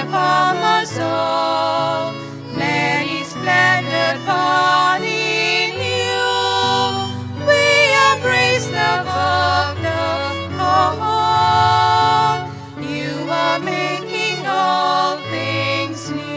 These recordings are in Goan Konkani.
from us all, many splendid body new. We embrace the book of God. You are making all things new.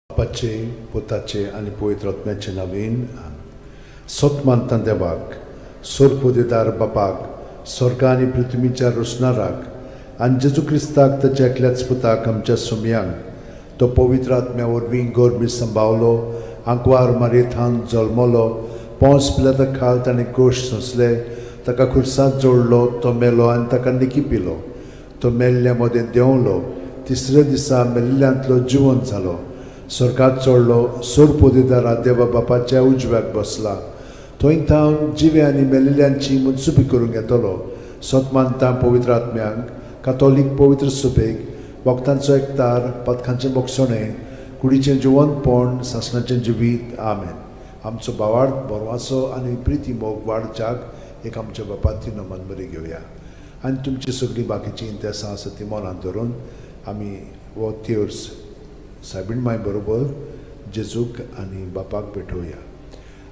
बापाचे पुताचे आनी पवित्र आत्म्याचे नवीन सत मानता देवाक सोरपोदेदार बापाक स्वर्गा आनी पृथ्वीच्या रोसणाराक आनी जेजू क्रिस्ताक ताच्या एकल्याच पुताक आमच्या सुमयांक तो पवित्र आत्म्या वरवीं गोरमी संभावलो आंकवार मारयेथान जल्मलो पोंस पिलाता खाल ताणें गोश सोंसले ताका खुर्सांत जोडलो तो मेलो आनी ताका निकी पिलो तो मेल्ल्या मदें देंवलो तिसऱ्या दिसा मेल्ल्यांतलो जिवन जालो स्वर्गात चडलो सोरपोदेदारा देवा बापाच्या उजव्याक बसला थंय थावन जिवे आनी मेलिल्ल्यांची मनसुबी करूंक येतलो सत मानता पवित्र आत्म्यांक कातोलीक पवित्र सुबेक वखदांचो एकतार पदकांचें बोगसणें कुडीचें जिवनपण सासणाचें जिवीत आमेन. आमचो भावार्थ बरवासो आनी प्रिती मोग वाडच्याक एक आमच्या बापाची नमन बरी घेवया आनी तुमची सगळीं बाकीचीं इंतेसां आसा ती मनांत धरून आमी हो तेर्स सायबीण माय बरोबर जेजूक आनी बापाक भेटोवया.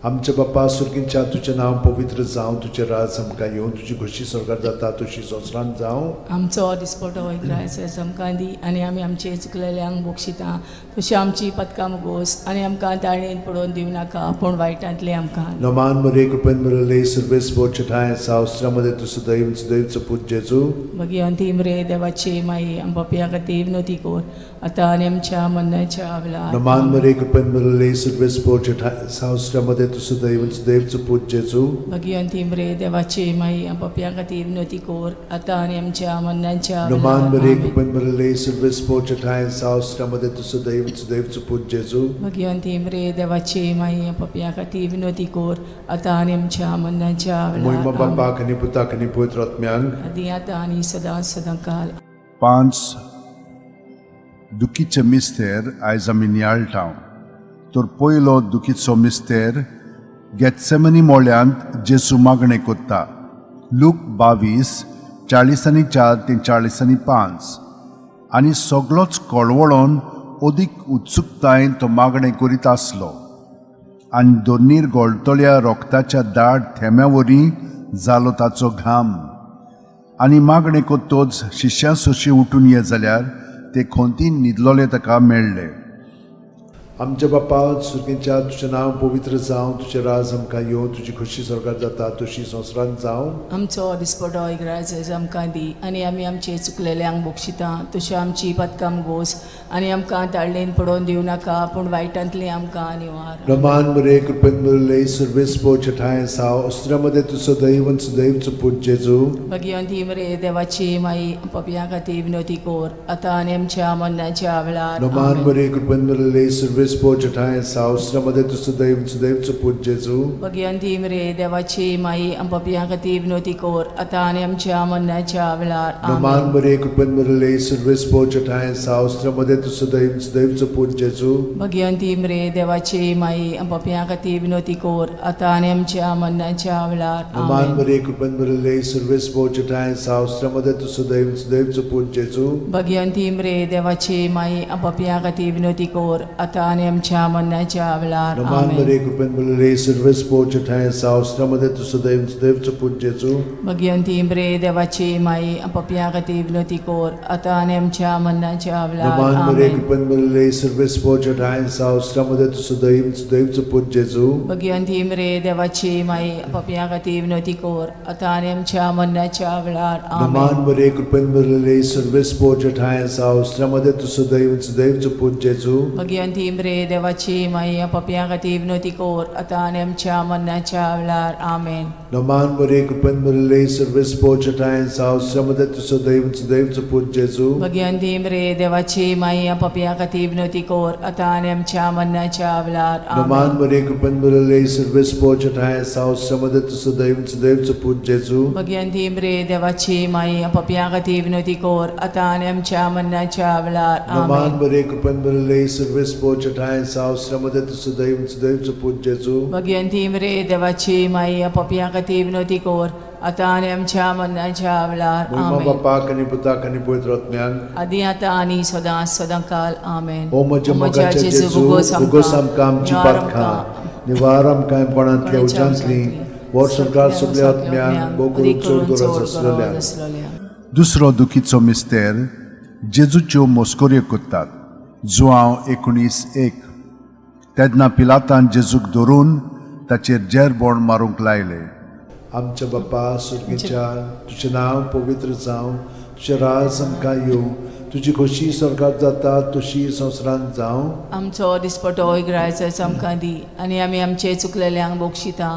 आमच्या बापा सुर्गींच्या तुजें नांव पवित्र जावं, तुजें राज आमकां येवं, तुजी खोशी स्वर्गार जाता तशी संवसारांत जावं. आमचो दिसपटो वयता आमकां दी आनी आमी आमचे चुकलेल्यांक बक्षिता तशी आमची पदकां मुगोस आनी आमकां ताळणेन पडोवन दिवं नाका पूण वायटांतलें आमकां. नमान मरे कृपेन मरले सर्वेस बोचठाय सावस्त्रामध्ये तूं सदैव सदैवचो पूत जेजू. मागीर अंतीम रे देवाची माई आमच्या खातीर विनोती कर आतां आनी आमच्या मरणाच्या वेळार. नमान मरे कृपेन मरले सर्वेस बोचठाय सावस्त्रामध्ये तूं सदैव सदैवचो पूत जेजू. मागीर अंतीम रे देवाची माई आमच्या खातीर विनोती कर आतां आनी आमच्या मरणाच्या नमान वेळार. मरे कृपेन मरले सर्वेस बोचठाय सावस्त्रामध्ये तूं सदैव सदैवचो पूत जेजू. मागीर अंतीम रे देवाची माई आमच्या खातीर विनोती कर आतां आनी आमच्या मरणाच्या मोहिमा वेळार. बापाक आनी पुताक आनी पवित्र आत्म्यांक आदी आतां आनी सदां सदां काल. 5 दुखीचे मिस्तेर आयज आमी नियाळटा. तर पयलो दुखीचो मिस्तेर गेत्सेमनी मोळ्यांत जेजू मागणें कोत्ता. लूक 22:44 ते 45. आनी सगळोच कळवळोन अदीक उत्सुकतायेन तो मागणें करीत आसलो आनी दोनीर गोळटल्या रोगताच्या दाट थेंब्या वरी जालो ताचो घाम. आनी मागणें कोत्तोच शिश्यां सोशी उठून ये जाल्यार ते खोंतीन न्हिदलोले ताका मेळ्ळे. आमच्या बापा सुर्गेच्या तुजें नांव पवित्र जावं, तुजें राज आमकां येवं, तुजी खोशी स्वर्गात जाता तशी संवसारांत जावं. आमचो दिसपटो इग्राज आमकां दी आनी आमी आमचे चुकलेल्यांक बक्षिता तशी आमची पदकां गोस आनी आमकां ताळणेन पडोवन दिवं नाका पूण वायटांतली आमकां निवार. रमान मरे कृपेन मुरले सर्वेस पोच ठाय साव अस्त्रामध्ये तूं सदैव आनी सदैवचो पूत जेजू. भगिवंती मरे देवाची माई, पपया खातीर विनोती कोर आतां आनी आमच्या मरणाच्या वेळार. रमान आमेन. मरे कृपेन मुरले सर्वेस पोच ठाय साव अस्त्रामध्ये तूं सदैव आनी सदैवचो पूत जेजू. भगिवंती मरे देवाची माई, पपया खातीर विनोती कोर आतां आनी आमच्या मरणाच्या वेळार. रमान आमेन. मरे कृपेन मुरले सर्वेस पोच ठाय साव अस्त्रामध्ये तूं सदैव आनी सदैवचो पूत जेजू. भगिवंती मरे देवाची माई, पपया खातीर विनोती कोर आतां आनी आमच्या मरणाच्या वेळार. रमान आमेन. मरे कृपेन मुरले सर्वेस पोच ठाय साव अस्त्रामध्ये तूं सदैव आनी सदैवचो पूत जेजू. भगिवंती मरे देवाची माई, पपया खातीर विनोती कोर आतां आनी आमच्या मरणाच्या वेळार. रमान आमेन. मरे कृपेन मुरले सर्वेस पोच ठाय साव अस्त्रामध्ये तूं सदैव आनी सदैवचो पूत जेजू. भगिवंती मरे देवाची माई, पपया खातीर विनोती कोर आतां आनी आमच्या मरणाच्या वेळार. रमान मरे आमेन. कृपेन मुरले सर्वेस पोच ठाय साव अस्त्रामध्ये तूं सदैव आनी सदैवचो पूत जेजू. भगिवंती मरे देवाची माई, पपया खातीर विनोती कोर आतां आनी आमच्या मरणाच्या वेळार. आमेन. रमान मरे कृपेन मुरले सर्वेस पोच ठाय साव अस्त्रामध्ये तूं सदैव आनी सदैवचो पूत जेजू. भगिवंती मरे देवाची माई, पपया खातीर विनोती कोर आतां आनी आमच्या मरणाच्या वेळार. आमेन. रमान मरे कृपेन मुरले सर्वेस पोच ठाय साव अस्त्रामध्ये तूं सदैव आनी सदैवचो पूत जेजू. भगिवंती मरे देवाची माई, पपया खातीर विनोती कोर आतां आनी आमच्या मरणाच्या वेळार. रमान आमेन. मरे कृपेन मुरले सर्वेस पोच ठाय साव अस्त्रामध्ये तूं सदैव आनी सदैवचो पूत जेजू. भगिवंती मरे देवाची माई, पपया खातीर विनोती कोर आतां आनी आमच्या मरणाच्या वेळार. रमान आमेन. मरे कृपेन मुरले सर्वेस पोच ठाय साव अस्त्रामध्ये तूं सदैव आनी सदैवचो पूत जेजू. भगिवंती मरे देवाची माई, पपया खातीर विनोती कोर आतां आनी आमच्या मरणाच्या वेळार. महिमा आमेन. बापाक आनी पुताक आनी पवित्र आत्म्याक. आदी आतां आनी सदां सदां काल. आमेन. ओ म्हज्या मोगाच्या जेजू, उगोस आमकां आमची पातकां, निवार आमकां कोणांतल्या उज्यांतली, वर्स संवसार सगल्या आत्म्यांक भोव करून चड गरज आसलेल्या. दुसरो दुखीचो मिस्तेर, जेजूच्यो मस्कऱ्यो करतात. जुआंव 19:1. तेन्ना पिलातान जेजूक धरून ताचेर जेरबोण मारूंक लायले. आमच्या बापा सुर्गेच्या, तुजें नांव पवित्र जावं, तुजें राज आमकां येवं, तुजी खोशी स्वर्गात जाता तशी संवसारांत जावं. आमचो दिसपटो इग्रायचो आमकां दी आनी आमी आमचे चुकलेल्यांक बक्षिता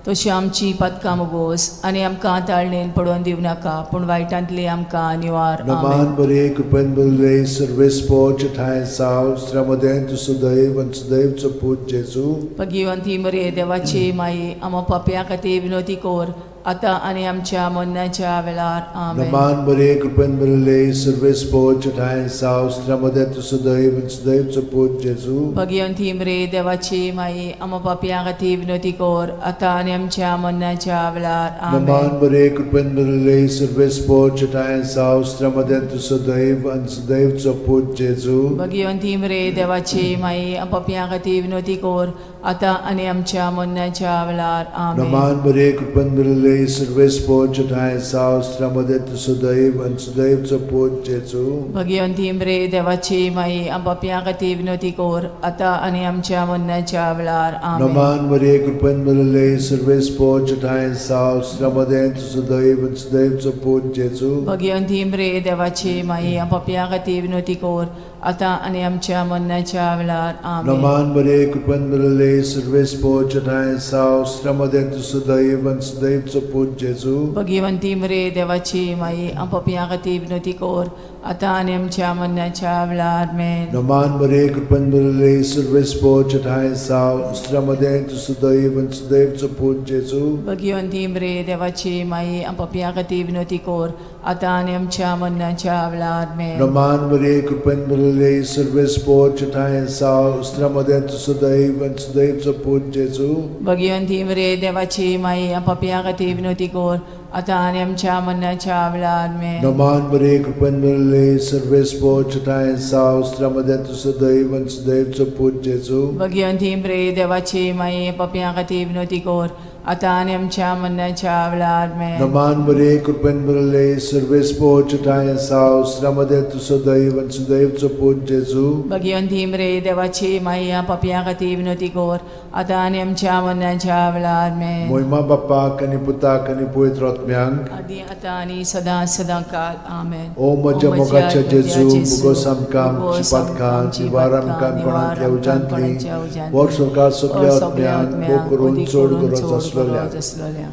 तशी आमची पदकां मुगोस आनी आमकां ताळणेन पडोवन दिवं नाका पूण वायटांतली आमकां निवार. नमान आमेन. बरे कृपेन बरले सर्वेस पोच ठाय साव स्त्र्यामध्ये तूं सदैव आनी सदैवचो पूत जेजू. भगिवंती मरे देवाची माई, आमा पापया खातीर विनोती कोर आतां आनी आमच्या मरणाच्या वेळार. आमेन. नमान बरे कृपेन बरले सर्वेस पोच ठाय साव स्त्र्यामध्ये तूं सदैव आनी सदैवचो पूत जेजू. भगिवंती मरे देवाची माई, आमा पापया खातीर विनोती कोर आतां आनी आमच्या मरणाच्या वेळार. आमेन. नमान बरे कृपेन बरले सर्वेस पोच ठाय साव स्त्र्यामध्ये तूं सदैव आनी सदैवचो पूत जेजू. भगिवंती मरे देवाची माई, पापया खातीर विनोती कोर आतां आनी आमच्या मरणाच्या वेळार. आमेन. नमान बरे कृपेन बरले सर्वेस पोच ठाय साव स्त्र्यामध्ये तूं सदैव आनी सदैवचो पूत जेजू. भगिवंती मरे देवाची माई, पापया खातीर विनोती कोर आतां आनी आमच्या मरणाच्या वेळार. आमेन. नमान मरे कृपेन बरले सर्वेस पोच ठाय साव स्त्र्यामध्ये तूं सदैव आनी सदैवचो पूत जेजू. भगिवंती मरे देवाची माई, पापया खातीर विनोती कोर आतां आनी आमच्या मरणाच्या वेळार. आमेन. नमान बरे कृपेन बरले सर्वेस पोच ठाय साव स्त्र्यामध्ये तूं सदैव आनी सदैवचो पूत जेजू. भगिवंती मरे देवाची माई, पापया खातीर विनोती कोर आतां आनी आमच्या मरणाच्या वेळार. आमेन. नमान बरे कृपेन बरले सर्वेस पोच ठाय साव स्त्र्यामध्ये तूं सदैव आनी सदैवचो पूत जेजू. भगिवंती मरे देवाची माई, पापया खातीर विनोती कोर आतां आनी आमच्या मरणाच्या वेळार. आमेन. नमान बरे कृपेन बरले सर्वेस पोच ठाय साव स्त्र्यामध्ये तूं सदैव आनी सदैवचो पूत जेजू. भगिवंती मरे देवाची माई, पापया खातीर विनोती कोर आतां आनी आमच्या मरणाच्या वेळार. आमेन. नमान बरे कृपेन बरले सर्वेस पोच ठाय साव स्त्र्यामध्ये तूं सदैव आनी सदैवचो पूत जेजू. भगिवंती मरे देवाची माई, पापया खातीर विनोती कोर आतां आनी आमच्या मरणाच्या वेळार आमेन. नमान मरे कृपेन भरले सर्वेस्पोच ठांय साव श्रमदे तूं सदैव आनी सुदैवचो पूत जेजू. भगिवंती मरे देवाची माई, पापयां खातीर विनवती कर, आतां आनी आमच्या मरणाच्या वेळार आमेन. मोहिमा बापाक आनी पुताक आनी पवित्र आत्म्यांक. आदी आतां आनी सदां सदां काल आमेन. ओ म्हज्या मोगाच्या जेजू, मुगोस आमकां आमची पातकां निवार आमकां कोणांतल्या उज्यांतली, वर सरकार सगल्या आत्म्यांक भोग करून चड गरज आसलेल्या. आसलोल्या.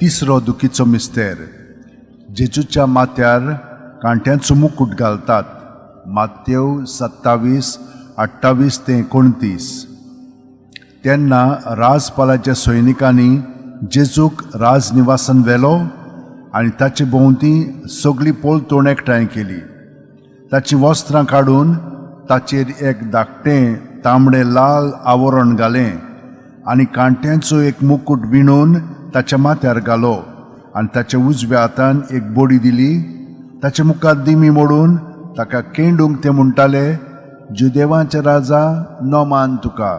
तिसरो दुखीचो मिस्तेर. जेजूच्या माथ्यार कांट्यांचो मुकूट घालतात. मातेव 27 28 ते 29. तेन्ना राजपालाच्या सैनिकांनी जेजूक राजनिवासान व्हेलो आनी ताचे भोंवती सगळी पलतोण एकठांय केली. ताचीं वस्त्रां काडून ताचेर एक धाकटें तांबडें लाल आवरण घालें आनी कांट्यांचो एक मुकूट विणून ताच्या माथ्यार घालो आनी ताच्या उजव्या हातान एक बडी दिली. ताच्या मुखार दिमी मोडून ताका केंडूंक ते म्हणटाले, जुदेवांचे राजा, नमान तुका.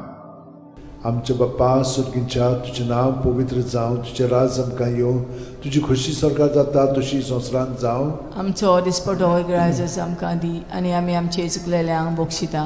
आमच्या बाप्पा सुर्गींच्या, तुजें नांव पवित्र जावं, तुजें राज आमकां येवं, तुजी खोशी सरकार जाता तशी संवसारांत जावं. आमचो दिसपटो ग्रायजस आमकां दी आनी आमी आमचे चुकलेल्यांक बक्षिता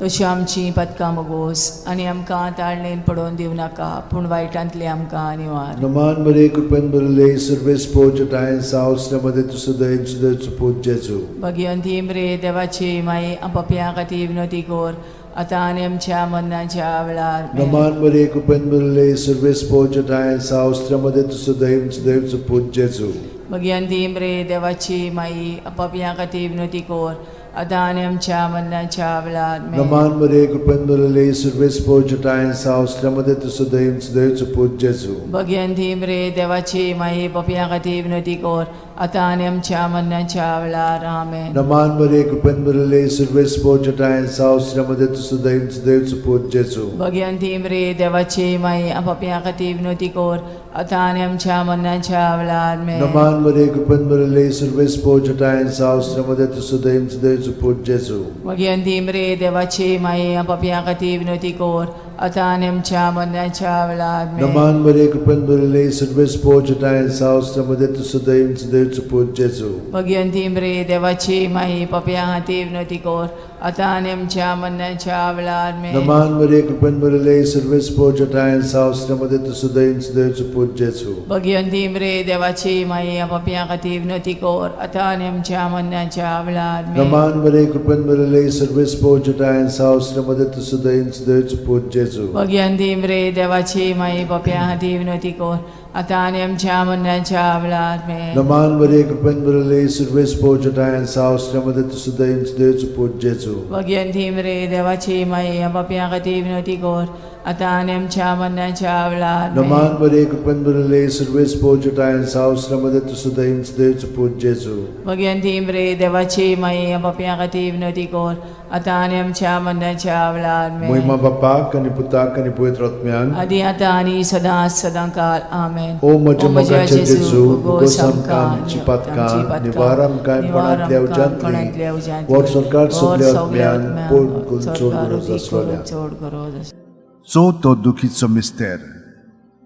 तशी आमची पदकां मोगोस आनी आमकां ताळणेन पडोवन दिवं नाका, पूण वायटांतली आमकां निवार. नमान मरे कृपेन भरले सर्वेस्पोच ठांय साव श्रमदे तूं सदैव सुदैवचो पूत जेजू. भगिवंती मरे देवाची माई, पापयां खातीर विनवती कर, आतां आनी आमच्या मरणाच्या वेळार आमेन. नमान मरे कृपेन भरले सर्वेस्पोच ठांय साव श्रमदे तूं सदैव सुदैवचो पूत जेजू. भगिवंती मरे देवाची माई, पापयां खातीर विनवती कर, आतां आनी आमच्या मरणाच्या वेळार आमेन. नमान मरे कृपेन भरले सर्वेस्पोच ठांय साव श्रमदे तूं सदैव सुदैवचो पूत जेजू. भगिवंती मरे देवाची माई, पापयां खातीर विनवती कर, आतां आनी आमच्या मरणाच्या वेळार आमेन. नमान मरे कृपेन भरले सर्वेस्पोच ठांय साव श्रमदे तूं सदैव सुदैवचो पूत जेजू. भगिवंती मरे देवाची माई, पापयां खातीर विनवती कर, आतां आनी आमच्या मरणाच्या वेळार आमेन. नमान मरे कृपेन भरले सर्वेस्पोच ठांय साव श्रमदे तूं सदैव सुदैवचो पूत जेजू. भगिवंती मरे देवाची माई, पापयां खातीर विनवती कर, आतां आनी आमच्या मरणाच्या वेळार आमेन. नमान मरे कृपेन भरले सर्वेस्पोच ठांय साव श्रमदे तूं सदैव सुदैवचो पूत जेजू. भगिवंती मरे देवाची माई, पापयां खातीर विनवती कर, आतां आनी आमच्या मरणाच्या वेळार आमेन. नमान मरे कृपेन भरले सर्वेस्पोच ठांय साव श्रमदे तूं सदैव सुदैवचो पूत जेजू. भगिवंती मरे देवाची माई, पापयां खातीर विनवती कर, आतां आनी आमच्या मरणाच्या वेळार आमेन. नमान मरे कृपेन भरले सर्वेस्पोच ठांय साव श्रमदे तूं सदैव सुदैवचो पूत जेजू. भगिवंती मरे देवाची माई, पापयां खातीर विनवती कर, आतां आनी आमच्या मरणाच्या वेळार आमेन. नमान मरे कृपेन भरले सर्वेस्पोच ठांय साव श्रमदे तूं सदैव सुदैवचो पूत जेजू. भगिवंती मरे देवाची माई, पापयां खातीर विनवती कर, आतां आनी आमच्या मरणाच्या वेळार आमेन. नमान मरे कृपेन भरले सर्वेस्पोच ठांय साव श्रमदे तूं सदैव सुदैवचो पूत जेजू. भगिवंती मरे देवाची माई, पापयां खातीर विनवती कर, आतां आनी आमच्या मरणाच्या वेळार आमेन. मोहिमा बापाक आनी पुताक आनी पवित्र आत्म्याक. आदी आतां आनी सदां सदां काल आमेन. ओ म्हज्या मोगाच्या जेजू, मुगोस आमकां आमची पातकां निवार आमकां कोणांतल्या उज्यांतली, वर सरकार सगल्या आत्म्यान पोट करून चड गरज आसलेल्या. चड गरज आसलेल्या. चवथो दुखीचो मिस्तेर.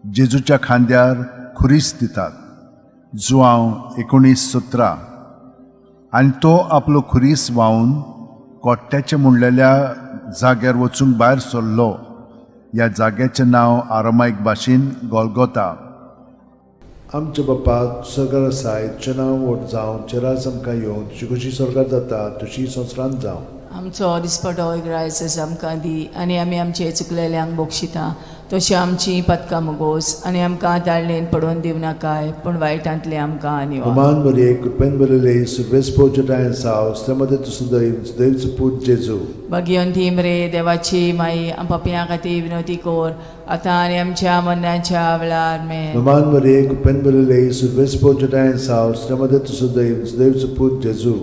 जेजूच्या खांद्यार खुरीस दितात. जुआंव 19:17. आनी तो आपलो खुरीस व्हांवन कोट्ट्याचे म्हणलेल्या जाग्यार वचूंक भायर सरलो. ह्या जाग्याचें नांव आरामायक भाशेन गोलगोता. आमच्या बापा सरकार आसाय, तुजें नांव व्हड जावं, तुजें राज आमकां येवं, तुजी खोशी सरकार जाता तशी संवसारांत जावं. आमचो दिसपटो ग्रायसस आमकां दी आनी आमी आमचे चुकलेल्यांक बक्षिता तशी आमची पदकां मुगोस आनी आमकां ताळणेन पडोवन दिवं नाकाय, पूण वायटांतले आमकां निवार. नमान मरे कृपेन भरले सर्वेस्पोच ठांय साव श्रमदे तूं सदैव सुदैवचो पूत जेजू. भगिवंती मरे देवाची माई, पापयां खातीर विनवती कर, आतां आनी आमच्या मरणाच्या वेळार आमेन. नमान मरे कृपेन भरले सर्वेस्पोच ठांय साव श्रमदे तूं सदैव सुदैवचो पूत जेजू.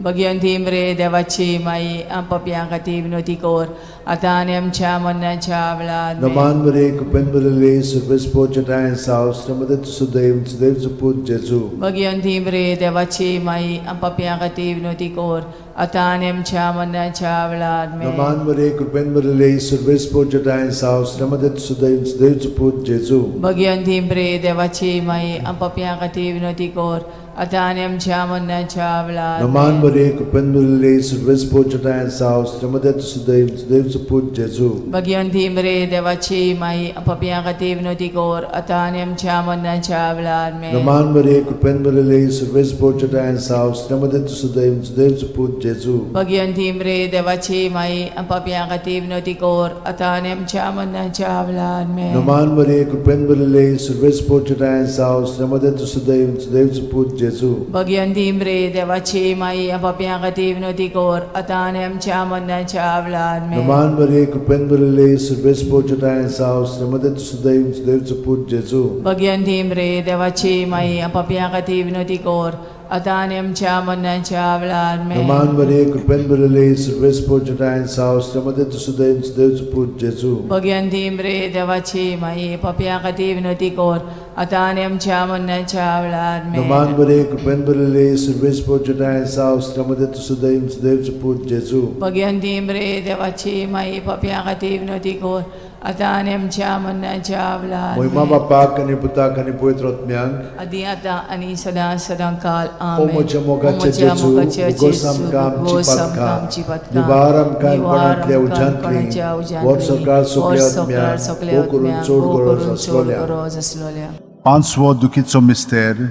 भगवंती मरे देवाची माई आम पापयां खातीर विनवती कर आतां आनी आमच्या मरणाच्या वेळार आमेन. नमान मरे कृपेन भरिल्ले सर्वेस्पोर जटाय साव श्रीमदत सुदैव सुदैव पूत जेजू. भगवंती मरे देवाची माई आम पापयां खातीर विनवती कर आतां आनी आमच्या मरणाच्या वेळार आमेन. नमान मरे कृपेन भरिल्ले सर्वेस्पोर जटाय साव श्रीमदत सुदैव सुदैव पूत जेजू. भगवंती मरे देवाची माई आम पापयां खातीर विनवती कर आतां आनी आमच्या मरणाच्या वेळार नमान आमेन. मरे कृपेन भरिल्ले सर्वेस्पोर जटाय साव श्रीमदत सुदैव सुदैव पूत जेजू. भगवंती मरे देवाची माई आम पापयां खातीर विनवती कर आतां आनी आमच्या मरणाच्या वेळार आमेन. नमान मरे कृपेन भरिल्ले सर्वेस्पोर जटाय साव श्रीमदत सुदैव सुदैव पूत जेजू. भगवंती मरे देवाची माई आम पापयां खातीर विनवती कर आतां आनी आमच्या मरणाच्या वेळार आमेन. नमान मरे कृपेन भरिल्ले सर्वेस्पोर जटाय साव श्रीमदत सुदैव सुदैव पूत जेजू. भगवंती मरे देवाची माई आम पापयां खातीर विनवती कर आतां आनी आमच्या मरणाच्या वेळार आमेन. नमान मरे कृपेन भरिल्ले सर्वेस्पोर जटाय साव श्रीमदत सुदैव सुदैव पूत जेजू. भगवंती मरे देवाची माई आम पापयां खातीर विनवती कर आतां आनी आमच्या मरणाच्या वेळार आमेन. नमान मरे कृपेन भरिल्ले सर्वेस्पोर जटाय साव श्रीमदत सुदैव सुदैव पूत जेजू. भगवंती मरे देवाची माई पापयां खातीर विनवती कर आतां आनी आमच्या मरणाच्या वेळार आमेन. नमान मरे कृपेन भरिल्ले सर्वेस्पोर जटाय साव श्रीमदत सुदैव सुदैव पूत जेजू. भगवंती मरे देवाची माई पापयां खातीर विनवती कर आतां आनी आमच्या मरणाच्या वेळार मोहिमा आमेन. बापाक आनी पुताक आनी पवित्र आत्म्याक आदी आतां आनी सदां सदां काल ओ आमेन. म्हज्या मोगाचे ओ म्हज्या जेजू, मोगाचे उगोस जेजू, आमकां आमची उगोस आमकां पातकां, आमची पातकां, निवार आमकां निवार कोणांतल्या आमकां उज्यांतली, कोणाच्या उज्यांतली, व्हड सरकार व्हड सगल्या संवसार आत्म्यांक, सगल्या भोव करून आत्म्यांक, चड भोव गरज करून चड आसलोल्या. गरज आसलोल्या. पांचवो दुखीचो मिस्तेर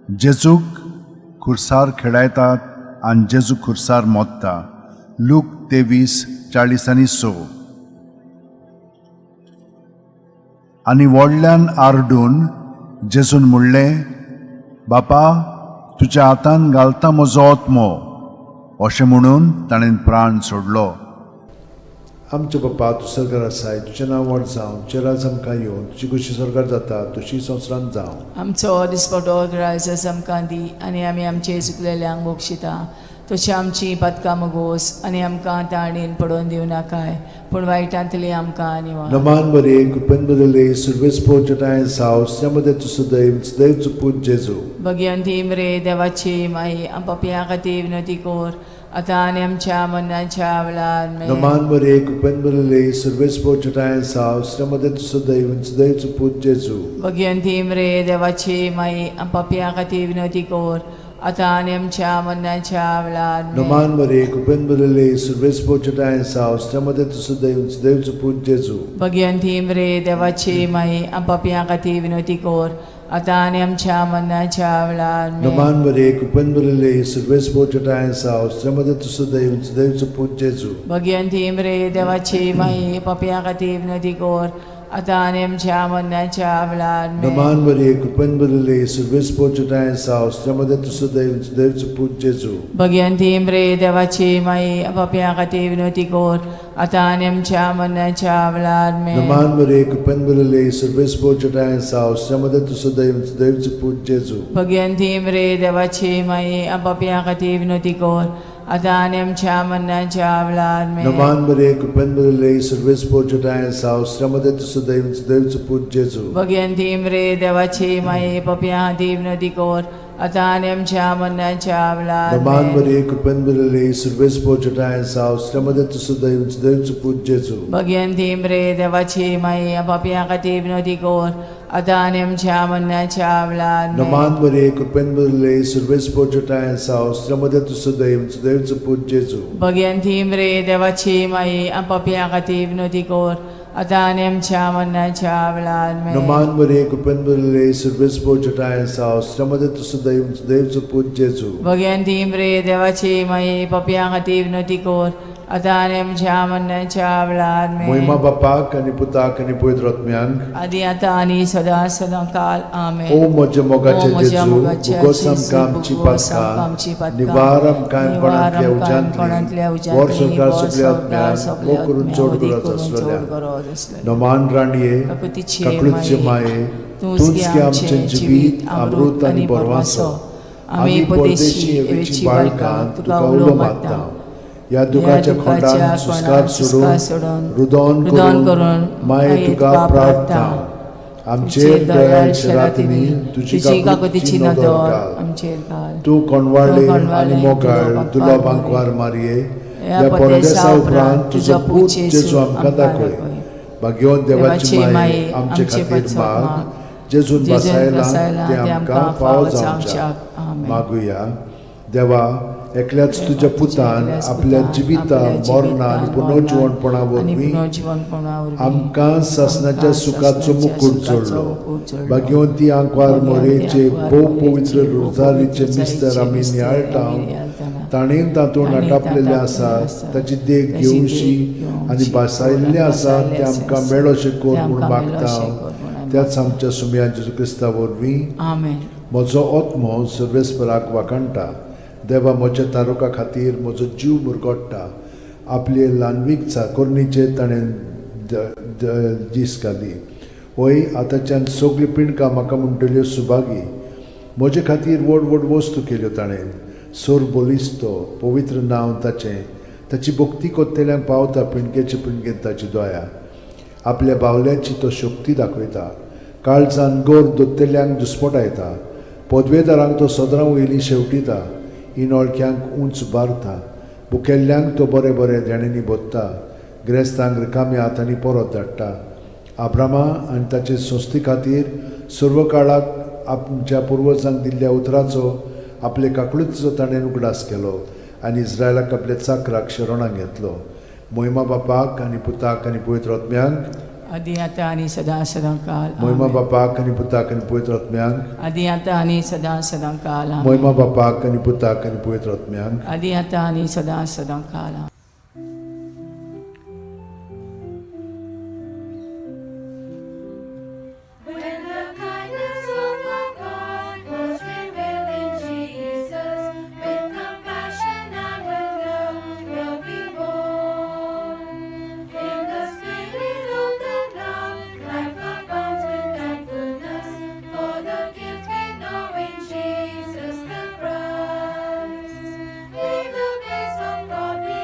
जेजूक खुर्सार खेळायतात आनी जेजू खुर्सार मोत्ता. लूक 23:46. आनी व्हडल्यान आरडून जेजून म्हणलें, बापा तुज्या हातान घालता म्हजो आत्मो. अशें म्हणून ताणें प्राण सोडलो. आमच्या बापा तूं सरकार आसाय, तुजें नांव व्हड जावं, तुजें राज आमकां येवन, तुजी खुशी सरकार जाता तशी संवसारांत जावं. आमचो दिसपटो ग्रायस आमकां दी आनी आमी आमचे चुकलेल्यांक बक्षिता तशी आमची पातकां मगोस आनी आमकां ताणेन पडोवन दिवं नाकाय पूण वायटांतली आमकां निवार. नमान मरे कृपेन भरिल्ले सर्वेस्पोर जटाय साव श्रीमदत सुदैव सुदैव पूत जेजू. भगवंती मरे देवाची माई आम पापयां खातीर विनवती कर आतां आनी आमच्या मरणाच्या वेळार आमेन. नमान मरे कृपेन भरिल्ले सर्वेस्पोर जटाय साव श्रीमदत सुदैव सुदैव पूत जेजू. भगवंती मरे देवाची माई आम पापयां खातीर विनवती कर आतां आनी आमच्या मरणाच्या वेळार आमेन. नमान मरे कृपेन भरिल्ले सर्वेस्पोर जटाय साव श्रीमदत सुदैव सुदैव पूत जेजू. भगवंती मरे देवाची माई आम पापयां खातीर विनवती कर आतां आनी आमच्या मरणाच्या वेळार आमेन. नमान मरे कृपेन भरिल्ले सर्वेस्पोर जटाय साव श्रीमदत सुदैव सुदैव पूत जेजू. भगवंती मरे देवाची माई पापयां खातीर विनवती कर आतां आनी आमच्या मरणाच्या वेळार आमेन. नमान मरे कृपेन भरिल्ले सर्वेस्पोर जटाय साव श्रीमदत सुदैव सुदैव पूत जेजू. भगवंती मरे देवाची माई पापयां खातीर विनवती कर आतां आनी आमच्या मरणाच्या वेळार आमेन. नमान मरे कृपेन भरिल्ले सर्वेस्पोर जटाय साव श्रीमदत सुदैव सुदैव पूत जेजू. भगवंती मरे देवाची माई पापयां खातीर विनवती कर आतां आनी आमच्या मरणाच्या वेळार आमेन. नमान मरे कृपेन भरिल्ले सर्वेस्पोर जटाय साव श्रीमदत सुदैव सुदैव पूत जेजू. भगवंती मरे देवाची माई पापयां खातीर विनवती कर आतां आनी आमच्या मरणाच्या वेळार नमान आमेन. मरे कृपेन भरिल्ले सर्वेस्पोर जटाय साव श्रीमदत सुदैव सुदैव पूत जेजू. भगवंती मरे देवाची माई पापयां खातीर विनवती कर आतां आनी आमच्या मरणाच्या वेळार आमेन. नमान मरे कृपेन भरिल्ले सर्वेस्पोर जटाय साव श्रीमदत सुदैव सुदैव पूत जेजू. भगवंती मरे देवाची माई पापयां खातीर विनवती कर आतां आनी आमच्या मरणाच्या वेळार आमेन. नमान मरे कृपेन भरिल्ले सर्वेस्पोर जटाय साव श्रीमदत सुदैव सुदैव पूत जेजू. भगवंती मरे देवाची माई पापयां खातीर विनवती कर आतां आनी आमच्या मरणाच्या वेळार आमेन. मोहिमा बापाक आनी पुताक आनी पवित्र आत्म्यांक आदी आतां आनी सदां सदां काल आमेन. ओ म्हज्या मोगाचे ओ म्हज्या जेजू, मोगाचे उगोस जेजू, आमकां आमची उगोस आमकां आमची पातकां, पातकां, निवार आमकां निवार कोणांतल्या आमकां कोणांतल्या उज्यांतली, उज्यांतली, व्हड संवसार व्हड सगल्या संवसार आत्म्यांक, सगल्या भोव करून आत्म्यांक, चड अदीक गरज करून चड आसलोल्या. गरज आसलोल्या. नमान राणये, काकुतीचे काकळूतचे माये, माये, तूंच तूंच गे गे आमचें जिवीत, अमृत आनी बरवासो. आमी परदेशी एवेची बाळकां तुका उलो मारता. ह्या दुखाच्या खोंडान सुस्कार सोडून रुदोन करून माये तुका प्रार्थना. आमचेर दयाळ शरातींनी तुजी काकुतीची नदर घाल. आमचेर घाल. तूं कोणवाळे आनी मोगाळ तुलो बांकवार मारये, ह्या परदेसा उपरांत तुजो पूत जेजू आमकां दाखय. भाग्यवंत देवाची माये आमचे खातीर माग, जेजून बसायला तें आमकां फावो जावच्याक. मागुया. देवा, एकल्याच तुज्या पुतान आपल्या जिविता मरणा आनी पुनर्जिवणपणा वरवीं आमकां सासणाच्या सुखाचो मुकूट जोडलो. भाग्यवंती आंकवार मोरेचे भोव पवित्र रोजारीचे मिस्तर आमी नियाळटा, ताणें तातूंत आटापलेलें आसा ताची देख घेवशी आनी भासायल्लें आसा तें आमकां मेळोशें कर म्हूण मागता त्याच आमच्या सुमया जेजू क्रिस्ता वरवीं. आमेन. म्हजो आत्मो सर्वेस्पराक वाखाणटा. देवा, म्हज्या तारुका खातीर म्हजो जीव मुरगोट्टा. आपले ल्हानवीक चाकोरणीचेर ताणें दीस घाली. वय आतांच्यान सगळीं पिंडकां म्हाका म्हणटल्यो सुभागी. म्हजे खातीर व्हड व्हड वस्तू केल्यो ताणें. सोर बलिस्तो पवित्र नांव ताचें. ताची भक्ती कोत्तेल्यांक पावता पिंडकेचे पिंडकेन ताची दया. आपल्या बावल्याची तो शक्ती दाखयता. काळजान गोर दोत्तेल्यांक दुस्पटायता. पदवेदारांक तो सदरां वयली शेवटिता. इनोळख्यांक उंच बारता. बुकेल्ल्यांक तो बरें बरें देण्यांनी भोत्ता. ग्रेस्तांक रिकाम्या हातांनी परत धाडटा. आब्रामा आनी ताचे संस्थे खातीर सर्व काळाक आमच्या पुर्वजांक दिल्ल्या उतराचो आपले काकळुतीचो ताणें उगडास केलो आनी इस्रायलाक आपल्या चाकराक शरणाक घेतलो. मोहिमा बापाक आनी पुताक आनी पवित्र आत्म्यांक. आदी आतां आनी सदां सदां काल. मोहिमा बापाक आनी पुताक आनी पवित्र आत्म्यांक. आदी आतां आनी सदां सदां काल. मोहिमा बापाक आनी पुताक आनी पवित्र आत्म्यांक. आदी आतां आनी सदां सदां काल. When the kindness of our God was revealed in Jesus, with compassion and with love will be born. In the spirit of that love, life abounds with thankfulness for the gift we know in Jesus the Christ. May the grace of God be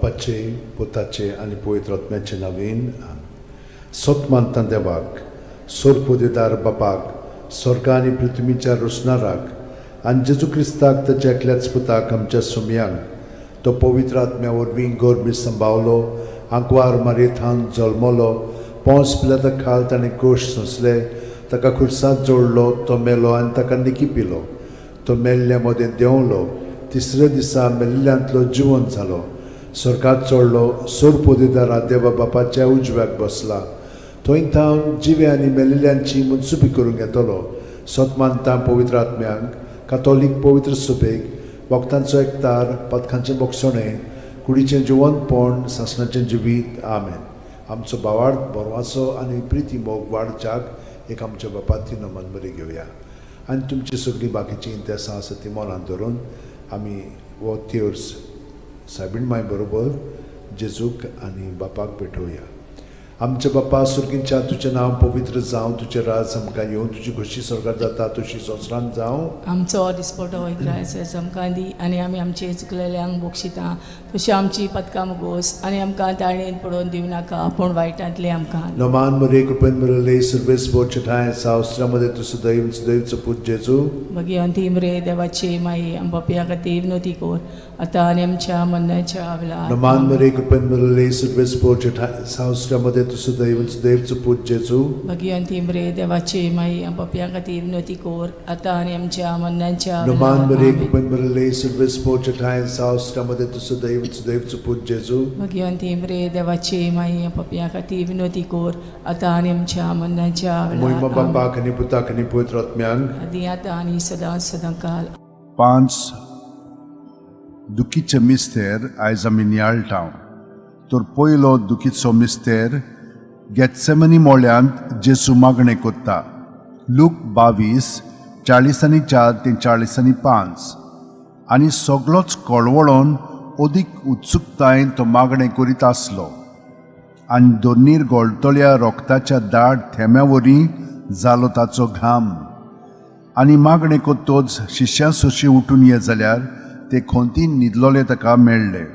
बापाचे, पुताचे आनी पवित्र आत्म्याचे नांवान. सत मानता देवाक, सोरपोदेदार बापाक, स्वर्गा आनी पृथ्वीच्या रोसणाराक, आनी जेजू क्रिस्ताक, ताच्या एकल्याच पुताक, आमच्या सुमयांक, तो पवित्र आत्म्या वरवीं गर्भी संभावलो, आंकवार मारयेथावन जल्मलो, पोंस पिलाता खाल ताणें कोश सोंसले, ताका खुर्सात जोडलो, तो मेलो आनी ताका निकी पिलो, तो मेल्ल्या मदें देंवलो, तिसऱ्या दिसा मेल्ल्यांतलो जिवन जालो, स्वर्गात चडलो, सोरपोदेदारा देवा बापाच्या उजव्याक बसला, थंय थावन जिवे आनी मेल्ल्यांची मनसुबी करूंक येतलो. सत मानता पवित्र आत्म्यांक, कातोलीक पवित्र सुबेक, वखदांचो एकतार, पथकांचें बोगसणें, कुडीचें जिवनपण, सासणाचें जिवीत. आमेन. आमचो भावार्थ, बरवासो आनी प्रिती मोग वाडच्याक एक आमच्या बापाती नमन बरी घेवया आनी तुमची सगळीं बाकीचीं इंतेसां आसा ती मनांत धरून आमी हो तेर्स सायबीण माय बरोबर जेजूक आनी बापाक भेटोवया. आमच्या बापा सुर्गींच्या, तुजें नांव पवित्र जावं, तुजें राज आमकां येवं, तुजी खोशी स्वर्गार जाता तशी संवसारांत जावं. आमचो दिसपटो इग्रायस आमकां दी आनी आमी आमचे चुकलेल्यांक बक्षिता तशी आमची पदकां मुगोस आनी आमकां ताळणेन पडोवन दिवं नाका, पूण वायटांतले आमकां. नमान मरे, कृपेन मिळले सर्वेस ठाय सावस्त्रामध्ये तूं सदैव सदैवचो पूत जेजू. मागीर अंतीम रे देवाची माई, आमच्या खातीर विनोती कोर, आतां आनी आमच्या मरणाच्या वेळार. नमान मरे, कृपेन मिळले सर्वेस ठाय सावस्त्रामध्ये तूं सदैव सदैवचो पूत जेजू. मागीर अंतीम रे देवाची माई, आमच्या खातीर विनोती कोर, आतां आनी आमच्या मरणाच्या नमान वेळार. मरे, आमेन. कृपेन मिळले सर्वेस ठाय सावस्त्रामध्ये तूं सदैव सदैवचो पूत जेजू. मागीर अंतीम रे देवाची माई, आमच्या खातीर विनोती कोर, आतां आनी आमच्या मरणाच्या मोहिमा वेळार. आमेन. बापाक आनी पुताक आनी पवित्र आत्म्यांक. आदी आतां आनी सदां सदां काल. पांच दुखीचे मिस्तेर आयज आमी नियाळटा. तर पयलो दुखीचो मिस्तेर, गेत्सेमनी मोळ्यांत जेजू मागणें कोत्ता. लूक 22:44 ते 45. आनी सगलोच कळवळोन अदीक उत्सुकतायेन तो मागणें करीत आसलो आनी दोनीर गळटल्या रोगताच्या दाट थेंब्या वरी जालो ताचो घाम. आनी मागणें कोत्तोच शिश्यां सोशी उठून ये जाल्यार ते खोंतीन न्हिदलोले ताका मेळ्ळे.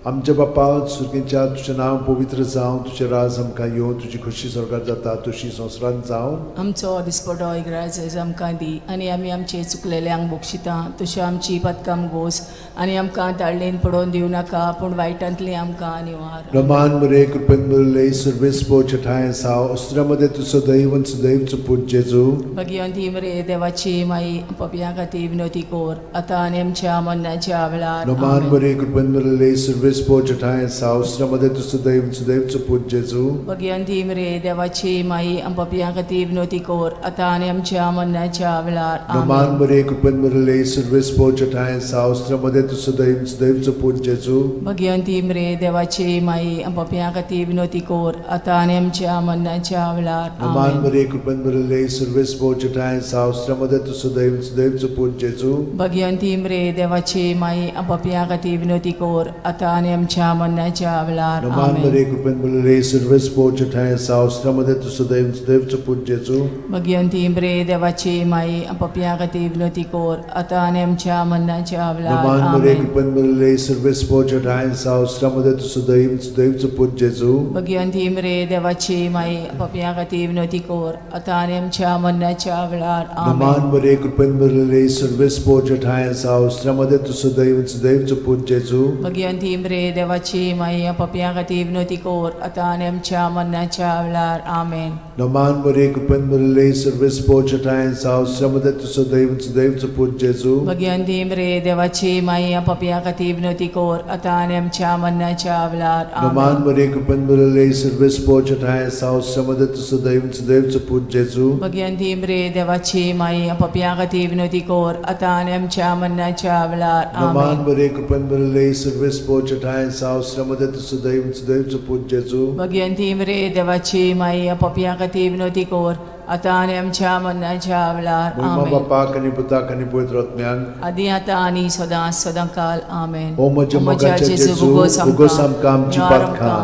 आमच्या बापा सुर्गेच्या, तुजें नांव पवित्र जावं, तुजें राज आमकां येवं, तुजी खोशी स्वर्गार जाता तशी संवसारांत जावं. आमचो दिसपटो इग्राज आमकां दी आनी आमी आमचे चुकलेल्यांक बक्षिता तशी आमची पदकां गोस आनी आमकां ताळणेन पडोवन दिवं नाका, पूण वायटांतली आमकां निवार. रमान मरे, कृपेन भरले सर्वेस ठाय साव अस्त्रामध्ये तूं सदैव सदैवचो पूत जेजू. मागीर अंतीम रे देवाची माई, पपयां खातीर विनोती कोर, आतां आनी आमच्या मरणाच्या वेळार. रमान आमेन. मरे, कृपेन भरले सर्वेस ठाय साव अस्त्रामध्ये तूं सदैव सदैवचो पूत जेजू. मागीर अंतीम रे देवाची माई, पपयां खातीर विनोती कोर, आतां आनी आमच्या मरणाच्या वेळार. रमान आमेन. मरे, कृपेन भरले सर्वेस ठाय साव अस्त्रामध्ये तूं सदैव सदैवचो पूत जेजू. मागीर अंतीम रे देवाची माई, पपयां खातीर विनोती कोर, आतां आनी आमच्या मरणाच्या वेळार. रमान आमेन. मरे, कृपेन भरले सर्वेस ठाय साव अस्त्रामध्ये तूं सदैव सदैवचो पूत जेजू. भगवंती रे देवाची माई, पपया खातीर विनोती कोर, आतां आनी आमच्या मरणाच्या वेळार. रमान आमेन. मरे, कृपेन भरले सर्वेस ठाय साव अस्त्रामध्ये तूं सदैव सदैवचो पूत जेजू. भगवंती रे देवाची माई, पपया खातीर विनोती कोर, आतां आनी आमच्या मरणाच्या वेळार. रमान मरे, आमेन. कृपेन भरले सर्वेस ठाय साव अस्त्रामध्ये तूं सदैव सदैवचो पूत जेजू. भगवंती रे देवाची माई, पपया खातीर विनोती कोर, आतां आनी आमच्या मरणाच्या वेळार. रमान आमेन. मरे, कृपेन भरले सर्वेस ठाय साव अस्त्रामध्ये तूं सदैव सदैवचो पूत जेजू. भगवंती रे देवाची माई, पपया खातीर विनोती कोर, आतां आनी आमच्या मरणाच्या वेळार. आमेन. रमान मरे, कृपेन भरले सर्वेस ठाय साव अस्त्रामध्ये तूं सदैव सदैवचो पूत जेजू. भगवंती रे देवाची माई, पपया खातीर विनोती कोर, आतां आनी आमच्या मरणाच्या वेळार. रमान आमेन. मरे, कृपेन भरले सर्वेस ठाय साव अस्त्रामध्ये तूं सदैव सदैवचो पूत जेजू. भगवंती रे देवाची माई, पपया खातीर विनोती कोर, आतां आनी आमच्या मरणाच्या वेळार. रमान आमेन. मरे, कृपेन भरले सर्वेस ठाय साव अस्त्रामध्ये तूं सदैव सदैवचो पूत जेजू. भगवंती रे देवाची माई, पपया खातीर विनोती कोर, आतां आनी आमच्या मरणाच्या वेळार. मोहिमा आमेन. बापाक आनी पुताक आनी पवित्र आत्म्याक. आदी आतां आनी सदां सदां काल. आमेन. ओ म्हज्या मोगाच्या जेजू, उगोस आमकां आमची पातकां,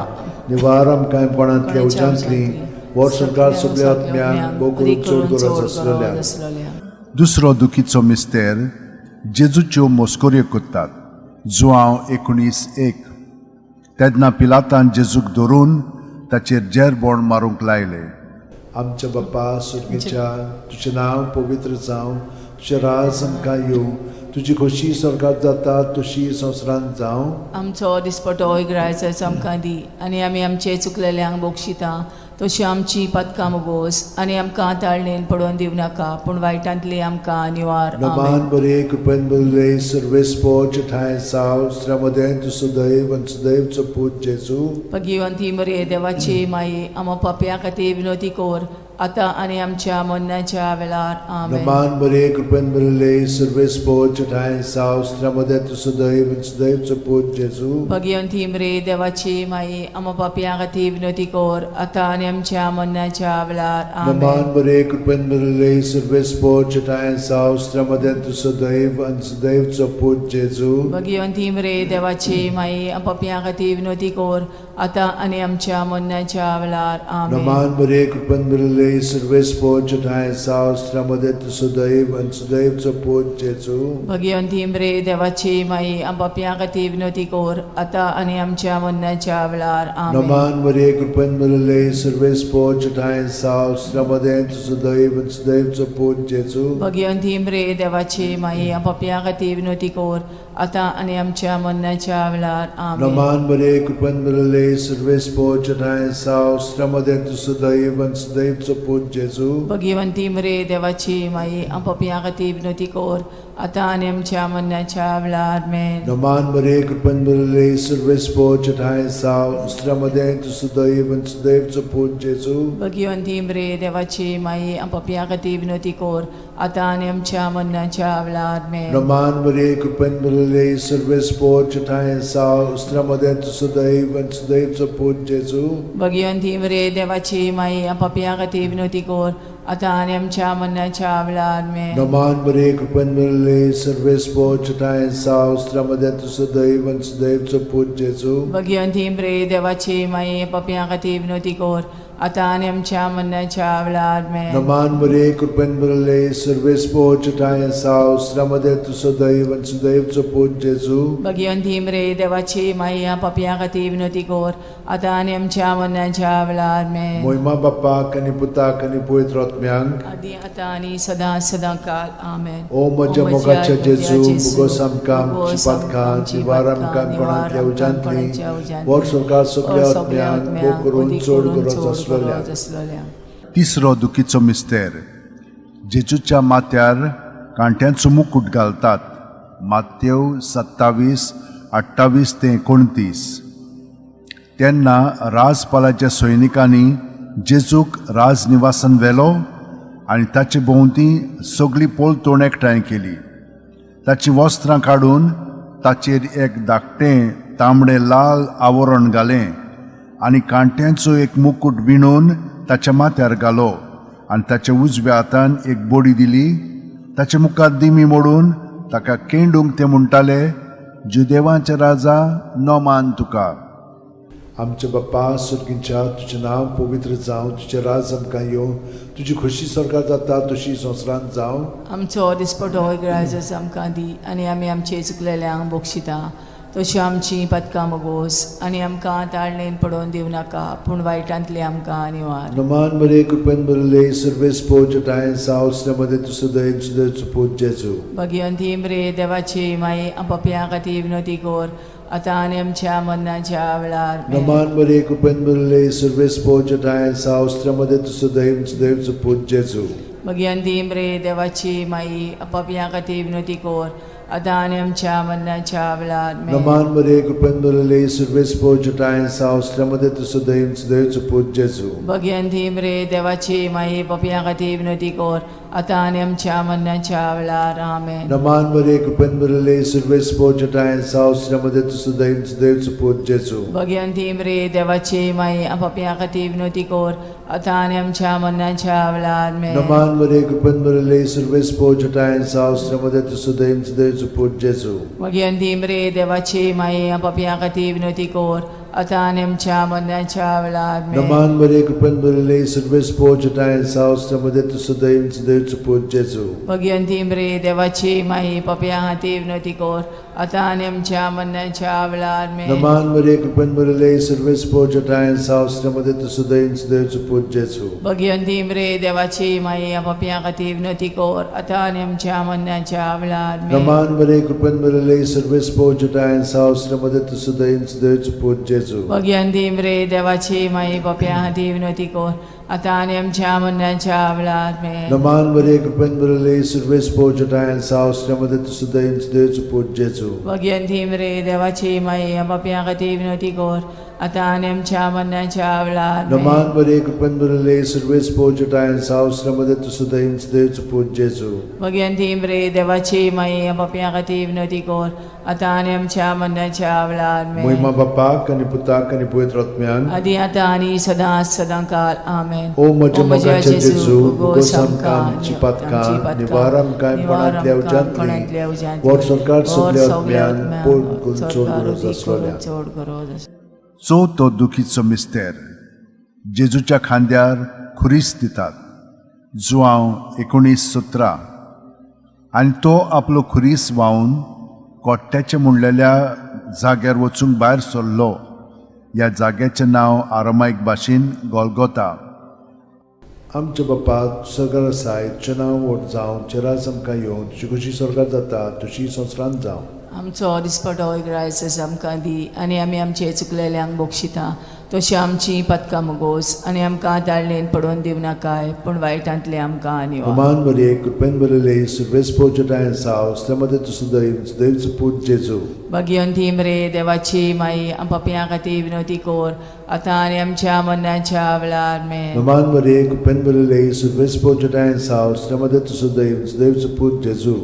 निवार आमकां कोणांतल्या उज्यांतली, वर्सभर सगळ्या आत्म्यांक भोव करून चड गरज आसलेल्या. दुसरो दुखीचो मिस्तेर, जेजूच्यो मस्कऱ्यो करतात. जुआंव 19:1. तेन्ना पिलातान जेजूक धरून ताचेर जेरबोण मारूंक लायलें. आमच्या बाप्पा सुर्गीच्या, तुजें नांव पवित्र जावं, तुजें राज आमकां येवं, तुजी खोशी स्वर्गात जाता तशी संवसारांत जावं. आमचो दिसपटो इगरायचो आमकां दी आनी आमी आमचे चुकलेल्यांक बक्षिता तशी आमची पदकां मोगोस आनी आमकां ताळणेन पडोवन दिवं नाका पूण वायटांतली आमकां निवार. आमेन. नमान बरे कृपेन बरले सर्वेस्पोच ठांय साव श्रमदें तूं सुदैव आनी सुदैवचो पूत जेजू. भगिवंती मरे देवाची माई, आमा पापया खातीर विनोती कोर आतां आनी आमच्या मरणाच्या वेळार. आमेन. नमान बरे कृपेन बरले सर्वेस्पोच ठांय साव श्रमदें तूं सुदैव आनी सुदैवचो पूत जेजू. भगिवंती मरे देवाची माई, आमा पापया खातीर विनोती कोर आतां आनी आमच्या मरणाच्या वेळार. आमेन. नमान बरे कृपेन बरले सर्वेस्पोच ठांय साव श्रमदें तूं सुदैव आनी सुदैवचो पूत जेजू. भगिवंती मरे देवाची माई, पापया खातीर विनोती कोर आतां आनी आमच्या मरणाच्या वेळार. आमेन. नमान बरे कृपेन बरले सर्वेस्पोच ठांय साव श्रमदें तूं सुदैव आनी सुदैवचो पूत जेजू. भगिवंती मरे देवाची माई, पापया खातीर विनोती कोर आतां आनी आमच्या मरणाच्या वेळार. आमेन. नमान मरे कृपेन भरले सर्वेस्पोच ठांय साव श्रमदें तूं सुदैव आनी सुदैवचो पूत जेजू. भगिवंती मरे देवाची माई, पापया खातीर विनोती कोर आतां आनी आमच्या मरणाच्या वेळार. आमेन. नमान मरे कृपेन भरले सर्वेस्पोच ठांय साव श्रमदें तूं सुदैव आनी सुदैवचो पूत जेजू. भगिवंती मरे देवाची माई, पापया खातीर विनोती कोर आतां आनी आमच्या मरणाच्या वेळार. आमेन. नमान मरे कृपेन भरले सर्वेस्पोच ठांय साव श्रमदें तूं सुदैव आनी सुदैवचो पूत जेजू. भगिवंती मरे देवाची माई, पापया खातीर विनोती कोर आतां आनी आमच्या मरणाच्या वेळार. आमेन. नमान मरे कृपेन भरले सर्वेस्पोच ठांय साव श्रमदें तूं सुदैव आनी सुदैवचो पूत जेजू. भगिवंती मरे देवाची माई, पापया खातीर विनोती कोर आतां आनी आमच्या मरणाच्या वेळार. आमेन. नमान मरे कृपेन भरले सर्वेस्पोच ठांय साव श्रमदें तूं सुदैव आनी सुदैवचो पूत जेजू. भगिवंती मरे देवाची माई, पापया खातीर विनोती कोर आतां आनी आमच्या मरणाच्या वेळार. आमेन. नमान मरे कृपेन भरले सर्वेस्पोच ठांय साव श्रमदें तूं सुदैव आनी सुदैवचो पूत जेजू. भगिवंती मरे देवाची माई, पापया खातीर विनोती कोर आतां आनी आमच्या मरणाच्या वेळार. आमेन. मोहिमा बाप्पाक आनी पुताक आनी पवित्र आत्म्यांक, आदी आतां आनी सदां सदां काल. आमेन. ओ म्हज्या मोगाच्या जेजू, मुगोस आमकां आमची पातकां निवार आमकां कोणांतल्या उज्यांतली, वर स्वर्गात सगल्या आत्म्यांक भोग करून चड गरज आसलेल्या. आसलेल्या. तिसरो दुखीचो मिस्तेर. जेजूच्या माथ्यार कांट्यांचो मुकूट घालतात. मात्यव 27:28 ते 29. तेन्ना राजपालाच्या सैनिकांनी जेजूक राजनिवासान व्हेलो आनी ताचे भोंवती सगळी पोलतोण एकठांय केली. ताचीं वस्त्रां काडून ताचेर एक धाकटें तांबडें लाल आवरण घालें आनी कांट्यांचो एक मुकूट विणून ताच्या माथ्यार घालो आनी ताच्या उजव्या हातान एक बडी दिली. ताचे मुखार दिमी मोडून ताका केंडूंक ते म्हणटाले, जुदेवांचे राजा, नमान तुका. आमच्या बाप्पा सुर्गींच्या, तुजें नांव पवित्र जावं, तुजें राज आमकां येवं, तुजी खोशी स्वर्गात जाता तशी संवसारांत जावं. आमचो दिसपटो इगराजस आमकां दी आनी आमी आमचे चुकलेल्यांक बक्षिता तशी आमची पदकां मोगोस आनी आमकां ताळणेन पडोवन दिवं नाका पूण वायटांतली आमकां निवार. नमान मरे कृपेन भरले सर्वेस्पोच ठांय साव श्रमदें तूं सुदैव सुदैवचो पूत जेजू. भगिवंती मरे देवाची माई, पापया खातीर विनोती कोर आतां आनी आमच्या मरणाच्या वेळार. आमेन. नमान मरे कृपेन भरले सर्वेस्पोच ठांय साव श्रमदें तूं सुदैव सुदैवचो पूत जेजू. भगिवंती मरे देवाची माई, पापया खातीर विनोती कोर आतां आनी आमच्या मरणाच्या वेळार. आमेन. नमान मरे कृपेन भरले सर्वेस्पोच ठांय साव श्रमदें तूं सुदैव सुदैवचो पूत जेजू. भगिवंती मरे देवाची माई, पापया खातीर विनोती कोर आतां आनी आमच्या मरणाच्या वेळार. आमेन. नमान मरे कृपेन भरले सर्वेस्पोच ठांय साव श्रमदें तूं सुदैव सुदैवचो पूत जेजू. भगिवंती मरे देवाची माई, पापया खातीर विनोती कोर आतां आनी आमच्या मरणाच्या वेळार. आमेन. नमान मरे कृपेन भरले सर्वेस्पोच ठांय साव श्रमदें तूं सुदैव सुदैवचो पूत जेजू. भगिवंती मरे देवाची माई, पापया खातीर विनोती कोर आतां आनी आमच्या मरणाच्या वेळार आमेन. नमान मरे कृपेन भरिल्ले सर्वेस्पोर जटायेन सावस मध्ये तूं सदैव सदैवचो पूत जेजू. भगिवंती मरे देवाची माई पापया खातीर विनवती कर आतां आनी आमच्या मरणाच्या वेळार आमेन. नमान मरे कृपेन भरिल्ले सर्वेस्पोर जटायेन सावस मध्ये तूं सदैव सदैवचो पूत जेजू. भगिवंती मरे देवाची माई पापया खातीर विनवती कर आतां आनी आमच्या मरणाच्या वेळार आमेन. नमान मरे कृपेन भरिल्ले सर्वेस्पोर जटायेन सावस मध्ये तूं सदैव सदैवचो पूत जेजू. भगिवंती मरे देवाची माई पापया खातीर विनवती कर आतां आनी आमच्या मरणाच्या वेळार आमेन. नमान मरे कृपेन भरिल्ले सर्वेस्पोर जटायेन सावस मध्ये तूं सदैव सदैवचो पूत जेजू. भगिवंती मरे देवाची माई पापया खातीर विनवती कर आतां आनी आमच्या मरणाच्या वेळार आमेन. नमान मरे कृपेन भरिल्ले सर्वेस्पोर जटायेन सावस मध्ये तूं सदैव सदैवचो पूत जेजू. भगिवंती मरे देवाची माई पापया खातीर विनवती कर आतां आनी आमच्या मरणाच्या वेळार आमेन. महिमा बापाक आनी पुताक आनी पवित्र आत्म्याक. आदी आतां आनी सदां सदां काल आमेन. ओ म्हज्या मोगाच्या जेजू, उगोस आमकां आमची पातकां, निवार आमकां कोणांतल्या उज्यांतली, व्हड सरकार सगल्या आत्म्यान पोड करून चड गरज आसलोल्या. चड गरज आसलोल्या. चवथो दुखीचो मिस्तेर जेजूच्या खांद्यार खुरीस दितात, जुआंव 19:17. आनी तो आपलो खुरीस व्हांवन कोट्ट्याचें म्हणलेल्या जाग्यार वचूंक भायर सरलो. ह्या जाग्याचें नांव आरामायक भाशेन गोलगोता. आमच्या बापा सरकार आसाय, तुजें नांव व्हड जावं, तुजें राज आमकां येवं, तुजी खुशी स्वर्गात जाता तशी संवसारांत जावं. आमचो दिसपटो इग्रायस आमकां दी आनी आमी आमचे चुकलेल्यांक बक्षिता तशी आमची पदकां मुगोस आनी आमकां ताळणेन पडोवन दिवनाकाय पूण वायटांतले आमकां निवार. नमान मरे कृपेन भरिल्ले सर्वेस्पोर जटायेन सावस मध्ये तूं सदैव सदैवचो पूत जेजू. भगिवंती मरे देवाची माई पापयां खातीर विनवती कर आतां आनी आमच्या मरणाच्या वेळार आमेन. नमान मरे कृपेन भरिल्ले सर्वेस्पोर जटायेन सावस मध्ये तूं सदैव सदैवचो पूत जेजू.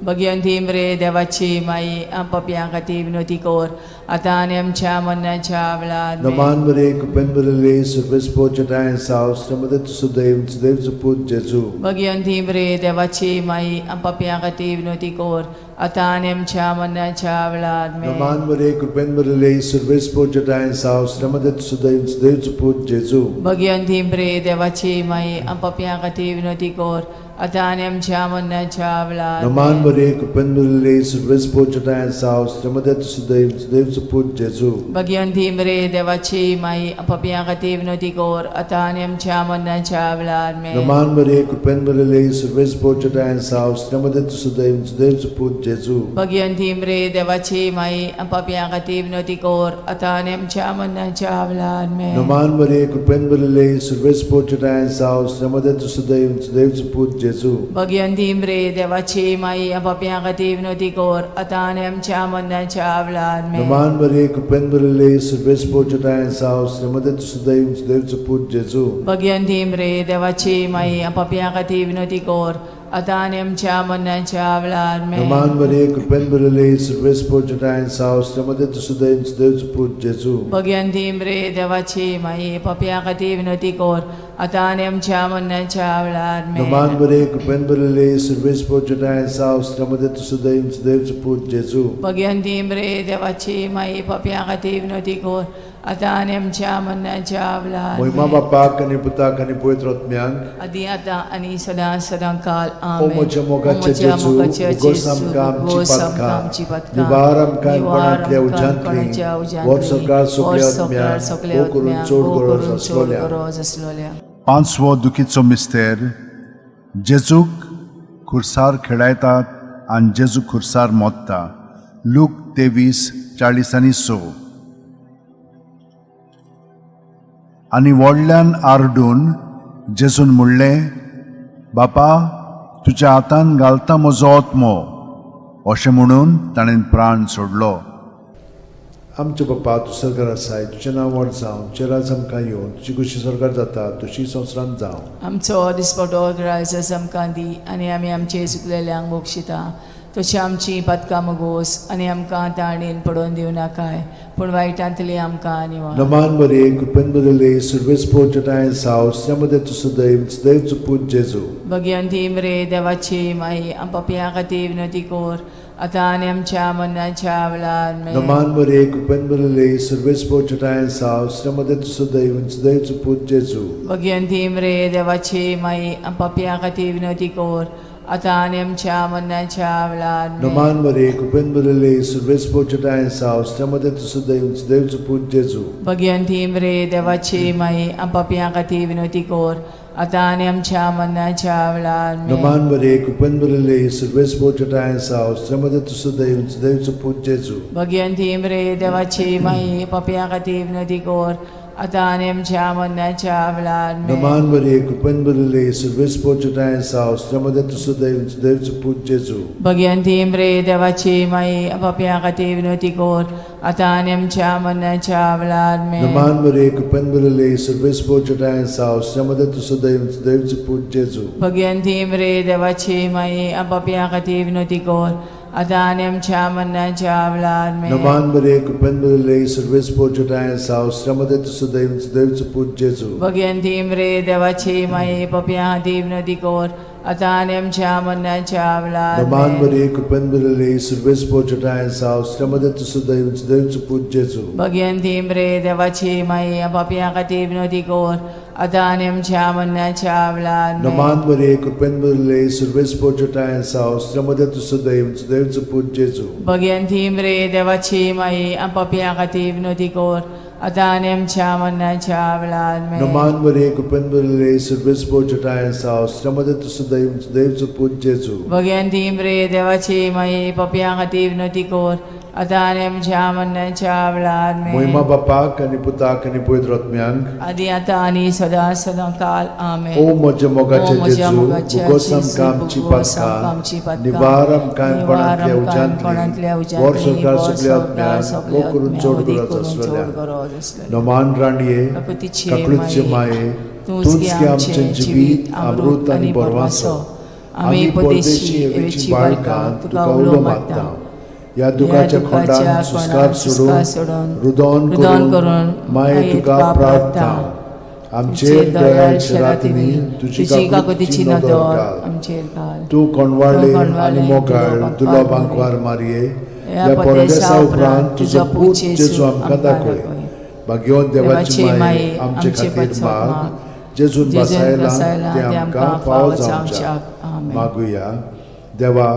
भगिवंती मरे देवाची माई पापयां खातीर विनवती कर आतां आनी आमच्या मरणाच्या वेळार आमेन. नमान मरे कृपेन भरिल्ले सर्वेस्पोर जटायेन सावस मध्ये तूं सदैव सदैवचो पूत जेजू. भगिवंती मरे देवाची माई पापयां खातीर विनवती कर आतां आनी आमच्या मरणाच्या वेळार आमेन. नमान मरे कृपेन भरिल्ले सर्वेस्पोर जटायेन सावस मध्ये तूं सदैव सदैवचो पूत जेजू. भगिवंती मरे देवाची माई पापयां खातीर विनवती कर आतां आनी आमच्या मरणाच्या वेळार नमान आमेन. मरे कृपेन भरिल्ले सर्वेस्पोर जटायेन सावस मध्ये तूं सदैव सदैवचो पूत जेजू. भगिवंती मरे देवाची माई पापयां खातीर विनवती कर आतां आनी आमच्या मरणाच्या वेळार आमेन. नमान मरे कृपेन भरिल्ले सर्वेस्पोर जटायेन सावस मध्ये तूं सदैव सदैवचो पूत जेजू. भगिवंती मरे देवाची माई पापयां खातीर विनवती कर आतां आनी आमच्या मरणाच्या वेळार आमेन. नमान मरे कृपेन भरिल्ले सर्वेस्पोर जटायेन सावस मध्ये तूं सदैव सदैवचो पूत जेजू. भगिवंती मरे देवाची माई पापयां खातीर विनवती कर आतां आनी आमच्या मरणाच्या वेळार आमेन. नमान मरे कृपेन भरिल्ले सर्वेस्पोर जटायेन सावस मध्ये तूं सदैव सदैवचो पूत जेजू. भगिवंती मरे देवाची माई पापयां खातीर विनवती कर आतां आनी आमच्या मरणाच्या वेळार आमेन. नमान मरे कृपेन भरिल्ले सर्वेस्पोर जटायेन सावस मध्ये तूं सदैव सदैवचो पूत जेजू. भगिवंती मरे देवाची माई पापयां खातीर विनवती कर आतां आनी आमच्या मरणाच्या वेळार आमेन. नमान मरे कृपेन भरिल्ले सर्वेस्पोर जटायेन सावस मध्ये तूं सदैव सदैवचो पूत जेजू. भगिवंती मरे देवाची माई पापयां खातीर विनवती कर आतां आनी आमच्या मरणाच्या वेळार महिमा आमेन. बापाक आनी पुताक आनी पवित्र आत्म्याक. आदी आतां आनी सदां सदां काल ओ आमेन. म्हज्या मोगाच्या ओ म्हज्या जेजू, मोगाच्या उगोस जेजू, आमकां आमची उगोस आमकां पातकां, आमची पातकां, निवार आमकां निवार कोणांतल्या आमकां उज्यांतली, कोणाच्या उज्यांतली, व्हड सरकार सगल्या व्हड सरकार आत्म्याक, सगल्या भोव करून आत्म्याक, चड भोव गरज करून चड आसलोल्या. गरज आसलोल्या. पांचवो दुखीचो मिस्तेर जेजूक खुर्सार खेळायतात आनी जेजू खुर्सार मोत्ता, लूक 23:46. आनी व्हडल्यान आरडून जेजून म्हणलें, बापा तुज्या हातान घालता म्हजो आत्मो. अशें म्हणून ताणें प्राण सोडलो. आमच्या बापा तूं सरकार आसाय, तुजें नांव व्हड जावं, तुजें राज आमकां येवं, तुजी खुशी स्वर्गार जाता तशी संवसारांत जावं. आमचो दिसपटो ग्रायस आमकां दी आनी आमी आमचे चुकलेल्यांक बक्षिता तशी आमची पातकां मगोस आनी आमकां ताणेन पडोवन दिवं नाकाय पूण वायटांतली आमकां निवार. नमान मरे कृपेन बरले सुर्वेस पोचटाय साव श्रमदे तू सदैव सदैव पूत जेजू. भगवंती मरे देवाची माई, आम पापयां खातीर विनवती कर आतां आनी आमच्या मरणाच्या वेळार. आमेन. नमान मरे कृपेन बरले सुर्वेस पोचटाय साव श्रमदे तू सदैव सदैव पूत जेजू. भगवंती मरे देवाची माई, आम पापयां खातीर विनवती कर आतां आनी आमच्या मरणाच्या वेळार. आमेन. नमान मरे कृपेन बरले सुर्वेस पोचटाय साव श्रमदे तू सदैव सदैव पूत जेजू. भगवंती मरे देवाची माई, आम पापयां खातीर विनवती कर आतां आनी आमच्या मरणाच्या वेळार. आमेन. नमान मरे कृपेन बरले सुर्वेस पोचटाय साव श्रमदे तू सदैव सदैव पूत जेजू. भगवंती मरे देवाची माई, पापयां खातीर विनवती कर आतां आनी आमच्या मरणाच्या वेळार. आमेन. नमान मरे कृपेन बरले सुर्वेस पोचटाय साव श्रमदे तू सदैव सदैव पूत जेजू. भगवंती मरे देवाची माई, पापयां खातीर विनवती कर आतां आनी आमच्या मरणाच्या वेळार. आमेन. नमान मरे कृपेन बरले सुर्वेस पोचटाय साव श्रमदे तू सदैव सदैव पूत जेजू. भगवंती मरे देवाची माई, पापयां खातीर विनवती कर आतां आनी आमच्या मरणाच्या वेळार. आमेन. नमान मरे कृपेन बरले सुर्वेस पोचटाय साव श्रमदे तू सदैव सदैव पूत जेजू. भगवंती मरे देवाची माई, पापयां खातीर विनवती कर आतां आनी आमच्या मरणाच्या वेळार. नमान आमेन. मरे कृपेन बरले सुर्वेस पोचटाय साव श्रमदे तू सदैव सदैव पूत जेजू. भगवंती मरे देवाची माई, पापयां खातीर विनवती कर आतां आनी आमच्या मरणाच्या वेळार. आमेन. नमान मरे कृपेन बरले सुर्वेस पोचटाय साव श्रमदे तू सदैव सदैव पूत जेजू. भगवंती मरे देवाची माई, पापयां खातीर विनवती कर आतां आनी आमच्या मरणाच्या वेळार. आमेन. नमान मरे कृपेन बरले सुर्वेस पोचटाय साव श्रमदे तू सदैव सदैव पूत जेजू. भगवंती मरे देवाची माई, पापयां खातीर विनवती कर आतां आनी आमच्या मरणाच्या वेळार. आमेन. मोहिमा बापाक आनी पुताक आनी पवित्र आत्म्यांक, आदी आतां आनी सदां सदां काल. आमेन. ओ म्हज्या मोगाचे ओ म्हज्या जेजू, मोगाचे भोगोस जेजू, आमकां आमची भोगोस आमकां आमची पातकां, पातकां, निवार आमकां निवार कोणांतल्या आमकां कोणांतल्या उज्यांतली, उज्यांतली, वर सरकार वर सगल्या सरकार आत्म्यांक, सगल्या वो करून आत्म्यांक, चड वदी गरज करून चड आसलेल्या. गरज आसलेल्या. नमान राणये, काकुतीचे काकुळचे माये, माये, तूंच तूंच गे गे आमचें आमचें जिवीत, अमृत आनी बरवासो. आमी परदेशी एवेची बाळकां तुका उलो मारता. ह्या दुखाच्या खोंडान सुस्कार सोडून, रुदोन रुदोन करून करून माये तुका प्रार्थना. आमचेर दयाळ रातींनी तुजी तुजी काकुतीची काकुतीची नदर नदर घाल. आमचेर घाल. तूं कोणवाळे तूं कोणवाळे आनी मोगाळ तुलो तुलो बांकवार बांकवार मारये, ह्या ह्या परदेसा परदेसा उपरांत उपरांत तुजो पूत जेजू आमकां दाखय. भाग्यवंत देवाची माये, आमचे खातीर माग. जेजून जेजून बसायला बसायला तें आमकां फावो जावच्या. आमेन. मागुया. देवा,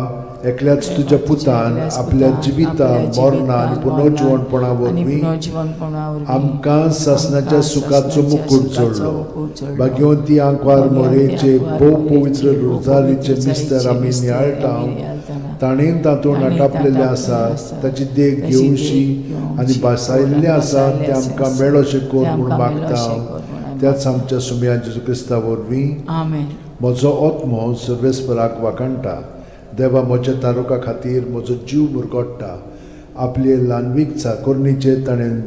एकल्याच तुज्या पुतान एकल्याच आपल्या पुतान जिविता आपल्या मरणा आनी जिवितान, पुनर्जिवणपणा मरणान आनी वरवीं पुनर्जिवणपणा वरवीं आमकां सासणाच्या आमकां सुखाचो सासणाच्या मुकूट सुखाचो जोडलो. मुकूट जोडलो. भाग्यवंती आंकवार भाग्यवंती मोरेचे आंकवार भोव मोरेचे पवित्र भोव रोजारीचे पवित्र मिस्तर आमी रोजारीचे नियाळटा, मिस्तर आमी नियाळटाना, ताणें तातूंत ताणें आटापलेलें तातूंत आसा आसा, ताची देख ताची देख घेवशी घेवची आनी बसायल्लें आसा बसायल्लें तें आमकां आसा, मेळोशें कर तें म्हूण आमकां मागता मेळोशें कर म्हूण आमी त्याच आमच्या सुमया जेजू क्रिस्ता वरवीं. आमेन. म्हजो आत्मो सर्वेस्पराक वाखाणटा. देवा म्हज्या तारुका खातीर म्हजो जीव मुरगोट्टा. आपले ल्हानवीक चाकोरणीचेर ताणें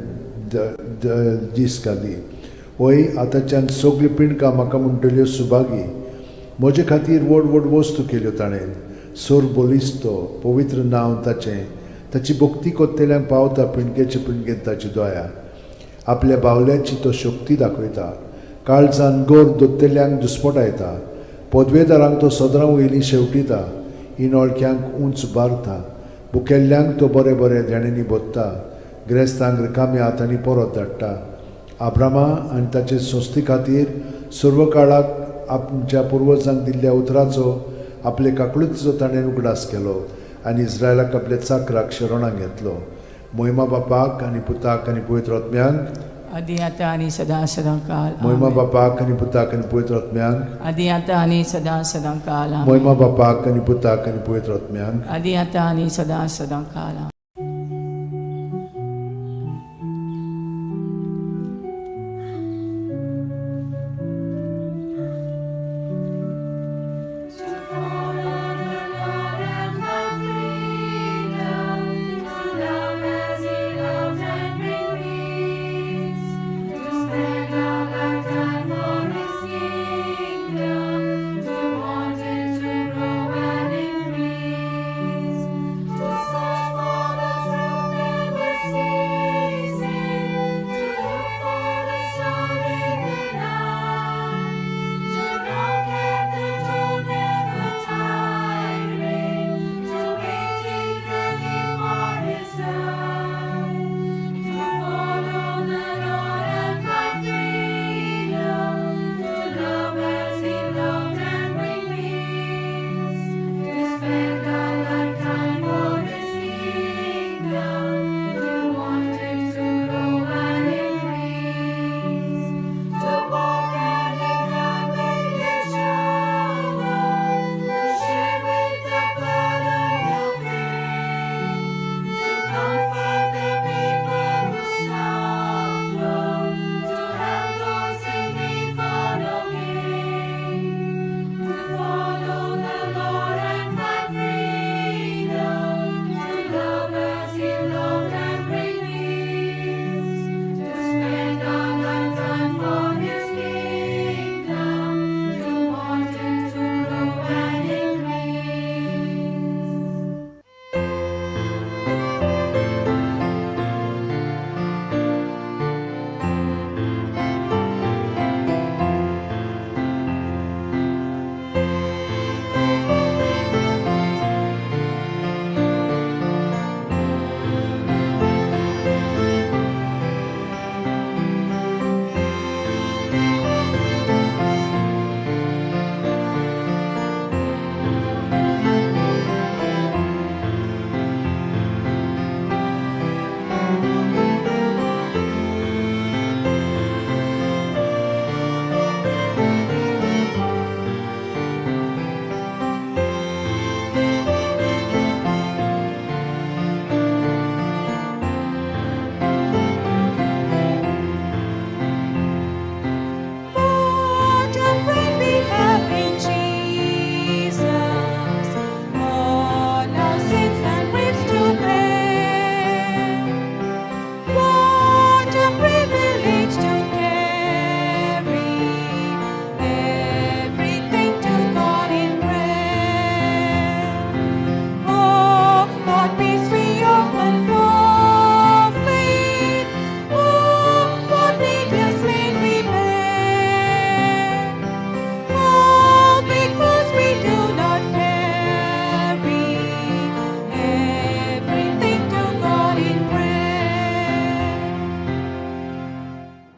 दीस घाली. वय, आतांच्यान सगल्यो पिंडकां म्हाका म्हणटल्यो सुभागी. म्हजे खातीर व्हड व्हड वस्तू केल्यो ताणें. सोर बलिस्तो पवित्र नांव ताचें. ताची भक्ती कोत्तेल्यांक पावता पिंडकेचे पिंडकेन ताची दया. आपल्या बावल्यांची तो शक्ती दाखयता. काळजान गोर दोत्तेल्यांक दुस्पटायता. पदवेदारांक तो सदरां वयलीं शेवटिता. इनोळक्यांक उंच बारता. भुकेल्ल्यांक तो बरें बरें देण्यांनी भोत्ता. ग्रेस्तांक रिकाम्या हातांनी परत धाडटा. आब्रामा आनी ताचे संस्थे खातीर सर्व काळाक आमच्या पुर्वजांक दिल्ल्या उतराचो आपले काकळुतीचो ताणें उगडास केलो आनी इस्रायलाक आपल्या चाकराक शरणाक घेतलो. मोहिमा बापाक आनी पुताक आनी पवित्र आत्म्यांक, आदी आतां आनी सदां सदां काल. मोहिमा आमेन. बापाक आनी पुताक आनी पवित्र आत्म्यांक, आदी आतां आनी सदां सदां काल. आमेन. मोहिमा बापाक आनी पुताक आनी पवित्र आत्म्यांक, आदी आतां आनी सदां सदां काल. आमेन. To follow the Lord and find freedom, to love as He loved and bring peace, to spend our lifetime for His kingdom, to want it to grow and increase.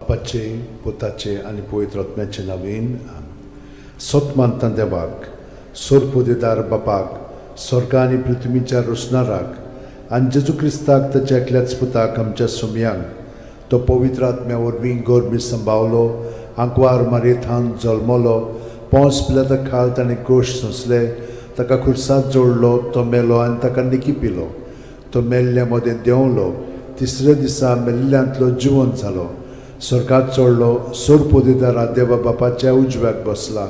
बापाचे, पुताचे आनी पवित्र आत्म्याचे नांवान. सत मानता देवाक, सोरपोदेदार बापाक, स्वर्गा आनी पृथ्वीच्या रोसणाराक, आनी जेजू क्रिस्ताक, ताच्या एकल्याच पुताक, आमच्या सुमयांक, तो पवित्र आत्म्या वरवीं गोरमी संभावलो, आंकवार मारयेथान जल्मलो, पोंस पिलाता खाल ताणें क्रोश सोंसले, ताका खुर्सात जोडलो, तो मेलो आनी ताका निकी पिलो, तो मेल्ल्या मदें देंवलो, तिसऱ्या दिसा मेल्ल्यांतलो जिवंत जालो, स्वर्गात चडलो, सोरपोदेदारा देवा बापाच्या उजव्याक बसला,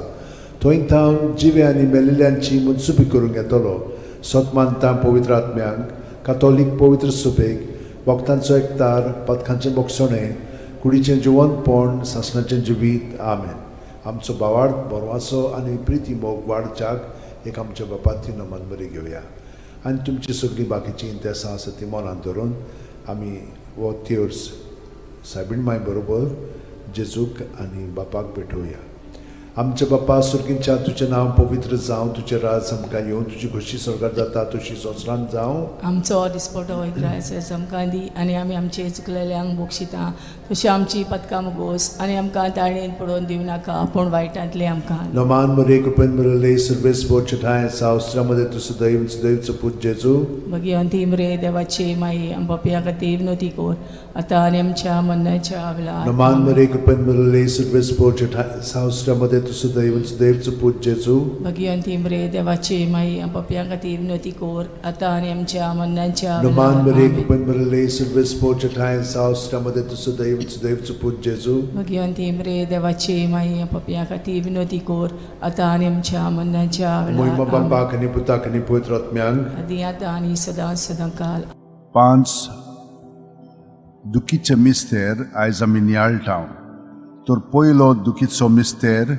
थंय थावन जिवे आनी मेल्ल्यांची मुनसुबी करूंक येतलो. सत मानता पवित्र आत्म्यांक, कातोलीक पवित्र सुबेक, भक्तांचो एकतार, पदकांचें बोगसणें, कुडीचें जिवंतपण, सासणाचें जिवीत. आमेन. आमचो भावार्थ, बरवासो आनी प्रिती मोग वाडच्याक एक आमच्या बापाती नमन बरी घेवया आनी तुमची सगळीं बाकीचीं इंतेसां आसा ती मनांत धरून आमी हो तेर्स सायबीण माय बरोबर जेजूक आनी बापाक भेटोवया. आमच्या बापा सुर्गींच्या, तुजें नांव पवित्र जावं, तुजें राज आमकां येवं, तुजी खोशी स्वर्गात जाता तशी संवसारांत जावं. आमचो दिसपटो इग्रायस आमकां दी आनी आमी आमचे चुकलेल्यांक बक्षिता तशी आमची पदकां मुगोस आनी आमकां ताळणेन पडोवन दिवं नाका, पूण वायटांतले आमकां. नमान मरे, कृपेन मरले, सर्वेस बोचठाय सावस्त्रामध्ये तूं सदैव सदैवचो पूत जेजू. भगिवंती मरे देवाची माई, आमच्या खातीर विनवती कर, आतां आनी आमच्या मरणाच्या वेळार. नमान मरे, कृपेन मरले, सर्वेस बोचठाय सावस्त्रामध्ये तूं सदैव सदैवचो पूत जेजू. भगिवंती मरे देवाची माई, आमच्या खातीर विनवती कर, आतां आनी आमच्या मरणाच्या नमान मरे, वेळार. कृपेन मरले, सर्वेस बोचठाय सावस्त्रामध्ये तूं सदैव सदैवचो पूत जेजू. भगिवंती मरे देवाची माई, आमच्या खातीर विनवती कर, आतां आनी आमच्या मरणाच्या मोहिमा वेळार. आमेन. बापाक आनी पुताक आनी पवित्र आत्म्यांक. आदी आतां आनी सदां सदां काल. पांच दुखीचे मिस्तेर आयज आमी नियाळटा. तर पयलो दुखीचो मिस्तेर,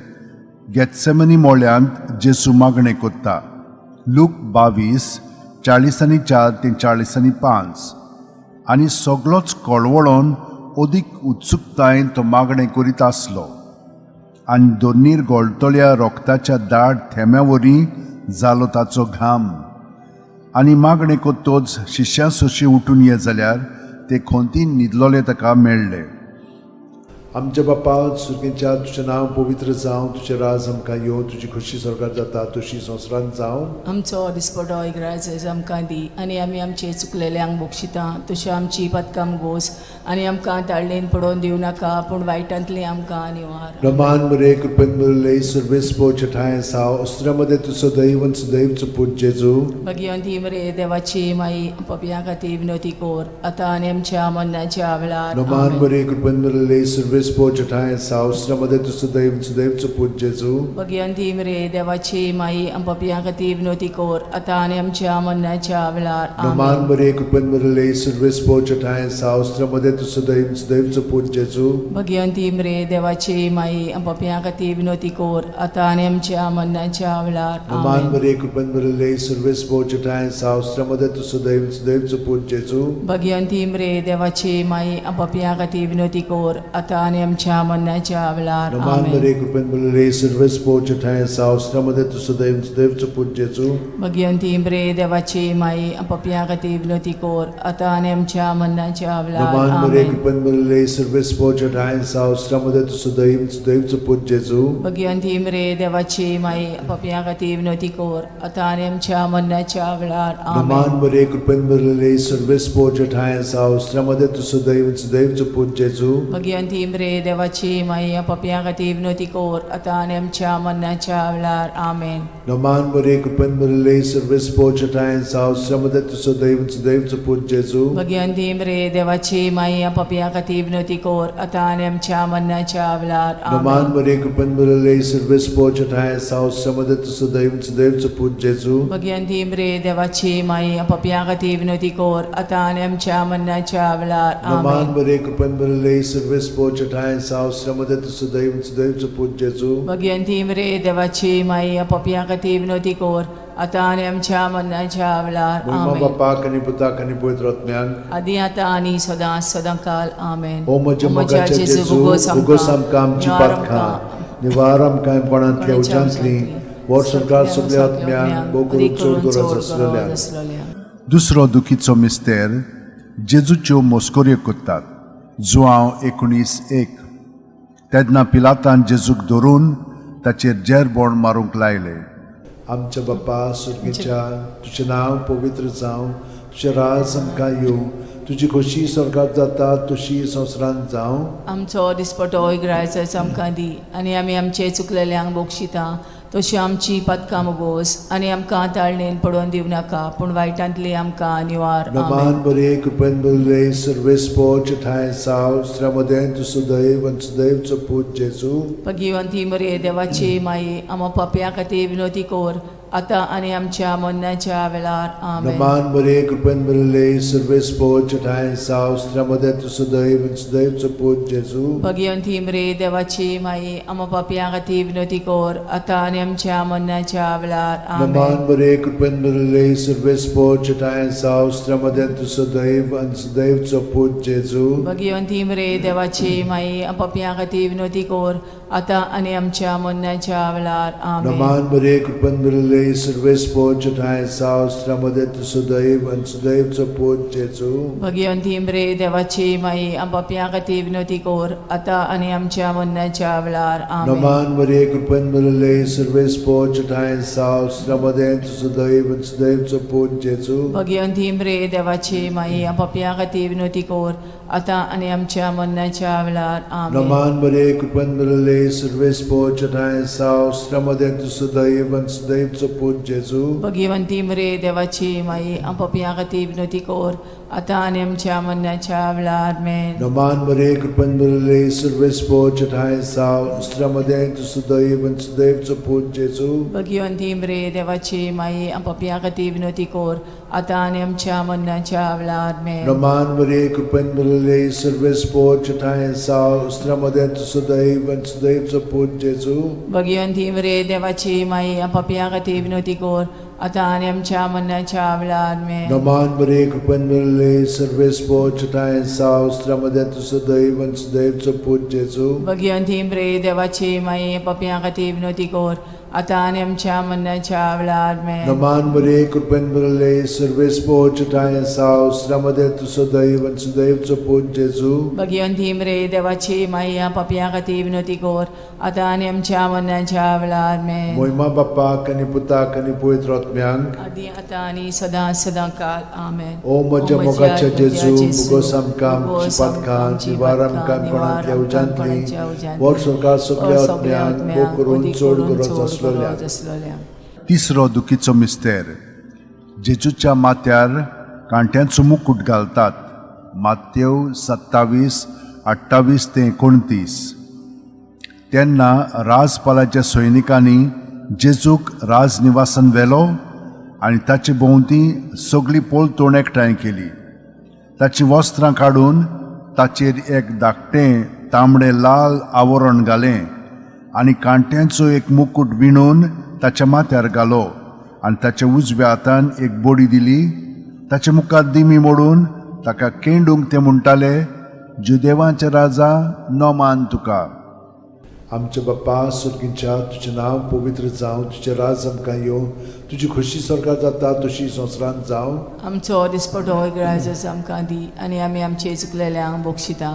गेत्सेमनी मोळ्यांत जेजू मागणें कोत्ता. लूक 22, 44 ते 45. आनी सगलोच कळवळोन अदीक उत्सुकतायेन तो मागणें करीत आसलो आनी दोनीर गोळटल्या रोगताच्या दाट थेंब्या वरी जालो ताचो घाम. आनी मागणें कोत्तोच शिश्यां सोशी उठून ये जाल्यार ते खोंतीन न्हिदलोले ताका मेळ्ळे. आमच्या बापा सुर्गींच्या, तुजें नांव पवित्र जावं, तुजें राज आमकां येवं, तुजी खोशी स्वर्गात जाता तशी संवसारांत जावं. आमचो दिसपटो इग्राज आमकां दी आनी आमी आमचे चुकलेल्यांक बक्षिता तशी आमची पदकां गोस आनी आमकां ताळणेन पडोवन दिवं नाका, पूण वायटांतली आमकां निवार. रमान मरे, कृपेन मरले, सर्वेस पोचठाय साव अस्त्रामध्ये तूं सदैव सदैवचो पूत जेजू. भगिवंती मरे देवाची माई, पपया खातीर विनवती कर, आतां आनी आमच्या मरणाच्या वेळार. रमान आमेन. मरे, कृपेन मरले, सर्वेस पोचठाय साव अस्त्रामध्ये तूं सदैव सदैवचो पूत जेजू. भगिवंती मरे देवाची माई, पपया खातीर विनवती कर, आतां आनी आमच्या मरणाच्या वेळार. रमान आमेन. मरे, कृपेन मरले, सर्वेस पोचठाय साव अस्त्रामध्ये तूं सदैव सदैवचो पूत जेजू. भगिवंती मरे देवाची माई, पपया खातीर विनवती कर, आतां आनी आमच्या मरणाच्या वेळार. रमान आमेन. मरे, कृपेन मरले, सर्वेस पोचठाय साव अस्त्रामध्ये तूं सदैव सदैवचो पूत जेजू. भगिवंती मरे देवाची माई, पपया खातीर विनवती कर, आतां आनी आमच्या मरणाच्या वेळार. रमान आमेन. मरे, कृपेन मरले, सर्वेस पोचठाय साव अस्त्रामध्ये तूं सदैव सदैवचो पूत जेजू. भगिवंती मरे देवाची माई, पपया खातीर विनवती कर, आतां आनी आमच्या मरणाच्या वेळार. रमान मरे, आमेन. कृपेन मरले, सर्वेस पोचठाय साव अस्त्रामध्ये तूं सदैव सदैवचो पूत जेजू. भगिवंती मरे देवाची माई, पपया खातीर विनवती कर, आतां आनी आमच्या मरणाच्या वेळार. रमान आमेन. मरे, कृपेन मरले, सर्वेस पोचठाय साव अस्त्रामध्ये तूं सदैव सदैवचो पूत जेजू. भगिवंती मरे देवाची माई, पपया खातीर विनवती कर, आतां आनी आमच्या मरणाच्या वेळार. आमेन. रमान मरे, कृपेन मरले, सर्वेस पोचठाय साव अस्त्रामध्ये तूं सदैव सदैवचो पूत जेजू. भगिवंती मरे देवाची माई, पपया खातीर विनवती कर, आतां आनी आमच्या मरणाच्या वेळार. रमान आमेन. मरे, कृपेन मरले, सर्वेस पोचठाय साव अस्त्रामध्ये तूं सदैव सदैवचो पूत जेजू. भगिवंती मरे देवाची माई, पपया खातीर विनवती कर, आतां आनी आमच्या मरणाच्या वेळार. रमान आमेन. मरे, कृपेन मरले, सर्वेस पोचठाय साव अस्त्रामध्ये तूं सदैव सदैवचो पूत जेजू. भगिवंती मरे देवाची माई, पपया खातीर विनवती कर, आतां आनी आमच्या मरणाच्या वेळार. मोहिमा आमेन. बापाक आनी पुताक आनी पवित्र आत्म्याक. आदी आतां आनी सदां सदां काल. आमेन. ओ म्हज्या मोगाच्या जेजू, उगोस आमकां आमची पातकां, निवार आमकां कोणांतल्या उज्यांतली, वर्सभर सगल्या आत्म्यांक, भोव करून चड गरज आसलेल्या. दुसरो दुखीचो मिस्तेर, जेजूच्यो मोस्कोऱ्यो कोत्तात. जुआंव 19:1. तेन्ना पिलातान जेजूक धरून ताचेर जेरबोण मारूंक लायलें. आमच्या बापा सुर्गीच्या, तुजें नांव पवित्र जावं, तुजें राज आमकां येवं, तुजी खोशी स्वर्गात जाता तशी संवसारांत जावं. आमचो दिसपटो इग्रायचो आमकां दी आनी आमी आमचे चुकलेल्यांक बक्षिता तशी आमची पदकां मोगोस आनी आमकां ताळणेन पडोवन दिवं नाका पूण वायटांतली आमकां निवार. आमेन. नमान बरे कृपेन बरले सर्वेस्पोच ठांय साव स्त्र्यामदें तूं सुदैव आनी सुदैवचो पूत जेजू. भगिवंती मरे देवाची माई, आमा पापया खातीर विनोती कोर आतां आनी आमच्या मरणाच्या वेळार. आमेन. नमान बरे कृपेन बरले सर्वेस्पोच ठांय साव स्त्र्यामदें तूं सुदैव आनी सुदैवचो पूत जेजू. भगिवंती मरे देवाची माई, आमा पापया खातीर विनोती कोर आतां आनी आमच्या मरणाच्या वेळार. आमेन. नमान बरे कृपेन बरले सर्वेस्पोच ठांय साव स्त्र्यामदें तूं सुदैव आनी सुदैवचो पूत जेजू. भगिवंती मरे देवाची माई, पापया खातीर विनोती कोर आतां आनी आमच्या मरणाच्या वेळार. आमेन. नमान बरे कृपेन बरले सर्वेस्पोच ठांय साव स्त्र्यामदें तूं सुदैव आनी सुदैवचो पूत जेजू. भगिवंती मरे देवाची माई, पापया खातीर विनोती कोर आतां आनी आमच्या मरणाच्या वेळार. आमेन. नमान मरे कृपेन भरिल्ले सर्वेस्पोच ठांय साव स्त्र्यामदें तूं सुदैव आनी सुदैवचो पूत जेजू. भगिवंती मरे देवाची माई, पापया खातीर विनोती कोर आतां आनी आमच्या मरणाच्या वेळार. आमेन. नमान मरे कृपेन भरिल्ले सर्वेस्पोच ठांय साव स्त्र्यामदें तूं सुदैव आनी सुदैवचो पूत जेजू. भगिवंती मरे देवाची माई, पापया खातीर विनोती कोर आतां आनी आमच्या मरणाच्या वेळार. आमेन. नमान मरे कृपेन भरिल्ले सर्वेस्पोच ठांय साव स्त्र्यामदें तूं सुदैव आनी सुदैवचो पूत जेजू. भगिवंती मरे देवाची माई, पापया खातीर विनोती कोर आतां आनी आमच्या मरणाच्या वेळार. आमेन. नमान मरे कृपेन भरिल्ले सर्वेस्पोच ठांय साव स्त्र्यामदें तूं सुदैव आनी सुदैवचो पूत जेजू. भगिवंती मरे देवाची माई, पापया खातीर विनोती कोर आतां आनी आमच्या मरणाच्या वेळार. आमेन. नमान मरे कृपेन भरिल्ले सर्वेस्पोच ठांय साव स्त्र्यामदें तूं सुदैव आनी सुदैवचो पूत जेजू. भगिवंती मरे देवाची माई, पापया खातीर विनोती कोर आतां आनी आमच्या मरणाच्या वेळार. आमेन. नमान मरे कृपेन भरिल्ले सर्वेस्पोच ठांय साव स्त्र्यामदें तूं सुदैव आनी सुदैवचो पूत जेजू. भगिवंती मरे देवाची माई, पापया खातीर विनोती कोर आतां आनी आमच्या मरणाच्या वेळार. आमेन. मोहिमा बाप्पाक आनी पुताक आनी पवित्र आत्म्यांक, आदी आतां आनी सदां सदां काल. आमेन. ओ म्हज्या मोगाच्या जेजू, मुगोस आमकां आमची पातकां निवार आमकां कोणांतल्या उज्यांतली, वर सरकार सगल्या आत्म्यांक भोग करून चड गरज आसलोल्या. आसलोल्या. तिसरो दुखीचो मिस्तेर. जेजूच्या माथ्यार कांट्यांचो मुकूट घालतात. मातेव 27 28 ते 29. तेन्ना राजपालाच्या सैनिकांनी जेजूक राजनिवासान व्हेलो आनी ताचे भोंवती सगळी पोलतोण एकठांय केली. ताचीं वस्त्रां काडून ताचेर एक धाकटें तांबडें लाल आवरण घालें आनी कांट्यांचो एक मुकूट विणून ताच्या माथ्यार घालो आनी ताच्या उजव्या हातान एक बडी दिली. ताचे मुखार दिमी मोडून ताका केंडूंक ते म्हणटाले, जुदेवांचे राजा, नमान तुका. आमच्या बाप्पा सुर्गींच्या, तुजें नांव पवित्र जावं, तुजें राज आमकां येवं, तुजी खोशी स्वर्गात जाता तशी संवसारांत जावं. आमचो दिसपटो इगराजच आमकां दी आनी आमी आमचे चुकलेल्यांक बक्षिता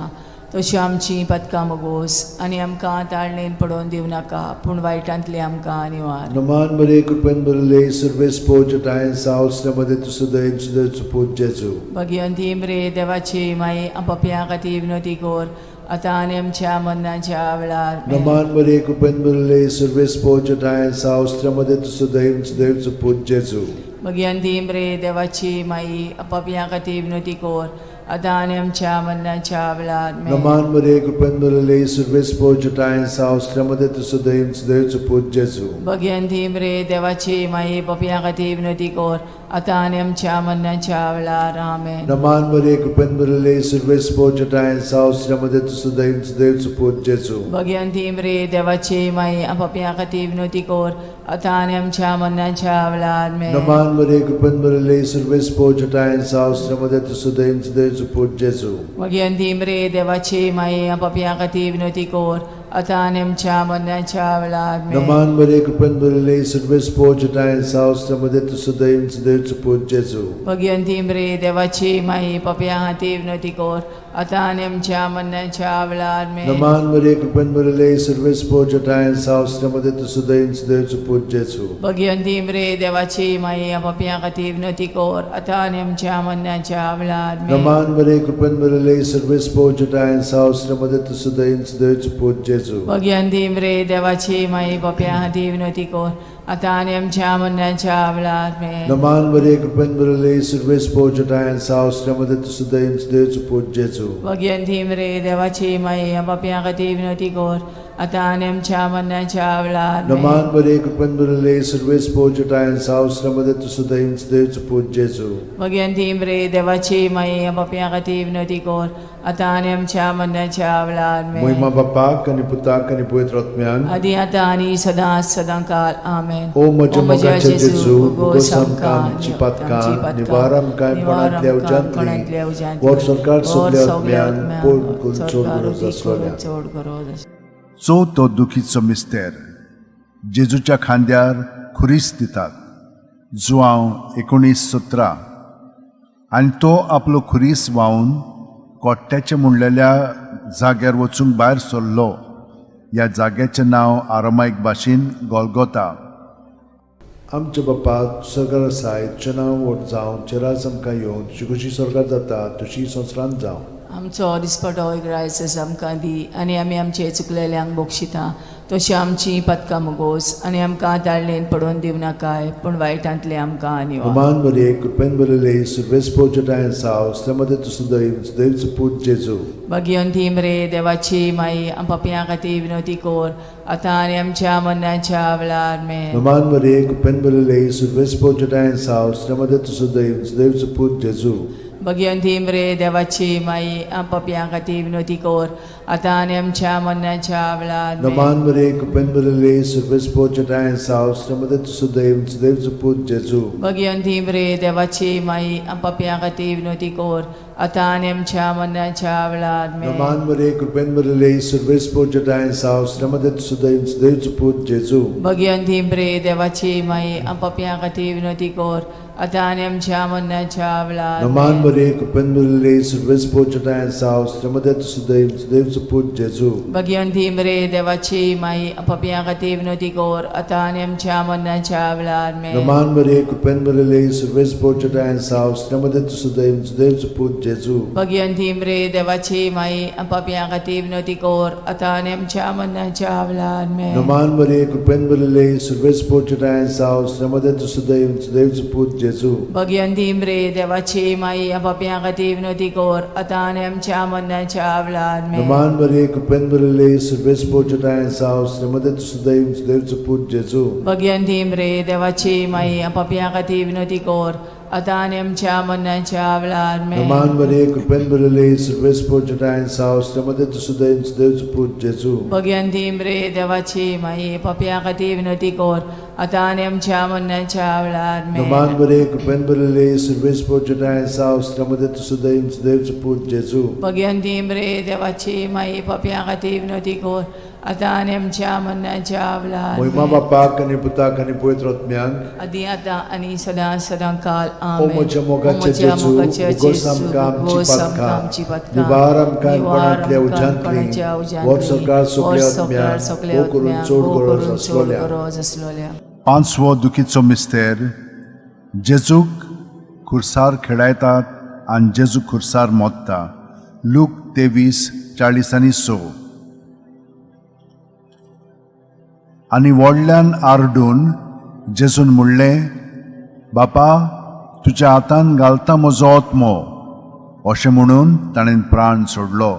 तशी आमची पदकां मोगोस आनी आमकां ताळणेन पडोवन दिवं नाका पूण वायटांतली आमकां निवार. नमान मरे कृपेन भरिल्ले सर्वेस्पोच ठांय साव स्त्र्यामदें तूं सुदैव सुदैवचो पूत जेजू. भगिवंती मरे देवाची माई, पापया खातीर विनोती कोर आतां आनी आमच्या मरणाच्या वेळार. आमेन. नमान मरे कृपेन भरिल्ले सर्वेस्पोच ठांय साव स्त्र्यामदें तूं सुदैव सुदैवचो पूत जेजू. भगिवंती मरे देवाची माई, पापया खातीर विनोती कोर आतां आनी आमच्या मरणाच्या वेळार. आमेन. नमान मरे कृपेन भरिल्ले सर्वेस्पोच ठांय साव स्त्र्यामदें तूं सुदैव सुदैवचो पूत जेजू. भगिवंती मरे देवाची माई, पापया खातीर विनोती कोर आतां आनी आमच्या मरणाच्या वेळार. आमेन. नमान मरे कृपेन भरिल्ले सर्वेस्पोच ठांय साव स्त्र्यामदें तूं सुदैव सुदैवचो पूत जेजू. भगिवंती मरे देवाची माई, पापया खातीर विनोती कोर आतां आनी आमच्या मरणाच्या वेळार. आमेन. नमान मरे कृपेन भरिल्ले सर्वेस्पोच ठांय साव स्त्र्यामदें तूं सुदैव सुदैवचो पूत जेजू. भगिवंती मरे देवाची माई, पापया खातीर विनोती कोर आतां आनी आमच्या मरणाच्या वेळार. आमेन. नमान मरे कृपेन भरिल्ले सर्वेस्पोच ठांय साव स्त्र्यामदें तूं सुदैव सुदैवचो पूत जेजू. भगिवंती मरे देवाची माई, पापया खातीर विनोती कोर आतां आनी आमच्या मरणाच्या वेळार आमेन. नमान मरिये, कृपेन भरिल्ले, सर्वेस्पोर जटायन साव, मध्ये तूं सुदैन सुदैवचो पूत जेजू. भगिवंती मरे देवाची माई, पापयां खातीर विनवती कर आतां आनी आमच्या मरणाच्या वेळार आमेन. नमान मरिये, कृपेन भरिल्ले, सर्वेस्पोर जटायन साव, मध्ये तूं सुदैन सुदैवचो पूत जेजू. भगिवंती मरे देवाची माई, पापयां खातीर विनवती कर आतां आनी आमच्या मरणाच्या वेळार आमेन. नमान मरिये, कृपेन भरिल्ले, सर्वेस्पोर जटायन साव, मध्ये तूं सुदैन सुदैवचो पूत जेजू. भगिवंती मरे देवाची माई, पापयां खातीर विनवती कर आतां आनी आमच्या मरणाच्या वेळार आमेन. नमान मरिये, कृपेन भरिल्ले, सर्वेस्पोर जटायन साव, मध्ये तूं सुदैन सुदैवचो पूत जेजू. भगिवंती मरे देवाची माई, पापयां खातीर विनवती कर आतां आनी आमच्या मरणाच्या वेळार आमेन. महिमा बापाक आनी पुताक आनी पवित्र आत्म्याक. आदी आतां आनी सदां सदां काल आमेन. ओ म्हज्या मोगाचे जेजू, भोगोस आमकां आमची पातकां, निवार आमकां कोणांतल्या उज्यांतली, वर सरकार सगल्या आत्म्यान पोड करून चड गरज आसलोल्या. चड गरज आसलोल्या. चवथो दुखीचो मिस्तेर, जेजूच्या खांद्यार खुरीस दितात, जुआंव 19:17. आनी तो आपलो खुरीस व्हांवन कोट्ट्याचें म्हणलेल्या जाग्यार वचूंक भायर सरलो. ह्या जाग्याचें नांव आरामायक भाशेन गोलगोता. आमच्या बापा, सरकार आसाय, तुजें नांव व्हड जावं, तुजें राज आमकां येवं, तुजी खुशी स्वर्गात जाता तशी संवसारांत जावं. आमचो दिसपटो ग्रायस आमकां दी आनी आमी आमचे चुकलेल्यांक बक्षिता तशी आमची पदकां मुगोस आनी आमकां ताळणेन पडोवन दिवनाकाय, पूण वायटांतले आमकां निवार. नमान मरिये, कृपेन भरिल्ले, सर्वेस्पोर जटायन साव, मध्ये तूं सुदैव सुदैवचो पूत जेजू. भगिवंती मरे देवाची माई, पापयां खातीर विनवती कर आतां आनी आमच्या मरणाच्या वेळार आमेन. नमान मरिये, कृपेन भरिल्ले, सर्वेस्पोर जटायन साव, मध्ये तूं सुदैव सुदैवचो पूत जेजू. भगिवंती मरे देवाची माई, पापयां खातीर विनवती कर आतां आनी आमच्या मरणाच्या वेळार आमेन. नमान मरिये, कृपेन भरिल्ले, सर्वेस्पोर जटायन साव, मध्ये तूं सुदैव सुदैवचो पूत जेजू. भगिवंती मरे देवाची माई, पापयां खातीर विनवती कर आतां आनी आमच्या मरणाच्या वेळार आमेन. नमान मरिये, कृपेन भरिल्ले, सर्वेस्पोर जटायन साव, मध्ये तूं सुदैव सुदैवचो पूत जेजू. भगिवंती मरे देवाची माई, पापयां खातीर विनवती कर आतां आनी आमच्या मरणाच्या वेळार नमान आमेन. मरिये, कृपेन भरिल्ले, सर्वेस्पोर जटायन साव, मध्ये तूं सुदैव सुदैवचो पूत जेजू. भगिवंती मरे देवाची माई, पापयां खातीर विनवती कर आतां आनी आमच्या मरणाच्या वेळार आमेन. नमान मरिये, कृपेन भरिल्ले, सर्वेस्पोर जटायन साव, मध्ये तूं सुदैव सुदैवचो पूत जेजू. भगिवंती मरे देवाची माई, पापयां खातीर विनवती कर आतां आनी आमच्या मरणाच्या वेळार आमेन. नमान मरिये, कृपेन भरिल्ले, सर्वेस्पोर जटायन साव, मध्ये तूं सुदैव सुदैवचो पूत जेजू. भगिवंती मरे देवाची माई, पापयां खातीर विनवती कर आतां आनी आमच्या मरणाच्या वेळार आमेन. नमान मरिये, कृपेन भरिल्ले, सर्वेस्पोर जटायन साव, मध्ये तूं सुदैव सुदैवचो पूत जेजू. भगिवंती मरे देवाची माई, पापयां खातीर विनवती कर आतां आनी आमच्या मरणाच्या वेळार आमेन. नमान मरिये, कृपेन भरिल्ले, सर्वेस्पोर जटायन साव, मध्ये तूं सुदैव सुदैवचो पूत जेजू. भगिवंती मरे देवाची माई, पापयां खातीर विनवती कर आतां आनी आमच्या मरणाच्या वेळार आमेन. नमान मरिये, कृपेन भरिल्ले, सर्वेस्पोर जटायन साव, मध्ये तूं सुदैव सुदैवचो पूत जेजू. भगिवंती मरे देवाची माई, पापयां खातीर विनवती कर आतां आनी आमच्या मरणाच्या वेळार महिमा आमेन. बापाक आनी पुताक आनी पवित्र आत्म्याक. आदी आतां आनी सदां सदां काल ओ आमेन. म्हज्या मोगाचे ओ म्हज्या जेजू, मोगाचे उगोस जेजू, आमकां आमची उगोस आमकां पातकां, आमची पातकां, निवार आमकां निवार कोणांतल्या आमकां उज्यांतली, कोणाच्या उज्यांतली, वर सरकार सगल्या वर सरकार आत्म्याक, सगल्या भोव करून आत्म्याक, चड भोव गरज करून चड आसलोल्या. गरज आसलोल्या. पांचवो दुखीचो मिस्तेर, जेजूक खुर्सार खेळायतात आनी जेजू खुर्सार मोत्ता, लूक 23:46. आनी व्हडल्यान आरडून जेजून म्हणलें, बापा, तुज्या हातान घालता म्हजो आत्मो. अशें म्हणून ताणें प्राण सोडलो.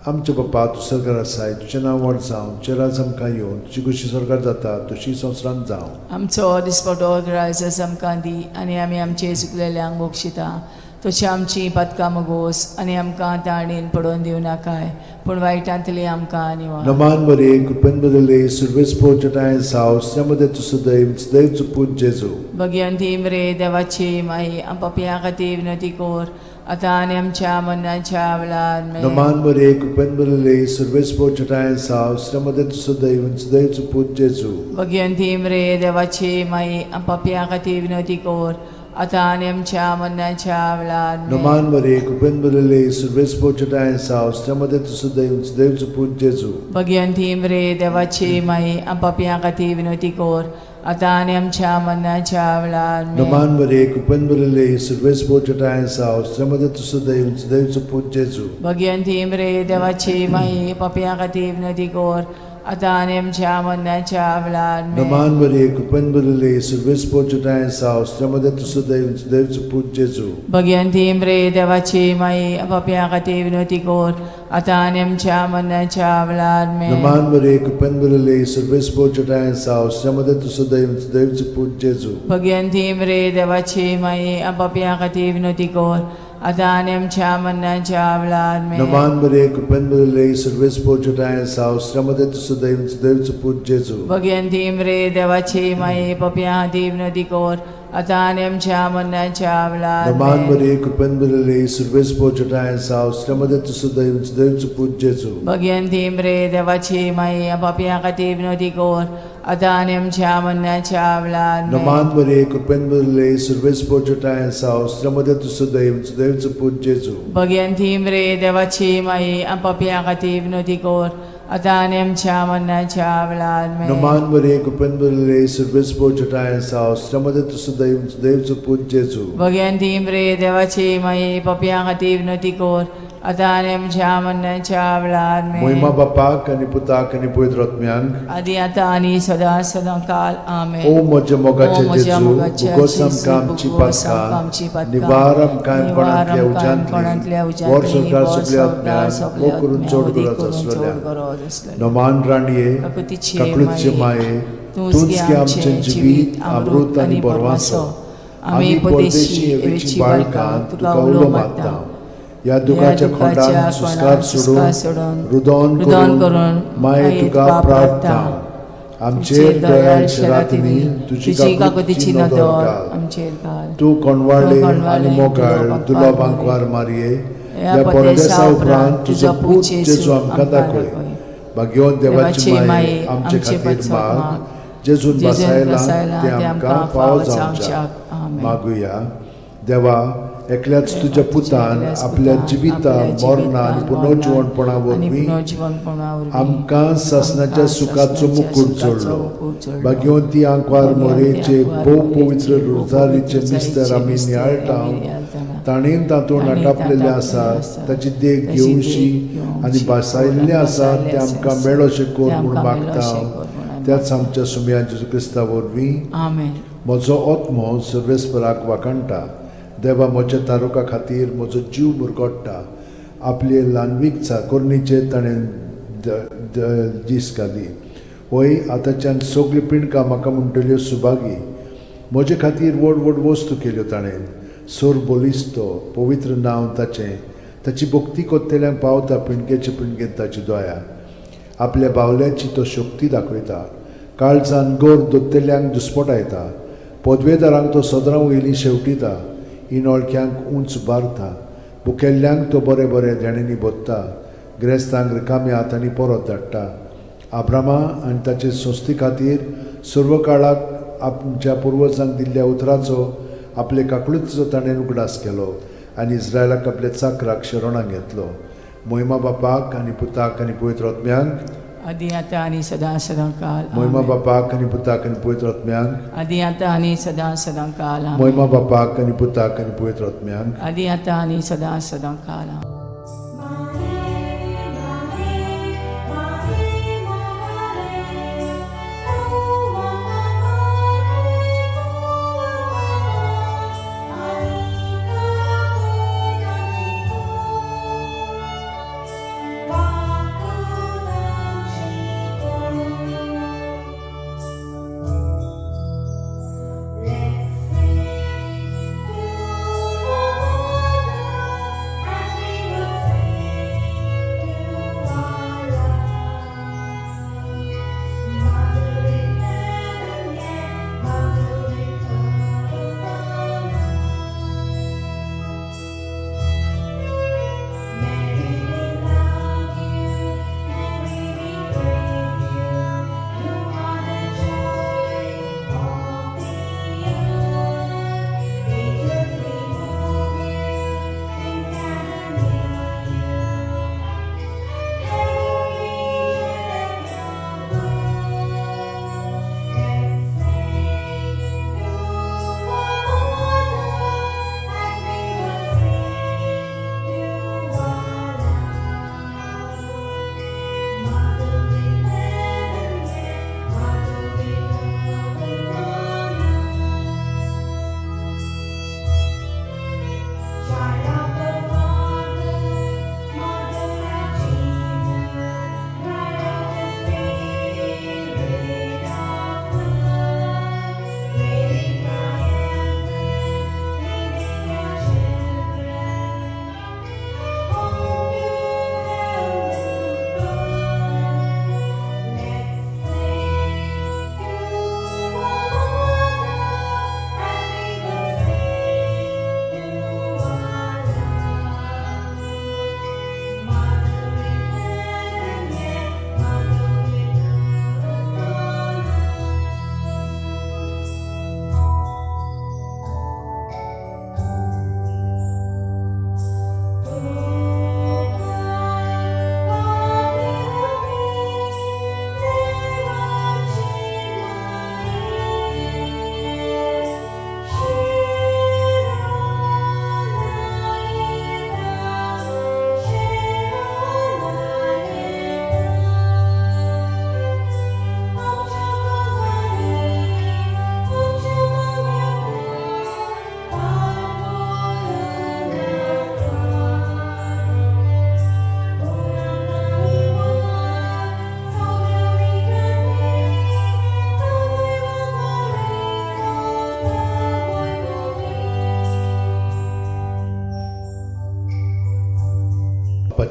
आमच्या बापा, तूं सरकार आसाय, तुजें नांव व्हड जावं, तुजें राज आमकां येवं, तुजी खुशी स्वर्गात जाता तशी संवसारांत जावं. आमचो दिसपटो ग्रायस आमकां दी आनी आमी आमचे चुकलेल्यांक बक्षिता तशी आमची पातकां मुगोस आनी आमकां ताणेन पडोवन दिवनाकाय, पूण वायटांतली आमकां निवार. नमान मरिये, कृपेन भरिल्ले, सर्वेस्पोर जटायन साव, मध्ये तूं सुदैव सुदैवचो पूत जेजू. भगिवंती मरे देवाची माई, पापयां खातीर विनवती कर आतां आनी आमच्या मरणाच्या वेळार आमेन. नमान मरिये, कृपेन भरिल्ले, सर्वेस्पोर जटायन साव, मध्ये तूं सुदैव सुदैवचो पूत जेजू. भगिवंती मरे देवाची माई, पापयां खातीर विनवती कर आतां आनी आमच्या मरणाच्या वेळार आमेन. नमान मरे कृपेन भरिल्ले सर्वेस्पर तुजोठांय आसा स्त्रियां मदें तूं सुदैव देवचो पूत जेजू. भगिनी मरे देवाची माई, पापयां खातीर विनवती कर, आतां आनी आमच्या मरणाच्या वेळार आमेन. नमान मरे कृपेन भरिल्ले सर्वेस्पर तुजोठांय आसा स्त्रियां मदें तूं सुदैव देवचो पूत जेजू. भगिनी मरे देवाची माई, पापयां खातीर विनवती कर, आतां आनी आमच्या मरणाच्या वेळार आमेन. नमान मरे कृपेन भरिल्ले सर्वेस्पर तुजोठांय आसा स्त्रियां मदें तूं सुदैव देवचो पूत जेजू. भगिनी मरे देवाची माई, पापयां खातीर विनवती कर, आतां आनी आमच्या मरणाच्या वेळार आमेन. नमान मरे कृपेन भरिल्ले सर्वेस्पर तुजोठांय आसा स्त्रियां मदें तूं सुदैव देवचो पूत जेजू. भगिनी मरे देवाची माई, पापयां खातीर विनवती कर, आतां आनी आमच्या मरणाच्या वेळार आमेन. नमान मरे कृपेन भरिल्ले सर्वेस्पर तुजोठांय आसा स्त्रियां मदें तूं सुदैव देवचो पूत जेजू. भगिनी मरे देवाची माई, पापयां खातीर विनवती कर, आतां आनी आमच्या मरणाच्या वेळार नमान आमेन. मरे कृपेन भरिल्ले सर्वेस्पर तुजोठांय आसा स्त्रियां मदें तूं सुदैव देवचो पूत जेजू. भगिनी मरे देवाची माई, पापयां खातीर विनवती कर, आतां आनी आमच्या मरणाच्या वेळार आमेन. नमान मरे कृपेन भरिल्ले सर्वेस्पर तुजोठांय आसा स्त्रियां मदें तूं सुदैव देवचो पूत जेजू. भगिनी मरे देवाची माई, पापयां खातीर विनवती कर, आतां आनी आमच्या मरणाच्या वेळार आमेन. नमान मरे कृपेन भरिल्ले सर्वेस्पर तुजोठांय आसा स्त्रियां मदें तूं सुदैव देवचो पूत जेजू. भगिनी मरे देवाची माई, पापयां खातीर विनवती कर, आतां आनी आमच्या मरणाच्या वेळार आमेन. मोहिमा बापाक आनी पुताक आनी पवित्र आत्म्यांक, आदी आतां आनी सदां सदां काल आमेन. ओ म्हज्या ओ मोगाचे म्हज्या जेजू, मोगाच्या भुगोस जेजू, आमकां आमची भुगोस आमकां आमची पातकां, पातकां, निवार आमकां निवार कोणांतल्या आमकां कोणांतल्या उज्यांतली, उज्यांतली, वर सरकार वर सगल्या संवसार आत्म्यांक, सगल्या मोग करून आत्म्यांक, चड वदी गरज करून चड आसलेल्या. गरज आसलेल्या. नमान राणये, काकुतीचे काकळूतचे माये, माये, तूंच तूंच गे गे आमचें जिवीत, अमृत आनी बरवासो. आमी परदेशी एवेची बाळकां तुका उलो मारता. ह्या दुखाच्या खोंडान सुस्कार सोडून रुदोन रुदन करून करून माये तुका प्रार्थना. आमचेर दयाळ शरातींनी तुजी काकुतीची नदर घाल. आमचेर घाल. तूं कोणवाळे तूं कोणवाळे आनी मोगाळ दुलो दुलो बांकवार बांकवार मारये, ह्या ह्या परदेसा परदेसा उपरांत तुजो पूत जेजू जेजू आमकां दाखय. भाग्यवंत देवाची माये आमचे आमचे खातीर पासत माग, माग. जेजून जेजून बसायला बसायला ते आमकां फावो जावच्याक. आमेन. मागुया. देवा, एकल्याच तुज्या पुतान एकल्याच आपल्या पुतान जिविता आपल्या मरणा आनी जिवितान, पुनर्जिवणपणा आनी वरवीं पुनर्जिवणपणा वरवीं आमकां सासणाच्या आमकां सुखाचो सासणाच्या मुकूट सुखाचो जोडलो. मुकूट जोडलो. भाग्यवंती आंकवार भाग्यवंती मोरेचे आंकवार भोव मोरेचे पवित्र भोव रोजारीचे पवित्र मिस्तर रोजारीचे आमी मिस्तर नियाळटा, आमी नियाळटाना, ताणें तातूंत ताणें आटापलेलें तातूंत आसा आसा, ताची देख ताची देख घेवशी घेवशी आनी भासायल्लें आसा भासायल्लें तें आसा, आमकां मेळोशें कर तें म्हूण आमकां मागता. मेळोशें कर म्हूण आमी त्याच आमच्या सुमया जेजू क्रिस्ता वरवीं. आमेन. म्हजो आत्मो सर्वेस्पराक वाखाणटा. देवा म्हज्या तारुका खातीर म्हजो जीव मुरगोट्टा. आपले ल्हानवीक चाकोरणीचेर ताणें दीस घाली. वय आतांच्यान सगळीं पिंडकां म्हाका म्हणटल्यो सुभागी. म्हजे खातीर व्हड व्हड वस्तू केल्यो ताणें. सोर बलिस्तो पवित्र नांव ताचें. ताची भक्ती कोत्तेल्यांक पावता पिंडकेचे पिंडकेंत ताची दया. आपल्या बावल्याची तो शक्ती दाखयता. काळजान गोर दोत्तेल्यांक दुस्पटायता. पदवेदारांक तो सदरां वयली शेवटिता. इनोळख्यांक उंच बारता. भुकेल्ल्यांक तो बरें बरें देण्यांनी भोत्ता. ग्रेस्तांक रिकाम्या हातांनी परत धाडटा. आब्रामा आनी ताचे संस्थे खातीर सर्व काळाक आमच्या पुर्वजांक दिल्ल्या उतराचो आपले काकळुतीचो ताणें उगडास केलो आनी इस्रायलाक आपल्या चाकराक शरणाक घेतलो. मोहिमा बापाक आनी पुताक आनी पवित्र आत्म्यांक, आदी आतां आनी सदां सदां काल मोहिमा आमेन. बापाक आनी पुताक आनी पवित्र आत्म्यांक, आदी आतां आनी सदां सदां काल आमेन. मोहिमा बापाक आनी पुताक आनी पवित्र आत्म्यांक, आदी आतां आनी सदां सदां काल आमेन. Let's sing to our Mother as we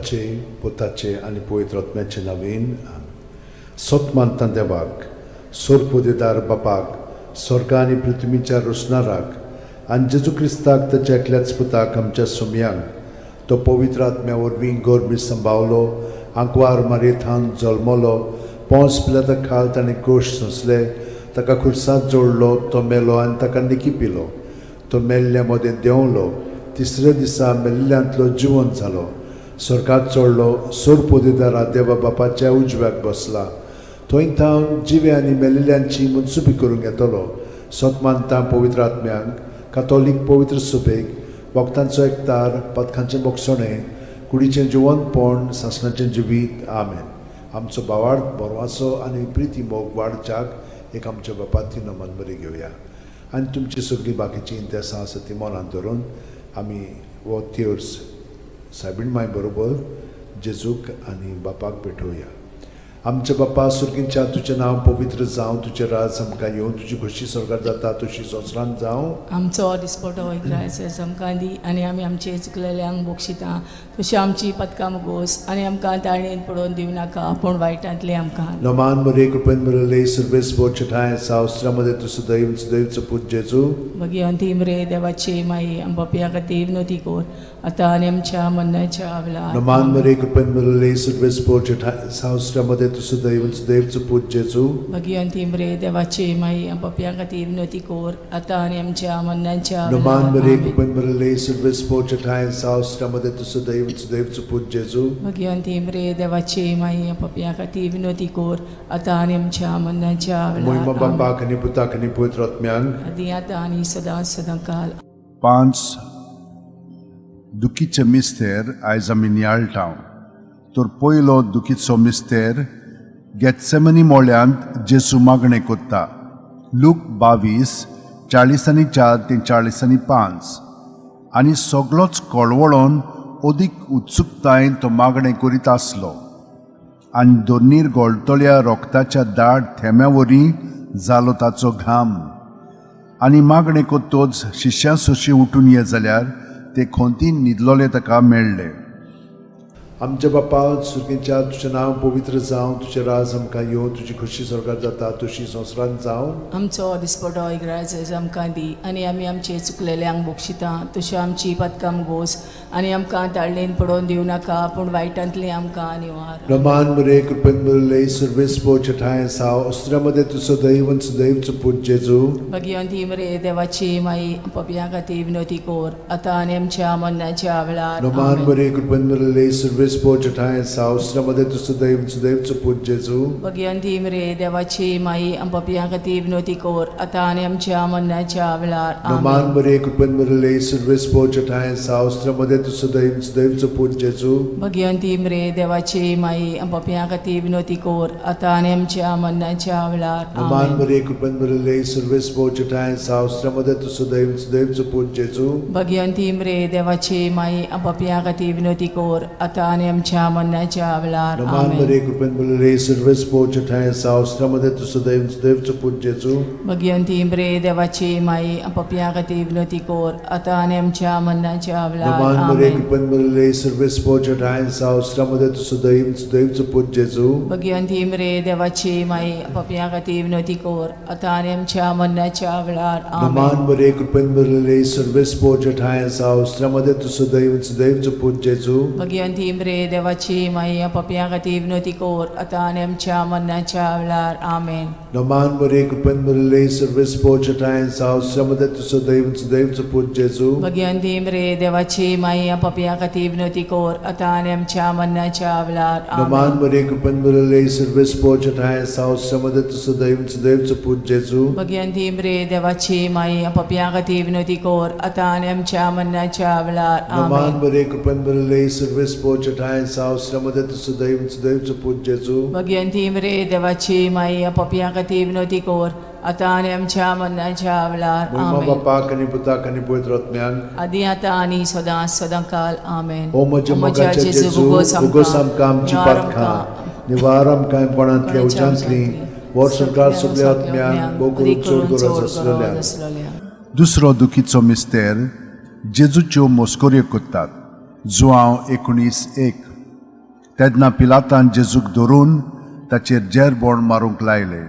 बापाचे, पुताचे आनी पवित्र आत्म्याचे नवीन. सत मानता देवाक, सोरपोदेदार बापाक, स्वर्गा आनी पृथ्वीच्या रोसणाराक, आनी जेजू क्रिस्ताक ताच्या एकल्याच पुताक, आमच्या सोमयांक, तो पवित्र आत्म्या वरवीं गर्मी संभावलो, आंकवार मारयेथावन जल्मलो, पोंस पिलाता खाल ताणें कोश सोंसले, ताका खुर्सांत जोडलो, तो मेलो आनी ताका निकी पिलो, तो मेल्ल्या मदें देंवलो, तिसऱ्या दिसा मेल्ल्यांतलो जिवंत जालो, स्वर्गात चडलो, सोरपोदेदारा देवा बापाच्या उजव्याक बसला, थंय थावन जिवे आनी मेल्ल्यांची मनसुबी करूंक येतलो. सत मानता पवित्र आत्म्यांक, कातोलीक पवित्र सुबेक, वखदांचो एकतार, पथकांचें बोगसणें, कुडीचें जिवंतपण, सासणाचें जिवीत. आमेन. आमचो बावाड बरवाचो आनी प्रिती मोग वाडच्याक एक आमच्या बापाती नमन बरी घेवया आनी तुमची सगळीं बाकीचीं इंतेसां आसा ती मनांत धरून आमी हो तेर्स सायबीण माय बरोबर जेजूक आनी बापाक भेटोवया. आमच्या बापा सुर्गींच्या, तुजें नांव पवित्र जावं, तुजें राज आमकां येवं, तुजी खोशी स्वर्गार जाता तशी संवसारांत जावं. आमचो दिसपटो इग्रायस आमकां दी आनी आमी आमचे चुकलेल्यांक बक्षिता तशी आमची पदकां मुगोस आनी आमकां ताळणेन पडोवन दिवं नाका पूण वायटांतले आमकां. नमान मरे, कृपेन बरले, सर्वेस बोचठाय सावस्त्रामध्ये तूं सदैव सदैवचो पूत जेजू. भगिवंती मरे देवाची माई, आमच्या खातीर विनवती कर आतां आनी आमच्या मरणाच्या वेळार. नमान मरे, कृपेन बरले, सर्वेस बोचठाय सावस्त्रामध्ये तूं सदैव सदैवचो पूत जेजू. भगिवंती मरे देवाची माई, आमच्या खातीर विनवती कर आतां आनी आमच्या मरणाच्या नमान वेळार. मरे, आमेन. कृपेन बरले, सर्वेस बोचठाय सावस्त्रामध्ये तूं सदैव सदैवचो पूत जेजू. भगिवंती मरे देवाची माई, आमच्या खातीर विनवती कर आतां आनी आमच्या मरणाच्या मोहिमा वेळार. आमेन. बापाक आनी पुताक आनी पवित्र आत्म्यांक. आदी आतां आनी सदां सदां काल. पांच दुखीचे मिस्तेर आयज आमी नियाळटा. तर पयलो दुखीचो मिस्तेर, गेत्सेमनी मोळ्यांत जेजू मागणें कोत्ता. लूक 22:44 ते 45. आनी सगलोच कळवळोन अदीक उत्सुकतायेन तो मागणें करीत आसलो आनी दोनीर गोळटल्या रोगताच्या दाट थेंब्या वरी जालो ताचो घाम. आनी मागणें कोत्तोच शिश्यां सोशी उठून ये जाल्यार ते खोंतीन न्हिदलोले ताका मेळ्ळे. आमच्या बापा सुर्गीच्या, तुजें नांव पवित्र जावं, तुजें राज आमकां येवं, तुजी खोशी स्वर्गार जाता तशी संवसारांत जावं. आमचो दिसपटो इग्राज आमकां दी आनी आमी आमचे चुकलेल्यांक बक्षिता तशी आमची पदकां गोस आनी आमकां ताळणेन पडोवन दिवं नाका पूण वायटांतली आमकां निवार. रमान मरे, कृपेन बरले, सर्वेस पोचठाय साव अस्त्रामध्ये तूं सदैव सदैवचो पूत जेजू. भगिवंती मरे देवाची माई, पपया खातीर विनवती कर आतां आनी आमच्या मरणाच्या वेळार. रमान आमेन. मरे, कृपेन बरले, सर्वेस पोचठाय साव अस्त्रामध्ये तूं सदैव सदैवचो पूत जेजू. भगिवंती मरे देवाची माई, पपया खातीर विनवती कर आतां आनी आमच्या मरणाच्या वेळार. रमान आमेन. मरे, कृपेन बरले, सर्वेस पोचठाय साव अस्त्रामध्ये तूं सदैव सदैवचो पूत जेजू. भगिवंती मरे देवाची माई, पपया खातीर विनवती कर आतां आनी आमच्या मरणाच्या वेळार. रमान आमेन. मरे, कृपेन बरले, सर्वेस पोचठाय साव अस्त्रामध्ये तूं सदैव सदैवचो पूत जेजू. भगिवंती मरे देवाची माई, पपया खातीर विनवती कर आतां आनी आमच्या मरणाच्या वेळार. रमान आमेन. मरे, कृपेन बरले, सर्वेस पोचठाय साव अस्त्रामध्ये तूं सदैव सदैवचो पूत जेजू. भगिवंती मरे देवाची माई, पपया खातीर विनवती कर आतां आनी आमच्या मरणाच्या वेळार. रमान मरे, आमेन. कृपेन बरले, सर्वेस पोचठाय साव अस्त्रामध्ये तूं सदैव सदैवचो पूत जेजू. भगिवंती मरे देवाची माई, पपया खातीर विनवती कर आतां आनी आमच्या मरणाच्या वेळार. रमान आमेन. मरे, कृपेन बरले, सर्वेस पोचठाय साव अस्त्रामध्ये तूं सदैव सदैवचो पूत जेजू. भगिवंती मरे देवाची माई, पपया खातीर विनवती कर आतां आनी आमच्या मरणाच्या वेळार. आमेन. रमान मरे, कृपेन बरले, सर्वेस पोचठाय साव अस्त्रामध्ये तूं सदैव सदैवचो पूत जेजू. भगिवंती मरे देवाची माई, पपया खातीर विनवती कर आतां आनी आमच्या मरणाच्या वेळार. रमान आमेन. मरे, कृपेन बरले, सर्वेस पोचठाय साव अस्त्रामध्ये तूं सदैव सदैवचो पूत जेजू. भगिवंती मरे देवाची माई, पपया खातीर विनवती कर आतां आनी आमच्या मरणाच्या वेळार. रमान आमेन. मरे, कृपेन बरले, सर्वेस पोचठाय साव अस्त्रामध्ये तूं सदैव सदैवचो पूत जेजू. भगिवंती मरे देवाची माई, पपया खातीर विनवती कर आतां आनी आमच्या मरणाच्या वेळार. मोहिमा आमेन. बापाक आनी पुताक आनी पवित्र आत्म्याक. आदी आतां आनी सदां सदां काल. आमेन. ओ म्हज्या मोगाच्या जेजू, उगोस आमकां आमची पातकां, निवार आमकां कोणांतल्या उज्यांतली, वर संवसार सगल्या आत्म्यांक, भोव करून चड गरज आसलेल्या. दुसरो दुखीचो मिस्तेर, जेजूच्यो मस्कऱ्यो करतात. जुआंव 19:1. तेन्ना पिलातान जेजूक धरून ताचेर जेरबोण मारूंक लायले.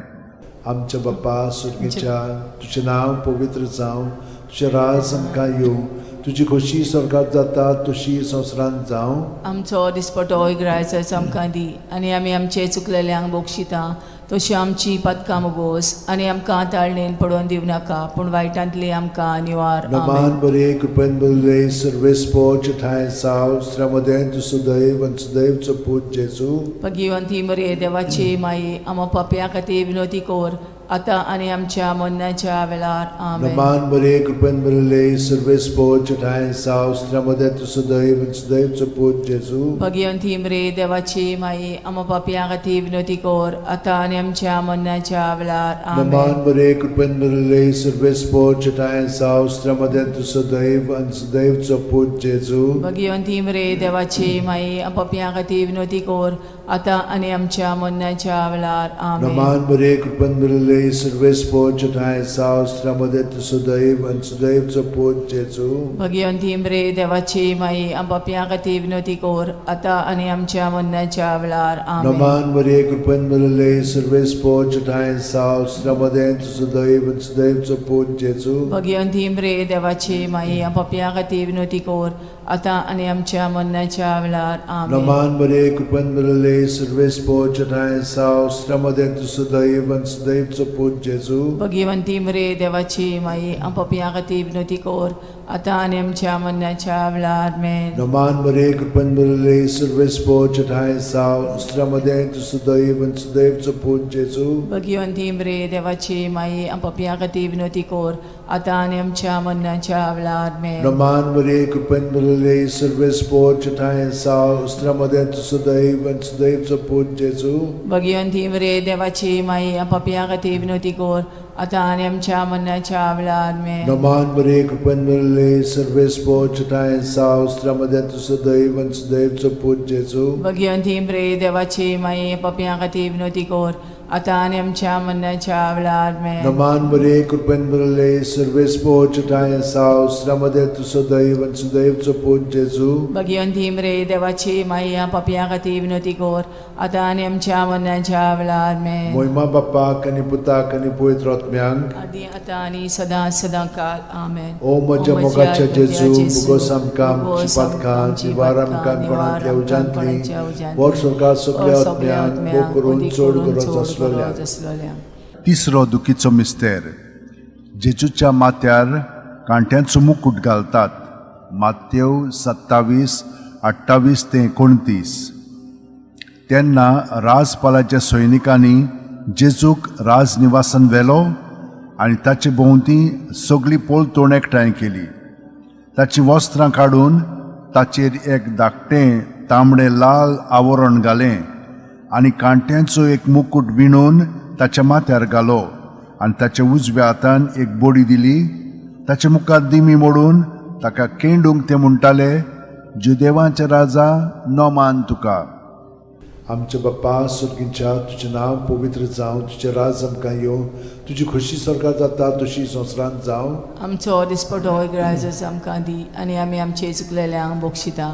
आमच्या बाप्पा सुर्गीच्या, तुजें नांव पवित्र जावं, तुजें राज आमकां येवं, तुजी खोशी स्वर्गात जाता तशी संवसारांत जावं. आमचो दिसपटो इगरायचो आमकां दी आनी आमी आमचे चुकलेल्यांक बक्षिता तशी आमची पातकां मोगोस आनी आमकां ताळणेन पडोवन दिवं नाका पूण वायटांतली आमकां निवार. आमेन. नमान बरे कृपेन बरले सर्वेस्पोच ठांय साव श्रमदें तूं सुदैव आनी सुदैवचो पूत जेजू. भगिवंती मरे देवाची माई, आमा पापया खातीर विनोती कर आतां आनी आमच्या मरणाच्या वेळार. आमेन. नमान बरे कृपेन बरले सर्वेस्पोच ठांय साव श्रमदें तूं सुदैव आनी सुदैवचो पूत जेजू. भगिवंती मरे देवाची माई, आमा पापया खातीर विनोती कर आतां आनी आमच्या मरणाच्या वेळार. आमेन. नमान बरे कृपेन बरले सर्वेस्पोच ठांय साव श्रमदें तूं सुदैव आनी सुदैवचो पूत जेजू. भगिवंती मरे देवाची माई, पापया खातीर विनोती कर आतां आनी आमच्या मरणाच्या वेळार. आमेन. नमान बरे कृपेन बरले सर्वेस्पोच ठांय साव श्रमदें तूं सुदैव आनी सुदैवचो पूत जेजू. भगिवंती मरे देवाची माई, पापया खातीर विनोती कर आतां आनी आमच्या मरणाच्या वेळार. आमेन. नमान बरे कृपेन बरले सर्वेस्पोच ठांय साव श्रमदें तूं सुदैव आनी सुदैवचो पूत जेजू. भगिवंती मरे देवाची माई, पापया खातीर विनोती कर आतां आनी आमच्या मरणाच्या वेळार. आमेन. नमान बरे कृपेन बरले सर्वेस्पोच ठांय साव श्रमदें तूं सुदैव आनी सुदैवचो पूत जेजू. भगिवंती मरे देवाची माई, पापया खातीर विनोती कर आतां आनी आमच्या मरणाच्या वेळार. आमेन. नमान बरे कृपेन बरले सर्वेस्पोच ठांय साव श्रमदें तूं सुदैव आनी सुदैवचो पूत जेजू. भगिवंती मरे देवाची माई, पापया खातीर विनोती कर आतां आनी आमच्या मरणाच्या वेळार. आमेन. नमान बरे कृपेन बरले सर्वेस्पोच ठांय साव श्रमदें तूं सुदैव आनी सुदैवचो पूत जेजू. भगिवंती मरे देवाची माई, पापया खातीर विनोती कर आतां आनी आमच्या मरणाच्या वेळार. आमेन. नमान बरे कृपेन बरले सर्वेस्पोच ठांय साव श्रमदें तूं सुदैव आनी सुदैवचो पूत जेजू. भगिवंती मरे देवाची माई, पापया खातीर विनोती कर आतां आनी आमच्या मरणाच्या वेळार. आमेन. नमान बरे कृपेन बरले सर्वेस्पोच ठांय साव श्रमदें तूं सुदैव आनी सुदैवचो पूत जेजू. भगिवंती मरे देवाची माई, पापया खातीर विनोती कर आतां आनी आमच्या मरणाच्या वेळार. आमेन. मोहिमा बाप्पाक आनी पुताक आनी पवित्र आत्म्यांक, आदी आतां आनी सदां सदां काल. आमेन. ओ म्हज्या मोगाच्या जेजू, मुगोस आमकां आमची पातकां निवार आमकां कोणांतल्या उज्यांतली, वर स्वर्गात सगल्या आत्म्यांक भोग करून चड गरज आसलेल्या. तिसरो दुखीचो मिस्तेर. जेजूच्या माथ्यार कांट्यांचो मुकूट घालतात. मातेव 27:28 ते 29. तेन्ना राजपालाच्या सैनिकांनी जेजूक राजनिवासान व्हेलो आनी ताचे भोंवती सगळी पलतोण एकठांय केली. ताचीं वस्त्रां काडून ताचेर एक धाकटें तांबडें लाल आवरण घालें आनी कांट्यांचो एक मुकूट विणून ताच्या माथ्यार घालो आनी ताच्या उजव्या हातान एक बडी दिली. ताच्या मुखार दिमी मोडून ताका केंडूंक ते म्हणटाले, जुदेवांचे राजा, नमान तुका. आमच्या बाप्पा सुर्गींच्या, तुजें नांव पवित्र जावं, तुजें राज आमकां येवं, तुजी खोशी स्वर्गात जाता तशी संवसारांत जावं. आमचो दिसपटो ग्रायजस आमकां दी आनी आमी आमचे चुकलेल्यांक बक्षिता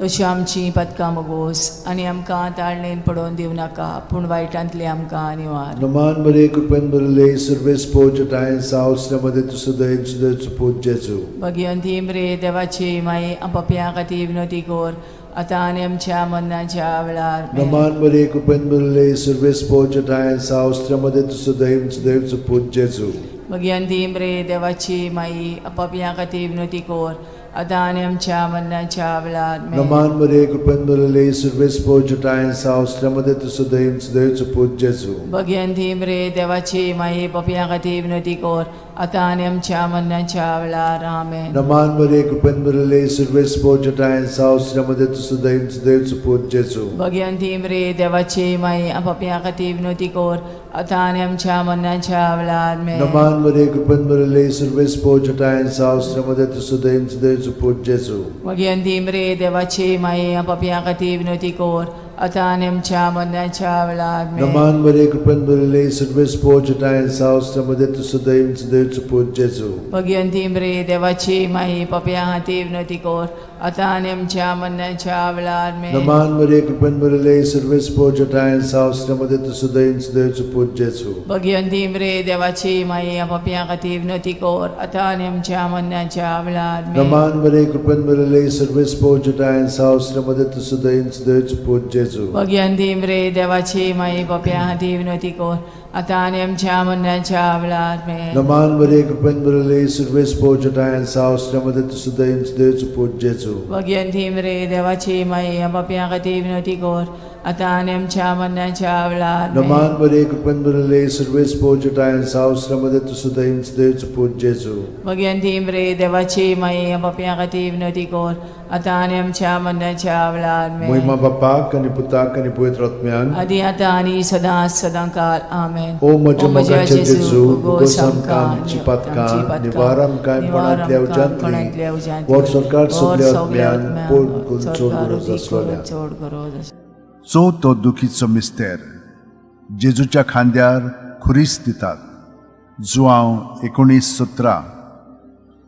तशी आमची पदकां मगोस आनी आमकां ताळणेन पडोवन दिवं नाका पूण वायटांतली आमकां निवार. नमान बरे कृपेन बरले सर्वेस्पोज ठांय सावसल्या मदें तूं सदैव सदैव पूत जेजू. भगिवंती मरे देवाची माई, पापयां खातीर विनोती कर आतां आनी आमच्या मरणाच्या वेळार. नमान बरे कृपेन बरले सर्वेस्पोज ठांय सावसल्या मदें तूं सदैव सदैव पूत जेजू. भगिवंती मरे देवाची माई, पापयां खातीर विनोती कर आतां आनी आमच्या मरणाच्या वेळार. नमान बरे कृपेन बरले सर्वेस्पोज ठांय सावसल्या मदें तूं सदैव सदैव पूत जेजू. भगिवंती मरे देवाची माई, पापयां खातीर विनोती कर आतां आनी आमच्या मरणाच्या वेळार. आमेन. नमान बरे कृपेन बरले सर्वेस्पोज ठांय सावसल्या मदें तूं सदैव सदैव पूत जेजू. भगिवंती मरे देवाची माई, पापयां खातीर विनोती कर आतां आनी आमच्या मरणाच्या वेळार. आमेन. नमान बरे कृपेन बरले सर्वेस्पोज ठांय सावसल्या मदें तूं सदैव सदैव पूत जेजू. भगिवंती मरे देवाची माई, पापयां खातीर विनोती कर आतां आनी आमच्या मरणाच्या वेळार आमेन. नमान मरे कृपेन भरिल्ले सर्वेस पोजटाय सावस्त्र मध्ये तूं सदैव सदैवचो पूत जेजू. भगिवंती मरे देवाची माई पापया खातीर विनवती कर आतां आनी आमच्या मरणाच्या वेळार आमेन. नमान मरे कृपेन भरिल्ले सर्वेस पोजटाय सावस्त्र मध्ये तूं सदैव सदैवचो पूत जेजू. भगिवंती मरे देवाची माई पापया खातीर विनवती कर आतां आनी आमच्या मरणाच्या वेळार आमेन. नमान मरे कृपेन भरिल्ले सर्वेस पोजटाय सावस्त्र मध्ये तूं सदैव सदैवचो पूत जेजू. भगिवंती मरे देवाची माई पापया खातीर विनवती कर आतां आनी आमच्या मरणाच्या वेळार आमेन. नमान मरे कृपेन भरिल्ले सर्वेस पोजटाय सावस्त्र मध्ये तूं सदैव सदैवचो पूत जेजू. भगिवंती मरे देवाची माई पापया खातीर विनवती कर आतां आनी आमच्या मरणाच्या वेळार आमेन. नमान मरे कृपेन भरिल्ले सर्वेस पोजटाय सावस्त्र मध्ये तूं सदैव सदैवचो पूत जेजू. भगिवंती मरे देवाची माई पापया खातीर विनवती कर आतां आनी आमच्या मरणाच्या वेळार आमेन. महिमा बापाक आनी पुताक आनी पवित्र आत्म्याक. आदी आतां आनी सदां सदां काल आमेन. ओ म्हज्या मोगाचे जेजू, भोगोस आमकां आमची पातकां, निवार आमकां कोणांतल्या उज्यांतली, व्हड सरकार सगल्या आत्म्यान पोट करून चड गरज आसलोल्या. चड गरज आसलोल्या. चवथो दुखीचो मिस्तेर जेजूच्या खांद्यार खुरीस दितात, जुआंव 19:17.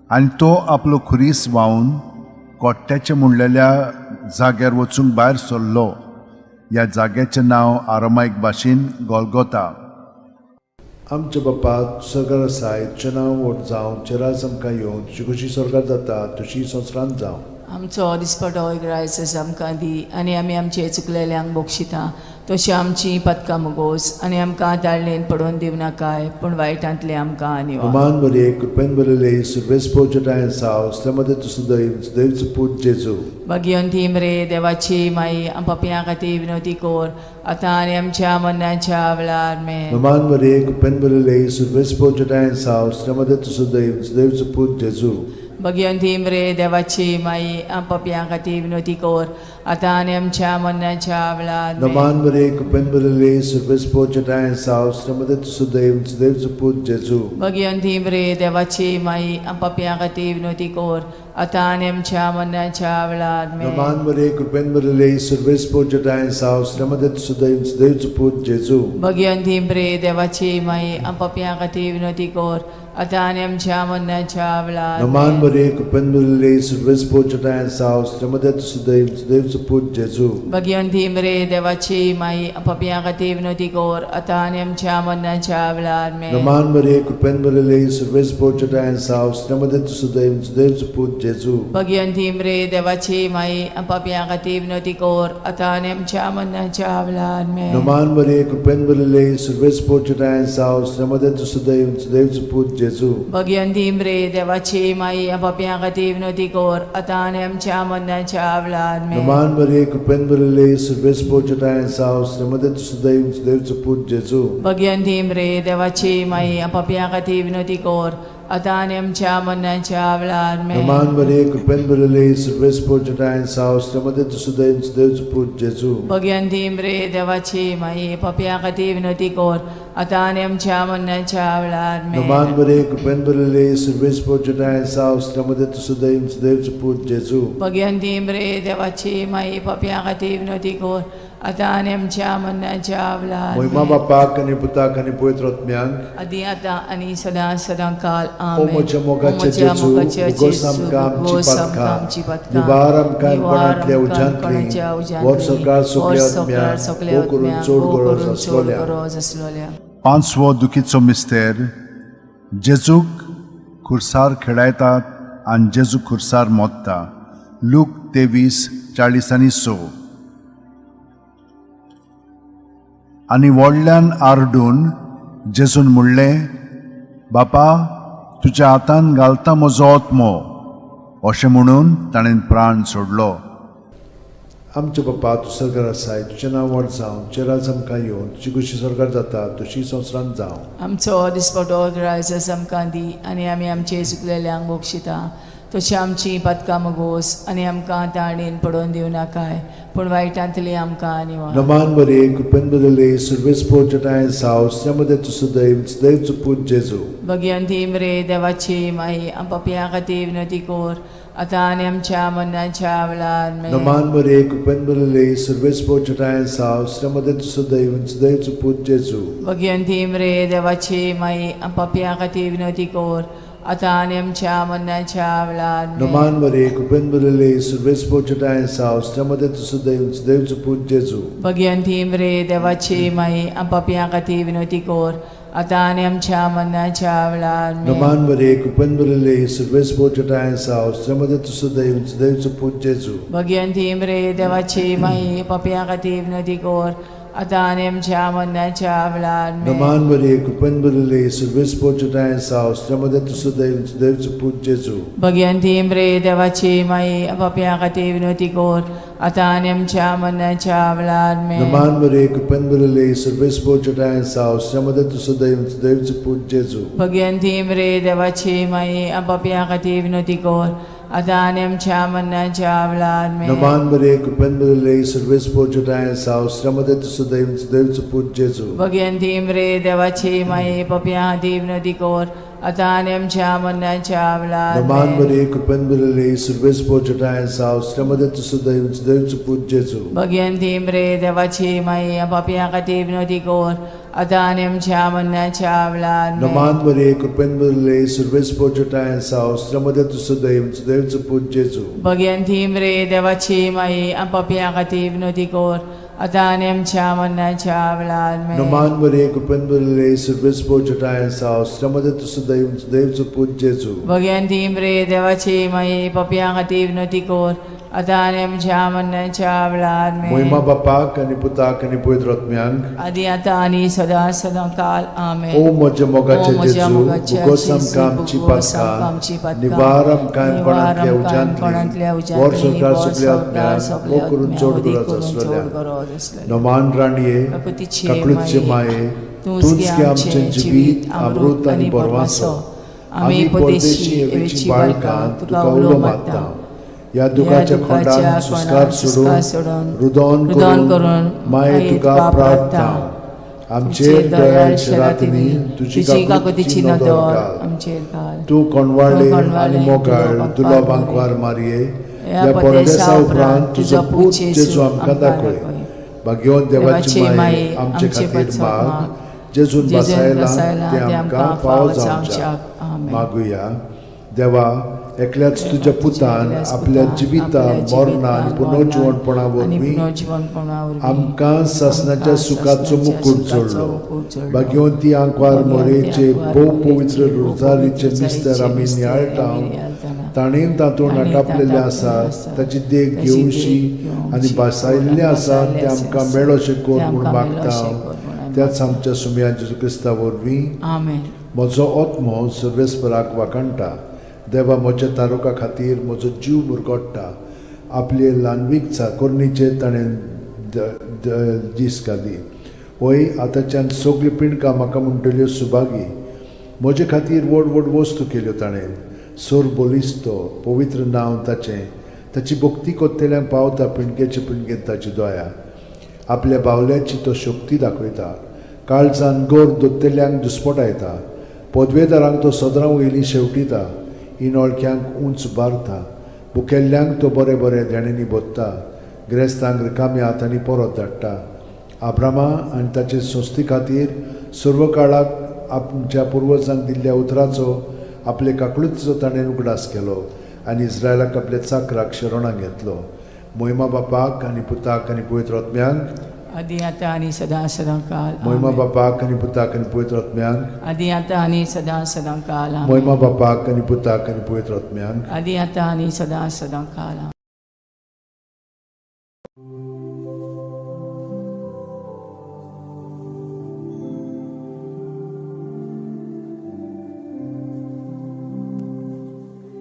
आनी तो आपलो खुरीस व्हांवन कोट्ट्याचें म्हणलेल्या जाग्यार वचूंक भायर सरलो. ह्या जाग्याचें नांव आरामायक भाशेन गोलगोता. आमच्या बापा सरकार आसाय, तुजें नांव व्हड जावं, तुजें राज आमकां येवं, तुजी खुशी स्वर्गार जाता तशी संवसारांत जावं. आमचो दिसपटो ग्रायस आमकां दी आनी आमी आमचे चुकलेल्यांक बक्षिता तशी आमची पदकां मुगोस आनी आमकां ताळणेन पडोवन दिवनाकाय पूण वायटांतले आमकां निवार. नमान मरे कृपेन भरिल्ले सर्वेस पोजटाय सावस्त्र मध्ये तूं सदैव सदैवचो पूत जेजू. भगिवंती मरे देवाची माई पापयां खातीर विनवती कर आतां आनी आमच्या मरणाच्या वेळार आमेन. नमान मरे कृपेन भरिल्ले सर्वेस पोजटाय सावस्त्र मध्ये तूं सदैव सदैवचो पूत जेजू. भगिवंती मरे देवाची माई पापयां खातीर विनवती कर आतां आनी आमच्या मरणाच्या वेळार आमेन. नमान मरे कृपेन भरिल्ले सर्वेस पोजटाय सावस्त्र मध्ये तूं सदैव सदैवचो पूत जेजू. भगिवंती मरे देवाची माई पापयां खातीर विनवती कर आतां आनी आमच्या मरणाच्या वेळार आमेन. नमान मरे कृपेन भरिल्ले सर्वेस पोजटाय सावस्त्र मध्ये तूं सदैव सदैवचो पूत जेजू. भगिवंती मरे देवाची माई पापयां खातीर विनवती कर आतां आनी आमच्या मरणाच्या वेळार नमान आमेन. मरे कृपेन भरिल्ले सर्वेस पोजटाय सावस्त्र मध्ये तूं सदैव सदैवचो पूत जेजू. भगिवंती मरे देवाची माई पापयां खातीर विनवती कर आतां आनी आमच्या मरणाच्या वेळार आमेन. नमान मरे कृपेन भरिल्ले सर्वेस पोजटाय सावस्त्र मध्ये तूं सदैव सदैवचो पूत जेजू. भगिवंती मरे देवाची माई पापयां खातीर विनवती कर आतां आनी आमच्या मरणाच्या वेळार आमेन. नमान मरे कृपेन भरिल्ले सर्वेस पोजटाय सावस्त्र मध्ये तूं सदैव सदैवचो पूत जेजू. भगिवंती मरे देवाची माई पापयां खातीर विनवती कर आतां आनी आमच्या मरणाच्या वेळार आमेन. नमान मरे कृपेन भरिल्ले सर्वेस पोजटाय सावस्त्र मध्ये तूं सदैव सदैवचो पूत जेजू. भगिवंती मरे देवाची माई पापयां खातीर विनवती कर आतां आनी आमच्या मरणाच्या वेळार आमेन. नमान मरे कृपेन भरिल्ले सर्वेस पोजटाय सावस्त्र मध्ये तूं सदैव सदैवचो पूत जेजू. भगिवंती मरे देवाची माई पापयां खातीर विनवती कर आतां आनी आमच्या मरणाच्या वेळार आमेन. नमान मरे कृपेन भरिल्ले सर्वेस पोजटाय सावस्त्र मध्ये तूं सदैव सदैवचो पूत जेजू. भगिवंती मरे देवाची माई पापयां खातीर विनवती कर आतां आनी आमच्या मरणाच्या वेळार महिमा आमेन. बापाक आनी पुताक आनी पवित्र आत्म्याक. आदी आतां आनी सदां सदां काल ओ आमेन. म्हज्या मोगाचे ओ म्हज्या जेजू, मोगाचे भोगोस जेजू, आमकां आमची भोगोस आमकां पातकां, आमची पातकां, निवार आमकां निवार कोणांतल्या आमकां उज्यांतली, कोणाच्या उज्यांतली, व्हड सरकार सगल्या व्हड सरकार आत्म्याक, सगल्या भोव करून आत्म्याक, चड भोव गरज करून चड आसलोल्या. गरज आसलोल्या. पांचवो दुखीचो मिस्तेर जेजूक खुर्सार खेळायतात आनी जेजू खुर्सार मोत्ता, लूक 23:46. आनी व्हडल्यान आरडून जेजून म्हणलें, बापा तुज्या हातान घालता म्हजो आत्मो. अशें म्हणून ताणें प्राण सोडलो. आमच्या बापा तूं सरकार आसाय, तुजें नांव व्हड जावं, तुजें राज आमकां येवं, तुजी खुशी स्वर्गार जाता तशी संवसारांत जावं. आमचो दिसपटो ग्रायस आमकां दी आनी आमी आमचे चुकलेल्यांक बक्षिता तशी आमची पातकां मगोस आनी आमकां ताळणेन पडोवन दिवं नाकाय पूण वायटांतली आमकां निवार. नमान बरे कृपेन बदले सर्वेस्पोर जटाय साव स्नेमदे तू सदैव सदैव पूत जेजू. भगवंती मरे देवाची माई आम पापयां खातीर विनवती कर आतां आनी आमच्या मरणाच्या वेळार आमेन. नमान बरे कृपेन बदले सर्वेस्पोर जटाय साव स्नेमदे तू सदैव सदैव पूत जेजू. भगवंती मरे देवाची माई आम पापयां खातीर विनवती कर आतां आनी आमच्या मरणाच्या वेळार आमेन. नमान बरे कृपेन बदले सर्वेस्पोर जटाय साव स्नेमदे तू सदैव सदैव पूत जेजू. भगवंती मरे देवाची माई आम पापयां खातीर विनवती कर आतां आनी आमच्या मरणाच्या वेळार आमेन. नमान बरे कृपेन बदले सर्वेस्पोर जटाय साव स्नेमदे तू सदैव सदैव पूत जेजू. भगवंती मरे देवाची माई पापयां खातीर विनवती कर आतां आनी आमच्या मरणाच्या वेळार आमेन. नमान बरे कृपेन बदले सर्वेस्पोर जटाय साव स्नेमदे तू सदैव सदैव पूत जेजू. भगवंती मरे देवाची माई पापयां खातीर विनवती कर आतां आनी आमच्या मरणाच्या वेळार आमेन. नमान बरे कृपेन बदले सर्वेस्पोर जटाय साव स्नेमदे तू सदैव सदैव पूत जेजू. भगवंती मरे देवाची माई पापयां खातीर विनवती कर आतां आनी आमच्या मरणाच्या वेळार आमेन. नमान बरे कृपेन बदले सर्वेस्पोर जटाय साव स्नेमदे तू सदैव सदैव पूत जेजू. भगवंती मरे देवाची माई पापयां खातीर विनवती कर आतां आनी आमच्या मरणाच्या वेळार नमान आमेन. बरे कृपेन बदले सर्वेस्पोर जटाय साव स्नेमदे तू सदैव सदैव पूत जेजू. भगवंती मरे देवाची माई पापयां खातीर विनवती कर आतां आनी आमच्या मरणाच्या वेळार आमेन. नमान बरे कृपेन बदले सर्वेस्पोर जटाय साव स्नेमदे तू सदैव सदैव पूत जेजू. भगवंती मरे देवाची माई पापयां खातीर विनवती कर आतां आनी आमच्या मरणाच्या वेळार आमेन. नमान बरे कृपेन बदले सर्वेस्पोर जटाय साव स्नेमदे तू सदैव सदैव पूत जेजू. भगवंती मरे देवाची माई पापयां खातीर विनवती कर आतां आनी आमच्या मरणाच्या वेळार आमेन. मोहिमा बापाक आनी पुताक आनी पवित्र आत्म्यांक आदी आतां आनी सदां सदां काल आमेन. ओ म्हज्या मोगाचे ओ म्हज्या जेजू मोगाचे भुगोस जेजू, आमकां आमची भुगोस आमकां आमची पातकां पातकां, निवार आमकां निवार कोणांतल्या आमकां कोणांतल्या उज्यांतली उज्यांतली, वर संवसार वर सगल्या संवसार आत्म्यांक सगल्या वो करून आत्म्यांक, चड वदी गरज करून चड आसलेल्या गरज आसलेल्या. नमान राणये काकुतीचे काकळूतचे माये, माये तूंच तूंच गे गे आमचें आमचें जिवीत जिवीत अमृत अमृत आनी आनी बरवासो. बरवासो. आमी आमी परदेशी परदेशी एवेची एवेची बाळकां बाळकां तुका तुका उलो उलो मारता. मारता. ह्या दुखाच्या खोंडान सुस्कार सोडून रुदोन रुदोन करून करून माये तुका प्रार्थना. आमचेर दयाळ शरातिनी तुजी तुजी काकुतीची काकुतीची नदर नदर घाल. आमचेर घाल. तूं कोणवाळे तूं आनी कोणवाळे, मोगाळ तुजो तुलो बांकवार बांकवार मारये. ह्या ह्या परदेसा परदेसा उपरांत तुजो पूत जेजू आमकां आमकां दाखय. दाखय. भाग्यवंत देवाची देवाची माये माये आमचे आमचे खातीर पासत माग. माग. जेजून जेजून बसायला बसायला ते ते आमकां आमकां फावो फावो जावच्याक. जावच्याक. आमेन. मागुया. देवा एकल्याच तुज्या पुतान एकल्याच आपल्या पुतान जिविता आपल्या मरणान जिवितान, पुनर्जिवणपणा मरणान आनी वरवीं पुनर्जिवणपणा वरवीं आमकां सासणाच्या आमकां सुखाचो सासणाच्या मुकूट सुखाचो जोडलो. मुकूट जोडलो. भाग्यवंती आंकवार भाग्यवंती मोरेचे आंकवार भोव मोरेचे पवित्र भोव रोजारीचे पवित्र मिस्तर आमी रोजारीचे नियाळटा मिस्तर आमी नियाळटाना. ताणें तातूंत ताणें आटापलेलें तातूंत आसा आसा. ताची देख ताची देख घेवशी घेवची आनी भासायल्लें आनी आसा तें भासायल्लें आमकां आसा. मेळोशें कर तें म्हूण आमकां मागता. मेळोशें कर म्हूण आमी त्याच आमच्या सुमया जेजू क्रिस्ता वरवीं. आमेन. म्हजो आत्मो सर्वेस्पराक वाखाणटा. देवा म्हज्या तारुका खातीर म्हजो जीव मुरगोट्टा. आपले ल्हानवीक चाकोरणीचेर ताणें दीस घाली. वय आतांच्यान सगळीं पिंडकां म्हाका म्हणटल्यो सुभागी. म्हजे खातीर व्हड व्हड वस्तू केल्यो ताणें. सोर बलिस्तो पवित्र नांव ताचें. ताची भक्ती कोत्तेल्यांक पावता पिंडकेचे पिंडकेन ताची दया. आपल्या बावल्याची तो शक्ती दाखयता. काळजान गोर दोत्तेल्यांक दुस्पटायता. पदवेदारांक तो सदरां वयली शेवटिता. इनोळख्यांक उंच बारता. भुकेल्ल्यांक तो बरें बरें देण्यांनी भोत्ता. गिरेस्तांक रिकाम्या हातांनी परत धाडटा. आब्रामा आनी ताचे संस्थे खातीर सर्व काळाक आमच्या पुर्वजांक दिल्ल्या उतराचो आपले काकळुतीचो ताणें उगडास केलो आनी इस्रायलाक आपल्या चाकराक शरणाक घेतलो. मोहिमा बापाक आनी पुताक आनी पवित्र आत्म्यांक. आदी आतां आनी सदां सदां काल. मोहिमा आमेन. बापाक आनी पुताक आनी पवित्र आत्म्यांक. आदी आतां आनी सदां सदां काल. आमेन. मोहिमा बापाक आनी पुताक आनी पवित्र आत्म्यांक. आदी आतां आनी सदां सदां काल. आमेन.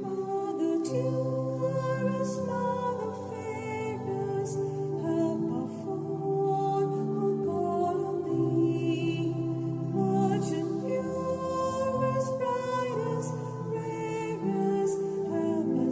Mother dearest, Mother fairest, help our all who call on thee. Virgin purest, brightest, rarest, help us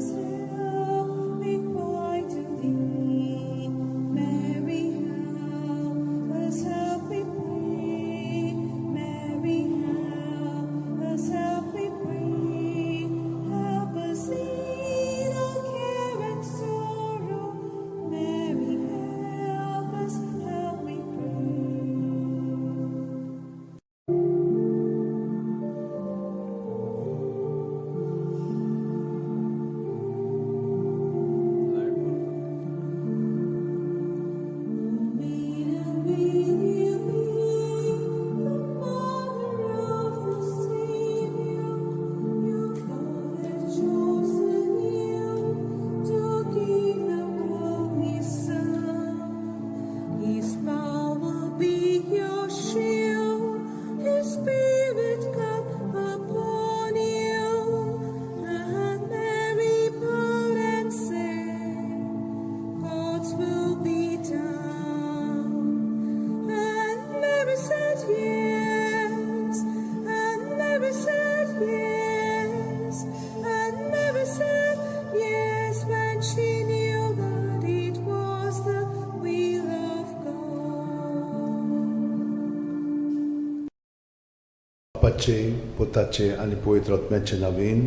बापाचे, पुताचे आनी पवित्र आत्म्याचे नवीन.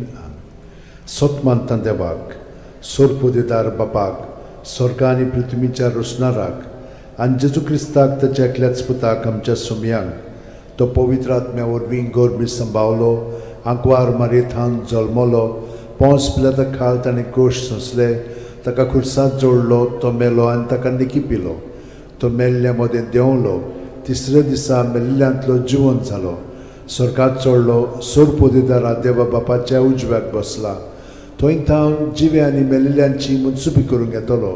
सत मानता देवाक, सोरपोदेदार बापाक, स्वर्गा आनी पृथ्वीच्या रोसणाराक, आनी जेजू क्रिस्ताक ताच्या एकल्याच पुताक, आमच्या सोमयांक, तो पवित्र आत्म्या वरवीं गर्मी संभावलो, आंकवार मारयेथावन जल्मलो, पोंस पिलाता खाल ताणें कोश सोंसले, ताका खुर्सांत जोडलो, तो मेलो आनी ताका निकी पिलो, तो मेल्ल्या मदें देंवलो, तिसऱ्या दिसा मेल्ल्यांतलो जिवंत जालो, स्वर्गात चडलो, सोरपोदेदारा देवा बापाच्या उजव्याक बसला, थंय थावन जिवे आनी मेल्ल्यांची मनसुबी करूंक येतलो.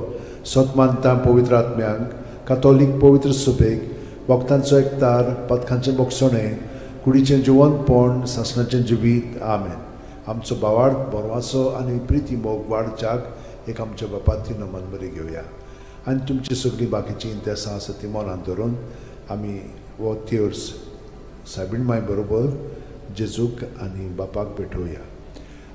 सत मानता पवित्र आत्म्यांक, कातोलीक पवित्र सुबेक, भक्तांचो एकतार, पथकांचें बोगसणें, कुडीचें जिवंतपण, सासणाचें जिवीत. आमेन. आमचो भावार्थ, बरवासो आनी प्रिती मोग वाडच्याक एक आमच्या बापाती नमन बरी घेवया आनी तुमची सगळीं बाकीचीं इंतेसां आसा ती मनांत धरून आमी हो तेर्स सायबीण माय बरोबर जेजूक आनी बापाक भेटोवया.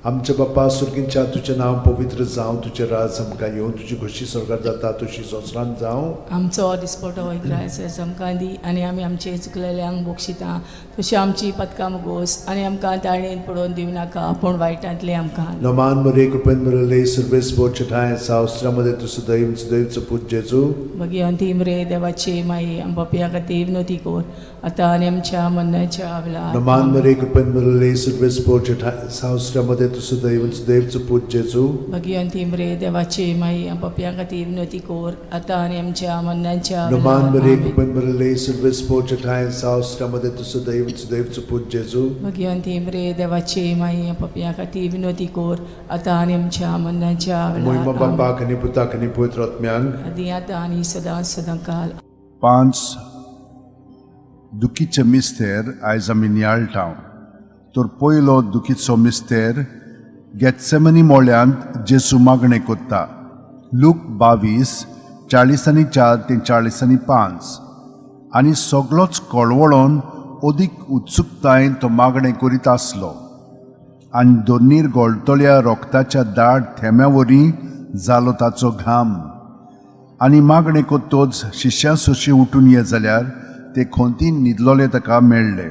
आमच्या बापा सुर्गींच्या, तुजें नांव पवित्र जावं, तुजें राज आमकां येवं, तुजी खोशी स्वर्गार जाता तशी संवसारांत जावं. आमचो दिसपटो इग्रायस आमकां दी आनी आमी आमचे चुकलेल्यांक बक्षिता तशी आमची पदकां मुगोस आनी आमकां ताळणेन पडोवन दिवं नाका पूण वायटांतलें आमकां. नमान मरे, कृपेन मरले, सर्वेस बोचठाय सावस्त्रामध्ये तूं सदैव सदैवचो पूत जेजू. भगिवंती मरे देवाची माई, आम पापया खातीर विनवती कर आतां आनी आमच्या मरणाच्या वेळार. नमान मरे, कृपेन मरले, सर्वेस बोचठाय सावस्त्रामध्ये तूं सदैव सदैवचो पूत जेजू. भगिवंती मरे देवाची माई, आम पापया खातीर विनवती कर आतां आनी आमच्या मरणाच्या नमान वेळार. मरे, आमेन. कृपेन मरले, सर्वेस बोचठाय सावस्त्रामध्ये तूं सदैव सदैवचो पूत जेजू. भगिवंती मरे देवाची माई, आम पापया खातीर विनवती कर आतां आनी आमच्या मरणाच्या मोहिमा वेळार. आमेन. बापाक आनी पुताक आनी पवित्र आत्म्यांक. आदी आतां आनी सदां सदां काल. पांच दुखीचे मिस्तेर आयज आमी नियाळटा. तर पयलो दुखीचो मिस्तेर, गेत्सेमनी मोळ्यांत जेजू मागणें कोत्ता. लूक 22:44 ते 45. आनी सगलोच कळवळोन अदीक उत्सुकतायेन तो मागणें करीत आसलो आनी दोनीर गळटल्या रोगताच्या दाट थेंब्या वरी जालो ताचो घाम. आनी मागणें कोत्तोच शिश्यां सोशी उठून ये जाल्यार ते खोंतीन न्हिदलोले ताका मेळ्ळे.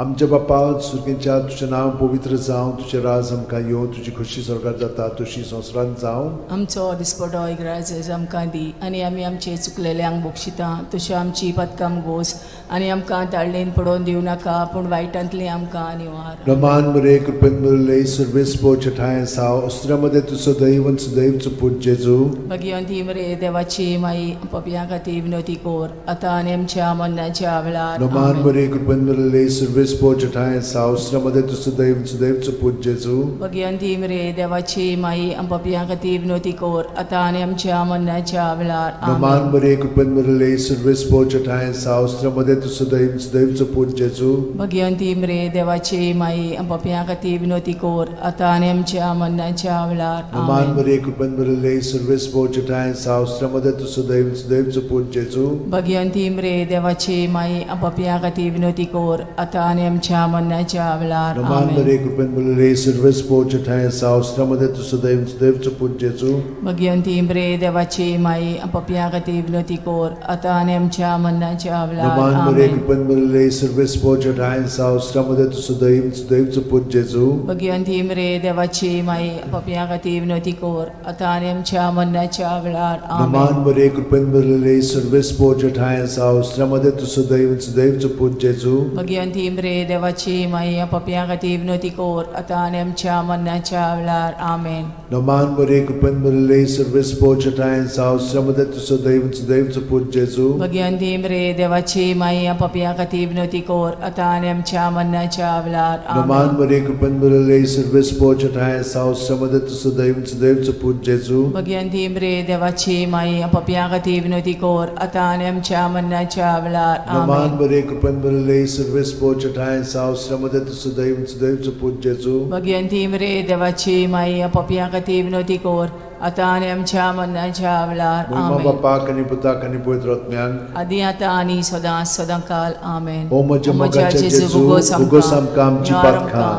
आमच्या बापा सुर्गेच्या, तुजें नांव पवित्र जावं, तुजें राज आमकां येवं, तुजी खोशी स्वर्गार जाता तशी संवसारांत जावं. आमचो दिसपटो इग्रायस आमकां दी आनी आमी आमचे चुकलेल्यांक बक्षिता तशी आमची पदकां गोस आनी आमकां ताळणेन पडोवन दिवं नाका पूण वायटांतली आमकां निवार. रमान मरे, कृपेन मरले, सर्वेस पोचठाय साव अस्त्रामध्ये तूं सदैव सदैवचो पूत जेजू. भगिवंती मरे देवाची माई, पपया खातीर विनवती कर आतां आनी आमच्या मरणाच्या वेळार. रमान आमेन. मरे, कृपेन मरले, सर्वेस पोचठाय साव अस्त्रामध्ये तूं सदैव सदैवचो पूत जेजू. भगिवंती मरे देवाची माई, पपया खातीर विनवती कर आतां आनी आमच्या मरणाच्या वेळार. रमान आमेन. मरे, कृपेन मरले, सर्वेस पोचठाय साव अस्त्रामध्ये तूं सदैव सदैवचो पूत जेजू. भगिवंती मरे देवाची माई, पपया खातीर विनवती कर आतां आनी आमच्या मरणाच्या वेळार. रमान आमेन. मरे, कृपेन मरले, सर्वेस पोचठाय साव अस्त्रामध्ये तूं सदैव सदैवचो पूत जेजू. भगिवंती मरे देवाची माई, पपया खातीर विनवती कर आतां आनी आमच्या मरणाच्या वेळार. रमान आमेन. मरे, कृपेन मरले, सर्वेस पोचठाय साव अस्त्रामध्ये तूं सदैव सदैवचो पूत जेजू. भगिवंती मरे देवाची माई, पपया खातीर विनवती कर आतां आनी आमच्या मरणाच्या वेळार. रमान मरे, आमेन. कृपेन मरले, सर्वेस पोचठाय साव अस्त्रामध्ये तूं सदैव सदैवचो पूत जेजू. भगिवंती मरे देवाची माई, पपया खातीर विनवती कर आतां आनी आमच्या मरणाच्या वेळार. रमान आमेन. मरे, कृपेन मरले, सर्वेस पोचठाय साव अस्त्रामध्ये तूं सदैव सदैवचो पूत जेजू. भगिवंती मरे देवाची माई, पपया खातीर विनवती कर आतां आनी आमच्या मरणाच्या वेळार. आमेन. रमान मरे, कृपेन मरले, सर्वेस पोचठाय साव अस्त्रामध्ये तूं सदैव सदैवचो पूत जेजू. भगिवंती मरे देवाची माई, पपया खातीर विनवती कर आतां आनी आमच्या मरणाच्या वेळार. रमान आमेन. मरे, कृपेन मरले, सर्वेस पोचठाय साव अस्त्रामध्ये तूं सदैव सदैवचो पूत जेजू. भगिवंती मरे देवाची माई, पपया खातीर विनवती कर आतां आनी आमच्या मरणाच्या वेळार. रमान आमेन. मरे, कृपेन मरले, सर्वेस पोचठाय साव अस्त्रामध्ये तूं सदैव सदैवचो पूत जेजू. भगिवंती मरे देवाची माई, पपया खातीर विनवती कर आतां आनी आमच्या मरणाच्या वेळार. मोहिमा आमेन. बापाक आनी पुताक आनी पवित्र आत्म्याक. आदी आतां आनी सदां सदां काल. आमेन. ओ म्हज्या मोगाच्या जेजू, भोगोस आमकां आमची पातकां,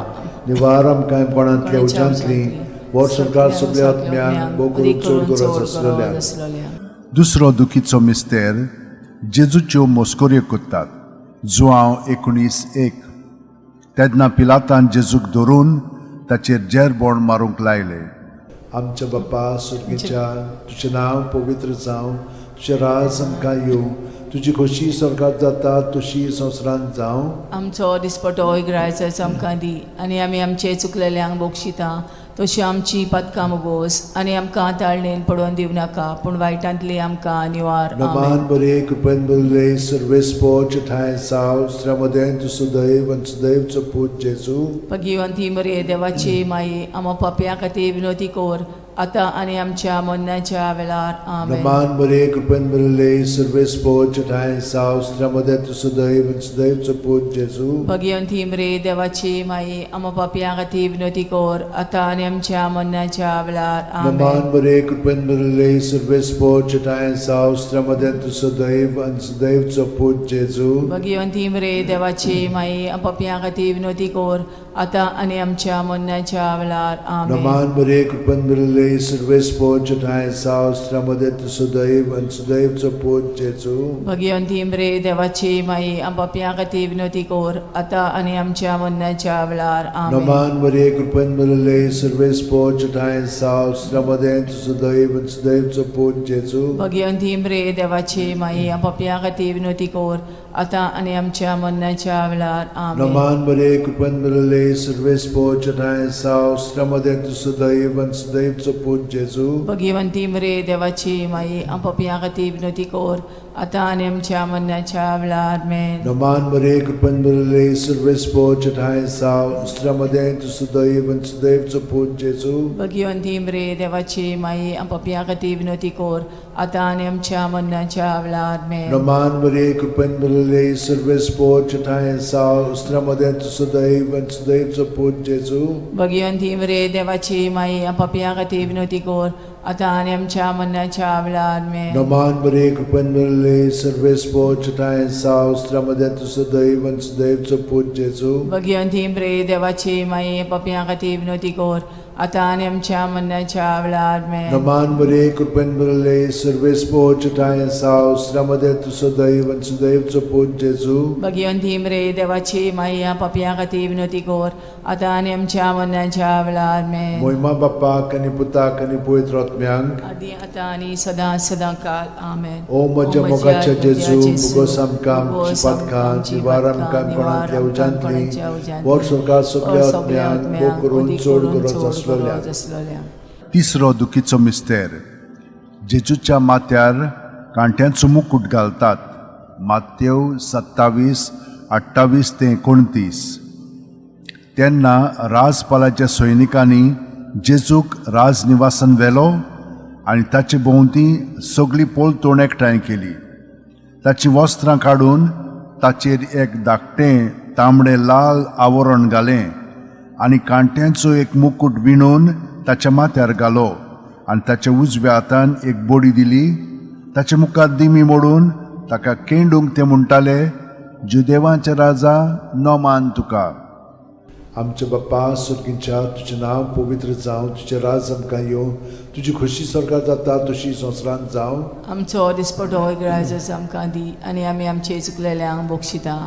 निवार आमकां कोणांतल्या उज्यांतली, वर्सभर सगल्या आत्म्यांक, भोव करून चड गरज आसलेल्या. दुसरो दुखीचो मिस्तेर, जेजूच्यो मस्कऱ्यो करतात. जुआंव 19:1. तेन्ना पिलातान जेजूक धरून ताचेर जेरबोण मारूंक लायले. आमच्या बाप्पा सुर्गीच्या, तुजें नांव पवित्र जावं, तुजें राज आमकां येवं, तुजी खोशी स्वर्गात जाता तशी संवसारांत जावं. आमचो दिसपटो इगरायचो आमकां दी आनी आमी आमचे चुकलेल्यांक बक्षिता तशी आमची पातकां मुगोस आनी आमकां ताळणेन पडोवन दिवं नाका पूण वायटांतली आमकां निवार. आमेन. नमान बरे कृपेन बरले सर्वेस्पोच ठांय साव श्रमदें तूं सुदैव आनी सुदैवचो पूत जेजू. भगिवंती मरे देवाची माई, आमा पापया खातीर विनोती कर आतां आनी आमच्या मरणाच्या वेळार. आमेन. नमान बरे कृपेन बरले सर्वेस्पोच ठांय साव श्रमदें तूं सुदैव आनी सुदैवचो पूत जेजू. भगिवंती मरे देवाची माई, आमा पापया खातीर विनोती कर आतां आनी आमच्या मरणाच्या वेळार. आमेन. नमान बरे कृपेन बरले सर्वेस्पोच ठांय साव श्रमदें तूं सुदैव आनी सुदैवचो पूत जेजू. भगिवंती मरे देवाची माई, पापया खातीर विनोती कर आतां आनी आमच्या मरणाच्या वेळार. आमेन. नमान बरे कृपेन बरले सर्वेस्पोच ठांय साव श्रमदें तूं सुदैव आनी सुदैवचो पूत जेजू. भगिवंती मरे देवाची माई, पापया खातीर विनोती कर आतां आनी आमच्या मरणाच्या वेळार. आमेन. नमान मरिये कृपेन भरिल्ले सर्वेस्पोच ठांय साव श्रमदें तुजो दैव आनी सुदैवचो पूत जेजू. भगिवंती मरे देवाची माई, पापया खातीर विनोती कर आतां आनी आमच्या मरणाच्या वेळार. आमेन. नमान मरिये कृपेन भरिल्ले सर्वेस्पोच ठांय साव श्रमदें तुजो दैव आनी सुदैवचो पूत जेजू. भगिवंती मरे देवाची माई, पापया खातीर विनोती कर आतां आनी आमच्या मरणाच्या वेळार. आमेन. नमान मरिये कृपेन भरिल्ले सर्वेस्पोच ठांय साव श्रमदें तुजो दैव आनी सुदैवचो पूत जेजू. भगिवंती मरे देवाची माई, पापया खातीर विनोती कर आतां आनी आमच्या मरणाच्या वेळार. आमेन. नमान मरिये कृपेन भरिल्ले सर्वेस्पोच ठांय साव श्रमदें तुजो दैव आनी सुदैवचो पूत जेजू. भगिवंती मरे देवाची माई, पापया खातीर विनोती कर आतां आनी आमच्या मरणाच्या वेळार. आमेन. नमान मरिये कृपेन भरिल्ले सर्वेस्पोच ठांय साव श्रमदें तुजो दैव आनी सुदैवचो पूत जेजू. भगिवंती मरे देवाची माई, पापया खातीर विनोती कर आतां आनी आमच्या मरणाच्या वेळार. आमेन. नमान मरिये कृपेन भरिल्ले सर्वेस्पोच ठांय साव श्रमदें तुजो दैव आनी सुदैवचो पूत जेजू. भगिवंती मरे देवाची माई, पापया खातीर विनोती कर आतां आनी आमच्या मरणाच्या वेळार. आमेन. मोहिमा बाप्पाक आनी पुताक आनी पवित्र आत्म्यांक, आदी आतां आनी सदां सदां काल. आमेन. ओ म्हज्या मोगाच्या जेजू, मुगोस आमकां आमची पातकां निवार आमकां कोणांतल्या उज्यांतली वर स्वर्गात सगल्या आत्म्यांक भोग करून चड गरज आसलेल्या. आसलेल्या. तिसरो दुखीचो मिस्तेर. जेजूच्या माथ्यार कांट्यांचो मुकूट घालतात. मातेव 27:28 ते 29. तेन्ना राजपालाच्या सैनिकांनी जेजूक राजनिवासान व्हेलो आनी ताचे भोंवती सगळी पलतोण एकठांय केली. ताचीं वस्त्रां काडून ताचेर एक धाकटें तांबडें लाल आवरण घालें आनी कांट्यांचो एक मुकूट विणून ताच्या माथ्यार घालो आनी ताच्या उजव्या हातान एक बडी दिली. ताचे मुखार दिमी मोडून ताका केंडूंक ते म्हणटाले, जुदेवांचे राजा, नमान तुका. आमच्या बाप्पा सुर्गींच्या, तुजें नांव पवित्र जावं, तुजें राज आमकां येवं, तुजी खोशी स्वर्गात जाता तशी संवसारांत जावं. आमचो दिसपटो इगरायजस आमकां दी आनी आमी आमचे चुकलेल्यांक बक्षिता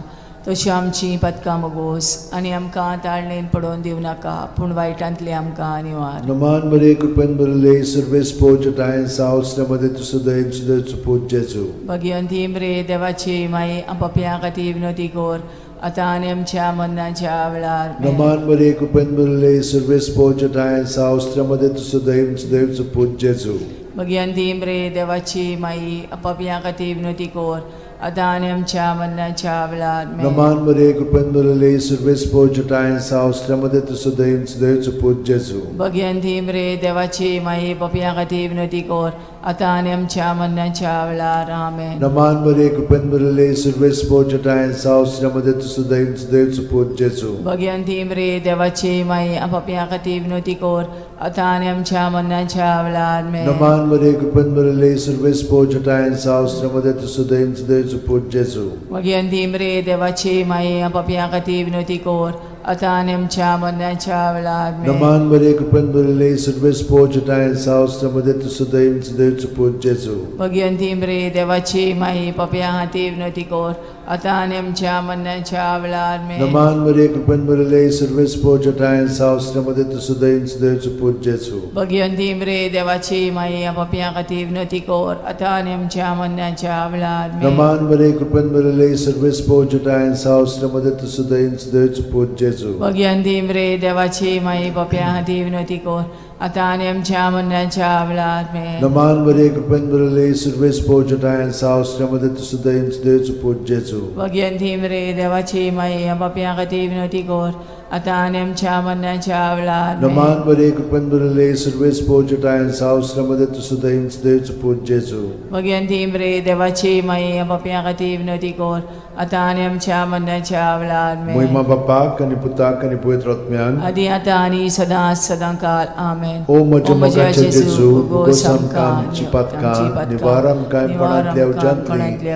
तशी आमची पातकां मगोस आनी आमकां ताळणेन पडोवन दिवं नाका पूण वायटांतली आमकां निवार. नमान मरिये कृपेन भरिल्ले सर्वेस्पोच ठांय साव श्रमदें तुजो दैव सुदैवचो पूत जेजू. भगिवंती मरे देवाची माई, पापया खातीर विनोती कर आतां आनी आमच्या मरणाच्या वेळार. आमेन. नमान मरिये कृपेन भरिल्ले सर्वेस्पोच ठांय साव श्रमदें तुजो दैव सुदैवचो पूत जेजू. भगिवंती मरे देवाची माई, पापया खातीर विनोती कर आतां आनी आमच्या मरणाच्या वेळार. आमेन. नमान मरिये कृपेन भरिल्ले सर्वेस्पोच ठांय साव श्रमदें तुजो दैव सुदैवचो पूत जेजू. भगिवंती मरे देवाची माई, पापया खातीर विनोती कर आतां आनी आमच्या मरणाच्या वेळार. आमेन. नमान मरिये कृपेन भरिल्ले सर्वेस्पोच ठांय साव श्रमदें तुजो दैव सुदैवचो पूत जेजू. भगिवंती मरे देवाची माई, पापया खातीर विनोती कर आतां आनी आमच्या मरणाच्या वेळार. आमेन. नमान मरिये कृपेन भरिल्ले सर्वेस्पोच ठांय साव श्रमदें तुजो दैव सुदैवचो पूत जेजू. भगिवंती मरे देवाची माई, पापया खातीर विनोती कर आतां आनी आमच्या मरणाच्या वेळार आमेन. नमान मरे कृपेन भरिल्ले सर्वेस पोजटाय सावस मध्ये तूं सदैव सदैवचो पूत जेजू. भगिवंती मरे देवाची माई पापया खातीर विनवती कर आतां आनी आमच्या मरणाच्या वेळार आमेन. नमान मरे कृपेन भरिल्ले सर्वेस पोजटाय सावस मध्ये तूं सदैव सदैवचो पूत जेजू. भगिवंती मरे देवाची माई पापया खातीर विनवती कर आतां आनी आमच्या मरणाच्या वेळार आमेन. नमान मरे कृपेन भरिल्ले सर्वेस पोजटाय सावस मध्ये तूं सदैव सदैवचो पूत जेजू. भगिवंती मरे देवाची माई पापया खातीर विनवती कर आतां आनी आमच्या मरणाच्या वेळार आमेन. नमान मरे कृपेन भरिल्ले सर्वेस पोजटाय सावस मध्ये तूं सदैव सदैवचो पूत जेजू. भगिवंती मरे देवाची माई पापया खातीर विनवती कर आतां आनी आमच्या मरणाच्या वेळार आमेन. नमान मरे कृपेन भरिल्ले सर्वेस पोजटाय सावस मध्ये तूं सदैव सदैवचो पूत जेजू. भगिवंती मरे देवाची माई पापया खातीर विनवती कर आतां आनी आमच्या मरणाच्या वेळार आमेन. मोहिमा बापाक आनी पुताक आनी पवित्र आत्म्याक आदी आतां आनी सदां सदां काल आमेन. ओ म्हज्या मोगाच्या जेजू, उगोस आमकां आमची पातकां, निवार आमकां कोणांतल्या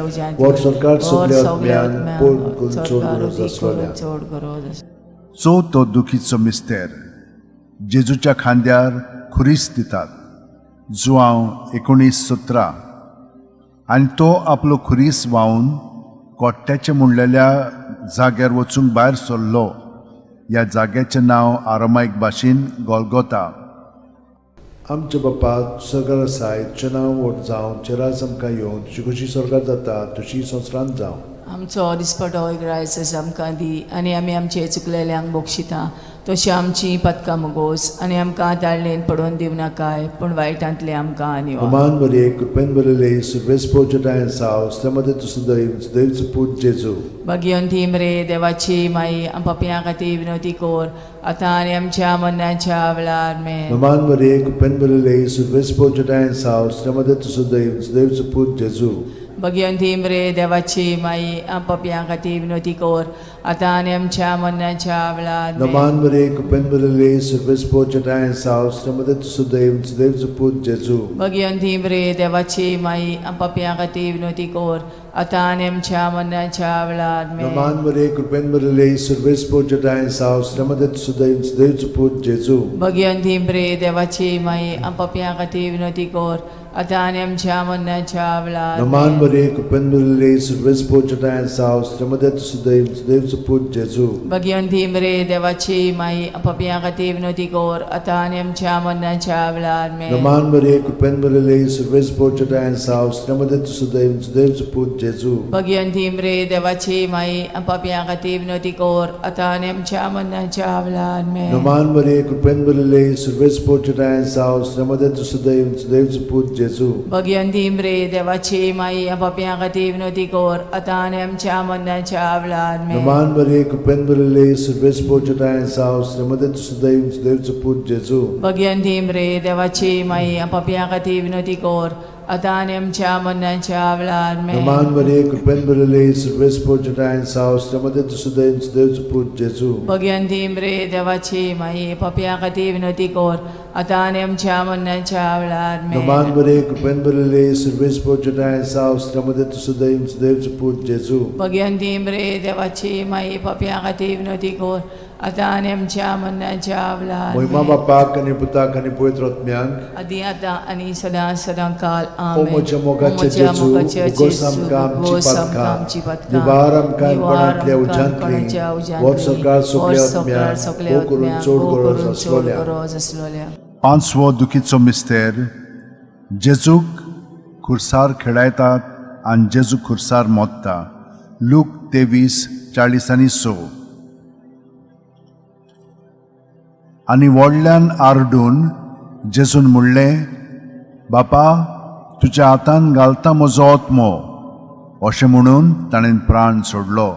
उज्यांतली, वर सरकार सगल्या आत्म्यान पोड करून चड गरज आसलोल्या. चड गरज आसलोल्या. चवथो दुखीचो मिस्तेर जेजूच्या खांद्यार खुरीस दितात. जुआंव 19:17. आनी तो आपलो खुरीस व्हांवन कोट्ट्याचें म्हणलेल्या जाग्यार वचूंक भायर सरलो. ह्या जाग्याचें नांव आरामायक भाशेन गोलगोता. आमच्या बापा सरकार आसाय, तुजें नांव व्हड जावं, तुजें राज आमकां येवं, तुजी खोशी स्वर्गात जाता तशी संवसारांत जावं. आमचो दिसपटो इग्रायस आमकां दी आनी आमी आमचे चुकलेल्यांक बक्षिता तशी आमची पदकां मुगोस आनी आमकां ताळणेन पडोवन दिवं नाकाय पूण वायटांतले आमकां निवार. अमान मरे कृपेन भरिल्ले सर्वेस पोजटाय सावस मध्ये तूं सदैव सदैवचो पूत जेजू. भगिवंती मरे देवाची माई पापयां खातीर विनवती कर आतां आनी आमच्या मरणाच्या वेळार आमेन. नमान मरे कृपेन भरिल्ले सर्वेस पोजटाय सावस मध्ये तूं सदैव सदैवचो पूत जेजू. भगिवंती मरे देवाची माई पापयां खातीर विनवती कर आतां आनी आमच्या मरणाच्या वेळार आमेन. नमान मरे कृपेन भरिल्ले सर्वेस पोजटाय सावस मध्ये तूं सदैव सदैवचो पूत जेजू. भगिवंती मरे देवाची माई पापयां खातीर विनवती कर आतां आनी आमच्या मरणाच्या वेळार आमेन. नमान मरे कृपेन भरिल्ले सर्वेस पोजटाय सावस मध्ये तूं सदैव सदैवचो पूत जेजू. भगिवंती मरे देवाची माई पापयां खातीर विनवती कर आतां आनी आमच्या मरणाच्या वेळार नमान आमेन. मरे कृपेन भरिल्ले सर्वेस पोजटाय सावस मध्ये तूं सदैव सदैवचो पूत जेजू. भगिवंती मरे देवाची माई पापयां खातीर विनवती कर आतां आनी आमच्या मरणाच्या वेळार आमेन. नमान मरे कृपेन भरिल्ले सर्वेस पोजटाय सावस मध्ये तूं सदैव सदैवचो पूत जेजू. भगिवंती मरे देवाची माई पापयां खातीर विनवती कर आतां आनी आमच्या मरणाच्या वेळार आमेन. नमान मरे कृपेन भरिल्ले सर्वेस पोजटाय सावस मध्ये तूं सदैव सदैवचो पूत जेजू. भगिवंती मरे देवाची माई पापयां खातीर विनवती कर आतां आनी आमच्या मरणाच्या वेळार आमेन. नमान मरे कृपेन भरिल्ले सर्वेस पोजटाय सावस मध्ये तूं सदैव सदैवचो पूत जेजू. भगिवंती मरे देवाची माई पापयां खातीर विनवती कर आतां आनी आमच्या मरणाच्या वेळार आमेन. नमान मरे कृपेन भरिल्ले सर्वेस पोजटाय सावस मध्ये तूं सदैव सदैवचो पूत जेजू. भगिवंती मरे देवाची माई पापयां खातीर विनवती कर आतां आनी आमच्या मरणाच्या वेळार आमेन. नमान मरे कृपेन भरिल्ले सर्वेस पोजटाय सावस मध्ये तूं सदैव सदैवचो पूत जेजू. भगिवंती मरे देवाची माई पापयां खातीर विनवती कर आतां आनी आमच्या मरणाच्या वेळार मोहिमा आमेन. बापाक आनी पुताक आनी पवित्र आत्म्याक आदी आतां आनी सदां सदां काल ओ आमेन. म्हज्या मोगाच्या जेजू, उगोस आमकां आमची पातकां, निवार आमकां कोणांतल्या उज्यांतली, वर सरकार सगल्या आत्म्याक, हो करून चड गरज आसलोल्या. गरज आसलोल्या. पांचवो दुखीचो मिस्तेर जेजूक खुर्सार खेळायतात आनी जेजू खुर्सार मोत्ता. लूक 23:46. आनी व्हडल्यान आरडून जेजून म्हणलें, बापा तुज्या हातान घालता म्हजो आत्मो. अशें म्हणून ताणें प्राण सोडलो.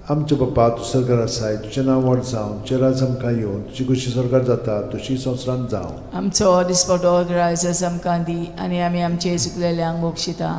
आमच्या बापा तूं सरकार आसाय, तुजें नांव व्हड जावं, तुजें राज आमकां येवं, तुजी खोशी स्वर्गार जाता तशी संवसारांत जावं. आमचो दिसपटो ग्रायस आमकां दी आनी आमी आमचे चुकलेल्यांक बक्षिता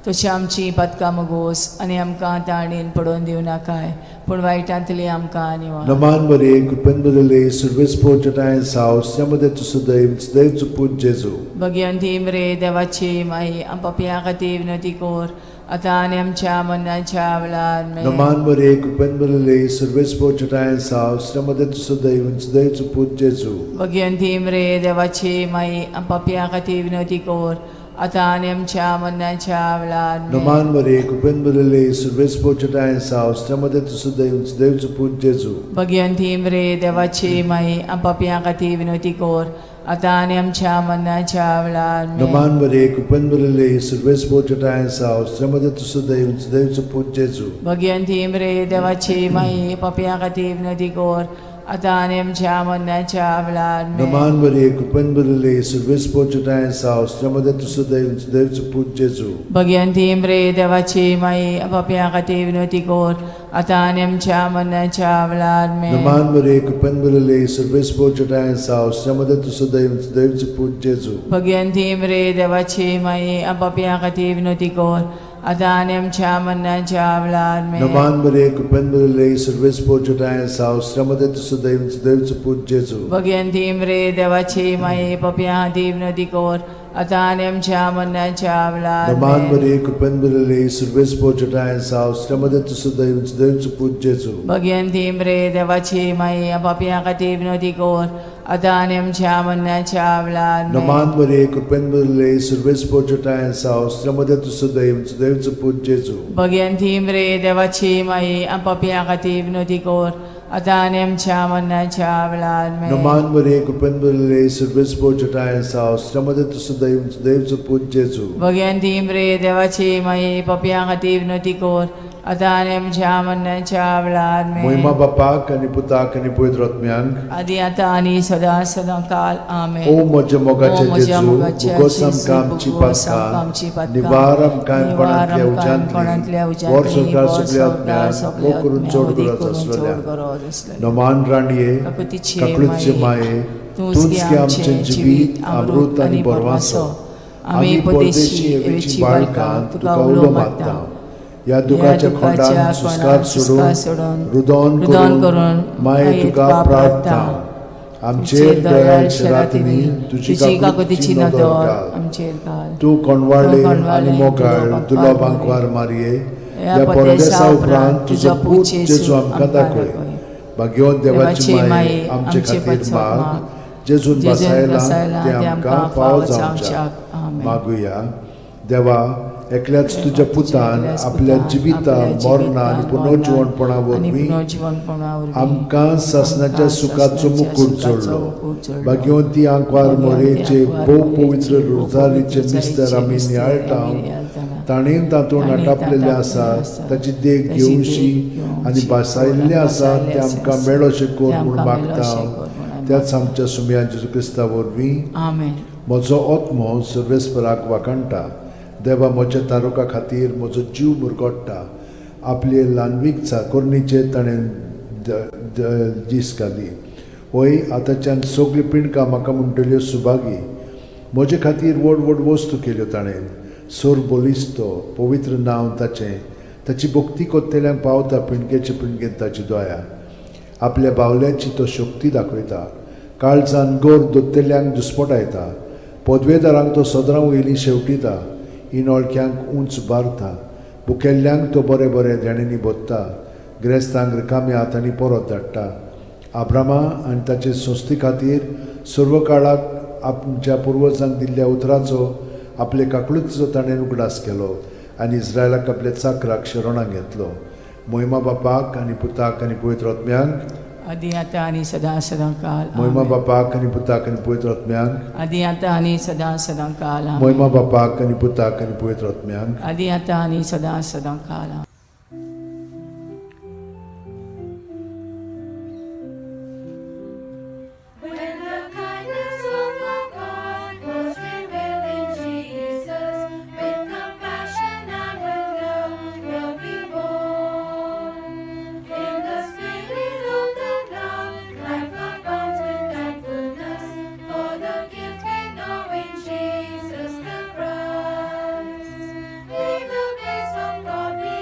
तशी आमची पातकां मुगोस आनी आमकां ताणेन पडोवन दिवं नाकाय पूण वायटांतली आमकां निवार. नमान मरे कृपेन भरिल्ले सर्वेस पोजटाय सावस मध्ये तूं सदैव सदैवचो पूत जेजू. भगिवंती मरे देवाची माई पापयां खातीर विनवती कर आतां आनी आमच्या मरणाच्या वेळार आमेन. नमान मरे कृपेन भरलेले सर्वेस्पोर चटायेन साव श्रमदे सदैव सदैव पूत जेजू. भगिनी मरे देवाची माई, पापयां खातीर विनवती कर, आतां आनी आमच्या मरणाच्या वेळार आमेन. नमान मरे कृपेन भरलेले सर्वेस्पोर चटायेन साव श्रमदे सदैव सदैव पूत जेजू. भगिनी मरे देवाची माई, पापयां खातीर विनवती कर, आतां आनी आमच्या मरणाच्या वेळार आमेन. नमान मरे कृपेन भरलेले सर्वेस्पोर चटायेन साव श्रमदे सदैव सदैव पूत जेजू. भगिनी मरे देवाची माई, पापयां खातीर विनवती कर, आतां आनी आमच्या मरणाच्या वेळार आमेन. नमान मरे कृपेन भरलेले सर्वेस्पोर चटायेन साव श्रमदे सदैव सदैव पूत जेजू. भगिनी मरे देवाची माई, पापयां खातीर विनवती कर, आतां आनी आमच्या मरणाच्या वेळार आमेन. नमान मरे कृपेन भरलेले सर्वेस्पोर चटायेन साव श्रमदे सदैव सदैव पूत जेजू. भगिनी मरे देवाची माई, पापयां खातीर विनवती कर, आतां आनी आमच्या मरणाच्या वेळार आमेन. नमान मरे कृपेन भरलेले सर्वेस्पोर चटायेन साव श्रमदे सदैव सदैव पूत जेजू. भगिनी मरे देवाची माई, पापयां खातीर विनवती कर, आतां आनी आमच्या मरणाच्या वेळार नमान आमेन. मरे कृपेन भरलेले सर्वेस्पोर चटायेन साव श्रमदे सदैव सदैव पूत जेजू. भगिनी मरे देवाची माई, पापयां खातीर विनवती कर, आतां आनी आमच्या मरणाच्या वेळार आमेन. नमान मरे कृपेन भरलेले सर्वेस्पोर चटायेन साव श्रमदे सदैव सदैव पूत जेजू. भगिनी मरे देवाची माई, पापयां खातीर विनवती कर, आतां आनी आमच्या मरणाच्या वेळार आमेन. नमान मरे कृपेन भरलेले सर्वेस्पोर चटायेन साव श्रमदे सदैव सदैव पूत जेजू. भगिनी मरे देवाची माई, पापयां खातीर विनवती कर, आतां आनी आमच्या मरणाच्या वेळार आमेन. मोहिमा बापाक आनी पुताक आनी पवित्र आत्म्यांक, आदी आतां आनी सदां सदां काल आमेन. ओ म्हज्या मोगाचे ओ म्हज्या जेजू, मोगाचे भुगोस जेजू, आमकां आमची भुगोस आमकां आमची पातकां, पातकां, निवार आमकां कोणांतल्या कोणांतल्या उज्यांतली, उज्यांतली, वर संवसार वर सगल्या संवसार आत्म्यांक, सगल्या वो करून आत्म्यांक, चड वदी गरज करून चड आसलेल्या. गरज आसलेल्या. नमान राणये, काकुतीचे काकुळचे माये, तूंच गे आमचें जिवीत, अमृत आनी बरवासो. आमी परदेशी एवेची बाळकां तुका उलो मारता. ह्या दुखाच्या खोंडान सुस्कार सोडून, रुदोन रुदोन करून करून माये तुका प्रार्थना. आमचेर दयाळ रातींनी तुजी तुजी काकुतीची काकुतीची नदर नदर घाल. आमचेर घाल. तूं कोणवाळे तूं कोणवाळे आनी मोगाळ तुलो तुलो बांकवार बांकवार मारये, ह्या ह्या परदेसा परदेसा उपरांत तुजो पूत जेजू आमकां दाखय. भाग्यवंत देवाची माये, आमचे खातीर माग, जेजून जेजून बसायला बसायला ते आमकां फावो जावच्याक. आमेन. मागुया. देवा, एकल्याच तुज्या पुतान एकल्याच आपल्या पुतान जिविता आपल्या मरणा आनी जिवितान, पुनर्जिवणपणा मरणान आनी वरवीं पुनर्जिवणपणा वरवीं आमकां सासणाच्या आमकां सुखाचो सासणाच्या मुकूट सुखाचो जोडलो. मुकूट जोडलो. भाग्यवंती आंकवार भाग्यवंती मोरेचे आंकवार भोव मोरेचे पवित्र भोव रोजारीचे पवित्र मिस्तर आमी मिस्तर नियाळटा, आमी नियाळटाना, ताणें तातूंत ताणें आटापलेलें तातूंत आसा, आसा, ताची देख ताची देख घेवशी घेवशी आनी भासायल्लें आसा भासायल्लें तें आमकां आसा, मेळोशें कर तें म्हूण आमकां मागता मेळोशें कर म्हूण आमी त्याच आमच्या सुमया जेजू क्रिस्ता वरवीं. आमेन. म्हजो आत्मो सर्वेस्पराक वाखाणटा, देवा म्हज्या तारुका खातीर म्हजो जीव मुरगोट्टा. आपले ल्हानवीक चाकोरणीचेर ताणें दीस घाली. वय, आतांच्यान सगळीं पिंडकां म्हाका म्हणटल्यो सुभागी. म्हजे खातीर व्हड व्हड वस्तू केल्यो ताणें. सोर बलिस्तो पवित्र नांव ताचें. ताची भक्ती कोत्तेल्यांक पावता पिंडकेचे पिंडकेन ताची दया. आपल्या बावल्यांची तो शक्ती दाखयता, काळजान गोर दोत्तेल्यांक दुस्पटायता. पदवेदारांक तो सदरां वयलीं शेवटिता, इनोळक्यांक उंच बारता. भुकेल्ल्यांक तो बरें बरें देण्यांनी भोत्ता, ग्रेस्तांक रिकाम्या हातांनी परत धाडटा. आब्रामा आनी ताचे संस्थे खातीर सर्व काळाक आमच्या पुर्वजांक दिल्ल्या उतराचो आपले काकळुतीचो ताणें उगडास केलो आनी इस्रायलाक आपल्या चाकराक शरणाक घेतलो. मोहिमा बापाक आनी पुताक आनी पवित्र आत्म्यांक, आदी आतां आनी सदां सदां काल मोहिमा आमेन. बापाक आनी पुताक आनी पवित्र आत्म्यांक, आदी आतां आनी सदां सदां काल आमेन. मोहिमा बापाक आनी पुताक आनी पवित्र आत्म्यांक, आदी आतां आनी सदां सदां काल आमेन. When the kindness of our God was revealed in Jesus, with compassion and with love will be born. In the spirit of that love, life abounds with thankfulness for the gift we know in Jesus the Christ. May the grace of God be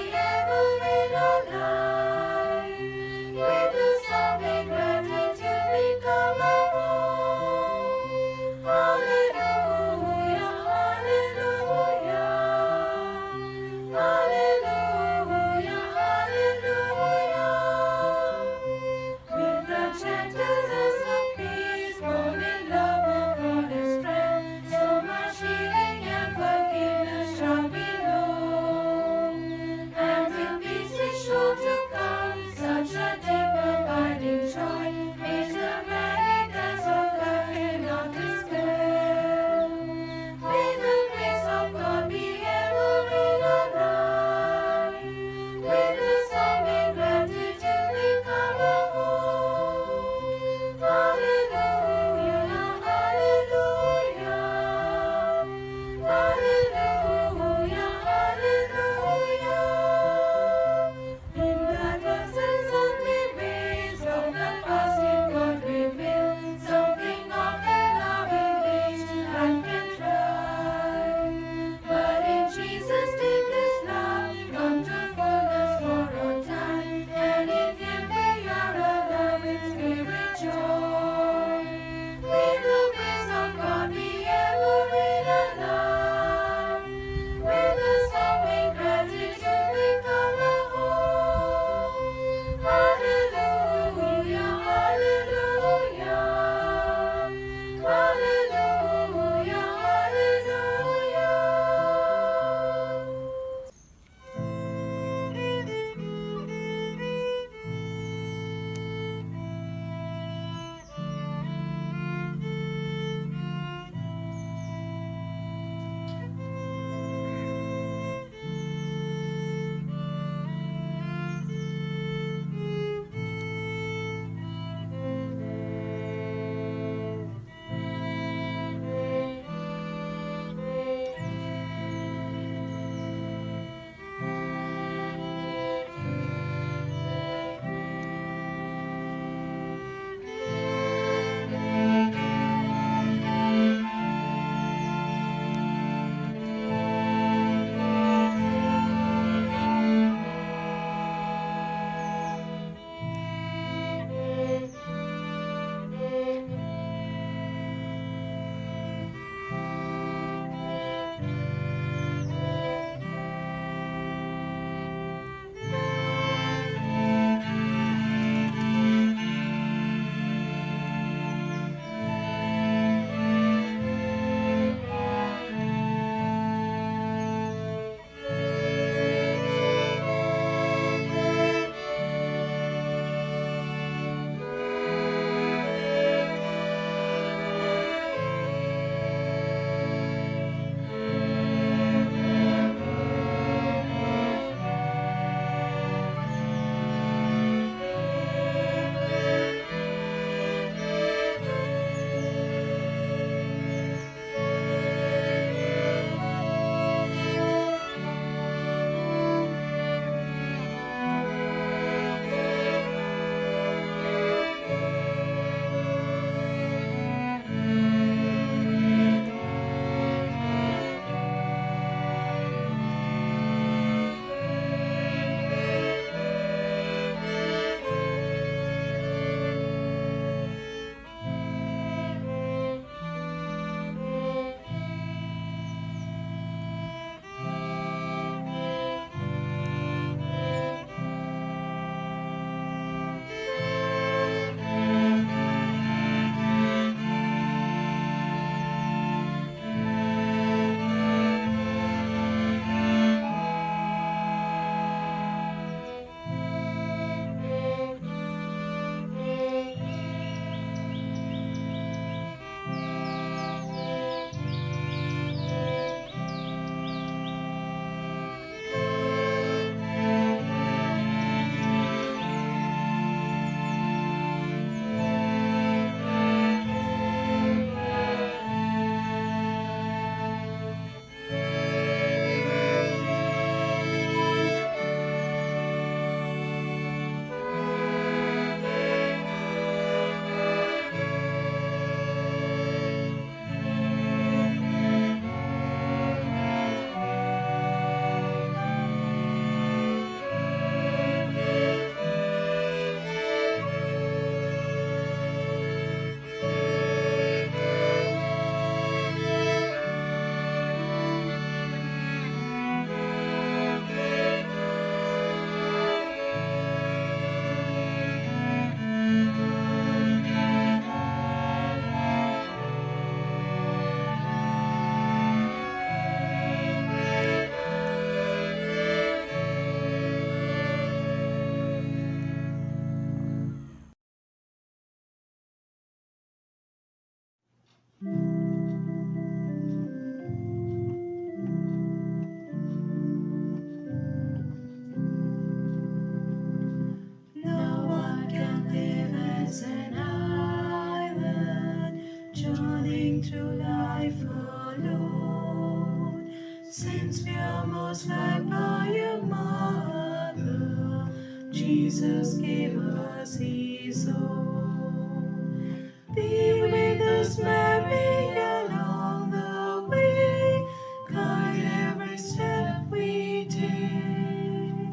Jesus gave us his own. Be with us, Mary, along the way. Guide every step we take.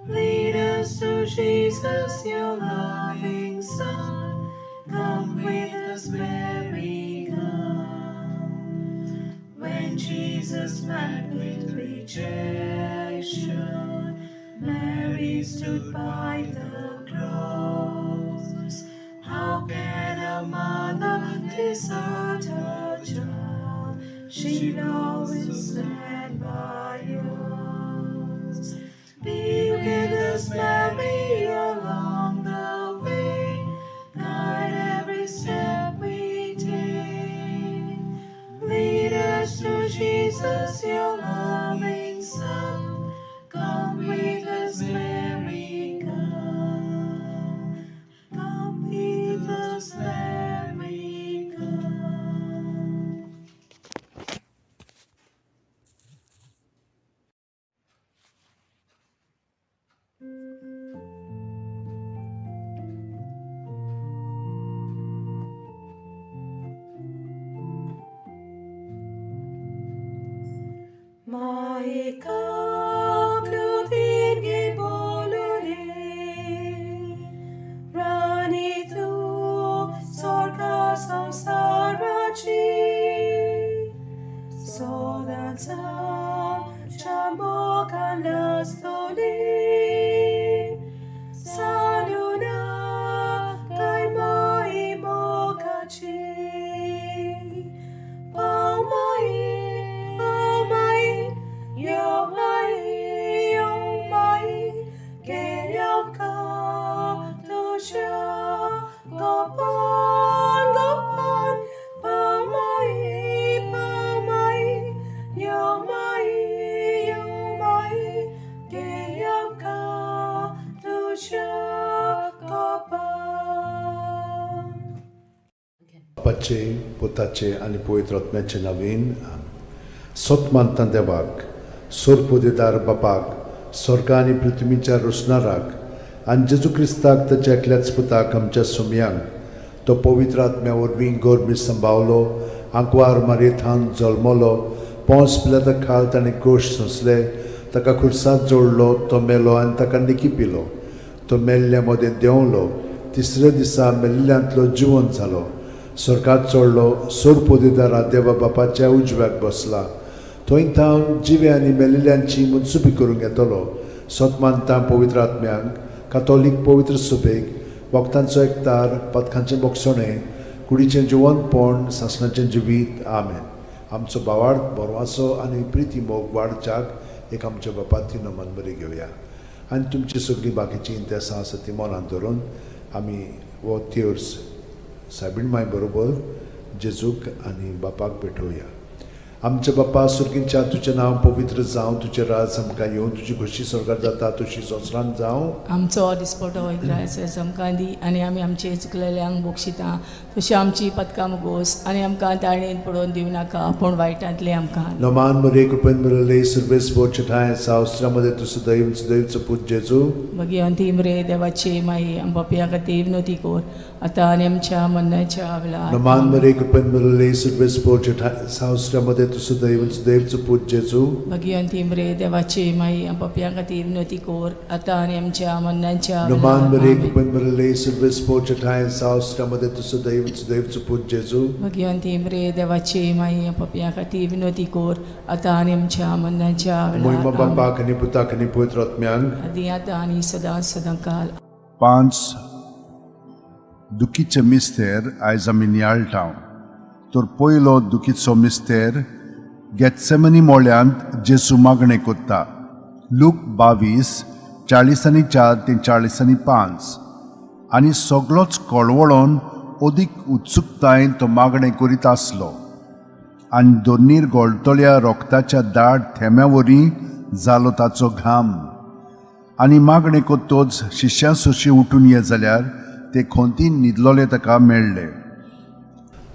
Lead us to Jesus, your loving Son. Come with us, Mary, come. When Jesus met with rejection, Mary stood by the cross. How can a mother desert her child? She'll always stand by us. Be with us, Mary, along the way. Guide every step we take. Lead us to Jesus, your loving Son. Come with us, Mary, come. Come with us, Mary, come. Rani tu sorka samsarachi Sodansa chambokan lastoli Saluna kai mai mokachi Pau mai, pau mai, yo mai, yo mai, ke yam ka tu sha, gopan, gopan, pau mai, pau mai, yo mai, yo mai, ke yam ka tu sha, gopan. बापाचे पुताचे आनी पवित्र आत्म्याचे नवीन सत मानता देवाक सोरपोदेदार बापाक स्वर्गा आनी पृथ्वीच्या रोसणाराक आनी जेजू क्रिस्ताक ताच्या एकल्याच पुताक आमच्या सुमयांक तो पवित्र आत्म्या वरवीं गोरमी संभावलो आंकवार मारयेथान जल्मलो पोंस पिलाता खाल ताणें कोश सोंसले ताका खुर्सात जोडलो तो मेलो आनी ताका निकी पिलो तो मेल्ल्या मदें देंवलो तिसऱ्या दिसा मेल्ल्यांतलो जिवंत जालो स्वर्गात चडलो सोरपोदेदारा देवा बापाच्या उजव्याक बसला थंय थावन जिवे आनी मेलिल्ल्यांची मनसुबी करूंक येतलो सत मानता पवित्र आत्म्यांक कातोलीक पवित्र सुबेक वखदांचो एकतार पथकांचें बोगसणें कुडीचें जिवंतपण सासणाचें जिवीत आमेन. आमचो बावाड बरवासो आनी प्रिती मोग वाडच्याक एक आमच्या बापाती नमन बरी घेवया आनी तुमची सगळीं बाकीचीं इंतेसां आसा ती मनांत धरून आमी हो तेर्स सायबीण माय बरोबर जेजूक आनी बापाक भेटोवया. आमच्या बापा सुर्गींच्या तुजें नांव पवित्र जावं, तुजें राज आमकां येवं, तुजी खोशी स्वर्गार जाता तशी संवसारांत जावं. आमचो दिसपटो इग्रायस आमकां दी आनी आमी आमचे चुकलेल्यांक बक्षिता तशी आमची पदकां मुगोस आनी आमकां ताळणेन पडोवन दिवं नाका पूण वायटांतले आमकां. नमान मरे कृपेन मिळले सर्वेस बोचठाय सावस्त्रामध्ये तूं सदैव सदैवचो पूत जेजू. मागीर अंतीम रे देवाची माई आम बापया खातीर विनोती कर आतां आनी आमच्या मरणाच्या वेळार. नमान मरे कृपेन मिळले सर्वेस बोचठाय सावस्त्रामध्ये तूं सदैव सदैवचो पूत जेजू. मागीर अंतीम रे देवाची माई आम बापया खातीर विनोती कर आतां आनी आमच्या मरणाच्या नमान मरे वेळार. कृपेन मिळले सर्वेस बोचठाय सावस्त्रामध्ये तूं सदैव सदैवचो पूत जेजू. मागीर अंतीम रे देवाची माई आम बापया खातीर विनोती कर आतां आनी आमच्या मरणाच्या मोहिमा वेळार. बापाक आनी पुताक आनी पवित्र आत्म्यांक आदी आतां आनी सदां सदां काल. 5 दुखीचे मिस्तेर आयज आमी नियाळटा. तर पयलो दुखीचो मिस्तेर गेत्सेमनी मोळ्यांत जेजू मागणें कोत्ता. लूक 22 44 ते 45. आनी सगलोच कळवळोन अदीक उत्सुकतायेन तो मागणें करीत आसलो आनी दोनीर गोळटल्या रोगताच्या दाट थेंब्या वरी जालो ताचो घाम. आनी मागणें कोत्तोच शिश्यां सोशी उठून ये जाल्यार ते खोंतीन न्हिदलोले ताका मेळ्ळे.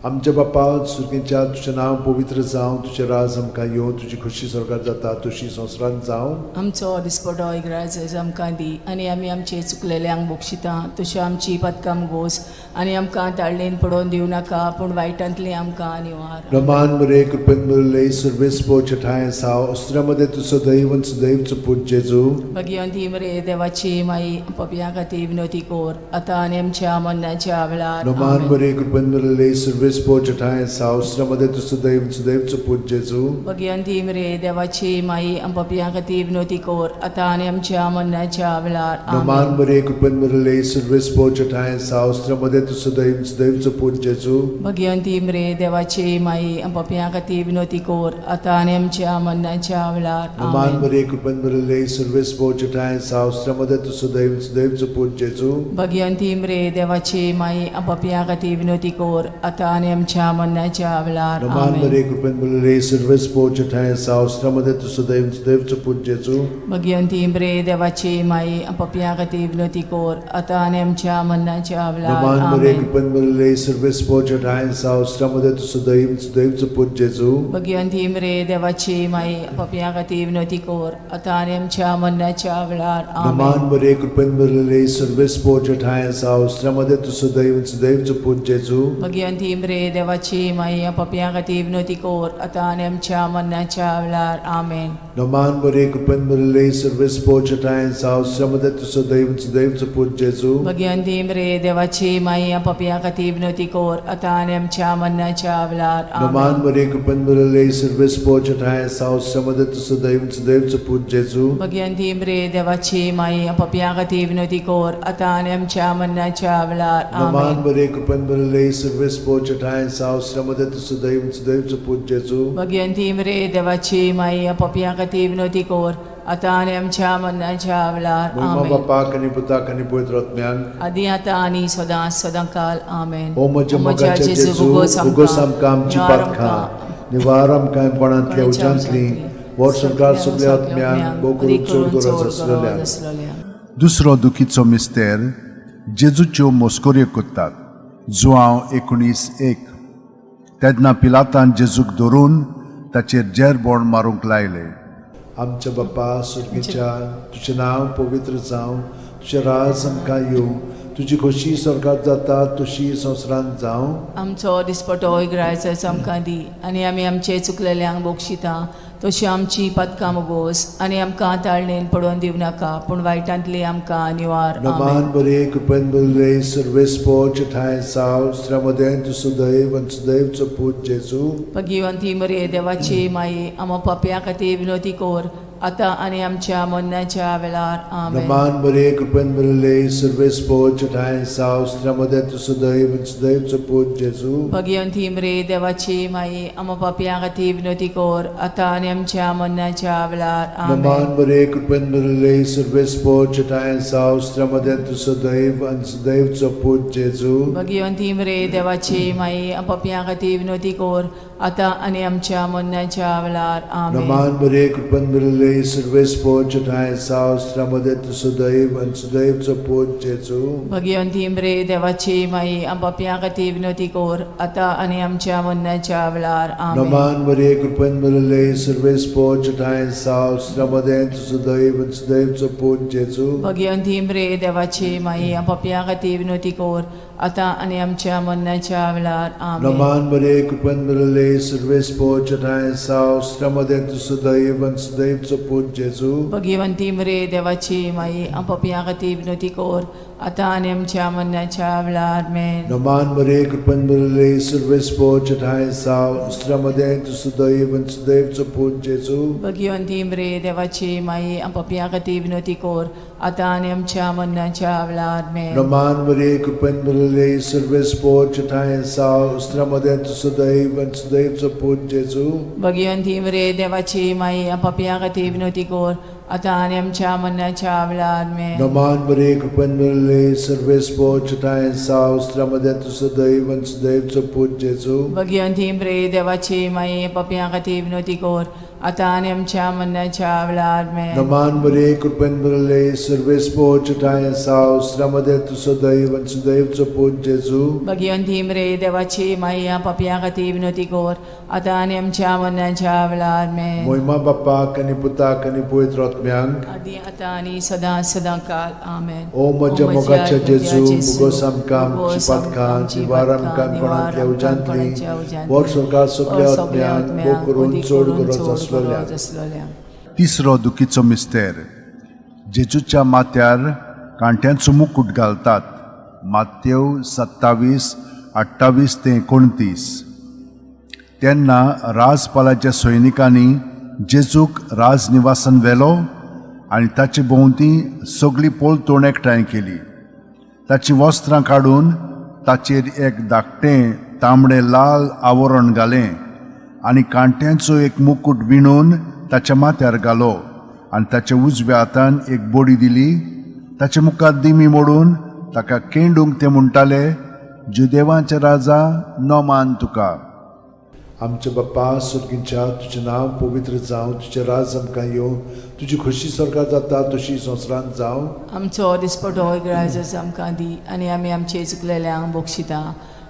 आमच्या बापा सुर्गेच्या तुजें नांव पवित्र जावं, तुजें राज आमकां येवं, तुजी खोशी स्वर्गात जाता तशी संवसारांत जावं. आमचो दिसपटो इग्राज आमकां दी आनी आमी आमचे चुकलेल्यांक बक्षिता तश्यो आमची पदकां गोस आनी आमकां ताळणेन पडोवन दिवं नाका पूण वायटांतली आमकां निवार. रमान मरे कृपेन मुरले सर्वेस्पो चठाय साव अस्त्रामध्ये तूं सदैव आनी सदैव पूत जेजू. भगिवंती मरे देवाची माई, पपया खातीर विनवती कोर आतां आनी आमच्या मरणाच्या वेळार. रमान आमेन. मरे कृपेन मुरले सर्वेस्पो चठाय साव अस्त्रामध्ये तूं सदैव आनी सदैव पूत जेजू. भगिवंती मरे देवाची माई, पपया खातीर विनवती कोर आतां आनी आमच्या मरणाच्या वेळार. रमान आमेन. मरे कृपेन मुरले सर्वेस्पो चठाय साव अस्त्रामध्ये तूं सदैव आनी सदैव पूत जेजू. भगिवंती मरे देवाची माई, पपया खातीर विनवती कोर आतां आनी आमच्या मरणाच्या वेळार. रमान आमेन. मरे कृपेन मुरले सर्वेस्पो चठाय साव अस्त्रामध्ये तूं सदैव आनी सदैव पूत जेजू. भगिवंती मरे देवाची माई, पपया खातीर विनवती कोर आतां आनी आमच्या मरणाच्या वेळार. रमान आमेन. मरे कृपेन मुरले सर्वेस्पो चठाय साव अस्त्रामध्ये तूं सदैव आनी सदैव पूत जेजू. भगिवंती मरे देवाची माई, पपया खातीर विनवती कोर आतां आनी आमच्या मरणाच्या वेळार. रमान मरे आमेन. कृपेन मुरले सर्वेस्पो चठाय साव अस्त्रामध्ये तूं सदैव आनी सदैव पूत जेजू. भगिवंती मरे देवाची माई, पपया खातीर विनवती कोर आतां आनी आमच्या मरणाच्या वेळार. रमान आमेन. मरे कृपेन मुरले सर्वेस्पो चठाय साव अस्त्रामध्ये तूं सदैव आनी सदैव पूत जेजू. भगिवंती मरे देवाची माई, पपया खातीर विनवती कोर आतां आनी आमच्या मरणाच्या वेळार. आमेन. रमान मरे कृपेन मुरले सर्वेस्पो चठाय साव अस्त्रामध्ये तूं सदैव आनी सदैव पूत जेजू. भगिवंती मरे देवाची माई, पपया खातीर विनवती कोर आतां आनी आमच्या मरणाच्या वेळार. रमान आमेन. मरे कृपेन मुरले सर्वेस्पो चठाय साव अस्त्रामध्ये तूं सदैव आनी सदैव पूत जेजू. भगिवंती मरे देवाची माई, पपया खातीर विनवती कोर आतां आनी आमच्या मरणाच्या वेळार. रमान आमेन. मरे कृपेन मुरले सर्वेस्पो चठाय साव अस्त्रामध्ये तूं सदैव आनी सदैव पूत जेजू. भगिवंती मरे देवाची माई, पपया खातीर विनवती कोर आतां आनी आमच्या मरणाच्या वेळार. महिमा आमेन. बापाक आनी पुताक आनी पवित्र आत्म्याक. आदी आतां आनी सदां सदां काल. आमेन. ओ म्हज्या मोगाच्या जेजू, उगोस आमकां आमची पातकां, निवार आमकां कोणांतल्या उज्यांतली, वर संवसार सगल्या आत्म्यांक, भोव करून चड गरज आसलेल्या. दुसरो दुखीचो मिस्तेर जेजूच्यो मस्कऱ्यो करतात, जुआंव 19:1. तेन्ना पिलातान जेजूक धरून ताचेर जेरबोण मारूंक लायले. आमच्या बापा सुर्गेच्या, तुजें नांव पवित्र जावं, तुजें राज आमकां येवं, तुजी खोशी स्वर्गात जाता तशी संवसारांत जावं. आमचो दिसपटो इग्रायच आमकां दी आनी आमी आमचे चुकलेल्यांक बक्षिता तशी आमची पदकां मोगोस आनी आमकां ताळणेन पडोवन दिवं नाका पूण वायटांतली आमकां निवार. नमान आमेन. बरे कृपेन बरे सर्वेस्पो चठाय साव श्रमदेन तूं सदैव आनी सदैवचो पूत जेजू. भगिवंती मरे देवाची माई, आमा पापया खातीर विनवती कोर आतां आनी आमच्या मरणाच्या वेळार. आमेन. नमान बरे कृपेन बरे सर्वेस्पो चठाय साव श्रमदेन तूं सदैव आनी सदैवचो पूत जेजू. भगिवंती मरे देवाची माई, आमा पापया खातीर विनवती कोर आतां आनी आमच्या मरणाच्या वेळार. आमेन. नमान बरे कृपेन बरे सर्वेस्पो चठाय साव श्रमदेन तूं सदैव आनी सदैवचो पूत जेजू. भगिवंती मरे देवाची माई, पापया खातीर विनवती कोर आतां आनी आमच्या मरणाच्या वेळार. आमेन. नमान बरे कृपेन बरे सर्वेस्पो चठाय साव श्रमदेन तूं सदैव आनी सदैवचो पूत जेजू. भगिवंती मरे देवाची माई, पापया खातीर विनवती कोर आतां आनी आमच्या मरणाच्या वेळार. आमेन. नमान मरे कृपेन बरे सर्वेस्पो चठाय साव श्रमदेन तूं सदैव आनी सदैवचो पूत जेजू. भगिवंती मरे देवाची माई, पापया खातीर विनवती कोर आतां आनी आमच्या मरणाच्या वेळार. आमेन. नमान मरे कृपेन बरे सर्वेस्पो चठाय साव श्रमदेन तूं सदैव आनी सदैवचो पूत जेजू. भगिवंती मरे देवाची माई, पापया खातीर विनवती कोर आतां आनी आमच्या मरणाच्या वेळार. आमेन. नमान मरे कृपेन बरे सर्वेस्पो चठाय साव श्रमदेन तूं सदैव आनी सदैवचो पूत जेजू. भगिवंती मरे देवाची माई, पापया खातीर विनवती कोर आतां आनी आमच्या मरणाच्या वेळार. आमेन. नमान मरे कृपेन बरे सर्वेस्पो चठाय साव श्रमदेन तूं सदैव आनी सदैवचो पूत जेजू. भगिवंती मरे देवाची माई, पापया खातीर विनवती कोर आतां आनी आमच्या मरणाच्या वेळार. आमेन. नमान मरे कृपेन बरे सर्वेस्पो चठाय साव श्रमदेन तूं सदैव आनी सदैवचो पूत जेजू. भगिवंती मरे देवाची माई, पापया खातीर विनवती कोर आतां आनी आमच्या मरणाच्या वेळार आमेन. नमान मरे कृपेन भरले सर्वेस्पो चटाय साव श्रमदे तू सदैव आनी सुदैवचो पूत जेजू. भगिवंती मरे देवाची माई, पापयां खातीर विनोती कर, आतां आनी आमच्या मरणाच्या वेळार आमेन. मोहिमा बापाक आनी पुताक आनी पवित्र आत्म्यांक. आदी आतां आनी सदां सदां काल. आमेन. ओ म्हज्या मोगाच्या जेजू, मुगोस आमकां आमची पातकां निवार आमकां कोणांतल्या उज्यांतली वर सरकार सगल्या आत्म्यांक भोग करून चड गरज आसलेल्या. तिसरो दुखीचो मिस्तेर. जेजूच्या माथ्यार कांट्यांचो मुकूट घालतात. मातेव 27:28 ते 29. तेन्ना राजपालाच्या सैनिकांनी जेजूक राजनिवासान व्हेलो आनी ताचे भोंवती सगळी पलतोण एकठांय केली. ताचीं वस्त्रां काडून ताचेर एक धाकटें तांबडें लाल आवरण घालें आनी कांट्यांचो एक मुकूट विणून ताच्या माथ्यार घालो आनी ताच्या उजव्या हातान एक बडी दिली. ताचे मुखार दिमी मोडून ताका केंडूंक ते म्हणटाले, जुदेवांचे राजा, नमान तुका. आमच्या बाप्पा सुर्गींच्या, तुजें नांव पवित्र जावं, तुजें राज आमकां येवं, तुजी खोशी सरकार जाता तशी संवसारांत जावं. आमचो दिसपटो ग्राजस आमकां दी आनी आमी आमचे चुकलेल्यांक बक्षिता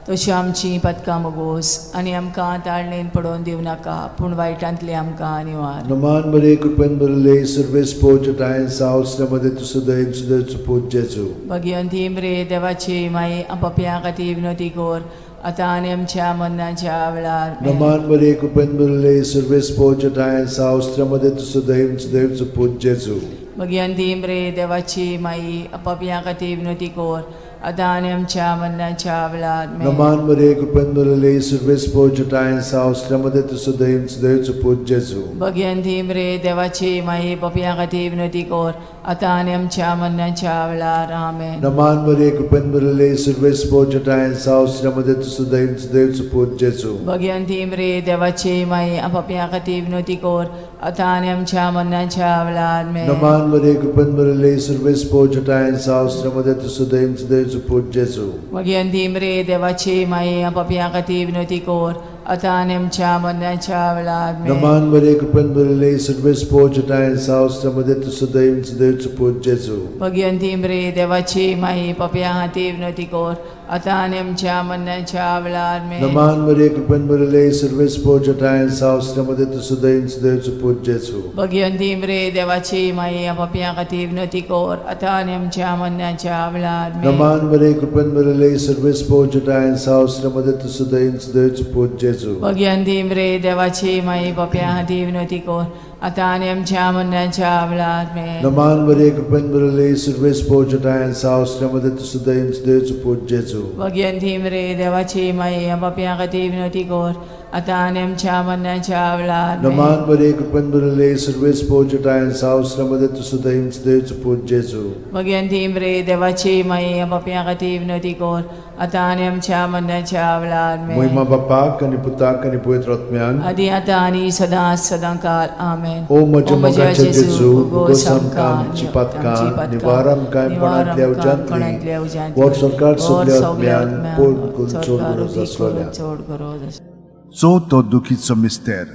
तशी आमची पदकां मोगोस आनी आमकां ताळणेन पडोवन दिवं नाका, पूण वायटांतली आमकां निवार. नमान मरे कृपेन भरले सर्वेस्पो चटाय साव मध्ये तू सदैव सुदैवचो पूत जेजू. भगिवंती मरे देवाची माई, पापयां खातीर विनोती कर, आतां आनी आमच्या मरणाच्या वेळार. नमान मरे कृपेन भरले सर्वेस्पो चटाय साव मध्ये तू सदैव सुदैवचो पूत जेजू. भगिवंती मरे देवाची माई, पापयां खातीर विनोती कर, आतां आनी आमच्या मरणाच्या वेळार. नमान मरे कृपेन भरले सर्वेस्पो चटाय साव मध्ये तू सदैव सुदैवचो पूत जेजू. भगिवंती मरे देवाची माई, पापयां खातीर विनोती कर, आतां आनी आमच्या मरणाच्या वेळार. आमेन. नमान मरे कृपेन भरले सर्वेस्पो चटाय साव मध्ये तू सदैव सुदैवचो पूत जेजू. भगिवंती मरे देवाची माई, पापयां खातीर विनोती कर, आतां आनी आमच्या मरणाच्या वेळार. नमान मरे कृपेन भरले सर्वेस्पो चटाय साव मध्ये तू सदैव सुदैवचो पूत जेजू. भगिवंती मरे देवाची माई, पापयां खातीर विनोती कर, आतां आनी आमच्या मरणाच्या वेळार. नमान मरे कृपेन भरले सर्वेस्पो चटाय साव मध्ये तू सदैव सुदैवचो पूत जेजू. भगिवंती मरे देवाची माई, पापयां खातीर विनोती कर, आतां आनी आमच्या मरणाच्या वेळार. नमान मरे कृपेन भरले सर्वेस्पो चटाय साव मध्ये तू सदैव सुदैवचो पूत जेजू. भगिवंती मरे देवाची माई, पापयां खातीर विनोती कर, आतां आनी आमच्या मरणाच्या वेळार. नमान मरे कृपेन भरले सर्वेस्पो चटाय साव मध्ये तू सदैव सुदैवचो पूत जेजू. भगिवंती मरे देवाची माई, पापयां खातीर विनोती कर, आतां आनी आमच्या मरणाच्या वेळार. नमान मरे कृपेन भरले सर्वेस्पो चटाय साव मध्ये तू सदैव सुदैवचो पूत जेजू. भगिवंती मरे देवाची माई, पापयां खातीर विनोती कर, आतां आनी आमच्या मरणाच्या वेळार. नमान मरे कृपेन भरले सर्वेस्पो चटाय साव मध्ये तू सदैव सुदैवचो पूत जेजू. भगिवंती मरे देवाची माई, पापयां खातीर विनोती कर, आतां आनी आमच्या मरणाच्या वेळार. मोहिमा बापाक आनी पुताक आनी पवित्र आत्म्याक. आदी आतां आनी सदां सदां काल. आमेन. ओ म्हज्या मोगाच्या जेजू, मुगोस आमकां आमची पातकां निवार आमकां कोणांतल्या उज्यांतली वर सरकार सगल्या आत्म्यान पोट करून चड गरज आसलेल्या. चड गरज आसलेल्या. चवथो दुखीचो मिस्तेर.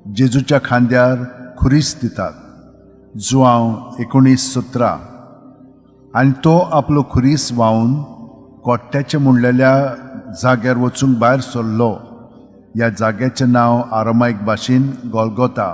जेजूच्या खांद्यार खुरीस दितात. जुआंव 19:17. आनी तो आपलो खुरीस व्हांवन कोट्ट्याचे म्हणलेल्या जाग्यार वचूंक भायर सरलो. ह्या जाग्याचें नांव आरामायक भाशेन गोलगोता.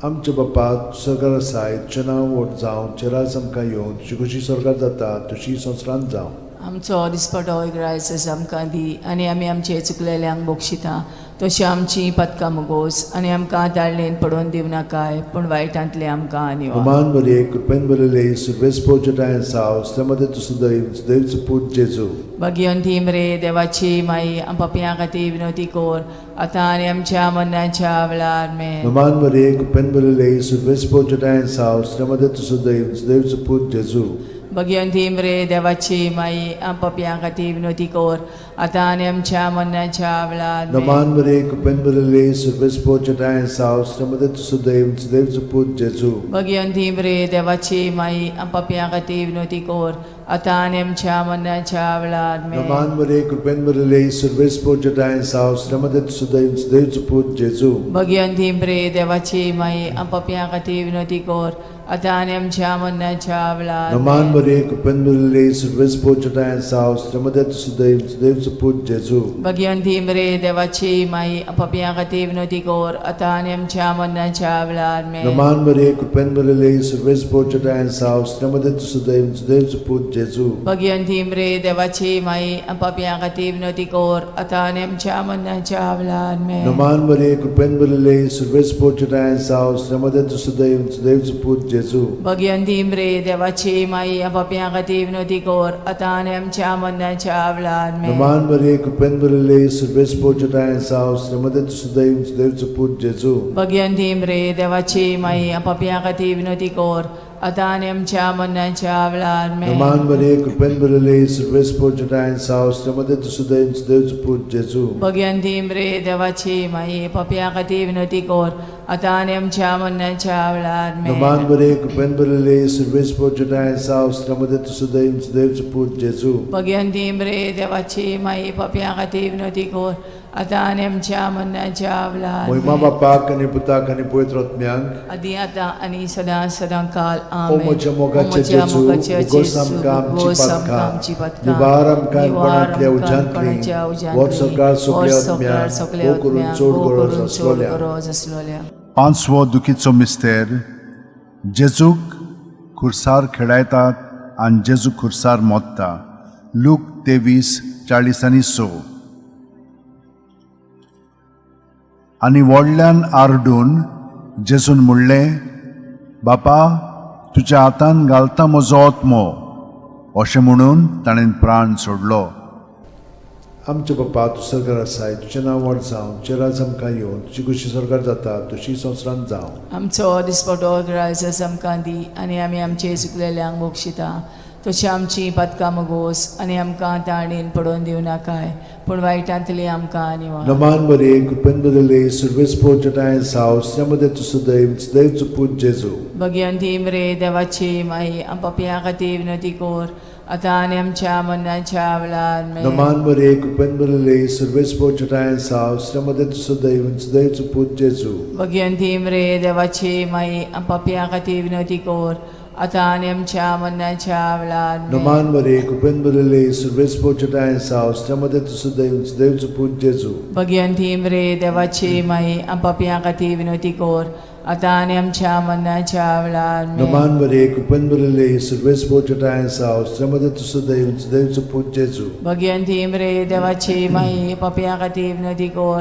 आमच्या बापा सरकार आसाय, तुजें नांव व्हड जावं, तुजें राज आमकां येवं, तुजी खोशी सरकार जाता तशी संवसारांत जावं. आमचो दिसपटो ग्रायस आमकां दी आनी आमी आमचे चुकलेल्यांक बक्षिता तशी आमची पदकां मुगोस आनी आमकां ताळणेन पडोवन दिवं नाकाय, पूण वायटांतले आमकां निवार. नमान मरे कृपेन भरले सर्वेस्पो चटाय साव मध्ये तू सदैव सुदैवचो पूत जेजू. भगिवंती मरे देवाची माई, पापयां खातीर विनोती कर, आतां आनी आमच्या मरणाच्या वेळार. मेन. नमान मरे कृपेन भरले सर्वेस्पो चटाय साव मध्ये तू सदैव सुदैवचो पूत जेजू. भगिवंती मरे देवाची माई, पापयां खातीर विनोती कर, आतां आनी आमच्या मरणाच्या वेळार. नमान मरे कृपेन भरिल्ले, सर्वेस्पोर जेठांय साव, श्रीमदत सुदैव, सुदैवचो पूत जेजू. भगिवंती मरे देवाची माई, पापयां खातीर विनवती कर, आतां आनी आमच्या मरणाच्या वेळार. नमान मरे कृपेन भरिल्ले, सर्वेस्पोर जेठांय साव, श्रीमदत सुदैव, सुदैवचो पूत जेजू. भगिवंती मरे देवाची माई, पापयां खातीर विनवती कर, आतां आनी आमच्या मरणाच्या वेळार. नमान मरे कृपेन भरिल्ले, सर्वेस्पोर जेठांय साव, श्रीमदत सुदैव, सुदैवचो पूत जेजू. भगिवंती मरे देवाची माई, पापयां खातीर विनवती कर, आतां आनी आमच्या मरणाच्या वेळार. नमान मरे कृपेन भरिल्ले, सर्वेस्पोर जेठांय साव, श्रीमदत सुदैव, सुदैवचो पूत जेजू. भगिवंती मरे देवाची माई, पापयां खातीर विनवती कर, आतां आनी आमच्या मरणाच्या वेळार. नमान मरे कृपेन भरिल्ले, सर्वेस्पोर जेठांय साव, श्रीमदत सुदैव, सुदैवचो पूत जेजू. भगिवंती मरे देवाची माई, पापयां खातीर विनवती कर, आतां आनी आमच्या मरणाच्या वेळार. नमान मरे कृपेन भरिल्ले, सर्वेस्पोर जेठांय साव, श्रीमदत सुदैव, सुदैवचो पूत जेजू. भगिवंती मरे देवाची माई, पापयां खातीर विनवती कर, आतां आनी आमच्या मरणाच्या वेळार. नमान मरे कृपेन भरिल्ले, सर्वेस्पोर जेठांय साव, श्रीमदत सुदैव, सुदैवचो पूत जेजू. भगिवंती मरे देवाची माई, पापयां खातीर विनवती कर, आतां आनी आमच्या मरणाच्या वेळार. नमान मरे कृपेन भरिल्ले, सर्वेस्पोर जेठांय साव, श्रीमदत सुदैव, सुदैवचो पूत जेजू. भगिवंती मरे देवाची माई, पापयां खातीर विनवती कर, आतां आनी आमच्या मरणाच्या वेळार. महिमा बापाक आनी पुताक आनी पवित्र आत्म्याक. आदी आतां आनी सदां सदां काल. ओ आमेन. म्हज्या मोगाचे ओ म्हज्या जेजू, मोगाचे उगोस जेजू, आमकां आमची उगोस आमकां पातकां, आमची पातकां, निवार आमकां निवार कोणांतल्या आमकां उज्यांतली, कोणाच्या उज्यांतली, व्हर सरकार सगल्या व्हर सरकार आत्म्यांक, सगल्या भोव करून आत्म्यांक, चड भोव गरज करून चड आसलोल्या. गरज आसलोल्या. पांचवो दुखीचो मिस्तेर. जेजूक खुर्सार खेळायतात आनी जेजू खुर्सार मोत्ता. लूक 23:46. आनी व्हडल्यान आरडून जेजून म्हणलें, बापा, तुज्या हातान घालता म्हजो आत्मो. अशें म्हणून ताणें प्राण सोडलो. आमच्या बापा, तूं सरकार आसाय, तुजें नांव व्हड जावं, तुजें राज आमकां येवन, तुजी खुशी सरकार जाता तशी संवसारांत जावं. आमचो दिसपटो ग्रायस आमकां दी, आनी आमी आमचे चुकलेल्यांक बक्षिता, तशी आमची पातकां मगोस, आनी आमकां ताणेन पडोवन दिवं नाकाय, पूण वायटांतली आमकां निवार. नमान बरे कृपेन बदले, सर्वेस्पोर जेठांय साव, श्रीमदत सुदैव, सुदैवचो पूत जेजू. भगिवंती मरे देवाची माई, पापयां खातीर विनवती कर, आतां आनी आमच्या मरणाच्या वेळार. नमान मरे कृपेन भरिल्ले, सर्वेस्पोर जेठांय साव, श्रीमदत सुदैव, सुदैवचो पूत जेजू. भगिवंती मरे देवाची माई, पापयां खातीर विनवती कर, आतां आनी आमच्या मरणाच्या वेळार. नमान मरे कृपेन भरिल्ले, सर्वेस्पोर जेठांय साव, श्रीमदत सुदैव, सुदैवचो पूत जेजू. भगिवंती मरे देवाची माई, पापयां खातीर विनवती कर, आतां आनी आमच्या मरणाच्या वेळार. नमान मरे कृपेन भरिल्ले, सर्वेस्पोर जेठांय साव, श्रीमदत सुदैव, सुदैवचो पूत जेजू. भगिवंती मरे देवाची माई, पापयां खातीर विनवती कर,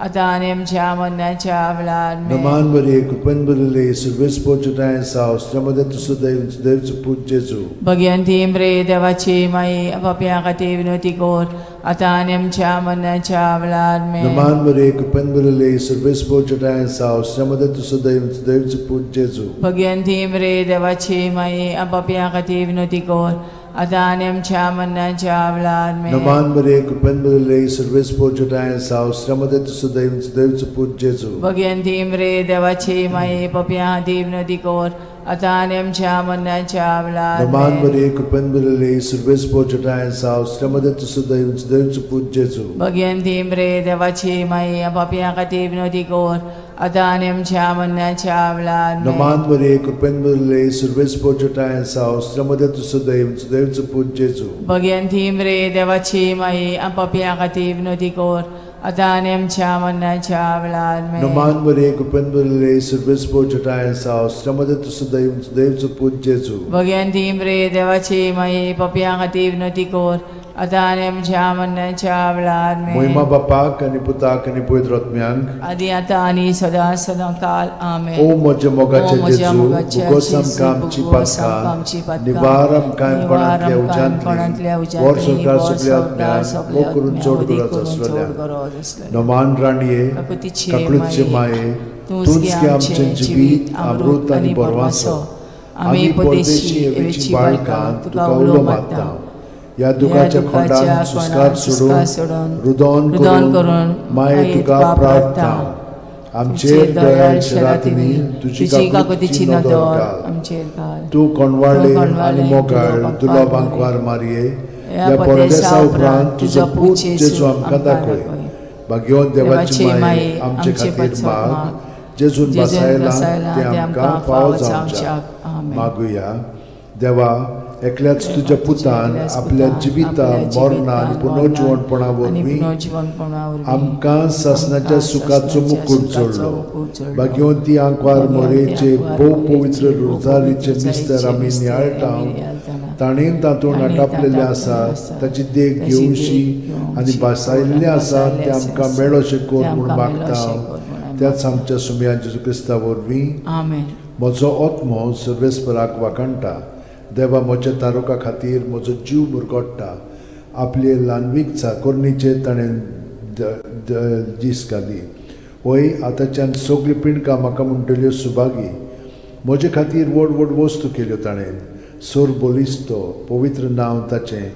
आतां आनी आमच्या मरणाच्या वेळार. नमान मरे कृपेन भरिल्ले, सर्वेस्पोर जेठांय साव, श्रीमदत सुदैव, सुदैवचो पूत जेजू. भगिवंती मरे देवाची माई, पापयां खातीर विनवती कर, आतां आनी आमच्या मरणाच्या वेळार. नमान मरे कृपेन भरिल्ले, सर्वेस्पोर जेठांय साव, श्रीमदत सुदैव, सुदैवचो पूत जेजू. भगिवंती मरे देवाची माई, पापयां खातीर विनवती कर, आतां आनी आमच्या मरणाच्या वेळार. नमान मरे कृपेन भरिल्ले, सर्वेस्पोर जेठांय साव, श्रीमदत सुदैव, सुदैवचो पूत जेजू. भगिवंती मरे देवाची माई, पापयां खातीर विनवती कर, आतां आनी आमच्या मरणाच्या वेळार. नमान मरे कृपेन भरिल्ले, सर्वेस्पोर जेठांय साव, श्रीमदत सुदैव, सुदैवचो पूत जेजू. भगिवंती मरे देवाची माई, पापयां खातीर विनवती कर, आतां आनी आमच्या मरणाच्या वेळार. नमान मरे कृपेन भरिल्ले, सर्वेस्पोर जेठांय साव, श्रीमदत सुदैव, सुदैवचो पूत जेजू. भगिवंती मरे देवाची माई, पापयां खातीर विनवती कर, आतां आनी आमच्या मरणाच्या वेळार. नमान मरे कृपेन भरिल्ले, सर्वेस्पोर जेठांय साव, श्रीमदत सुदैव, सुदैवचो पूत जेजू. भगिवंती मरे देवाची माई, पापयां खातीर विनवती कर, आतां आनी आमच्या मरणाच्या वेळार. महिमा बापाक आनी पुताक आनी पवित्र आत्म्यांक. आदी आतां आनी सदां सदां काल. आमेन. ओ म्हज्या मोगाचे ओ म्हज्या जेजू, मोगाचे उगोस जेजू, आमकां आमची उगोस आमकां आमची पातकां, पातकां, निवार आमकां निवार कोणांतल्या आमकां कोणांतल्या उज्यांतली, उज्यांतली, व्हर सरकार व्हर सगल्या सरकार आत्म्यांक, सगल्या भोव करून आत्म्यांक, चड अदीक गरज करून चड आसलेल्या. गरज आसलेल्या. नमान राणये, काकुतीचे काकळूतचे माये, माये, तूंच तूंच गे गे आमचें आमचें जिवीत, अमृत आनी बरवासो. आमी परदेशी एवेची बाळकां तुका उलो मारता. ह्या दुखाच्या खोंडान सुस्कार सोडून सोडून रुदोन रुदन करून करून माये तुका प्रार्थना. आमचेर दयाळ शरातींनी तुजी काकुतीची नदर घाल. आमचेर घाल. तूं कोणवाळे आनी मोगाळ दुलो बांकवार मारये, ह्या परदेसा उपरांत तुजो पूत जेजू आमकां दाखय. भाग्यवंत देवाची माये आमचे खातीर माग, जेजून बसायला ते आमकां फावो जावच्याक. मागुया. देवा, एकल्याच तुज्या पुतान आपल्या जिविता मरणा आनी पुनर्जिवणपणा वरवीं आमकां सासणाच्या सुखाचो मुकूट जोडलो. भाग्यवंती आंकवार मोरेचे भोव पवित्र रोजारीचे मिस्तर आमी नियाळटा, ताणें तातूंत आटापलेलें आसा ताची देख घेवशी आनी भासायल्लें आसा तें आमकां मेळोशें कर म्हूण मागता, त्याच आमच्या सुमया जेजू क्रिस्ता वरवीं. आमेन. म्हजो आत्मो सर्वेस्पराक वाखाणटा. देवा म्हज्या तारुका खातीर म्हजो जीव मुरगोट्टा. आपले ल्हानवीक चाकोरणीचेर ताणें दीस घाली. वय आतांच्यान सगळीं पिंडकां म्हाका म्हणटल्यो सुभागी. म्हजे खातीर व्हड व्हड वस्तू केल्यो ताणें. सोर बलिस्तो पवित्र नांव ताचें.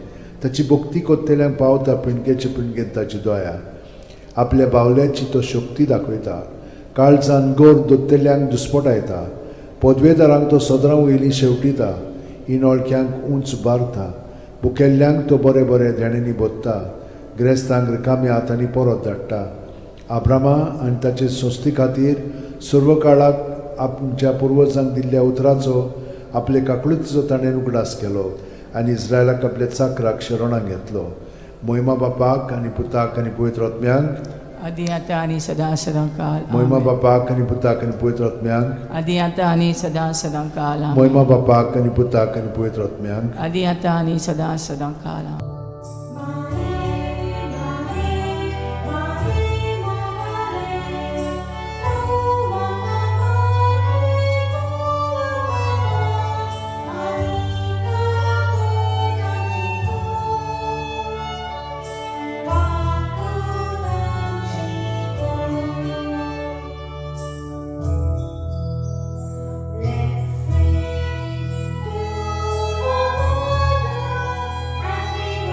ताची भक्ती कोत्तेल्यांक पावता पिंडकेचे पिंडकेन ताची दया. आपल्या बावल्याची तो शक्ती दाखयता. काळजान गोर दोत्तेल्यांक दुस्पटायता. पदवेदारांक तो सदरां वयलीं शेवटिता. इनोळक्यांक उंच बारता. बुकेल्ल्यांक तो बरें बरें देण्यांनी भोत्ता. ग्रेस्तांक रिकाम्या हातांनी परत धाडटा. आब्रामा आनी ताचे संस्थे खातीर सर्व काळाक आमच्या पुर्वजांक दिल्ल्या उतराचो आपले काकळुतीचो ताणें उगडास केलो आनी इस्रायलाक आपल्या चाकराक शरणाक घेतलो. मोहिमा बापाक आनी पुताक आनी पवित्र आत्म्यांक. आदी आतां आनी सदां सदां काल. मोहिमा बापाक आनी पुताक आनी पवित्र आत्म्यांक. आदी आतां आनी सदां सदां काल. मोहिमा बापाक आनी पुताक आनी पवित्र आत्म्यांक. आदी आतां आनी सदां सदां काल. Let's sing to our mother as we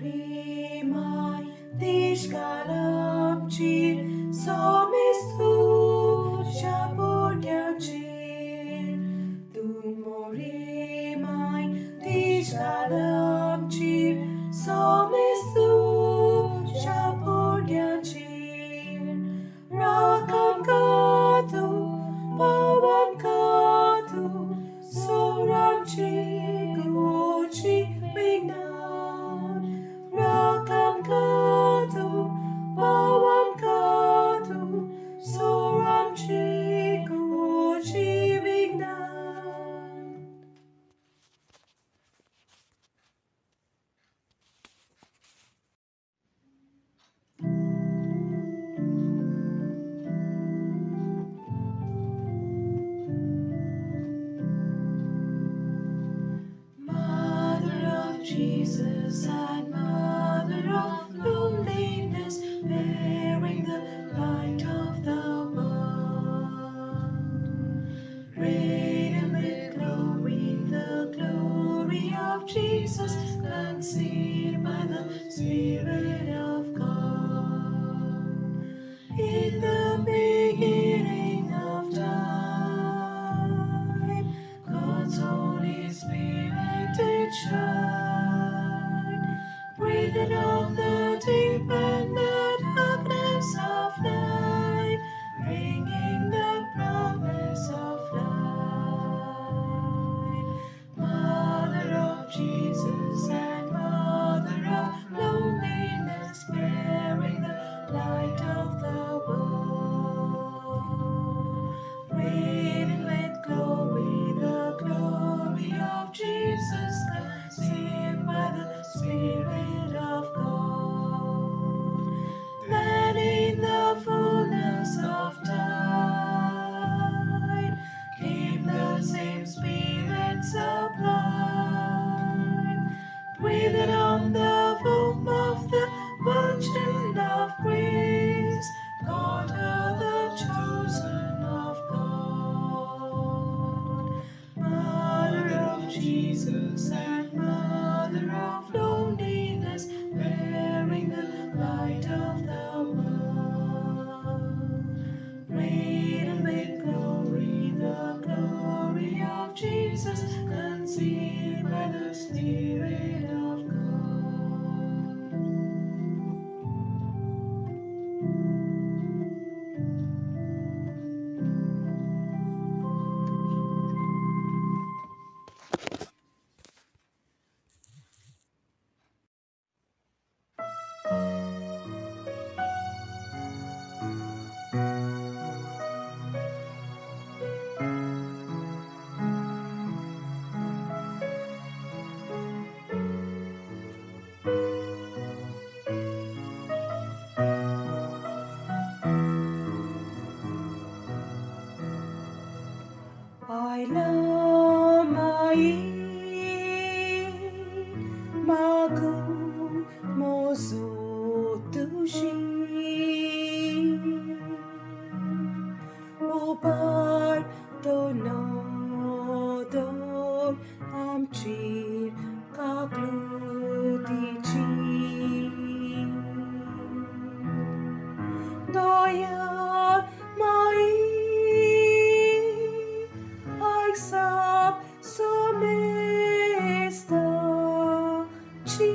Morimai tishkalamchir somestu shaporyanchir. Tu morimai tishkalamchir somestu shaporyanchir. Rakam katu pawan katu soramchi guchi vignan. Rakam katu pawan katu soramchi guchi vignan. Mother of Jesus and Mother of loneliness, bearing the light of the world. Radiant with glory, the glory of Jesus, conceived by the Spirit of God. In the beginning of time, God's Holy Spirit did shine, breathed on the deep and the darkness of night, bringing the promise of light. Mother of Jesus and Mother of loneliness, bearing the light of the world. Radiant with glory, the glory of Jesus, conceived by the Spirit of God. Then in the fullness of time came the same Spirit sublime, breathed on the womb of the Virgin of Grace, called her the chosen of God. Mother of Jesus and Mother of loneliness, bearing the light of the world. Radiant with glory, the glory of Jesus, conceived by the Spirit of God. I mai magu mozu tushi upar to nodor amchir kaklutichi Daya mai Aisap somesta chi.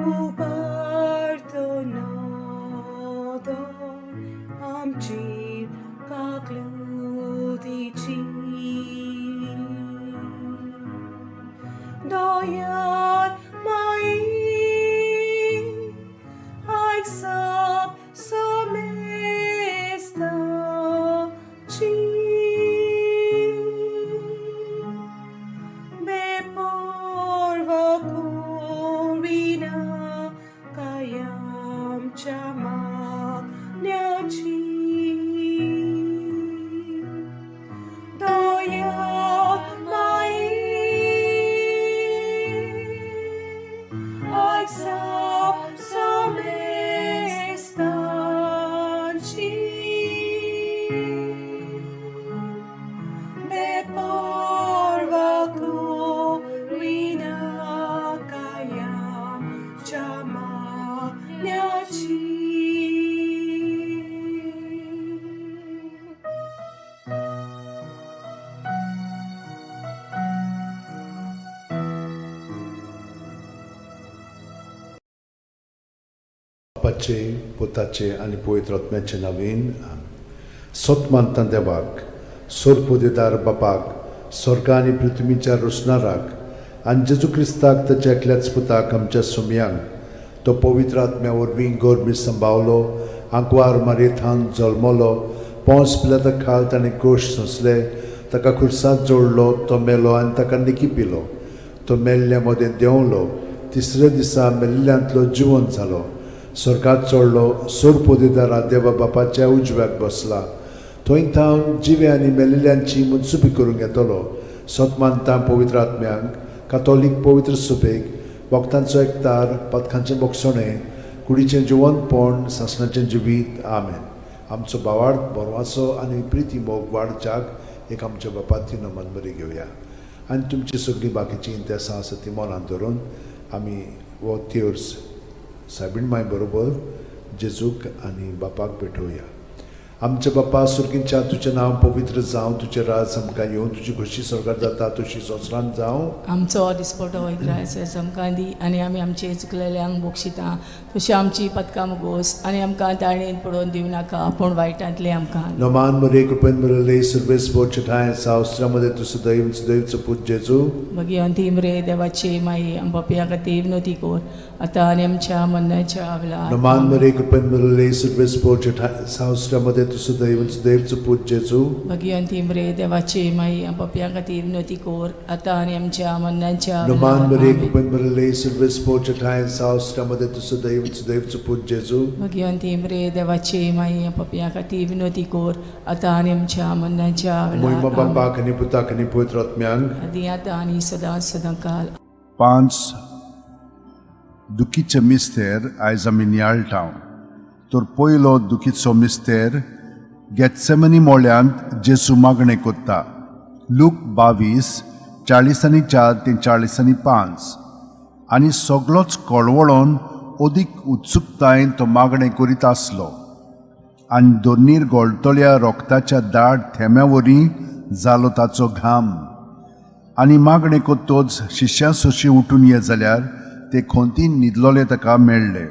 उबारतो नदर आमचेर काकलुतीची दयान माई आयक सब समेस्ताची बेपर्वा करिना कायमच्या मागण्याची दया माई आयक सब समेस्ताची बेपर्वा करिना कायमच्या मागण्याची. बापाचे, पुताचे आनी पवित्र आत्म्याचे नांवान. सत मानता देवाक, सोरपोदेदार बापाक, स्वर्ग आनी पृथ्वीच्या रोसणाराक, आनी जेजू क्रिस्ताक, ताच्या एकल्याच पुताक, आमच्या सुमयांक, तो पवित्र आत्म्या वरवीं गर्भी संभावलो, आंकवार मारयेथान जल्मलो, पोंस पिलाता खाल ताणें कोश सोंसले, ताका खुर्सात जोडलो, तो मेलो आनी ताका निकी पिलो, तो मेल्ल्या मदें देंवलो, तिसऱ्या दिसा मेल्ल्यांतलो जिवंत जालो, स्वर्गात चडलो, सोरपोदेदारा देवा बापाच्या उजव्याक बसला, थंय थावन जिवे आनी मेल्ल्यांची मनसुपी करूंक येतलो. सत मानता पवित्र आत्म्यांक, कातोलीक पवित्र सुपेक, वखदांचो एकतार, पथकांचें बोगसणें, कुडीचें जिवंतपण, सासणाचें जिवीत. आमेन. आमचो बावाड बरवाचो आनी प्रिती मोग वाडच्याक एक आमच्या बापाती नमन बरी घेवया आनी तुमची सगळीं बाकीचीं इंतेसां आसा ती मनांत धरून आमी हो तेर्स सायबीण माय बरोबर जेजूक आनी बापाक भेटोवया. आमच्या बापा सुर्गींच्या, तुजें नांव पवित्र जावं, तुजें राज आमकां येवं, तुजी खोशी स्वर्गार जाता तशी संवसारांत जावं. आमचो दिसपटो इग्रायस आमकां दी आनी आमी आमचे चुकलेल्यांक बक्षिता तशी आमची पदकां मुगोस आनी आमकां ताळणेन पडोवन दिवं नाका पूण वायटांतले आमकां. नमान मरे, कृपेन भरले, सर्वेस ठांय सावस्त्रामध्ये तूं सदैव सदैवचो पूत जेजू. भगिवंती मरे देवाची माई, आम पापयां खातीर विनवती कर आतां आनी आमच्या मरणाच्या वेळार. नमान मरे, कृपेन भरले, सर्वेस ठांय सावस्त्रामध्ये तूं सदैव सदैवचो पूत जेजू. भगिवंती मरे देवाची माई, आम पापयां खातीर विनवती कर आतां आनी आमच्या मरणाच्या नमान मरे, वेळार. कृपेन भरले, सर्वेस ठांय सावस्त्रामध्ये तूं सदैव सदैवचो पूत जेजू. भगिवंती मरे देवाची माई, आम पापयां खातीर विनवती कर आतां आनी आमच्या मरणाच्या मोहिमा वेळार. बापाक आनी पुताक आनी पवित्र आत्म्यांक. आदी आतां आनी सदां सदां काल. पांच दुखीचे मिस्तेर आयज आमी नियाळटा. तर पयलो दुखीचो मिस्तेर, गेत्सेमनी मोळ्यांत जेजू मागणें कोत्ता. लूक 22:44 ते 45. आनी सगलोच कळवळोन अदीक उत्सुकतायेन तो मागणें करीत आसलो आनी दोनीर गोळटल्या रोगताच्या दाट थेंब्या वरी जालो ताचो घाम. आनी मागणें कोत्तोच शिश्यां सोशी उठून ये जाल्यार ते खोंतीन न्हिदलोले ताका मेळ्ळे.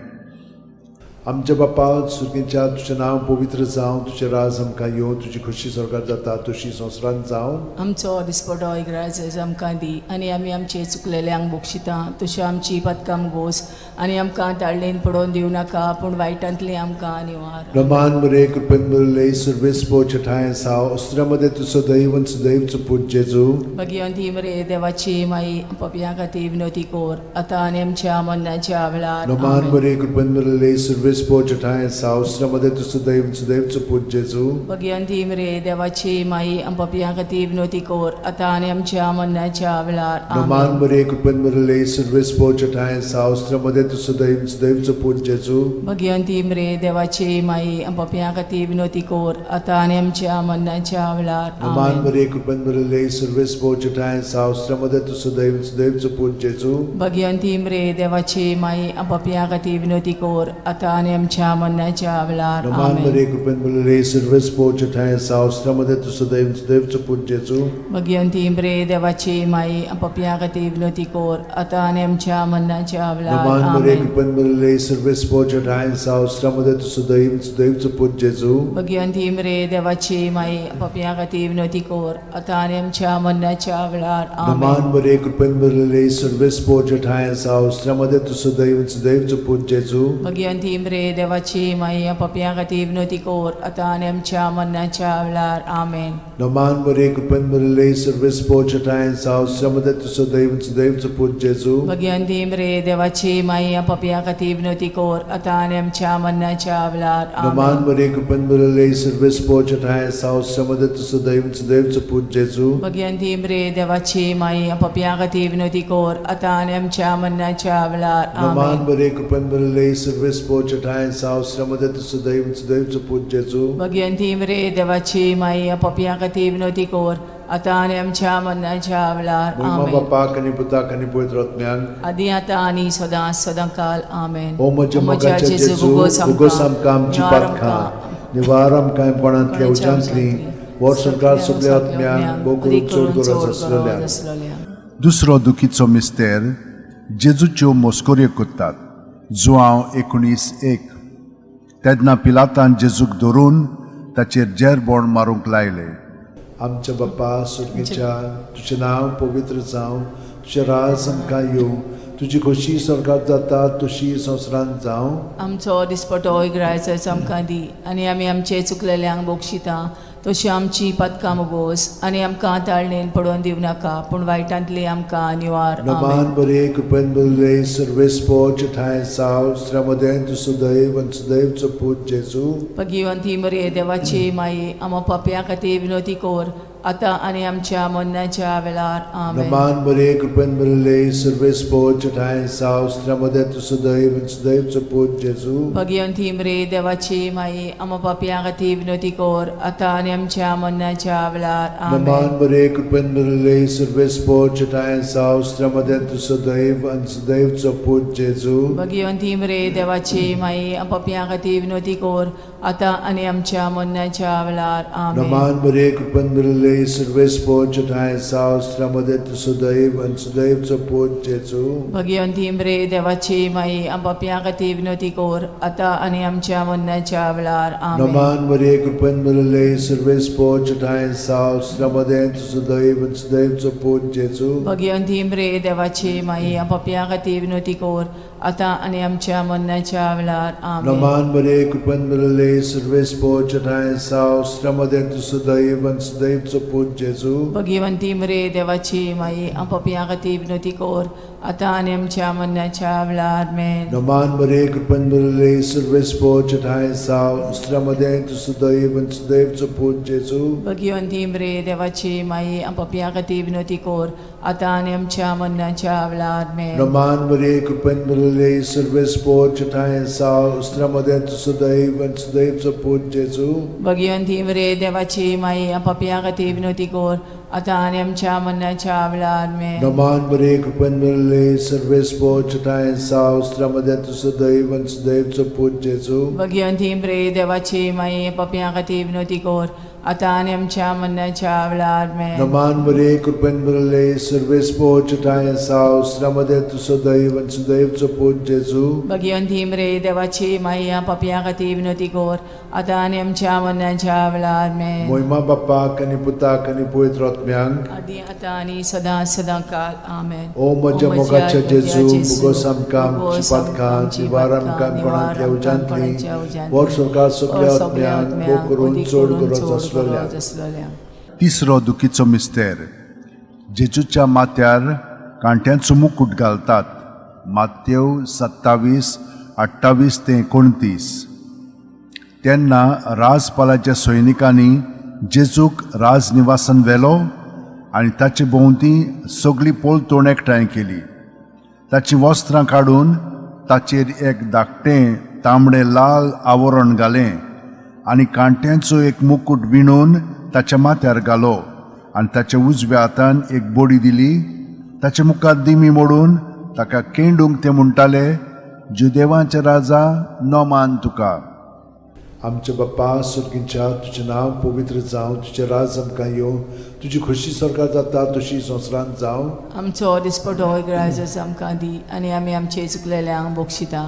आमच्या बापा सुर्गीच्या, तुजें नांव पवित्र जावं, तुजें राज आमकां येवं, तुजी खोशी स्वर्गार जाता तशी संवसारांत जावं. आमचो दिसपटो इग्राज आमकां दी आनी आमी आमचे चुकलेल्यांक बक्षिता तशी आमची पदकां मुगोस आनी आमकां ताळणेन पडोवन दिवं नाका पूण वायटांतली आमकां निवार. नमान मरे, कृपेन भरले, सर्वेस ठांय साव अस्त्रामध्ये तूं सदैव सदैवचो पूत जेजू. भगिवंती मरे देवाची माई, पापयां खातीर विनवती कर आतां आनी आमच्या मरणाच्या वेळार. नमान आमेन. मरे, कृपेन भरले, सर्वेस ठांय साव अस्त्रामध्ये तूं सदैव सदैवचो पूत जेजू. भगिवंती मरे देवाची माई, पापयां खातीर विनवती कर आतां आनी आमच्या मरणाच्या वेळार. नमान आमेन. मरे, कृपेन भरले, सर्वेस ठांय साव अस्त्रामध्ये तूं सदैव सदैवचो पूत जेजू. भगिवंती मरे देवाची माई, पापयां खातीर विनवती कर आतां आनी आमच्या मरणाच्या वेळार. नमान आमेन. मरे, कृपेन भरले, सर्वेस ठांय साव अस्त्रामध्ये तूं सदैव सदैवचो पूत जेजू. भगिवंती मरे देवाची माई, पापयां खातीर विनवती कर आतां आनी आमच्या मरणाच्या वेळार. नमान आमेन. मरे कृपेन भरलेले सर्वेस्पोर ठांय आसा, उस्त्यामध्ये तूं सदैव सदैवचो पूत जेजू. भगिवंती मरे देवाची माई, पपया खातीर विनवती कर आतां आनी आमच्या मरणाच्या वेळार. नमान मरे आमेन. कृपेन भरलेले सर्वेस्पोर ठांय आसा, उस्त्यामध्ये तूं सदैव सदैवचो पूत जेजू. भगिवंती मरे देवाची माई, पपया खातीर विनवती कर आतां आनी आमच्या मरणाच्या वेळार. आमेन. नमान मरे कृपेन भरलेले सर्वेस्पोर ठांय आसा, उस्त्यामध्ये तूं सदैव सदैवचो पूत जेजू. भगिवंती मरे देवाची माई, पपया खातीर विनवती कर आतां आनी आमच्या मरणाच्या वेळार. आमेन. नमान मरे कृपेन भरलेले सर्वेस्पोर ठांय आसा, उस्त्यामध्ये तूं सदैव सदैवचो पूत जेजू. भगिवंती मरे देवाची माई, पपया खातीर विनवती कर आतां आनी आमच्या मरणाच्या वेळार. नमान आमेन. मरे कृपेन भरलेले सर्वेस्पोर ठांय आसा, उस्त्यामध्ये तूं सदैव सदैवचो पूत जेजू. भगिवंती मरे देवाची माई, पपया खातीर विनवती कर आतां आनी आमच्या मरणाच्या वेळार. नमान आमेन. मरे कृपेन भरलेले सर्वेस्पोर ठांय आसा, उस्त्यामध्ये तूं सदैव सदैवचो पूत जेजू. भगिवंती मरे देवाची माई, पपया खातीर विनवती कर आतां आनी आमच्या मरणाच्या वेळार. महिमा आमेन. बापाक आनी पुताक आनी पवित्र आत्म्याक. आदी आतां आनी सदां सदां काल. आमेन. ओ म्हज्या मोगाच्या जेजू, उगोस आमकां आमची पातकां, निवार आमकां कोणांतल्या उज्यांतली, वर संवसार सगल्या आत्म्यांक, भोव करून चड गरज आसलेल्या. दुसरो दुखीचो मिस्तेर जेजूच्यो मस्कऱ्यो करतात. जुआंव 19:1. तेन्ना पिलातान जेजूक धरून ताचेर जेरबोण मारूंक लायले. आमच्या बाप्पा स्वर्गीच्या, तुजें नांव पवित्र जावं, तुजें राज आमकां येवं, तुजी खोशी स्वर्गात जाता तशी संवसारांत जावं. आमचो दिसपटो इगरायचो आमकां दी आनी आमी आमचे चुकलेल्यांक बक्षिता तशी आमची पातकां मोगोस आनी आमकां ताळणेन पडोवन दिवं नाका, पूण वायटांतली आमकां निवार. नमान आमेन. बरे कृपेन भरले सर्वेस्पोर ठांय साव श्रमदें तूं सदैव आनी सदैवचो पूत जेजू. भगिवंती मरे देवाची माई, आमा पापया खातीर विनवती कर आतां आनी आमच्या मरणाच्या वेळार. आमेन. नमान बरे कृपेन भरले सर्वेस्पोर ठांय साव श्रमदें तूं सदैव आनी सदैवचो पूत जेजू. भगिवंती मरे देवाची माई, आमा पापया खातीर विनवती कर आतां आनी आमच्या मरणाच्या वेळार. आमेन. नमान बरे कृपेन भरले सर्वेस्पोर ठांय साव श्रमदें तूं सदैव आनी सदैवचो पूत जेजू. भगिवंती मरे देवाची माई, पापया खातीर विनवती कर आतां आनी आमच्या मरणाच्या वेळार. आमेन. नमान बरे कृपेन भरले सर्वेस्पोर ठांय साव श्रमदें तूं सदैव आनी सदैवचो पूत जेजू. भगिवंती मरे देवाची माई, पापया खातीर विनवती कर आतां आनी आमच्या मरणाच्या वेळार. आमेन. नमान मरे कृपेन भरले सर्वेस्पोर ठांय साव श्रमदें तूं सदैव आनी सदैवचो पूत जेजू. भगिवंती मरे देवाची माई, पापया खातीर विनवती कर आतां आनी आमच्या मरणाच्या वेळार. आमेन. नमान मरे कृपेन भरले सर्वेस्पोर ठांय साव श्रमदें तूं सदैव आनी सदैवचो पूत जेजू. भगिवंती मरे देवाची माई, पापया खातीर विनवती कर आतां आनी आमच्या मरणाच्या वेळार. आमेन. नमान मरे कृपेन भरले सर्वेस्पोर ठांय साव श्रमदें तूं सदैव आनी सदैवचो पूत जेजू. भगिवंती मरे देवाची माई, पापया खातीर विनवती कर आतां आनी आमच्या मरणाच्या वेळार. आमेन. नमान मरे कृपेन भरले सर्वेस्पोर ठांय साव श्रमदें तूं सदैव आनी सदैवचो पूत जेजू. भगिवंती मरे देवाची माई, पापया खातीर विनवती कर आतां आनी आमच्या मरणाच्या वेळार. आमेन. नमान मरे कृपेन भरले सर्वेस्पोर ठांय साव श्रमदें तूं सदैव आनी सदैवचो पूत जेजू. भगिवंती मरे देवाची माई, पापया खातीर विनवती कर आतां आनी आमच्या मरणाच्या वेळार. आमेन. नमान मरे कृपेन भरले सर्वेस्पोर ठांय साव श्रमदें तूं सदैव आनी सदैवचो पूत जेजू. भगिवंती मरे देवाची माई, पापया खातीर विनवती कर आतां आनी आमच्या मरणाच्या वेळार. आमेन. मोहिमा बाप्पाक आनी पुताक आनी पवित्र आत्म्यांक. आदी आतां आनी सदां सदां काल. आमेन. ओ म्हज्या मोगाच्या जेजू, मुगोस आमकां आमची पातकां, निवार आमकां कोणांतल्या उज्यांतली, वर सरकार सगल्या आत्म्यांक, भोव करून चड गरज आसलेल्या. तिसरो दुखीचो मिस्तेर जेजूच्या माथ्यार कांट्यांचो मुकूट घालतात. मातेव 27:28 ते 29. तेन्ना राजपालाच्या सैनिकांनी जेजूक राजनिवासान व्हेलो आनी ताचे भोंवती सगळी पलतोण एकठांय केली. ताचीं वस्त्रां काडून ताचेर एक धाकटें तांबडें लाल आवरण घालें आनी कांट्यांचो एक मुकूट विणून ताच्या माथ्यार घालो आनी ताच्या उजव्या हातान एक बडी दिली. ताच्या मुखार दिमी मोडून ताका केंडूंक ते म्हणटाले, जुदेवांचे राजा, नोमान तुका. आमच्या बाप्पा सुर्गींच्या, तुजें नांव पवित्र जावं, तुजें राज आमकां येवं, तुजी खोशी सरकार जाता तशी संवसारांत जावं. आमचो दिसपटो ग्रायजस आमकां दी आनी आमी आमचे चुकलेल्यांक बक्षिता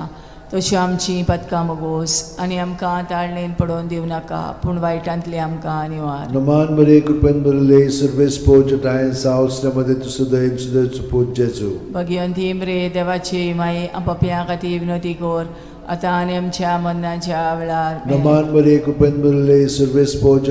तश्यो आमची पदकां मोगोस आनी आमकां ताळणेन पडोवन दिवं नाका पूण वायटांतली आमकां निवार. नमान बरे, कृपेन भरले, सर्वेस पोज सावसल्यामध्ये तुजो दयेन सुदैचो पूत जेजू. भगिवंती मरे देवाची माई, पपया खातीर विनोती कोर आतां आनी आमच्या मरणाच्या वेळार. नमान बरे, कृपेन भरले, सर्वेस पोज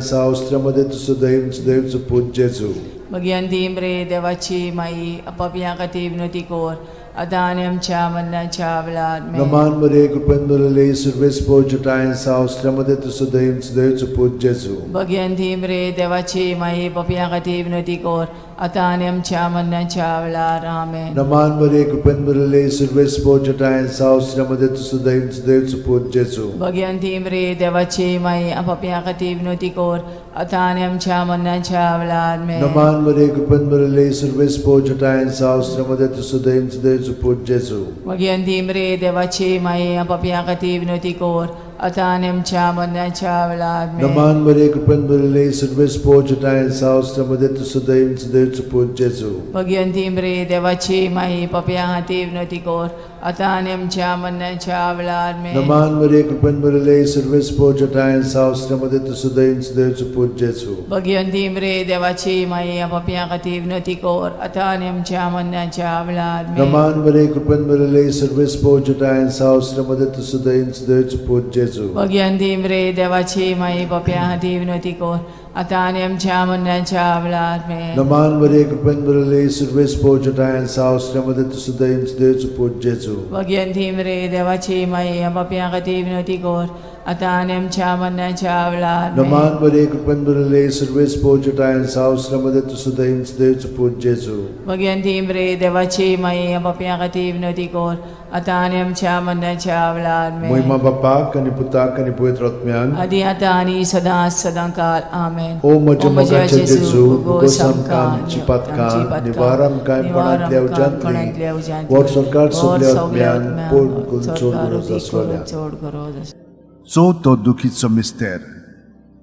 सावसल्यामध्ये तुजो दयेन सुदैचो पूत जेजू. भगिवंती मरे देवाची माई, पपया खातीर विनोती कोर आतां आनी आमच्या मरणाच्या वेळार. नमान बरे, कृपेन भरले, सर्वेस पोज सावसल्यामध्ये तुजो दयेन सुदैचो पूत जेजू. भगिवंती मरे देवाची माई, पपया खातीर विनोती कोर आतां आनी आमच्या मरणाच्या वेळार. आमेन. नमान बरे, कृपेन भरले, सर्वेस पोज सावसल्यामध्ये तुजो दयेन सुदैचो पूत जेजू. भगिवंती मरे देवाची माई, पपया खातीर विनोती कोर आतां आनी आमच्या मरणाच्या वेळार. नमान बरे, कृपेन भरले, सर्वेस पोज सावसल्यामध्ये तुजो दयेन सुदैचो पूत जेजू. भगिवंती मरे देवाची माई, पपया खातीर विनोती कोर आतां आनी आमच्या मरणाच्या वेळार. नमान बरे, कृपेन भरले, सर्वेस पोज सावसल्यामध्ये तुजो दयेन सुदैचो पूत जेजू. भगिवंती मरे देवाची माई, पपया खातीर विनोती कोर आतां आनी आमच्या मरणाच्या वेळार. नमान बरे, कृपेन भरले, सर्वेस पोज सावसल्यामध्ये तुजो दयेन सुदैचो पूत जेजू. भगिवंती मरे देवाची माई, पपया खातीर विनोती कोर आतां आनी आमच्या मरणाच्या वेळार. नमान बरे, कृपेन भरले, सर्वेस पोज सावसल्यामध्ये तुजो दयेन सुदैचो पूत जेजू. भगिवंती मरे देवाची माई, पपया खातीर विनोती कोर आतां आनी आमच्या मरणाच्या वेळार. नमान बरे, कृपेन भरले, सर्वेस पोज सावसल्यामध्ये तुजो दयेन सुदैचो पूत जेजू. भगिवंती मरे देवाची माई, पपया खातीर विनोती कोर आतां आनी आमच्या मरणाच्या वेळार. नमान बरे, कृपेन भरले, सर्वेस पोज सावसल्यामध्ये तुजो दयेन सुदैचो पूत जेजू. भगिवंती मरे देवाची माई, पपया खातीर विनोती कोर आतां आनी आमच्या मरणाच्या वेळार. महिमा बापाक आनी पुताक आनी पवित्र आत्म्याक. आदी आतां आनी सदां सदां काल. आमेन. ओ म्हज्या मोगाचे जेजू, भोगोस आमकां आमची पातकां, निवार आमकां कोणांतल्या उज्यांतली, वर सरकार सगल्या आत्म्यान पोट करून चड गरज आसलोल्या. चड गरज आसलोल्या. चवथो दुखीचो मिस्तेर.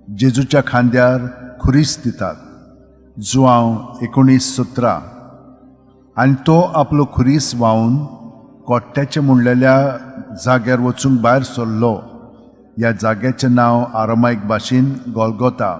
जेजूच्या खांद्यार खुरीस दितात. जुआंव 19:17. आनी तो आपलो खुरीस व्हांवन कोट्ट्याचें म्हणलेल्या जाग्यार वचूंक भायर सरलो. ह्या जाग्याचें नांव आरामायक भाशेन गोलगोता.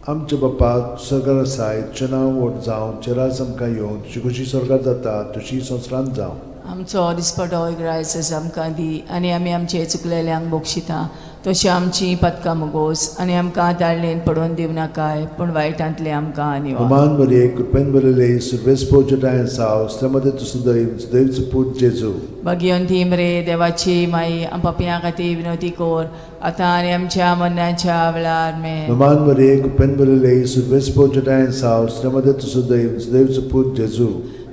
आमच्या बापा सरकार आसाय, तुजें नांव व्हड जावं, तुजें राज आमकां येवं, तुजी खोशी सरकार जाता तशी संवसारांत जावं. आमचो दिसपटो ग्रायसस आमकां दी आनी आमी आमचे चुकलेल्यांक बक्षिता तशी आमची पदकां मुगोस आनी आमकां ताळणेन पडोवन दिवं नाकाय पूण वायटांतले आमकां निवार. नमान बरे, कृपेन भरले, सर्वेस पोजटाय सावसल्यामध्ये तुजो दैव दैवचो पूत जेजू. भगिवंती मरे देवाची माई, पपया खातीर विनोती कोर आतां आनी आमच्या मरणाच्या वेळार. मेन. नमान बरे, कृपेन भरले, सर्वेस पोजटाय सावसल्यामध्ये तुजो दैव दैवचो पूत जेजू.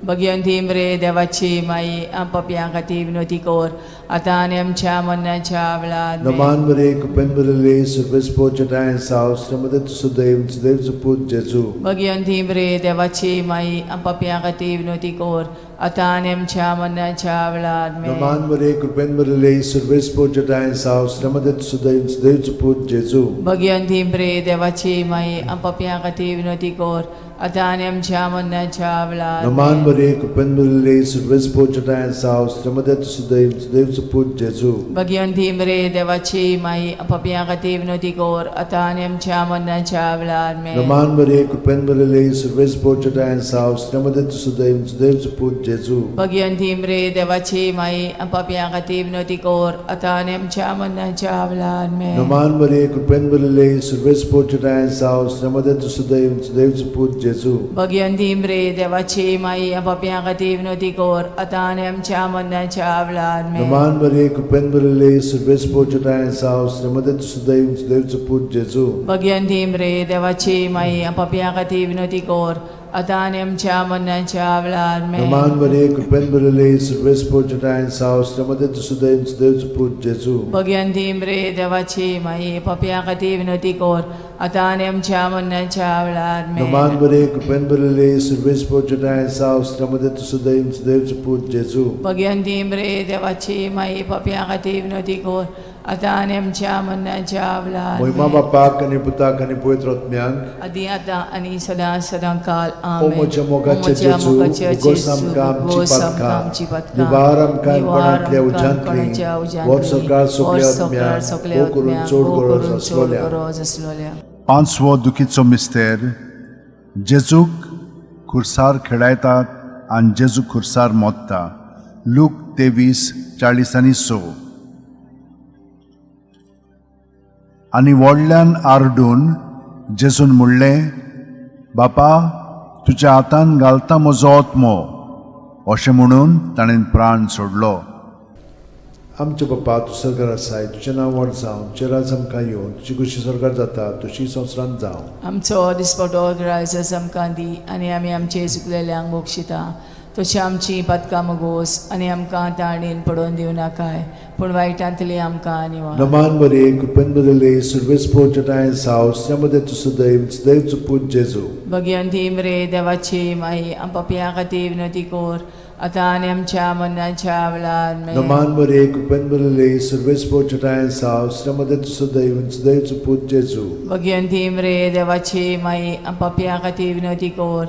भगिवंती मरे देवाची माई, पपया खातीर विनोती कोर आतां आनी आमच्या मरणाच्या वेळार. नमान बरे, कृपेन भरले, सर्वेस पोजटाय सावसल्यामध्ये तुजो दैव दैवचो पूत जेजू. भगिवंती मरे देवाची माई, पपया खातीर विनोती कोर आतां आनी आमच्या मरणाच्या वेळार. नमान बरे, कृपेन भरले, सर्वेस पोजटाय सावसल्यामध्ये तुजो दैव दैवचो पूत जेजू. भगिवंती मरे देवाची माई, पपया खातीर विनोती कोर आतां आनी आमच्या मरणाच्या वेळार. नमान बरे, कृपेन भरले, सर्वेस पोजटाय सावसल्यामध्ये तुजो दैव दैवचो पूत जेजू. भगिवंती मरे देवाची माई, पपया खातीर विनोती कोर आतां आनी आमच्या मरणाच्या वेळार. नमान बरे, कृपेन भरले, सर्वेस पोजटाय सावसल्यामध्ये तुजो दैव दैवचो पूत जेजू. भगिवंती मरे देवाची माई, पपया खातीर विनोती कोर आतां आनी आमच्या मरणाच्या वेळार. नमान बरे, कृपेन भरले, सर्वेस पोजटाय सावसल्यामध्ये तुजो दैव दैवचो पूत जेजू. भगिवंती मरे देवाची माई, पपया खातीर विनोती कोर आतां आनी आमच्या मरणाच्या वेळार. नमान बरे, कृपेन भरले, सर्वेस पोजटाय सावसल्यामध्ये तुजो दैव दैवचो पूत जेजू. भगिवंती मरे देवाची माई, पपया खातीर विनोती कोर आतां आनी आमच्या मरणाच्या वेळार आमेन. नमान मरिये, कृपेन भरिल्ली, सर्वेस्पर जटायन साव, श्रीमती तुसुदेव सुदेव पूत जेजू. भग्यंती मरे देवाची माई पापया खातीर विनवती कर आतां आनी आमच्या मरणाच्या वेळार आमेन. नमान मरिये, कृपेन भरिल्ली, सर्वेस्पर जटायन साव, श्रीमती तुसुदेव सुदेव पूत जेजू. भग्यंती मरे देवाची माई पापया खातीर विनवती कर आतां आनी आमच्या मरणाच्या वेळार मोहिमा आमेन. बापाक आनी पुताक आनी पवित्र आत्म्याक. आदी आतां आनी सदां सदां काल ओ आमेन. म्हज्या मोगाचे ओ म्हज्या जेजू, मोगाचे उगोस जेजू, आमकां आमची उगोस आमकां पातकां, आमची पातकां, निवार आमकां निवार कोणांतल्या आमकां उज्यांतली, कोणाच्या उज्यांतली, व्हर सरकार सगल्या व्हर सरकार आत्म्यांक, सगल्या भोव करून आत्म्यांक, चड भोव गरज करून चड आसलोल्या. गरज आसलोल्या. पांचवो दुखीचो मिस्तेर. जेजूक खुर्सार खेळायतात आनी जेजू खुर्सार मोत्ता. लूक 23:46. आनी व्हडल्यान आरडून जेजून म्हणलें, बापा, तुज्या हातान घालता म्हजो आत्मो. अशें म्हणून ताणें प्राण सोडलो. आमच्या बापा, तूं सरकार आसाय, तुजें नांव व्हड जावं, तुजें राज आमकां येवन, तुजी खुशी सरकार जाता तशी संवसारांत जावं. आमचो दिसपटो ग्रायस आमकां दी आनी आमी आमचे चुकलेल्यांक बक्षिता तशी आमची पातकां मगोस आनी आमकां ताणेन पडोवन दिवं नाकाय पूण वायटांतली आमकां निवार. नमान मरिये, कृपेन भरिल्ली, सर्वेस्पर जटायन साव, श्रीमती तुसुदेव सुदेव पूत जेजू. भग्यंती मरे देवाची माई आम पापयां खातीर विनवती कर आतां आनी आमच्या मरणाच्या वेळार आमेन. नमान मरिये, कृपेन भरिल्ली, सर्वेस्पर जटायन साव, श्रीमती तुसुदेव सुदेव पूत जेजू. भग्यंती मरे देवाची माई आम पापयां खातीर विनवती कर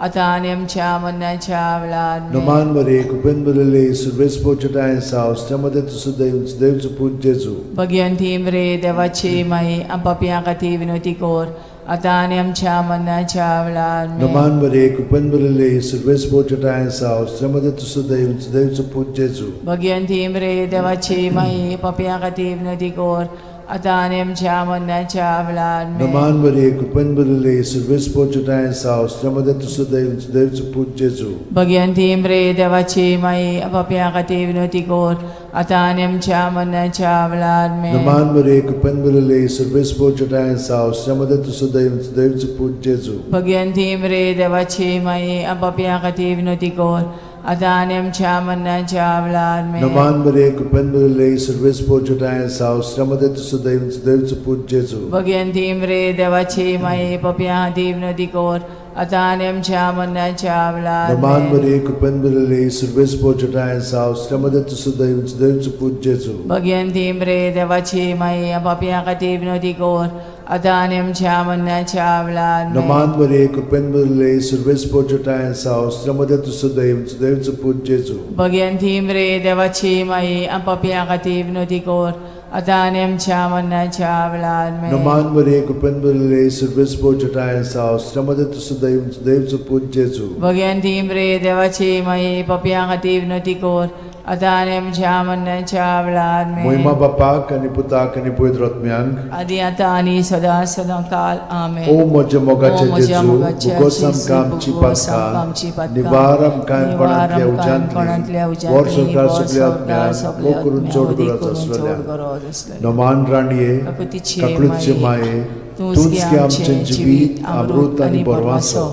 आतां आनी आमच्या मरणाच्या वेळार आमेन. नमान मरिये, कृपेन भरिल्ली, सर्वेस्पर जटायन साव, श्रीमती तुसुदेव सुदेव पूत जेजू. भग्यंती मरे देवाची माई आम पापयां खातीर विनवती कर आतां आनी आमच्या मरणाच्या वेळार आमेन. नमान मरिये, कृपेन भरिल्ली, सर्वेस्पर जटायन साव, श्रीमती तुसुदेव सुदेव पूत जेजू. भग्यंती मरे देवाची माई पापयां खातीर विनवती कर आतां आनी आमच्या मरणाच्या वेळार आमेन. नमान मरिये, कृपेन भरिल्ली, सर्वेस्पर जटायन साव, श्रीमती तुसुदेव सुदेव पूत जेजू. भग्यंती मरे देवाची माई पापयां खातीर विनवती कर आतां आनी आमच्या मरणाच्या वेळार आमेन. नमान मरिये, कृपेन भरिल्ली, सर्वेस्पर जटायन साव, श्रीमती तुसुदेव सुदेव पूत जेजू. भग्यंती मरे देवाची माई पापयां खातीर विनवती कर आतां आनी आमच्या मरणाच्या वेळार आमेन. नमान मरिये, कृपेन भरिल्ली, सर्वेस्पर जटायन साव, श्रीमती तुसुदेव सुदेव पूत जेजू. भग्यंती मरे देवाची माई पापयां खातीर विनवती कर आतां आनी आमच्या मरणाच्या वेळार नमान आमेन. मरिये, कृपेन भरिल्ली, सर्वेस्पर जटायन साव, श्रीमती तुसुदेव सुदेव पूत जेजू. भग्यंती मरे देवाची माई पापयां खातीर विनवती कर आतां आनी आमच्या मरणाच्या वेळार आमेन. नमान मरिये, कृपेन भरिल्ली, सर्वेस्पर जटायन साव, श्रीमती तुसुदेव सुदेव पूत जेजू. भग्यंती मरे देवाची माई पापयां खातीर विनवती कर आतां आनी आमच्या मरणाच्या वेळार आमेन. नमान मरिये, कृपेन भरिल्ली, सर्वेस्पर जटायन साव, श्रीमती तुसुदेव सुदेव पूत जेजू. भग्यंती मरे देवाची माई पापयां खातीर विनवती कर आतां आनी आमच्या मरणाच्या वेळार आमेन. मोहिमा बापाक आनी पुताक आनी पवित्र आत्म्यांक. आदी आतां आनी सदां सदां काल आमेन. ओ म्हज्या मोगाचे ओ म्हज्या जेजू, मोगाचे उगोस जेजू, आमकां आमची उगोस आमकां पातकां, आमची पातकां, निवार आमकां निवार कोणांतल्या आमकां कोणांतल्या उज्यांतली, उज्यांतली, व्हर सरकार व्हर सगल्या सरकार आत्म्यांक, सगल्या भोव करून आत्म्यांक, चड अदीक गरज करून चड आसलेल्या. गरज आसलेल्या. नमान राणये, काकुतीचे काकळूतचे माये, तूंच तूंच गे आमचें जिवीत अमृत आनी बरवासो.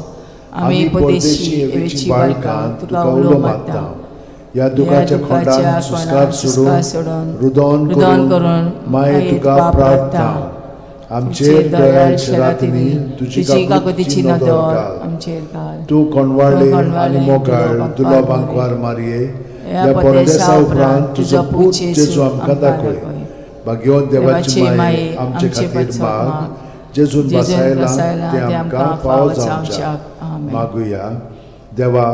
आमी परदेशी एवेची बाळकां तुका उलो मारता. ह्या दुखाच्या खोंडान सुस्कार सोडून रुदोन रुदन करून करून माये तुका प्रार्थना. आमचेर दयाळ शेरातिनी तुजी तुजी काकुतीची काकुतीची नदर नदर घाल. आमचेर घाल. तूं कोणवाळे तूं कोणवाळे आनी मोगाळ तुलो तुलो बांकवार बांकवार मारये. ह्या ह्या परदेसा परदेसा उपरांत उपरांत तुजो तुजो पूत पूत जेजू जेजू आमकां आमकां दाखय. दाखय. भाग्यवंत देवाची देवाची माये माये आमचे आमचे खातीर पासत माग. माग. जेजून जेजून बसायलां बसायलां तें तें आमकां आमकां फावो फावो जावच्याक. जावच्याक. आमेन. मागुया. देवा,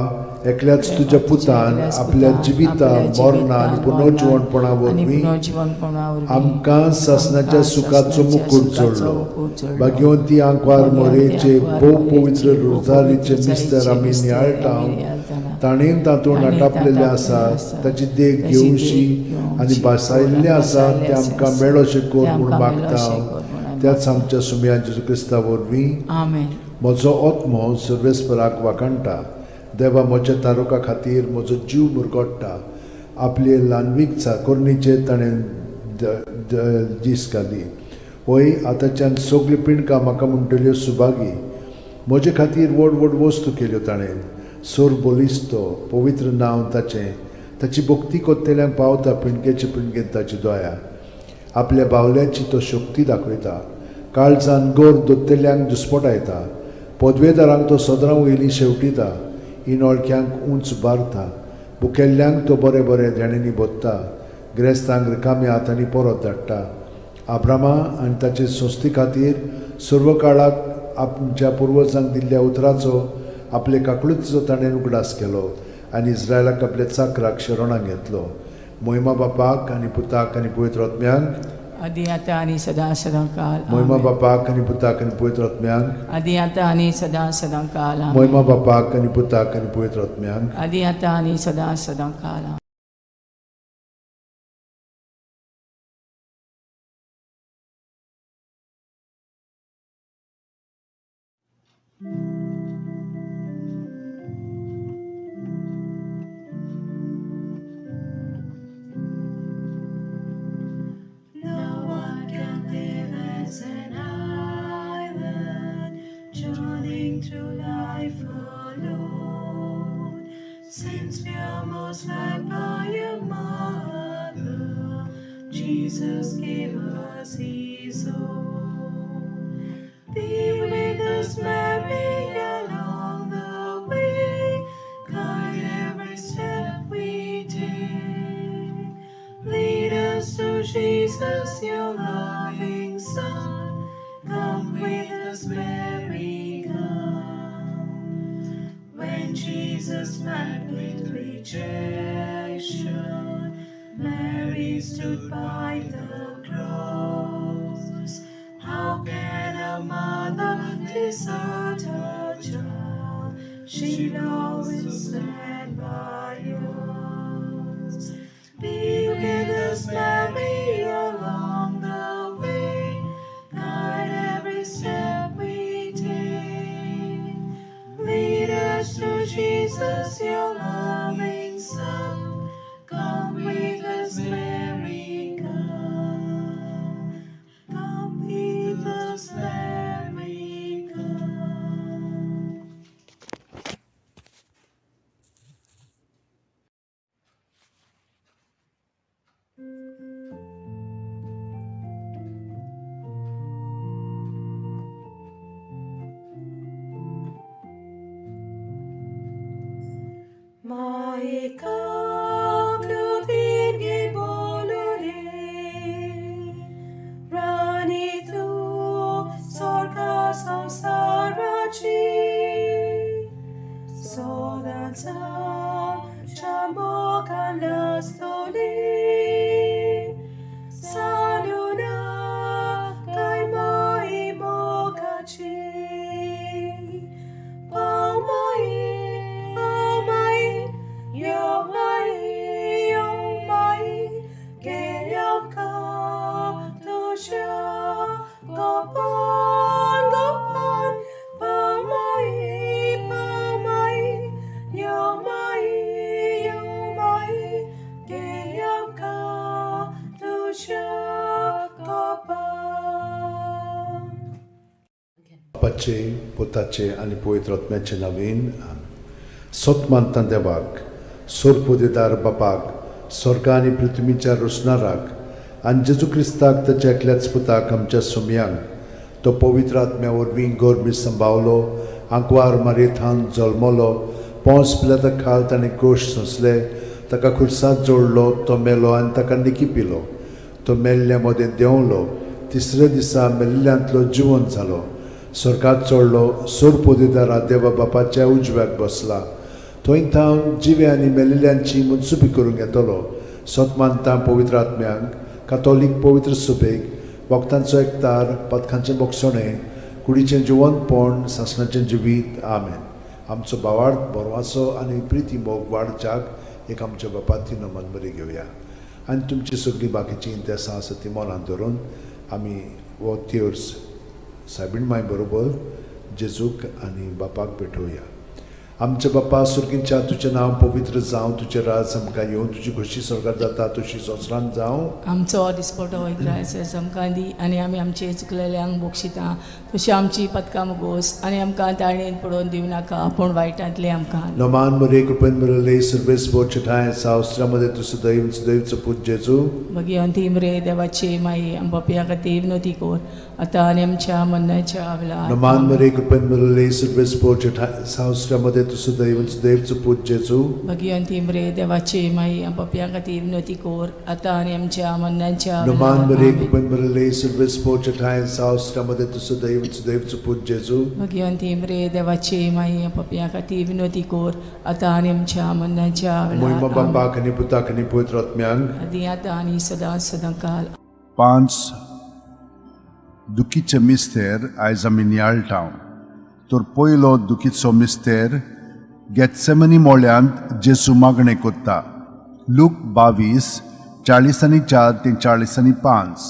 एकल्याच तुज्या पुतान एकल्याच आपल्या पुतान जिविता आपल्या मरणा आनी जिवितान, पुनर्जिवणपणा मरणान आनी वरवीं पुनर्जिवणपणा वरवीं आमकां सासणाच्या आमकां सुखाचो सासणाच्या मुकूट सुखाचो जोडलो. मुकूट जोडलो. भाग्यवंती आंकवार भाग्यवंती मोरेचे आंकवार भोव मोरेचे पवित्र भोव रोजारीचे पवित्र मिस्तर आमी रोजारीचे नियाळटा. मिस्तर आमी नियाळटाना. ताणें तातूंत ताणें आटापलेलें तातूंत आसा आसा. ताची देख ताची देख घेवशी घेवची आनी भासायल्लें आसा भासायल्लें तें आमकां आसा. मेळोशें कर तें म्हूण आमकां मागता मेळोशें कर म्हूण आमी त्याच आमच्या सुमया जेजू क्रिस्ता वरवीं. आमेन. म्हजो आत्मो सर्वेस्पराक वाखाणटा. देवा म्हज्या तारुका खातीर म्हजो जीव मुरगोडटा. आपले ल्हानवीक चाकोरणीचेर ताणें दीस घाली. वय आतांच्यान सगळीं पिंडकां म्हाका म्हणटल्यो सुभागी. म्हजे खातीर व्हड व्हड वस्तू केल्यो ताणें. सोर बलिश्त तो, पवित्र नांव ताचें. ताची भक्ती कोत्तेल्यांक पावता पिणगेचे पिणगेन ताची दया. आपल्या बावल्याची तो शक्ती दाखयता. काळजान गोर दोत्तेल्यांक दुस्पटायता. पदवेदारांक तो सदरां वयली शेवटिता. इनोळख्यांक उंच बारता. भुकेल्ल्यांक तो बरें बरें देण्यांनी भोत्ता. ग्रेस्तांक रिकाम्या हातांनी परत धाडटा. आब्रामा आनी ताचे संस्थे खातीर सर्व काळाक आमच्या पुर्वजांक दिल्ल्या उतराचो आपले काकळुतीचो ताणें उगडास केलो आनी इस्रायलाक आपल्या चाकराक शरणाक घेतलो. मोहिमा बापाक आनी पुताक आनी पवित्र आत्म्यांक. आदी आतां आनी सदां सदां काल. मोहिमा आमेन. बापाक आनी पुताक आनी पवित्र आत्म्यांक. आदी आतां आनी सदां सदां काल. आमेन. मोहिमा बापाक आनी पुताक आनी पवित्र आत्म्यांक. आदी आतां आनी सदां सदां काल. आमेन. No one can live as an island, journeying through life alone. Since we are most loved by a mother, Jesus gave us His own. Be with us, Mary, along the way. Guide every step we take. Lead us to Jesus, your loving Son. Come with us, Mary, come. When Jesus met with rejection, Mary stood by the cross. How can a mother desert her child? She'll always stand by us. Be with us, Mary, along the way. Guide every step we take. Lead us to Jesus, your loving Son. Come with us, Mary, come. Come with us, Mary, come. Maika kludin bolule, Rani tu sorka samsarachi, Sodansa chambokan lastoli, Saluna kai mai mokachi. Pau mai, yo mai, geyam ka tusha, gopan, gopan, pau mai, yo mai, geyam ka tusha, gopan. बापाचे पुताचे आनी पवित्र आत्म्याचे नवीन. सत मानता देवाक, सोरपोदेदार बापाक, स्वर्ग आनी पृथ्वीच्या रोसणाराक आनी जेजू क्रिस्ताक ताच्या एकल्याच पुताक आमच्या सोमयांक, तो पवित्र आत्म्या वरवीं गोरमी संभावलो, आंकवार मारयेथान जल्मलो, पोंस पिलाता खाल ताणें कोश सोंसले, ताका खुर्सात जोडलो, तो मेलो आनी ताका निकी पिलो, तो मेल्ल्या मदें देंवलो, तिसऱ्या दिसा मेल्ल्यांतलो जिवन जालो, स्वर्गात चडलो, सोरपोदेदारा देवा बापाच्या उजव्याक बसला, थंय थावन जिवे आनी मेल्ल्यांची मनसुबी करूंक येतलो. सत मानता पवित्र आत्म्यांक, कातोलीक पवित्र सुबेक, वखदांचो एकतार, पथकांचें बोगसणें, कुडीचें जिवनपण, सासणाचें जिवीत. आमेन. आमचो भावार्थ बरवाचो आनी प्रिती मोग वाडच्याक एक आमच्या बापाती नमन बरी घेवया आनी तुमची सगळीं बाकीचीं इंतेसां आसा ती मनान धरून आमी हो तेर्स सायबीण माय बरोबर जेजूक आनी बापाक भेटोवया. आमच्या बापा सुर्गींच्या तुजें नांव पवित्र जावं, तुजें राज आमकां येवं, तुजी खोशी स्वर्गार जाता तशी संवसारांत जावं. आमचो दिसपटो इग्रायस आमकां दी आनी आमी आमचे चुकलेल्यांक बक्षिता तशी आमची पदकां मुगोस आनी आमकां ताळणेन पडोवन दिवं नाका पूण वायटांतले आमकां. नमान मरे कृपेन मिळले सर्वेस ठाय सावस्त्रामध्ये तूं सदैव सदैवचो पूत जेजू. भगिवंती मरे देवाची माई, आमच्या खातीर विनोती कर आतां आनी आमच्या मरणाच्या वेळार. नमान मरे कृपेन मिळले सर्वेस ठाय सावस्त्रामध्ये तूं सदैव सदैवचो पूत जेजू. भगिवंती मरे देवाची माई, आमच्या खातीर विनोती कर आतां आनी आमच्या मरणाच्या नमान वेळार. मरे आमेन. कृपेन मिळले सर्वेस ठाय सावस्त्रामध्ये तूं सदैव सदैवचो पूत जेजू. भगिवंती मरे देवाची माई, आमच्या खातीर विनोती कर आतां आनी आमच्या मरणाच्या मोहिमा वेळार. आमेन. बापाक आनी पुताक आनी पवित्र आत्म्यांक. आदी आतां आनी सदां सदां काल. पांच दुखीचे मिस्तेर आयज आमी नियाळटा. तर पयलो दुखीचो मिस्तेर गेत्सेमनी मोळ्यांत जेजू मागणें कोत्ता. लूक 22:44 ते 45.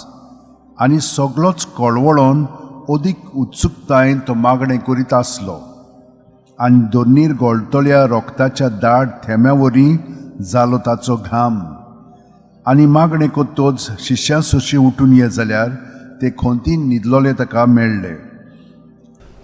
आनी सगलोच कळवळोन अदीक उत्सुकतायेन तो मागणें करीत आसलो आनी दोनीर गळटल्या रोगताच्या दाट थेंब्या वरी जालो ताचो घाम. आनी मागणें कोत्तोच शिश्यां सोशी उठून ये जाल्यार ते खोंतीन न्हिदलोले ताका मेळ्ळे.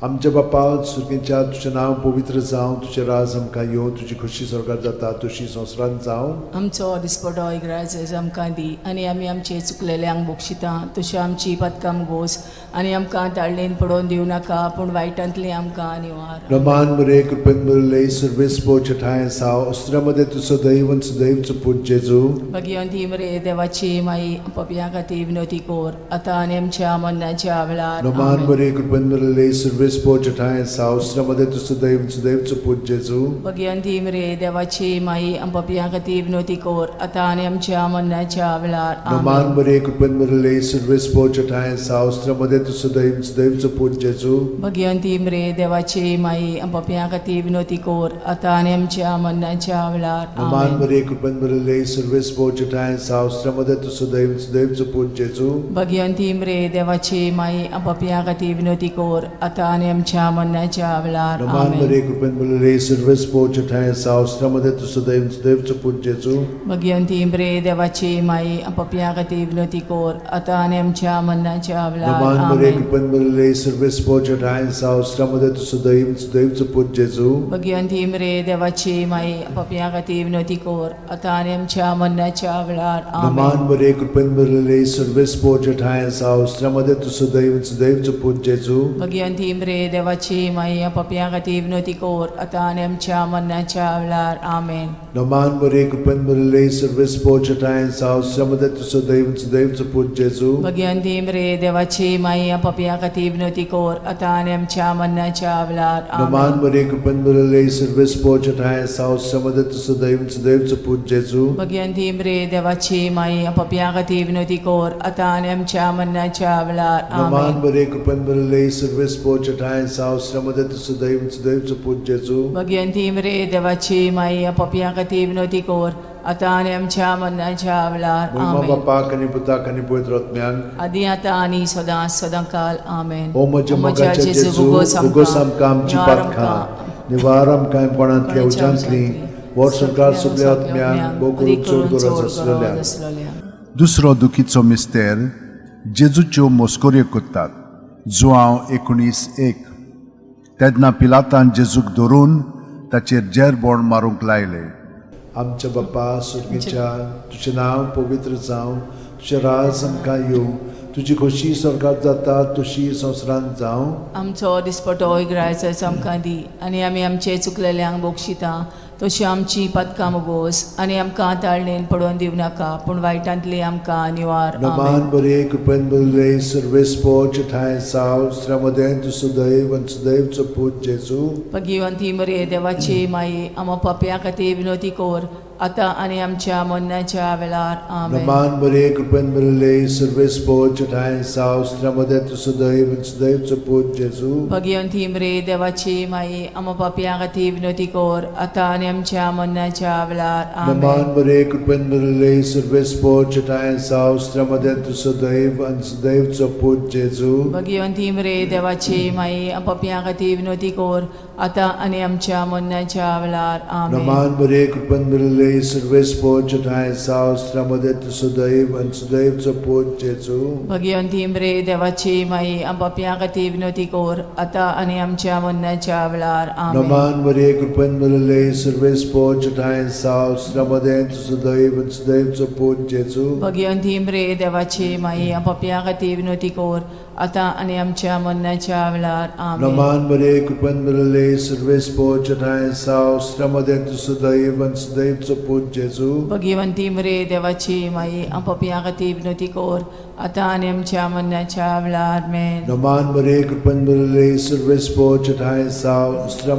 आमच्या बापा सुर्गींच्या तुजें नांव पवित्र जावं, तुजें राज आमकां येवं, तुजी खोशी स्वर्गार जाता तशी संवसारांत जावं. आमचो दिसपटो इग्राज आमकां दी आनी आमी आमचे चुकलेल्यांक बक्षिता तशी आमची पदकां गोस आनी आमकां ताळणेन पडोवन दिवं नाका पूण वायटांतली आमकां निवार. रमान मरे कृपेन मिळले सर्वेस ठाय साव अस्त्रामध्ये तूं सदैव सदैवचो पूत जेजू. भगिवंती मरे देवाची माई, पपया खातीर विनोती कर आतां आनी आमच्या मरणाच्या वेळार. नमान आमेन. मरे कृपेन मिळले सर्वेस ठाय साव अस्त्रामध्ये तूं सदैव सदैवचो पूत जेजू. भगिवंती मरे देवाची माई, पपया खातीर विनोती कर आतां आनी आमच्या मरणाच्या वेळार. नमान आमेन. मरे कृपेन मिळले सर्वेस ठाय साव अस्त्रामध्ये तूं सदैव सदैवचो पूत जेजू. भगिवंती मरे देवाची माई, पपया खातीर विनोती कर आतां आनी आमच्या मरणाच्या वेळार. नमान आमेन. मरे कृपेन मिळले सर्वेस ठाय साव अस्त्रामध्ये तूं सदैव सदैवचो पूत जेजू. भगिवंती मरे देवाची माई, पपया खातीर विनोती कर आतां आनी आमच्या मरणाच्या वेळार. नमान आमेन. मरे कृपेन मिळले सर्वेस ठाय साव अस्त्रामध्ये तूं सदैव सदैवचो पूत जेजू. भगिवंती मरे देवाची माई, पपया खातीर विनोती कर आतां आनी आमच्या मरणाच्या वेळार. नमान मरे आमेन. कृपेन मिळले सर्वेस ठाय साव अस्त्रामध्ये तूं सदैव सदैवचो पूत जेजू. भगिवंती मरे देवाची माई, पपया खातीर विनोती कर आतां आनी आमच्या मरणाच्या वेळार. नमान आमेन. मरे कृपेन मिळले सर्वेस ठाय साव अस्त्रामध्ये तूं सदैव सदैवचो पूत जेजू. भगिवंती मरे देवाची माई, पपया खातीर विनोती कर आतां आनी आमच्या मरणाच्या वेळार. आमेन. नमान मरे कृपेन मिळले सर्वेस ठाय साव अस्त्रामध्ये तूं सदैव सदैवचो पूत जेजू. भगिवंती मरे देवाची माई, पपया खातीर विनोती कर आतां आनी आमच्या मरणाच्या वेळार. नमान आमेन. मरे कृपेन मिळले सर्वेस ठाय साव अस्त्रामध्ये तूं सदैव सदैवचो पूत जेजू. भगिवंती मरे देवाची माई, पपया खातीर विनोती कर आतां आनी आमच्या मरणाच्या वेळार. नमान आमेन. मरे कृपेन मिळले सर्वेस ठाय साव अस्त्रामध्ये तूं सदैव सदैवचो पूत जेजू. भगिवंती मरे देवाची माई, पपया खातीर विनोती कर आतां आनी आमच्या मरणाच्या वेळार. मोहिमा आमेन. बापाक आनी पुताक आनी पवित्र आत्म्याक. आदी आतां आनी सदां सदां काल. आमेन. ओ म्हज्या मोगाच्या जेजू, उगोस आमकां आमची पातकां, निवार आमकां कोणांतल्या उज्यांतली, व्हड संवसार सगल्या आत्म्यांक, भोव करून चड गरज आसलेल्यांक. दुसरो दुखीचो मिस्तेर जेजूच्यो मोस्कोऱ्यो कोत्तात. जुआंव 19:1. तेन्ना पिलातान जेजूक धरून ताचेर जेरबोण मारूंक लायले. आमच्या बापा सुर्गीच्या तुजें नांव पवित्र जावं, तुजें राज आमकां येवं, तुजी खोशी स्वर्गात जाता तशी संवसारांत जावं. आमचो दिसपटो इग्रायस आमकां दी आनी आमी आमचे चुकलेल्यांक बक्षिता तशी आमची पदकां मुगोस आनी आमकां ताळणेन पडोवन दिवं नाका पूण वायटांतली आमकां निवार. नमान आमेन. बरे कृपेन मिळले सर्वेस ठाय साव स्त्रामध्ये तूं सदैव आनी सदैवचो पूत जेजू. भगिवंती मरे देवाची माई, आमा पापया खातीर विनोती कर आतां आनी आमच्या मरणाच्या वेळार. आमेन. नमान बरे कृपेन मिळले सर्वेस ठाय साव स्त्रामध्ये तूं सदैव आनी सदैवचो पूत जेजू. भगिवंती मरे देवाची माई, आमा पापया खातीर विनोती कर आतां आनी आमच्या मरणाच्या वेळार. नमान आमेन. बरे कृपेन मिळले सर्वेस ठाय साव स्त्रामध्ये तूं सदैव आनी सदैवचो पूत जेजू. भगिवंती मरे देवाची माई, पापया खातीर विनोती कर आतां आनी आमच्या मरणाच्या वेळार. आमेन. नमान मरिये, कृपेन भरिल्ले, सर्वेस्पोर ठांय साव, मध्ये तूं सदैव आनी सदैवचो पूत जेजू. भगिवंती मरे देवाची माई, आमच्या खातीर विनवती कर, आतां आनी आमच्या मरणाच्या वेळार. आमेन. नमान मरिये, कृपेन भरिल्ले, सर्वेस्पोर ठांय साव, मध्ये तूं सदैव आनी सदैवचो पूत जेजू. भगिवंती मरे देवाची माई, आमच्या खातीर विनवती कर, आतां आनी आमच्या मरणाच्या वेळार. आमेन. नमान मरिये, कृपेन भरिल्ले, सर्वेस्पोर ठांय साव, मध्ये तूं सदैव आनी सदैवचो पूत जेजू. भगिवंती मरे देवाची माई, आमच्या खातीर विनवती कर, आतां आनी आमच्या मरणाच्या वेळार. आमेन. नमान मरिये, कृपेन भरिल्ले, सर्वेस्पोर ठांय साव,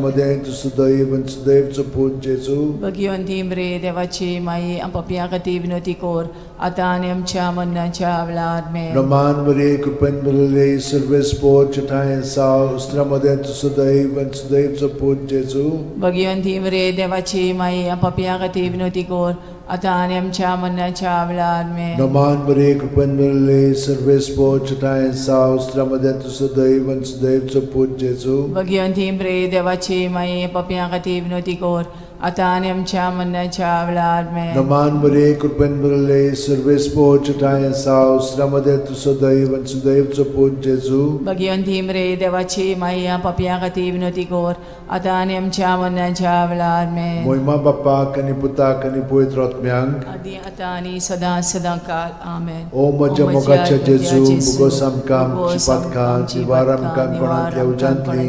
मध्ये तूं सदैव आनी सदैवचो पूत जेजू. भगिवंती मरे देवाची माई, आमच्या खातीर विनवती कर, आतां आनी आमच्या मरणाच्या वेळार. आमेन. नमान मरिये, कृपेन भरिल्ले, सर्वेस्पोर ठांय साव, मध्ये तूं सदैव आनी सदैवचो पूत जेजू. भगिवंती मरे देवाची माई, आमच्या खातीर विनवती कर, आतां आनी आमच्या मरणाच्या वेळार. आमेन. नमान मरिये, कृपेन भरिल्ले, सर्वेस्पोर ठांय साव, मध्ये तूं सदैव आनी सदैवचो पूत जेजू. भगिवंती मरे देवाची माई, पापयां खातीर विनवती कर, आतां आनी आमच्या मरणाच्या वेळार. आमेन. नमान मरिये, कृपेन भरिल्ले, सर्वेस्पोर ठांय साव, मध्ये तूं सदैव आनी सदैवचो पूत जेजू. भगिवंती मरे देवाची माई, पापयां खातीर विनवती कर, आतां आनी आमच्या मरणाच्या वेळार. आमेन. मोहिमा बाप्पाक आनी पुताक आनी पवित्र आत्म्यांक, आदी आतां आनी सदां सदां काल. आमेन. ओ म्हज्या मोगाच्या जेजू, मुगोस आमकां आमची पातकां, निवार आमकां कोणांतल्या उज्यांतली,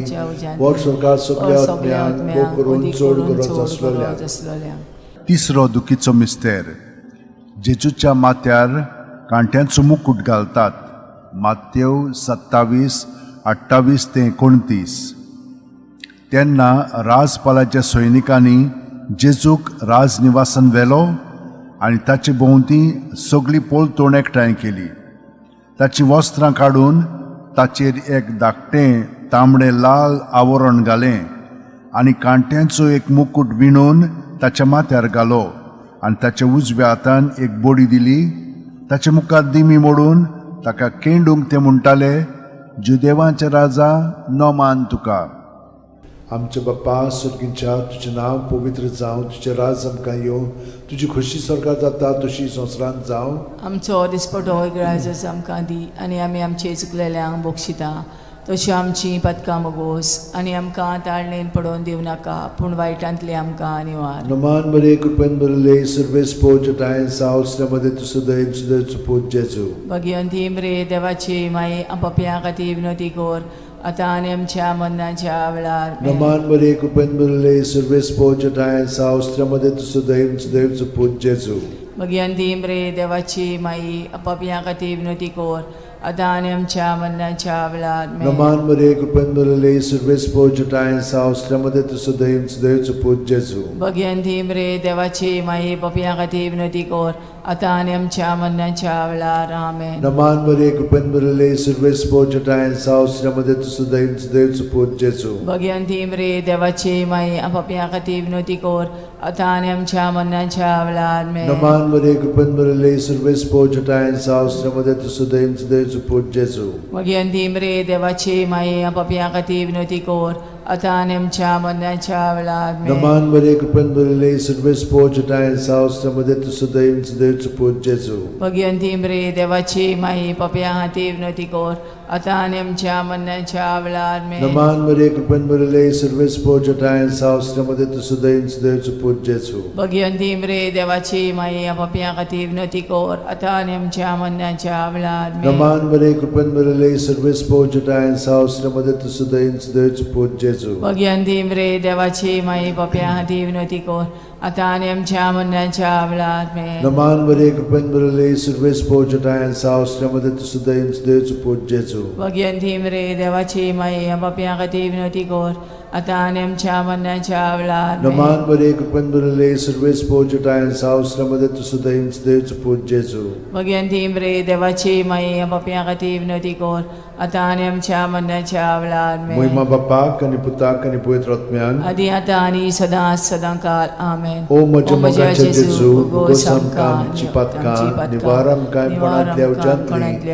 वर स्वर्गार सगल्या आत्म्यांक, भोव करून चड गरज आसलेल्या. तिसरो दुखीचो मिस्तेर. जेजूच्या माथ्यार कांट्यांचो मुकूट घालतात. मातेव 27:28 ते 29. तेन्ना राजपालाच्या सैनिकांनी जेजूक राजनिवासान व्हेलो आनी ताचे भोंवती सगळी पलतोण एकठांय केली. ताचीं वस्त्रां काडून ताचेर एक धाकटें तांबडें लाल आवरण घालें आनी कांट्यांचो एक मुकूट विणून ताच्या माथ्यार घालो आनी ताच्या उजव्या हातान एक बडी दिली. ताचे मुखार दिमी मोडून ताका केंडूंक ते म्हणटाले, जुदेवांचे राजा, नमान तुका. आमच्या बाप्पा स्वर्गींच्या, तुजें नांव पवित्र जावं, तुजें राज आमकां येवं, तुजी खोशी स्वर्गार जाता तशी संवसारांत जावं. आमचो दिसपटो ग्राजस आमकां दी आनी आमी आमचे चुकलेल्यांक बक्षिता, तशी आमची पदकां मोगोस आनी आमकां ताळणेन पडोवन दिवं नाका, पूण वायटांतली आमकां निवार. नमान मरिये, कृपेन भरिल्ले, सर्वेस्पोर ठांय साव, मध्ये तूं सदैव सदैवचो पूत जेजू. भगिवंती मरे देवाची माई, पापयां खातीर विनवती कर, आतां आनी आमच्या मरणाच्या वेळार. आमेन. नमान मरिये, कृपेन भरिल्ले, सर्वेस्पोर ठांय साव, मध्ये तूं सदैव सदैवचो पूत जेजू. भगिवंती मरे देवाची माई, पापयां खातीर विनवती कर, आतां आनी आमच्या मरणाच्या वेळार. आमेन. नमान मरिये, कृपेन भरिल्ले, सर्वेस्पोर ठांय साव, मध्ये तूं सदैव सदैवचो पूत जेजू. भगिवंती मरे देवाची माई, पापयां खातीर विनवती कर, आतां आनी आमच्या मरणाच्या वेळार. आमेन. नमान मरिये, कृपेन भरिल्ले, सर्वेस्पोर ठांय साव, मध्ये तूं सदैव सदैवचो पूत जेजू. भगिवंती मरे देवाची माई, पापयां खातीर विनवती कर, आतां आनी आमच्या मरणाच्या वेळार. आमेन. नमान मरिये, कृपेन भरिल्ले, सर्वेस्पोर ठांय साव, मध्ये तूं सदैव सदैवचो पूत जेजू. भगिवंती मरे देवाची माई, पापयां खातीर विनवती कर, आतां आनी आमच्या मरणाच्या वेळार. आमेन. नमान मरिये, कृपेन भरिल्ले, सर्वेस्पोर ठांय साव, मध्ये तूं सदैव सदैवचो पूत जेजू. भगिवंती मरे देवाची माई, पापयां खातीर विनवती कर, आतां आनी आमच्या मरणाच्या वेळार. आमेन. नमान मरिये, कृपेन भरिल्ले, सर्वेस्पोर ठांय साव, मध्ये तूं सदैव सदैवचो पूत जेजू. भगिवंती मरे देवाची माई, पापयां खातीर विनवती कर, आतां आनी आमच्या मरणाच्या वेळार. आमेन. नमान मरिये, कृपेन भरिल्ले, सर्वेस्पोर ठांय साव, मध्ये तूं सदैव सदैवचो पूत जेजू. भगिवंती मरे देवाची माई, पापयां खातीर विनवती कर, आतां आनी आमच्या मरणाच्या वेळार. आमेन. नमान मरिये, कृपेन भरिल्ले, सर्वेस्पोर ठांय साव, मध्ये तूं सदैव सदैवचो पूत जेजू. भगिवंती मरे देवाची माई, पापयां खातीर विनवती कर, आतां आनी आमच्या मरणाच्या वेळार. आमेन. नमान मरिये, कृपेन भरिल्ले, सर्वेस्पोर ठांय साव, मध्ये तूं सदैव सदैवचो पूत जेजू. भगिवंती मरे देवाची माई, पापयां खातीर विनवती कर, आतां आनी आमच्या मरणाच्या वेळार. आमेन. मोहिमा बाप्पाक आनी पुताक आनी पवित्र आत्म्यांक, आदी आतां आनी सदां सदां काल. आमेन. ओ म्हज्या मोगाच्या जेजू, मुगोस आमकां आमची पातकां, निवार आमकां कोणांतल्या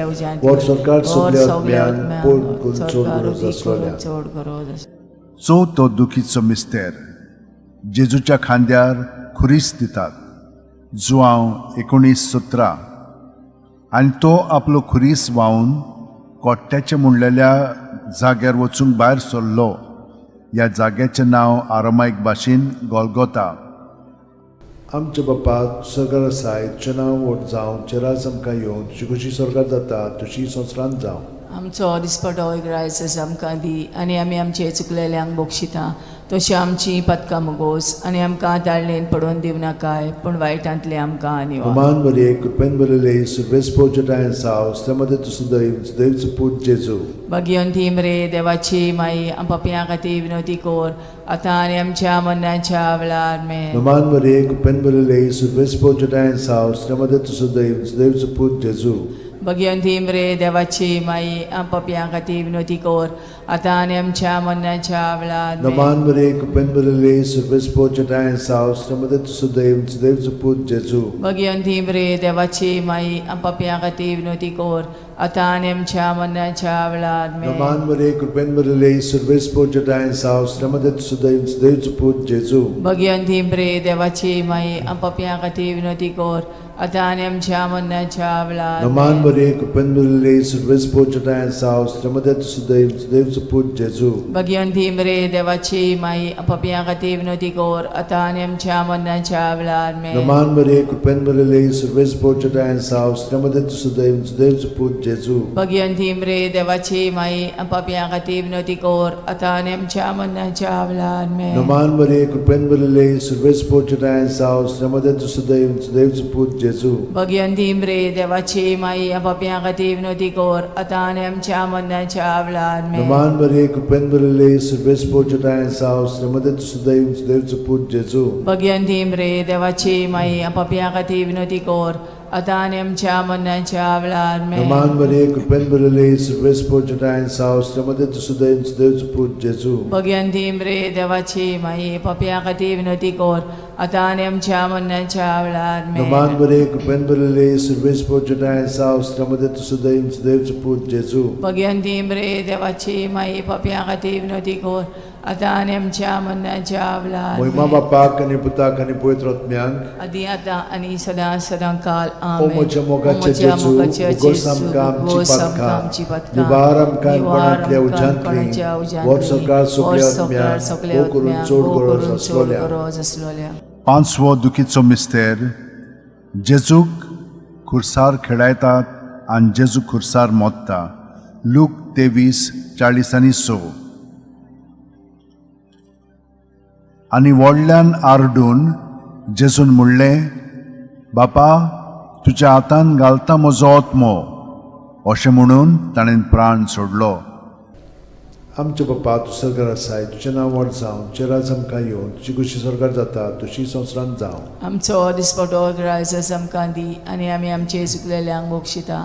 उज्यांतली, वर स्वर्गार सगल्या आत्म्यांक, पोट करून चड गरज आसलेल्या. चड गरज आसलेल्या. चवथो दुखीचो मिस्तेर. जेजूच्या खांद्यार खुरीस दितात. जुआंव 19:17. आनी तो आपलो खुरीस व्हांवन कोट्ट्याचें म्हणलेल्या जाग्यार वचूंक भायर सरलो. ह्या जाग्याचें नांव आरामायक भाशेन गोलगोता. आमच्या बापा सरकार आसाय, तुजें नांव व्हड जावं, तुजें राज आमकां येवं, तुजी खुशी स्वर्गार जाता तशी संवसारांत जावं. आमचो दिसपटो एक आमकां दी आनी आमी आमचे चुकलेल्यांक बक्षिता तशी आमची पदकां मुगोस आनी आमकां ताळणेन पडोवन दिवनाकाय पूण वायटांतले आमकां निवार. नमान मरिये, कृपेन भरिल्ले, सुर्वेस पोचटायन साव, मध्ये तूं सुदैव, सुदैवचो पूत जेजू. भगिवंती मरे देवाची माई, आम पापयां खातीर विनवती कोर आतां आनी आमच्या मरणाच्या वेळार. आमेन. नमान मरिये, कृपेन भरिल्ले, सुर्वेस पोचटायन साव, मध्ये तूं सुदैव, सुदैवचो पूत जेजू. भगिवंती मरे देवाची माई, आम पापयां खातीर विनवती कोर आतां आनी आमच्या मरणाच्या वेळार. आमेन. नमान मरिये, कृपेन भरिल्ले, सुर्वेस पोचटायन साव, मध्ये तूं सुदैव, सुदैवचो पूत जेजू. भगिवंती मरे देवाची माई, आम पापयां खातीर विनवती कोर आतां आनी आमच्या मरणाच्या वेळार. आमेन. नमान मरिये, कृपेन भरिल्ले, सुर्वेस पोचटायन साव, मध्ये तूं सुदैव, सुदैवचो पूत जेजू. भगिवंती मरे देवाची माई, आम पापयां खातीर विनवती कोर आतां आनी आमच्या मरणाच्या वेळार. नमान आमेन. मरिये, कृपेन भरिल्ले, सुर्वेस पोचटायन साव, मध्ये तूं सुदैव, सुदैवचो पूत जेजू. भगिवंती मरे देवाची माई, आम पापयां खातीर विनवती कोर आतां आनी आमच्या मरणाच्या वेळार. आमेन. नमान मरिये, कृपेन भरिल्ले, सुर्वेस पोचटायन साव, मध्ये तूं सुदैव, सुदैवचो पूत जेजू. भगिवंती मरे देवाची माई, आम पापयां खातीर विनवती कोर आतां आनी आमच्या मरणाच्या वेळार. आमेन. नमान मरिये, कृपेन भरिल्ले, सुर्वेस पोचटायन साव, मध्ये तूं सुदैव, सुदैवचो पूत जेजू. भगिवंती मरे देवाची माई, आम पापयां खातीर विनवती कोर आतां आनी आमच्या मरणाच्या वेळार. आमेन. नमान मरिये, कृपेन भरिल्ले, सुर्वेस पोचटायन साव, मध्ये तूं सुदैव, सुदैवचो पूत जेजू. भगिवंती मरे देवाची माई, आम पापयां खातीर विनवती कोर आतां आनी आमच्या मरणाच्या वेळार. आमेन. नमान मरिये, कृपेन भरिल्ले, सुर्वेस पोचटायन साव, मध्ये तूं सुदैव, सुदैवचो पूत जेजू. भगिवंती मरे देवाची माई, पापयां खातीर विनवती कोर आतां आनी आमच्या मरणाच्या वेळार. आमेन. नमान मरिये, कृपेन भरिल्ले, सुर्वेस पोचटायन साव, मध्ये तूं सुदैव, सुदैवचो पूत जेजू. भगिवंती मरे देवाची माई, पापयां खातीर विनवती कोर आतां आनी आमच्या मरणाच्या वेळार. महिमा आमेन. बापाक आनी पुताक आनी पवित्र आत्म्याक. आदी आतां आनी सदां सदां काल. ओ आमेन. म्हज्या ओ मोगाचे म्हज्या जेजू, मोगाच्या उगोस जेजू, आमकां आमची उगोस आमकां पातकां, आमची पातकां, निवार आमकां निवार कोणांतल्या आमकां उज्यांतली, कोणाच्या उज्यांतली, व्हर सरकार सगल्या व्हर सरकार आत्म्याक, सगल्या भोव करून आत्म्याक, चड भोव गरज करून चड आसलोल्या. गरज आसलोल्या. पांचवो दुखीचो मिस्तेर. जेजूक खुर्सार खेळायतात आनी जेजू खुर्सार मोत्ता. लूक 23:46. आनी व्हडल्यान आरडून जेजून म्हणलें, बापा, तुज्या हातान घालता म्हजो आत्मो. अशें म्हणून ताणें प्राण सोडलो. आमच्या बापा, तूं सरकार आसाय, तुजें नांव व्हड जावं, तुजें राज आमकां येवं, तुजी खुशी सरकार जाता तशी संवसारांत जावं. आमचो दिसपटो ग्रायस आमकां दी आनी आमी आमचे चुकलेल्यांक बक्षिता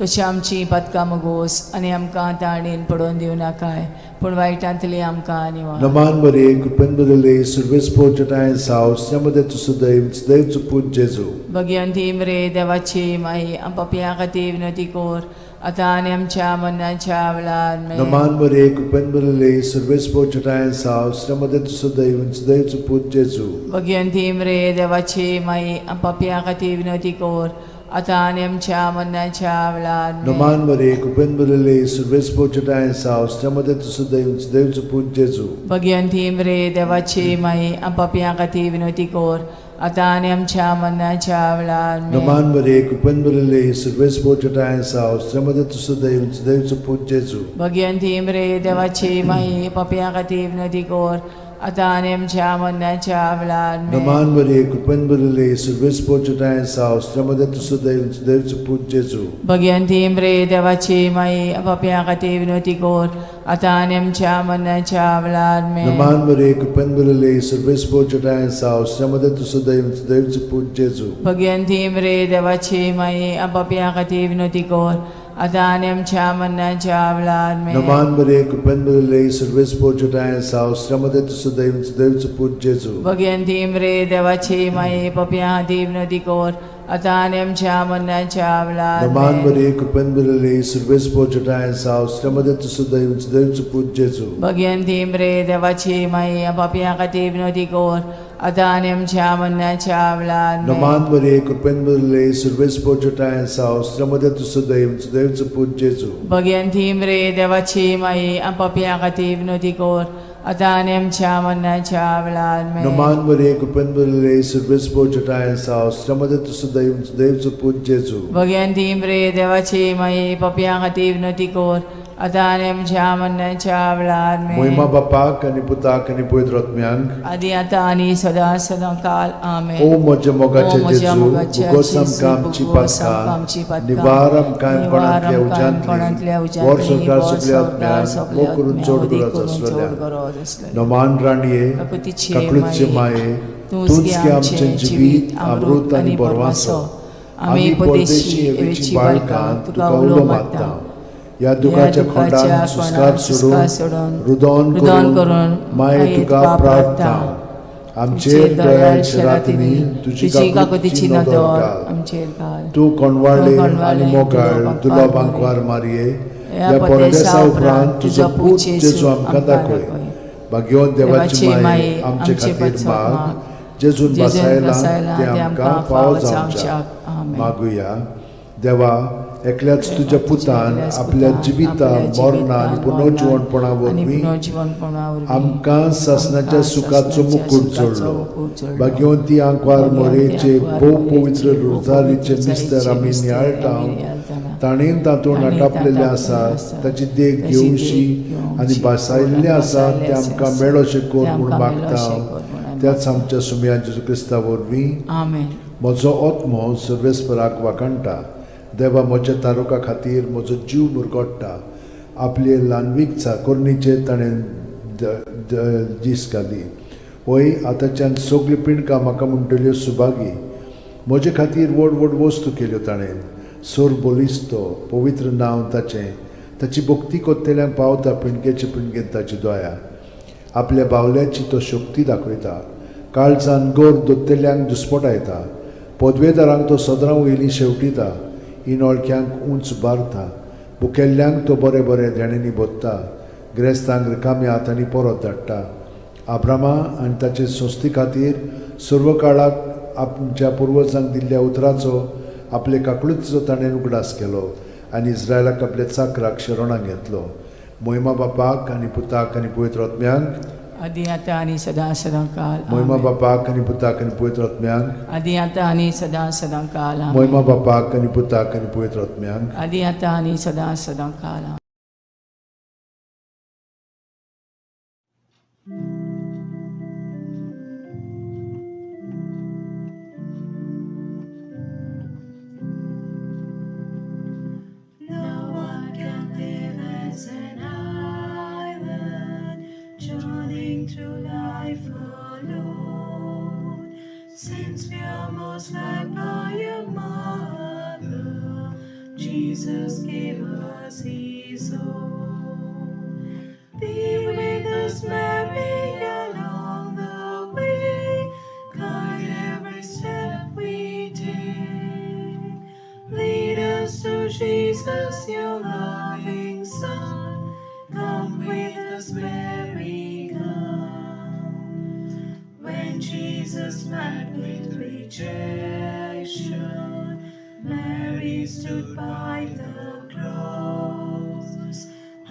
तशी आमची पातकां मुगोस आनी आमकां ताणेन पडोवन दिवनाकाय पूण वायटांतली आमकां निवार. नमान मरिये, कृपेन भरिल्ले, सुर्वेस पोचटायन साव, मध्ये तूं सुदैव, सुदैवचो पूत जेजू. भगिवंती मरे देवाची माई, आम पापयां खातीर विनवती कोर आतां आनी आमच्या मरणाच्या वेळार. आमेन. नमान मरिये, कृपेन भरिल्ले, सुर्वेस पोचटायन साव, मध्ये तूं सुदैव, सुदैवचो पूत जेजू. भगिवंती मरे देवाची माई, आम पापयां खातीर विनवती कोर आतां आनी आमच्या मरणाच्या वेळार. आमेन. नमान मरिये, कृपेन भरिल्ले, सुर्वेस पोचटायन साव, मध्ये तूं सुदैव, सुदैवचो पूत जेजू. भगिवंती मरे देवाची माई, आम पापयां खातीर विनवती कोर आतां आनी आमच्या मरणाच्या वेळार. आमेन. नमान मरिये, कृपेन भरिल्ले, सुर्वेस पोचटायन साव, मध्ये तूं सुदैव, सुदैवचो पूत जेजू. भगिवंती मरे देवाची माई, पापयां खातीर विनवती कोर आतां आनी आमच्या मरणाच्या वेळार. आमेन. नमान मरिये, कृपेन भरिल्ले, सुर्वेस पोचटायन साव, मध्ये तूं सुदैव, सुदैवचो पूत जेजू. भगिवंती मरे देवाची माई, पापयां खातीर विनवती कोर आतां आनी आमच्या मरणाच्या वेळार. आमेन. नमान मरिये, कृपेन भरिल्ले, सुर्वेस पोचटायन साव, मध्ये तूं सुदैव, सुदैवचो पूत जेजू. भगिवंती मरे देवाची माई, पापयां खातीर विनवती कोर आतां आनी आमच्या मरणाच्या वेळार आमेन. नमान मरे कृपेन भरिल्ले सर्वेस्पोर जटाय आसा श्रमदे तुजो दैव देवचो पूत जेजू. भगवंती मरे देवाची माये पपया दीव नदी कोर आतां आनी आमच्या मरणाच्या वेळार नमान आमेन. मरे कृपेन भरिल्ले सर्वेस्पोर जटाय आसा श्रमदे तुजो दैव देवचो पूत जेजू. भगवंती मरे देवाची माये पापया खातीर विनोदी कोर आतां आनी आमच्या मरणाच्या वेळार आमेन. नमान मरे कृपेन भरिल्ले सर्वेस्पोर जटाय आसा श्रमदे तुजो दैव देवचो पूत जेजू. भगवंती मरे देवाची माये पापया खातीर विनोदी कोर आतां आनी आमच्या मरणाच्या वेळार आमेन. नमान मरे कृपेन भरिल्ले सर्वेस्पोर जटाय आसा श्रमदे तुजो दैव देवचो पूत जेजू. भगवंती मरे देवाची माये पापया खातीर विनोदी कोर आतां आनी आमच्या मरणाच्या वेळार आमेन. मोहिमा बापाक आनी पुताक आनी पवित्र आत्म्यांक आदी आतां आनी सदां सदां काल आमेन. ओ म्हज्या मोगाचे ओ म्हज्या जेजू मोगाच्या भुगोस जेजू, आमकां आमची भुगोस आमकां आमची पातकां पातकां, निवार आमकां निवार कोणांतल्या आमकां कोणांतल्या उज्यांतली उज्यांतली, वर संवसार वर सगल्या संवसार आत्म्यांक सगल्या मोग करून आत्म्यांक, चड मोग गरज करून चड आसलेल्या गरज आसलेल्या. नमान राणये काकुतीचे काकळूतचे माये, माये तूंच तूंच गे गे आमचें आमचें जिवीत अमृत आनी बरवासो. आमी परदेशी एवेची बाळकां तुका उलो मारता. ह्या दुखाच्या खोंडान सुस्कार सोडून रुदोन रुदन करून करून माये तुका प्रार्थना आमचेर दयाळ रातींनी तुजी तुजी काकुतीची काकुतीची नदर नदर घाल. आमचेर घाल. तूं कोणवाळे तूं आनी कोणवाळे, मोगाळ तुजो दुलो बांकवार बांकवार मारये ह्या ह्या परदेसा परदेसा उपरांत तुजो पूत जेजू आमकां आमकां दाखय. दाखय. भाग्यवंत देवाची देवाची माये माये आमचे आमचे खातीर पासत माग माग. जेजून जेजून बसायलां बसायलां तें तें आमकां आमकां फावो फावो जावच्याक. जावच्याक. आमेन. मागुया. देवा एकल्याच तुज्या पुतान एकल्याच आपल्या पुतान जिविता आपल्या मरणा आनी जिवितान, पुनर्जिवणपणा मरणान आनी वरवीं पुनर्जिवणपणा वरवीं आमकां सासणाच्या आमकां सुखाचो सासणाच्या मुकूट सुखाचो जोडलो. मुकूट जोडलो. भाग्यवंती आंकवार भाग्यवंती मोरेचे आंकवार भोव मोरेचे पवित्र भोव रोजारीचे पवित्र मिस्तर रोजारीचे आमी मिस्तर नियाळटा आमी नियाळटाना. ताणें तातूंत ताणें आटापलेलें तातूंत आसा आसा ताची देख ताची देख घेवशी घेवची आनी भासायल्लें आसा भासायल्लें तें आमकां आसा मेळोशें तें कर म्हूण आमकां मागता मेळोशें कर म्हूण आमी त्याच आमच्या सुमया जेजू क्रिस्ता वरवीं. आमेन. म्हजो आत्मो सर्वेस्पराक वाखाणटा. देवा म्हज्या तारुका खातीर म्हजो जीव मुरगोट्टा. आपले ल्हानवीक चाकोरणीचेर ताणें दीस घाली. वय आतांच्यान सगल्यो पिंडकां म्हाका म्हणटल्यो सुभागी. म्हजे खातीर व्हड व्हड वस्तू केल्यो ताणें. सोर बलिस्तो पवित्र नांव ताचें. ताची भक्ती कोत्तेल्यांक पावता पिंडकेचे पिंडकेन ताची दया. आपल्या बावल्याची तो शक्ती दाखयता. काळजान गोर दोत्तेल्यांक दुस्पटायता. पदवेदारांक तो सदरां वयलीं शेवटिता. इनोळख्यांक उंच बारता. भुकेल्ल्यांक तो बरें बरें देण्यांनी भोत्ता. ग्रेस्तांक रिकाम्या हातांनी परत धाडटा. आब्रामा आनी ताचे संस्थे खातीर सर्व काळाक आमच्या पुर्वजांक दिल्ल्या उतराचो आपले काकळुतीचो ताणें उगडास केलो आनी इस्रायलाक आपल्या चाकराक शरणाक घेतलो. मोहिमा बापाक आनी पुताक आनी पवित्र आत्म्यांक आदी आतां आनी सदां सदां काल. मोहिमा आमेन. बापाक आनी पुताक आनी पवित्र आत्म्यांक आदी आतां आनी सदां सदां काल. आमेन. मोहिमा बापाक आनी पुताक आनी पवित्र आत्म्यांक आदी आतां आनी सदां सदां काल. आमेन. No one can live as an island, journeying through life alone. Since we are most loved by a mother, Jesus gave us His own. Be with us, Mary, along the way, guide every step we take. Lead us to Jesus, your loving Son. Come with us, Mary, come. When Jesus met with rejection, Mary stood by the cross.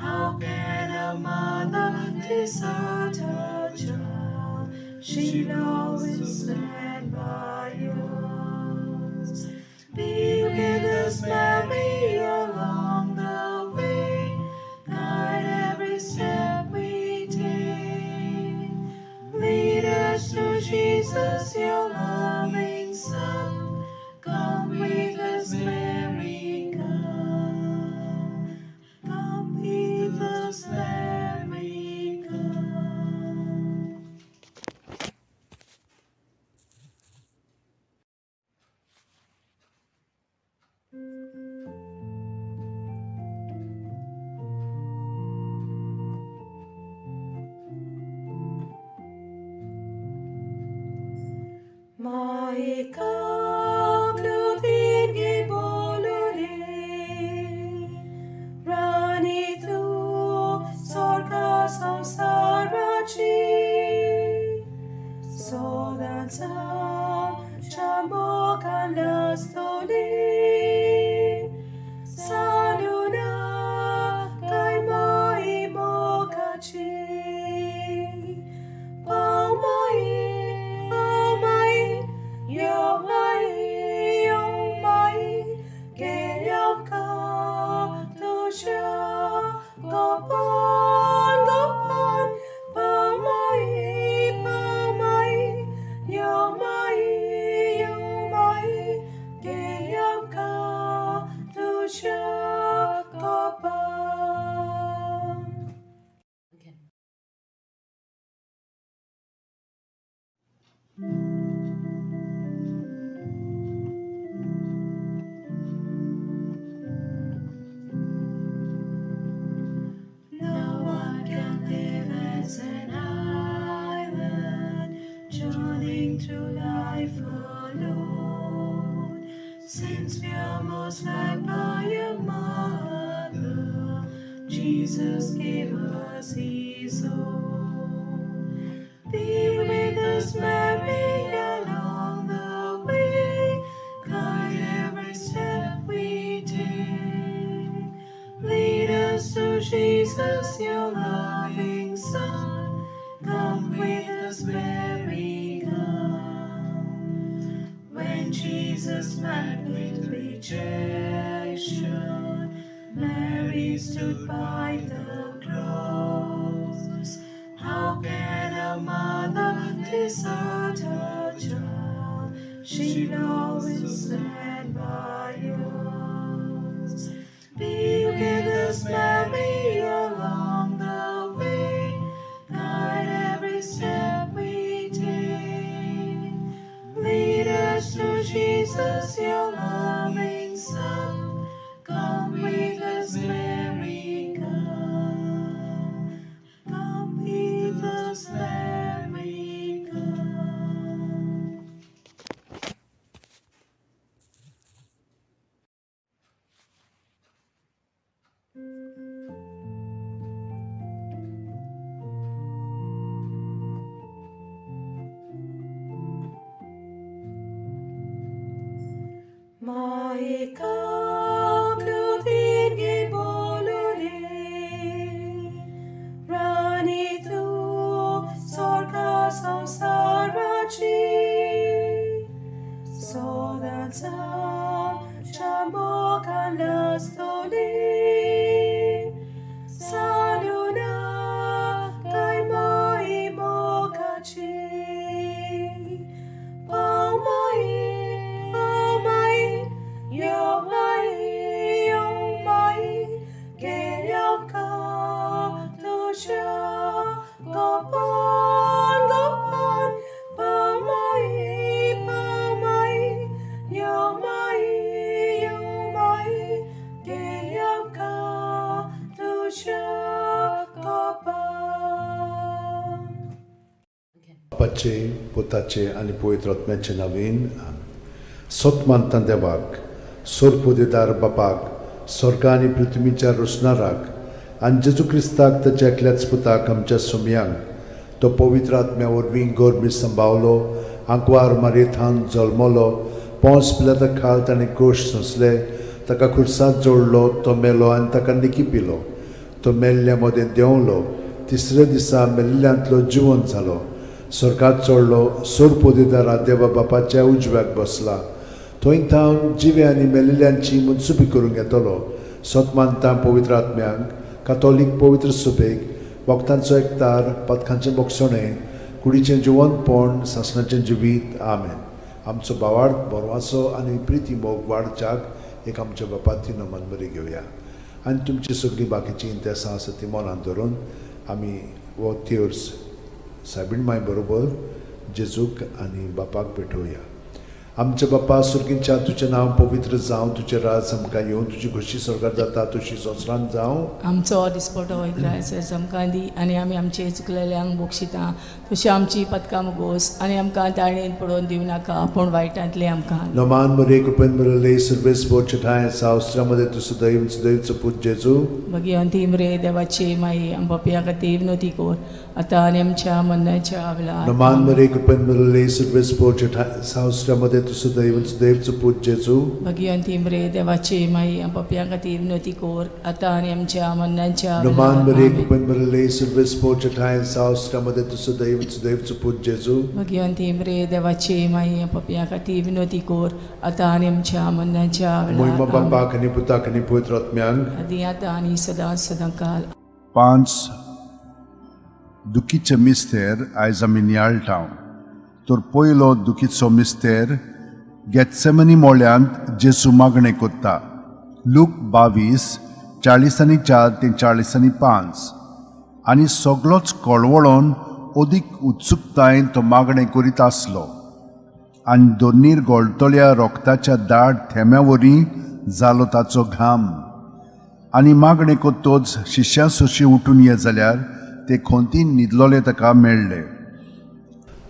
How can a mother desert her child? She'll always stand by us. Be with us, Mary, along the way. Guide every step we take. Lead us to Jesus, your loving Son. Come with us, Mary, come. एकाक देणगी बोलुली राणी तूं स्वर्गा संवसाराची सदांच आमच्या मोगान आसतली सालूना काय माई मोगाची पाव माई पाव माई यो माई यो माई घे आमकां तुज्या गोपान गोपान पाव माई पाव माई यो माई यो माई घे आमकां तुज्या गोपान. No one can live as an island, journeying through life alone. Since we are most loved by a mother, Jesus gave us His own. Be with us, Mary, along the way, guide every step we take. Lead us to Jesus, your loving Son. Come with us, Mary, come. When Jesus met with rejection, Mary stood by the cross. How can a mother desert her child? She'll always stand by us. Be with us, Mary, along the way. Guide every step we take. Lead us to Jesus, your loving Son. Come with us, Mary, come. Come with us, Mary, come. एकाक देणगी बोलुली राणी तूं स्वर्गा संवसाराची सदांच आमच्या मोगान आसतली सालूना काय माई मोगाची पाव माई पाव माई यो माई यो माई घे आमकां तुज्या गोपान गोपान पाव माई पाव माई यो माई यो माई घे आमकां तुज्या गोपान. बापाचे, पुताचे आनी पवित्र आत्म्याचे नांवान. सत मानता देवाक, सोरपुदेदार बापाक, स्वर्ग आनी पृथ्वीच्या रोसणाराक, आनी जेजू क्रिस्ताक ताच्या एकल्याच पुताक आमच्या सोमयांक, तो पवित्र आत्म्या वरवीं गर्मी संभावलो, आंकवार मारयेथान जल्मलो, पोंस पिलाता खाल ताणें कोश सोंसले, ताका खुर्सांत जोडलो, तो मेलो आनी ताका निकी पिलो, तो मेल्ल्या मदें देंवलो, तिसऱ्या दिसा मेल्ल्यांतलो जिवंत जालो, स्वर्गात चडलो, सोरपोदेदारा देवा बापाच्या उजव्याक बसला, थंय थावन जिवे आनी मेल्ल्यांची मनसुबी करूंक येतलो. सत मानता पवित्र आत्म्यांक, कातोलीक पवित्र सुबेक, भक्तांचो एकतार, पथकांचें बोगसणें, कुडीचें जिवंतपण, सासणाचें जिवीत. आमेन. आमचो भावार्थ बरवाचो आनी प्रिती मोग वाडच्याक एक आमच्या बापाती नमन बरी घेवया आनी तुमची सगळीं बाकीचीं इंतेसां आसा ती मनान धरून आमी हो तेर्स सायबीण माय बरोबर जेजूक आनी बापाक भेटोवया. आमच्या बापा सुर्गींच्या तुजें नांव पवित्र जावं, तुजें राज आमकां येवं, तुजी खोशी स्वर्गार जाता तशी संवसारांत जावं. आमचो दिसपटो इग्रायस आमकां दी आनी आमी आमचे चुकलेल्यांक बक्षिता तशी आमची पदकां मुगोस आनी आमकां ताळणेन पडोवन दिवं नाका पूण वायटांतले आमकां. नमान मरे कृपेन भरले सर्वेस ठाय सावस्त्रामध्ये तूं सदैव सदैवचो पूत जेजू. भगिवंती मरे देवाची माई, आम पापया खातीर विनवती कर आतां आनी आमच्या मरणाच्या वेळार. नमान मरे कृपेन भरले सर्वेस ठाय सावस्त्रामध्ये तूं सदैव सदैवचो पूत जेजू. भगिवंती मरे देवाची माई, आम पापया खातीर विनवती कर आतां आनी आमच्या मरणाच्या नमान वेळार. मरे आमेन. कृपेन भरले सर्वेस ठाय सावस्त्रामध्ये तूं सदैव सदैवचो पूत जेजू. भगिवंती मरे देवाची माई, आम पापया खातीर विनवती कर आतां आनी आमच्या मरणाच्या मोहिमा वेळार. आमेन. बापाक आनी पुताक आनी पवित्र आत्म्यांक. आदी आतां आनी सदां सदां काल. पांच दुखीचे मिस्तेर आयज आमी नियाळटा. तर पयलो दुखीचो मिस्तेर गेत्सेमनी मोळ्यांत जेजू मागणें कोत्ता. लूक 22:44 ते 45. आनी सगलोच कळवळोन अदीक उत्सुकतायेन तो मागणें करीत आसलो आनी दोनीर गळटल्या रोगताच्या दाट थेंब्या वरी जालो ताचो घाम. आनी मागणें कोत्तोच शिश्यां सोशी उठून ये जाल्यार ते खोंतीन न्हिदलोले ताका मेळ्ळे.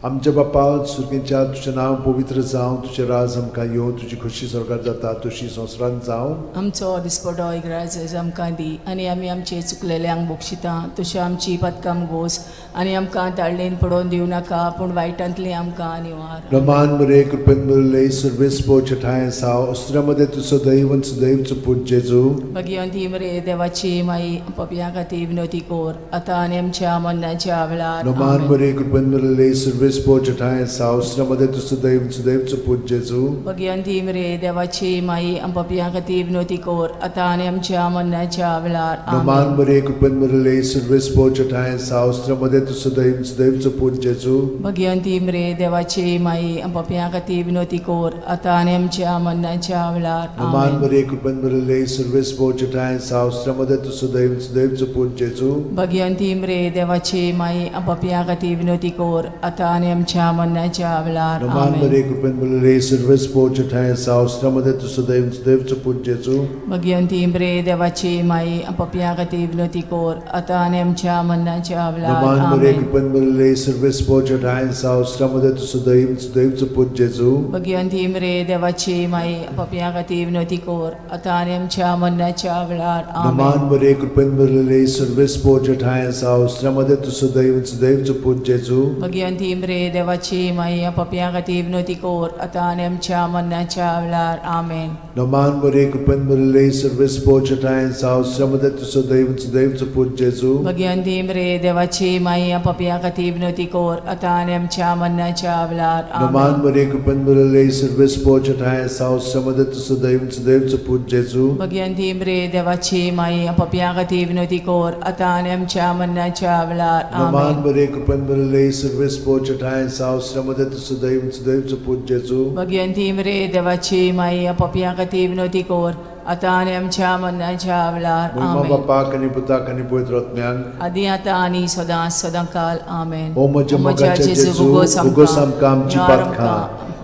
आमच्या बापा सुर्गींच्या तुजें नांव पवित्र जावं, तुजें राज आमकां येवं, तुजी खोशी स्वर्गार जाता तशी संवसारांत जावं. आमचो दिसपटो इग्राज आमकां दी आनी आमी आमचे चुकलेल्यांक बक्षिता तशी आमची पदकां गोस आनी आमकां ताळणेन पडोवन दिवं नाका पूण वायटांतली आमकां निवार. रमान मरे कृपेन भरले सर्वेस ठाय साव अस्त्रामध्ये तूं सदैव सदैवचो पूत जेजू. भगिवंती मरे देवाची माई, पापयां खातीर विनवती कर आतां आनी आमच्या मरणाच्या वेळार. रमान आमेन. मरे कृपेन भरले सर्वेस ठाय साव अस्त्रामध्ये तूं सदैव सदैवचो पूत जेजू. भगिवंती मरे देवाची माई, पापयां खातीर विनवती कर आतां आनी आमच्या मरणाच्या वेळार. रमान आमेन. मरे कृपेन भरले सर्वेस ठाय साव अस्त्रामध्ये तूं सदैव सदैवचो पूत जेजू. भगिवंती मरे देवाची माई, पापयां खातीर विनवती कर आतां आनी आमच्या मरणाच्या वेळार. रमान आमेन. मरे कृपेन भरले सर्वेस ठाय साव अस्त्रामध्ये तूं सदैव सदैवचो पूत जेजू. भगिवंती मरे देवाची माई, पापयां खातीर विनवती कर आतां आनी आमच्या मरणाच्या वेळार. रमान आमेन. मरे कृपेन भरले सर्वेस ठाय साव अस्त्रामध्ये तूं सदैव सदैवचो पूत जेजू. भगिवंती मरे देवाची माई, पापयां खातीर विनवती कर आतां आनी आमच्या मरणाच्या वेळार. रमान मरे आमेन. कृपेन भरले सर्वेस ठाय साव अस्त्रामध्ये तूं सदैव सदैवचो पूत जेजू. भगिवंती मरे देवाची माई, पापयां खातीर विनवती कर आतां आनी आमच्या मरणाच्या वेळार. रमान आमेन. मरे कृपेन भरले सर्वेस ठाय साव अस्त्रामध्ये तूं सदैव सदैवचो पूत जेजू. भगिवंती मरे देवाची माई, पापयां खातीर विनवती कर आतां आनी आमच्या मरणाच्या वेळार. आमेन. रमान मरे कृपेन भरले सर्वेस ठाय साव अस्त्रामध्ये तूं सदैव सदैवचो पूत जेजू. भगिवंती मरे देवाची माई, पापयां खातीर विनवती कर आतां आनी आमच्या मरणाच्या वेळार. रमान आमेन. मरे कृपेन भरले सर्वेस ठाय साव अस्त्रामध्ये तूं सदैव सदैवचो पूत जेजू. भगिवंती मरे देवाची माई, पापयां खातीर विनवती कर आतां आनी आमच्या मरणाच्या वेळार. रमान आमेन. मरे कृपेन भरले सर्वेस ठाय साव अस्त्रामध्ये तूं सदैव सदैवचो पूत जेजू. भगिवंती मरे देवाची माई, पापयां खातीर विनवती कर आतां आनी आमच्या मरणाच्या वेळार. मोहिमा आमेन. बापाक आनी पुताक आनी पवित्र आत्म्याक. आदी आतां आनी सदां सदां काल. आमेन. ओ म्हज्या मोगाच्या जेजू, उगोस आमकां आमची पातकां,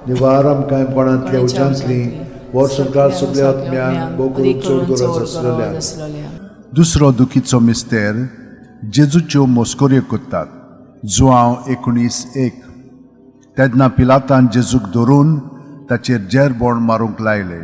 निवार आमकां कोणांतल्या उज्यांतली, वर संवसार सगल्या आत्म्यांक, भोव करून चड गरज आसलेल्या. दुसरो दुखीचो मिस्तेर जेजूच्यो मोस्कोऱ्यो कोत्तात. जुआंव 19:1. तेन्ना पिलातान जेजूक धरून ताचेर जेरबोण मारूंक लायले.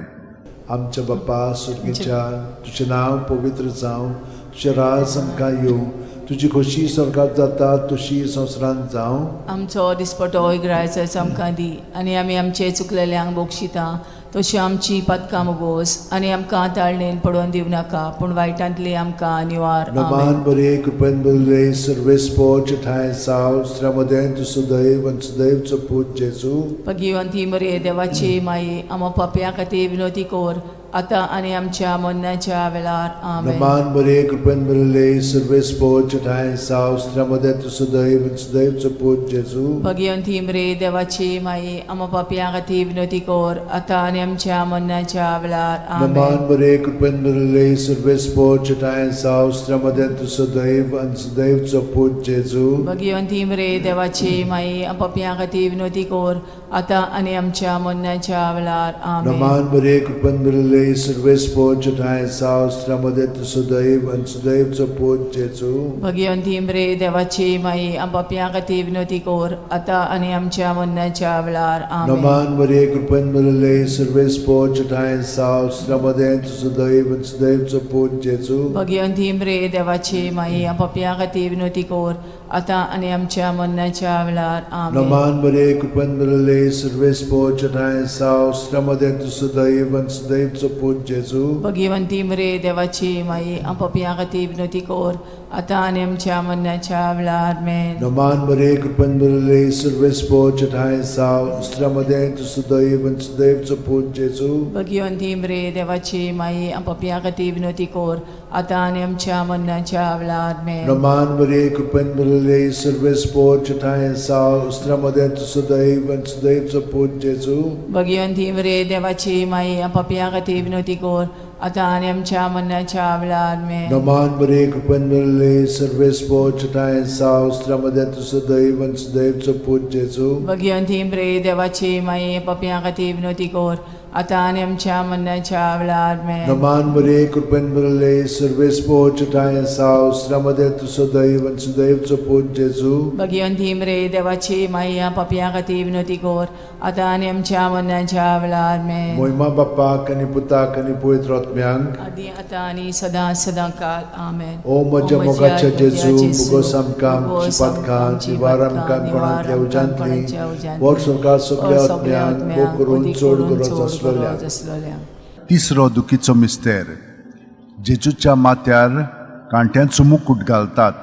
आमच्या बापा सुर्गीच्या तुजें नांव पवित्र जावं, तुजें राज आमकां येवं, तुजी खोशी स्वर्गात जाता तशी संवसारांत जावं. आमचो दिसपटो इग्रायस आमकां दी आनी आमी आमचे चुकलेल्यांक बक्षिता तशी आमची पदकां मुगोस आनी आमकां ताळणेन पडोवन दिवं नाका पूण वायटांतली आमकां निवार. नमान आमेन. बरे कृपेन बरे सर्वेस पोच ठाय साव स्त्र्यामध्ये तूं सदैव आनी सदैवचो पूत जेजू. भगिवंती मरे देवाची माई, आमा पापयां खातीर विनवती कर आतां आनी आमच्या मरणाच्या वेळार. आमेन. नमान बरे कृपेन बरे सर्वेस पोच ठाय साव स्त्र्यामध्ये तूं सदैव आनी सदैवचो पूत जेजू. भगिवंती मरे देवाची माई, आमा पापयां खातीर विनवती कर आतां आनी आमच्या मरणाच्या वेळार. नमान आमेन. बरे कृपेन बरे सर्वेस पोच ठाय साव स्त्र्यामध्ये तूं सदैव आनी सदैवचो पूत जेजू. भगिवंती मरे देवाची माई, पापयां खातीर विनवती कर आतां आनी आमच्या मरणाच्या वेळार. आमेन. नमान मरिये, कृपेन भरिल्ले, सर्वेस्पोर ठांय साव, स्त्र्यामध्ये तूं सदैव आनी सदैवचो पूत जेजू. भगिवंती मरे देवाची माई, आमच्या खातीर विनवती कर, आतां आनी आमच्या मरणाच्या वेळार. आमेन. नमान मरिये, कृपेन भरिल्ले, सर्वेस्पोर ठांय साव, स्त्र्यामध्ये तूं सदैव आनी सदैवचो पूत जेजू. भगिवंती मरे देवाची माई, आमच्या खातीर विनवती कर, आतां आनी आमच्या मरणाच्या वेळार. आमेन. नमान मरिये, कृपेन भरिल्ले, सर्वेस्पोर ठांय साव, स्त्र्यामध्ये तूं सदैव आनी सदैवचो पूत जेजू. भगिवंती मरे देवाची माई, आमच्या खातीर विनवती कर, आतां आनी आमच्या मरणाच्या वेळार. आमेन. नमान मरिये, कृपेन भरिल्ले, सर्वेस्पोर ठांय साव, स्त्र्यामध्ये तूं सदैव आनी सदैवचो पूत जेजू. भगिवंती मरे देवाची माई, आमच्या खातीर विनवती कर, आतां आनी आमच्या मरणाच्या वेळार. आमेन. नमान मरिये, कृपेन भरिल्ले, सर्वेस्पोर ठांय साव, स्त्र्यामध्ये तूं सदैव आनी सदैवचो पूत जेजू. भगिवंती मरे देवाची माई, आमच्या खातीर विनवती कर, आतां आनी आमच्या मरणाच्या वेळार. आमेन. नमान मरिये, कृपेन भरिल्ले, सर्वेस्पोर ठांय साव, स्त्र्यामध्ये तूं सदैव आनी सदैवचो पूत जेजू. भगिवंती मरे देवाची माई, पापयां खातीर विनवती कर, आतां आनी आमच्या मरणाच्या वेळार. आमेन. नमान मरिये, कृपेन भरिल्ले, सर्वेस्पोर ठांय साव, स्त्र्यामध्ये तूं सदैव आनी सदैवचो पूत जेजू. भगिवंती मरे देवाची माई, पापयां खातीर विनवती कर, आतां आनी आमच्या मरणाच्या वेळार. आमेन. मोहिमा बाप्पाक आनी पुताक आनी पवित्र आत्म्यांक. आदी आतां आनी सदां सदां काल. आमेन. ओ म्हज्या मोगाच्या जेजू, मुगोस आमकां आमची पातकां, निवार आमकां कोणांतल्या उज्यांतली, वर सरकार सगल्या आत्म्यांक भोग करून चड गरज आसलेल्या. आसलेल्या. तिसरो दुखीचो मिस्तेर. जेजूच्या माथ्यार कांट्यांचो मुकूट घालतात.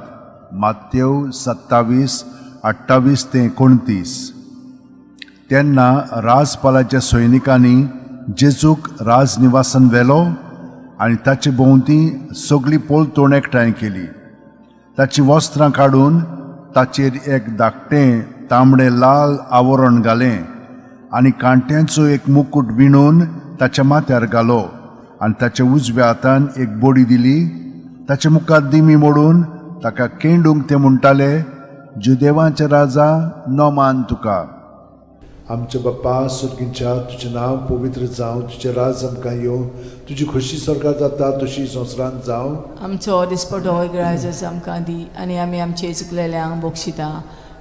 मातेव 27:28 ते 29. तेन्ना राजपालाच्या सैनिकांनी जेजूक राजनिवासान व्हेलो आनी ताचे भोंवती सगळी पलतोण एकठांय केली. ताचीं वस्त्रां काडून ताचेर एक धाकटें तांबडें लाल आवरण घालें आनी कांट्यांचो एक मुकूट विणून ताच्या माथ्यार घालो आनी ताच्या उजव्या हातान एक बडी दिली. ताचे मुखार दिमी मोडून ताका केंडूंक ते म्हणटाले, जुदेवांचे राजा, नमान तुका. आमच्या बाप्पा सुर्गींच्या, तुजें नांव पवित्र जावं, तुजें राज आमकां येवं, तुजी खोशी सरकार जाता तशी संवसारांत जावं. आमचो दिसपटो ग्राजस आमकां दी आनी आमी आमचे चुकलेल्यांक बक्षिता,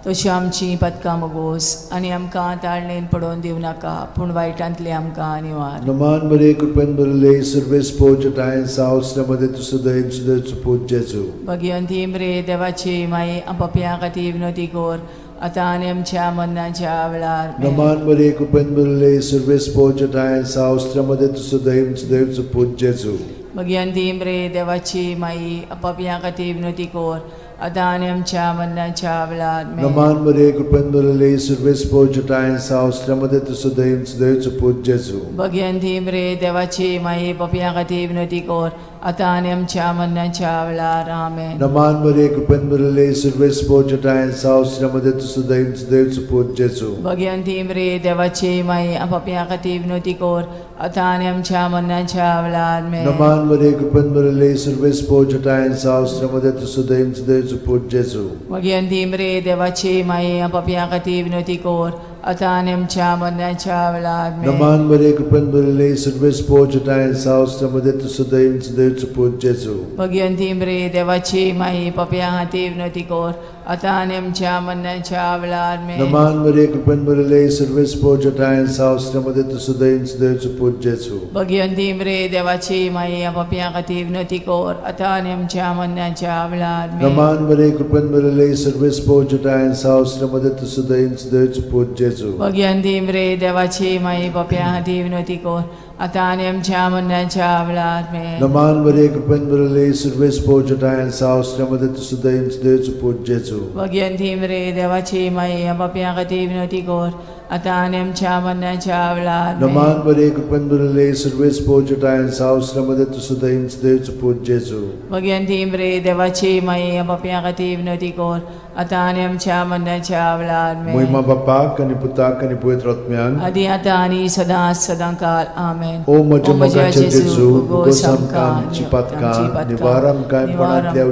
तशी आमची पदकां मगोस आनी आमकां ताळणेन पडोवन दिवं नाका, पूण वायटांतली आमकां निवार. नमान मरिये, कृपेन भरिल्ले, सर्वेस्पोर ठांय साव, स्त्र्यामध्ये तूं सदैव सदैवचो पूत जेजू. भगिवंती मरे देवाची माई, पापयां खातीर विनवती कर, आतां आनी आमच्या मरणाच्या वेळार. आमेन. नमान मरिये, कृपेन भरिल्ले, सर्वेस्पोर ठांय साव, स्त्र्यामध्ये तूं सदैव सदैवचो पूत जेजू. भगिवंती मरे देवाची माई, पापयां खातीर विनवती कर, आतां आनी आमच्या मरणाच्या वेळार. आमेन. नमान मरिये, कृपेन भरिल्ले, सर्वेस्पोर ठांय साव, स्त्र्यामध्ये तूं सदैव सदैवचो पूत जेजू. भगिवंती मरे देवाची माई, पापयां खातीर विनवती कर, आतां आनी आमच्या मरणाच्या वेळार. आमेन. नमान मरिये, कृपेन भरिल्ले, सर्वेस्पोर ठांय साव, स्त्र्यामध्ये तूं सदैव सदैवचो पूत जेजू. भगिवंती मरे देवाची माई, पापयां खातीर विनवती कर, आतां आनी आमच्या मरणाच्या वेळार. आमेन. नमान मरिये, कृपेन भरिल्ले, सर्वेस्पोर ठांय साव, स्त्र्यामध्ये तूं सदैव सदैवचो पूत जेजू. भगिवंती मरे देवाची माई, पापयां खातीर विनवती कर, आतां आनी आमच्या मरणाच्या वेळार. आमेन. नमान मरिये, कृपेन भरिल्ले, सर्वेस्पोर ठांय साव, स्त्र्यामध्ये तूं सदैव सदैवचो पूत जेजू. भगिवंती मरे देवाची माई, पापयां खातीर विनवती कर, आतां आनी आमच्या मरणाच्या वेळार. आमेन. नमान मरिये, कृपेन भरिल्ले, सर्वेस्पोर ठांय साव, स्त्र्यामध्ये तूं सदैव सदैवचो पूत जेजू. भगिवंती मरे देवाची माई, पापयां खातीर विनवती कर, आतां आनी आमच्या मरणाच्या वेळार. आमेन. नमान मरिये, कृपेन भरिल्ले, सर्वेस्पोर ठांय साव, स्त्र्यामध्ये तूं सदैव सदैवचो पूत जेजू. भगिवंती मरे देवाची माई, पापयां खातीर विनवती कर, आतां आनी आमच्या मरणाच्या वेळार. आमेन. नमान मरिये, कृपेन भरिल्ले, सर्वेस्पोर ठांय साव, स्त्र्यामध्ये तूं सदैव सदैवचो पूत जेजू. भगिवंती मरे देवाची माई, पापयां खातीर विनवती कर, आतां आनी आमच्या मरणाच्या वेळार. आमेन. नमान मरिये, कृपेन भरिल्ले, सर्वेस्पोर ठांय साव, स्त्र्यामध्ये तूं सदैव सदैवचो पूत जेजू. भगिवंती मरे देवाची माई, पापयां खातीर विनवती कर, आतां आनी आमच्या मरणाच्या वेळार. आमेन. मोहिमा बाप्पाक आनी पुताक आनी पवित्र आत्म्यांक. आदी आतां आनी सदां सदां काल. आमेन. ओ म्हज्या मोगाच्या जेजू, मुगोस आमकां आमची पातकां, निवार आमकां कोणांतल्या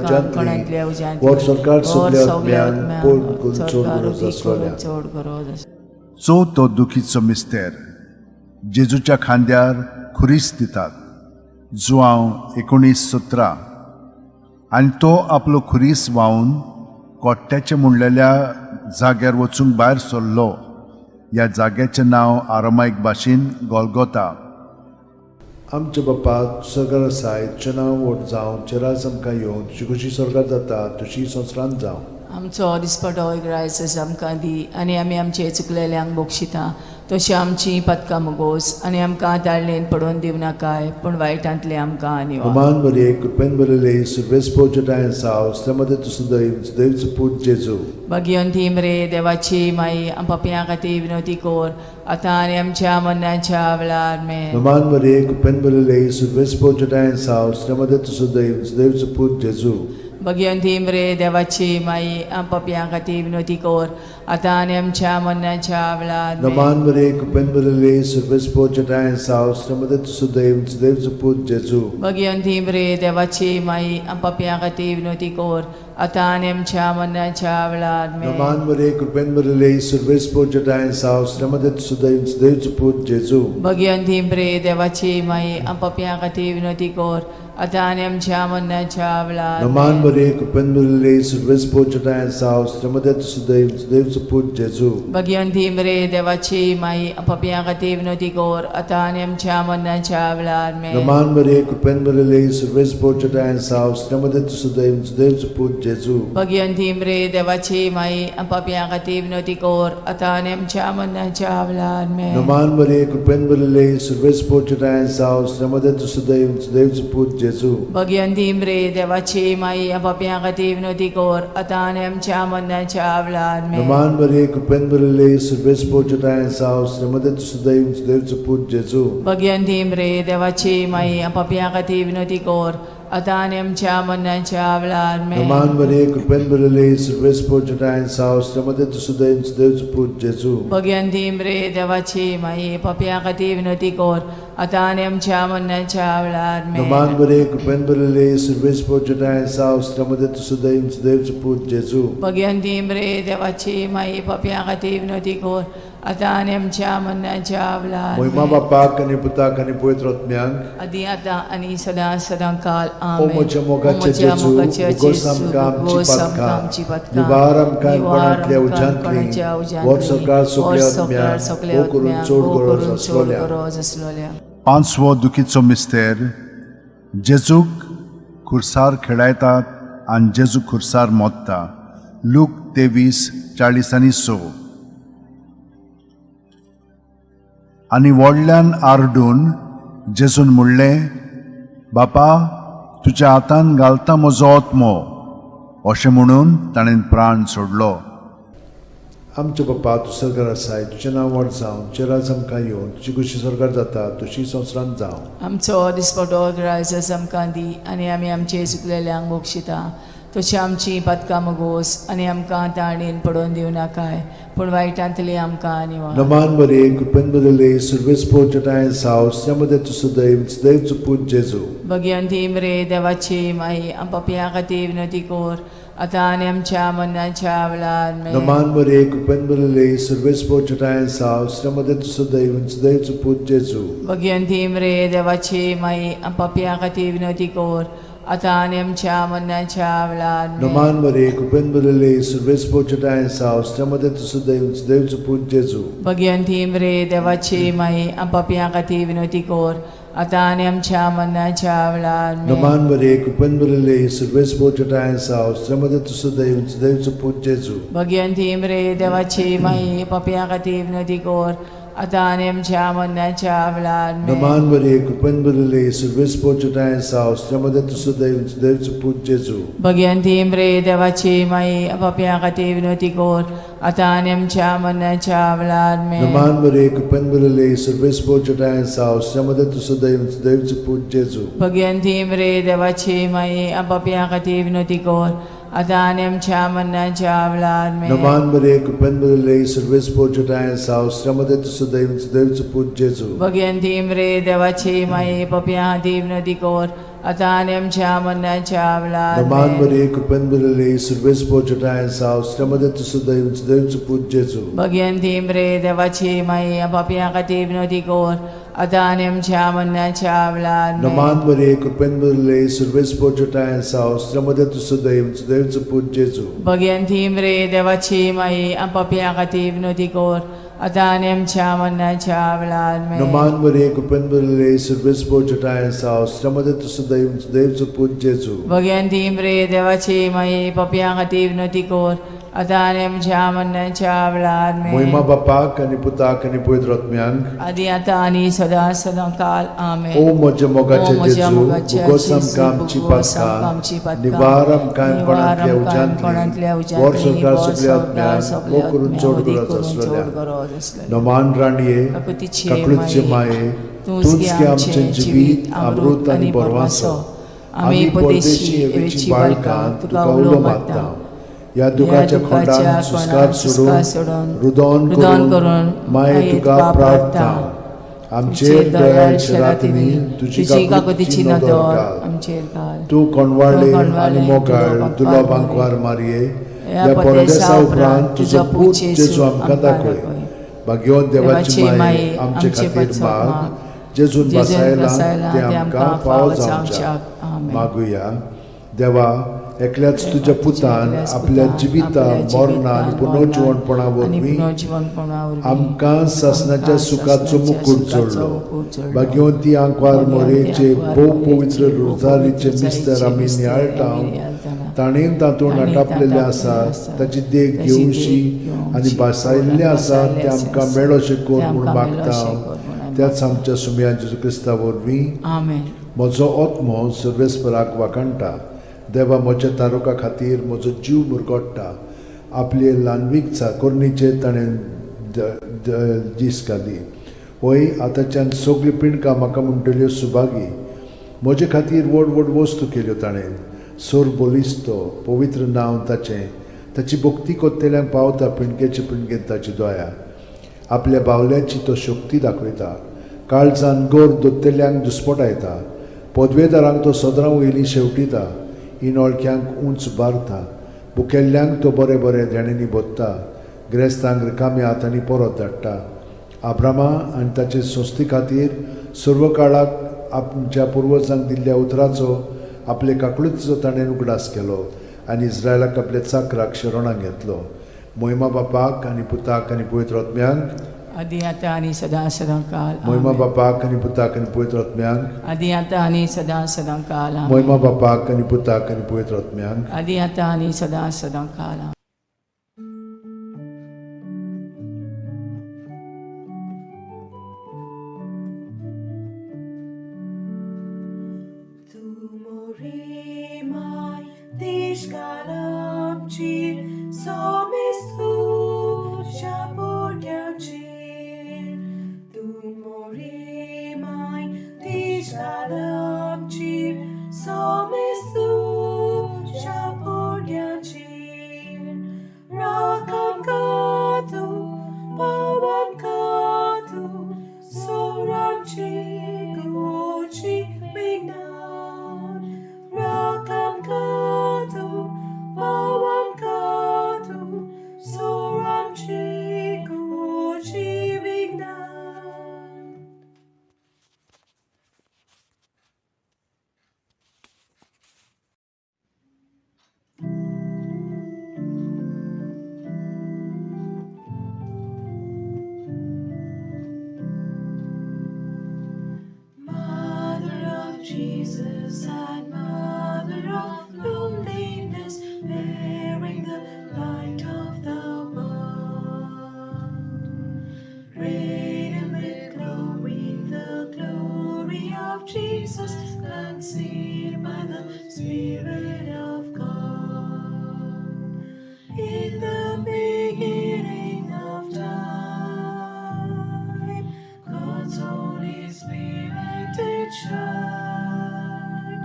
उज्यांतली, वर सरकार सगल्या आत्म्यांक, पोट करून चड गरज आसलेल्या. चड गरज. चवथो दुखीचो मिस्तेर. जेजूच्या खांद्यार खुरीस दितात. जुआंव 19:17. आनी तो आपलो खुरीस व्हांवन कोट्ट्याचें म्हणलेल्या जाग्यार वचूंक भायर सरलो. ह्या जाग्याचें नांव आरामायक भाशेन गोलगोता. आमच्या बापा स्वर्गार आसाय, तुजें नांव व्हड जावं, तुजें राज आमकां येवं, तुजी खुशी स्वर्गार जाता तशी संवसारांत जावं. आमचो दिसपटो ग्रायस आमकां दी आनी आमी आमचे चुकलेल्यांक बक्षिता तशी आमची पदकां मुगोस आनी आमकां ताळणेन पडोवन दिवं नाकाय पूण वायटांतले आमकां निवार. अमान मरिये, कृपेन भरिल्ले, सुर्वेस पोजटायन साव, मध्ये तूं सुदैव, सुदैवचो पूत जेजू. भगिवंती मरे देवाची माई, आम पापयां खातीर विनवती कोर आतां आनी आमच्या मरणाच्या वेळार. आमेन. नमान मरिये, कृपेन भरिल्ले, सुर्वेस पोजटायन साव, मध्ये तूं सुदैव, सुदैवचो पूत जेजू. भगिवंती मरे देवाची माई, आम पापयां खातीर विनवती कोर आतां आनी आमच्या मरणाच्या वेळार. आमेन. नमान मरिये, कृपेन भरिल्ले, सुर्वेस पोजटायन साव, मध्ये तूं सुदैव, सुदैवचो पूत जेजू. भगिवंती मरे देवाची माई, आम पापयां खातीर विनवती कोर आतां आनी आमच्या मरणाच्या वेळार. आमेन. नमान मरिये, कृपेन भरिल्ले, सुर्वेस पोजटायन साव, मध्ये तूं सुदैव, सुदैवचो पूत जेजू. भगिवंती मरे देवाची माई, आम पापयां खातीर विनवती कोर आतां आनी आमच्या मरणाच्या वेळार. नमान आमेन. मरिये, कृपेन भरिल्ले, सुर्वेस पोजटायन साव, मध्ये तूं सुदैव, सुदैवचो पूत जेजू. भगिवंती मरे देवाची माई, आम पापयां खातीर विनवती कोर आतां आनी आमच्या मरणाच्या वेळार. आमेन. नमान मरिये, कृपेन भरिल्ले, सुर्वेस पोजटायन साव, मध्ये तूं सुदैव, सुदैवचो पूत जेजू. भगिवंती मरे देवाची माई, आम पापयां खातीर विनवती कोर आतां आनी आमच्या मरणाच्या वेळार. आमेन. नमान मरिये, कृपेन भरिल्ले, सुर्वेस पोजटायन साव, मध्ये तूं सुदैव, सुदैवचो पूत जेजू. भगिवंती मरे देवाची माई, आम पापयां खातीर विनवती कोर आतां आनी आमच्या मरणाच्या वेळार. आमेन. नमान मरिये, कृपेन भरिल्ले, सुर्वेस पोजटायन साव, मध्ये तूं सुदैव, सुदैवचो पूत जेजू. भगिवंती मरे देवाची माई, आम पापयां खातीर विनवती कोर आतां आनी आमच्या मरणाच्या वेळार. आमेन. नमान मरिये, कृपेन भरिल्ले, सुर्वेस पोजटायन साव, मध्ये तूं सुदैव, सुदैवचो पूत जेजू. भगिवंती मरे देवाची माई, पापयां खातीर विनवती कोर आतां आनी आमच्या मरणाच्या वेळार. आमेन. नमान मरिये, कृपेन भरिल्ले, सुर्वेस पोजटायन साव, मध्ये तूं सुदैव, सुदैवचो पूत जेजू. भगिवंती मरे देवाची माई, पापयां खातीर विनवती कोर आतां आनी आमच्या मरणाच्या वेळार. महिमा आमेन. बापाक आनी पुताक आनी पवित्र आत्म्याक. आदी आतां आनी सदां सदां काल. ओ आमेन. म्हज्या मोगाचे ओ म्हज्या जेजू, मोगाचे भोगोस जेजू, आमकां आमची भोगोस आमकां पातकां, आमची पातकां, निवार आमकां निवार कोणांतल्या आमकां उज्यांतली, कोणाच्या उज्यांतली, व्हर सकाळ सगल्या व्हर सकाळ आत्म्याक, सगल्या भोव करून आत्म्याक, चड भोव गरज करून चड आसलोल्या. गरज आसलोल्या. पांचवो दुखीचो मिस्तेर. जेजूक खुर्सार खेळायतात आनी जेजू खुर्सार मोत्ता. लूक 23:46. आनी व्हडल्यान आरडून जेजून म्हणलें, बापा, तुज्या हातान घालता म्हजो आत्मो. अशें म्हणून ताणें प्राण सोडलो. आमच्या बापा, तूं स्वर्गार आसाय, तुजें नांव व्हड जावं, तुजें राज आमकां येवं, तुजी खुशी स्वर्गार जाता तशी संवसारांत जावं. आमचो दिसपटो ग्रायस आमकां दी आनी आमी आमचे चुकलेल्यांक बक्षिता तशी आमची पातकां मगोस आनी आमकां ताणेन पडोवन दिवं नाकाय पूण वायटांतली आमकां निवार. नमान मरिये, कृपेन भरिल्ले, सुर्वेस पोजटायन साव, मध्ये तूं सुदैव, सुदैवचो पूत जेजू. भगिवंती मरे देवाची माई, आम पापयां खातीर विनवती कोर आतां आनी आमच्या मरणाच्या वेळार. आमेन. नमान मरिये, कृपेन भरिल्ले, सुर्वेस पोजटायन साव, मध्ये तूं सुदैव, सुदैवचो पूत जेजू. भगिवंती मरे देवाची माई, आम पापयां खातीर विनवती कोर आतां आनी आमच्या मरणाच्या वेळार. आमेन. नमान मरिये, कृपेन भरिल्ले, सुर्वेस पोजटायन साव, मध्ये तूं सुदैव, सुदैवचो पूत जेजू. भगिवंती मरे देवाची माई, आम पापयां खातीर विनवती कोर आतां आनी आमच्या मरणाच्या वेळार. आमेन. नमान मरिये, कृपेन भरिल्ले, सुर्वेस पोजटायन साव, मध्ये तूं सुदैव, सुदैवचो पूत जेजू. भगिवंती मरे देवाची माई, पापयां खातीर विनवती कोर आतां आनी आमच्या मरणाच्या वेळार. आमेन. नमान मरिये, कृपेन भरिल्ले, सुर्वेस पोजटायन साव, मध्ये तूं सुदैव, सुदैवचो पूत जेजू. भगिवंती मरे देवाची माई, पापयां खातीर विनवती कोर आतां आनी आमच्या मरणाच्या वेळार. आमेन. नमान मरिये, कृपेन भरिल्ले, सुर्वेस पोजटायन साव, मध्ये तूं सुदैव, सुदैवचो पूत जेजू. भगिवंती मरे देवाची माई, पापयां खातीर विनवती कोर आतां आनी आमच्या मरणाच्या वेळार. आमेन. नमान मरिये, कृपेन भरिल्ले, सुर्वेस पोजटायन साव, मध्ये तूं सुदैव, सुदैवचो पूत जेजू. भगिवंती मरे देवाची माई, पापयां खातीर विनवती कोर आतां आनी आमच्या मरणाच्या वेळार नमान आमेन. बरे कृपेन बरले सुर्वेस पोचटाय साव श्रमदे तुसुदैव सुदैवचो पूत जेजू. भगयंती मरे देवाची माई, पापयां खातीर विनोदी कर, आतां आनी आमच्या मरणाच्या वेळार आमेन. नमान बरे कृपेन बरले सुर्वेस पोचटाय साव श्रमदे तुसुदैव सुदैवचो पूत जेजू. भगयंती मरे देवाची माई, पापयां खातीर विनोदी कर, आतां आनी आमच्या मरणाच्या वेळार आमेन. नमान बरे कृपेन बरले सुर्वेस पोचटाय साव श्रमदे तुसुदैव सुदैवचो पूत जेजू. भगयंती मरे देवाची माई, पापयां खातीर विनोदी कर, आतां आनी आमच्या मरणाच्या वेळार आमेन. मोहिमा बापाक आनी पुताक आनी पवित्र आत्म्यांक, आदी आतां आनी सदां सदां काल आमेन. ओ म्हज्या मोगाचे ओ म्हज्या जेजू, मोगाचे भुगोस जेजू, आमकां आमची भुगोस आमकां आमची पातकां, पातकां, निवार आमकां निवार कोणांतल्या आमकां कोणांतल्या उज्यांतली, उज्यांतली, वर सरकार वर सगल्या संवसार आत्म्यांक, सगल्या वो करून आत्म्यांक, चड वदी गरज करून चड आसलेल्या. गरज आसलेल्या. नमान राणये, काकुतीचे काकुळचे माये, तूंच तूंच गे आमचें जिवीत, अमृत आनी बरवासो. आमी परदेशी एवेची बाळकां तुका उलो मारता. ह्या दुखाच्या खोंडान सुस्कार सोडून रुदोन करून माये तुका प्रार्थना. आमचेर दयाळ शरातींनी तुजी काकुतीची नदर घाल. आमचेर घाल. तूं कोणवाळे तूं कोणवाळे आनी मोगाळ तुलो तुलो बांकवार बांकवार मारये, ह्या ह्या परदेसा परदेसा उपरांत तुजो पूत जेजू आमकां दाखय. भाग्यवंत देवाची माये, आमचे खातीर माग, जेजून जेजून बसायला बसायला ते आमकां फावो जावच्याक. आमेन. मागुया. देवा, एकल्याच तुज्या पुतान एकल्याच आपल्या पुतान जिविता आपल्या मरणा आनी जिवितान, पुनर्जिवणपणा मरणान आनी वरवीं पुनर्जिवणपणा वरवीं आमकां सासणाच्या आमकां सुखाचो सासणाच्या मुकूट सुखाचो जोडलो. मुकूट जोडलो. भाग्यवंती आंकवार भाग्यवंती मोरेचे आंकवार भोव मोरेचे पवित्र भोव रोजारीचे पवित्र मिस्तर आमी मिस्तर नियाळटा, आमी नियाळटाना, ताणें तातूंत ताणें आटापलेलें तातूंत आसा, आसा, ताची देख ताची देख घेवशी घेवची आनी भासायल्लें आसा भासायल्लें तें आमकां आसा, मेळोशें कर तें म्हूण आमकां मागता. मेळोशें कर म्हूण आमी त्याच आमच्या सुमया जेजू क्रिस्ता वरवीं. आमेन. म्हजो आत्मो सर्वेस्पराक वाखाणटा. देवा म्हज्या तारुका खातीर म्हजो जीव मुरगोडटा. आपले ल्हानवीक चाकोरणीचेर ताणें दीस घाली. वय आतांच्यान सगळीं पिंडकां म्हाका म्हणटल्यो सुभागी. म्हजे खातीर व्हड व्हड वस्तू केल्यो ताणें. सोर बलिस्तो पवित्र नांव ताचें. ताची भक्ती कोत्तेल्यांक पावता पिंडकेचे पिंडकेन ताची दया. आपल्या बावल्याची तो शक्ती दाखयता. काळजान गोर दोत्तेल्यांक दुस्पटायता. पदवेदारांक तो सदरां वयली शेवटिता. इनोळख्यांक उंच बारता. भुकेल्ल्यांक तो बरें बरें देण्यांनी भोत्ता. ग्रेस्तांक रिकाम्या हातांनी परत धाडटा. आब्रामा आनी ताचे संस्थे खातीर सर्व काळाक आमच्या पुर्वजांक दिल्ल्या उतराचो आपले काकळुतीचो ताणें उगडास केलो आनी इस्रायलाक आपल्या चाकराक शरणाक घेतलो. मोहिमा बापाक आनी पुताक आनी पवित्र आत्म्यांक, आदी आतां आनी सदां सदां काल मोहिमा आमेन. बापाक आनी पुताक आनी पवित्र आत्म्यांक, आदी आतां आनी सदां सदां काल आमेन. मोहिमा बापाक आनी पुताक आनी पवित्र आत्म्यांक. आदी आतां आनी सदां सदां काल आमेन. Tu morimai, tishkalamchir, somestu shaporyanchir. Tu morimai, tishkalamchir, somestu shaporyanchir. Rakam katu, pawan katu, soramchi gochi vignan. Rakam katu, pawan katu, soramchi gochi vignan. Mother of Jesus and Mother of loneliness, bearing the light of the world. Radiant with glory, the glory of Jesus, conceived by the Spirit of God. In the beginning of time, God's Holy Spirit did shine,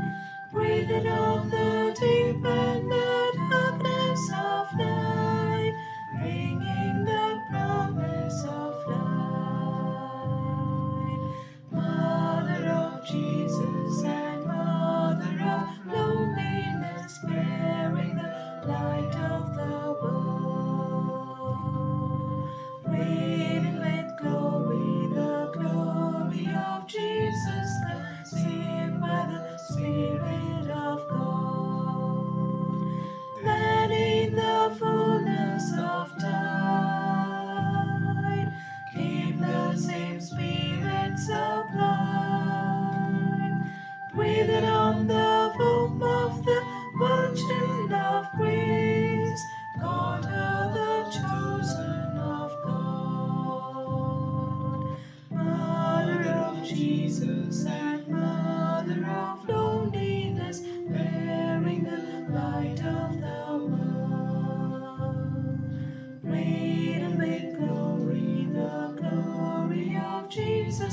breathed on the deep and the darkness of night, bringing the promise of light. Mother of Jesus and Mother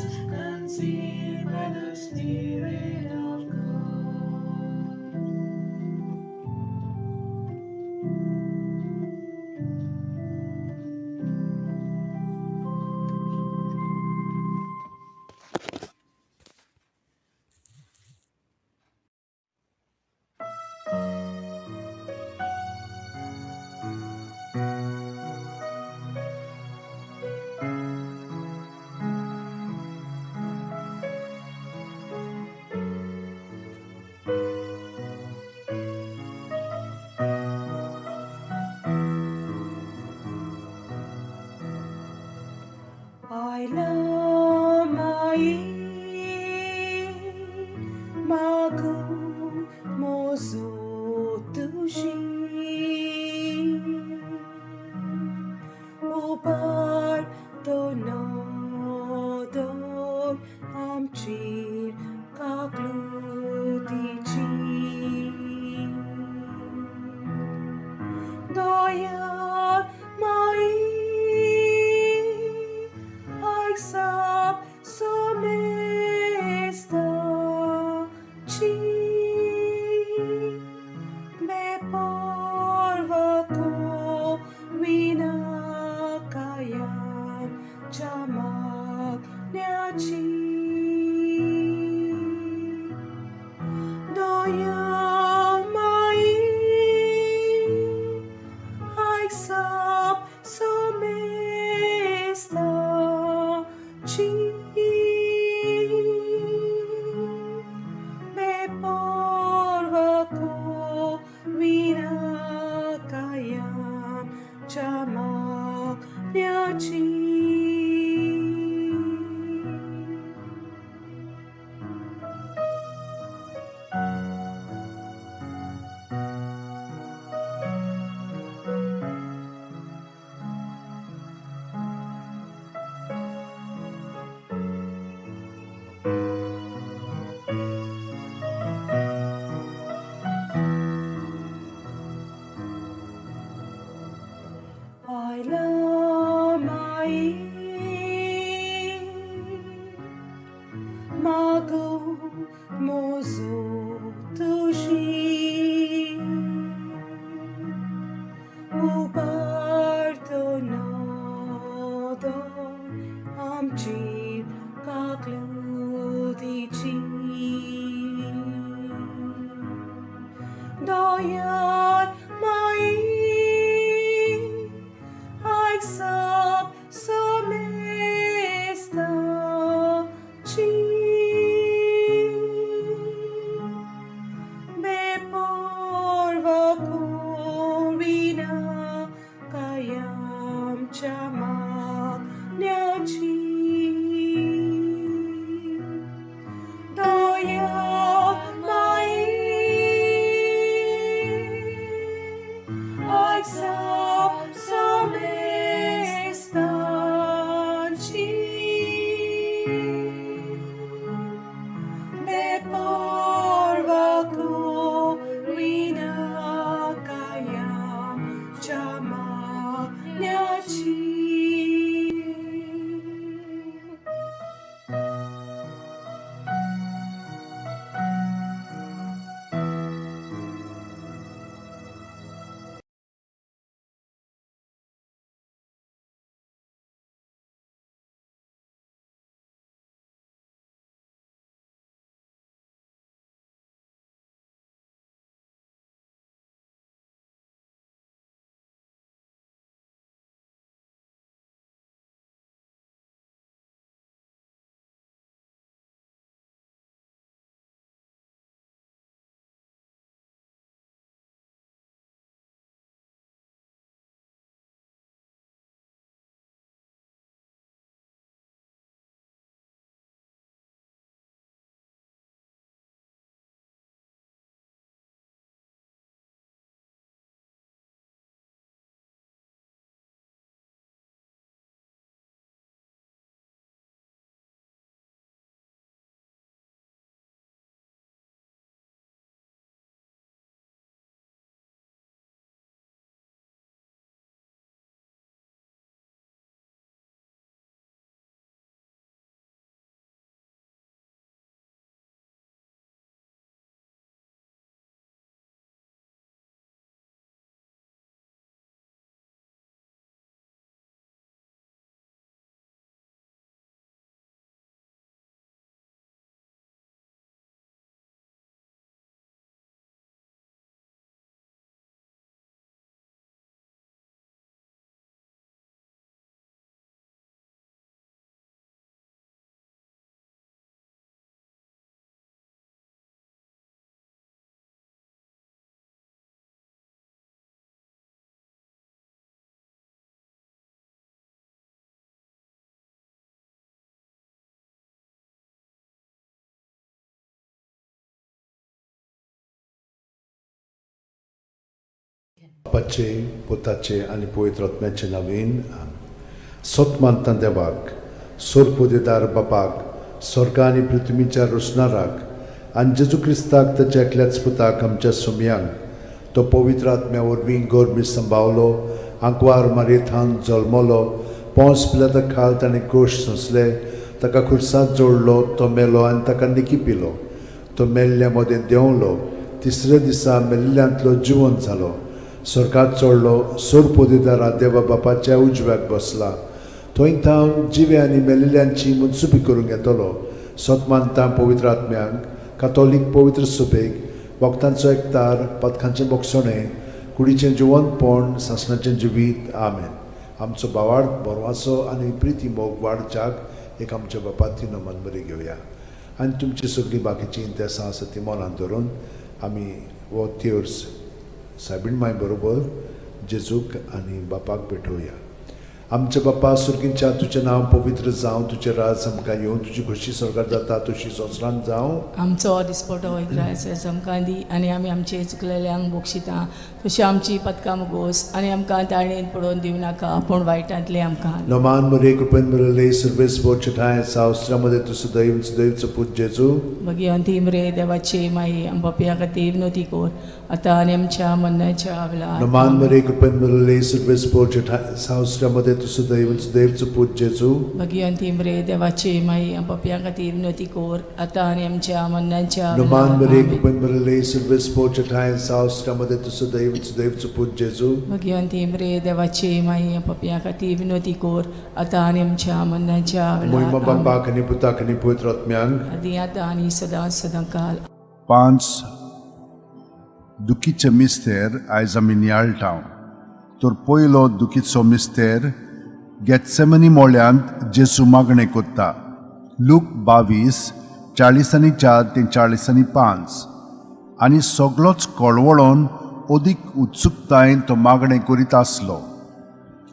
Jesus, conceived by the Spirit of God. I love my magu mozo tushi upar to nodor amchir kaklutichi Doyar mai Aisap somesta chi me porva ko vinakayam chamak nyachi Doya mai Aisap somesta chi me porva ko vinakayam chamak nyachi. I love my mago mozo tushi uparto nodor amchir kaklutichi Doyar mai Aisap somesta chi me बापाचे, पुताचे आनी पवित्र आत्म्याचे नवीन. सत मानता देवाक, सोरपोदेदार बापाक, स्वर्गा आनी पृथ्वीच्या रोसणाराक, आनी जेजू क्रिस्ताक ताच्या एकल्याच पुताक आमच्या सुमयांक, तो पवित्र आत्म्या वरवीं गोरमी संभावलो, आंकवार मारयेथान जल्मलो, पोंस पिलाता खाल ताणें कोश सोंसले, ताका खुर्सांत जोडलो, तो मेलो आनी ताका निकी पिलो, तो मेल्ल्या मदें देंवलो, तिसऱ्या दिसा मेल्ल्यांतलो जिवन जालो, स्वर्गात चडलो, सोरपोदेदारा देवा बापाच्या उजव्याक बसला, थंय थावन जिवे आनी मेल्ल्यांची मुनसुबी करूंक येतलो. सत मानता पवित्र आत्म्यांक, कातोलीक पवित्र सुबेक, वखदांचो एकतार, पदकांचें बोगसणें, कुडीचें जिवनपण, सासणाचें जिवीत. आमेन. आमचो भावार्थ, बरवासो आनी प्रिती मोग वाडच्याक एक आमच्या बापाती नमन बरी घेवया आनी तुमची सगळीं बाकीचीं इंतेसां आसा ती मनांत धरून आमी हो तेर्स सायबीण माय बरोबर जेजूक आनी बापाक भेटोवया. आमच्या बापा सुर्गींच्या, तुजें नांव पवित्र जावं, तुजें राज आमकां येवं, तुजी खोशी स्वर्गार जाता तशी संवसारांत जावं. आमचो दिसपटो इग्रायस आमकां दी आनी आमी आमचे चुकलेल्यांक बक्षिता तशी आमची पदकां मुगोस आनी आमकां ताळणेन पडोवन दिवं नाका, पूण वायटांतले आमकां. नमान मरे, कृपेन भरले, सर्वेस बोचठाय सावस्त्रामध्ये तूं सदैव सदैवचो पूत जेजू. भगिवंती मरे देवाची माई, आम पापया खातीर विनवती कर, आतां आनी आमच्या मरणाच्या वेळार. नमान मरे, कृपेन भरले, सर्वेस बोचठाय सावस्त्रामध्ये तूं सदैव सदैवचो पूत जेजू. भगिवंती मरे देवाची माई, आम पापया खातीर विनवती कर, आतां आनी आमच्या मरणाच्या नमान मरे, वेळार. कृपेन भरले, सर्वेस बोचठाय सावस्त्रामध्ये तूं सदैव सदैवचो पूत जेजू. भगिवंती मरे देवाची माई, आम पापया खातीर विनवती कर, आतां आनी आमच्या मरणाच्या मोहिमा वेळार. आमेन. बापाक आनी पुताक आनी पवित्र आत्म्यांक. आदी आतां आनी सदां सदां काल. पांच दुखीचे मिस्तेर आयज आमी नियाळटा. तर पयलो दुखीचो मिस्तेर, गेत्सेमनी मोळ्यांत जेजू मागणें कोत्ता. लूक 22, 44 ते 45. आनी सगलोच कळवळोन अदीक उत्सुकतायेन तो मागणें करीत आसलो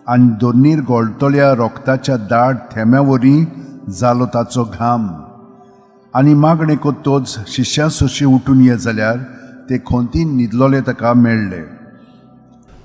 आनी दोनीर गोळटल्या रोगताच्या दाट थेंब्या वरी जालो ताचो घाम. आनी मागणें कोत्तोच शिश्यां सोशी उठून ये जाल्यार ते खोंतीन न्हिदलोले ताका मेळ्ळे.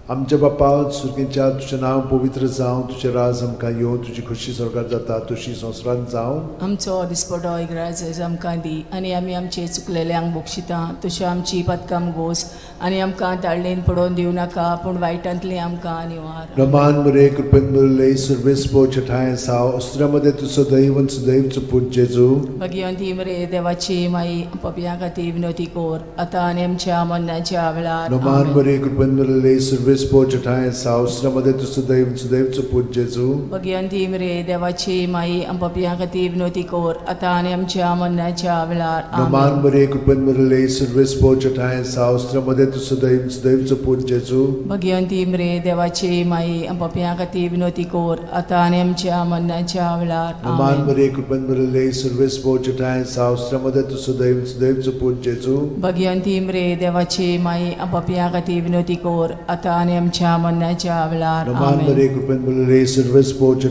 आमच्या बापा सुर्गीच्या, तुजें नांव पवित्र जावं, तुजें राज आमकां येवं, तुजी खोशी स्वर्गार जाता तशी संवसारांत जावं. आमचो दिसपटो इग्राज आमकां दी आनी आमी आमचे चुकलेल्यांक बक्षिता तशी आमची पदकां गोस आनी आमकां ताळणेन पडोवन दिवं नाका, पूण वायटांतली आमकां निवार. रमान मरे, कृपेन भरले, सर्वेस ठाय साव अस्त्रामध्ये तूं सदैव सदैवचो पूत जेजू. भगिवंती मरे देवाची माई, पपया खातीर विनवती कोर, आतां आनी आमच्या मरणाच्या वेळार. रमान आमेन. मरे, कृपेन भरले, सर्वेस ठाय साव अस्त्रामध्ये तूं सदैव सदैवचो पूत जेजू. भगिवंती मरे देवाची माई, पपया खातीर विनवती कोर, आतां आनी आमच्या मरणाच्या वेळार. रमान आमेन. मरे, कृपेन भरले, सर्वेस ठाय साव अस्त्रामध्ये तूं सदैव सदैवचो पूत जेजू. भगिवंती मरे देवाची माई, पपया खातीर विनवती कोर, आतां आनी आमच्या मरणाच्या वेळार. रमान आमेन. मरे, कृपेन भरले, सर्वेस ठाय साव अस्त्रामध्ये तूं सदैव सदैवचो पूत जेजू. भगिवंती मरे देवाची माई, पपया खातीर विनवती कोर, आतां आनी आमच्या मरणाच्या वेळार. रमान आमेन. मरे, कृपेन भरले, सर्वेस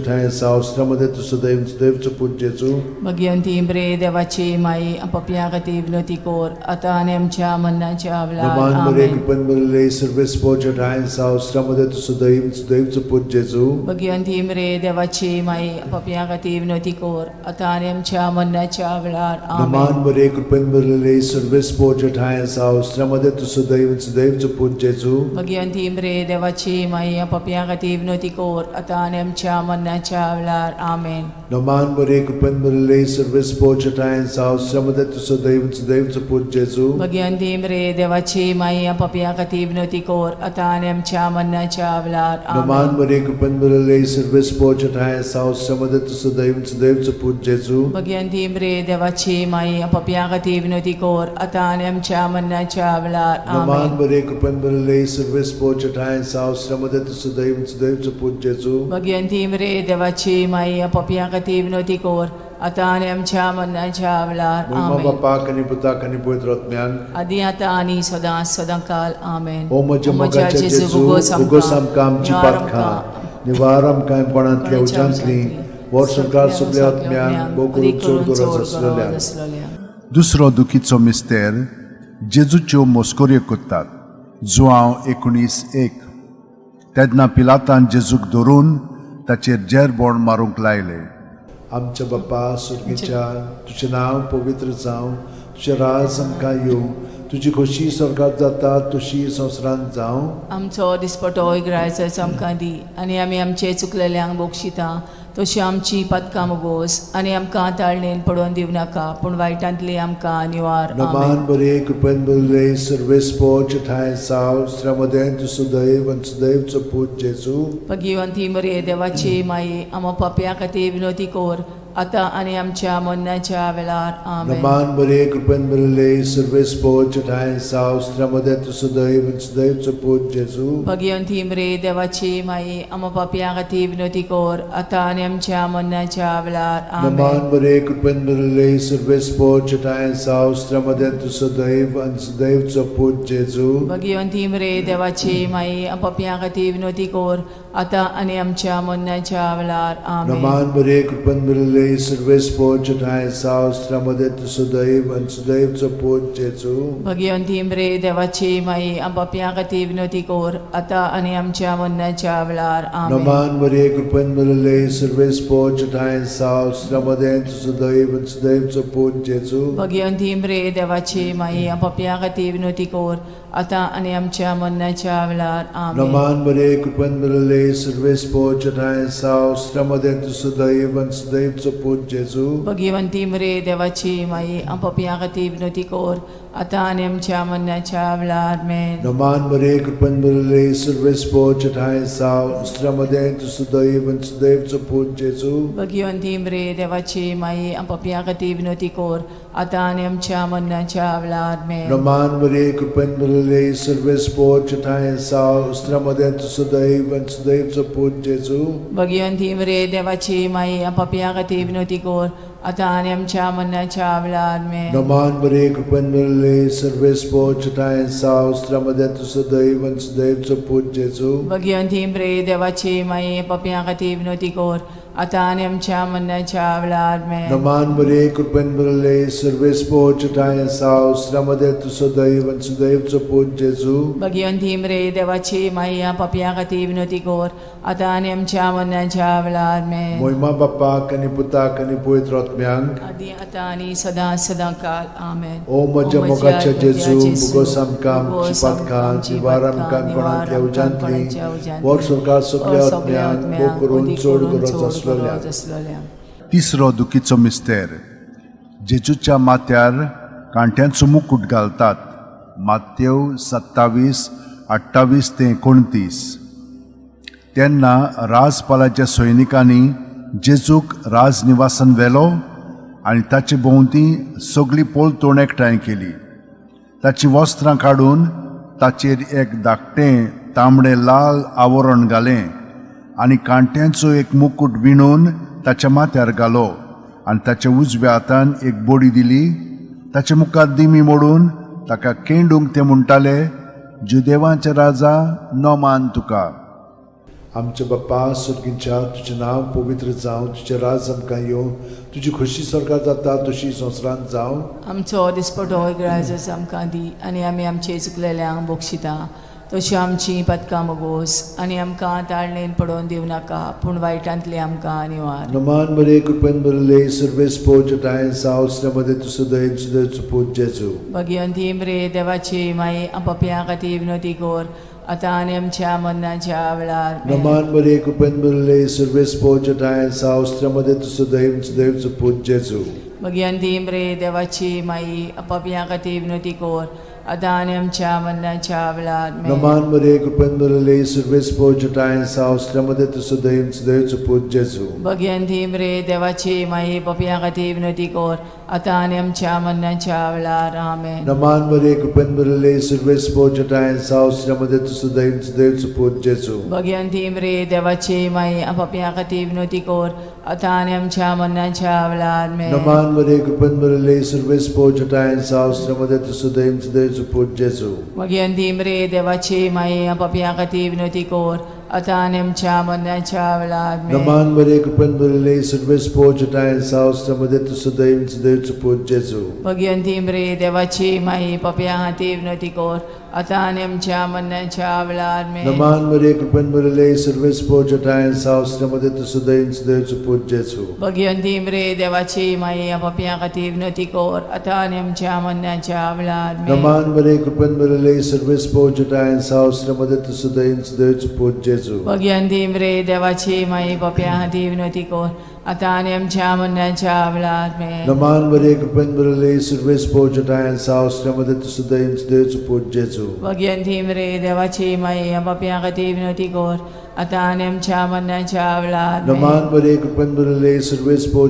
ठाय साव अस्त्रामध्ये तूं सदैव सदैवचो पूत जेजू. भगिवंती मरे देवाची माई, पपया खातीर विनवती कोर, आतां आनी आमच्या मरणाच्या वेळार. रमान मरे, आमेन. कृपेन भरले, सर्वेस ठाय साव अस्त्रामध्ये तूं सदैव सदैवचो पूत जेजू. भगिवंती मरे देवाची माई, पपया खातीर विनवती कोर, आतां आनी आमच्या मरणाच्या वेळार. रमान आमेन. मरे, कृपेन भरले, सर्वेस ठाय साव अस्त्रामध्ये तूं सदैव सदैवचो पूत जेजू. भगिवंती मरे देवाची माई, पपया खातीर विनवती कोर, आतां आनी आमच्या मरणाच्या वेळार. आमेन. रमान मरे, कृपेन भरले, सर्वेस ठाय साव अस्त्रामध्ये तूं सदैव सदैवचो पूत जेजू. भगिवंती मरे देवाची माई, पपया खातीर विनवती कोर, आतां आनी आमच्या मरणाच्या वेळार. रमान आमेन. मरे, कृपेन भरले, सर्वेस ठाय साव अस्त्रामध्ये तूं सदैव सदैवचो पूत जेजू. भगिवंती मरे देवाची माई, पपया खातीर विनवती कोर, आतां आनी आमच्या मरणाच्या वेळार. रमान आमेन. मरे, कृपेन भरले, सर्वेस ठाय साव अस्त्रामध्ये तूं सदैव सदैवचो पूत जेजू. भगिवंती मरे देवाची माई, पपया खातीर विनवती कोर, आतां आनी आमच्या मरणाच्या वेळार. मोहिमा आमेन. बापाक आनी पुताक आनी पवित्र आत्म्याक. आदी आतां आनी सदां सदां काल. आमेन. ओ म्हज्या मोगाच्या जेजू, उगोस आमकां आमची पातकां, निवार आमकां कोणांतल्या उज्यांतली, वर्स सगळ्या आत्म्यांक, भोव करून चड गरज आसलेल्या. दुसरो दुखीचो मिस्तेर, जेजूच्यो मस्कऱ्यो करतात. जुआंव 19:1. तेन्ना पिलातान जेजूक धरून ताचेर जेरबोण मारूंक लायलें. आमच्या बाप्पा सुर्गीच्या, तुजें नांव पवित्र जावं, तुजें राज आमकां येवं, तुजी खोशी स्वर्गात जाता तशी संवसारांत जावं. आमचो दिसपटो इगरायचो आमकां दी आनी आमी आमचे चुकलेल्यांक बक्षिता तशी आमची पातकां मोगोस आनी आमकां ताळणेन पडोवन दिवनाका, पूण वायटांतली आमकां निवार. आमेन. नमान बरे, कृपेन बरले, सर्वेस्पोच ठांय साव श्रमदें तूं सुदैव आनी सुदैवचो पूत जेजू. भगिवंती मरे, देवाची माई, आमा पापया खातीर विनोती कोर, आतां आनी आमच्या मरणाच्या वेळार. आमेन. नमान बरे, कृपेन बरले, सर्वेस्पोच ठांय साव श्रमदें तूं सुदैव आनी सुदैवचो पूत जेजू. भगिवंती मरे, देवाची माई, आमा पापया खातीर विनोती कोर, आतां आनी आमच्या मरणाच्या वेळार. आमेन. नमान बरे, कृपेन बरले, सर्वेस्पोच ठांय साव श्रमदें तूं सुदैव आनी सुदैवचो पूत जेजू. भगिवंती मरे, देवाची माई, पापया खातीर विनोती कोर, आतां आनी आमच्या मरणाच्या वेळार. आमेन. नमान बरे, कृपेन बरले, सर्वेस्पोच ठांय साव श्रमदें तूं सुदैव आनी सुदैवचो पूत जेजू. भगिवंती मरे, देवाची माई, पापया खातीर विनोती कोर, आतां आनी आमच्या मरणाच्या वेळार. आमेन. नमान मरिये, कृपेन भरिल्ले, सर्वेस्पोच ठांय साव श्रमदें तूं सुदैव आनी सुदैवचो पूत जेजू. भगिवंती मरे, देवाची माई, पापया खातीर विनोती कोर, आतां आनी आमच्या मरणाच्या वेळार. आमेन. नमान मरिये, कृपेन भरिल्ले, सर्वेस्पोच ठांय साव श्रमदें तूं सुदैव आनी सुदैवचो पूत जेजू. भगिवंती मरे, देवाची माई, पापया खातीर विनोती कोर, आतां आनी आमच्या मरणाच्या वेळार. आमेन. नमान मरिये, कृपेन भरिल्ले, सर्वेस्पोच ठांय साव श्रमदें तूं सुदैव आनी सुदैवचो पूत जेजू. भगिवंती मरे, देवाची माई, पापया खातीर विनोती कोर, आतां आनी आमच्या मरणाच्या वेळार. आमेन. नमान मरिये, कृपेन भरिल्ले, सर्वेस्पोच ठांय साव श्रमदें तूं सुदैव आनी सुदैवचो पूत जेजू. भगिवंती मरे, देवाची माई, पापया खातीर विनोती कोर, आतां आनी आमच्या मरणाच्या वेळार. आमेन. नमान मरिये, कृपेन भरिल्ले, सर्वेस्पोच ठांय साव श्रमदें तूं सुदैव आनी सुदैवचो पूत जेजू. भगिवंती मरे, देवाची माई, पापया खातीर विनोती कोर, आतां आनी आमच्या मरणाच्या वेळार. आमेन. नमान मरिये, कृपेन भरिल्ले, सर्वेस्पोच ठांय साव श्रमदें तूं सुदैव आनी सुदैवचो पूत जेजू. भगिवंती मरे, देवाची माई, पापया खातीर विनोती कोर, आतां आनी आमच्या मरणाच्या वेळार. आमेन. मोहिमा बाप्पाक आनी पुताक आनी पवित्र आत्म्यांक, आदी आतां आनी सदां सदां काल. आमेन. ओ म्हज्या मोगाच्या जेजू, मुगोस आमकां आमची पातकां निवार आमकां कोणांतल्या उज्यांतली, वर सरकार सगल्या आत्म्यांक, भोग करून चड गरज आसलेल्या. आसलोल्या. तिसरो दुखीचो मिस्तेर. जेजूच्या माथ्यार कांट्यांचो मुकूट घालतात. मात्यव 27 28 ते 29. तेन्ना राजपालाच्या सैनिकांनी जेजूक राजनिवासान व्हेलो आनी ताचे भोंवती सगळी पोलतोण एकठांय केली. ताचीं वस्त्रां काडून ताचेर एक धाकटें तांबडें लाल आवरण घालें आनी कांट्यांचो एक मुकूट विणून ताच्या माथ्यार घालो आनी ताच्या उजव्या हातान एक बडी दिली. ताच्या मुखार दिमी मोडून ताका केंडूंक ते म्हणटाले, जुदेवांचे राजा, नमान तुका. आमच्या बाप्पा सुर्गींच्या, तुजें नांव पवित्र जावं, तुजें राज आमकां येवं, तुजी खोशी स्वर्गात जाता तशी संवसारांत जावं. आमचो दिसपटो इगराजस आमकां दी आनी आमी आमचे चुकलेल्यांक बक्षिता तशी आमची पदकां मोगोस आनी आमकां ताळणेन पडोवन दिवनाका, पूण वायटांतली आमकां निवार. नमान मरिये, कृपेन भरिल्ले, सर्वेस्पोच ठांय साव श्रमदें तूं सुदैव सुदैवचो पूत जेजू. भगिवंती मरे, देवाची माई, पापयां खातीर विनोती कोर, आतां आनी आमच्या मरणाच्या वेळार. आमेन. नमान मरिये, कृपेन भरिल्ले, सर्वेस्पोच ठांय साव श्रमदें तूं सुदैव सुदैवचो पूत जेजू. भगिवंती मरे, देवाची माई, पापयां खातीर विनोती कोर, आतां आनी आमच्या मरणाच्या वेळार. आमेन. नमान मरिये, कृपेन भरिल्ले, सर्वेस्पोच ठांय साव श्रमदें तूं सुदैव सुदैवचो पूत जेजू. भगिवंती मरे, देवाची माई, पापयां खातीर विनोती कोर, आतां आनी आमच्या मरणाच्या वेळार. आमेन. नमान मरिये, कृपेन भरिल्ले, सर्वेस्पोच ठांय साव श्रमदें तूं सुदैव सुदैवचो पूत जेजू. भगिवंती मरे, देवाची माई, पापयां खातीर विनोती कोर, आतां आनी आमच्या मरणाच्या वेळार. आमेन. नमान मरिये, कृपेन भरिल्ले, सर्वेस्पोच ठांय साव श्रमदें तूं सुदैव सुदैवचो पूत जेजू. भगिवंती मरे, देवाची माई, पापयां खातीर विनोती कोर, आतां आनी आमच्या मरणाच्या वेळार आमेन. नमान मरिये, कृपेन भरिल्ले, सर्वेस पोर सावस मध्ये तूं सदैव सदैवचो पूत जेजू. भगिवंती मरे देवाची माई, पापया खातीर विनवती कर, आतां आनी आमच्या मरणाच्या वेळार आमेन. नमान मरिये, कृपेन भरिल्ले, सर्वेस पोर सावस मध्ये तूं सदैव सदैवचो पूत जेजू. भगिवंती मरे देवाची माई, पापया खातीर विनवती कर, आतां आनी आमच्या मरणाच्या वेळार आमेन. नमान मरिये, कृपेन भरिल्ले, सर्वेस पोर सावस मध्ये तूं सदैव सदैवचो पूत जेजू. भगिवंती मरे देवाची माई, पापया खातीर विनवती कर, आतां आनी आमच्या मरणाच्या वेळार आमेन. नमान मरिये, कृपेन भरिल्ले, सर्वेस पोर सावस मध्ये तूं सदैव सदैवचो पूत जेजू. भगिवंती मरे देवाची माई, पापया खातीर विनवती कर, आतां आनी आमच्या मरणाच्या वेळार आमेन. नमान मरिये, कृपेन भरिल्ले, सर्वेस पोर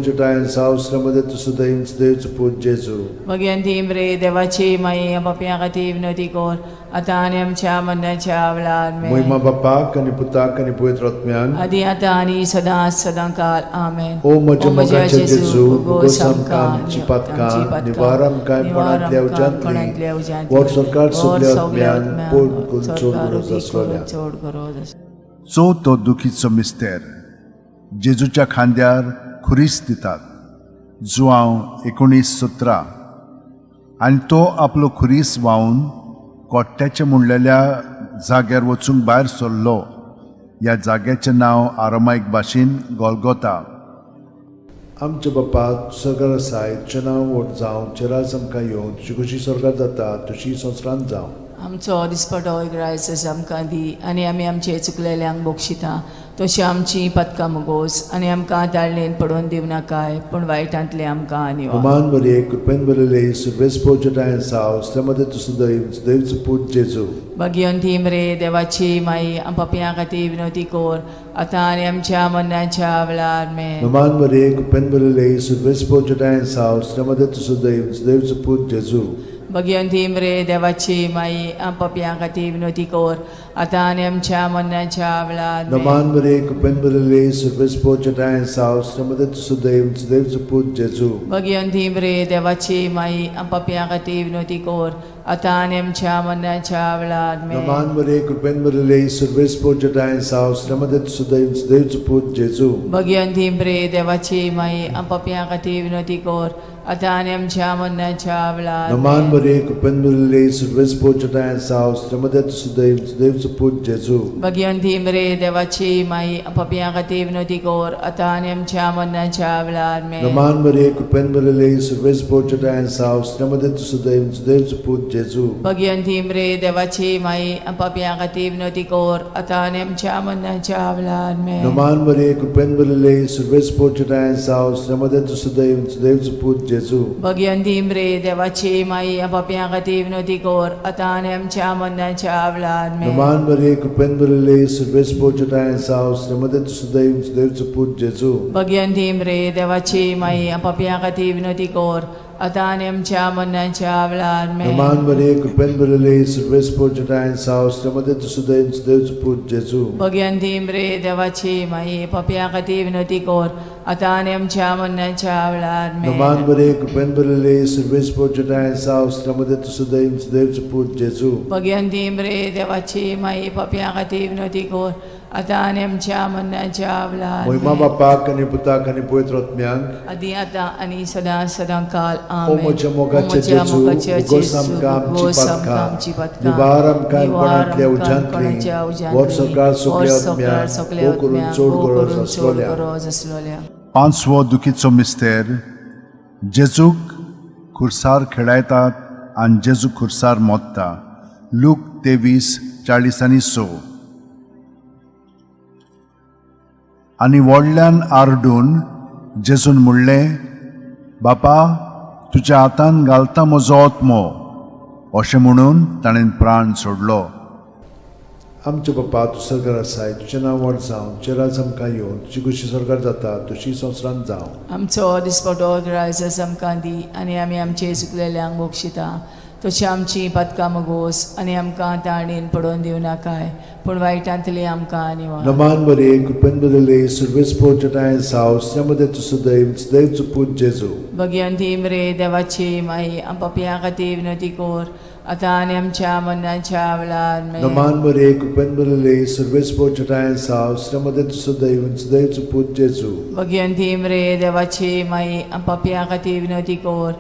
सावस मध्ये तूं सदैव सदैवचो पूत जेजू. भगिवंती मरे देवाची माई, पापया खातीर विनवती कर, आतां आनी आमच्या मरणाच्या वेळार आमेन. महिमा बापाक आनी पुताक आनी पवित्र आत्म्याक. आदी आतां आनी सदां सदां काल आमेन. ओ म्हज्या मोगाचे जेजू, उगोस आमकां आमची पातकां, निवार आमकां कोणांतल्या उज्यांतली, वर सरकार सगल्या आत्म्यान पोड करून चड गरज आसलोल्या. चड गरज आसलोल्या. चवथो दुखीचो मिस्तेर, जेजूच्या खांद्यार खुरीस दितात, जुआंव 19:17. आनी तो आपलो खुरीस व्हांवन कोट्ट्याच्या म्हणलेल्या जाग्यार वचूंक भायर सरलो. ह्या जाग्याचें नांव आरामायक भाशेन गोलगोता. आमच्या बापा, सरकार आसाय, तुजें नांव व्हड जावं, तुजें राज आमकां येवं, तुजी खुशी स्वर्गात जाता तशी संवसारांत जावं. आमचो दिसपटो ग्रायस आमकां दी आनी आमी आमचे चुकलेल्यांक बक्षिता तशी आमची पदकां मुगोस आनी आमकां ताळणेन पडोवन दिवं नाकाय, पूण वायटांतले आमकां निवार. नमान मरिये, कृपेन भरिल्ले, सर्वेस पोर सावस, त्या मध्ये तूं सदैव सदैवचो पूत जेजू. भगिवंती मरे देवाची माई, पापयां खातीर विनवती कर, आतां आनी आमच्या मरणाच्या वेळार आमेन. नमान मरिये, कृपेन भरिल्ले, सर्वेस पोर सावस, त्या मध्ये तूं सदैव सदैवचो पूत जेजू. भगिवंती मरे देवाची माई, पापयां खातीर विनवती कर, आतां आनी आमच्या मरणाच्या वेळार आमेन. नमान मरिये, कृपेन भरिल्ले, सर्वेस पोर सावस, त्या मध्ये तूं सदैव सदैवचो पूत जेजू. भगिवंती मरे देवाची माई, पापयां खातीर विनवती कर, आतां आनी आमच्या मरणाच्या वेळार आमेन. नमान मरिये, कृपेन भरिल्ले, सर्वेस पोर सावस, त्या मध्ये तूं सदैव सदैवचो पूत जेजू. भगिवंती मरे देवाची माई, पापयां खातीर विनवती कर, आतां आनी आमच्या मरणाच्या वेळार नमान आमेन. मरिये, कृपेन भरिल्ले, सर्वेस पोर सावस, त्या मध्ये तूं सदैव सदैवचो पूत जेजू. भगिवंती मरे देवाची माई, पापयां खातीर विनवती कर, आतां आनी आमच्या मरणाच्या वेळार आमेन. नमान मरिये, कृपेन भरिल्ले, सर्वेस पोर सावस, त्या मध्ये तूं सदैव सदैवचो पूत जेजू. भगिवंती मरे देवाची माई, पापयां खातीर विनवती कर, आतां आनी आमच्या मरणाच्या वेळार आमेन. नमान मरिये, कृपेन भरिल्ले, सर्वेस पोर सावस, त्या मध्ये तूं सदैव सदैवचो पूत जेजू. भगिवंती मरे देवाची माई, पापयां खातीर विनवती कर, आतां आनी आमच्या मरणाच्या वेळार आमेन. नमान मरिये, कृपेन भरिल्ले, सर्वेस पोर सावस, त्या मध्ये तूं सदैव सदैवचो पूत जेजू. भगिवंती मरे देवाची माई, पापयां खातीर विनवती कर, आतां आनी आमच्या मरणाच्या वेळार आमेन. नमान मरिये, कृपेन भरिल्ले, सर्वेस पोर सावस, त्या मध्ये तूं सदैव सदैवचो पूत जेजू. भगिवंती मरे देवाची माई, पापयां खातीर विनवती कर, आतां आनी आमच्या मरणाच्या वेळार आमेन. नमान मरिये, कृपेन भरिल्ले, सर्वेस पोर सावस, त्या मध्ये तूं सदैव सदैवचो पूत जेजू. भगिवंती मरे देवाची माई, पापयां खातीर विनवती कर, आतां आनी आमच्या मरणाच्या वेळार महिमा आमेन. बापाक आनी पुताक आनी पवित्र आत्म्याक. आदी आतां आनी सदां सदां काल ओ आमेन. म्हज्या मोगाचे ओ म्हज्या जेजू, मोगाचे उगोस जेजू, आमकां आमची उगोस आमकां पातकां, आमची पातकां, निवार आमकां निवार कोणांतल्या आमकां उज्यांतली, कोणाच्या उज्यांतली, वर सरकार वर सगल्या सरकार आत्म्याक, सगल्या भोव करून आत्म्याक, चड भोव गरज करून चड आसलोल्या. गरज आसलोल्या. पांचवो दुखीचो मिस्तेर, जेजूक खुर्सार खेळायतात आनी जेजू खुर्सार मोत्ता, लूक 23:46. आनी व्हडल्यान आरडून जेजून म्हणलें, बापा, तुज्या हातान घालता म्हजो आत्मो. अशें म्हणून ताणें प्राण सोडलो. आमच्या बापा, तूं सरकार आसाय, तुजें नांव व्हड जावं, तुजें राज आमकां येवं, तुजी खुशी सरकार जाता तशी संवसारांत जावं. आमचो दिसपटो ग्रायस आमकां दी आनी आमी आमचे चुकलेल्यांक बक्षिता तशी आमची पातकां मगोस आनी आमकां ताणेन पडोवन दिवं नाकाय, पूण वायटांतली आमकां निवार. नमान मरिये, कृपेन भरिल्ले, सर्वेस पोर सावस, त्या मध्ये तूं सदैव सदैवचो पूत जेजू. भगवंती मरे देवाची माई आम पापयां खातीर विनवती कर आतां आनी आमच्या मरणाच्या वेळार आमेन. नमान मरे कृपेन भरिल्ले सर्वेस्पर तुज्या साव श्रमदे सदैव सदैवचो पूत जेजू. भगवंती मरे देवाची माई आम पापयां खातीर विनवती कर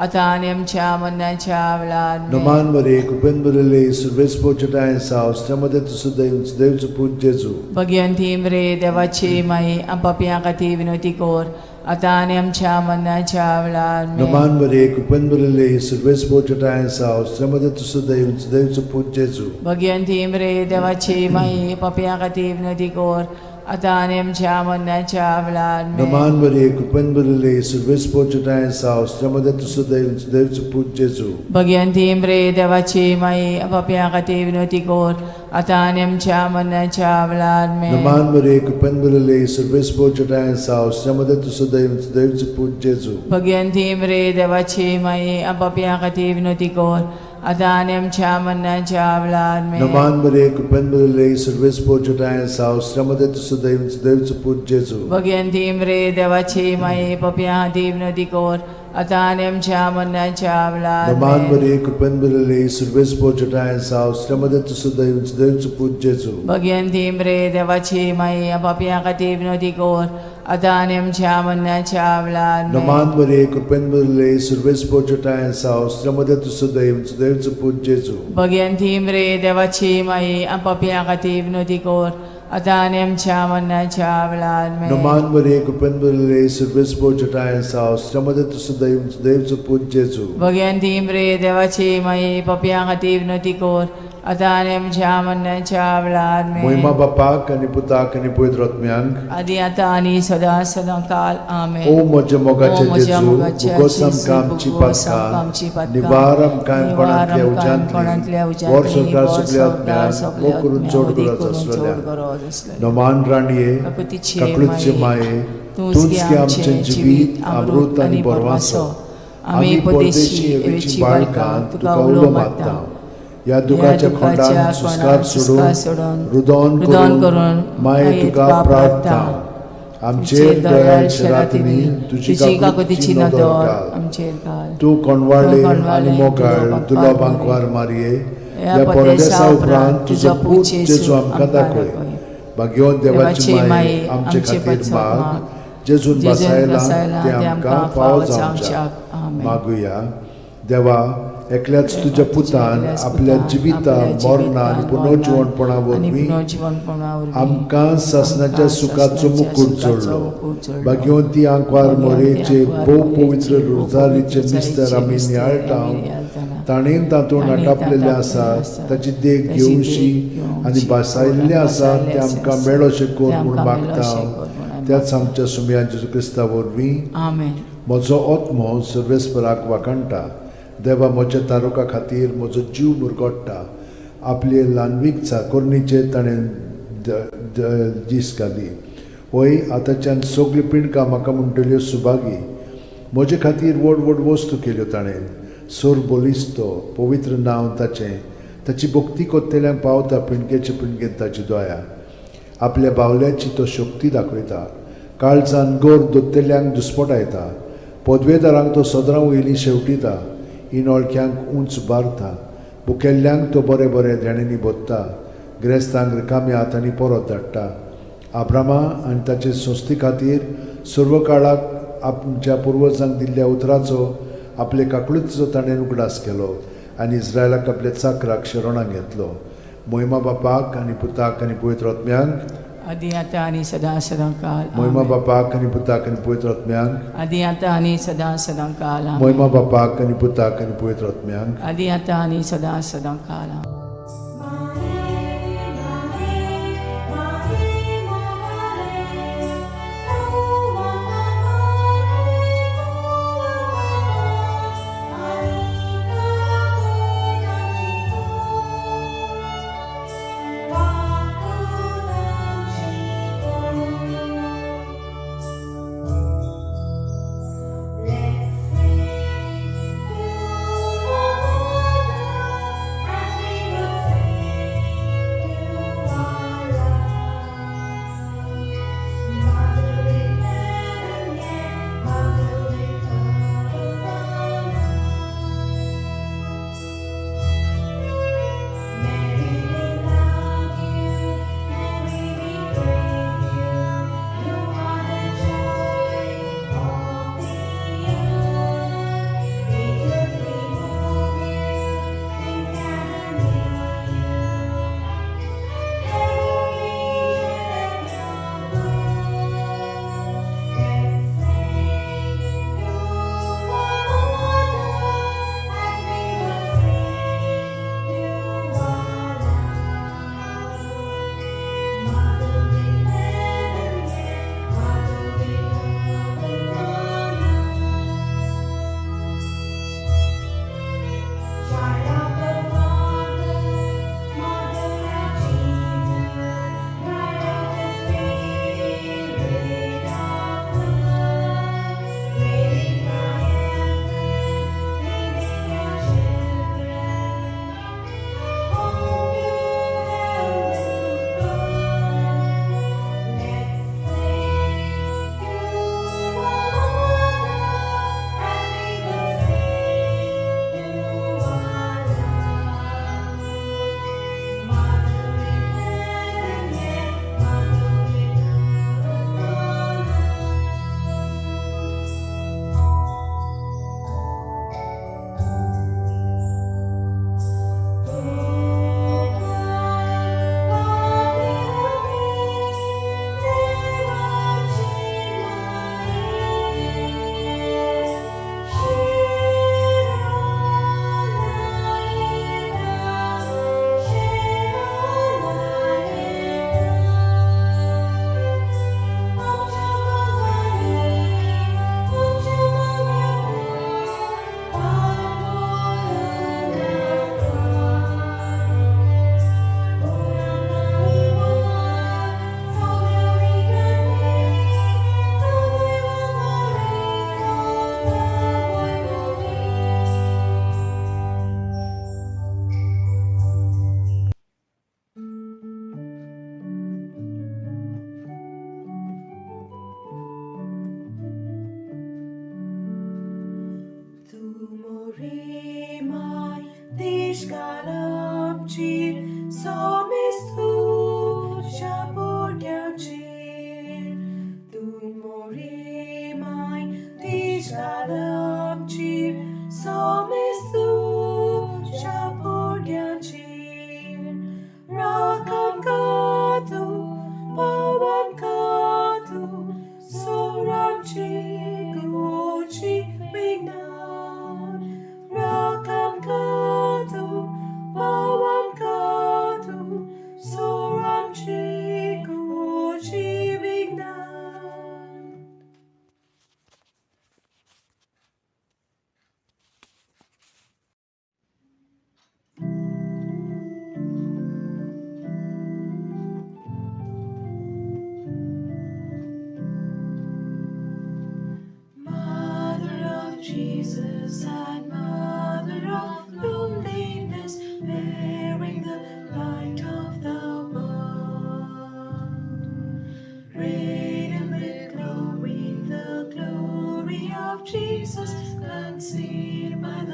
आतां आनी आमच्या मरणाच्या वेळार आमेन. नमान मरे कृपेन भरिल्ले सर्वेस्पर तुज्या साव श्रमदे सदैव सदैवचो पूत जेजू. भगवंती मरे देवाची माई आम पापयां खातीर विनवती कर आतां आनी आमच्या मरणाच्या वेळार आमेन. नमान मरे कृपेन भरिल्ले सर्वेस्पर तुज्या साव श्रमदे सदैव सदैवचो पूत जेजू. भगवंती मरे देवाची माई पापयां खातीर विनवती कर आतां आनी आमच्या मरणाच्या वेळार आमेन. नमान मरे कृपेन भरिल्ले सर्वेस्पर तुज्या साव श्रमदे सदैव सदैवचो पूत जेजू. भगवंती मरे देवाची माई पापयां खातीर विनवती कर आतां आनी आमच्या मरणाच्या वेळार आमेन. नमान मरे कृपेन भरिल्ले सर्वेस्पर तुज्या साव श्रमदे सदैव सदैवचो पूत जेजू. भगवंती मरे देवाची माई पापयां खातीर विनवती कर आतां आनी आमच्या मरणाच्या वेळार आमेन. नमान मरे कृपेन भरिल्ले सर्वेस्पर तुज्या साव श्रमदे सदैव सदैवचो पूत जेजू. भगवंती मरे देवाची माई पापयां खातीर विनवती कर आतां आनी आमच्या मरणाच्या वेळार नमान आमेन. मरे कृपेन भरिल्ले सर्वेस्पर तुज्या साव श्रमदे सदैव सदैवचो पूत जेजू. भगवंती मरे देवाची माई पापयां खातीर विनवती कर आतां आनी आमच्या मरणाच्या वेळार आमेन. नमान मरे कृपेन भरिल्ले सर्वेस्पर तुज्या साव श्रमदे सदैव सदैवचो पूत जेजू. भगवंती मरे देवाची माई पापयां खातीर विनवती कर आतां आनी आमच्या मरणाच्या वेळार आमेन. नमान मरे कृपेन भरिल्ले सर्वेस्पर तुज्या साव श्रमदे सदैव सदैवचो पूत जेजू. भगवंती मरे देवाची माई पापयां खातीर विनवती कर आतां आनी आमच्या मरणाच्या वेळार आमेन. मोहिमा बापाक आनी पुताक आनी पवित्र आत्म्यांक आदी आतां आनी सदां सदां काल आमेन. ओ म्हज्या मोगाचे ओ म्हज्या जेजू मोगाचे भुगोस जेजू, आमकां आमची भुगोस आमकां आमची पातकां पातकां, निवार आमकां निवार कोणांतल्या आमकां कोणांतल्या उज्यांतली उज्यांतली, वर संवसार वर सगल्या संवसार आत्म्यांक सगल्या मोग करून आत्म्यांक, चड वदी गरज करून चड आसलेल्या गरज आसलेल्या. नमान राणये काकुतीचे काकळूतचे माये तूंच गे आमचें जिवीत अमृत आनी बरवासो. आमी परदेशी एवेची बाळकां तुका उलो मारता ह्या दुखाच्या खोंडान सुस्कार सोडून रुदोन करून माये तुका प्रार्थना आमचेर दयाळ शरातींनी तुजी काकुतीची नदर घाल. आमचेर घाल. तूं कोणवाळे आनी मोगाळ तुलो बांकवार मारये ह्या परदेसा उपरांत तुजो पूत जेजू आमकां दाखय. भाग्यवंत देवाची माये आमचे खातीर माग जेजून बसायला ते आमकां फावो जावच्याक. मागुया. देवा एकल्याच तुज्या पुतान आपल्या जिविता मरणा आनी पुनर्जिवणपणा वरवीं आमकां सासणाच्या सुखाचो मुकूट जोडलो. भाग्यवंती आंकवार मोरेचे भोव पवित्र रोजारीचे मिस्तर आमी नियाळटा ताणेन तातूंत आटापलेलें आसा ताची देख घेवशी आनी भासायल्लें आसा तें आमकां मेळोशें कर म्हूण मागता त्याच आमच्या सुमया जेजू क्रिस्ता वरवीं. आमेन. म्हजो आत्मो सर्वेस्पराक वाखाणटा. देवा म्हज्या तारुका खातीर म्हजो जीव मुरगोडटा. आपले ल्हानवीक चाकोरणीचेर ताणें दीस घाली. वय आतांच्यान सगळीं पिंडकां म्हाका म्हणटल्यो सुभागी. म्हजे खातीर व्हड व्हड वस्तू केल्यो ताणें. सोर बलिस्तो पवित्र नांव ताचें. ताची भक्ती कोत्तेल्यांक पावता पिंडकेचे पिंडकेन ताची दया. आपल्या बावल्याची तो शक्ती दाखयता. काळजान गोर दोत्तेल्यांक दुस्पटायता. पदवेदारांक तो सदरां वयली शेवटिता. इनोळख्यांक उंच बारता. बुकेल्ल्यांक तो बरें बरें देण्यांनी भोत्ता. ग्रेस्तांक रिकाम्या हातांनी परत धाडटा. आब्रामा आनी ताचे संस्थे खातीर सर्व काळाक आमच्या पुर्वजांक दिल्ल्या उतराचो आपले काकळुतीचो ताणें उगडास केलो आनी इस्रायलाक आपल्या चाकराक शरणाक घेतलो. मोहिमा बापाक आनी पुताक आनी पवित्र आत्म्यांक आदी आतां आनी सदां सदां काल. मोहिमा आमेन. बापाक आनी पुताक आनी पवित्र आत्म्यांक आदी आतां आनी सदां सदां काल. आमेन. मोहिमा बापाक आनी पुताक आनी पवित्र आत्म्यांक आदी आतां आनी सदां सदां काल. आमेन. Let's sing to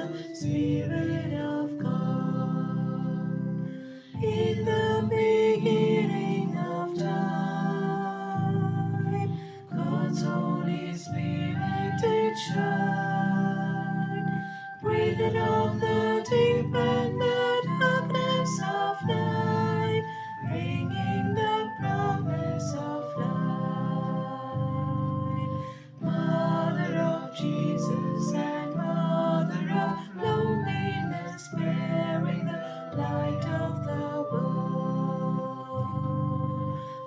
the Spirit of God. In the beginning of time, God's Holy Spirit did shine, breathed on the deep and the darkness of night, bringing the promise of light. Mother of Jesus and Mother of loneliness, bearing the light of the world.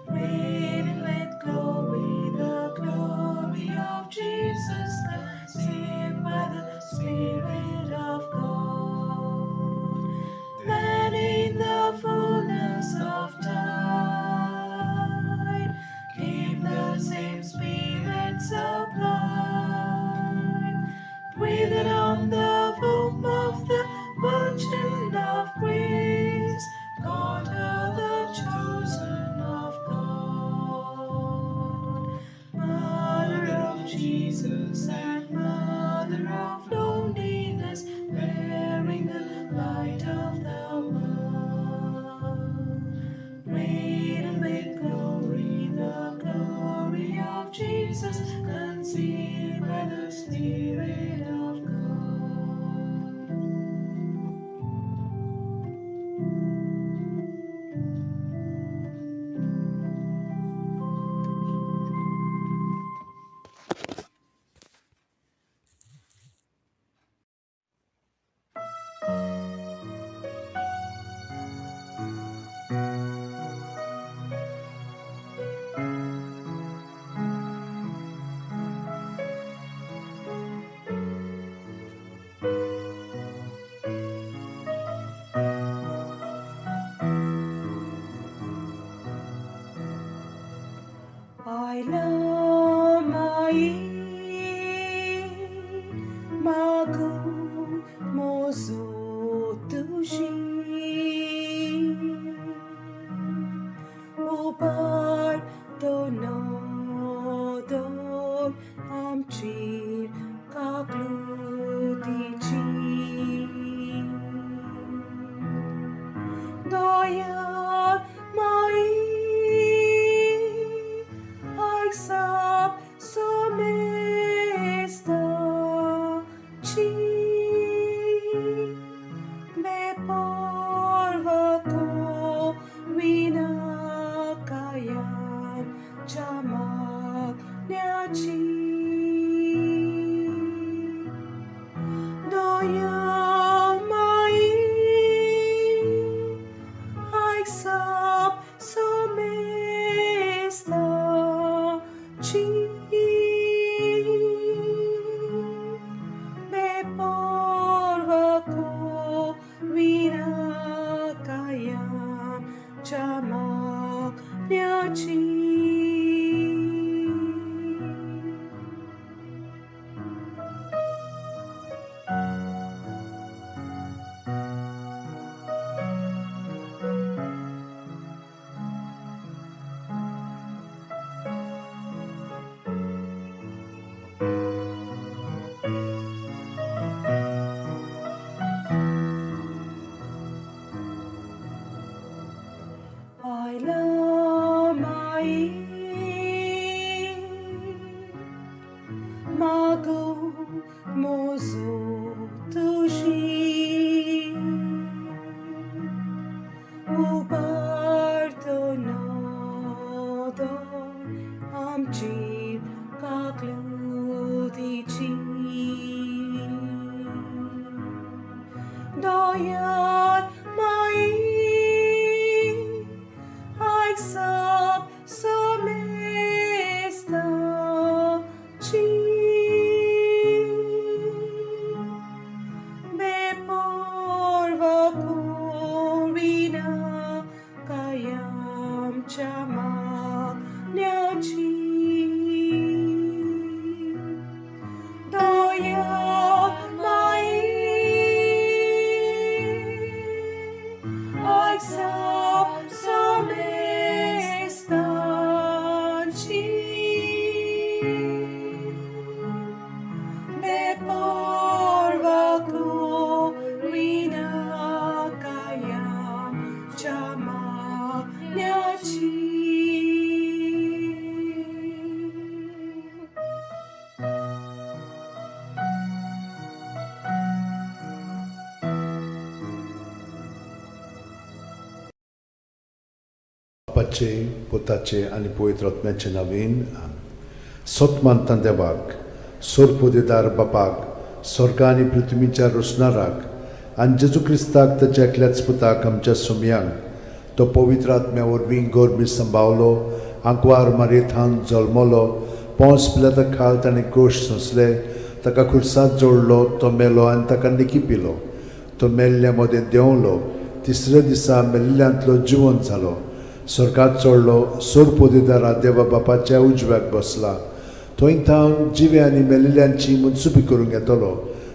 Radiant with glory, the glory of Jesus, conceived by the Spirit of God. Then in the fullness of time came the same Spirit sublime, breathed on the womb of the Virgin of Grace, God, the chosen of God. Mother of Jesus and Mother of loneliness, bearing the light of the world. Radiant with glory, the glory of Jesus, conceived by the Spirit of God. I love my magu mozo tushi upar to no dor amchir kaklutichi Daya mai Aisap somesta chi me porva ko vinakayan chamak nyachi Daya mai Aisap somesta chi me porva ko vinakayam chamak nyachi. I love my magu mozo tushi uparto nodo amchir kaklutichi Doyat mai Aisap somesta chi me porva korina kayam chamak nyachi Doya mai बापाचे, पुताचे आनी पवित्र आत्म्याचे नांवान. सत मानता देवाक, सोरपोदेदार बापाक, स्वर्गा आनी पृथ्वीच्या रोसणाराक, आनी जेजू क्रिस्ताक, ताच्या एकल्याच पुताक, आमच्या सोमयांक, तो पवित्र आत्म्या वरवीं गोरमी संभावलो, आंकवार मारयेथान जल्मलो, पोंस पिलाता खाल ताणें कोश सोंसले, ताका खुर्सात जोडलो, तो मेलो आनी ताका निकी पिलो, तो मेल्ल्या मदें देंवलो, तिसऱ्या दिसा मेल्ल्यांतलो जिवंत जालो, स्वर्गात चडलो, सोरपोदेदारा देवा बापाच्या उजव्याक बसला, थंय थावन जिवे आनी मेल्ल्यांची मनसुबी करूंक येतलो.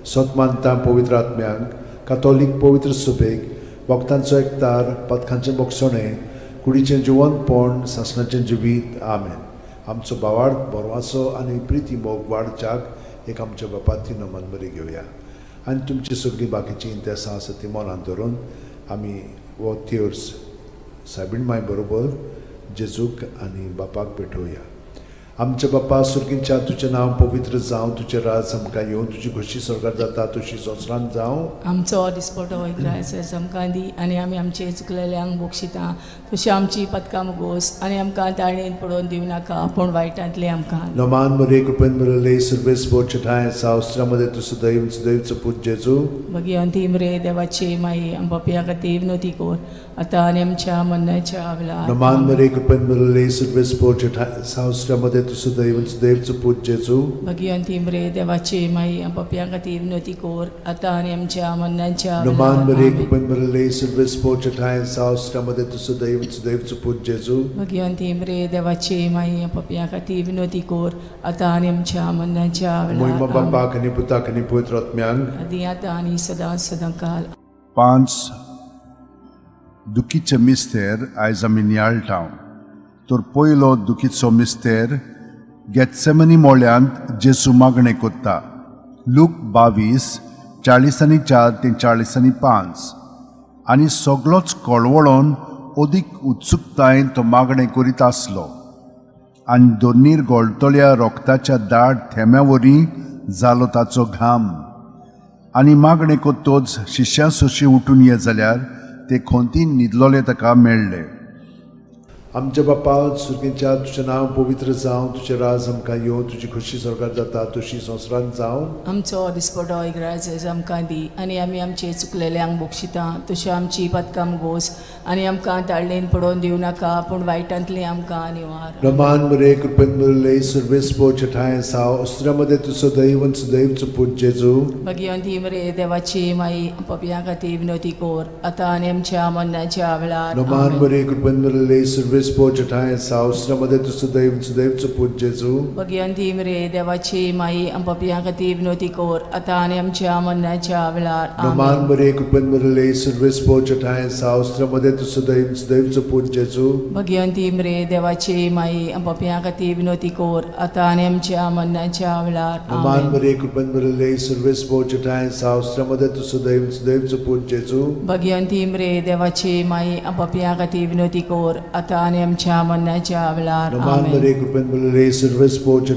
सत मानता पवित्र आत्म्यांक, कातोलीक पवित्र सुबेक, भक्तांचो एकतार, पथकांचें बोगसणें, कुडीचें जिवंतपण, सासणाचें जिवीत. आमेन. आमचो भावार्थ, बरवासो आनी प्रिती मोग वाडच्याक एक आमच्या बापाती नमन बरी घेवया आनी तुमची सगळीं बाकीचीं इंतेसां आसा ती मनांत धरून आमी हो तेर्स सायबीण माय बरोबर जेजूक आनी बापाक भेटोवया. आमच्या बापा सुर्गींच्या, तुजें नांव पवित्र जावं, तुजें राज आमकां येवं, तुजी खोशी स्वर्गार जाता तशी संवसारांत जावं. आमचो दिसपटो इग्रायस आमकां दी आनी आमी आमचे चुकलेल्यांक बक्षिता तशी आमची पदकां मुगोस आनी आमकां ताळणेन पडोवन दिवं नाका, पूण वायटांतले आमकां. नमान मरे, कृपेन बरले, सर्वेस बोचे ठांय सावस्त्रामध्ये तूं सदैव सदैवचो पूत जेजू. भगिवंती मरे देवाची माई, आम पापया खातीर विनवती कर, आतां आनी आमच्या मरणाच्या वेळार. नमान मरे, कृपेन बरले, सर्वेस बोचे ठांय सावस्त्रामध्ये तूं सदैव सदैवचो पूत जेजू. भगिवंती मरे देवाची माई, आम पापया खातीर विनवती कर, आतां आनी आमच्या मरणाच्या नमान मरे, वेळार. कृपेन बरले, सर्वेस बोचे ठांय सावस्त्रामध्ये तूं सदैव सदैवचो पूत जेजू. भगिवंती मरे देवाची माई, आम पापया खातीर विनवती कर, आतां आनी आमच्या मरणाच्या मोहिमा वेळार. आमेन. बापाक आनी पुताक आनी पवित्र आत्म्यांक. आदी आतां आनी सदां सदां काल. पांच दुखीचे मिस्तेर आयज आमी नियाळटा. तर पयलो दुखीचो मिस्तेर, गेत्सेमनी मोळ्यांत जेजू मागणें कोत्ता. लूक 22, 44 ते 45. आनी सगलोच कळवळोन अदीक उत्सुकतायेन तो मागणें करीत आसलो आनी दोनीर गोळटल्या रोगताच्या दाट थेंब्या वरी जालो ताचो घाम. आनी मागणें कोत्तोच शिश्यां सोशी उठून ये जाल्यार ते खोंतीन न्हिदलोले ताका मेळ्ळे. आमच्या बापा सुर्गींच्या, तुजें नांव पवित्र जावं, तुजें राज आमकां येवं, तुजी खोशी स्वर्गार जाता तशी संवसारांत जावं. आमचो दिसपटो इग्राज आमकां दी आनी आमी आमचे चुकलेल्यांक बक्षिता तशी आमची पदकां गोस आनी आमकां ताळणेन पडोवन दिवं नाका, पूण वायटांतली आमकां निवार. रमान मरे, कृपेन मुरले, सर्वेस ठांय साव अस्त्रामध्ये तूं सदैव सदैवचो पूत जेजू. भगिवंती मरे देवाची माई, पपया खातीर विनवती कोर, आतां आनी आमच्या मरणाच्या वेळार. रमान आमेन. मरे, कृपेन मुरले, सर्वेस ठांय साव अस्त्रामध्ये तूं सदैव सदैवचो पूत जेजू. भगिवंती मरे देवाची माई, पपया खातीर विनवती कोर, आतां आनी आमच्या मरणाच्या वेळार. रमान आमेन. मरे, कृपेन मुरले, सर्वेस ठांय साव अस्त्रामध्ये तूं सदैव सदैवचो पूत जेजू. भगिवंती मरे देवाची माई, पपया खातीर विनवती कोर, आतां आनी आमच्या मरणाच्या वेळार. रमान आमेन. मरे, कृपेन मुरले, सर्वेस ठांय साव अस्त्रामध्ये तूं सदैव सदैवचो पूत जेजू. भगिवंती मरे देवाची माई, पपया खातीर विनवती कोर, आतां आनी आमच्या मरणाच्या वेळार. रमान आमेन. मरे, कृपेन मुरले, सर्वेस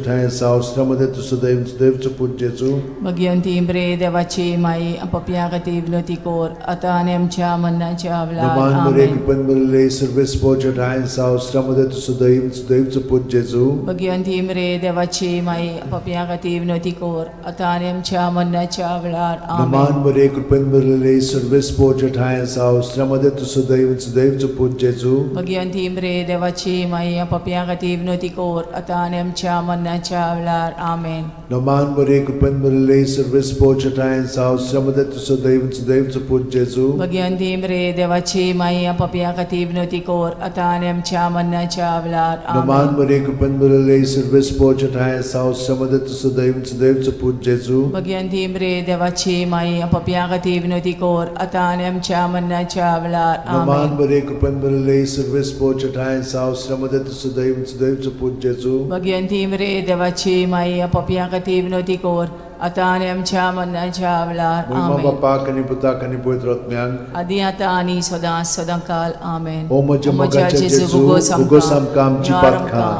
ठांय साव अस्त्रामध्ये तूं सदैव सदैवचो पूत जेजू. भगिवंती मरे देवाची माई, पपया खातीर विनवती कोर, आतां आनी आमच्या मरणाच्या वेळार. रमान मरे, आमेन. कृपेन मुरले, सर्वेस ठांय साव अस्त्रामध्ये तूं सदैव सदैवचो पूत जेजू. भगिवंती मरे देवाची माई, पपया खातीर विनवती कोर, आतां आनी आमच्या मरणाच्या वेळार. रमान आमेन. मरे, कृपेन मुरले, सर्वेस ठांय साव अस्त्रामध्ये तूं सदैव सदैवचो पूत जेजू. भगिवंती मरे देवाची माई, पपया खातीर विनवती कोर, आतां आनी आमच्या मरणाच्या वेळार. आमेन. रमान मरे, कृपेन मुरले, सर्वेस ठांय साव अस्त्रामध्ये तूं सदैव सदैवचो पूत जेजू. भगिवंती मरे देवाची माई, पपया खातीर विनवती कोर, आतां आनी आमच्या मरणाच्या वेळार. रमान आमेन. मरे, कृपेन मुरले, सर्वेस ठांय साव अस्त्रामध्ये तूं सदैव सदैवचो पूत जेजू. भगिवंती मरे देवाची माई, पपया खातीर विनवती कोर, आतां आनी आमच्या मरणाच्या वेळार. रमान आमेन. मरे, कृपेन मुरले, सर्वेस ठांय साव अस्त्रामध्ये तूं सदैव सदैवचो पूत जेजू. भगिवंती मरे देवाची माई, पपया खातीर विनवती कोर, आतां आनी आमच्या मरणाच्या वेळार. मोहिमा आमेन. बापाक आनी पुताक आनी पवित्र आत्म्यांक. आदी आतां आनी सदां सदां काल. आमेन. ओ म्हज्या मोगाच्या जेजू, उगोस आमकां आमची पातकां,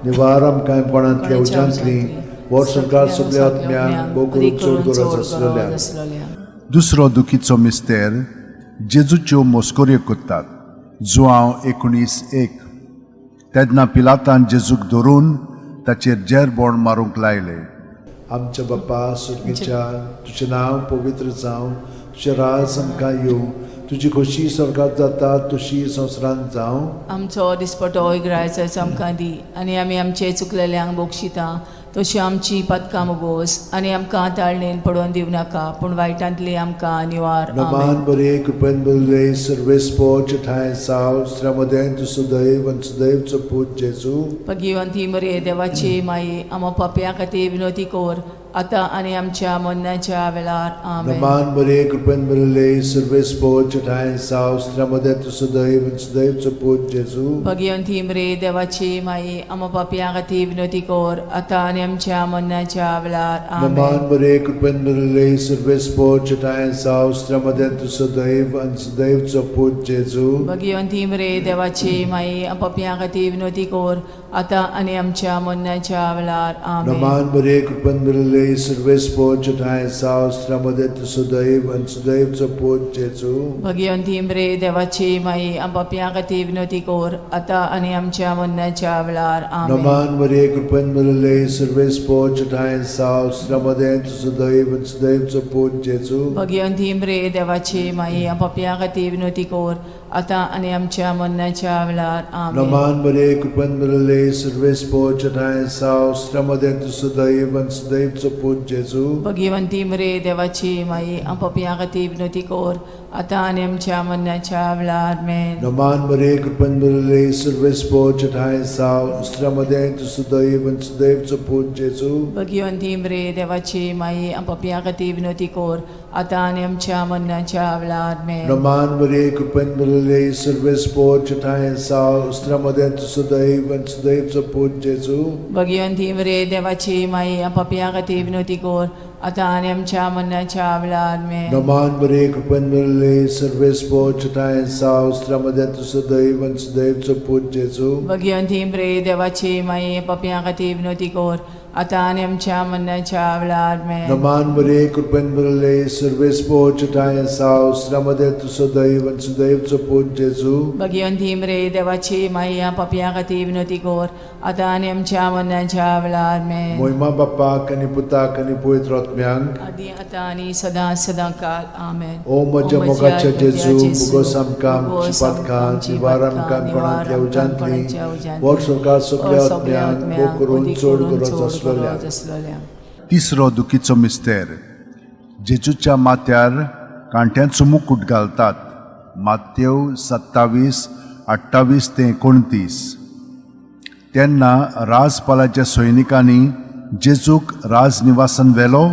निवार आमकां कोणांतल्या उज्यांतली, वर्स संवसार सगल्या आत्म्यांक, भोव करून चड गरज आसलेल्या. दुसरो दुखीचो मिस्तेर, जेजूच्यो मस्कऱ्यो करतात. जुआंव 19:1. तेन्ना पिलातान जेजूक धरून ताचेर जेरबोण मारूंक लायले. आमच्या बापा सुर्गीच्या, तुजें नांव पवित्र जावं, तुजें राज आमकां येवं, तुजी खोशी स्वर्गात जाता तशी संवसारांत जावं. आमचो दिसपटो इगरायचो आमकां दी आनी आमी आमचे चुकलेल्यांक बक्षिता तशी आमची पदकां मुगोस आनी आमकां ताळणेन पडोवन दिवनाका पूण वायटांतली आमकां निवार. नमान आमेन. बरे कृपेन बरले सर्वेस्पोच ठांय साव श्रमदें तूं सुदैव आनी सुदैवचो पूत जेजू. भगिवंती मरे देवाची माई, आमा पापया खातीर विनोती कोर आतां आनी आमच्या मरणाच्या वेळार. आमेन. नमान बरे कृपेन बरले सर्वेस्पोच ठांय साव श्रमदें तूं सुदैव आनी सुदैवचो पूत जेजू. भगिवंती मरे देवाची माई, आमा पापया खातीर विनोती कोर आतां आनी आमच्या मरणाच्या वेळार. नमान आमेन. बरे कृपेन बरले सर्वेस्पोच ठांय साव श्रमदें तूं सुदैव आनी सुदैवचो पूत जेजू. भगिवंती मरे देवाची माई, पापया खातीर विनोती कोर आतां आनी आमच्या मरणाच्या वेळार. आमेन. नमान बरे कृपेन बरले सर्वेस्पोच ठांय साव श्रमदें तूं सुदैव आनी सुदैवचो पूत जेजू. भगिवंती मरे देवाची माई, पापया खातीर विनोती कोर आतां आनी आमच्या मरणाच्या वेळार. आमेन. नमान मरिये कृपेन भरिल्ले सर्वेस्पोच ठांय साव श्रमदें तूं सुदैव आनी सुदैवचो पूत जेजू. भगिवंती मरे देवाची माई, पापया खातीर विनोती कोर आतां आनी आमच्या मरणाच्या वेळार. आमेन. नमान मरिये कृपेन भरिल्ले सर्वेस्पोच ठांय साव श्रमदें तूं सुदैव आनी सुदैवचो पूत जेजू. भगिवंती मरे देवाची माई, पापया खातीर विनोती कोर आतां आनी आमच्या मरणाच्या वेळार. आमेन. नमान मरिये कृपेन भरिल्ले सर्वेस्पोच ठांय साव श्रमदें तूं सुदैव आनी सुदैवचो पूत जेजू. भगिवंती मरे देवाची माई, पापया खातीर विनोती कोर आतां आनी आमच्या मरणाच्या वेळार. आमेन. नमान मरिये कृपेन भरिल्ले सर्वेस्पोच ठांय साव श्रमदें तूं सुदैव आनी सुदैवचो पूत जेजू. भगिवंती मरे देवाची माई, पापया खातीर विनोती कोर आतां आनी आमच्या मरणाच्या वेळार. आमेन. नमान मरिये कृपेन भरिल्ले सर्वेस्पोच ठांय साव श्रमदें तूं सुदैव आनी सुदैवचो पूत जेजू. भगिवंती मरे देवाची माई, पापया खातीर विनोती कोर आतां आनी आमच्या मरणाच्या वेळार. आमेन. नमान मरिये कृपेन भरिल्ले सर्वेस्पोच ठांय साव श्रमदें तूं सुदैव आनी सुदैवचो पूत जेजू. भगिवंती मरे देवाची माई, पापया खातीर विनोती कोर आतां आनी आमच्या मरणाच्या वेळार. आमेन. मोहिमा बाप्पाक आनी पुताक आनी पवित्र आत्म्यांक, आदी आतां आनी सदां सदां काल. आमेन. ओ म्हज्या मोगाच्या जेजू, मुगोस आमकां आमची पातकां निवार आमकां कोणांतल्या उज्यांतली, वर सरकार सगल्या आत्म्यांक भोग करून चड गरज आसलेल्या. आसलोल्या. तिसरो दुखीचो मिस्तेर. जेजूच्या माथ्यार कांट्यांचो मुकूट घालतात. मातेव 27 28 ते 29. तेन्ना राजपालाच्या सैनिकांनी जेजूक राजनिवासान व्हेलो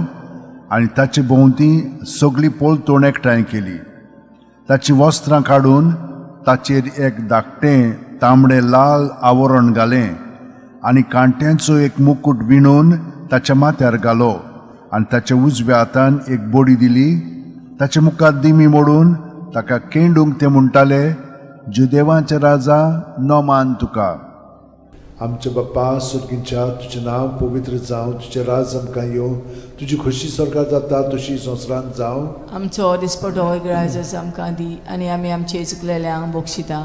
आनी ताचे भोंवती सगळी पोलतोण एकठांय केली. ताचीं वस्त्रां काडून ताचेर एक धाकटें तांबडें लाल आवरण घालें आनी कांट्यांचो एक मुकूट विणून ताच्या माथ्यार घालो आनी ताच्या उजव्या हातान एक बडी दिली. ताच्या मुखार दिमी मोडून ताका केंडूंक ते म्हणटाले, जुदेवांचे राजा, नमान तुका. आमच्या बाप्पा सुर्गींच्या, तुजें नांव पवित्र जावं, तुजें राज आमकां येवं, तुजी खोशी स्वर्गात जाता तशी संवसारांत जावं. आमचो दिसपटो इगरायजस आमकां दी आनी आमी आमचे चुकलेल्यांक बक्षिता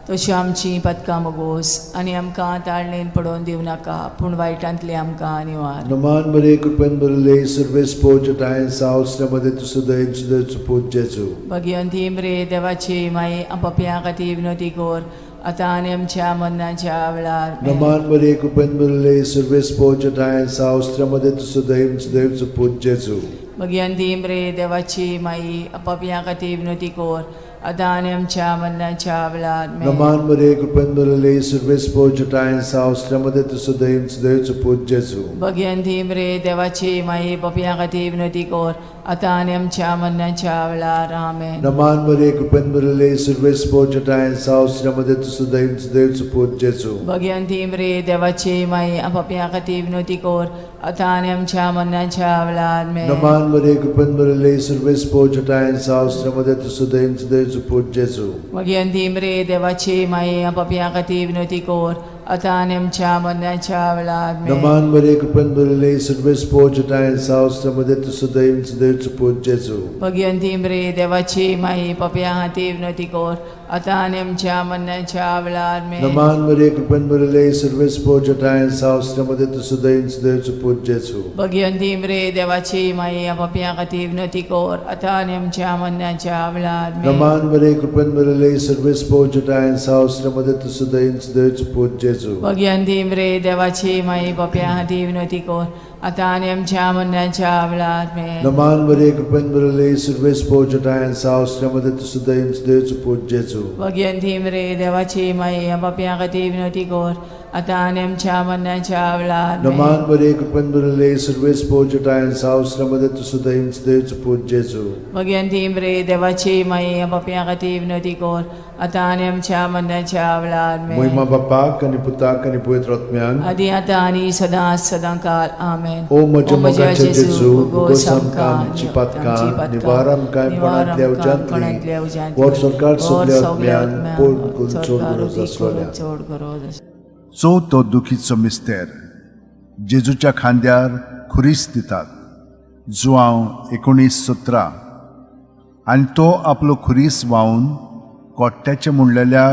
तशी आमची पदकां मगोस आनी आमकां ताळणेन पडोवन दिवनाका पूण वायटांतली आमकां निवार. नमान मरिये कृपेन भरिल्ले सर्वेस्पोच ठांय साव श्रमदें तूं सुदैव सुदैवचो पूत जेजू. भगिवंती मरे देवाची माई, पापया खातीर विनोती कोर आतां आनी आमच्या मरणाच्या वेळार. आमेन. नमान मरिये कृपेन भरिल्ले सर्वेस्पोच ठांय साव श्रमदें तूं सुदैव सुदैवचो पूत जेजू. भगिवंती मरे देवाची माई, पापया खातीर विनोती कोर आतां आनी आमच्या मरणाच्या वेळार. आमेन. नमान मरिये कृपेन भरिल्ले सर्वेस्पोच ठांय साव श्रमदें तूं सुदैव सुदैवचो पूत जेजू. भगिवंती मरे देवाची माई, पापया खातीर विनोती कोर आतां आनी आमच्या मरणाच्या वेळार. आमेन. नमान मरिये कृपेन भरिल्ले सर्वेस्पोच ठांय साव श्रमदें तूं सुदैव सुदैवचो पूत जेजू. भगिवंती मरे देवाची माई, पापया खातीर विनोती कोर आतां आनी आमच्या मरणाच्या वेळार. आमेन. नमान मरिये कृपेन भरिल्ले सर्वेस्पोच ठांय साव श्रमदें तूं सुदैव सुदैवचो पूत जेजू. भगिवंती मरे देवाची माई, पापया खातीर विनोती कोर आतां आनी आमच्या मरणाच्या वेळार आमेन. नमान मरे कृपेन भरिल्ले सर्वेस पोजटाय सावस मध्ये तूं सदैव सदैवचो पूत जेजू. भगिवंती मरे देवाची माई पापया खातीर विनवती कर आतां आनी आमच्या मरणाच्या वेळार आमेन. नमान मरे कृपेन भरिल्ले सर्वेस पोजटाय सावस मध्ये तूं सदैव सदैवचो पूत जेजू. भगिवंती मरे देवाची माई पापया खातीर विनवती कर आतां आनी आमच्या मरणाच्या वेळार आमेन. नमान मरे कृपेन भरिल्ले सर्वेस पोजटाय सावस मध्ये तूं सदैव सदैवचो पूत जेजू. भगिवंती मरे देवाची माई पापया खातीर विनवती कर आतां आनी आमच्या मरणाच्या वेळार आमेन. नमान मरे कृपेन भरिल्ले सर्वेस पोजटाय सावस मध्ये तूं सदैव सदैवचो पूत जेजू. भगिवंती मरे देवाची माई पापया खातीर विनवती कर आतां आनी आमच्या मरणाच्या वेळार आमेन. नमान मरे कृपेन भरिल्ले सर्वेस पोजटाय सावस मध्ये तूं सदैव सदैवचो पूत जेजू. भगिवंती मरे देवाची माई पापया खातीर विनवती कर आतां आनी आमच्या मरणाच्या वेळार आमेन. मोहिमा बापाक आनी पुताक आनी पवित्र आत्म्याक आदी आतां आनी सदां सदां काल आमेन. ओ म्हज्या मोगाचे जेजू, भोगोस आमकां आमची पातकां, निवार आमकां कोणांतल्या उज्यांतली, वर सरकार सगल्या आत्म्यान पोट करून चड गरज आसलोल्या. चड गरज आसलोल्या. चवथो दुखीचो मिस्तेर जेजूच्या खांद्यार खुरीस दितात जुआंव 19:17. आनी तो आपलो खुरीस व्हांवन कोट्ट्याचें म्हणलेल्या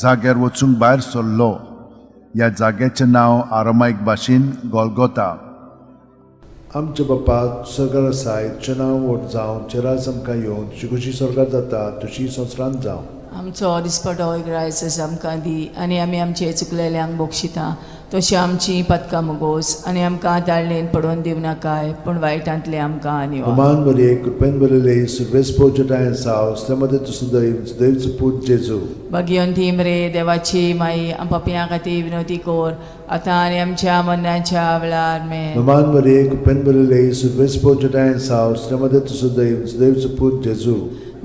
जाग्यार वचूंक भायर सरलो. ह्या जाग्याचें नांव आरामायक भाशेन गोलगोता. आमच्या बापा सरकार आसाय, तुजें नांव व्हड जावं, तुजें राज आमकां येवं, तुजी खुशी स्वर्गात जाता तशी संवसारांत जावं. आमचो दिसपटो ग्रायस आमकां दी आनी आमी आमचे चुकलेल्यांक बक्षिता तशी आमची पदकां मुगोस आनी आमकां ताळणेन पडोवन दिवनाकाय पूण वायटांतले आमकां निवार. नमान मरे कृपेन भरिल्ले सर्वेस पोजटाय सावस मध्ये तूं सदैव सदैवचो पूत जेजू. भगिवंती मरे देवाची माई पापयां खातीर विनवती कर आतां आनी आमच्या मरणाच्या वेळार आमेन. नमान मरे कृपेन भरिल्ले सर्वेस पोजटाय सावस मध्ये तूं सदैव सदैवचो पूत जेजू.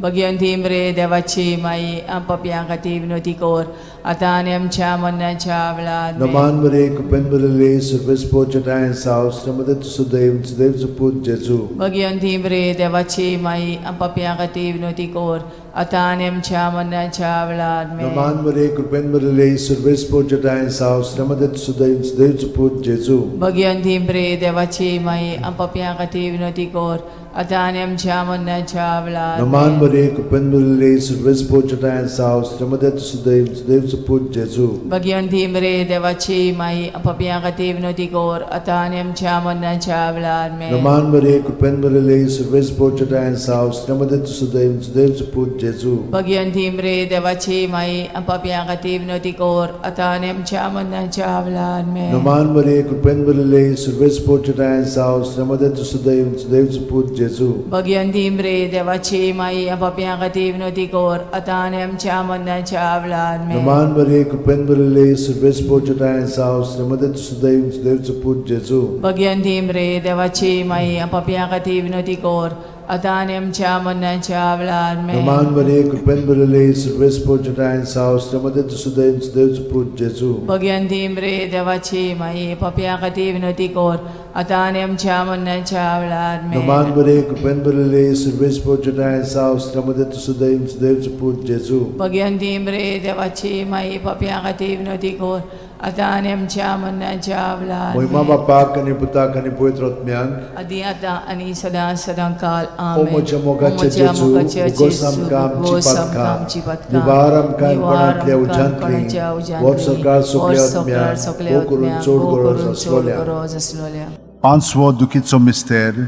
भगिवंती मरे देवाची माई पापयां खातीर विनवती कर आतां आनी आमच्या मरणाच्या वेळार आमेन. नमान मरे कृपेन भरिल्ले सर्वेस पोजटाय सावस मध्ये तूं सदैव सदैवचो पूत जेजू. भगिवंती मरे देवाची माई पापयां खातीर विनवती कर आतां आनी आमच्या मरणाच्या वेळार आमेन. नमान मरे कृपेन भरिल्ले सर्वेस पोजटाय सावस मध्ये तूं सदैव सदैवचो पूत जेजू. भगिवंती मरे देवाची माई पापयां खातीर विनवती कर आतां आनी आमच्या मरणाच्या वेळार नमान आमेन. मरे कृपेन भरिल्ले सर्वेस पोजटाय सावस मध्ये तूं सदैव सदैवचो पूत जेजू. भगिवंती मरे देवाची माई पापयां खातीर विनवती कर आतां आनी आमच्या मरणाच्या वेळार आमेन. नमान मरे कृपेन भरिल्ले सर्वेस पोजटाय सावस मध्ये तूं सदैव सदैवचो पूत जेजू. भगिवंती मरे देवाची माई पापयां खातीर विनवती कर आतां आनी आमच्या मरणाच्या वेळार आमेन. नमान मरे कृपेन भरिल्ले सर्वेस पोजटाय सावस मध्ये तूं सदैव सदैवचो पूत जेजू. भगिवंती मरे देवाची माई पापयां खातीर विनवती कर आतां आनी आमच्या मरणाच्या वेळार आमेन. नमान मरे कृपेन भरिल्ले सर्वेस पोजटाय सावस मध्ये तूं सदैव सदैवचो पूत जेजू. भगिवंती मरे देवाची माई पापयां खातीर विनवती कर आतां आनी आमच्या मरणाच्या वेळार आमेन. नमान मरे कृपेन भरिल्ले सर्वेस पोजटाय सावस मध्ये तूं सदैव सदैवचो पूत जेजू. भगिवंती मरे देवाची माई पापयां खातीर विनवती कर आतां आनी आमच्या मरणाच्या वेळार आमेन. नमान मरे कृपेन भरिल्ले सर्वेस पोजटाय सावस मध्ये तूं सदैव सदैवचो पूत जेजू. भगिवंती मरे देवाची माई पापयां खातीर विनवती कर आतां आनी आमच्या मरणाच्या वेळार मोहिमा आमेन. बापाक आनी पुताक आनी पवित्र आत्म्याक आदी आतां आनी सदां सदां काल ओ आमेन. म्हज्या मोगाचे ओ म्हज्या जेजू, मोगाचे उगोस जेजू, आमकां आमची उगोस आमकां पातकां, आमची पातकां, निवार आमकां निवार कोणांतल्या आमकां उज्यांतली, कोणाच्या उज्यांतली, वर सरकार वर सगल्या सरकार आत्म्याक, सगल्या भोव करून आत्म्याक, चड भोव गरज करून चड आसलोल्या. गरज आसलोल्या. पांचवो दुखीचो मिस्तेर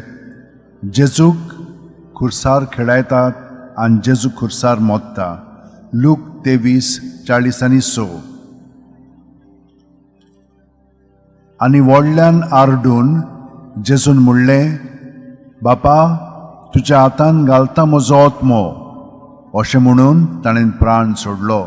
जेजूक खुर्सार खेळायतात आनी जेजू खुर्सार मोत्ता. लूक 23:46. आनी व्हडल्यान आरडून जेजून म्हणलें, बापा तुज्या हातान घालता म्हजो आत्मो. अशें म्हणून ताणें प्राण सोडलो.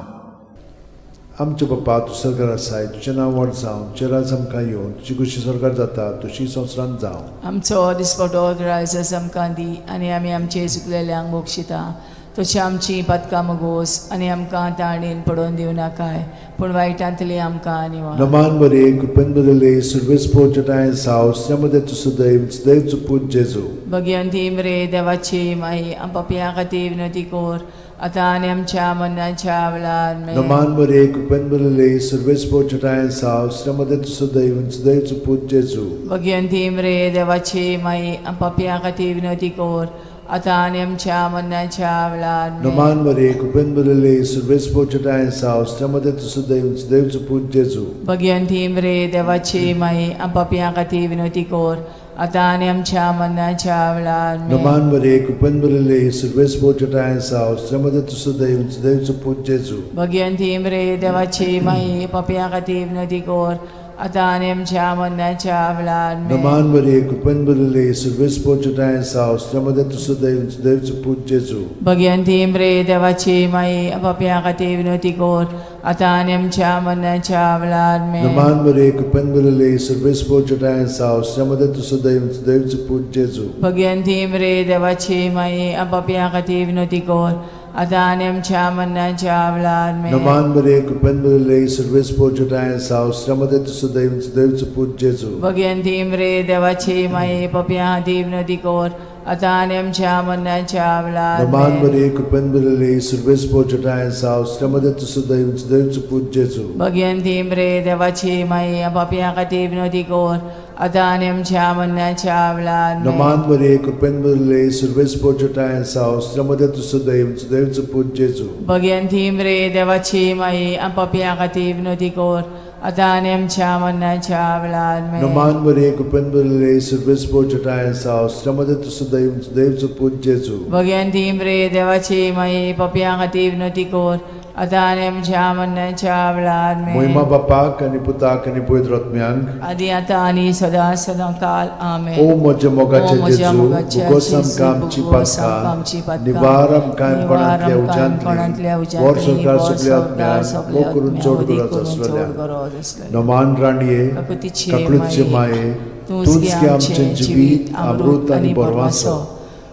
आमच्या बापा तूं सरकार आसाय, तुजें नांव व्हड जावं, तुजें राज आमकां येवं, तुजी खुशी स्वर्गात जाता तशी संवसारांत जावं. आमचो दिसपटो ग्रायस आमकां दी आनी आमी आमचे चुकलेल्यांक बक्षिता तशी आमची पातकां मुगोस आनी आमकां ताणेन पडोवन दिवं नाकाय पूण वायटांतली आमकां निवार. नमान बरे कृपेन बरले सुर्वेस पोचटाय साव स्नेमदे तू सदैव सदैव पूत जेजू. भगवंती मरे देवाची माई आम पापयां खातीर विनवती कर आतां आनी आमच्या मरणाच्या वेळार आमेन. नमान बरे कृपेन बरले सुर्वेस पोचटाय साव स्नेमदे तू सदैव सदैव पूत जेजू. भगवंती मरे देवाची माई आम पापयां खातीर विनवती कर आतां आनी आमच्या मरणाच्या वेळार आमेन. नमान बरे कृपेन बरले सुर्वेस पोचटाय साव स्नेमदे तू सदैव सदैव पूत जेजू. भगवंती मरे देवाची माई आम पापयां खातीर विनवती कर आतां आनी आमच्या मरणाच्या वेळार आमेन. नमान बरे कृपेन बरले सुर्वेस पोचटाय साव स्नेमदे तू सदैव सदैव पूत जेजू. भगवंती मरे देवाची माई पापयां खातीर विनवती कर आतां आनी आमच्या मरणाच्या वेळार आमेन. नमान बरे कृपेन बरले सुर्वेस पोचटाय साव स्नेमदे तू सदैव सदैव पूत जेजू. भगवंती मरे देवाची माई पापयां खातीर विनवती कर आतां आनी आमच्या मरणाच्या वेळार आमेन. नमान बरे कृपेन बरले सुर्वेस पोचटाय साव स्नेमदे तू सदैव सदैव पूत जेजू. भगवंती मरे देवाची माई पापयां खातीर विनवती कर आतां आनी आमच्या मरणाच्या वेळार आमेन. नमान बरे कृपेन बरले सुर्वेस पोचटाय साव स्नेमदे तू सदैव सदैव पूत जेजू. भगवंती मरे देवाची माई पापयां खातीर विनवती कर आतां आनी आमच्या मरणाच्या वेळार नमान आमेन. बरे कृपेन बरले सुर्वेस पोचटाय साव स्नेमदे तू सदैव सदैव पूत जेजू. भगवंती मरे देवाची माई पापयां खातीर विनवती कर आतां आनी आमच्या मरणाच्या वेळार आमेन. नमान बरे कृपेन बरले सुर्वेस पोचटाय साव स्नेमदे तू सदैव सदैव पूत जेजू. भगवंती मरे देवाची माई पापयां खातीर विनवती कर आतां आनी आमच्या मरणाच्या वेळार आमेन. नमान बरे कृपेन बरले सुर्वेस पोचटाय साव स्नेमदे तू सदैव सदैव पूत जेजू. भगवंती मरे देवाची माई पापयां खातीर विनवती कर आतां आनी आमच्या मरणाच्या वेळार आमेन. मोहिमा बापाक आनी पुताक आनी पवित्र आत्म्यांक आदी आतां आनी सदां सदां काल आमेन. ओ म्हज्या ओ मोगाचे म्हज्या जेजू मोगाचे भुगोस जेजू, आमकां आमची भुगोस आमकां आमची पातकां पातकां, निवार आमकां निवार कोणांतल्या आमकां कोणांतल्या उज्यांतली उज्यांतली, वर संवसार वर सगल्या संवसार आत्म्यांक सगल्या मोग करून आत्म्यांक, चड वदी गरज करून चड आसलेल्या गरज आसलेल्या. नमान राणये काकुतीचे काकळूतचे माये, माये तूंच तूंच गे गे आमचें आमचें जिवीत अमृत आनी बरवासो.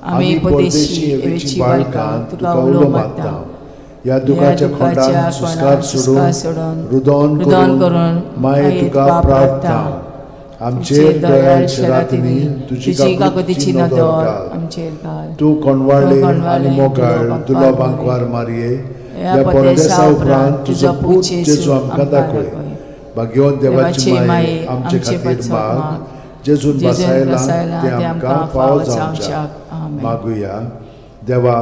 आमी परदेशी एवेची बाळकां तुका उलो मारता. ह्या दुखाच्या खोंडान सुस्कार सोडून रुदोन रुदन करून करून माये तुका प्रार्थना आमचेर दयाळ शेरातिनी तुजी काकुतीची काकुतीची नदर नदर घाल. आमचेर घाल. तूं कोणवाळे तूं कोणवाळे आनी मोगाळ तुलो तुलो बांकवार बांकवार मारये ह्या ह्या परदेसा परदेसा उपरांत उपरांत तुजो तुजो पूत पूत जेजू जेजू आमकां आमकां दाखय. दाखय. भाग्यवंत देवाची माये आमचे आमचे खातीर पासत माग माग. जेजून जेजून बसायला बसायला ते ते आमकां आमकां फावो फावो जावच्याक. जावच्याक. आमेन. मागुया. देवा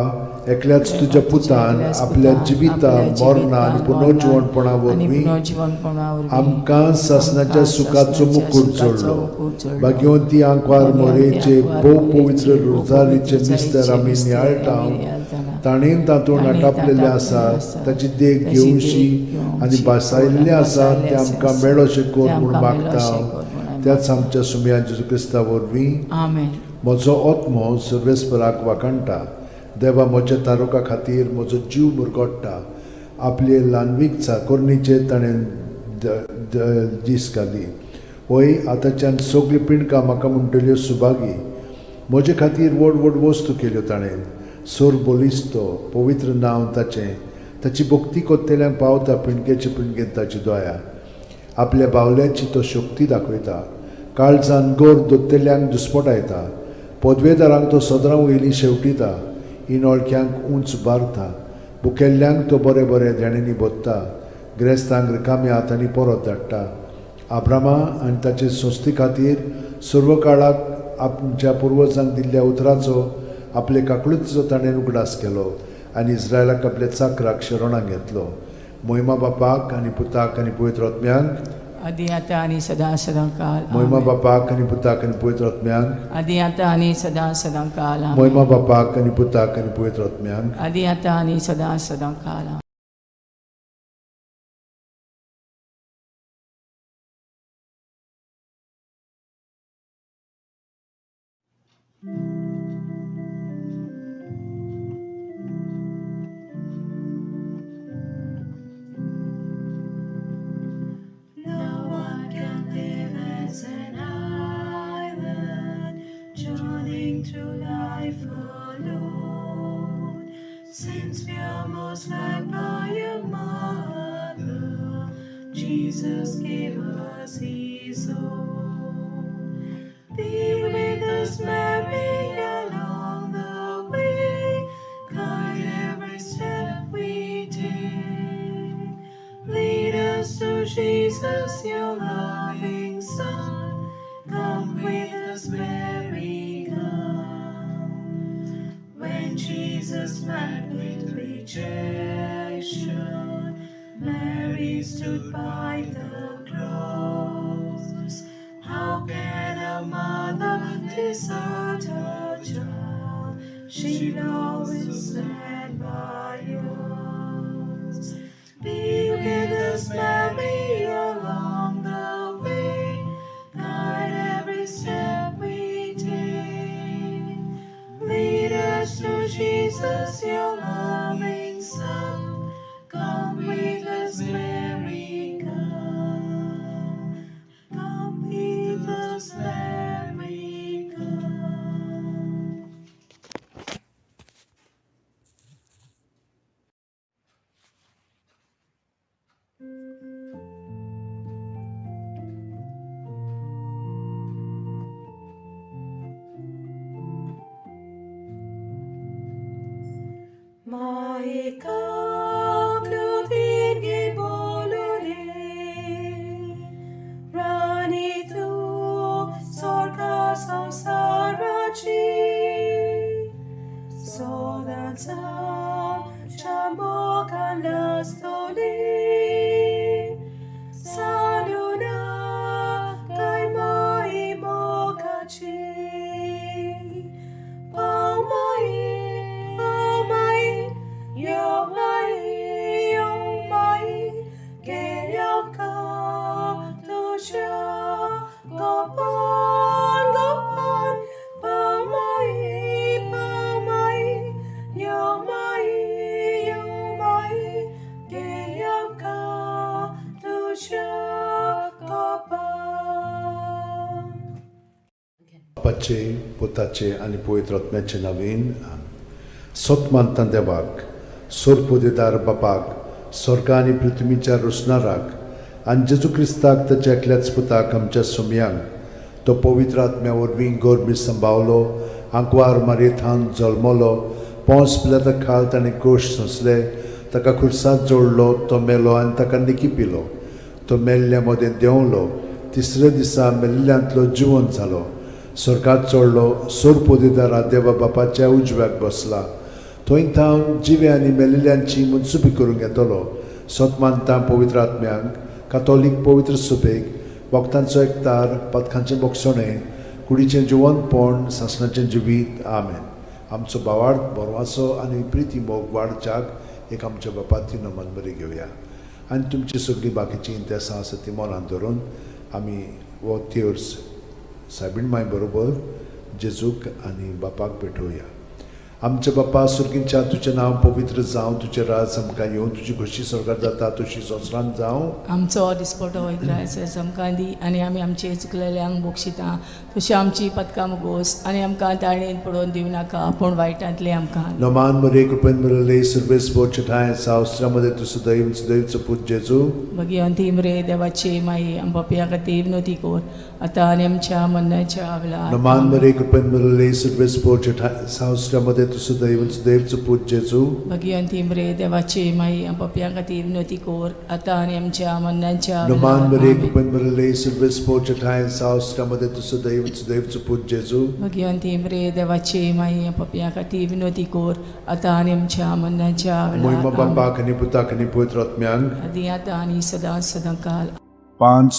एकल्याच तुज्या पुतान एकल्याच आपल्या पुतान जिविता आपल्या मरणा आनी जिवितान, पुनर्जिवणपणा आनी वरवीं पुनर्जिवणपणा वरवीं आमकां सासणाच्या आमकां सुखाचो सासणाच्या मुकूट सुखाचो जोडलो. मुकूट जोडलो. भाग्यवंती आंकवार भाग्यवंती मोरेचे आंकवार भोव मोरेचे पवित्र भोव रोजारीचे पवित्र मिस्तर आमी मिस्तर नियाळटा आमी नियाळटाना. ताणें तातूंत ताणें आटापलेलें तातूंत आसा आसा. ताची देख ताची देख घेवशी घेवशी आनी भासायल्लें आसा भासायल्लें तें आसा. आमकां मेळोशें कर तें म्हूण आमकां मागता मेळोशें कर म्हूण आमी त्याच आमच्या सुमया जेजू क्रिस्ता वरवीं. आमेन. म्हजो आत्मो सर्वेस्पराक वाखाणटा. देवा म्हज्या तारुका खातीर म्हजो जीव मुरगोट्टा. आपले ल्हानवीक चाकोरणीचेर ताणें दीस घाली. वय आतांच्यान सगळीं पिंडकां म्हाका म्हणटल्यो सुभागी. म्हजे खातीर व्हड व्हड वस्तू केल्यो ताणें. सोर बलिस्तो पवित्र नांव ताचें. ताची भक्ती कोत्तेल्यांक पावता पिंडकेचे पिंडकेन ताची दया. आपल्या बावल्याची तो शक्ती दाखयता. काळजान गोर दोत्तेल्यांक दुस्पटायता. पदवेदारांक तो सदरां वयली शेवटिता. इनोळख्यांक उंच बारता. भुकेल्ल्यांक तो बरें बरें देण्यांनी भोत्ता. ग्रेस्तांक रिकाम्या हातांनी परत धाडटा. आब्रामा आनी ताचे संस्थे खातीर सर्व काळाक आमच्या पुर्वजांक दिल्ल्या उतराचो आपले काकळुतीचो ताणें उगडास केलो आनी इस्रायलाक आपल्या चाकराक शरणाक घेतलो. मोहिमा बापाक आनी पुताक आनी पवित्र आत्म्यांक. आदी आतां आनी सदां सदां काल. मोहिमा आमेन. बापाक आनी पुताक आनी पवित्र आत्म्यांक. आदी आतां आनी सदां सदां काल. आमेन. मोहिमा बापाक आनी पुताक आनी पवित्र आत्म्यांक. आदी आतां आनी सदां सदां काल. आमेन. No one can live as an island, journeying through life alone. Since we are most loved by a mother, Jesus gave us his own. Be with us, Mary, along the way. Guide every step we take. Lead us to Jesus, your loving Son. Come with us, Mary, come. When Jesus met with rejection, Mary stood by the cross. How can a mother desert her child? She'll always stand by us. Be with us, Mary, along the way. Guide every step we take. Lead us to Jesus, your loving Son. Come with us, Mary, come. Come with us, Mary, come. Maika Clotilde Bolole, Rani tu sorka samsarachi, Sodansa chamokan lastoli, Saluna kai mai mokachi. Pau mai, pau mai, yo mai, yo mai, ke yam ka tu sha, go pan, go pan, pau mai, pau mai, yo mai, yo mai, ke yam ka tu sha, go pan. बापाचे पुताचे आनी पवित्र आत्म्याचे नांवान सत मानता देवाक सोरपोदेदार बापाक स्वर्गा आनी पृथ्वीच्या रोसणाराक आनी जेजू क्रिस्ताक ताच्या एकल्याच पुताक आमच्या सोमयांक तो पवित्र आत्म्या वरवीं गोरमी संभावलो आंकवार मारयेथान जल्मलो पोंस पिलाता खाल ताणें कोश सोंसले ताका खुर्सात जोडलो तो मेलो आनी ताका निकी पिलो तो मेल्ल्या मदें देंवलो तिसऱ्या दिसा मेल्ल्यांतलो जिवन जालो स्वर्गात चडलो सोरपोदेदारा देवा बापाच्या उजव्याक बसला थंय थावन जिवे आनी मेल्ल्यांची मनसुबी करूंक येतलो सत मानता पवित्र आत्म्यांक कातोलीक पवित्र सुबेक वखदांचो एकतार पथकांचें बोगसणें कुडीचें जिवनपण सासणाचें जिवीत. आमेन. आमचो भावार्थ बरवाचो आनी प्रिती मोग वाडच्याक एक आमच्या बापाती नमन बरी घेवया आनी तुमची सगळीं बाकीचीं इंतेसां आसा ती मनान धरून आमी हो तेर्स सायबीण माय बरोबर जेजूक आनी बापाक भेटोवया. आमच्या बापा सुर्गींच्या तुजें नांव पवित्र जावं, तुजें राज आमकां येवं, तुजी खोशी स्वर्गार जाता तशी संवसारांत जावं. आमचो दिसपटो इग्रायस आमकां दी आनी आमी आमचे चुकलेल्यांक बक्षिता तशी आमची पदकां मुगोस आनी आमकां ताळणेन पडोवन दिवं नाका पूण वायटांतले आमकां. नमान मरे कृपेन मिळले सर्वेस बोचठाय सावस्त्रामध्ये तूं सदैव सदैवचो पूत जेजू. भगिवंती मरे देवाची माई आमच्या खातीर विनवती कर आतां आनी आमच्या मरणाच्या वेळार. नमान मरे कृपेन मिळले सर्वेस बोचठाय सावस्त्रामध्ये तूं सदैव सदैवचो पूत जेजू. भगिवंती मरे देवाची माई आमच्या खातीर विनवती कर आतां आनी आमच्या मरणाच्या नमान मरे वेळार. कृपेन मिळले सर्वेस बोचठाय सावस्त्रामध्ये तूं सदैव सदैवचो पूत जेजू. भगिवंती मरे देवाची माई आमच्या खातीर विनवती कर आतां आनी आमच्या मरणाच्या मोहिमा वेळार. बापाक आनी पुताक आनी पवित्र आत्म्यांक आदी आतां आनी सदां सदां काल. 5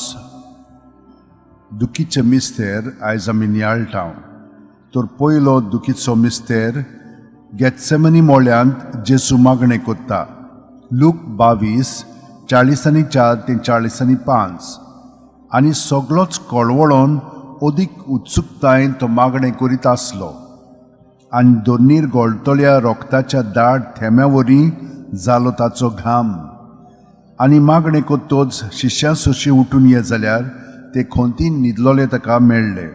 दुखीचे मिस्तेर आयज आमी नियाळटा. तर पयलो दुखीचो मिस्तेर गेत्सेमनी मोळ्यांत जेजू मागणें कोत्ता. लूक 22:44 ते 45. आनी सगलोच कळवळोन अदीक उत्सुकतायेन तो मागणें करीत आसलो आनी दोनीर गळटल्या रोगताच्या दाट थेंब्या वरी जालो ताचो घाम. आनी मागणें कोत्तोच शिश्यां सोशी उठून ये जाल्यार ते खोंतीन न्हिदलोले ताका मेळ्ळे.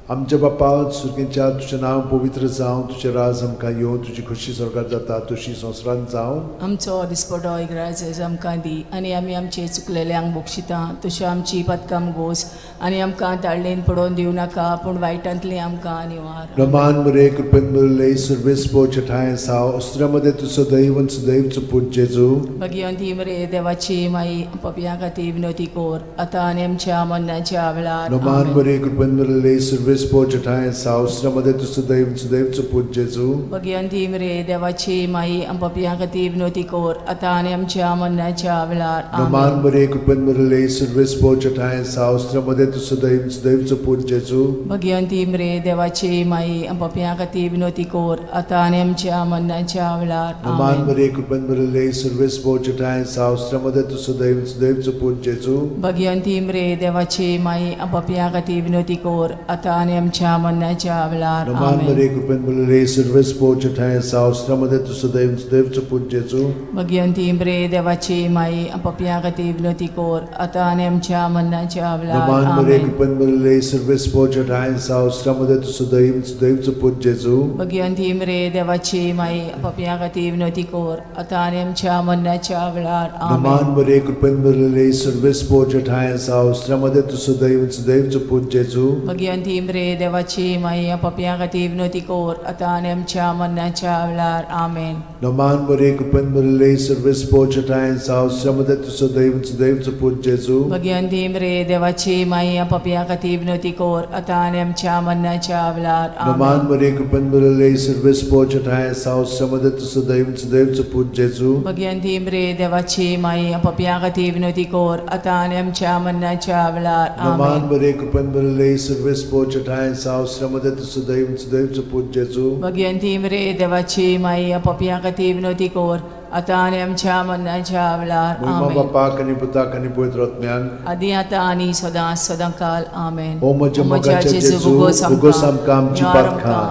आमच्या बापा सुर्गेच्या तुजें नांव पवित्र जावं, तुजें राज आमकां येवं, तुजी खोशी स्वर्गात जाता तशी संवसारांत जावं. आमचो दिसपटो इग्राज आमकां दी आनी आमी आमचे चुकलेल्यांक बक्षिता तश्यो आमची पदकां गोस आनी आमकां ताळणेन पडोवन दिवं नाका पूण वायटांतली आमकां निवार. रमान मरे कृपेन भरिल्ले सर्वेस्पो ठांय साव अस्त्र्यामध्ये तूं सदैव आनी सदैव पूत जेजू. भगिवंती मरे देवाची माई, पपया खातीर विनवती कोर आतां आनी आमच्या मरणाच्या वेळार. रमान आमेन. मरे कृपेन भरिल्ले सर्वेस्पो ठांय साव अस्त्र्यामध्ये तूं सदैव आनी सदैव पूत जेजू. भगिवंती मरे देवाची माई, पपया खातीर विनवती कोर आतां आनी आमच्या मरणाच्या वेळार. रमान आमेन. मरे कृपेन भरिल्ले सर्वेस्पो ठांय साव अस्त्र्यामध्ये तूं सदैव आनी सदैव पूत जेजू. भगिवंती मरे देवाची माई, पपया खातीर विनवती कोर आतां आनी आमच्या मरणाच्या वेळार. रमान आमेन. मरे कृपेन भरिल्ले सर्वेस्पो ठांय साव अस्त्र्यामध्ये तूं सदैव आनी सदैव पूत जेजू. भगिवंती मरे देवाची माई, पपया खातीर विनवती कोर आतां आनी आमच्या मरणाच्या वेळार. रमान आमेन. मरे कृपेन भरिल्ले सर्वेस्पो ठांय साव अस्त्र्यामध्ये तूं सदैव आनी सदैव पूत जेजू. भगिवंती मरे देवाची माई, पपया खातीर विनवती कोर आतां आनी आमच्या मरणाच्या वेळार. रमान मरे आमेन. कृपेन भरिल्ले सर्वेस्पो ठांय साव अस्त्र्यामध्ये तूं सदैव आनी सदैव पूत जेजू. भगिवंती मरे देवाची माई, पपया खातीर विनवती कोर आतां आनी आमच्या मरणाच्या वेळार. रमान आमेन. मरे कृपेन भरिल्ले सर्वेस्पो ठांय साव अस्त्र्यामध्ये तूं सदैव आनी सदैव पूत जेजू. भगिवंती मरे देवाची माई, पपया खातीर विनवती कोर आतां आनी आमच्या मरणाच्या वेळार. आमेन. रमान मरे कृपेन भरिल्ले सर्वेस्पो ठांय साव अस्त्र्यामध्ये तूं सदैव आनी सदैव पूत जेजू. भगिवंती मरे देवाची माई, पपया खातीर विनवती कोर आतां आनी आमच्या मरणाच्या वेळार. रमान आमेन. मरे कृपेन भरिल्ले सर्वेस्पो ठांय साव अस्त्र्यामध्ये तूं सदैव आनी सदैव पूत जेजू. भगिवंती मरे देवाची माई, पपया खातीर विनवती कोर आतां आनी आमच्या मरणाच्या वेळार. रमान आमेन. मरे कृपेन भरिल्ले सर्वेस्पो ठांय साव अस्त्र्यामध्ये तूं सदैव आनी सदैव पूत जेजू. भगिवंती मरे देवाची माई, पपया खातीर विनवती कोर आतां आनी आमच्या मरणाच्या वेळार. महिमा आमेन. बापाक आनी पुताक आनी पवित्र आत्म्याक. आदी आतां आनी सदां सदां काल. आमेन. ओ म्हज्या मोगाच्या जेजू, उगोस आमकां आमची पातकां,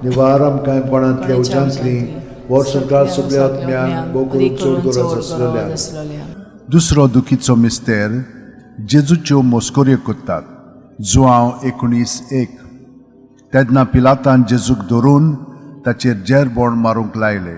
निवार आमकां कोणांतल्या उज्यांतली, वर संवसार सगळ्या आत्म्यांक भोव चड गरज आसलेल्या. आसलेल्या. दुसरो दुखीचो मिस्तेर जेजूच्यो मस्कऱ्यो करतात, जुआंव 19:1. तेन्ना पिलातान जेजूक धरून ताचेर जेरबोण मारूंक लायले.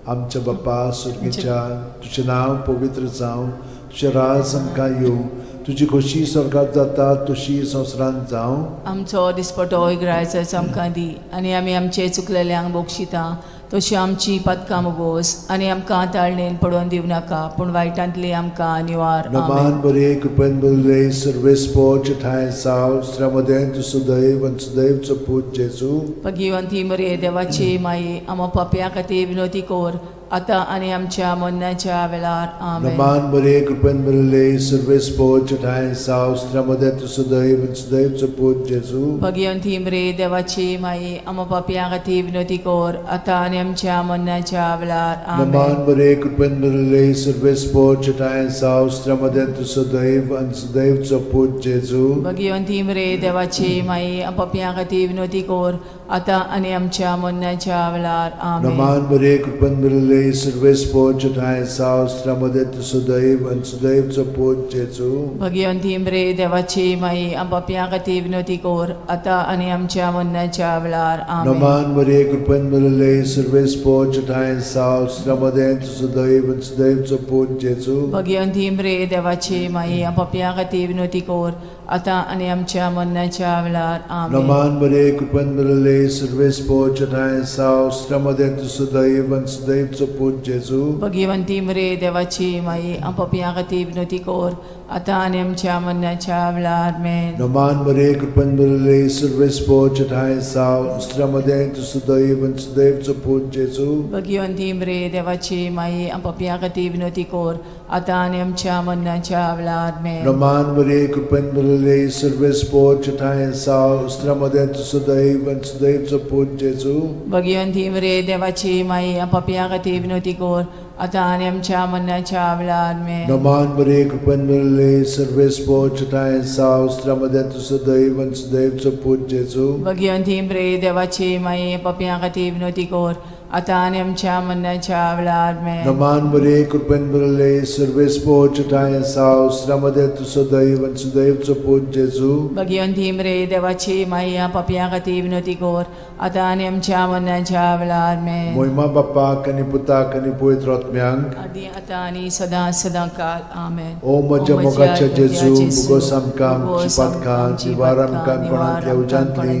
आमच्या बापा सुर्गेच्या, तुजें नांव पवित्र जावं, तुजें राज आमकां येवं, तुजी खोशी स्वर्गात जाता तशी संवसारांत जावं. आमचो दिसपटो इग्रायच आमकां दी आनी आमी आमचे चुकलेल्यांक बक्षिता तशी आमची पदकां मुगोस आनी आमकां ताळणेन पडोवन दिवं नाका पूण वायटांतली आमकां निवार. नमान आमेन. बरे कृपेन भरिल्ले सर्वेस्पो ठांय साव स्त्र्यामध्ये तूं सदैव आनी सदैवचो पूत जेजू. भगिवंती मरे देवाची माई, आमा पापया खातीर विनवती कोर आतां आनी आमच्या मरणाच्या वेळार. आमेन. नमान बरे कृपेन भरिल्ले सर्वेस्पो ठांय साव स्त्र्यामध्ये तूं सदैव आनी सदैवचो पूत जेजू. भगिवंती मरे देवाची माई, आमा पापया खातीर विनवती कोर आतां आनी आमच्या मरणाच्या वेळार. आमेन. नमान बरे कृपेन भरिल्ले सर्वेस्पो ठांय साव स्त्र्यामध्ये तूं सदैव आनी सदैवचो पूत जेजू. भगिवंती मरे देवाची माई, पापया खातीर विनवती कोर आतां आनी आमच्या मरणाच्या वेळार. आमेन. नमान बरे कृपेन भरिल्ले सर्वेस्पो ठांय साव स्त्र्यामध्ये तूं सदैव आनी सदैवचो पूत जेजू. भगिवंती मरे देवाची माई, पापया खातीर विनवती कोर आतां आनी आमच्या मरणाच्या वेळार. आमेन. नमान मरे कृपेन भरिल्ले सर्वेस्पो ठांय साव स्त्र्यामध्ये तूं सदैव आनी सदैवचो पूत जेजू. भगिवंती मरे देवाची माई, पापया खातीर विनवती कोर आतां आनी आमच्या मरणाच्या वेळार. आमेन. नमान मरे कृपेन भरिल्ले सर्वेस्पो ठांय साव स्त्र्यामध्ये तूं सदैव आनी सदैवचो पूत जेजू. भगिवंती मरे देवाची माई, पापया खातीर विनवती कोर आतां आनी आमच्या मरणाच्या वेळार. आमेन. नमान मरे कृपेन भरिल्ले सर्वेस्पो ठांय साव स्त्र्यामध्ये तूं सदैव आनी सदैवचो पूत जेजू. भगिवंती मरे देवाची माई, पापया खातीर विनवती कोर आतां आनी आमच्या मरणाच्या वेळार. आमेन. नमान मरे कृपेन भरिल्ले सर्वेस्पो ठांय साव स्त्र्यामध्ये तूं सदैव आनी सदैवचो पूत जेजू. भगिवंती मरे देवाची माई, पापया खातीर विनवती कोर आतां आनी आमच्या मरणाच्या वेळार. आमेन. नमान मरे कृपेन भरिल्ले सर्वेस्पो ठांय साव स्त्र्यामध्ये तूं सदैव आनी सदैवचो पूत जेजू. भगिवंती मरे देवाची माई, पापया खातीर विनवती कोर आतां आनी आमच्या मरणाच्या वेळार आमेन. नमान मरे कृपेन भरले सर्वेस्पोच ठांय साव श्रमदे तूं सदैव आनी सुदैवचो पूत जेजू. भगिवंती मरे देवाची माई, पापयां खातीर विनवती कर, आतां आनी आमच्या मरणाच्या वेळार आमेन. मोहिमा बापाक आनी पुताक आनी पवित्र आत्म्यांक. आदी आतां आनी सदां सदां काल. आमेन. ओ म्हज्या मोगाच्या जेजू, मुगोस आमकां आमची पातकां निवार आमकां कोणांतल्या उज्यांतली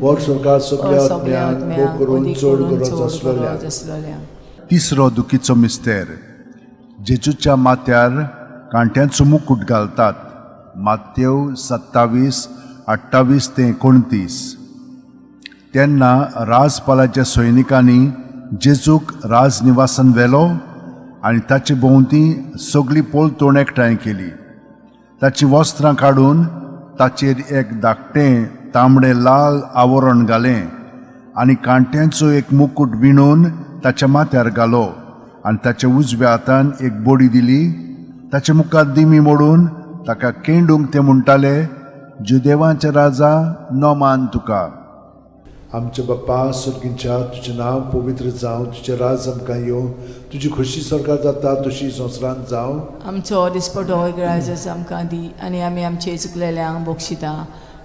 वर सरकार सगल्या आत्म्यांक भोग करून चड गरज आसलेल्या. तिसरो दुखीचो मिस्तेर, जेजूच्या माथ्यार कांट्यांचो मुकूट घालतात. मातेव 27:28 ते 29. तेन्ना राजपालाच्या सैनिकांनी जेजूक राजनिवासान व्हेलो आनी ताचे भोंवती सगळी पलतोण एकठांय केली. ताचीं वस्त्रां काडून ताचेर एक धाकटें तांबडें लाल आवरण घालें आनी कांट्यांचो एक मुकूट विणून ताच्या माथ्यार घालो आनी ताच्या उजव्या हातान एक बडी दिली. ताच्या मुखार दिमी मोडून ताका केंडूंक ते म्हणटाले, जुदेवांचे राजा, नमान तुका. आमच्या बाप्पा सर्गींच्या, तुजें नांव पवित्र जावं, तुजें राज आमकां येवं, तुजी खोशी सरकार जाता तशी संवसारांत जावं. आमचो दिसपटो ग्रायस आमकां दी आनी आमी आमचे चुकलेल्यांक बक्षिता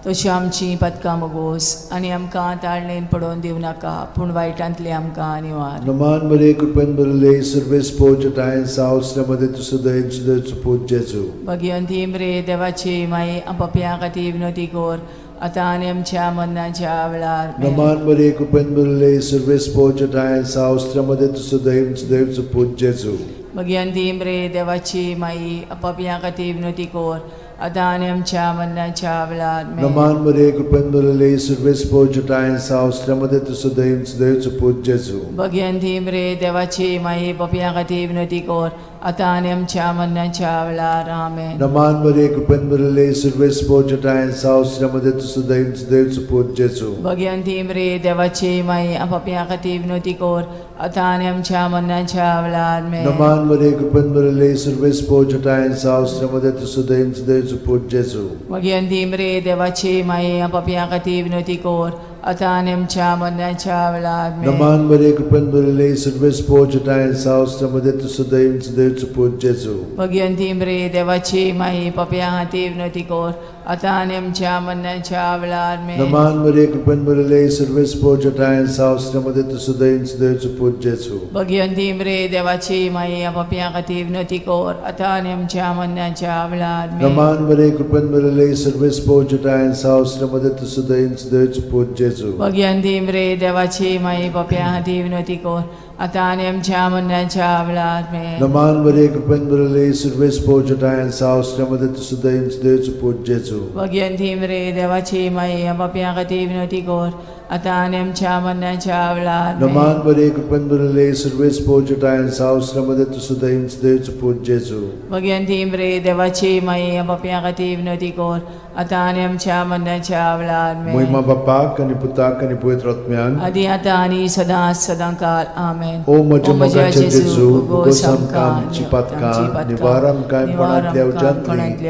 तशी आमची पदकां मोगोस आनी आमकां ताळणेन पडोवन दिवं नाका, पूण वायटांतली आमकां निवार. नमान मरे कृपेन भरले सर्वेस्पोच ठांय साव श्रमदे तूं सदैव सुदैवचो पूत जेजू. भगिवंती मरे देवाची माई, पापयां खातीर विनवती कर, आतां आनी आमच्या मरणाच्या वेळार. नमान मरे कृपेन भरले सर्वेस्पोच ठांय साव श्रमदे तूं सदैव सुदैवचो पूत जेजू. भगिवंती मरे देवाची माई, पापयां खातीर विनवती कर, आतां आनी आमच्या मरणाच्या वेळार. नमान मरे कृपेन भरले सर्वेस्पोच ठांय साव श्रमदे तूं सदैव सुदैवचो पूत जेजू. भगिवंती मरे देवाची माई, पापयां खातीर विनवती कर, आतां आनी आमच्या मरणाच्या वेळार. आमेन. नमान मरे कृपेन भरले सर्वेस्पोच ठांय साव श्रमदे तूं सदैव सुदैवचो पूत जेजू. भगिवंती मरे देवाची माई, पापयां खातीर विनवती कर, आतां आनी आमच्या मरणाच्या वेळार. नमान मरे कृपेन भरले सर्वेस्पोच ठांय साव श्रमदे तूं सदैव सुदैवचो पूत जेजू. भगिवंती मरे देवाची माई, पापयां खातीर विनवती कर, आतां आनी आमच्या मरणाच्या वेळार. नमान मरे कृपेन भरले सर्वेस्पोच ठांय साव श्रमदे तूं सदैव सुदैवचो पूत जेजू. भगिवंती मरे देवाची माई, पापयां खातीर विनवती कर, आतां आनी आमच्या मरणाच्या वेळार. नमान मरे कृपेन भरले सर्वेस्पोच ठांय साव श्रमदे तूं सदैव सुदैवचो पूत जेजू. भगिवंती मरे देवाची माई, पापयां खातीर विनवती कर, आतां आनी आमच्या मरणाच्या वेळार. नमान मरे कृपेन भरले सर्वेस्पोच ठांय साव श्रमदे तूं सदैव सुदैवचो पूत जेजू. भगिवंती मरे देवाची माई, पापयां खातीर विनवती कर, आतां आनी आमच्या मरणाच्या वेळार. नमान मरे कृपेन भरले सर्वेस्पोच ठांय साव श्रमदे तूं सदैव सुदैवचो पूत जेजू. भगिवंती मरे देवाची माई, पापयां खातीर विनवती कर, आतां आनी आमच्या मरणाच्या वेळार. नमान मरे कृपेन भरले सर्वेस्पोच ठांय साव श्रमदे तूं सदैव सुदैवचो पूत जेजू. भगिवंती मरे देवाची माई, पापयां खातीर विनवती कर, आतां आनी आमच्या मरणाच्या वेळार. मोहिमा बापाक आनी पुताक आनी पवित्र आत्म्यांक. आदी आतां आनी सदां सदां काल. आमेन. ओ म्हज्या मोगाच्या जेजू, मुगोस आमकां आमची पातकां निवार आमकां कोणांतल्या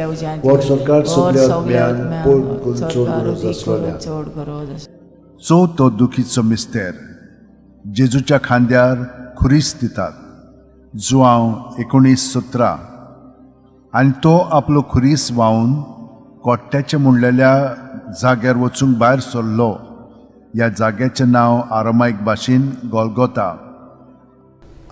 उज्यांतली वर सरकार सगल्या आत्म्यांक पोट करून चड गरज आसलेल्या. चड गरज आसलेल्या. चवथो दुखीचो मिस्तेर, जेजूच्या खांद्यार खुरीस दितात. जुआंव 19:17. आनी तो आपलो खुरीस व्हांवन कोट्ट्याचे म्हणलेल्या जाग्यार वचूंक भायर सरलो. ह्या जाग्याचें नांव आरामायक भाशेन गोलगोता.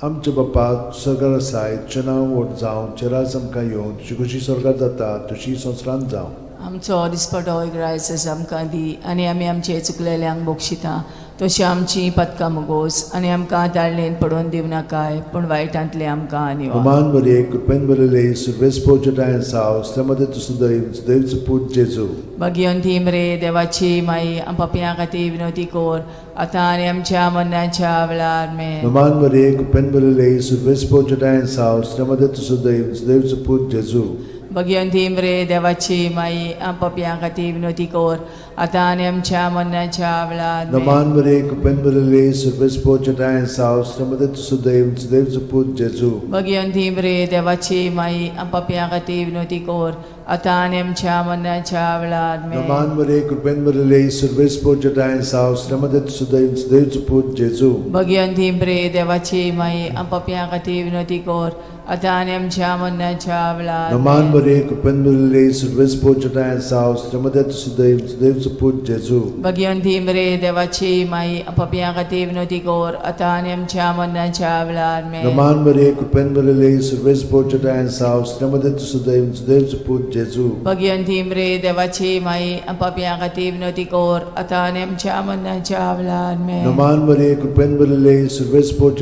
आमच्या बापा सरकार आसाय, तुजें नांव व्हड जावं, तुजें राज आमकां येवं, तुजी खोशी सरकार जाता तशी संवसारांत जावं. आमचो दिसपटो ग्रायस आमकां दी आनी आमी आमचे चुकलेल्यांक बक्षिता तशी आमची पदकां मुगोस आनी आमकां ताळणेन पडोवन दिवं नाकाय, पूण वायटांतले आमकां निवार. नमान मरे कृपेन भरले सर्वेस्पोच ठांय साव श्रमदे तूं सदैव सुदैवचो पूत जेजू. भगिवंती मरे देवाची माई, पापयां खातीर विनवती कर, आतां आनी आमच्या मरणाच्या वेळार. आमेन. नमान मरे कृपेन भरले सर्वेस्पोच ठांय साव श्रमदे तूं सदैव सुदैवचो पूत जेजू. भगिवंती मरे देवाची माई, पापयां खातीर विनवती कर, आतां आनी आमच्या मरणाच्या वेळार. नमान मरे कृपेन भरिल्ले, सर्वेस्पोर साव, श्रीमदत सुदैव, सुदैवचो पूत जेजू. भगिवंती मरे देवाची माई, पापयां खातीर विनवती कर, आतां आनी आमच्या मरणाच्या वेळार. नमान मरे कृपेन भरिल्ले, सर्वेस्पोर साव, श्रीमदत सुदैव, सुदैवचो पूत जेजू. भगिवंती मरे देवाची माई, पापयां खातीर विनवती कर, आतां आनी आमच्या मरणाच्या वेळार. नमान मरे कृपेन भरिल्ले, सर्वेस्पोर साव, श्रीमदत सुदैव, सुदैवचो पूत जेजू. भगिवंती मरे देवाची माई, पापयां खातीर विनवती कर, आतां आनी आमच्या मरणाच्या वेळार. नमान मरे कृपेन भरिल्ले, सर्वेस्पोर साव, श्रीमदत सुदैव, सुदैवचो पूत जेजू. भगिवंती मरे देवाची माई, पापयां खातीर विनवती कर, आतां आनी आमच्या मरणाच्या वेळार. नमान मरे कृपेन भरिल्ले, सर्वेस्पोर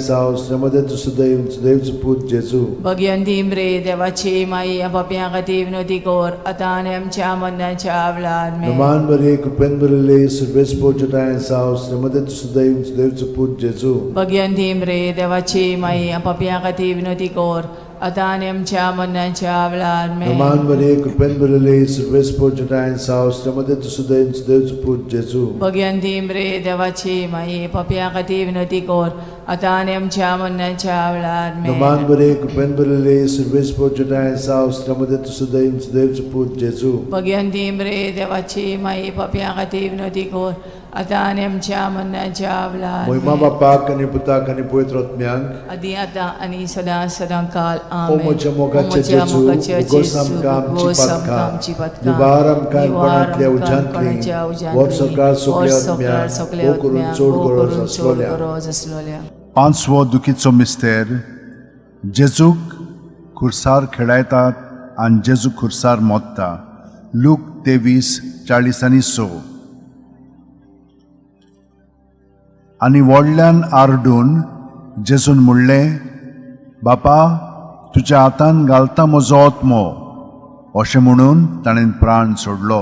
साव, श्रीमदत सुदैव, सुदैवचो पूत जेजू. भगिवंती मरे देवाची माई, पापयां खातीर विनवती कर, आतां आनी आमच्या मरणाच्या वेळार. नमान मरे कृपेन भरिल्ले, सर्वेस्पोर साव, श्रीमदत सुदैव, सुदैवचो पूत जेजू. भगिवंती मरे देवाची माई, पापयां खातीर विनवती कर, आतां आनी आमच्या मरणाच्या वेळार. नमान मरे कृपेन भरिल्ले, सर्वेस्पोर साव, श्रीमदत सुदैव, सुदैवचो पूत जेजू. भगिवंती मरे देवाची माई, पापयां खातीर विनवती कर, आतां आनी आमच्या मरणाच्या वेळार. नमान मरे कृपेन भरिल्ले, सर्वेस्पोर साव, श्रीमदत सुदैव, सुदैवचो पूत जेजू. भगिवंती मरे देवाची माई, पापयां खातीर विनवती कर, आतां आनी आमच्या मरणाच्या वेळार. मोहिमा बापाक आनी पुताक आनी पवित्र आत्म्यांक. आदी आतां आनी सदां सदां काल. ओ आमेन. म्हज्या मोगाचे ओ म्हज्या जेजू, मोगाचे उगोस जेजू, आमकां आमची उगोस आमकां पातकां, आमची पातकां, निवार आमकां निवार कोणांतल्या आमकां उज्यांतली, कोणाच्या उज्यांतली, व्हर सरकार सगल्या व्हर सरकार आत्म्यांक, सगल्या भोव करून आत्म्यांक, चड भोव गरज करून चड आसलोल्या. गरज आसलोल्या. पांचवो दुखीचो मिस्तेर. जेजूक खुर्सार खेळायतात आनी जेजू खुर्सार मोत्ता. लूक 23:46. आनी व्हडल्यान आरडून जेजून म्हणलें, बापा, तुज्या हातान घालता म्हजो आत्मो. अशें म्हणून ताणें प्राण सोडलो.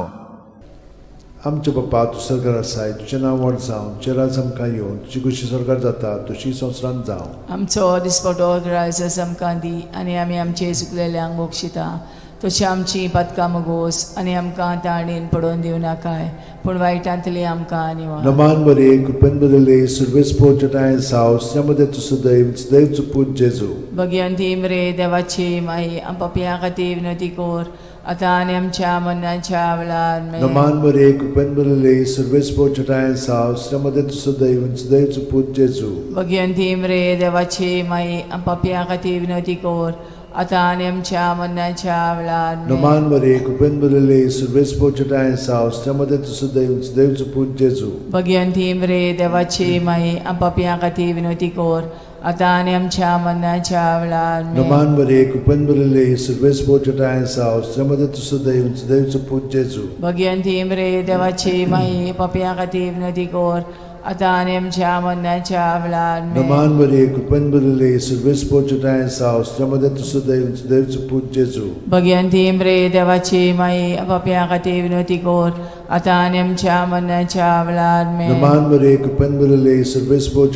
आमच्या बापा, तूं सरकार आसाय, तुजें नांव व्हड जावं, तुजें राज आमकां येवन, तुजी खुशी सरकार जाता तशी संवसारांत जावं. आमचो दिसपटो ग्रायस आमकां दी, आनी आमी आमचे चुकलेल्यांक बक्षिता, तशी आमची पातकां मुगोस, आनी आमकां ताणेन पडोवन दिवं नाकाय, पूण वायटांतली आमकां निवार. नमान मरे कृपेन भरिल्ले, सर्वेस्पोर साव, श्रीमदत सुदैव, सुदैवचो पूत जेजू. भगिवंती मरे देवाची माई, पापयां खातीर विनवती कर, आतां आनी आमच्या मरणाच्या वेळार. नमान मरे कृपेन भरिल्ले, सर्वेस्पोर साव, श्रीमदत सुदैव, सुदैवचो पूत जेजू. भगिवंती मरे देवाची माई, पापयां खातीर विनवती कर, आतां आनी आमच्या मरणाच्या वेळार. नमान मरे कृपेन भरिल्ले, सर्वेस्पोर साव, श्रीमदत सुदैव, सुदैवचो पूत जेजू. भगिवंती मरे देवाची माई, पापयां खातीर विनवती कर, आतां आनी आमच्या मरणाच्या वेळार. नमान मरे कृपेन भरिल्ले, सर्वेस्पोर साव, श्रीमदत सुदैव, सुदैवचो पूत जेजू. भगिवंती मरे देवाची माई, पापयां खातीर विनवती कर, आतां आनी आमच्या मरणाच्या वेळार. नमान मरे कृपेन भरिल्ले, सर्वेस्पोर साव, श्रीमदत सुदैव, सुदैवचो पूत जेजू. भगिवंती मरे देवाची माई, पापयां खातीर विनवती कर, आतां आनी आमच्या मरणाच्या वेळार. नमान मरे कृपेन भरिल्ले, सर्वेस्पोर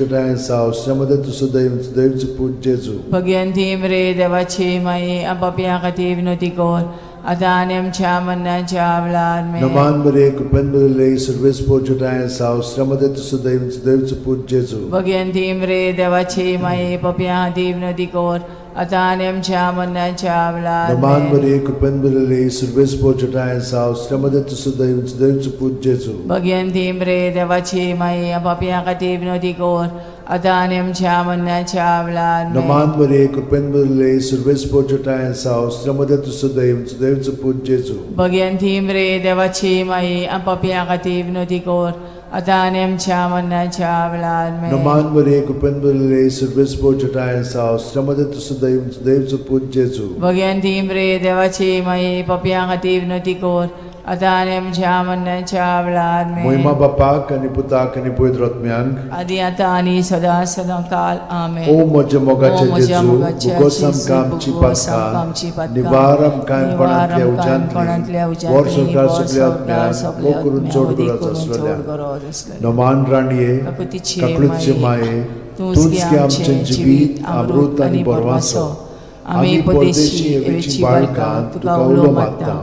साव, श्रीमदत सुदैव, सुदैवचो पूत जेजू. भगिवंती मरे देवाची माई, पापयां खातीर विनवती कर, आतां आनी आमच्या मरणाच्या वेळार. नमान मरे कृपेन भरिल्ले, सर्वेस्पोर साव, श्रीमदत सुदैव, सुदैवचो पूत जेजू. भगिवंती मरे देवाची माई, पापयां खातीर विनवती कर, आतां आनी आमच्या मरणाच्या वेळार. नमान मरे कृपेन भरिल्ले, सर्वेस्पोर साव, श्रीमदत सुदैव, सुदैवचो पूत जेजू. भगिवंती मरे देवाची माई, पापयां खातीर विनवती कर, आतां आनी आमच्या मरणाच्या वेळार. नमान मरे कृपेन भरिल्ले, सर्वेस्पोर साव, श्रीमदत सुदैव, सुदैवचो पूत जेजू. भगिवंती मरे देवाची माई, पापयां खातीर विनवती कर, आतां आनी आमच्या मरणाच्या वेळार. नमान मरे कृपेन भरिल्ले, सर्वेस्पोर साव, श्रीमदत सुदैव, सुदैवचो पूत जेजू. भगिवंती मरे देवाची माई, पापयां खातीर विनवती कर, आतां आनी आमच्या मरणाच्या वेळार. मोहिमा बापाक आनी पुताक आनी पवित्र आत्म्यांक. आदी आतां आनी सदां सदां काल. आमेन. ओ म्हज्या मोगाचे ओ म्हज्या जेजू, मोगाचे उगोस जेजू, आमकां आमची उगोस आमकां आमची पातकां, पातकां, निवार आमकां निवार कोणांतल्या आमकां कोणांतल्या उज्यांतली, उज्यांतली, व्हर सरकार व्हर सगल्या सरकार आत्म्यांक, सगल्या भोव करून आत्म्यांक, चड अदीक गरज करून चड आसलेल्या. गरज आसलेल्या. नमान राणये, काकुतीचे काकळूतचे माये, तूंच तूंच गे आमचें जिवीत, अमृत आनी बरवासो. आमी परदेशी एवेची बाळकां तुका उलो मारता.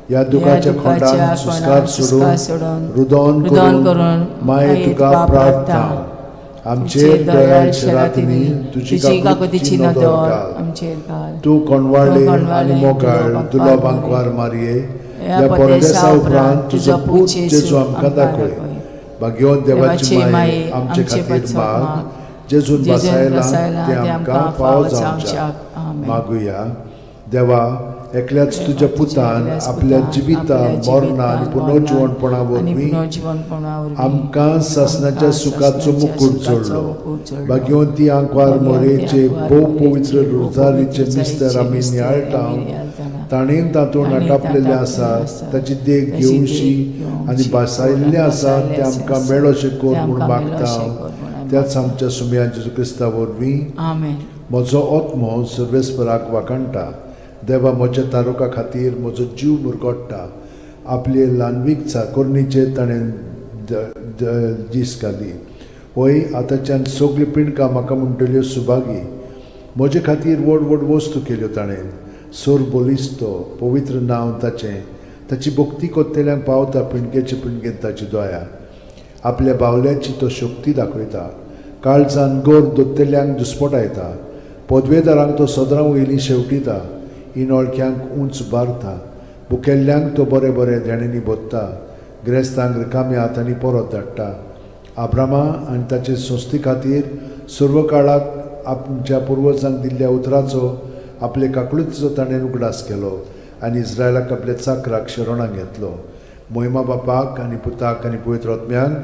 ह्या दुखाच्या खोंडान सुस्कार सोडून सोडून रुदोन रुदन करून करून माये तुका प्रार्थना. आमचेर दयाळ शरातींनी तुजी काकुतीची नदर घाल. आमचेर घाल. तूं कोणवाळे आनी मोगाळ दुलो बांकवार मारये, ह्या परदेसा उपरांत तुजो पूत जेजू आमकां दाखय. भाग्यवंत देवाची माये आमचे खातीर माग, जेजून बसायला ते आमकां फावो जावच्या. मागुया. देवा, एकल्याच तुज्या पुतान आपल्या जिविता मरणा आनी पुनर्जिवणपणा वरवीं आमकां सासणाच्या सुखाचो मुकूट जोडलो. भाग्यवंती आंकवार मोरेचे भोव पवित्र रोजारीचे मिस्तर आमी नियाळटा, ताणें तातूंत आटापलेलें आसा ताची देख घेवशी आनी भासायल्लें आसा तें आमकां मेळोशें कर म्हूण मागता त्याच आमच्या सुमया जेजू क्रिस्ता वरवीं. आमेन. म्हजो आत्मो सर्वेस्पराक वाखाणटा. देवा म्हज्या तारुका खातीर म्हजो जीव मुरगोडटा. आपले ल्हानवीक चाकोरणीचेर ताणें दीस घाली. वय आतांच्यान सगळीं पिंडकां म्हाका म्हणटल्यो सुभागी. म्हजे खातीर व्हड व्हड वस्तू केल्यो ताणें. सोर बलिस्तो पवित्र नांव ताचें. ताची भक्ती कोत्तेल्यांक पावता पिंडकेचे पिंडकेन ताची दया. आपल्या बावल्याची तो शक्ती दाखयता. काळजान गोर दोत्तेल्यांक दुस्पटायता. पदवेदारांक तो सदरां वयलीं शेवटिता. इनोळख्यांक उंच बारता. भुकेल्ल्यांक तो बरें बरें देण्यांनी भोत्ता. ग्रेस्तांक रिकाम्या हातांनी परत धाडटा. आब्रामा आनी ताचे संस्थे खातीर सर्व काळाक आमच्या पुर्वजांक दिल्ल्या उतराचो आपले काकळुतीचो ताणें उगडास केलो आनी इस्रायलाक आपल्या चाकराक शरणाक घेतलो. मोहिमा बापाक आनी पुताक आनी पवित्र आत्म्यांक.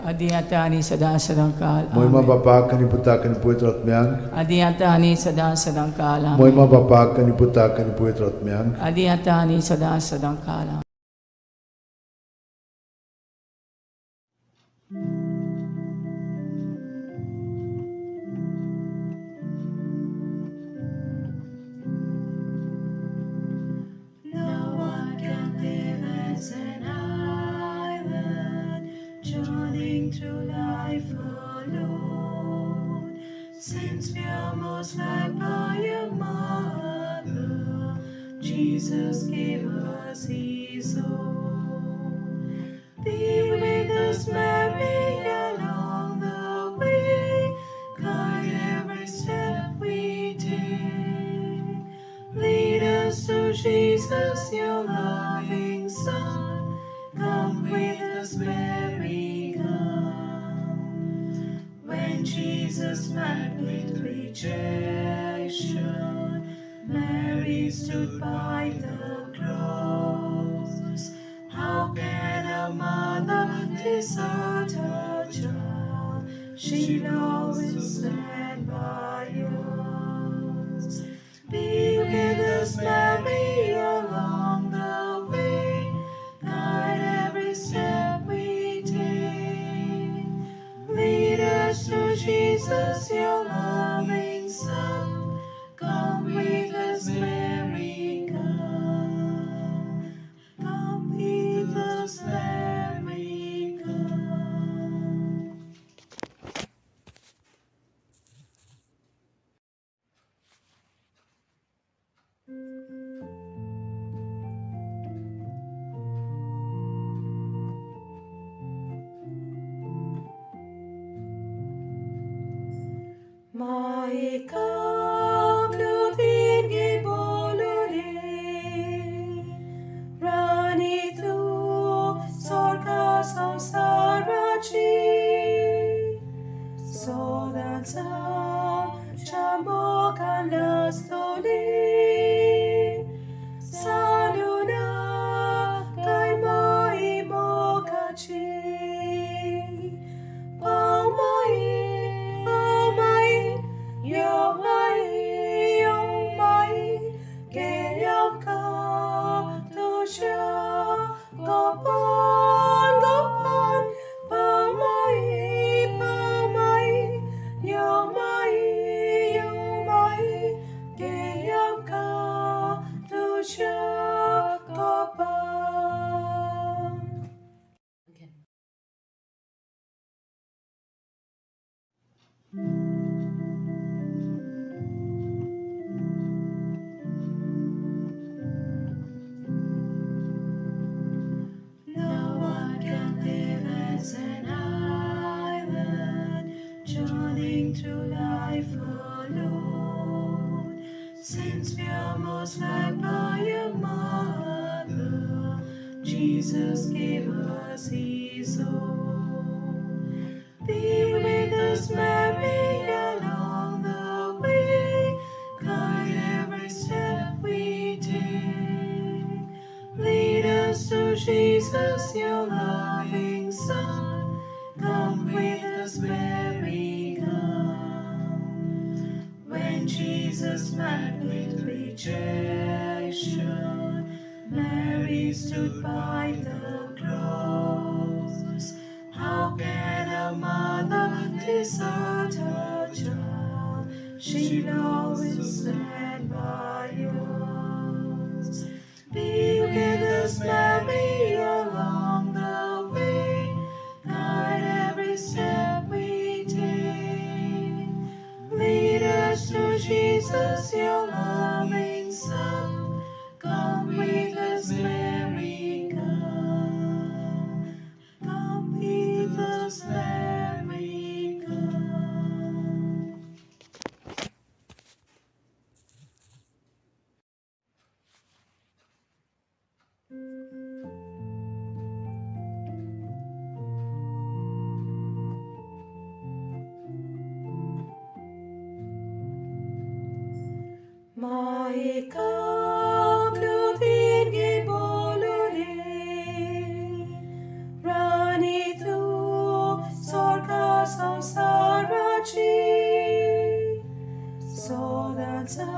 आदी आतां आनी सदां सदां काल. मोहिमा बापाक आनी पुताक आनी पवित्र आत्म्यांक. आदी आतां आनी सदां सदां काल. मोहिमा बापाक आनी पुताक आनी पवित्र आत्म्यांक. आदी आतां आनी सदां सदां काल. No one can live as an island, journeying through life alone. Since we are most loved by a mother, Jesus gave us His own. Be with us, Mary, along the way, guide every step we take. Lead us to Jesus, your loving Son. Come with us, Mary, come. When Jesus met with rejection, Mary stood by the cross. How can a mother desert her child? She'll always stand by us. Be with us, Mary, along the way. Guide every step we take. Lead us to Jesus, your loving Son. Come with us, Mary, come. Come with us, Mary, come. Maika Claudine Bolore, Rani tu sorka samsarachi, Sodansa chambokan lastoli, Saluna kai mai mokachi. Pau mai, pau mai, yo mai, yo mai, ke yam ka tu sha, go pan, go pan, pau mai, yo mai, ke yam ka Jesus gave us his own. Be with us, Mary, along the way. Guide every step we take. Lead us to Jesus, your loving Son. Come with us, Mary, come. When Jesus met with rejection, Mary stood by the cross. How can a mother desert her child? She'll always stand by yours. Be with us, Mary, along the way. Guide every step we take. Lead us to Jesus, your loving Son. Come with us, Mary, come. Come with us, Mary, come. Maika Claudine Bolole Rani tu Sorka Samsarachi Sodansa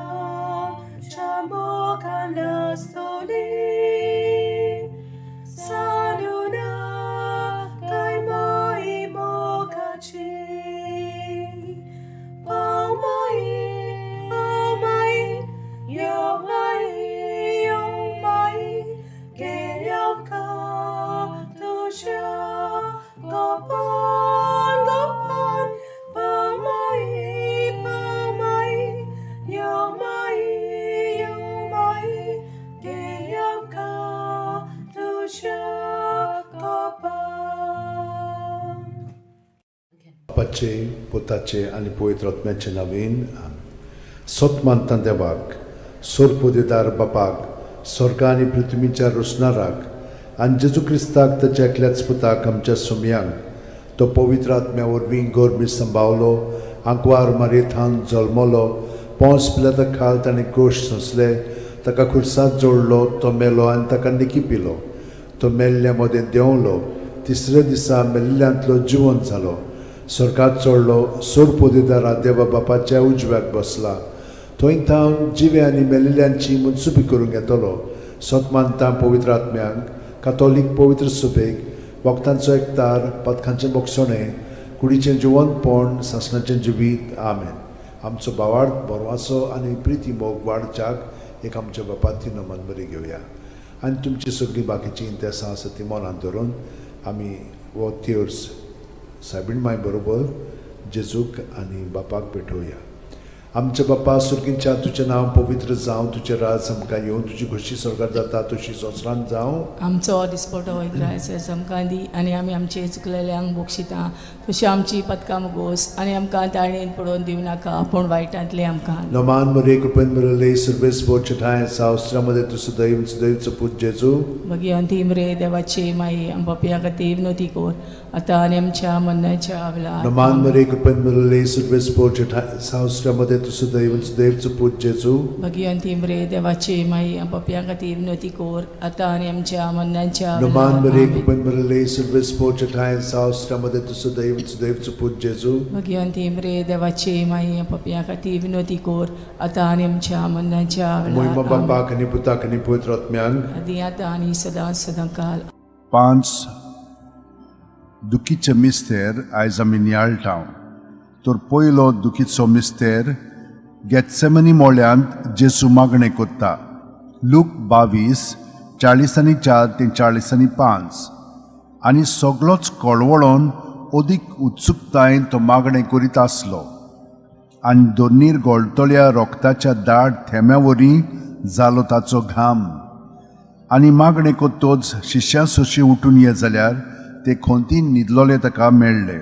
Chamokan Lastoli Saluna Kai Mai Mokachi Pau mai, pau mai, yo mai, yo mai, ke yam ka tu sha, gopan, gopan, pau mai, yo mai, yo mai, ke yam ka tu sha, gopan. बापाचे पुताचे आनी पवित्र आत्म्याचे नावीन आमेन. सत मानता देवाक सोरपोदेदार बापाक स्वर्ग आनी पृथ्वीच्या रोसणाराक आनी जेजू क्रिस्ताक ताच्या एकल्याच पुताक आमच्या सुमयांक तो पवित्र आत्म्या वरवीं गोरमी संभावलो आंकवार मारयेथान जल्मलो पोंस पिलाता खाल ताणें कोश सोंसले ताका खुर्सात जोडलो तो मेलो आनी ताका निकी पिलो तो मेल्ल्या मदें देंवलो तिसऱ्या दिसा मेल्ल्यांतलो जिवंत जालो स्वर्गात चडलो सोरपोदेदारा देवा बापाच्या उजव्याक बसला थंय थावन जिवे आनी मेल्ल्यांची मनसुपी करूंक येतलो सत मानता पवित्र आत्म्यांक कातोलीक पवित्र सुबेक वखदांचो एकतार पदकांचें बोगसणें कुडीचें जिवंतपण सासणाचें जिवीत आमेन. आमचो भावार्थ बरवाचो आनी प्रिती मोग वाडच्याक एक आमच्या बापाती नमन बरी घेवया आनी तुमची सगळीं बाकीचीं इंतेसां आसा ती मनांत धरून आमी हो तिर्स सायबीण माय बरोबर जेजूक आनी बापाक भेटोवया. आमच्या बापा सुर्गींच्या तुजें नांव पवित्र जावं, तुजें राज आमकां येवं, तुजी खोशी स्वर्गार जाता तशी संवसारांत जावं. आमचो दिसपटो वयता आमकां दी आनी आमी आमचे चुकलेल्यांक बक्षिता तशी आमची पदकां मुगोस आनी आमकां ताळणेन पडोवन दिवं नाका पूण वायटांतले आमकां. नमान मरे कृपेन बरले सर्वेस बोचठाय सावस्त्रामध्ये तूं सदैव सदैवचो पूत जेजू. भगिवंती मरे देवाची माई आमच्या खातीर विनवती कर आतां आनी आमच्या मरणाच्या वेळार. नमान मरे कृपेन बरले सर्वेस बोचठाय सावस्त्रामध्ये तूं सदैव सदैवचो पूत जेजू. भगिवंती मरे देवाची माई आमच्या खातीर विनवती कर आतां आनी आमच्या मरणाच्या नमान वेळार. मरे आमेन. कृपेन बरले सर्वेस बोचठाय सावस्त्रामध्ये तूं सदैव सदैवचो पूत जेजू. भगिवंती मरे देवाची माई आमच्या खातीर विनवती कर आतां आनी आमच्या मरणाच्या मोहिमा वेळार. आमेन. बापाक आनी पुताक आनी पवित्र आत्म्यांक. आदी आतां आनी सदां सदां काल. 5 दुखीचे मिस्तेर आयज आमी नियाळटा. तर पयलो दुखीचो मिस्तेर गेत्सेमनी मोळ्यांत जेजू मागणें कोत्ता. लूक 22:44 ते 45. आनी सगलोच कळवळोन अदीक उत्सुकतायेन तो मागणें करीत आसलो आनी दोनीर गळटल्या रोगताच्या दाट थेंब्या वरी जालो ताचो घाम. आनी मागणें कोत्तोच शिश्यां सोशी उठून ये जाल्यार ते खोंतीन न्हिदलोले ताका मेळ्ळे.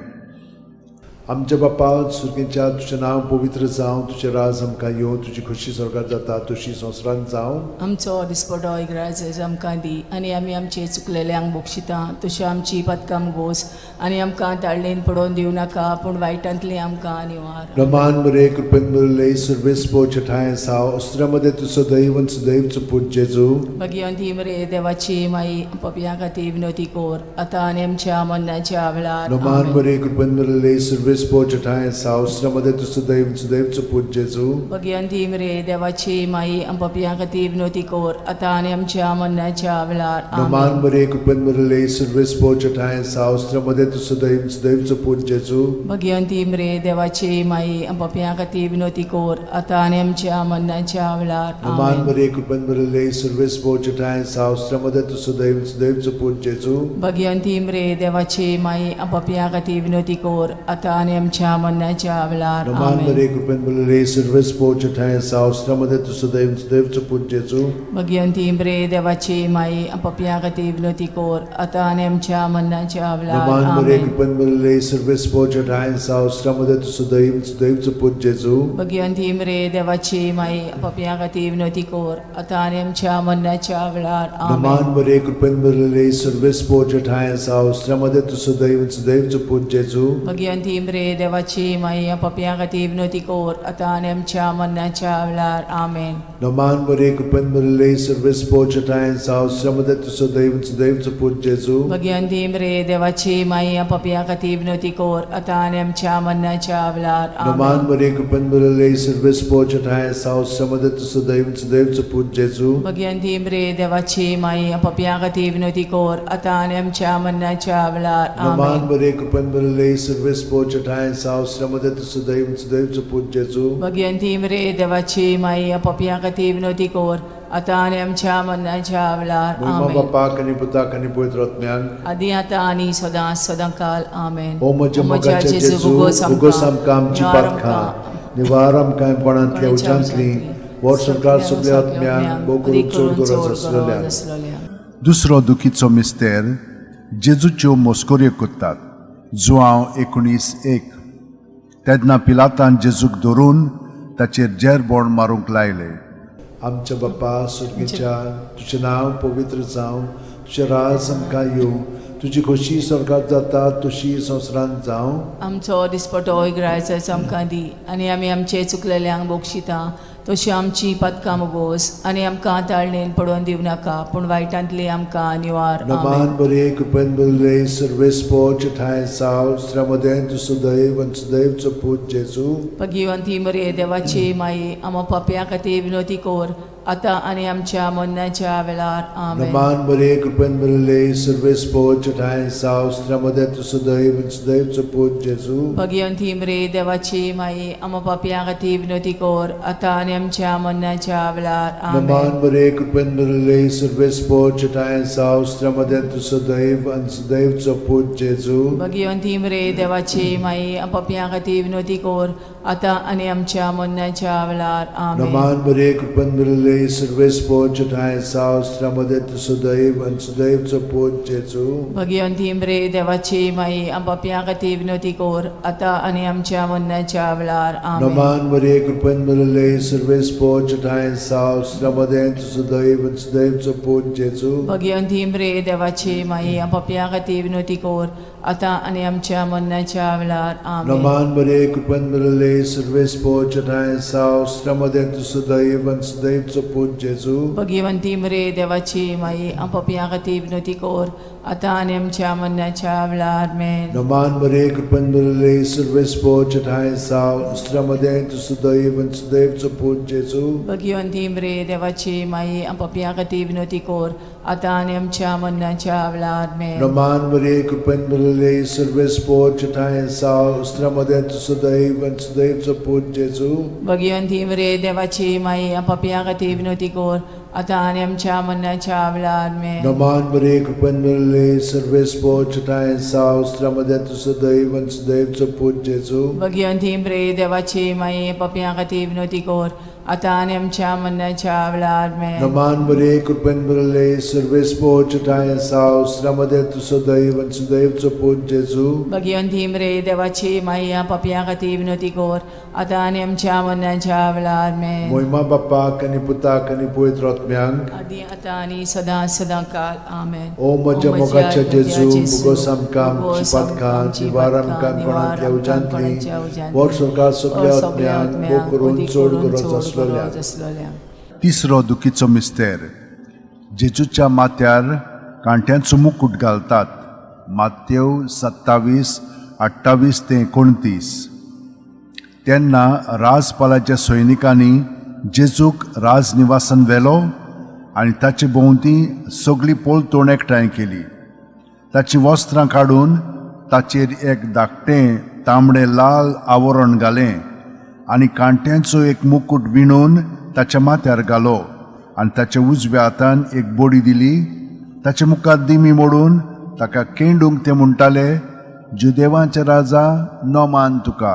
आमच्या बापा सुर्गेच्या तुजें नांव पवित्र जावं, तुजें राज आमकां येवं, तुजी खोशी स्वर्गात जाता तशी संवसारांत जावं. आमचो दिसपटो इग्राज आमकां दी आनी आमी आमचे चुकलेल्यांक बक्षिता तशी आमची पदकां गोस आनी आमकां ताळणेन पडोवन दिवं नाका पूण वायटांतली आमकां निवार. रमान मरे कृपेन भरिल्ले सर्वेस्पो छठाय साव अस्त्रामध्ये तूं सदैव आनी सदैव पूत जेजू. भगिवंती मरे देवाची माई, पपया खातीर विनोती कोर आतां आनी आमच्या मरणाच्या वेळार. रमान आमेन. मरे कृपेन भरिल्ले सर्वेस्पो छठाय साव अस्त्रामध्ये तूं सदैव आनी सदैव पूत जेजू. भगिवंती मरे देवाची माई, पपया खातीर विनोती कोर आतां आनी आमच्या मरणाच्या वेळार. रमान आमेन. मरे कृपेन भरिल्ले सर्वेस्पो छठाय साव अस्त्रामध्ये तूं सदैव आनी सदैव पूत जेजू. भगिवंती मरे देवाची माई, पपया खातीर विनोती कोर आतां आनी आमच्या मरणाच्या वेळार. रमान आमेन. मरे कृपेन भरिल्ले सर्वेस्पो छठाय साव अस्त्रामध्ये तूं सदैव आनी सदैव पूत जेजू. भगिवंती मरे देवाची माई, पपया खातीर विनोती कोर आतां आनी आमच्या मरणाच्या वेळार. रमान आमेन. मरे कृपेन भरिल्ले सर्वेस्पो छठाय साव अस्त्रामध्ये तूं सदैव आनी सदैव पूत जेजू. भगिवंती मरे देवाची माई, पपया खातीर विनोती कोर आतां आनी आमच्या मरणाच्या वेळार. रमान मरे आमेन. कृपेन भरिल्ले सर्वेस्पो छठाय साव अस्त्रामध्ये तूं सदैव आनी सदैव पूत जेजू. भगिवंती मरे देवाची माई, पपया खातीर विनोती कोर आतां आनी आमच्या मरणाच्या वेळार. आमेन. रमान मरे कृपेन भरिल्ले सर्वेस्पो छठाय साव अस्त्रामध्ये तूं सदैव आनी सदैव पूत जेजू. भगिवंती मरे देवाची माई, पपया खातीर विनोती कोर आतां आनी आमच्या मरणाच्या वेळार. आमेन. रमान मरे कृपेन भरिल्ले सर्वेस्पो छठाय साव अस्त्रामध्ये तूं सदैव आनी सदैव पूत जेजू. भगिवंती मरे देवाची माई, पपया खातीर विनोती कोर आतां आनी आमच्या मरणाच्या वेळार. रमान आमेन. मरे कृपेन भरिल्ले सर्वेस्पो छठाय साव अस्त्रामध्ये तूं सदैव आनी सदैव पूत जेजू. भगिवंती मरे देवाची माई, पपया खातीर विनोती कोर आतां आनी आमच्या मरणाच्या वेळार. रमान आमेन. मरे कृपेन भरिल्ले सर्वेस्पो छठाय साव अस्त्रामध्ये तूं सदैव आनी सदैव पूत जेजू. भगिवंती मरे देवाची माई, पपया खातीर विनोती कोर आतां आनी आमच्या मरणाच्या वेळार. महिमा आमेन. बापाक आनी पुताक आनी पवित्र आत्म्याक. आदी आतां आनी सदां सदां काल. आमेन. ओ म्हज्या मोगाच्या जेजू, उगोस आमकां आमची पातकां, निवार आमकां कोणांतल्या उज्यांतली, वर संवसार सगल्या आत्म्यांक, भोव करून चड गरज आसलेल्या. दुसरो दुखीचो मिस्तेर जेजूच्यो मस्कऱ्यो करतात, जुआंव 19:1. तेन्ना पिलातान जेजूक धरून ताचेर जेरबोण मारूंक लायले. आमच्या बापा स्वर्गीच्या, तुजें नांव पवित्र जावं, तुजें राज आमकां येवं, तुजी खोशी स्वर्गात जाता तशी संवसारांत जावं. आमचो दिसपटो इग्रायच आमकां दी आनी आमी आमचे चुकलेल्यांक बक्षिता तशी आमची पदकां मोगोस आनी आमकां ताळणेन पडोवन दिवं नाका पूण वायटांतली आमकां निवार. नमान आमेन. बरे कृपेन भरिल्ले सर्वेस्पो छठाय साव स्त्रामध्ये तूं सदैव आनी सदैवचो पूत जेजू. भगिवंती मरे देवाची माई, आमा पापया खातीर विनोती कोर आतां आनी आमच्या मरणाच्या वेळार. आमेन. नमान बरे कृपेन भरिल्ले सर्वेस्पो छठाय साव स्त्रामध्ये तूं सदैव आनी सदैवचो पूत जेजू. भगिवंती मरे देवाची माई, आमा पापया खातीर विनोती कोर आतां आनी आमच्या मरणाच्या वेळार. आमेन. नमान बरे कृपेन भरिल्ले सर्वेस्पो छठाय साव स्त्रामध्ये तूं सदैव आनी सदैवचो पूत जेजू. भगिवंती मरे देवाची माई, पापया खातीर विनोती कोर आतां आनी आमच्या मरणाच्या वेळार. आमेन. नमान बरे कृपेन भरिल्ले सर्वेस्पो छठाय साव स्त्रामध्ये तूं सदैव आनी सदैवचो पूत जेजू. भगिवंती मरे देवाची माई, पापया खातीर विनोती कोर आतां आनी आमच्या मरणाच्या वेळार. आमेन. नमान बरे कृपेन भरिल्ले सर्वेस्पो छठाय साव स्त्रामध्ये तूं सदैव आनी सदैवचो पूत जेजू. भगिवंती मरे देवाची माई, पापया खातीर विनोती कोर आतां आनी आमच्या मरणाच्या वेळार. आमेन. नमान बरे कृपेन भरिल्ले सर्वेस्पो छठाय साव स्त्रामध्ये तूं सदैव आनी सदैवचो पूत जेजू. भगिवंती मरे देवाची माई, पापया खातीर विनोती कोर आतां आनी आमच्या मरणाच्या वेळार. मेन. नमान बरे कृपेन भरिल्ले सर्वेस्पो छठाय साव स्त्रामध्ये तूं सदैव आनी सदैवचो पूत जेजू. भगिवंती मरे देवाची माई, पापया खातीर विनोती कोर आतां आनी आमच्या मरणाच्या वेळार. मेन. नमान बरे कृपेन भरिल्ले सर्वेस्पो छठाय साव स्त्रामध्ये तूं सदैव आनी सदैवचो पूत जेजू. भगिवंती मरे देवाची माई, पापया खातीर विनोती कोर आतां आनी आमच्या मरणाच्या वेळार आमेन. नमान बरे कृपेन मिळले सर्वेस्पो चटाय साव स्त्रमदे तूं सदैव आनी सदैवचो पूत जेजू. भगिवंती प्रे देवाची माये पापयां खातीर विनवती कर आतां आनी आमच्या मरणाच्या वेळार आमेन. नमान बरे कृपेन मिळले सर्वेस्पो चटाय साव स्त्रमदे तूं सदैव आनी सदैवचो पूत जेजू. भगिवंती मरे देवाची माया पापयां खातीर विनवती कर आतां आनी आमच्या मरणाच्या वेळार आमेन. मोहिमा बापाक आनी पुताक आनी पवित्र आत्म्यांक. आदी आतां आनी सदां सदां काल आमेन. ओ म्हज्या मोगाच्या जेजू, मुगोस आमकां आमची पातकां निवार आमकां कोणांतल्या उज्यांतली वर सरकार सगल्या आत्म्यांक भोग करून चड गरज आसलेल्या. आसलेल्या. तिसरो दुखीचो मिस्तेर. जेजूच्या माथ्यार कांट्यांचो मुकूट घालतात. मातेव 27:28 ते 29. तेन्ना राजपालाच्या सैनिकांनी जेजूक राजनिवासान व्हेलो आनी ताचे भोंवती सगळी पलतोण एकठांय केली. ताचीं वस्त्रां काडून ताचेर एक धाकटें तांबडें लाल आवरण घालें आनी कांट्यांचो एक मुकूट विणून ताच्या माथ्यार घालो आनी ताच्या उजव्या हातान एक बडी दिली. ताचे मुखार दिमी मोडून ताका केंडूंक ते म्हणटाले, जुदेवांचे राजा, नमान तुका.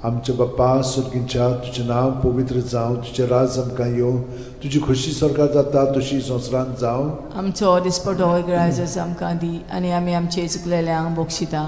आमच्या बाप्पा सुर्गींच्या, तुजें नांव पवित्र जावं, तुजें राज आमकां येवं, तुजी खोशी सरकार जाता तशी संवसारांत जावं. आमचो दिसपटो ग्रायजस आमकां दी आनी आमी आमचे चुकलेल्यांक बक्षिता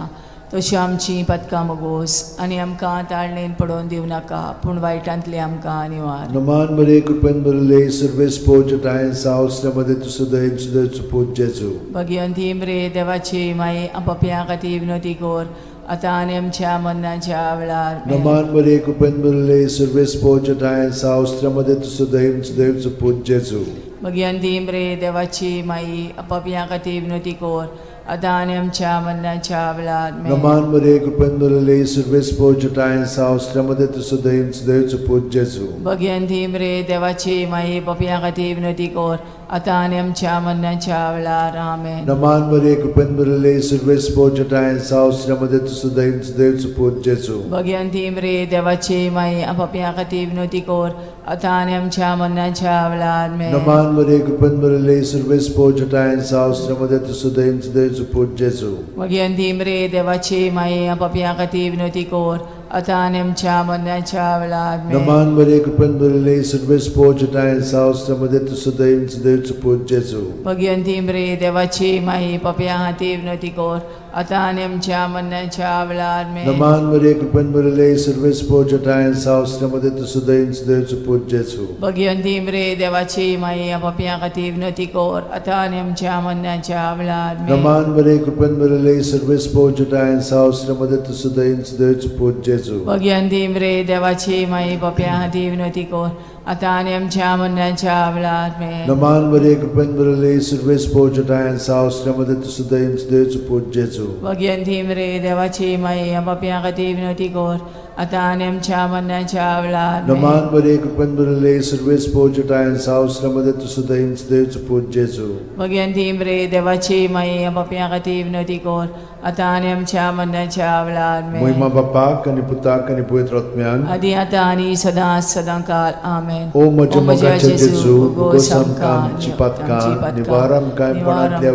तशी आमची पदकां मगोस आनी आमकां ताळणेन पडोवन दिवं नाका पूण वायटांतली आमकां निवार. नमान बरे कृपेन बरले सर्वेस्पो चटाय साव मध्ये तूं सदैव सदैवचो पूत जेजू. भगिवंती मरे देवाची माई पापयां खातीर विनवती कर आतां आनी आमच्या मरणाच्या वेळार आमेन. नमान बरे कृपेन बरले सर्वेस्पो चटाय साव मध्ये तूं सदैव सदैवचो पूत जेजू. भगिवंती मरे देवाची माई पापयां खातीर विनवती कर आतां आनी आमच्या मरणाच्या वेळार आमेन. नमान बरे कृपेन बरले सर्वेस्पो चटाय साव मध्ये तूं सदैव सदैवचो पूत जेजू. भगिवंती मरे देवाची माई पापयां खातीर विनवती कर आतां आनी आमच्या मरणाच्या वेळार आमेन. नमान बरे कृपेन बरले सर्वेस्पो चटाय साव मध्ये तूं सदैव सदैवचो पूत जेजू. भगिवंती मरे देवाची माई पापयां खातीर विनवती कर आतां आनी आमच्या मरणाच्या वेळार आमेन. नमान बरे कृपेन बरले सर्वेस्पो चटाय साव मध्ये तूं सदैव सदैवचो पूत जेजू. भगिवंती मरे देवाची माई पापयां खातीर विनवती कर आतां आनी आमच्या मरणाच्या वेळार आमेन. नमान बरे कृपेन बरले सर्वेस्पो चटाय साव मध्ये तूं सदैव सदैवचो पूत जेजू. भगिवंती मरे देवाची माई पापयां खातीर विनवती कर आतां आनी आमच्या मरणाच्या वेळार आमेन. नमान बरे कृपेन बरले सर्वेस्पो चटाय साव मध्ये तूं सदैव सदैवचो पूत जेजू. भगिवंती मरे देवाची माई पापयां खातीर विनवती कर आतां आनी आमच्या मरणाच्या वेळार आमेन. नमान बरे कृपेन बरले सर्वेस्पो चटाय साव मध्ये तूं सदैव सदैवचो पूत जेजू. भगिवंती मरे देवाची माई पापयां खातीर विनवती कर आतां आनी आमच्या मरणाच्या वेळार आमेन. नमान बरे कृपेन बरले सर्वेस्पो चटाय साव मध्ये तूं सदैव सदैवचो पूत जेजू. भगिवंती मरे देवाची माई पापयां खातीर विनवती कर आतां आनी आमच्या मरणाच्या वेळार आमेन. नमान बरे कृपेन बरले सर्वेस्पो चटाय साव मध्ये तूं सदैव सदैवचो पूत जेजू. भगिवंती मरे देवाची माई पापयां खातीर विनवती कर आतां आनी आमच्या मरणाच्या वेळार आमेन. मोहिमा बापाक आनी पुताक आनी पवित्र आत्म्यांक. आदी आतां आनी सदां सदां काल आमेन. ओ म्हज्या मोगाच्या जेजू, मुगोस आमकां आमची पातकां निवार आमकां कोणांतल्या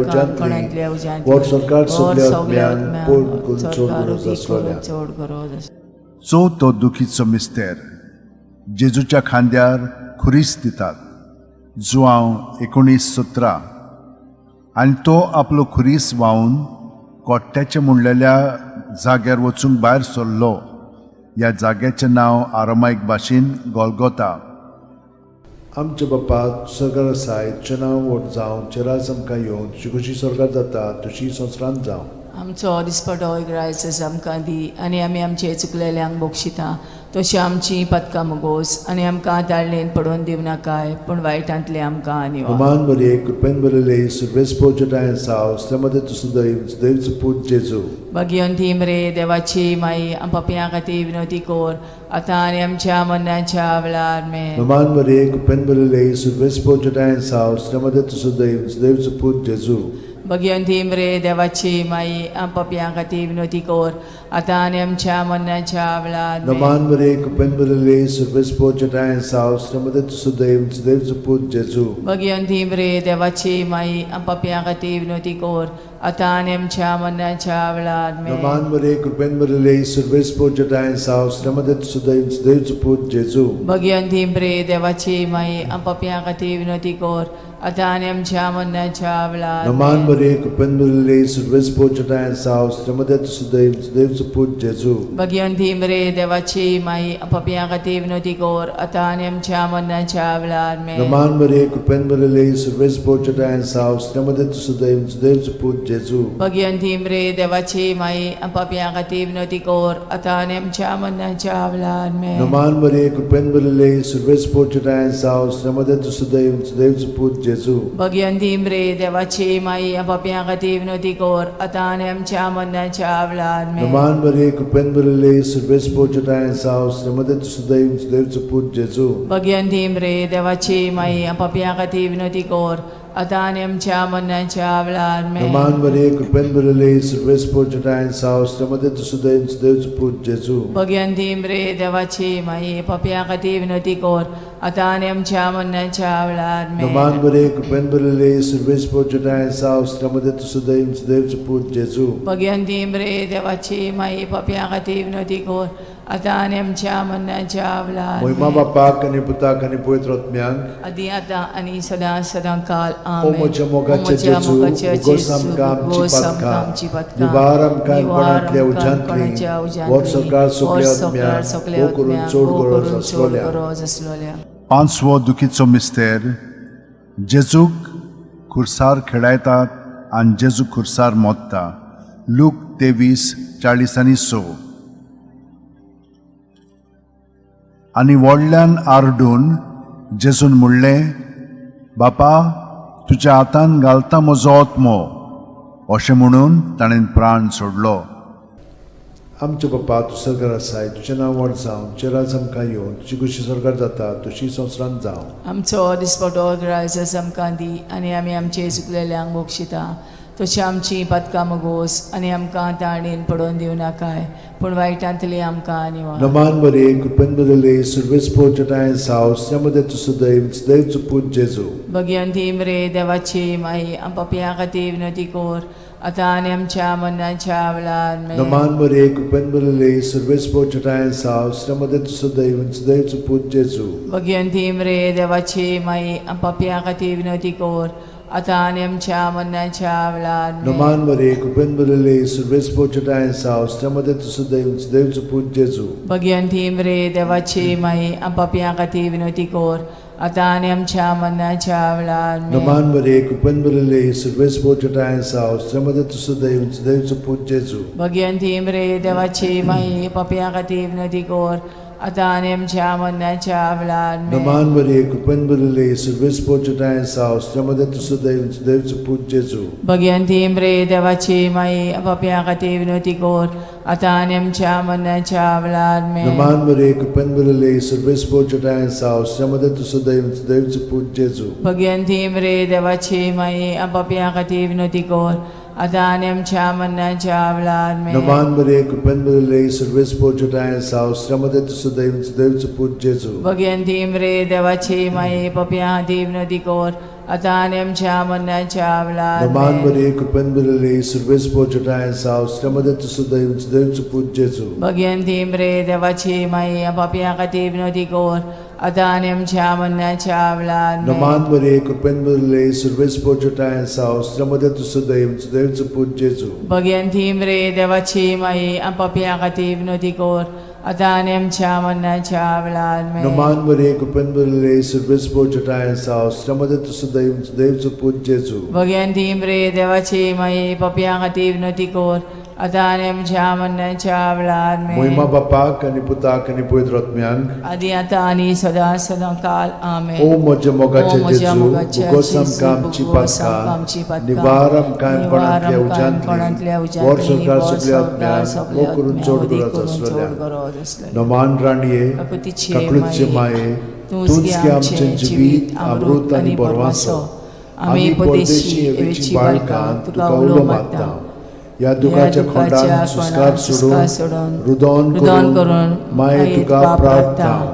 उज्यांतली वर सरकार सगल्या आत्म्यांक पोड करून चड गरज आसलेल्या. चड गरज आसलेल्या. चवथो दुखीचो मिस्तेर. जेजूच्या खांद्यार खुरीस दितात. जुआंव 19:17. आनी तो आपलो खुरीस व्हांवन कोट्ट्याचे म्हणलेल्या जाग्यार वचूंक भायर सरलो. ह्या जाग्याचें नांव आरामायक भाशेन गोलगोता. आमच्या बापा सरकार आसाय, तुजें नांव व्हड जावं, तुजें राज आमकां येवं, तुजी खोशी सरकार जाता तशी संवसारांत जावं. आमचो दिसपटो ग्रायसस आमकां दी आनी आमी आमचे चुकलेल्यांक बक्षिता तशी आमची पदकां मुगोस आनी आमकां ताळणेन पडोवन दिवं नाकाय पूण वायटांतले आमकां निवार. नमान बरे कृपेन बरले सर्वेस्पो चटाय साव मध्ये तूं सदैव सदैवचो पूत जेजू. भगिवंती मरे देवाची माई पापयां खातीर विनवती कर आतां आनी आमच्या मरणाच्या वेळार आमेन. नमान बरे कृपेन बरले सर्वेस्पो चटाय साव मध्ये तूं सदैव सदैवचो पूत जेजू. भगवंती मरे देवाची माई आम पापयां खातीर विनवती कर आतां आनी आमच्या मरणाच्या वेळार आमेन. नमान मरे कृपेन भरिल्ले सर्वेस्पोर जटाय साव श्रीमदत सुदैव सुदैवचो पूत जेजू. भगवंती मरे देवाची माई आम पापयां खातीर विनवती कर आतां आनी आमच्या मरणाच्या वेळार आमेन. नमान मरे कृपेन भरिल्ले सर्वेस्पोर जटाय साव श्रीमदत सुदैव सुदैवचो पूत जेजू. भगवंती मरे देवाची माई आम पापयां खातीर विनवती कर आतां आनी आमच्या मरणाच्या वेळार नमान आमेन. मरे कृपेन भरिल्ले सर्वेस्पोर जटाय साव श्रीमदत सुदैव सुदैवचो पूत जेजू. भगवंती मरे देवाची माई आम पापयां खातीर विनवती कर आतां आनी आमच्या मरणाच्या वेळार आमेन. नमान मरे कृपेन भरिल्ले सर्वेस्पोर जटाय साव श्रीमदत सुदैव सुदैवचो पूत जेजू. भगवंती मरे देवाची माई आम पापयां खातीर विनवती कर आतां आनी आमच्या मरणाच्या वेळार आमेन. नमान मरे कृपेन भरिल्ले सर्वेस्पोर जटाय साव श्रीमदत सुदैव सुदैवचो पूत जेजू. भगवंती मरे देवाची माई आम पापयां खातीर विनवती कर आतां आनी आमच्या मरणाच्या वेळार आमेन. नमान मरे कृपेन भरिल्ले सर्वेस्पोर जटाय साव श्रीमदत सुदैव सुदैवचो पूत जेजू. भगवंती मरे देवाची माई आम पापयां खातीर विनवती कर आतां आनी आमच्या मरणाच्या वेळार आमेन. नमान मरे कृपेन भरिल्ले सर्वेस्पोर जटाय साव श्रीमदत सुदैव सुदैवचो पूत जेजू. भगवंती मरे देवाची माई पापयां खातीर विनवती कर आतां आनी आमच्या मरणाच्या वेळार आमेन. नमान मरे कृपेन भरिल्ले सर्वेस्पोर जटाय साव श्रीमदत सुदैव सुदैवचो पूत जेजू. भगवंती मरे देवाची माई पापयां खातीर विनवती कर आतां आनी आमच्या मरणाच्या वेळार मोहिमा आमेन. बापाक आनी पुताक आनी पवित्र आत्म्याक. आदी आतां आनी सदां सदां काल ओ आमेन. म्हज्या मोगाचे ओ म्हज्या जेजू, मोगाचे उगोस जेजू, आमकां आमची उगोस आमकां पातकां, आमची पातकां, निवार आमकां निवार कोणांतल्या आमकां उज्यांतली, कोणाच्या उज्यांतली, व्हर सरकार सगल्या व्हर सरकार आत्म्यांक, सगल्या भोव करून आत्म्यांक, चड भोव गरज करून चड आसलोल्या. गरज आसलोल्या. पांचवो दुखीचो मिस्तेर जेजूक खुर्सार खेळायतात आनी जेजू खुर्सार मोत्ता. लूक 23:46. आनी व्हडल्यान आरडून जेजून म्हणलें, बापा तुज्या हातान घालता म्हजो आत्मो. अशें म्हणून ताणें प्राण सोडलो. आमच्या बापा तूं सरकार आसाय, तुजें नांव व्हड जावं, तुजें राज आमकां येवन, तुजी खुशी सरकार जाता तशी संवसारांत जावं. आमचो दिसपटो ग्रायस आमकां दी आनी आमी आमचे चुकलेल्यांक बक्षिता तशी आमची पातकां मगोस आनी आमकां ताणेन पडोवन दिवं नाकाय पूण वायटांतली आमकां निवार. नमान मरे कृपेन भरिल्ले सर्वेस्पोर जटाय साव श्रीमदत तूं सुदैव सुदैवचो पूत जेजू. भगवंती मरे देवाची माई आम पापयां खातीर विनवती कर आतां आनी आमच्या मरणाच्या वेळार आमेन. नमान मरे कृपेन भरिल्ले सर्वेस्पोर जटाय साव श्रीमदत तूं सुदैव सुदैवचो पूत जेजू. भगवंती मरे देवाची माई आम पापयां खातीर विनवती कर आतां आनी आमच्या मरणाच्या वेळार आमेन. नमान मरे कृपेन भरिल्ले सर्वेस्पोर जटाय साव श्रीमदत तूं सुदैव सुदैवचो पूत जेजू. भगवंती मरे देवाची माई आम पापयां खातीर विनवती कर आतां आनी आमच्या मरणाच्या वेळार आमेन. नमान मरे कृपेन भरिल्ले सर्वेस्पोर जटाय साव श्रीमदत तूं सुदैव सुदैवचो पूत जेजू. भगवंती मरे देवाची माई पापयां खातीर विनवती कर आतां आनी आमच्या मरणाच्या वेळार आमेन. नमान मरे कृपेन भरिल्ले सर्वेस्पोर जटाय साव श्रीमदत तूं सुदैव सुदैवचो पूत जेजू. भगवंती मरे देवाची माई पापयां खातीर विनवती कर आतां आनी आमच्या मरणाच्या वेळार आमेन. नमान मरे कृपेन भरिल्ले सर्वेस्पोर जटाय साव श्रीमदत तूं सुदैव सुदैवचो पूत जेजू. भगवंती मरे देवाची माई पापयां खातीर विनवती कर आतां आनी आमच्या मरणाच्या वेळार आमेन. नमान मरे कृपेन भरिल्ले सर्वेस्पोर जटाय साव श्रीमदत तूं सुदैव सुदैवचो पूत जेजू. भगवंती मरे देवाची माई पापयां खातीर विनवती कर आतां आनी आमच्या मरणाच्या वेळार नमान आमेन. मरे कृपेन भरिल्ले सर्वेस्पोर जटाय साव श्रीमदत तूं सुदैव सुदैवचो पूत जेजू. भगवंती मरे देवाची माई पापयां खातीर विनवती कर आतां आनी आमच्या मरणाच्या वेळार आमेन. नमान मरे कृपेन भरिल्ले सर्वेस्पोर जटाय साव श्रीमदत तूं सुदैव सुदैवचो पूत जेजू. भगवंती मरे देवाची माई पापयां खातीर विनवती कर आतां आनी आमच्या मरणाच्या वेळार आमेन. नमान मरे कृपेन भरिल्ले सर्वेस्पोर जटाय साव श्रीमदत तूं सुदैव सुदैवचो पूत जेजू. भगवंती मरे देवाची माई पापयां खातीर विनवती कर आतां आनी आमच्या मरणाच्या वेळार आमेन. मोहिमा बापाक आनी पुताक आनी पवित्र आत्म्यांक. आदी आतां आनी सदां सदां काल आमेन. ओ म्हज्या ओ मोगाचे म्हज्या जेजू, मोगाच्या उगोस जेजू, आमकां आमची उगोस आमकां आमची पातकां, पातकां, निवार आमकां निवार कोणांतल्या आमकां कोणांतल्या उज्यांतली, उज्यांतली, व्हर सरकार व्हर सगल्या सरकार आत्म्यांक, सगल्या भोव करून आत्म्यांक, चड अदीक गरज करून चड आसलेल्या. गरज आसलेल्या. नमान राणये, काकुतीचे काकळूतचे माये, माये, तूंच तूंच गे गे आमचें आमचें जिवीत, जिवीत, अमृत अमृत आनी आनी बरवासो. बरवासो. आमी परदेशी एवेची बाळकां तुका उलो मारता. ह्या दुखाच्या खोंडान सुस्कार सोडून रुदोन करून माये तुका प्रार्थना.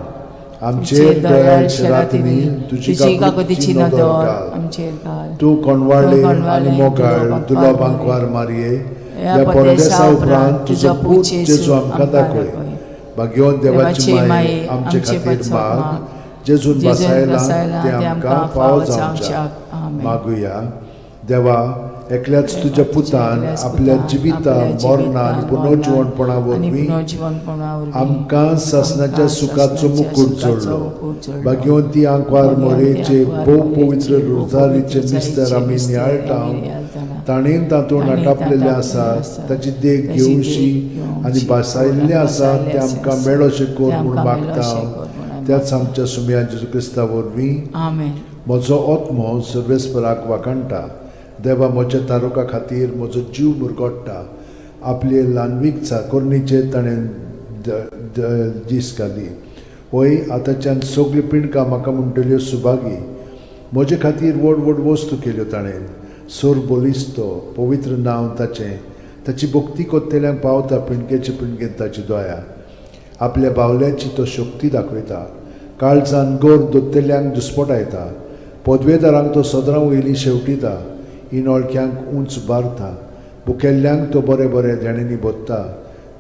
आमचेर दयाळ रातींनी तुजी काकुतीची नदर घाल. आमचेर घाल. तूं कोणवाळे आनी मोगाळ दुलो बांकवार मारये, ह्या परदेसा उपरांत तुजो पूत जेजू आमकां दाखय. भाग्यवंत देवाची माये आमचे खातीर माग, जेजून बसायला ते आमकां फावो जावच्या. मागुया. देवा, एकल्याच तुज्या पुतान आपल्या जिविता मरणा आनी पुनर्जिवणपणा वरवीं आमकां सासणाच्या सुखाचो मुकूट जोडलो. भाग्यवंती आंकवार मोरेचे भोव पवित्र रोजारीचे मिस्तर आमी नियाळटा, ताणें तातूंत आटापलेले आसा ताची देख घेवशी आनी भासायल्लें आसा तें आमकां मेळोशें कर म्हूण मागता त्याच आमच्या सुमया जेजू क्रिस्ता वरवीं. आमेन. म्हजो आत्मो सर्वेस्पराक वाखाणटा. देवा, म्हज्या तारुका खातीर म्हजो जीव मुरगोडटा. आपले ल्हानवीक चाकोरणीचेर ताणें दीस घाली. हय, आतांच्यान सगळीं पिंडकां म्हाका म्हणटल्यो सुभागी. म्हजे खातीर व्हड व्हड वस्तू केल्यो ताणें. सोर बलिस्तो पवित्र नांव ताचें. ताची भक्ती कोत्तेल्यांक पावता पिंडकेचे पिंडकेन ताची दया. आपल्या बावल्याची तो शक्ती दाखयता. काळजान गोर दोत्तेल्यांक दुस्पटायता. पदवेदारांक तो सदरां वयली शेवटिता. इनोळख्यांक उंच बारता. भुकेल्ल्यांक तो बरे बरे देणेंनी भोत्ता.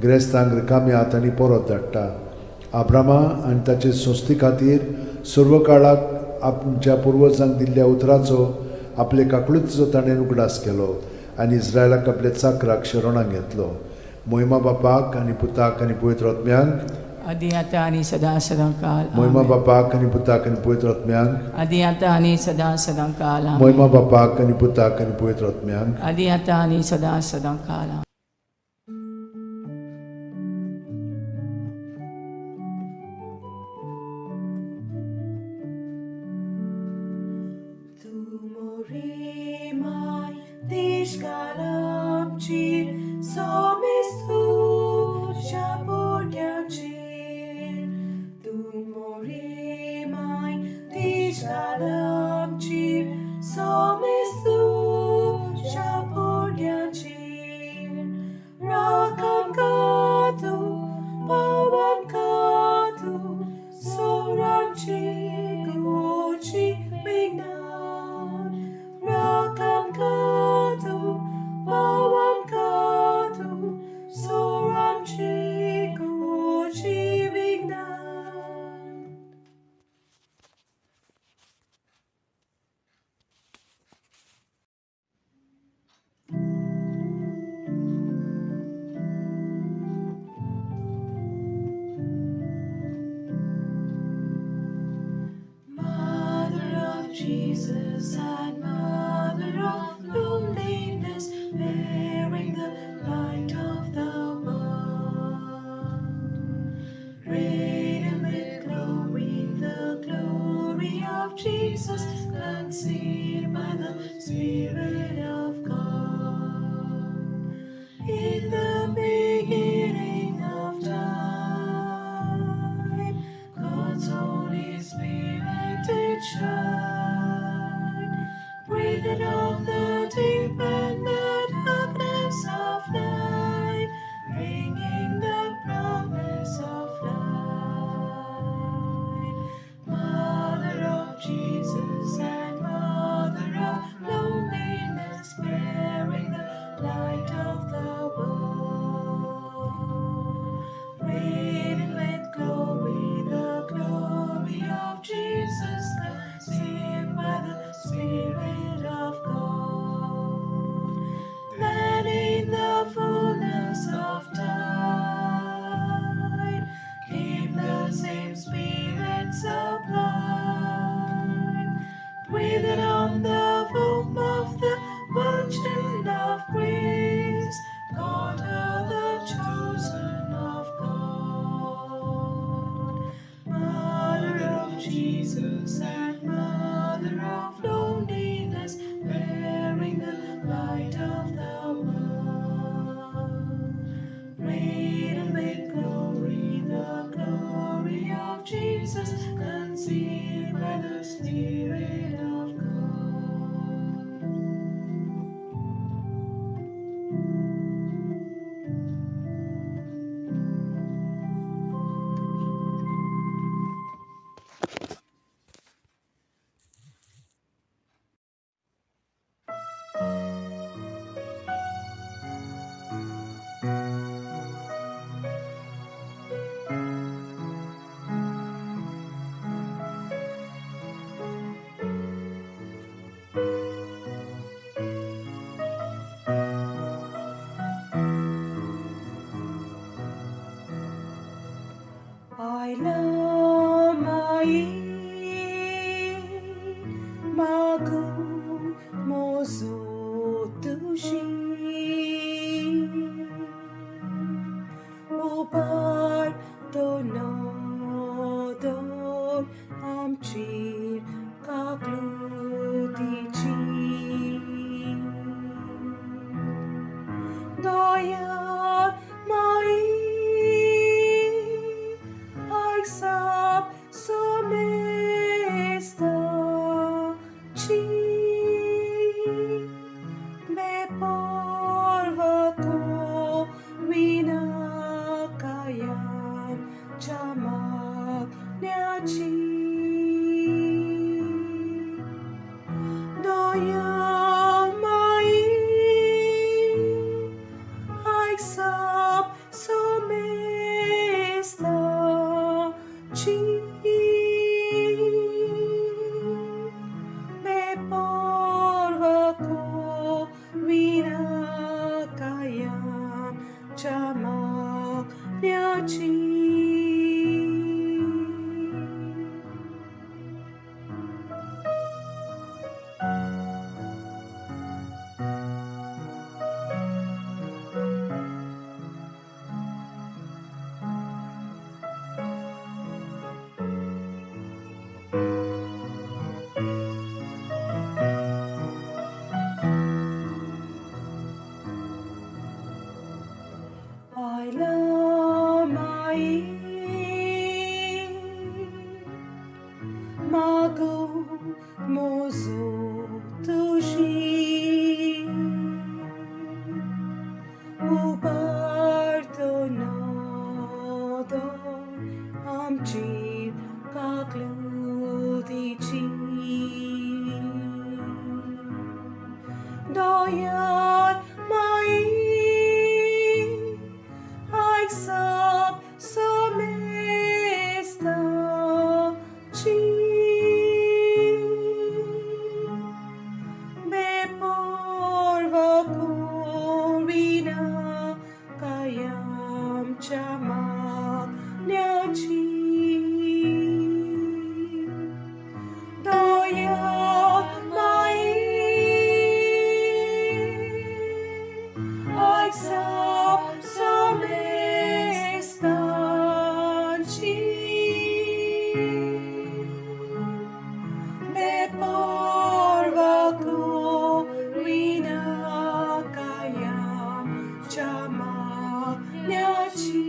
ग्रेस्तांक रिकाम्या हातांनी परत धाडटा. आब्रामा आनी ताचे संस्थे खातीर सर्व काळाक आमच्या पुर्वजांक दिल्ल्या उतराचो आपले काकळुतीचो ताणें उगडास केलो आनी इस्रायलाक आपल्या चाकराक शरणाक घेतलो. मोहिमा बापाक आनी पुताक आनी पवित्र आत्म्यांक. आदी आतां आनी सदां सदां काल. मोहिमा बापाक आनी पुताक आनी पवित्र आत्म्यांक. आदी आतां आनी सदां सदां काल. मोहिमा बापाक आनी पुताक आनी पवित्र आत्म्यांक. आदी आतां आनी सदां सदां काल. Tu morimai, tishkalamchir, somestu shaporyanchir. Tu morimai, tishkalamchir, somestu shaporyanchir. Rakam katu, pawan katu, soramchi gochi vignan. Rakam katu, pawan katu, soramchi gochi vignan. Mother of Jesus and Mother of loneliness, bearing the light of the world. Radiant with glory, the glory of Jesus, conceived by the Spirit of God. In the beginning of time, God's Holy Spirit did shine, breathed on the deep and the darkness of night, bringing the promise of light. Mother of Jesus and Mother of loneliness, bearing the light of the world. Radiant with glory, the glory of Jesus, conceived by the Spirit of God. Then in the fullness of time came the same Spirit sublime, breathed on the womb of the Virgin of Grace, called her the chosen of God. Mother of Jesus and Mother of loneliness, bearing the light of the world. Radiant with glory, the glory of Jesus, conceived by the Spirit of God. आमची काकलुतीची. दया माई आयक साप सोमेस्ताची. बेपर्वा करिना कायमच्या मागण्याची. दया माई आयक साप सोमेस्ताची. बेपर्वा करिना कायमच्या मागण्याची. आयला माई मागूं मोजो तुजी, उबारतो नदर आमची काकलुतीची. दया माई आयक साप सोमेस्ताची. बेपर्वा करिना कायमच्या मागण्याची. दया माई आयक साप सोमेस्ताची. बेपर्वा करिना कायमच्या मागण्याची.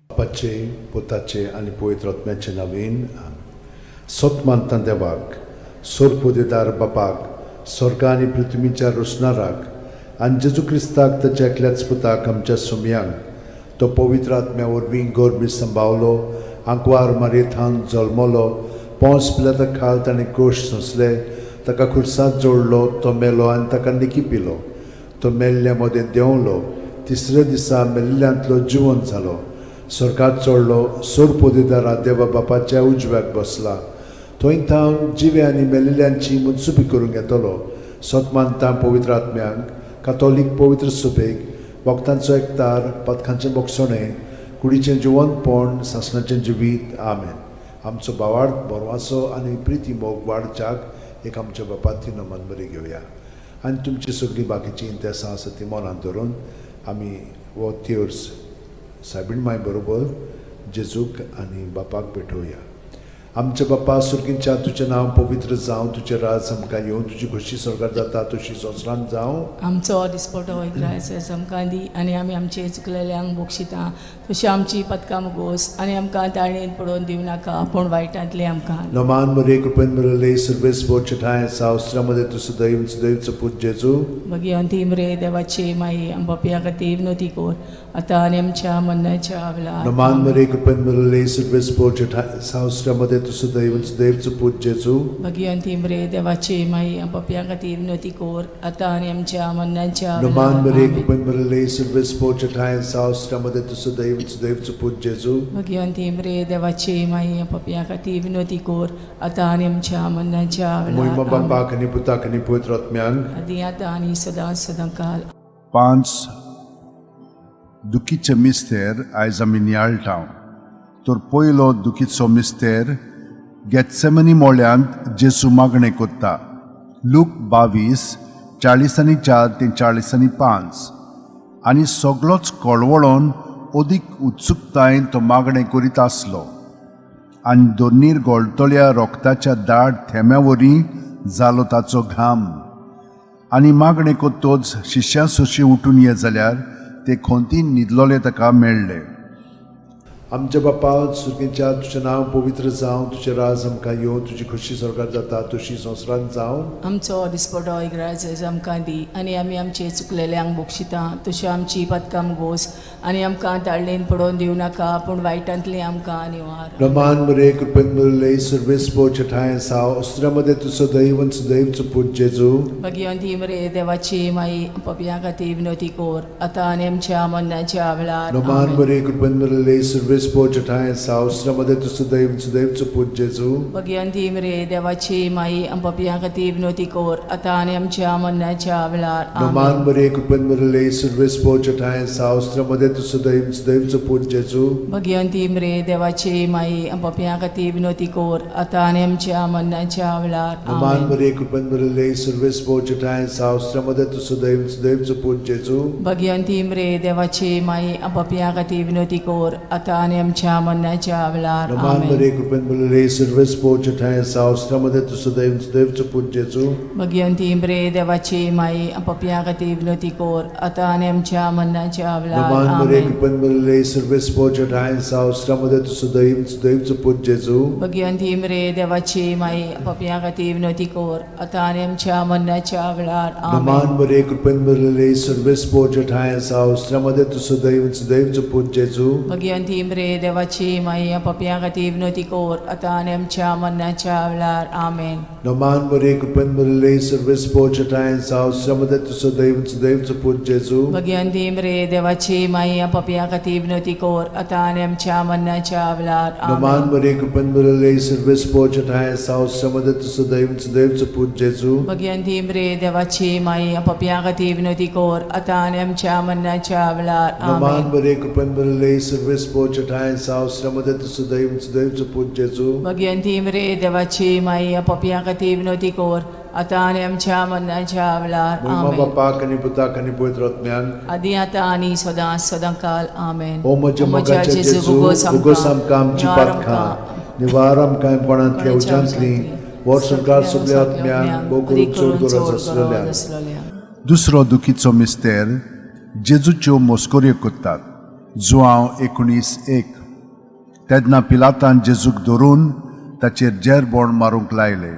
बापाचे, पुताचे आनी पवित्र आत्म्याचे नवीन. सत मानता देवाक, सोरपोदेदार बापाक स्वर्गा आनी पृथ्वीच्या रोसणाराक आनी जेजू क्रिस्ताक ताच्या एकल्याच पुताक आमच्या सुमयांक तो पवित्र आत्म्या वरवीं गोरबी संभावलो आंकवार मारयेथावन जल्मलो पोंस पिलाता खाल ताणें कोश सोंसले ताका खुर्सात जोडलो तो मेलो आनी ताका निकी पिलो तो मेल्ल्या मदें देंवलो तिसऱ्या दिसा मेल्ल्यांतलो जिवन जालो स्वर्गात चडलो सोरपोदेदारा देवा बापाच्या उजव्याक बसला थंय थावन जिवे आनी मेलिल्ल्यांची मुत्सुपी करूंक येतलो सत मानता पवित्र आत्म्यांक कातोलीक पवित्र सुबेक वखदांचो एकतार पथकांचें बोगसणें कुडीचें जिवनपण सासणाचें जिवीत. आमेन. आमचो बावार्थ बरवासो आनी प्रिती मोग वाडच्याक एक आमच्या बापाती नमन बरी घेवया आनी तुमची सगळीं बाकीचीं इंतेसां आसा ती मनांत धरून आमी हो तेर्स सायबीण माय बरोबर जेजूक आनी बापाक भेटोवया. आमच्या बापा सुर्गींच्या, तुजें नांव पवित्र जावं, तुजें राज आमकां येवं, तुजी खोशी स्वर्गार जाता तशी संवसारांत जावं. आमचो दिसपटो इग्रायस आमकां दी आनी आमी आमचे चुकलेल्यांक बक्षिता तशी आमची पदकां मुगोस आनी आमकां ताळणेन पडोवन दिवं नाका पूण वायटांतले आमकां. नमान मरे कृपेन मिळले सर्वेस बोचठाय सावस्त्रामध्ये तूं सदैव सदैवचो पूत जेजू. मागीर अंतीम रे देवाची माई आमच्या खातीर विनोती कर आतां आनी आमच्या मरणाच्या वेळार. नमान मरे कृपेन मिळले सर्वेस बोचठाय सावस्त्रामध्ये तूं सदैव सदैवचो पूत जेजू. मागीर अंतीम रे देवाची माई आमच्या खातीर विनोती कर आतां आनी आमच्या मरणाच्या नमान मरे वेळार. कृपेन मिळले सर्वेस बोचठाय सावस्त्रामध्ये तूं सदैव सदैवचो पूत जेजू. मागीर अंतीम रे देवाची माई आमच्या खातीर विनोती कर आतां आनी आमच्या मरणाच्या मोहिमा वेळार. आमेन. बापाक आनी पुताक आनी पवित्र आत्म्यांक. आदी आतां आनी सदां सदां काल. पांच दुखीचे मिस्तेर आयज आमी नियाळटा. तर पयलो दुखीचो मिस्तेर गेत्सेमनी मोळ्यांत जेजू मागणें कोत्ता. लूक 22:44 ते 45. आनी सगलोच कळवळोन अदीक उत्सुकतायेन तो मागणें करीत आसलो आनी दोनीर गोळटल्या रोगताच्या दाट थेंब्या वरी जालो ताचो घाम. आनी मागणें कोत्तोच शिश्यां सोशी उठून ये जाल्यार ते खोंतीन न्हिदलोले ताका मेळ्ळे. आमच्या बापा सुर्गीच्या, तुजें नांव पवित्र जावं, तुजें राज आमकां येवं, तुजी खोशी स्वर्गार जाता तशी संवसारांत जावं. आमचो दिसपटो इग्राज आमकां दी आनी आमी आमचे चुकलेल्यांक बक्षिता तशी आमची पदकां गोस आनी आमकां ताळणेन पडोवन दिवं नाका पूण वायटांतली आमकां निवार. रमान मरे कृपेन मिळले सर्वेस पोचठाय साव अस्त्रामध्ये तूं सदैव सदैवचो पूत जेजू. मागीर अंतीम रे देवाची माई पपया खातीर विनोती कोर आतां आनी आमच्या मरणाच्या वेळार. रमान आमेन. मरे कृपेन मिळले सर्वेस पोचठाय साव अस्त्रामध्ये तूं सदैव सदैवचो पूत जेजू. मागीर अंतीम रे देवाची माई पपया खातीर विनोती कोर आतां आनी आमच्या मरणाच्या वेळार. रमान आमेन. मरे कृपेन मिळले सर्वेस पोचठाय साव अस्त्रामध्ये तूं सदैव सदैवचो पूत जेजू. मागीर अंतीम रे देवाची माई पपया खातीर विनोती कोर आतां आनी आमच्या मरणाच्या वेळार. रमान आमेन. मरे कृपेन मिळले सर्वेस पोचठाय साव अस्त्रामध्ये तूं सदैव सदैवचो पूत जेजू. भगवंतीम रे देवाची माई पपया खातीर विनोती कोर आतां आनी आमच्या मरणाच्या वेळार. रमान आमेन. मरे कृपेन मिळले सर्वेस पोचठाय साव अस्त्रामध्ये तूं सदैव सदैवचो पूत जेजू. भगवंतीम रे देवाची माई पपया खातीर विनोती कोर आतां आनी आमच्या मरणाच्या वेळार. रमान मरे आमेन. कृपेन मिळले सर्वेस पोचठाय साव अस्त्रामध्ये तूं सदैव सदैवचो पूत जेजू. भगवंतीम रे देवाची माई पपया खातीर विनोती कोर आतां आनी आमच्या मरणाच्या वेळार. रमान आमेन. मरे कृपेन मिळले सर्वेस पोचठाय साव अस्त्रामध्ये तूं सदैव सदैवचो पूत जेजू. भगवंतीम रे देवाची माई पपया खातीर विनोती कोर आतां आनी आमच्या मरणाच्या वेळार. आमेन. रमान मरे कृपेन मिळले सर्वेस पोचठाय साव अस्त्रामध्ये तूं सदैव सदैवचो पूत जेजू. भगवंतीम रे देवाची माई पपया खातीर विनोती कोर आतां आनी आमच्या मरणाच्या वेळार. रमान आमेन. मरे कृपेन मिळले सर्वेस पोचठाय साव अस्त्रामध्ये तूं सदैव सदैवचो पूत जेजू. भगवंतीम रे देवाची माई पपया खातीर विनोती कोर आतां आनी आमच्या मरणाच्या वेळार. रमान आमेन. मरे कृपेन मिळले सर्वेस पोचठाय साव अस्त्रामध्ये तूं सदैव सदैवचो पूत जेजू. भगवंतीम रे देवाची माई पपया खातीर विनोती कोर आतां आनी आमच्या मरणाच्या वेळार. मोहिमा आमेन. बापाक आनी पुताक आनी पवित्र आत्म्याक. आदी आतां आनी सदां सदां काल. आमेन. ओ म्हज्या मोगाच्या जेजू, उगोस आमकां आमची पातकां, निवार आमकां कोणांतल्या उज्यांतली, वर संवसार सगल्या आत्म्यांक भोव करून चड गरज आसलेल्या. दुसरो दुखीचो मिस्तेर जेजूच्यो मस्कऱ्यो करतात. जुआंव 19:1. तेन्ना पिलातान जेजूक धरून ताचेर जेरबोण मारूंक लायले.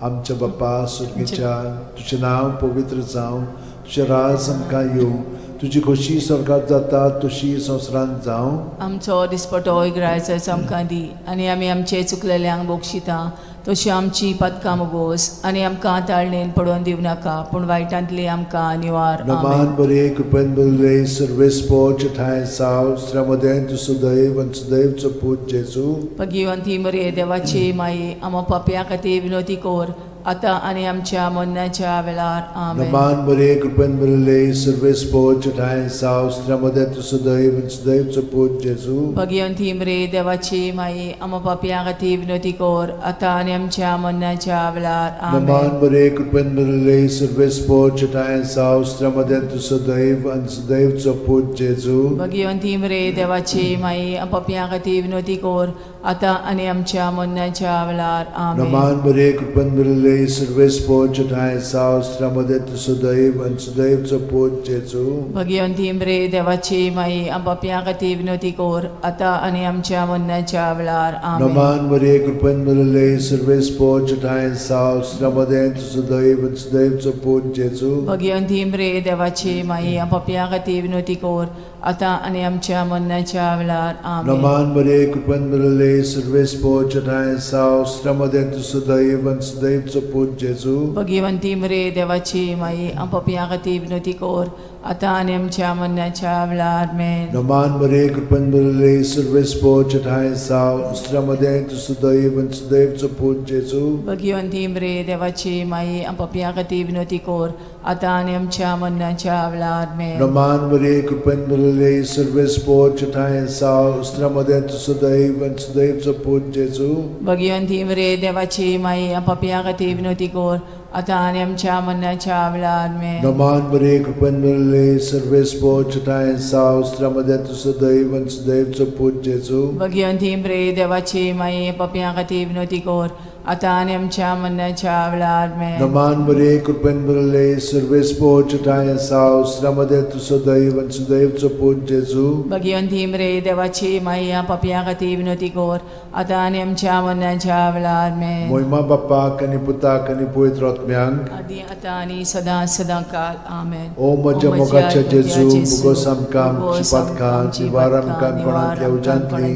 आमच्या बाप्पा सुर्गीच्या तुजें नांव पवित्र जावं, तुजें राज आमकां येवं, तुजी खोशी स्वर्गात जाता तशी संवसारांत जावं. आमचो दिसपटो इग्रायचो आमकां दी आनी आमी आमचे चुकलेल्यांक बक्षिता तशी आमची पातकां मोगोस आनी आमकां ताळणेन पडोवन दिवं नाका पूण वायटांतली आमकां निवार. नमान आमेन. बरे कृपेन बरले सर्वेस्पोच ठांय साव श्रमदें तूं सुदैव आनी सुदैवचो पूत जेजू. भगिवंती मरे देवाची माई, आमा पापया खातीर विनोती कोर आतां आनी आमच्या मरणाच्या वेळार. आमेन. नमान बरे कृपेन बरले सर्वेस्पोच ठांय साव श्रमदें तूं सुदैव आनी सुदैवचो पूत जेजू. भगिवंती मरे देवाची माई, आमा पापया खातीर विनोती कोर आतां आनी आमच्या मरणाच्या वेळार. नमान आमेन. बरे कृपेन बरले सर्वेस्पोच ठांय साव श्रमदें तूं सुदैव आनी सुदैवचो पूत जेजू. भगिवंती मरे देवाची माई, पापया खातीर विनोती कोर आतां आनी आमच्या मरणाच्या वेळार. आमेन. नमान बरे कृपेन बरले सर्वेस्पोच ठांय साव श्रमदें तूं सुदैव आनी सुदैवचो पूत जेजू. भगिवंती मरे देवाची माई, पापया खातीर विनोती कोर आतां आनी आमच्या मरणाच्या वेळार. आमेन. नमान मरिये कृपेन भरिल्ले सर्वेस्पोच ठांय साव श्रमदें तूं सुदैव आनी सुदैवचो पूत जेजू. भगिवंती मरे देवाची माई, पापया खातीर विनोती कोर आतां आनी आमच्या मरणाच्या वेळार. आमेन. नमान मरिये कृपेन भरिल्ले सर्वेस्पोच ठांय साव श्रमदें तूं सुदैव आनी सुदैवचो पूत जेजू. भगिवंती मरे देवाची माई, पापया खातीर विनोती कोर आतां आनी आमच्या मरणाच्या वेळार. आमेन. नमान मरिये कृपेन भरिल्ले सर्वेस्पोच ठांय साव श्रमदें तूं सुदैव आनी सुदैवचो पूत जेजू. भगिवंती मरे देवाची माई, पापया खातीर विनोती कोर आतां आनी आमच्या मरणाच्या वेळार. आमेन. नमान मरिये कृपेन भरिल्ले सर्वेस्पोच ठांय साव श्रमदें तूं सुदैव आनी सुदैवचो पूत जेजू. भगिवंती मरे देवाची माई, पापया खातीर विनोती कोर आतां आनी आमच्या मरणाच्या वेळार. आमेन. नमान मरिये कृपेन भरिल्ले सर्वेस्पोच ठांय साव श्रमदें तूं सुदैव आनी सुदैवचो पूत जेजू. भगिवंती मरे देवाची माई, पापया खातीर विनोती कोर आतां आनी आमच्या मरणाच्या वेळार. आमेन. नमान मरिये कृपेन भरिल्ले सर्वेस्पोच ठांय साव श्रमदें तूं सुदैव आनी सुदैवचो पूत जेजू. भगिवंती मरे देवाची माई, पापया खातीर विनोती कोर आतां आनी आमच्या मरणाच्या वेळार. आमेन. मोहिमा बाप्पाक आनी पुताक आनी पवित्र आत्म्यांक, आदी आतां आनी सदां सदां काल. आमेन. ओ म्हज्या मोगाच्या जेजू, मुगोस आमकां आमची पातकां निवार आमकां कोणांतल्या उज्यांतली,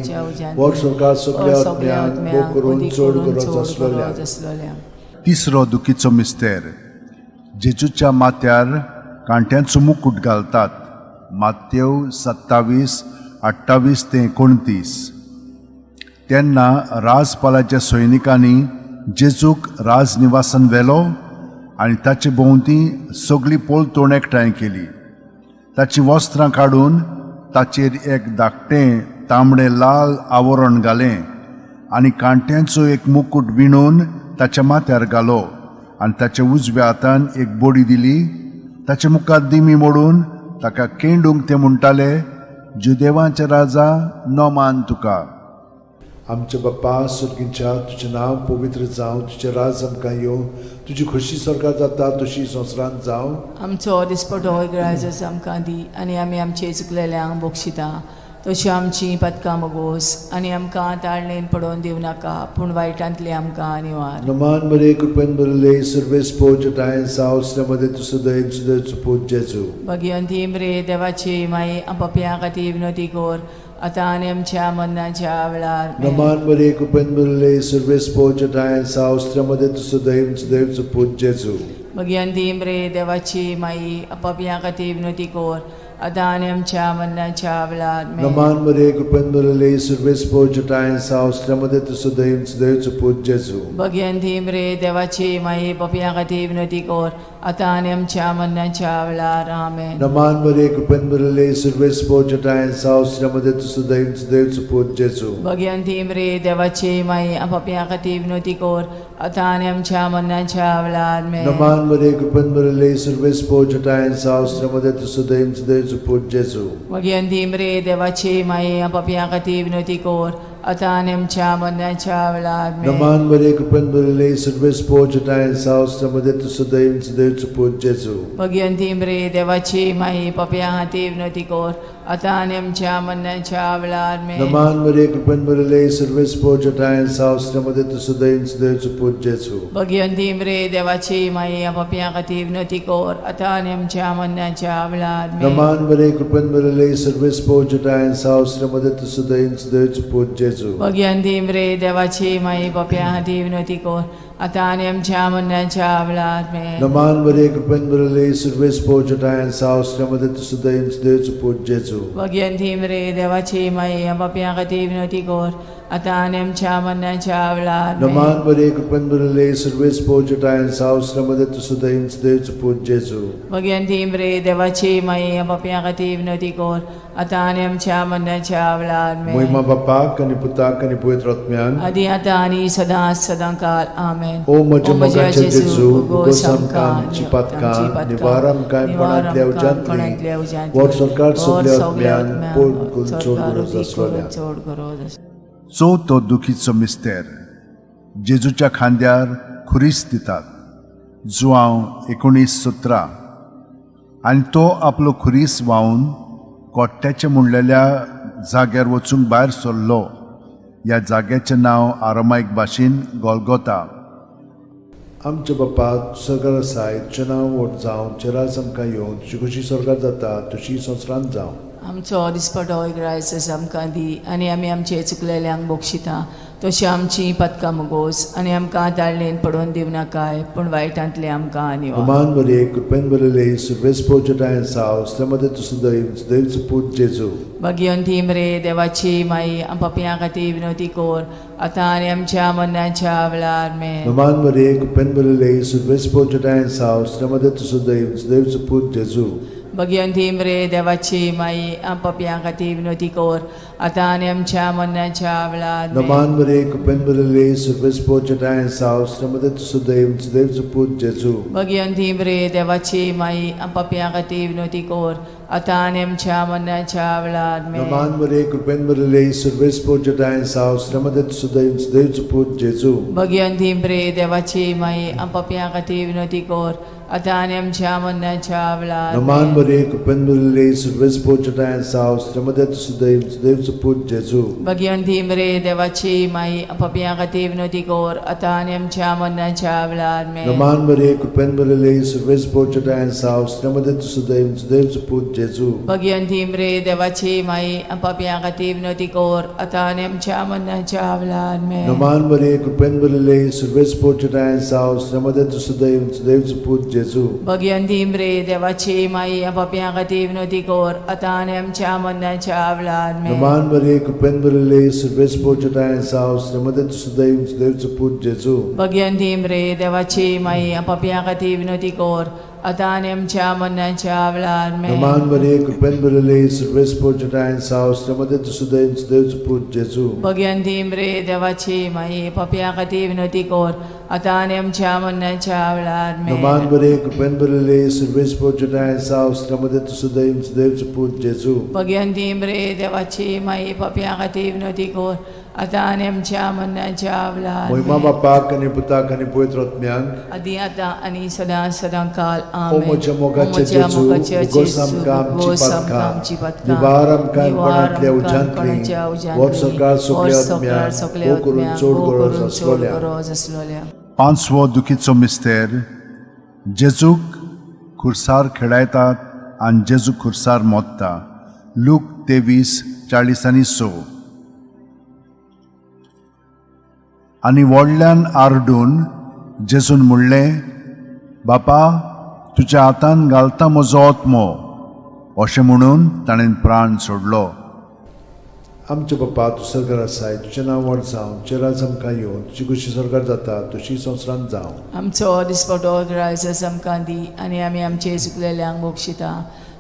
वर सरकार सगल्या आत्म्यांक भोग करून चड गरज आसलेल्या. आसलोल्या. तिसरो दुखीचो मिस्तेर. जेजूच्या माथ्यार कांट्यांचो मुकूट घालतात. मातेव 27:28 ते 29. तेन्ना राजपालाच्या सैनिकांनी जेजूक राजनिवासान व्हेलो आनी ताचे भोंवती सगळी पलतोण एकठांय केली. ताचीं वस्त्रां काडून ताचेर एक धाकटें तांबडें लाल आवरण घालें आनी कांट्यांचो एक मुकूट विणून ताच्या माथ्यार घालो आनी ताच्या उजव्या हातान एक बडी दिली. ताच्या मुखार दिमी मोडून ताका केंडूंक ते म्हणटाले, जुदेवांचे राजा, नमान तुका. आमच्या बाप्पा सुर्गींच्या, तुजें नांव पवित्र जावं, तुजें राज आमकां येवं, तुजी खोशी स्वर्गात जाता तशी संवसारांत जावं. आमचो दिसपटो ग्रायजस आमकां दी आनी आमी आमचे चुकलेल्यांक बक्षिता तशी आमची पदकां मगोस आनी आमकां ताळणेन पडोवन दिवं नाका पूण वायटांतली आमकां निवार. नमान मरे कृपेन भरिल्ले सर्वेस्पोज ठांय साव मध्ये तूं सदैव सदैव पूत जेजू. भगिवंती मरे देवाची माई, पापयां खातीर विनोती कोर आतां आनी आमच्या मरणाच्या वेळार. नमान मरे कृपेन भरिल्ले सर्वेस्पोज ठांय साव मध्ये तूं सदैव सदैव पूत जेजू. भगिवंती मरे देवाची माई, पापयां खातीर विनोती कोर आतां आनी आमच्या मरणाच्या वेळार. नमान मरे कृपेन भरिल्ले सर्वेस्पोज ठांय साव मध्ये तूं सदैव सदैव पूत जेजू. भगिवंती मरे देवाची माई, पापयां खातीर विनोती कोर आतां आनी आमच्या मरणाच्या वेळार. आमेन. नमान मरे कृपेन भरिल्ले सर्वेस्पोज ठांय साव मध्ये तूं सदैव सदैव पूत जेजू. भगिवंती मरे देवाची माई, पापयां खातीर विनोती कोर आतां आनी आमच्या मरणाच्या वेळार. आमेन. नमान मरे कृपेन भरिल्ले सर्वेस्पोज ठांय साव मध्ये तूं सदैव सदैव पूत जेजू. भगिवंती मरे देवाची माई, पापयां खातीर विनोती कोर आतां आनी आमच्या मरणाच्या वेळार. आमेन. नमान मरे कृपेन भरिल्ले सर्वेस्पोज ठांय साव मध्ये तूं सदैव सदैव पूत जेजू. भगिवंती मरे देवाची माई, पापयां खातीर विनोती कोर आतां आनी आमच्या मरणाच्या वेळार आमेन. नमान मरिये, कृपेन भरिल्ले, सर्वेस्पोर जटायन साव, मध्ये तू सदैव सदैव पूत जेजू. भगिवंती मरे देवाची माई, पापयां खातीर विनवती कर आतां आनी आमच्या मरणाच्या वेळार आमेन. नमान मरिये, कृपेन भरिल्ले, सर्वेस्पोर जटायन साव, मध्ये तू सदैव सदैव पूत जेजू. भगिवंती मरे देवाची माई, पापयां खातीर विनवती कर आतां आनी आमच्या मरणाच्या वेळार आमेन. नमान मरिये, कृपेन भरिल्ले, सर्वेस्पोर जटायन साव, मध्ये तू सदैव सदैव पूत जेजू. भगिवंती मरे देवाची माई, पापयां खातीर विनवती कर आतां आनी आमच्या मरणाच्या वेळार आमेन. नमान मरिये, कृपेन भरिल्ले, सर्वेस्पोर जटायन साव, मध्ये तू सदैव सदैव पूत जेजू. भगिवंती मरे देवाची माई, पापयां खातीर विनवती कर आतां आनी आमच्या मरणाच्या वेळार आमेन. मोहिमा बापाक आनी पुताक आनी पवित्र आत्म्यान. आदी आतां आनी सदां सदां काल आमेन. ओ म्हज्या मोगाचे जेजू, भोगोस आमकां आमची पातकां, निवार आमकां कोणांतल्या उज्यांतली, वर सरकार सगल्या आत्म्यान पोट करून चड गरज आसलोल्या. चड गरज आसलोल्या. चवथो दुखीचो मिस्तेर, जेजूच्या खांद्यार खुरीस दितात, जुआंव 19:17. आनी तो आपलो खुरीस व्हांवन कोट्ट्याचें म्हणलेल्या जाग्यार वचूंक भायर सरलो. ह्या जाग्याचें नांव आरामायक भाशेन गोलगोता. आमच्या बापा सरकार आसाय, तुजें नांव व्हड जावं, तुजें राज आमकां येवं, तुजी खुशी स्वर्गात जाता तशी संवसारांत जावं. आमचो दिसपटो ग्रायस आमकां दी आनी आमी आमचे चुकलेल्यांक बक्षिता तशी आमची पदकां मुगोस आनी आमकां ताळणेन पडोवन दिवनाकाय, पूण वायटांतले आमकां निवार. नमान मरिये, कृपेन भरिल्ले, सर्वेस्पोर जटायन साव, मध्ये तूं सदैव सदैवचो पूत जेजू. भगिवंती मरे देवाची माई, पापयां खातीर विनवती कर आतां आनी आमच्या मरणाच्या वेळार आमेन. नमान मरिये, कृपेन भरिल्ले, सर्वेस्पोर जटायन साव, मध्ये तूं सदैव सदैवचो पूत जेजू. भगिवंती मरे देवाची माई, पापयां खातीर विनवती कर आतां आनी आमच्या मरणाच्या वेळार आमेन. नमान मरिये, कृपेन भरिल्ले, सर्वेस्पोर जटायन साव, मध्ये तूं सदैव सदैवचो पूत जेजू. भगिवंती मरे देवाची माई, पापयां खातीर विनवती कर आतां आनी आमच्या मरणाच्या वेळार आमेन. नमान मरिये, कृपेन भरिल्ले, सर्वेस्पोर जटायन साव, मध्ये तूं सदैव सदैवचो पूत जेजू. भगिवंती मरे देवाची माई, पापयां खातीर विनवती कर आतां आनी आमच्या मरणाच्या वेळार नमान आमेन. मरिये, कृपेन भरिल्ले, सर्वेस्पोर जटायन साव, मध्ये तूं सदैव सदैवचो पूत जेजू. भगिवंती मरे देवाची माई, पापयां खातीर विनवती कर आतां आनी आमच्या मरणाच्या वेळार आमेन. नमान मरिये, कृपेन भरिल्ले, सर्वेस्पोर जटायन साव, मध्ये तूं सदैव सदैवचो पूत जेजू. भगिवंती मरे देवाची माई, पापयां खातीर विनवती कर आतां आनी आमच्या मरणाच्या वेळार आमेन. नमान मरिये, कृपेन भरिल्ले, सर्वेस्पोर जटायन साव, मध्ये तूं सदैव सदैवचो पूत जेजू. भगिवंती मरे देवाची माई, पापयां खातीर विनवती कर आतां आनी आमच्या मरणाच्या वेळार आमेन. नमान मरिये, कृपेन भरिल्ले, सर्वेस्पोर जटायन साव, मध्ये तूं सदैव सदैवचो पूत जेजू. भगिवंती मरे देवाची माई, पापयां खातीर विनवती कर आतां आनी आमच्या मरणाच्या वेळार आमेन. नमान मरिये, कृपेन भरिल्ले, सर्वेस्पोर जटायन साव, मध्ये तूं सदैव सदैवचो पूत जेजू. भगिवंती मरे देवाची माई, पापयां खातीर विनवती कर आतां आनी आमच्या मरणाच्या वेळार आमेन. नमान मरिये, कृपेन भरिल्ले, सर्वेस्पोर जटायन साव, मध्ये तूं सदैव सदैवचो पूत जेजू. भगिवंती मरे देवाची माई, पापयां खातीर विनवती कर आतां आनी आमच्या मरणाच्या वेळार मोहिमा आमेन. बापाक आनी पुताक आनी पवित्र आत्म्याक. आदी आतां आनी सदां सदां काल ओ आमेन. म्हज्या मोगाचे ओ म्हज्या जेजू, मोगाचे भोगोस जेजू, आमकां आमची भोगोस आमकां पातकां, आमची पातकां, निवार आमकां निवार कोणांतल्या आमकां उज्यांतली, कोणाच्या उज्यांतली, वर सरकार सगल्या वर सरकार आत्म्याक, सगल्या भोव करून आत्म्याक, चड भोव गरज करून चड आसलोल्या. गरज आसलोल्या. पांचवो दुखीचो मिस्तेर, जेजूक खुर्सार खेळायतात आनी जेजू खुर्सार मोत्ता, लूक 23:46. आनी व्हडल्यान आरडून जेजून म्हणलें, बापा, तुज्या हातान घालता म्हजो आत्मो. अशें म्हणून ताणें प्राण सोडलो. आमच्या बापा, तूं सरकार आसाय, तुजें नांव व्हड जावं, तुजें राज आमकां येवं, तुजी खुशी सरकार जाता तशी संवसारांत जावं. आमचो दिसपटो ग्रायस आमकां दी आनी आमी आमचे चुकलेल्यांक बक्षिता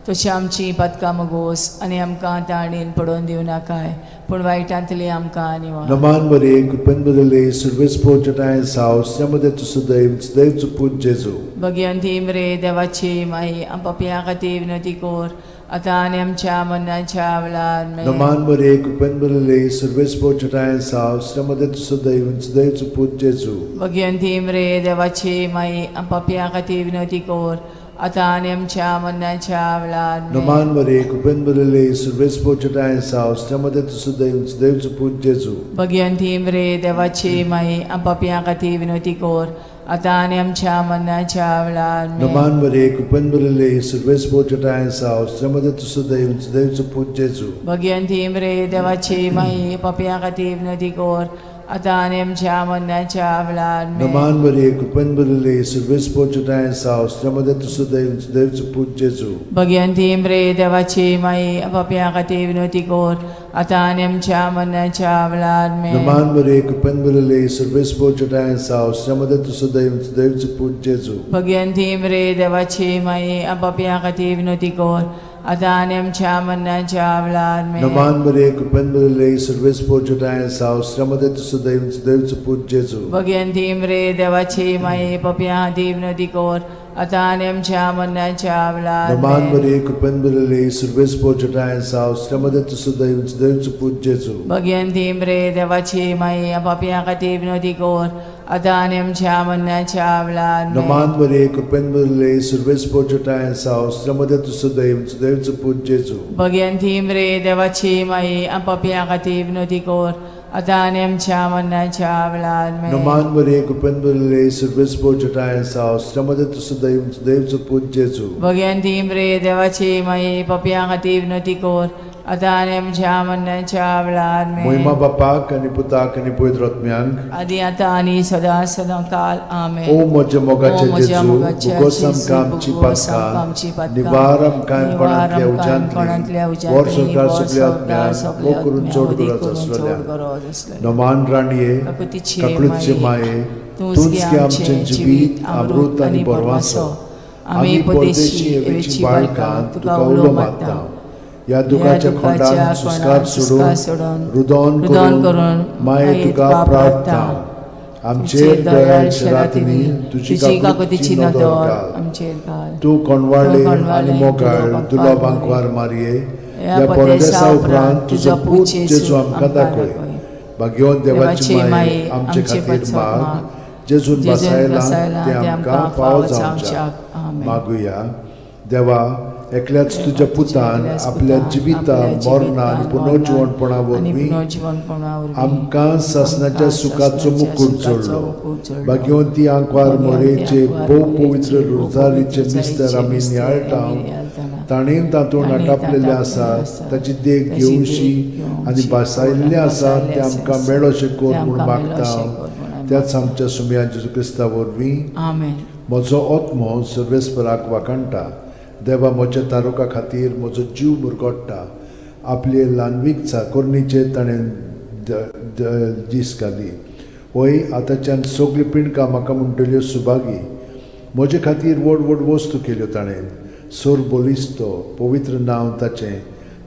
तशी आमची पातकां मगोस आनी आमकां ताणेन पडोवन दिवनाकाय, पूण वायटांतली आमकां निवार. नमान मरिये, कृपेन भरिल्ले, सर्वेस्पोर जटायन साव, मध्ये तूं सदैव सदैवचो पूत जेजू. भगिवंती मरे देवाची माई, पापयां खातीर विनवती कर आतां आनी आमच्या मरणाच्या वेळार आमेन. नमान मरिये, कृपेन भरिल्ले, सर्वेस्पोर जटायन साव, मध्ये तूं सदैव सदैवचो पूत जेजू. भगिवंती मरे देवाची माई, पापयां खातीर विनवती कर आतां आनी आमच्या मरणाच्या वेळार आमेन. नमान मरे कृपेन भरिल्ले सर्वेस्पर तुज्या साव मध्ये तूं सुदैव सुदैवचो पूत जेजू. भगवंती मरे देवाची माई, पापयां खातीर विनवती कर, आतां आनी आमच्या मरणाच्या वेळार आमेन. नमान मरे कृपेन भरिल्ले सर्वेस्पर तुज्या साव मध्ये तूं सुदैव सुदैवचो पूत जेजू. भगवंती मरे देवाची माई, पापयां खातीर विनवती कर, आतां आनी आमच्या मरणाच्या वेळार आमेन. नमान मरे कृपेन भरिल्ले सर्वेस्पर तुज्या साव मध्ये तूं सुदैव सुदैवचो पूत जेजू. भगवंती मरे देवाची माई, पापयां खातीर विनवती कर, आतां आनी आमच्या मरणाच्या वेळार आमेन. नमान मरे कृपेन भरिल्ले सर्वेस्पर तुज्या साव मध्ये तूं सुदैव सुदैवचो पूत जेजू. भगवंती मरे देवाची माई, पापयां खातीर विनवती कर, आतां आनी आमच्या मरणाच्या वेळार आमेन. नमान मरे कृपेन भरिल्ले सर्वेस्पर तुज्या साव मध्ये तूं सुदैव सुदैवचो पूत जेजू. भगवंती मरे देवाची माई, पापयां खातीर विनवती कर, आतां आनी आमच्या मरणाच्या वेळार नमान आमेन. मरे कृपेन भरिल्ले सर्वेस्पर तुज्या साव मध्ये तूं सुदैव सुदैवचो पूत जेजू. भगवंती मरे देवाची माई, पापयां खातीर विनवती कर, आतां आनी आमच्या मरणाच्या वेळार आमेन. नमान मरे कृपेन भरिल्ले सर्वेस्पर तुज्या साव मध्ये तूं सुदैव सुदैवचो पूत जेजू. भगवंती मरे देवाची माई, पापयां खातीर विनवती कर, आतां आनी आमच्या मरणाच्या वेळार आमेन. नमान मरे कृपेन भरिल्ले सर्वेस्पर तुज्या साव मध्ये तूं सुदैव सुदैवचो पूत जेजू. भगवंती मरे देवाची माई, पापयां खातीर विनवती कर, आतां आनी आमच्या मरणाच्या वेळार आमेन. मोहिमा बापाक आनी पुताक आनी पवित्र आत्म्यांक, आदी आतां आनी सदां सदां काल आमेन. ओ म्हज्या मोगाचे ओ म्हज्या जेजू, मोगाचे भुगोस जेजू, आमकां आमची भुगोस आमकां आमची पातकां, पातकां, निवार आमकां कोणांतल्या कोणांतल्या उज्यांतली, उज्यांतली, वर संवसार वर सगल्या संवसार आत्म्यांक, सगल्या मोग करून चड आत्म्यांक, गरज करून चड आसलेल्या. गरज आसलेल्या. नमान राणये, काकुतीचे काकळूतचे माये, माये, तूंच तूंच गे आमचें जिवीत अमृत आनी बरवासो. आमी परदेशी हेवेची बाळकां तुका उलो मारता. ह्या दुखाच्या खोंडान सुस्कार सोडून रुदोन करून माये तुका प्रार्थना. आमचेर दयाळ शरातिनी तुजी काकुतीची नदर घाल. आमचेर घाल. तूं कोणवाळे आनी मोगाळ दुलो बांकवार मारये, ह्या परदेसा उपरांत तुजो पूत जेजू आमकां दाखय. भाग्यवंत देवाची माये, आमचे खातीर माग, जेजून बसायला ते आमकां फावो जावच्याक. मागुया. देवा, एकल्याच तुज्या पुतान आपल्या जिविता मरणा आनी पुनर्जिवणपणा वरवीं आमकां सासणाच्या सुखाचो मुकूट जोडलो. भाग्यवंती आंकवार मोरेचे भोव पवित्र रोजारीचे मिस्तर आमी नियाळटा, ताणें तातूंत आटापलेले आसा ताची देख घेवशी आनी भासायल्लें आसा तें आमकां मेळोशें कर म्हूण मागता, त्याच आमच्या सुमया जेजू क्रिस्ता वरवीं. आमेन. म्हजो आत्मो सर्वेस्पराक वाखाणटा. देवा म्हज्या तारुका खातीर म्हजो जीव मुरगोडटा. आपले ल्हानवीक चाकोरणीचेर ताणें दीस घाली. वय आतांच्यान सगळीं पिंडकां म्हाका म्हणटल्यो सुभागी. म्हजे खातीर व्हड व्हड वस्तू केल्यो ताणें. सोर बलिस्तो पवित्र नांव ताचें.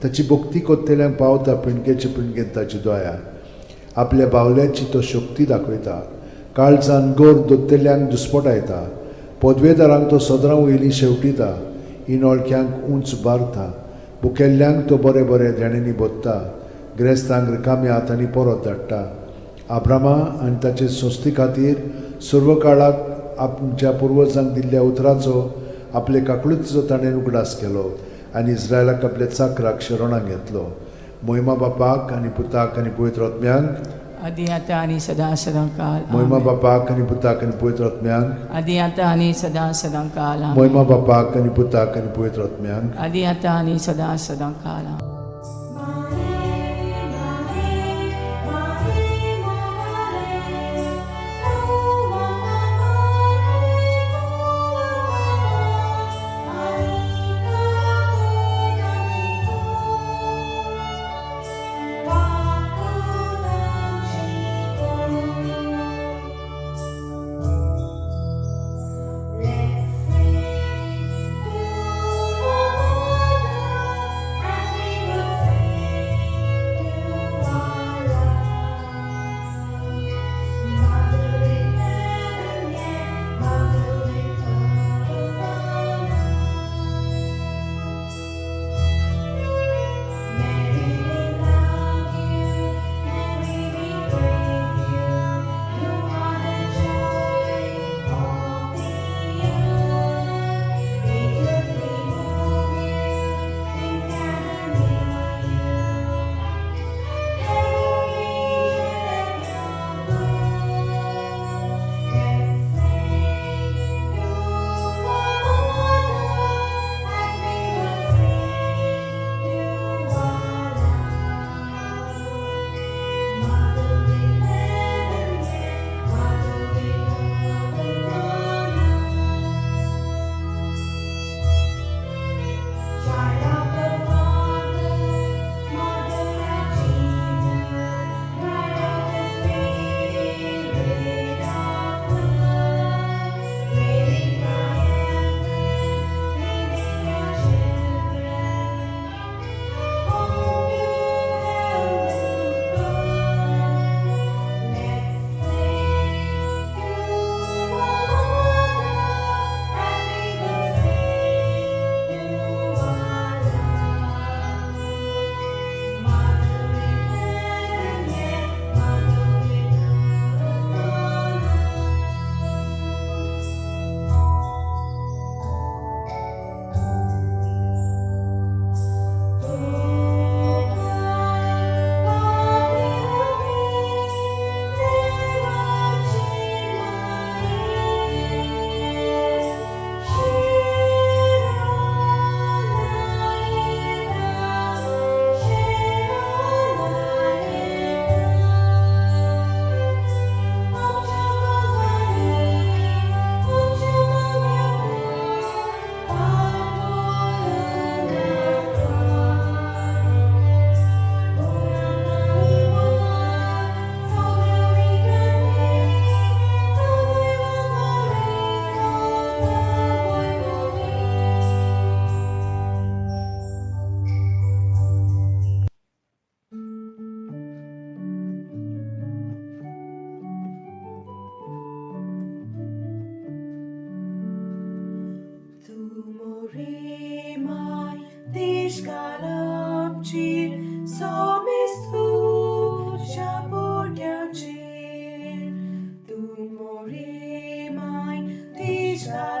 ताची भक्ती कोत्तेल्यांक पावता पिंडकेचे पिंडकेन ताची दया. आपल्या बावल्याची तो शक्ती दाखयता. काळजान गोर दोत्तेल्यांक दुस्पटायता. पदवेदारांक तो सदरां वयली शेवटिता. इनोळख्यांक उंच बारता. भुकेल्ल्यांक तो बरें बरें देण्यांनी भोत्ता. ग्रेस्तांक रिकाम्या हातांनी परत धाडटा. आब्रामा आनी ताचे संस्थे खातीर सर्व काळाक आमच्या पुर्वजांक दिल्ल्या उतराचो आपले काकळुतीचो ताणें उगडास केलो आनी इस्रायलाक आपल्या चाकराक शरणाक घेतलो. मोहिमा बापाक आनी पुताक आनी पवित्र आत्म्यांक, आदी आतां आनी सदां सदां काल. मोहिमा आमेन. बापाक आनी पुताक आनी पवित्र आत्म्यांक, आदी आतां आनी सदां सदां काल. आमेन. मोहिमा बापाक आनी पुताक आनी पवित्र आत्म्यांक, आदी आतां आनी सदां सदां काल. आमेन. Let's sing,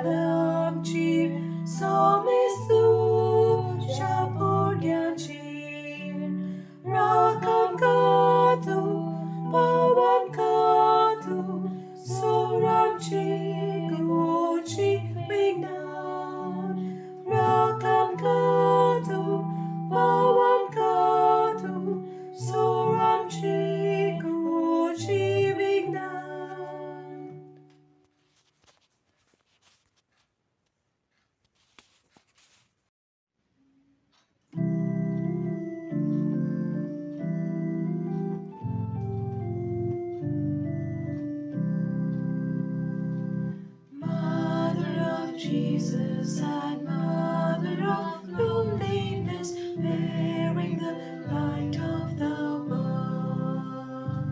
Amchir somestu Shapuryanchir Rakam Katu Pawan Katu Soramchi Guchi Vignan Rakam Katu Pawan Katu Soramchi Guchi Vignan. Mother of Jesus and Mother of loneliness, bearing the light of the world.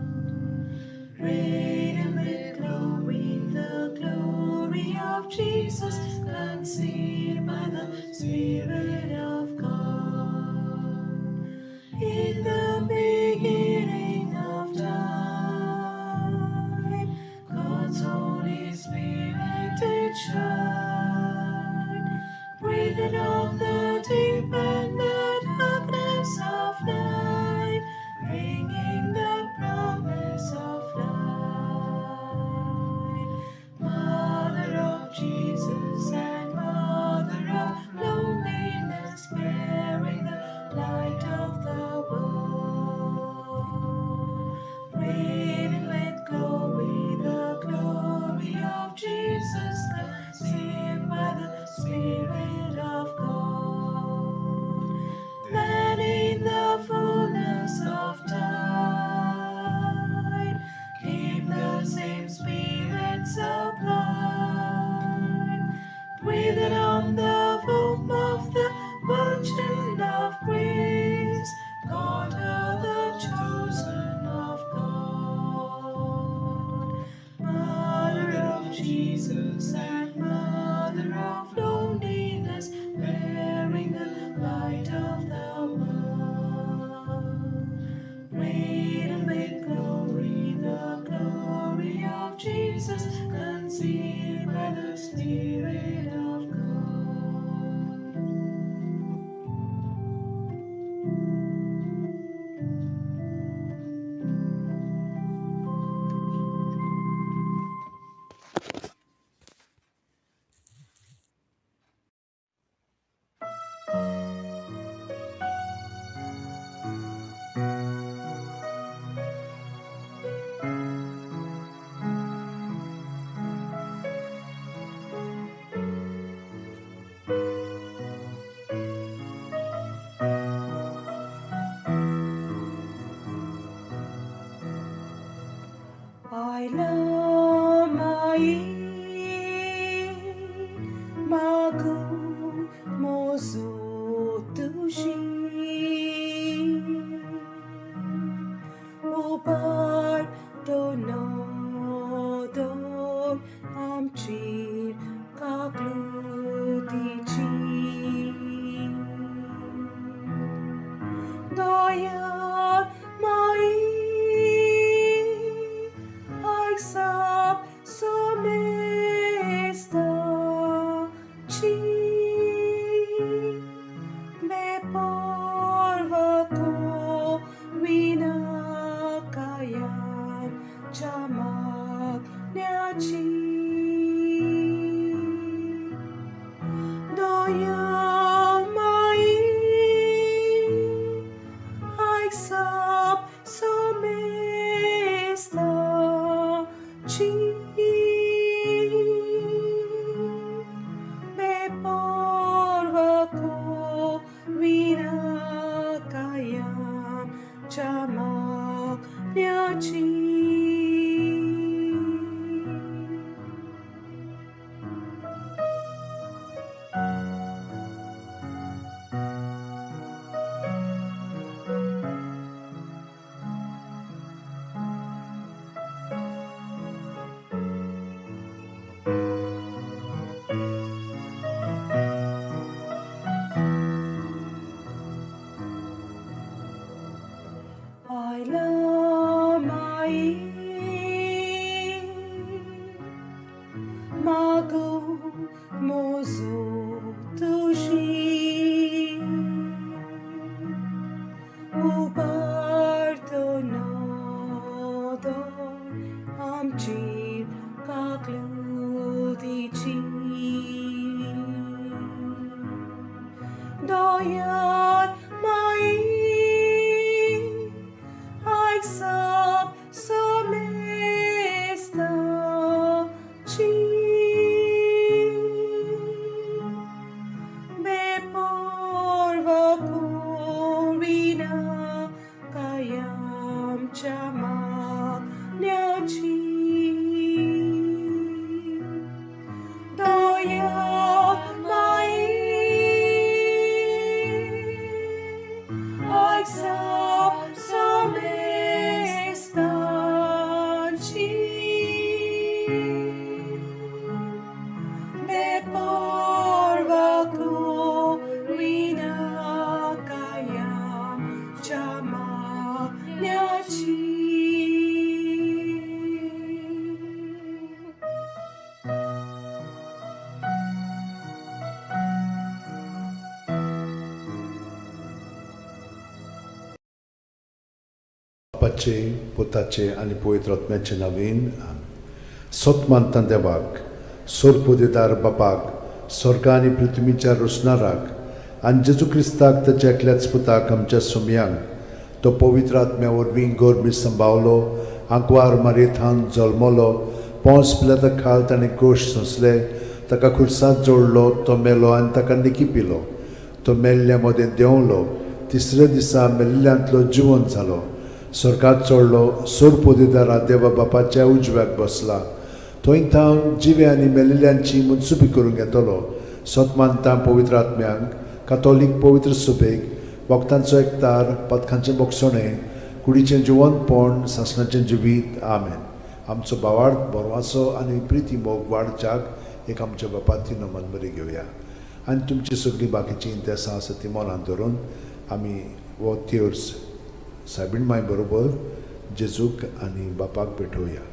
Radiant with glory, the glory of Jesus, conceived by the Spirit of God. In the beginning of time, God's Holy Spirit did shine, breathed on the deep and the darkness of night, bringing the promise of light. Mother of Jesus and Mother of loneliness, bearing the light of the world. Radiant with glory, the glory of Jesus, conceived by the Spirit of God. Then in the fullness of time came the same Spirit sublime, breathed on the womb of the Virgin of Grace, God, her the chosen of God. Mother of Jesus and Mother of loneliness, bearing the light of the world. Radiant with glory, the glory of Jesus, conceived by the Spirit of God. I love my magu mozu tushi upar to no dor amchir kaklutichi Daya mai Aisap somesta chi me porvako vinakayam chamak nyachi Daya mai Aisap somesta chi me porvako vinakayam chamak nyachi. दोयात माई आयक साप सोमेस्ताची बेपर्वा करीना कायमच्या मागण्याची दया माई आयक साप सोमेस्ताची बेपर्वा करीना कायमच्या मागण्याची. बापाचे पुताचे आनी पवित्र आत्म्याचे नवीन सत मानता देवाक सोरपोदेदार बापाक स्वर्ग आनी पृथ्वीच्या रोसणाराक आनी जेजू क्रिस्ताक ताच्या एकल्याच पुताक आमच्या सोमयांक तो पवित्र आत्म्या वरवीं गोरमी संभावलो आंकवार मारयेथान जल्मलो पोंस पिलाता खाल ताणें कोश सोंसले ताका खुर्सांत जोडलो तो मेलो आनी ताका निकी पिलो तो मेल्ल्या मदें देंवलो तिसऱ्या दिसा मेल्ल्यांतलो जिवन जालो स्वर्गात चडलो सोरपोदेदारा देवा बापाच्या उजव्याक बसला थंय थावन जिवे आनी मेल्ल्यांची मनसुबी करूंक येतलो सत मानता पवित्र आत्म्यांक कातोलीक पवित्र सुबेक वखदांचो एकतार पथकांचें बोगसणें कुडीचें जिवनपण सासणाचें जिवीत. आमेन. आमचो भावार्थ बरवाचो आनी प्रिती मोग वाडच्याक एक आमच्या बापाती नमन बरी घेवया आनी तुमची सगळीं बाकीचीं इंतेसां आसा ती मनान धरून आमी हो तेर्स सायबीण माय बरोबर जेजूक आनी बापाक भेटोवया.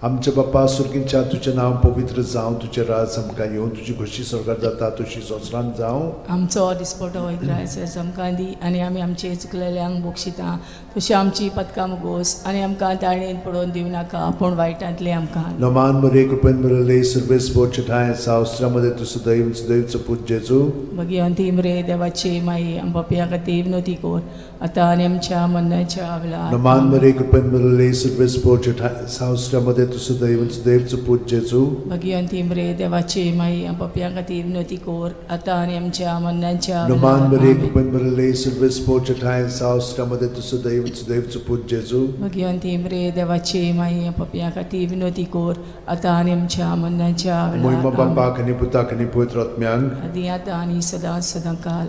आमच्या बापा सुर्गींच्या तुजें नांव पवित्र जावं, तुजें राज आमकां येवं, तुजी खोशी स्वर्गार जाता तशी संवसारांत जावं. आमचो दिसपटो इग्रायस आमकां दी आनी आमी आमचे चुकलेल्यांक बक्षिता तशी आमची पदकां मुगोस आनी आमकां ताळणेन पडोवन दिवं नाका पूण वायटांतले आमकां. नमान मरे कृपेन बरले सर्वेस बोचे ठांय सावस्त्रामध्ये तूं सदैव सदैवचो पूत जेजू. भगिवंती मरे देवाची माई आमच्या खातीर विनवती कर आतां आनी आमच्या मरणाच्या वेळार. नमान मरे कृपेन बरले सर्वेस बोचे ठांय सावस्त्रामध्ये तूं सदैव सदैवचो पूत जेजू. भगिवंती मरे देवाची माई आमच्या खातीर विनवती कर आतां आनी आमच्या मरणाच्या नमान मरे वेळार. कृपेन बरले सर्वेस बोचे ठांय सावस्त्रामध्ये तूं सदैव सदैवचो पूत जेजू. भगिवंती मरे देवाची माई आमच्या खातीर विनवती कर आतां आनी आमच्या मरणाच्या मोहिमा वेळार. बापाक आनी पुताक आनी पवित्र आत्म्यांक आदी आतां आनी सदां सदां काल.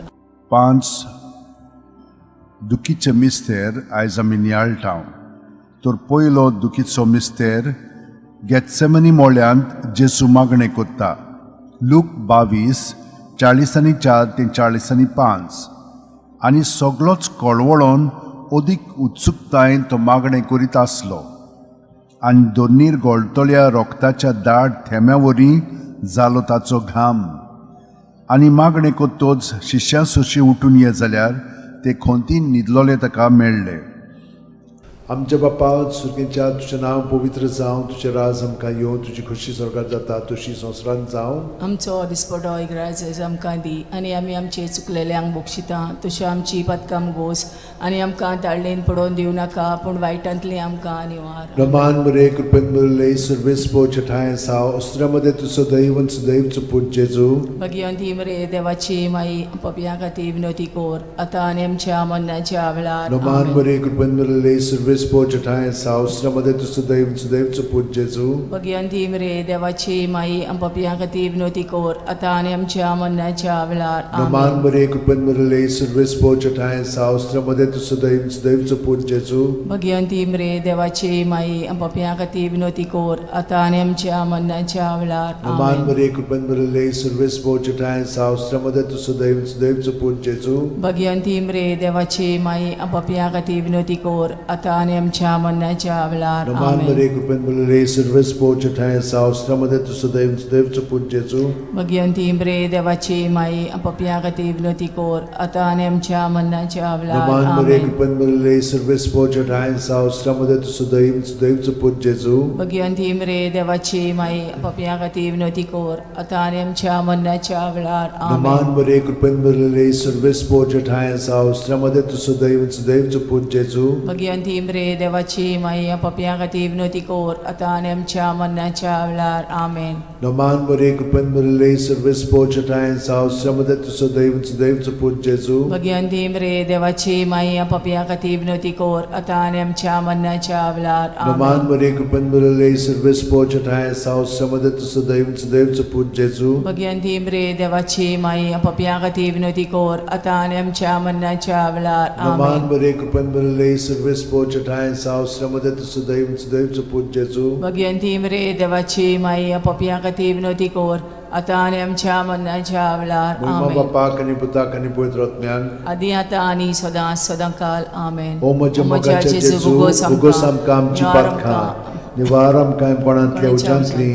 पांच दुखीचे मिस्तेर आयज आमी नियाळटा. तर पयलो दुखीचो मिस्तेर गेत्सेमनी मोळ्यांत जेजू मागणें कोत्ता. लूक 22:44 ते 45. आनी सगलोच कळवळोन अदीक उत्सुकतायेन तो मागणें करीत आसलो आनी दोनीर गळटल्या रोगताच्या दाट थेंब्या वरी जालो ताचो घाम. आनी मागणें कोत्तोच शिश्यां सोशी उठून ये जाल्यार ते खोंतीन न्हिदलोले ताका मेळ्ळे. आमच्या बापा सुर्गेच्या तुजें नांव पवित्र जावं, तुजें राज आमकां येवं, तुजी खोशी स्वर्गार जाता तशी संवसारांत जावं. आमचो दिसपटो इग्राज आमकां दी आनी आमी आमचे चुकलेल्यांक बक्षिता तशी आमची पदकां गोस आनी आमकां ताळणेन पडोवन दिवं नाका पूण वायटांतली आमकां निवार. रमान मरे कृपेन बरले सर्वेस पोचे ठांय साव अस्त्रामध्ये तूं सदैव सदैवचो पूत जेजू. भगिवंती मरे देवाची माई पपया खातीर विनवती कर आतां आनी आमच्या मरणाच्या वेळार. रमान आमेन. मरे कृपेन बरले सर्वेस पोचे ठांय साव अस्त्रामध्ये तूं सदैव सदैवचो पूत जेजू. भगिवंती मरे देवाची माई पपया खातीर विनवती कर आतां आनी आमच्या मरणाच्या वेळार. रमान आमेन. मरे कृपेन बरले सर्वेस पोचे ठांय साव अस्त्रामध्ये तूं सदैव सदैवचो पूत जेजू. भगिवंती मरे देवाची माई पपया खातीर विनवती कर आतां आनी आमच्या मरणाच्या वेळार. रमान आमेन. मरे कृपेन बरले सर्वेस पोचे ठांय साव अस्त्रामध्ये तूं सदैव सदैवचो पूत जेजू. भगिवंती मरे देवाची माई पपया खातीर विनवती कर आतां आनी आनी आमच्या मरणाच्या वेळार. नमान आमेन. मरे कृपेन भरलेले सर्वेस्पोर ठांय आसा, उस्त्रा तूं सदैव सदैवचो पूत जेजू. भगिवंती मरे देवाची माई, पपया खातीर विनवती कर आतां आनी आमच्या मरणाच्या वेळार. नमान मरे आमेन. कृपेन भरलेले सर्वेस्पोर ठांय आसा, उस्त्रा तूं सदैव सदैवचो पूत जेजू. भगिवंती मरे देवाची माई, पपया खातीर विनवती कर आतां आनी आमच्या मरणाच्या वेळार. नमान आमेन. मरे कृपेन भरलेले सर्वेस्पोर ठांय आसा, उस्त्रा तूं सदैव सदैवचो पूत जेजू. भगिवंती मरे देवाची माई, पपया खातीर विनवती कर आतां आनी आमच्या मरणाच्या वेळार. आमेन. नमान मरे कृपेन भरलेले सर्वेस्पोर ठांय आसा, उस्त्रा तूं सदैव सदैवचो पूत जेजू. भगिवंती मरे देवाची माई, पपया खातीर विनवती कर आतां आनी आमच्या मरणाच्या वेळार. नमान आमेन. मरे कृपेन भरलेले सर्वेस्पोर ठांय आसा, उस्त्रा तूं सदैव सदैवचो पूत जेजू. भगिवंती मरे देवाची माई, पपया खातीर विनवती कर आतां आनी आमच्या मरणाच्या वेळार. नमान आमेन. मरे कृपेन भरलेले सर्वेस्पोर ठांय आसा, उस्त्रा तूं सदैव सदैवचो पूत जेजू. भगिवंती मरे देवाची माई, पपया खातीर विनवती कर आतां आनी आमच्या मरणाच्या वेळार. महिमा आमेन. बापाक आनी पुताक आनी पवित्र आत्म्याक. आदी आतां आनी सदां सदां काल. आमेन. ओ म्हज्या मोगाच्या जेजू, उगोस आमकां आमची पातकां, निवार आमकां कोणांतल्या उज्यांतली,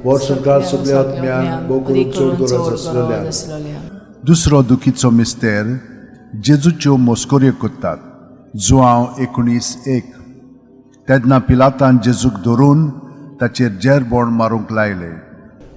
वर्स संवसार सगल्या आत्म्यांक भोव करून चड गरज आसलेल्या. दुसरो दुखीचो मिस्तेर जेजूच्यो मस्कऱ्यो करतात. जुआंव 19:1. तेन्ना पिलातान जेजूक धरून ताचेर जेरबोण मारूंक लायले.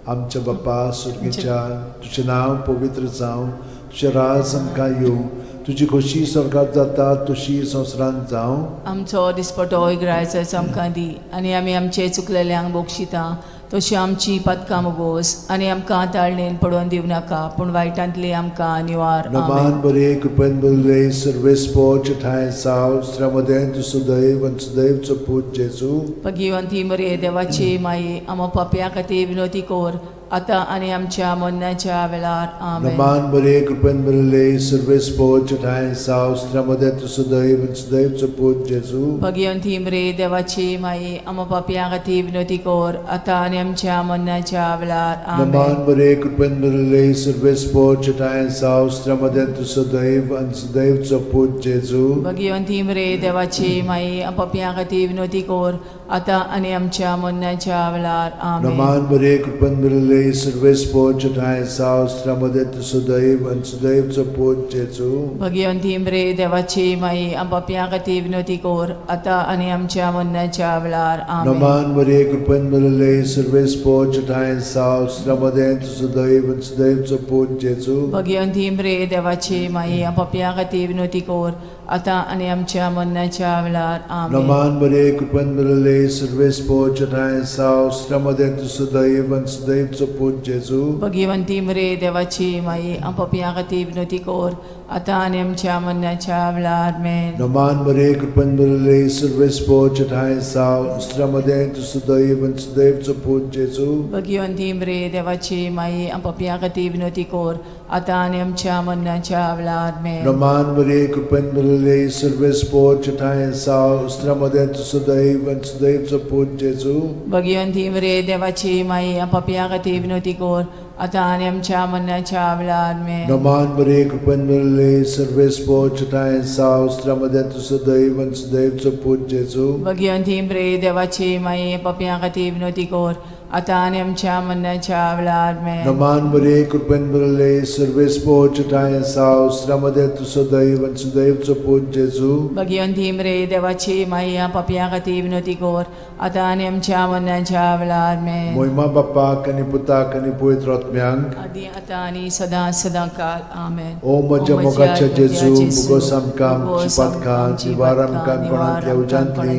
आमच्या बापा सुर्गीच्या, तुजें नांव पवित्र जावं, तुजें राज आमकां येवं, तुजी खोशी स्वर्गात जाता तशी संवसारांत जावं. आमचो दिसपटो इगरायचो आमकां दी आनी आमी आमचे चुकलेल्यांक बक्षिता तशी आमची पातकां मुगोस आनी आमकां ताळणेन पडोवन दिवं नाका, पूण वायटांतली आमकां निवार. नमान आमेन. बरे कृपेन भरले सर्वेस्पोर ठांय साव स्त्र्यामदें तूं सदैव आनी सदैवचो पूत जेजू. भगिवंती मरे देवाची माई, आमा पापया खातीर विनवती कर आतां आनी आमच्या मरणाच्या वेळार. आमेन. नमान बरे कृपेन भरले सर्वेस्पोर ठांय साव स्त्र्यामदें तूं सदैव आनी सदैवचो पूत जेजू. भगिवंती मरे देवाची माई, आमा पापया खातीर विनवती कर आतां आनी आमच्या मरणाच्या वेळार. आमेन. नमान बरे कृपेन भरले सर्वेस्पोर ठांय साव स्त्र्यामदें तूं सदैव आनी सदैवचो पूत जेजू. भगिवंती मरे देवाची माई, पापया खातीर विनवती कर आतां आनी आमच्या मरणाच्या वेळार. आमेन. नमान बरे कृपेन भरले सर्वेस्पोर ठांय साव स्त्र्यामदें तूं सदैव आनी सदैवचो पूत जेजू. भगिवंती मरे देवाची माई, पापया खातीर विनवती कर आतां आनी आमच्या मरणाच्या वेळार. आमेन. नमान मरे कृपेन भरले सर्वेस्पोर ठांय साव स्त्र्यामदें तूं सदैव आनी सदैवचो पूत जेजू. भगिवंती मरे देवाची माई, पापया खातीर विनवती कर आतां आनी आमच्या मरणाच्या वेळार. आमेन. नमान बरे कृपेन भरले सर्वेस्पोर ठांय साव स्त्र्यामदें तूं सदैव आनी सदैवचो पूत जेजू. भगिवंती मरे देवाची माई, पापया खातीर विनवती कर आतां आनी आमच्या मरणाच्या वेळार. आमेन. नमान मरे कृपेन भरले सर्वेस्पोर ठांय साव स्त्र्यामदें तूं सदैव आनी सदैवचो पूत जेजू. भगिवंती मरे देवाची माई, पापया खातीर विनवती कर आतां आनी आमच्या मरणाच्या वेळार. आमेन. नमान मरे कृपेन भरले सर्वेस्पोर ठांय साव स्त्र्यामदें तूं सदैव आनी सदैवचो पूत जेजू. भगिवंती मरे देवाची माई, पापया खातीर विनवती कर आतां आनी आमच्या मरणाच्या वेळार. आमेन. नमान मरे कृपेन भरले सर्वेस्पोर ठांय साव स्त्र्यामदें तूं सदैव आनी सदैवचो पूत जेजू. भगिवंती मरे देवाची माई, पापया खातीर विनवती कर आतां आनी आमच्या मरणाच्या वेळार. आमेन. नमान मरे कृपेन भरले सर्वेस्पोर ठांय साव स्त्र्यामदें तूं सदैव आनी सदैवचो पूत जेजू. भगिवंती मरे देवाची माई, पापया खातीर विनवती कर आतां आनी आमच्या मरणाच्या वेळार. आमेन. मोहिमा बापाक आनी पुताक आनी पवित्र आत्म्यांक. आदी आतां आनी सदां सदां काल. आमेन. ओ म्हज्या मोगाच्या जेजू, मुगोस आमकां आमची पातकां, निवार आमकां कोणांतल्या उज्यांतली,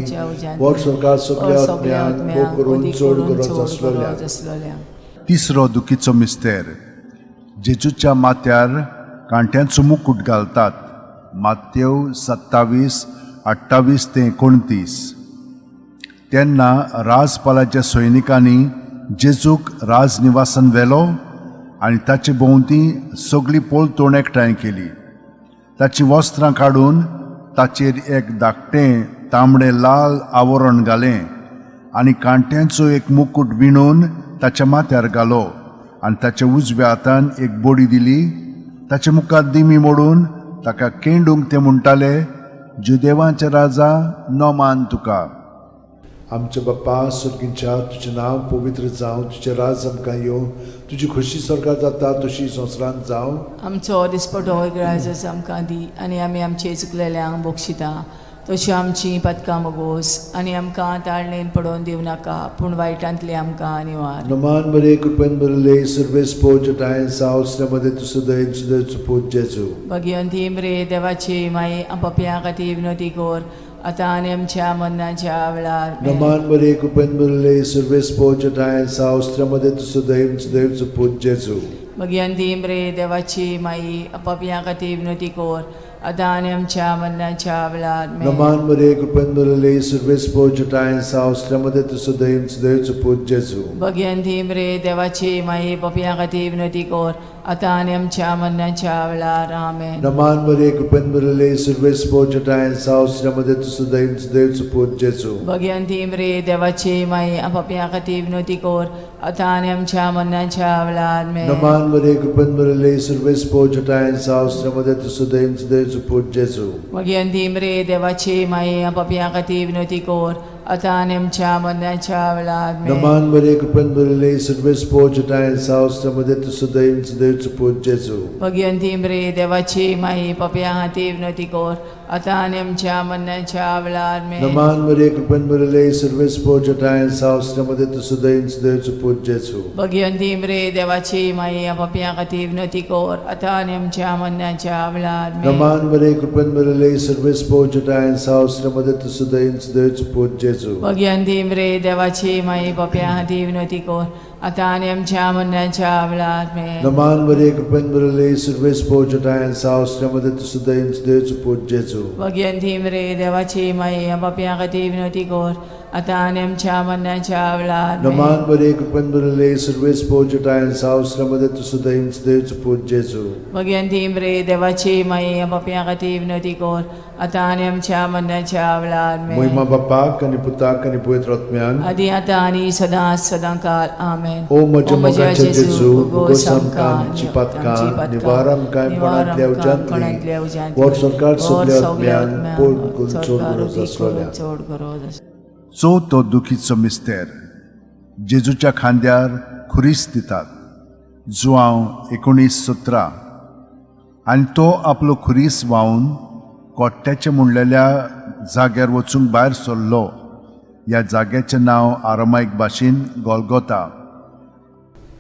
वर सरकार सगल्या आत्म्यांक भोव करून चड गरज आसलेल्या. तिसरो दुखीचो मिस्तेर जेजूच्या माथ्यार कांट्यांचो मुकूट घालतात. मातेव 27:28 ते 29. तेन्ना राजपालाच्या सैनिकांनी जेजूक राजनिवासान व्हेलो आनी ताचे भोंवती सगळी पलतोण एकठांय केली. ताचीं वस्त्रां काडून ताचेर एक धाकटें तांबडें लाल आवरण घालें आनी कांट्यांचो एक मुकूट विणून ताच्या माथ्यार घालो आनी ताच्या उजव्या हातान एक बडी दिली. ताच्या मुखार दिमी मोडून ताका केंडूंक ते म्हणटाले, जुदेवांचे राजा, नोमान तुका. आमच्या बाप्पा सर्गींच्या, तुजें नांव पवित्र जावं, तुजें राज आमकां येवं, तुजी खोशी सरकार जाता तशी संवसारांत जावं. आमचो दिसपटो ग्रायजस आमकां दी आनी आमी आमचे चुकलेल्यांक बक्षिता तशी आमची पदकां मोगोस आनी आमकां ताळणेन पडोवन दिवं नाका पूण वायटांतली आमकां निवार. नमान बरे, कृपेन भरले, सर्वेस पोज सावसल्या मध्ये तुजो दयेन सुदैचो पूत जेजू. भगिवंती मरे देवाची माई, पपया खातीर विनोती कर आतां आनी आमच्या मरणाच्या वेळार. नमान बरे, कृपेन भरले, सर्वेस पोज सावसल्या मध्ये तुजो दयेन सुदैचो पूत जेजू. भगिवंती मरे देवाची माई, पपया खातीर विनोती कर आतां आनी आमच्या मरणाच्या वेळार. नमान बरे, कृपेन भरले, सर्वेस पोज सावसल्या मध्ये तुजो दयेन सुदैचो पूत जेजू. भगिवंती मरे देवाची माई, पपया खातीर विनोती कर आतां आनी आमच्या मरणाच्या वेळार. आमेन. नमान बरे, कृपेन भरले, सर्वेस पोज सावसल्या मध्ये तुजो दयेन सुदैचो पूत जेजू. भगिवंती मरे देवाची माई, पपया खातीर विनोती कर आतां आनी आमच्या मरणाच्या वेळार. नमान बरे, कृपेन भरले, सर्वेस पोज सावसल्या मध्ये तुजो दयेन सुदैचो पूत जेजू. भगिवंती मरे देवाची माई, पपया खातीर विनोती कर आतां आनी आमच्या मरणाच्या वेळार. नमान बरे, कृपेन भरले, सर्वेस पोज सावसल्या मध्ये तुजो दयेन सुदैचो पूत जेजू. भगिवंती मरे देवाची माई, पपया खातीर विनोती कर आतां आनी आमच्या मरणाच्या वेळार. नमान बरे, कृपेन भरले, सर्वेस पोज सावसल्या मध्ये तुजो दयेन सुदैचो पूत जेजू. भगिवंती मरे देवाची माई, पपया खातीर विनोती कर आतां आनी आमच्या मरणाच्या वेळार. नमान बरे, कृपेन भरले, सर्वेस पोज सावसल्या मध्ये तुजो दयेन सुदैचो पूत जेजू. भगिवंती मरे देवाची माई, पपया खातीर विनोती कर आतां आनी आमच्या मरणाच्या वेळार. नमान बरे, कृपेन भरले, सर्वेस पोज सावसल्या मध्ये तुजो दयेन सुदैचो पूत जेजू. भगिवंती मरे देवाची माई, पपया खातीर विनोती कर आतां आनी आमच्या मरणाच्या वेळार. नमान बरे, कृपेन भरले, सर्वेस पोज सावसल्या मध्ये तुजो दयेन सुदैचो पूत जेजू. भगिवंती मरे देवाची माई, पपया खातीर विनोती कर आतां आनी आमच्या मरणाच्या वेळार. मोहिमा बापाक आनी पुताक आनी पवित्र आत्म्यान. आदी आतां आनी सदां सदां काल. आमेन. ओ म्हज्या मोगाच्या जेजू, भोगोस आमकां आमची पातकां, निवार आमकां कोणांतल्या उज्यांतली, वर सरकार सगल्या आत्म्यान पोट करून चड गरज आसलेल्या. चड गरज आसलेल्या. चवथो दुखीचो मिस्तेर. जेजूच्या खांद्यार खुरीस दितात. जुआंव 19:17. आनी तो आपलो खुरीस व्हांवन कोट्ट्याचें म्हणलेल्या जाग्यार वचूंक भायर सरलो. ह्या जाग्याचें नांव आरामायक भाशेन गोलगोता.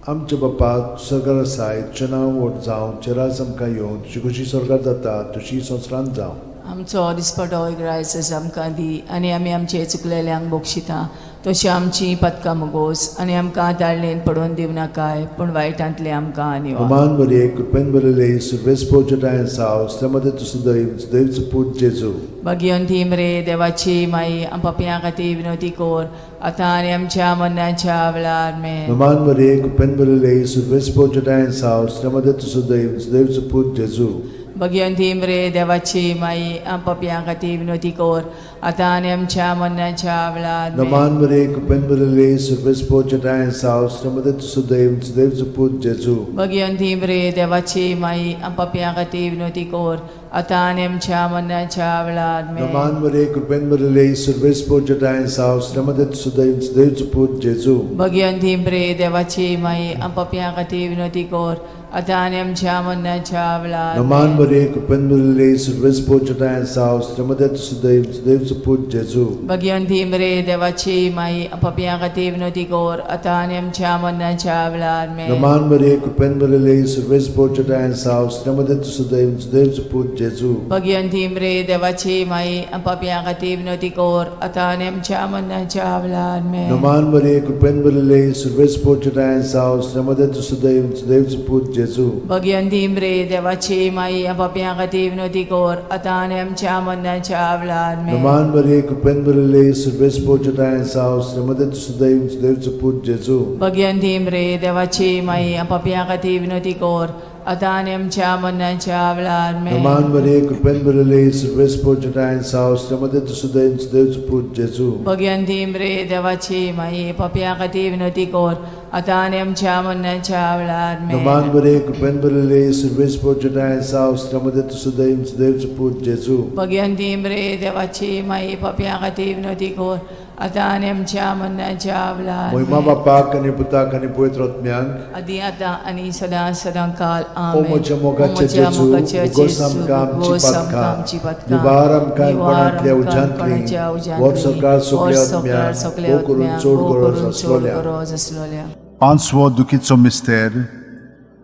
आमच्या बापा सरकार आसाय, तुजें नांव व्हड जावं, तुजें राज आमकां येवं, तुजी खोशी सरकार जाता तशी संवसारांत जावं. आमचो दिसपटो ग्रायसस आमकां दी आनी आमी आमचे चुकलेल्यांक बक्षिता तशी आमची पदकां मुगोस आनी आमकां ताळणेन पडोवन दिवं नाकाय पूण वायटांतले आमकां निवार. नमान बरे, कृपेन भरले, सर्वेस पोज सावस मध्ये तुजो दैव दैवचो पूत जेजू. भगिवंती मरे देवाची माई, पपया खातीर विनोती कर आतां आनी आमच्या मरणाच्या वेळार. मेन. नमान बरे, कृपेन भरले, सर्वेस पोज सावस मध्ये तुजो दैव दैवचो पूत जेजू. भगिवंती मरे देवाची माई, पपया खातीर विनोती कर आतां आनी आमच्या मरणाच्या वेळार. नमान बरे, कृपेन भरले, सर्वेस पोज सावस मध्ये तुजो दैव दैवचो पूत जेजू. भगिवंती मरे देवाची माई, पपया खातीर विनोती कर आतां आनी आमच्या मरणाच्या वेळार. नमान बरे, कृपेन भरले, सर्वेस पोज सावस मध्ये तुजो दैव दैवचो पूत जेजू. भगिवंती मरे देवाची माई, पपया खातीर विनोती कर आतां आनी आमच्या मरणाच्या वेळार. नमान बरे, कृपेन भरले, सर्वेस पोज सावस मध्ये तुजो दैव दैवचो पूत जेजू. भगिवंती मरे देवाची माई, पपया खातीर विनोती कर आतां आनी आमच्या मरणाच्या वेळार. नमान बरे, कृपेन भरले, सर्वेस पोज सावस मध्ये तुजो दैव दैवचो पूत जेजू. भगिवंती मरे देवाची माई, पपया खातीर विनोती कर आतां आनी आमच्या मरणाच्या वेळार. नमान बरे, कृपेन भरले, सर्वेस पोज सावस मध्ये तुजो दैव दैवचो पूत जेजू. भगिवंती मरे देवाची माई, पपया खातीर विनोती कर आतां आनी आमच्या मरणाच्या वेळार. नमान बरे, कृपेन भरले, सर्वेस पोज सावस मध्ये तुजो दैव दैवचो पूत जेजू. भगिवंती मरे देवाची माई, पपया खातीर विनोती कर आतां आनी आमच्या मरणाच्या वेळार आमेन. नमान मरे कृपेन भरिल्ले सर्वेस्पर जटायन साव श्रीमती तुसुदयन सुदैव पूत जेजू. भग्यंती मरे देवाची माये पापया खातीर विनवती कर आतां आनी आमच्या मरणाच्या वेळार आमेन. नमान मरे कृपेन भरिल्ले सर्वेस्पर जटायन साव श्रीमती तुसुदयन सुदैव पूत जेजू. भग्यंती मरे देवाची माये पापया खातीर विनवती कर आतां आनी आमच्या मरणाच्या वेळार मोहिमा आमेन. बापाक आनी पुताक आनी पवित्र आत्म्याक. आदी आतां आनी सदां सदां काल ओ आमेन. म्हज्या ओ मोगाचे म्हज्या जेजू, मोगाच्या उगोस जेजू, आमकां आमची उगोस आमकां पातकां, आमची पातकां, निवार आमकां निवार कोणांतल्या आमकां उज्यांतली, कोणाच्या उज्यांतली, व्हर सरकार सगल्या व्हर सरकार आत्म्यांक, सगल्या भोव करून आत्म्यांक, चड भोव गरज करून चड आसलोल्या. गरज आसलोल्या. पांचवो दुखीचो मिस्तेर.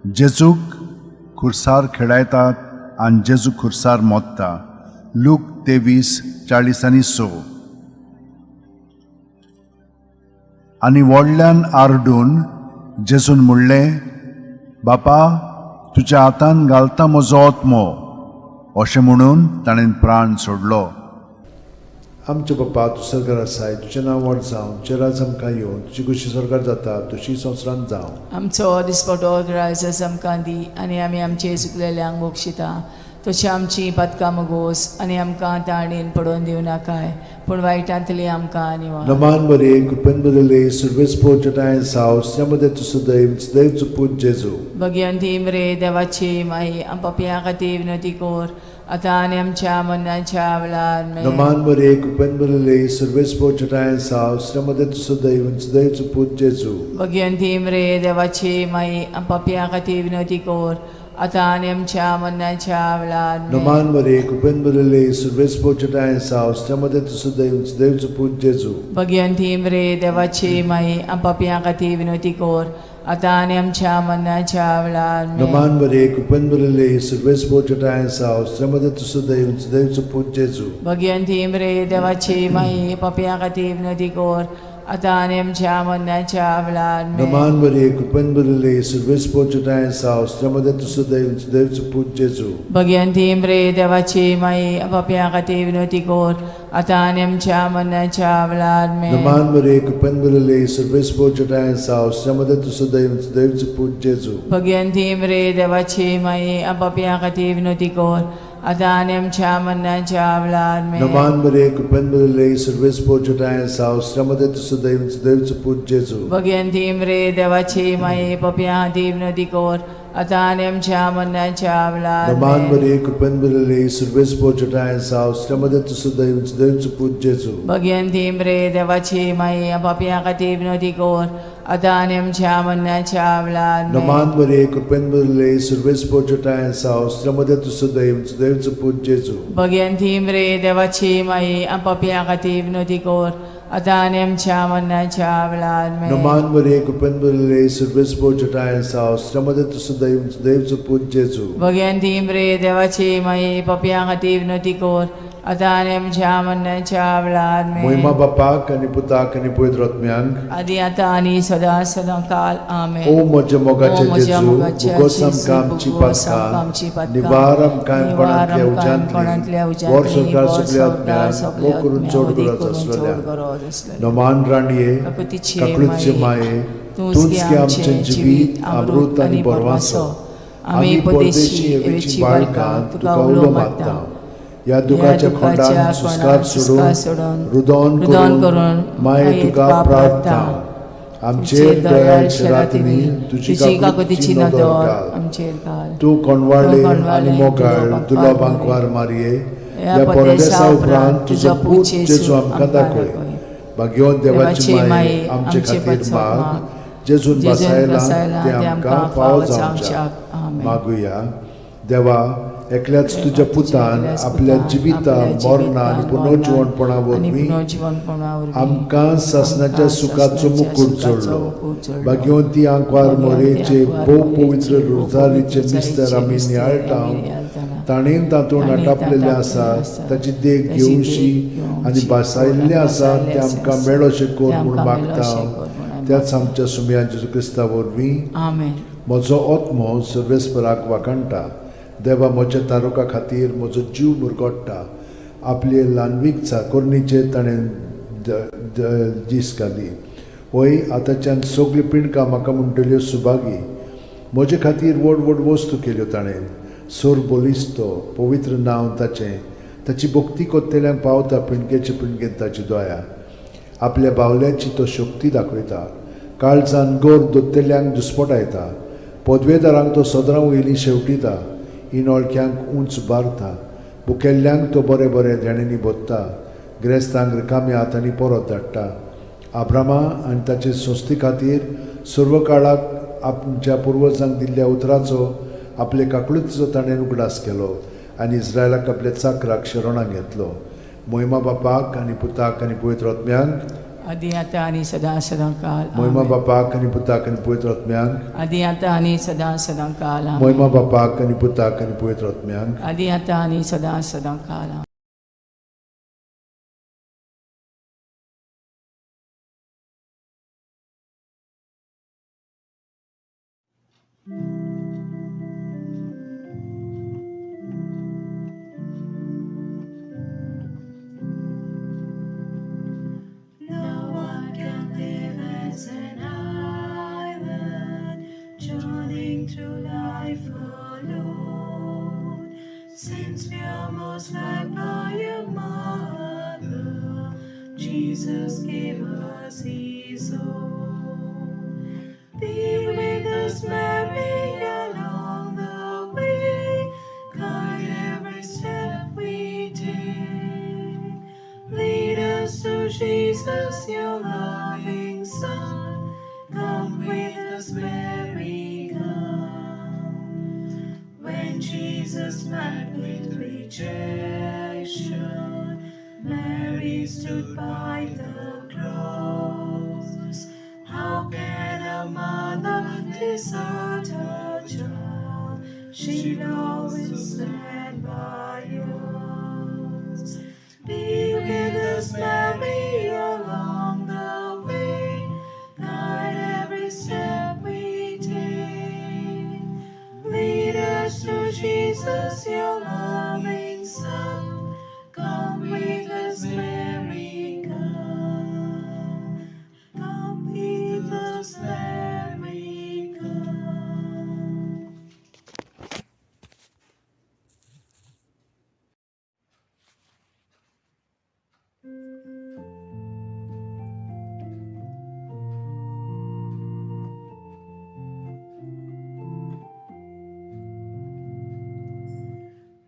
जेजूक खुर्सार खेळायतात आनी जेजू खुर्सार मोत्ता. लूक 23:46. आनी व्हडल्यान आरडून जेजून म्हणलें, बापा, तुज्या हातान घालता म्हजो आत्मो. अशें म्हणून ताणें प्राण सोडलो. आमच्या बापा, तूं सरकार आसाय, तुजें नांव व्हड जावं, तुजें राज आमकां येवन, तुजी खुशी सरकार जाता तशी संवसारांत जावं. आमचो दिसपटो ग्रायस आमकां दी आनी आमी आमचे चुकलेल्यांक बक्षिता तशी आमची पातकां मगोस आनी आमकां ताणेन पडोवन दिवं नाकाय पूण वायटांतली आमकां निवार. नमान बरे कृपेन बरले सर्वेस्पर जटायन साव श्रीमती तुसुदैव सुदैव पूत जेजू. भग्यंती मरे देवाची माई पापया खातीर विनवती कर आतां आनी आमच्या मरणाच्या वेळार आमेन. नमान बरे कृपेन बरले सर्वेस्पर जटायन साव श्रीमती तुसुदैव सुदैव पूत जेजू. भग्यंती मरे देवाची माई पापया खातीर विनवती कर आतां आनी आमच्या मरणाच्या वेळार आमेन. नमान बरे कृपेन बरले सर्वेस्पर जटायन साव श्रीमती तुसुदैव सुदैव पूत जेजू. भग्यंती मरे देवाची माई पापया खातीर विनवती कर आतां आनी आमच्या मरणाच्या वेळार आमेन. नमान बरे कृपेन बरले सर्वेस्पर जटायन साव श्रीमती तुसुदैव सुदैव पूत जेजू. भग्यंती मरे देवाची माई पापया खातीर विनवती कर आतां आनी आमच्या मरणाच्या वेळार आमेन. नमान बरे कृपेन बरले सर्वेस्पर जटायन साव श्रीमती तुसुदैव सुदैव पूत जेजू. भग्यंती मरे देवाची माई पापया खातीर विनवती कर आतां आनी आमच्या मरणाच्या वेळार आमेन. नमान बरे कृपेन बरले सर्वेस्पर जटायन साव श्रीमती तुसुदैव सुदैव पूत जेजू. भग्यंती मरे देवाची माई पापया खातीर विनवती कर आतां आनी आमच्या मरणाच्या वेळार आमेन. नमान बरे कृपेन बरले सर्वेस्पर जटायन साव श्रीमती तुसुदैव सुदैव पूत जेजू. भग्यंती मरे देवाची माई पापया खातीर विनवती कर आतां आनी आमच्या मरणाच्या वेळार नमान आमेन. बरे कृपेन बरले सर्वेस्पर जटायन साव श्रीमती तुसुदैव सुदैव पूत जेजू. भग्यंती मरे देवाची माई पापया खातीर विनवती कर आतां आनी आमच्या मरणाच्या वेळार आमेन. नमान बरे कृपेन बरले सर्वेस्पर जटायन साव श्रीमती तुसुदैव सुदैव पूत जेजू. भग्यंती मरे देवाची माई पापया खातीर विनवती कर आतां आनी आमच्या मरणाच्या वेळार आमेन. नमान बरे कृपेन बरले सर्वेस्पर जटायन साव श्रीमती तुसुदैव सुदैव पूत जेजू. भग्यंती मरे देवाची माई पापया खातीर विनवती कर आतां आनी आमच्या मरणाच्या वेळार आमेन. मोहिमा बापाक आनी पुताक आनी पवित्र आत्म्यांक. आदी आतां आनी सदां सदां काल आमेन. ओ म्हज्या मोगाचे ओ म्हज्या जेजू, मोगाच्या उगोस जेजू, आमकां आमची उगोस आमकां आमची पातकां, पातकां, निवार आमकां निवार कोणांतल्या आमकां कोणांतल्या उज्यांतली, उज्यांतली, व्हर सरकार व्हर सगल्या सरकार आत्म्यांक, सगल्या भोव करून आत्म्यांक, चड अदीक गरज करून चड आसलेल्या. गरज आसलेल्या. नमान राणये, काकुतीचे काकुळचे माये, माये, तूंच तूंच गे गे आमचें आमचें जिवीत, अमृत आनी बरवासो. आमी परदेशी एवेची बाळकां तुका उलो मारता. ह्या दुखाच्या खोंडान सुस्कार सोडून, रुदोन रुदोन करून करून माये तुका प्रार्थना. आमचेर दयाळ शेरातिनी तुजी तुजी काकुतीची काकुतीची नदर नदर घाल. आमचेर घाल. तूं कोणवाळे तूं कोणवाळे आनी मोगाळ तुलो तुलो बांकवार बांकवार मारये, ह्या ह्या परदेसा परदेसा उपरांत उपरांत तुजो पूत जेजू आमकां दाखय. भाग्यवंत देवाची माये आमचे खातीर माग, जेजून जेजून बसायला बसायला ते आमकां फावो जावच्या. आमेन. मागुया. देवा, एकल्याच तुज्या पुतान आपल्या जिविता मरणा आनी पुनर्जिवणपणा वरवीं आमकां सासणाच्या सुखाचो मुकूट जोडलो. भाग्यवंती आंकवार मोरेचे भोव पवित्र रोजारीचे मिस्तर आमी नियाळटा, ताणेन तातूंत आटापलेले आसा ताची देख घेवशी आनी भासायल्लें आसा तें आमकां मेळोशें कर म्हूण मागता, त्याच आमच्या सुमया जेजू क्रिस्ता वरवीं. आमेन. म्हजो आत्मो सर्वेस्पराक वाखाणटा. देवा म्हज्या तारुका खातीर म्हजो जीव मुरगोडटा. आपले ल्हानवीक चाकोरणीचेर ताणें दीस घाली. वय आतांच्यान सगळीं पिंडकां म्हाका म्हणटल्यो सुभागी. म्हजे खातीर व्हड व्हड वस्तू केल्यो ताणें. सोर बलिश्त तो, पवित्र नांव ताचें. ताची भक्ती कोत्तेल्यांक पावता पिणगेचे पिणगेन ताची दया. आपल्या बावल्याची तो शक्ती दाखयता. काळजान गोर दोत्तेल्यांक दुस्पटायता. पदवेदारांक तो सदरां वयलीं शेवटिता. इनोळख्यांक उंच बारता. बुकेल्ल्यांक तो बरें बरें देण्यांनी भोत्ता. ग्रेस्तांक रिकाम्या हातांनी परत धाडटा. आब्रामा आनी ताचे संस्थे खातीर सर्व काळाक आमच्या पुर्वजांक दिल्ल्या उतराचो आपले काकळुतीचो ताणें उगडास केलो आनी इस्रायलाक आपल्या चाकराक शरणाक घेतलो. मोहिमा बापाक आनी पुताक आनी पवित्र आत्म्यांक. आदी आतां आनी सदां सदां काल. मोहिमा आमेन. बापाक आनी पुताक आनी पवित्र आत्म्यांक. आदी आतां आनी सदां सदां काल. आमेन. मोहिमा बापाक आनी पुताक आनी पवित्र आत्म्यांक. आदी आतां आनी सदां सदां काल. आमेन. No one can live as an island, journeying through life alone. Since we are most loved by a mother, Jesus gave us His own. Be with us, Mary, along the way. Guide every step we take. Lead us to Jesus, your loving Son. Come with us, Mary, come. When Jesus met with rejection, Mary stood by the cross. How can a mother desert her child? She'll always stand by us. Be with us, Mary, along the way. Guide every step we take. Lead us to Jesus, your loving Son. Come with us, Mary, come. Come with us, Mary, come.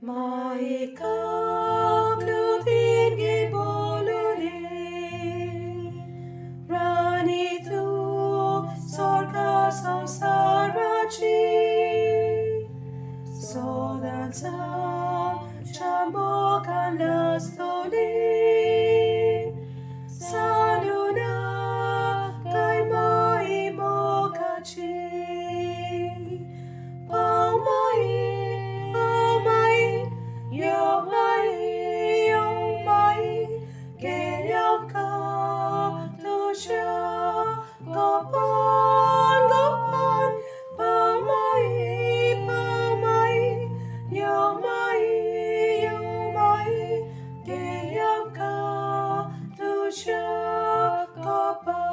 Maikaklutin gibolule, Rani tu sorka samsarachi, Sodansan chamokan lastoli, Sanuna kay maimokachi. Paumai, paumai, yomai, yomai, geyam ka tusha, gopan, gopan, paumai, paumai, yomai, yomai, geyam ka tusha, gopan.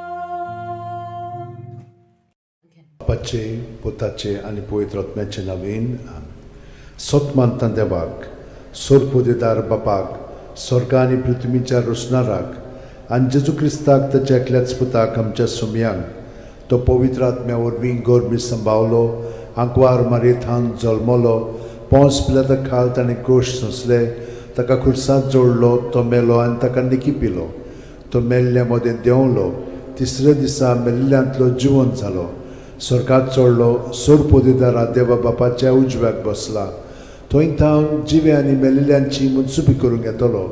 बापाचे पुताचे आनी पवित्र आत्म्याचे नवीन. सत मानता देवाक, सोरपोदेदार बापाक, स्वर्ग आनी पृथ्वीच्या रोसणाराक आनी जेजू क्रिस्ताक ताच्या एकल्याच पुताक आमच्या सुमयांक, तो पवित्र आत्म्या वरवीं गोरमी संभावलो, आंकवार मारयेथान जल्मलो, पोंस पिलाता खाल ताणें कोश सोंसले, ताका खुर्सांत जोडलो, तो मेलो आनी ताका निकी पिलो, तो मेल्ल्या मदें देंवलो, तिसऱ्या दिसा मेल्ल्यांतलो जिवन जालो, स्वर्गात चडलो, सोरपोदेदारा देवा बापाच्या उजव्याक बसला, थंय थावन जिवे आनी मेलिल्ल्यांची मनसुबी करूंक येतलो.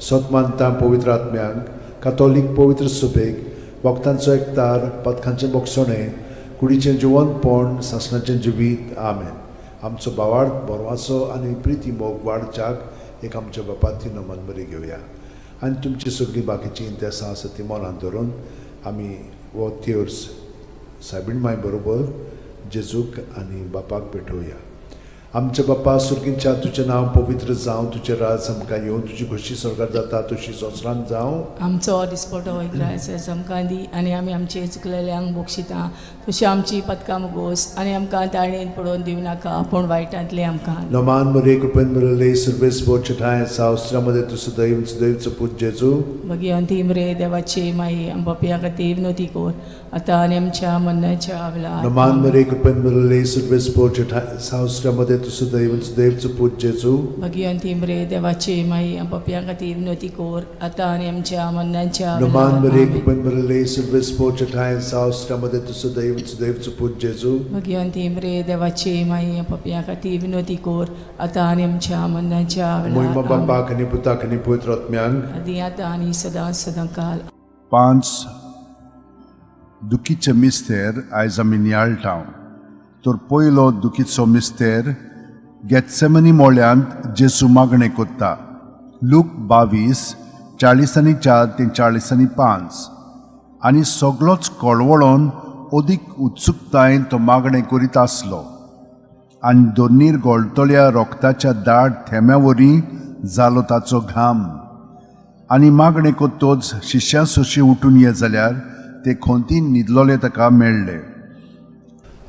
सत मानता पवित्र आत्म्यांक, कातोलीक पवित्र सुबेक, वखदांचो एकतार, पथकांचें बोगसणें, कुडीचें जिवनपण, सासणाचें जिवीत. आमेन. आमचो भावार्थ बरवाचो आनी प्रिती मोग वाडच्याक एक आमच्या बापाती नमन बरी घेवया आनी तुमची सगळीं बाकीचीं इंतेसां आसा ती मनांत धरून आमी हो तेर्स सायबीण माय बरोबर जेजूक आनी बापाक पेटोवया. आमच्या बापा सुर्गींच्या तुजें नांव पवित्र जावं, तुजें राज आमकां येवं, तुजी खोशी स्वर्गार जाता तशी संवसारांत जावं. आमचो दिसपटो ग्रायस आमकां दी आनी आमी आमचे चुकलेल्यांक बक्षिता तशी आमची पदकां मुगोस आनी आमकां ताळणेन पडोवन दिवं नाका पूण वायटांतली आमकां. नमान मरे कृपेन भरले सर्वेस ठांय सावस्त्रामध्ये तूं सदैव सदैवचो पूत जेजू. भगिवंती मरे देवाची माई, आमच्या खातीर विनोती कर आतां आनी आमच्या मरणाच्या वेळार. नमान मरे कृपेन भरले सर्वेस ठांय सावस्त्रामध्ये तूं सदैव सदैवचो पूत जेजू. भगिवंती मरे देवाची माई, आमच्या खातीर विनोती कर आतां आनी आमच्या मरणाच्या नमान वेळार. मरे आमेन. कृपेन भरले सर्वेस ठांय सावस्त्रामध्ये तूं सदैव सदैवचो पूत जेजू. भगिवंती मरे देवाची माई, आमच्या खातीर विनोती कर आतां आनी आमच्या मरणाच्या मोहिमा वेळार. आमेन. बापाक आनी पुताक आनी पवित्र आत्म्यांक. आदी आतां आनी सदां सदां काल. पांच दुखीचे मिस्तेर आयज आमी नियाळटा. तर पयलो दुखीचो मिस्तेर गेत्सेमनी मोळ्यांत जेजू मागणें कोत्ता. लूक 22:44 ते 45. आनी सगलोच कळवळोन अदीक उत्सुकतायेन तो मागणें करीत आसलो आनी दोनीर गळटल्या रोगताच्या दाट थेंब्या वरी जालो ताचो घाम. आनी मागणें कोत्तोच शिश्यां सोशी उठून ये जाल्यार ते खोंतीन न्हिदलोले ताका मेळ्ळे.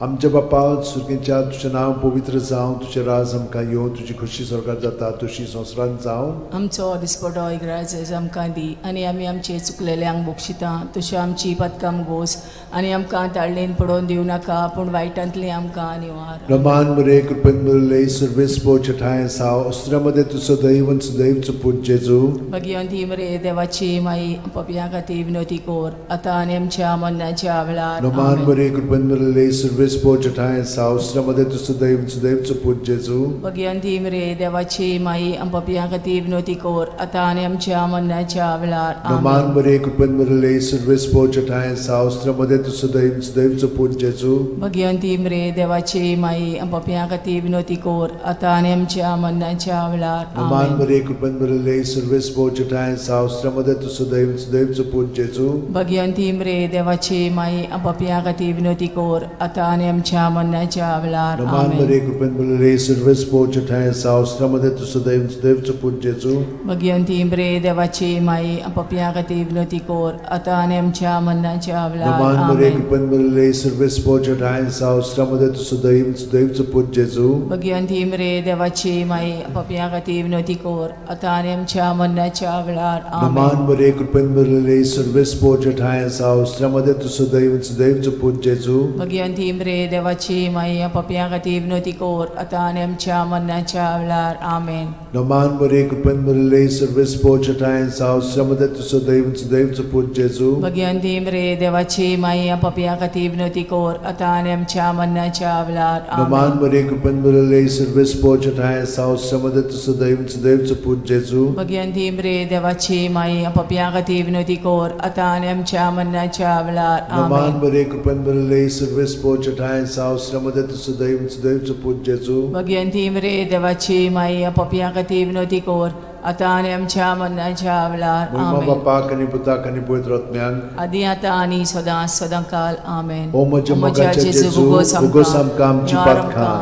आमच्या बापा सुर्गींच्या तुजें नांव पवित्र जावं, तुजें राज आमकां येवं, तुजी खोशी स्वर्गार जाता तशी संवसारांत जावं. आमचो दिसपटो इग्राज आमकां दी आनी आमी आमचे चुकलेल्यांक बक्षिता तशी आमची पदकां गोस आनी आमकां ताळणेन पडोवन दिवं नाका पूण वायटांतली आमकां निवार. रमान मरे कृपेन भरले सर्वेस ठांय साव अस्त्रामध्ये तूं सदैव सदैवचो पूत जेजू. भगिवंती मरे देवाची माई, पपया खातीर विनोती कर आतां आनी आमच्या मरणाच्या वेळार. रमान आमेन. मरे कृपेन भरले सर्वेस ठांय साव अस्त्रामध्ये तूं सदैव सदैवचो पूत जेजू. भगिवंती मरे देवाची माई, पपया खातीर विनोती कर आतां आनी आमच्या मरणाच्या वेळार. रमान आमेन. मरे कृपेन भरले सर्वेस ठांय साव अस्त्रामध्ये तूं सदैव सदैवचो पूत जेजू. भगिवंती मरे देवाची माई, पपया खातीर विनोती कर आतां आनी आमच्या मरणाच्या वेळार. रमान आमेन. मरे कृपेन भरले सर्वेस ठांय साव अस्त्रामध्ये तूं सदैव सदैवचो पूत जेजू. भगिवंती मरे देवाची माई, पपया खातीर विनोती कर आतां आनी आमच्या मरणाच्या वेळार. रमान आमेन. मरे कृपेन भरले सर्वेस ठांय साव अस्त्रामध्ये तूं सदैव सदैवचो पूत जेजू. भगिवंती मरे देवाची माई, पपया खातीर विनोती कर आतां आनी आमच्या मरणाच्या वेळार. रमान मरे आमेन. कृपेन भरले सर्वेस ठांय साव अस्त्रामध्ये तूं सदैव सदैवचो पूत जेजू. भगिवंती मरे देवाची माई, पपया खातीर विनोती कर आतां आनी आमच्या मरणाच्या वेळार. रमान आमेन. मरे कृपेन भरले सर्वेस ठांय साव अस्त्रामध्ये तूं सदैव सदैवचो पूत जेजू. भगिवंती मरे देवाची माई, पपया खातीर विनोती कर आतां आनी आमच्या मरणाच्या वेळार. आमेन. रमान मरे कृपेन भरले सर्वेस ठांय साव अस्त्रामध्ये तूं सदैव सदैवचो पूत जेजू. भगिवंती मरे देवाची माई, पपया खातीर विनोती कर आतां आनी आमच्या मरणाच्या वेळार. रमान आमेन. मरे कृपेन भरले सर्वेस ठांय साव अस्त्रामध्ये तूं सदैव सदैवचो पूत जेजू. भगिवंती मरे देवाची माई, पपया खातीर विनोती कर आतां आनी आमच्या मरणाच्या वेळार. रमान आमेन. मरे कृपेन भरले सर्वेस ठांय साव अस्त्रामध्ये तूं सदैव सदैवचो पूत जेजू. भगिवंती मरे देवाची माई, पपया खातीर विनोती कर आतां आनी आमच्या मरणाच्या वेळार. मोहिमा आमेन. बापाक आनी पुताक आनी पवित्र आत्म्याक. आदी आतां आनी सदां सदां काल. आमेन. ओ म्हज्या मोगाच्या जेजू, उगोस आमकां आमची पातकां,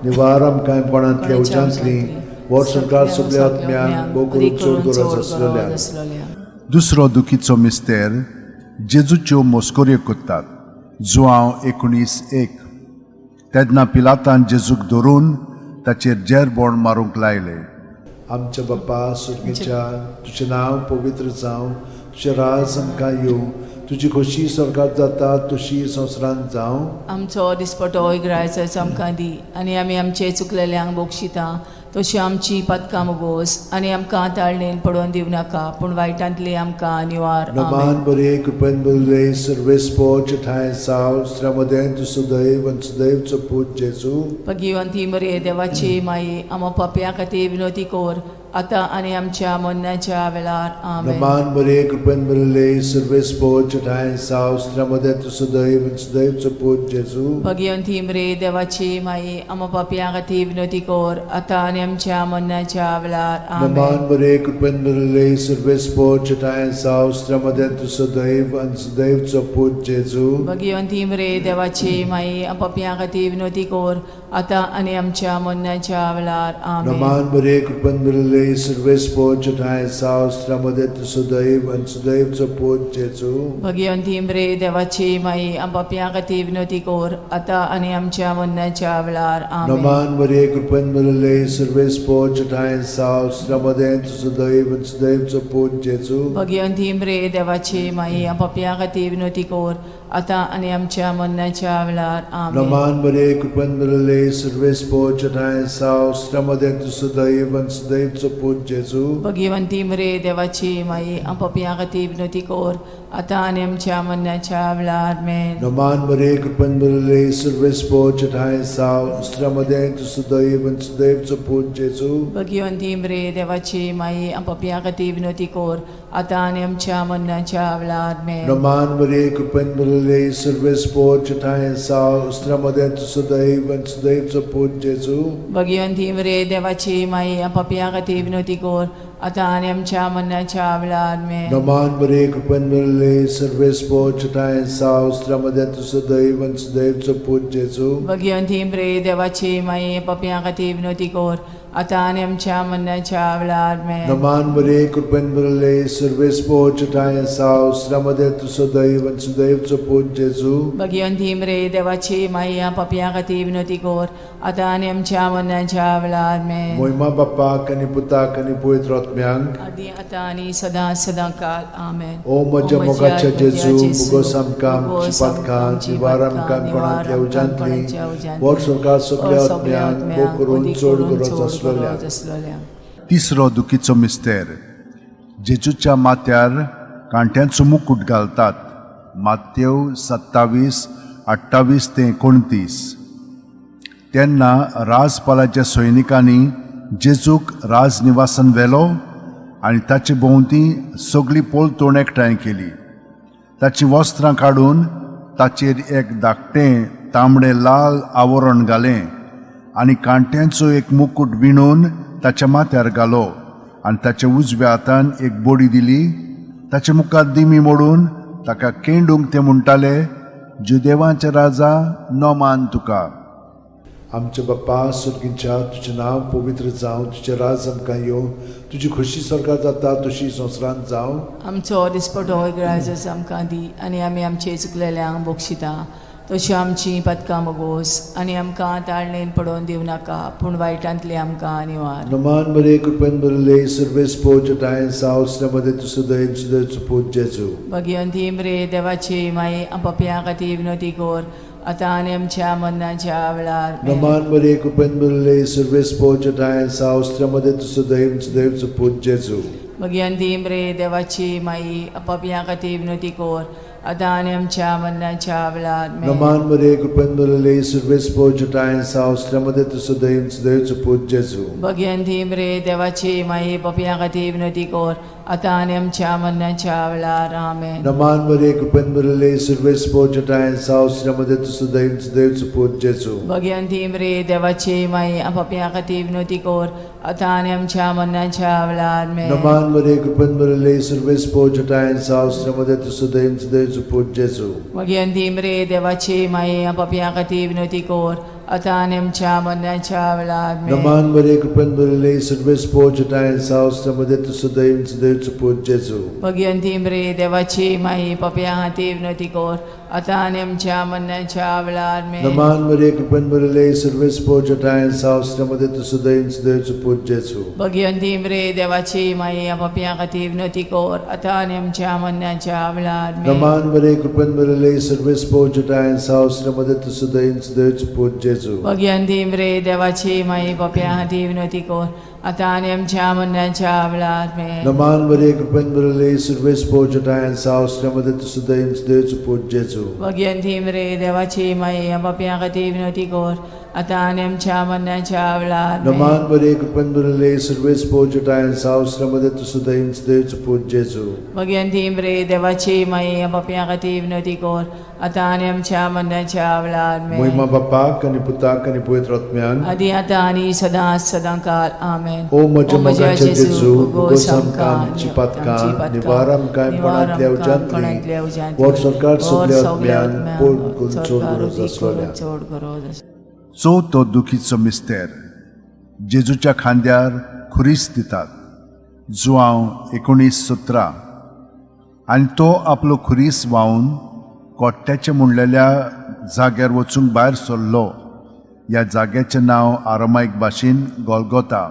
निवार आमकां कोणांतल्या उज्यांतली, वर्सभर सगल्या आत्म्यांक भोव करून चड गरज आसलेल्या. दुसरो दुखीचो मिस्तेर जेजूच्यो मोस्कोऱ्यो कोत्तात. जुआंव 19:1. तेन्ना पिलातान जेजूक धरून ताचेर जेरबोण मारूंक लायले. आमच्या बापा सुर्गीच्या तुजें नांव पवित्र जावं, तुजें राज आमकां येवं, तुजी खोशी स्वर्गात जाता तशी संवसारांत जावं. आमचो दिसपटो इग्रायच आमकां दी आनी आमी आमचे चुकलेल्यांक बक्षिता तशी आमची पदकां मुगोस आनी आमकां ताळणेन पडोवन दिवं नाका पूण वायटांतली आमकां निवार. आमेन. नमान बरे कृपेन बरे सर्वेस पोच ठांय साव श्रमदेन तूं सुदैव आनी सुदैवचो पूत जेजू. भगिवंती मरे देवाची माई, आमा पापया खातीर विनोती कर आतां आनी आमच्या मरणाच्या वेळार. आमेन. नमान बरे कृपेन बरे सर्वेस पोच ठांय साव श्रमदेन तूं सुदैव आनी सुदैवचो पूत जेजू. भगिवंती मरे देवाची माई, आमा पापया खातीर विनोती कर आतां आनी आमच्या मरणाच्या वेळार. आमेन. नमान बरे कृपेन बरे सर्वेस पोच ठांय साव श्रमदेन तूं सुदैव आनी सुदैवचो पूत जेजू. भगिवंती मरे देवाची माई, पापया खातीर विनोती कर आतां आनी आमच्या मरणाच्या वेळार. आमेन. नमान मरिये, कृपेन भरिल्ले, सर्वेस्पोर ठांय साव, मध्ये तूं सुदैव आनी सुदैवचो पूत जेजू. भगिवंती मरे देवाची माई, आम पापयां खातीर विनवती कर, आतां आनी आमच्या मरणाच्या वेळार. आमेन. नमान मरिये, कृपेन भरिल्ले, सर्वेस्पोर ठांय साव, मध्ये तूं सुदैव आनी सुदैवचो पूत जेजू. भगिवंती मरे देवाची माई, आम पापयां खातीर विनवती कर, आतां आनी आमच्या मरणाच्या वेळार. आमेन. नमान मरिये, कृपेन भरिल्ले, सर्वेस्पोर ठांय साव, मध्ये तूं सुदैव आनी सुदैवचो पूत जेजू. भगिवंती मरे देवाची माई, आम पापयां खातीर विनवती कर, आतां आनी आमच्या मरणाच्या वेळार. आमेन. नमान मरिये, कृपेन भरिल्ले, सर्वेस्पोर ठांय साव, मध्ये तूं सुदैव आनी सुदैवचो पूत जेजू. भगिवंती मरे देवाची माई, आम पापयां खातीर विनवती कर, आतां आनी आमच्या मरणाच्या वेळार. आमेन. नमान मरिये, कृपेन भरिल्ले, सर्वेस्पोर ठांय साव, मध्ये तूं सुदैव आनी सुदैवचो पूत जेजू. भगिवंती मरे देवाची माई, आम पापयां खातीर विनवती कर, आतां आनी आमच्या मरणाच्या वेळार. आमेन. नमान मरिये, कृपेन भरिल्ले, सर्वेस्पोर ठांय साव, मध्ये तूं सुदैव आनी सुदैवचो पूत जेजू. भगिवंती मरे देवाची माई, पापयां खातीर विनवती कर, आतां आनी आमच्या मरणाच्या वेळार. आमेन. नमान मरिये, कृपेन भरिल्ले, सर्वेस्पोर ठांय साव, मध्ये तूं सुदैव आनी सुदैवचो पूत जेजू. भगिवंती मरे देवाची माई, पापयां खातीर विनवती कर, आतां आनी आमच्या मरणाच्या वेळार. आमेन. मोहिमा बाप्पाक आनी पुताक आनी पवित्र आत्म्यांक, आदी आतां आनी सदां सदां काल. आमेन. ओ म्हज्या मोगाच्या जेजू, मुगोस आमकां आमची पातकां निवार, आमकां कोणांतल्या उज्यांतली वर सरकार सगल्या आत्म्यांक भोग करून चड गरज आसलेल्या. तिसरो दुखीचो मिस्तेर. जेजूच्या माथ्यार कांट्यांचो मुकूट घालतात. मातेव 27:28 ते 29. तेन्ना राजपालाच्या सैनिकांनी जेजूक राजनिवासान व्हेलो आनी ताचे भोंवती सगळी पोलतोण एकठांय केली. ताचीं वस्त्रां काडून ताचेर एक धाकटें तांबडें लाल आवरण घालें आनी कांट्यांचो एक मुकूट विणून ताच्या माथ्यार घालो आनी ताच्या उजव्या हातान एक बडी दिली. ताचे मुखार दिमी मोडून ताका केंडूंक ते म्हणटाले, जुदेवांचे राजा, नमान तुका. आमच्या बाप्पा सुर्गींच्या, तुजें नांव पवित्र जावं, तुजें राज आमकां येवं, तुजी खोशी सरकार जाता तशी संवसारांत जावं. आमचो दिसपटो ग्राजस आमकां दी आनी आमी आमचे चुकलेल्यांक बक्षिता तश्यो आमची पदकां मोगोस आनी आमकां ताळणेन पडोवन दिवं नाका, पूण वायटांतली आमकां निवार. नमान मरिये, कृपेन भरिल्ले, सर्वेस्पोर ठांय साव, मध्ये तूं सुदैव सुदैवचो पूत जेजू. भगिवंती मरे देवाची माई, पापयां खातीर विनवती कर, आतां आनी आमच्या मरणाच्या वेळार. आमेन. नमान मरिये, कृपेन भरिल्ले, सर्वेस्पोर ठांय साव, मध्ये तूं सुदैव सुदैवचो पूत जेजू. भगिवंती मरे देवाची माई, पापयां खातीर विनवती कर, आतां आनी आमच्या मरणाच्या वेळार. आमेन. नमान मरिये, कृपेन भरिल्ले, सर्वेस्पोर ठांय साव, मध्ये तूं सुदैव सुदैवचो पूत जेजू. भगिवंती मरे देवाची माई, पापयां खातीर विनवती कर, आतां आनी आमच्या मरणाच्या वेळार. आमेन. नमान मरिये, कृपेन भरिल्ले, सर्वेस्पोर ठांय साव, मध्ये तूं सुदैव सुदैवचो पूत जेजू. भगिवंती मरे देवाची माई, पापयां खातीर विनवती कर, आतां आनी आमच्या मरणाच्या वेळार. आमेन. नमान मरिये, कृपेन भरिल्ले, सर्वेस्पोर ठांय साव, मध्ये तूं सुदैव सुदैवचो पूत जेजू. भगिवंती मरे देवाची माई, पापयां खातीर विनवती कर, आतां आनी आमच्या मरणाच्या वेळार. आमेन. नमान मरिये, कृपेन भरिल्ले, सर्वेस्पोर ठांय साव, मध्ये तूं सुदैव सुदैवचो पूत जेजू. भगिवंती मरे देवाची माई, पापयां खातीर विनवती कर, आतां आनी आमच्या मरणाच्या वेळार. आमेन. नमान मरिये, कृपेन भरिल्ले, सर्वेस्पोर ठांय साव, मध्ये तूं सुदैव सुदैवचो पूत जेजू. भगिवंती मरे देवाची माई, पापयां खातीर विनवती कर, आतां आनी आमच्या मरणाच्या वेळार. आमेन. नमान मरिये, कृपेन भरिल्ले, सर्वेस्पोर ठांय साव, मध्ये तूं सुदैव सुदैवचो पूत जेजू. भगिवंती मरे देवाची माई, पापयां खातीर विनवती कर, आतां आनी आमच्या मरणाच्या वेळार. आमेन. नमान मरिये, कृपेन भरिल्ले, सर्वेस्पोर ठांय साव, मध्ये तूं सुदैव सुदैवचो पूत जेजू. भगिवंती मरे देवाची माई, पापयां खातीर विनवती कर, आतां आनी आमच्या मरणाच्या वेळार. आमेन. नमान मरिये, कृपेन भरिल्ले, सर्वेस्पोर ठांय साव, मध्ये तूं सुदैव सुदैवचो पूत जेजू. भगिवंती मरे देवाची माई, पापयां खातीर विनवती कर, आतां आनी आमच्या मरणाच्या वेळार. आमेन. मोहिमा बाप्पाक आनी पुताक आनी पवित्र आत्म्याक, आदी आतां आनी सदां सदां काल. आमेन. ओ म्हज्या मोगाच्या जेजू, मुगोस आमकां आमची पातकां निवार, आमकां कोणांतल्या उज्यांतली वर सरकार सगल्या आत्म्यांक पोट करून चड गरज आसलेल्या. चड गरज. चवथो दुखीचो मिस्तेर. जेजूच्या खांद्यार खुरीस दितात. जुआंव 19:17. आनी तो आपलो खुरीस व्हांवन कोट्ट्याचें म्हणलेल्या जाग्यार वचूंक भायर सरलो. ह्या जाग्याचें नांव आरामायक भाशेन गोलगोता.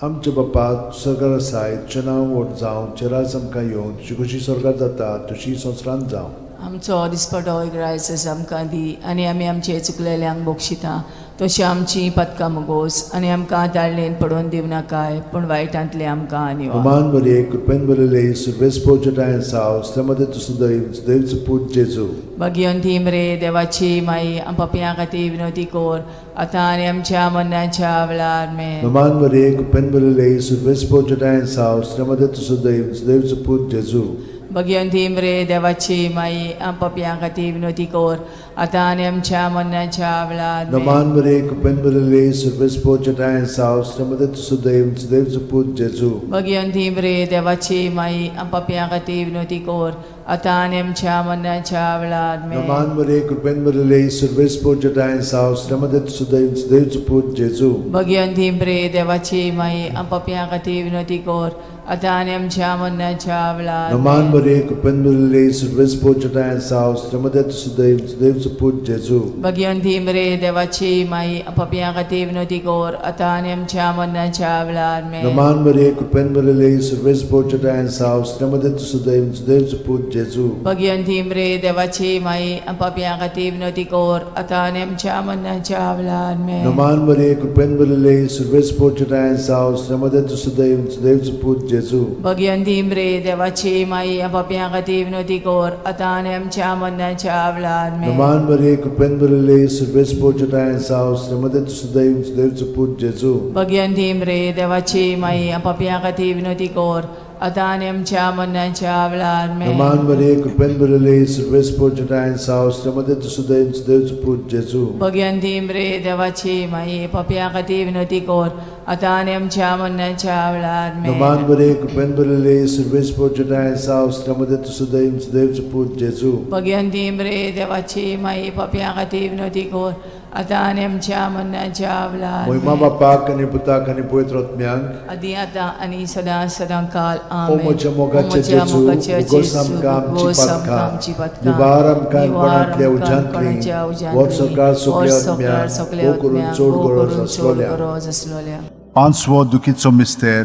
आमच्या बापा सरकार आसाय, तुजें नांव व्हड जावं, तुजें राज आमकां येवं, तुजी खोशी स्वर्गार जाता तशी संवसारांत जावं. आमचो दिसपटो ग्रायस आमकां दी आनी आमी आमचे चुकलेल्यांक बक्षिता तशी आमची पदकां मुगोस आनी आमकां ताळणेन पडोवन दिवनाकाय पूण वायटांतले आमकां निवार. अमान मरिये, कृपेन भरिल्ले, सुर्वेस पोजटायन साव, मध्ये तूं सुदैव, सुदैवचो पूत जेजू. भगिवंती मरे देवाची माई, आम पापयां खातीर विनवती कर आतां आनी आमच्या मरणाच्या वेळार. आमेन. नमान मरिये, कृपेन भरिल्ले, सुर्वेस पोजटायन साव, मध्ये तूं सुदैव, सुदैवचो पूत जेजू. भगिवंती मरे देवाची माई, आम पापयां खातीर विनवती कर आतां आनी आमच्या मरणाच्या वेळार. आमेन. नमान मरिये, कृपेन भरिल्ले, सुर्वेस पोजटायन साव, मध्ये तूं सुदैव, सुदैवचो पूत जेजू. भगिवंती मरे देवाची माई, आम पापयां खातीर विनवती कर आतां आनी आमच्या मरणाच्या वेळार. आमेन. नमान मरिये, कृपेन भरिल्ले, सुर्वेस पोजटायन साव, मध्ये तूं सुदैव, सुदैवचो पूत जेजू. भगिवंती मरे देवाची माई, आम पापयां खातीर विनवती कर आतां आनी आमच्या मरणाच्या वेळार. नमान आमेन. मरिये, कृपेन भरिल्ले, सुर्वेस पोजटायन साव, मध्ये तूं सुदैव, सुदैवचो पूत जेजू. भगिवंती मरे देवाची माई, आम पापयां खातीर विनवती कर आतां आनी आमच्या मरणाच्या वेळार. आमेन. नमान मरिये, कृपेन भरिल्ले, सुर्वेस पोजटायन साव, मध्ये तूं सुदैव, सुदैवचो पूत जेजू. भगिवंती मरे देवाची माई, आम पापयां खातीर विनवती कर आतां आनी आमच्या मरणाच्या वेळार. आमेन. नमान मरिये, कृपेन भरिल्ले, सुर्वेस पोजटायन साव, मध्ये तूं सुदैव, सुदैवचो पूत जेजू. भगिवंती मरे देवाची माई, आम पापयां खातीर विनवती कर आतां आनी आमच्या मरणाच्या वेळार. आमेन. नमान मरिये, कृपेन भरिल्ले, सुर्वेस पोजटायन साव, मध्ये तूं सुदैव, सुदैवचो पूत जेजू. भगिवंती मरे देवाची माई, आम पापयां खातीर विनवती कर आतां आनी आमच्या मरणाच्या वेळार. आमेन. नमान मरिये, कृपेन भरिल्ले, सुर्वेस पोजटायन साव, मध्ये तूं सुदैव, सुदैवचो पूत जेजू. भगिवंती मरे देवाची माई, पापयां खातीर विनवती कर आतां आनी आमच्या मरणाच्या वेळार. आमेन. नमान मरिये, कृपेन भरिल्ले, सुर्वेस पोजटायन साव, मध्ये तूं सुदैव, सुदैवचो पूत जेजू. भगिवंती मरे देवाची माई, पापयां खातीर विनवती कर आतां आनी आमच्या मरणाच्या वेळार. महिमा आमेन. बापाक आनी पुताक आनी पवित्र आत्म्याक. आदी आतां आनी सदां सदां काल. ओ आमेन. म्हज्या मोगाचे ओ म्हज्या जेजू, मोगाचे उगोस जेजू, आमकां आमची उगोस आमकां पातकां, आमची पातकां, निवार आमकां निवार कोणांतल्या आमकां उज्यांतली, कोणाच्या व्हर उज्यांतली, सरकार व्हर सगल्या सरकार आत्म्यांक, सगल्या भोव करून आत्म्यांक, चड भोव गरज करून चड आसलोल्या. गरज आसलोल्या. पांचवो दुखीचो मिस्तेर.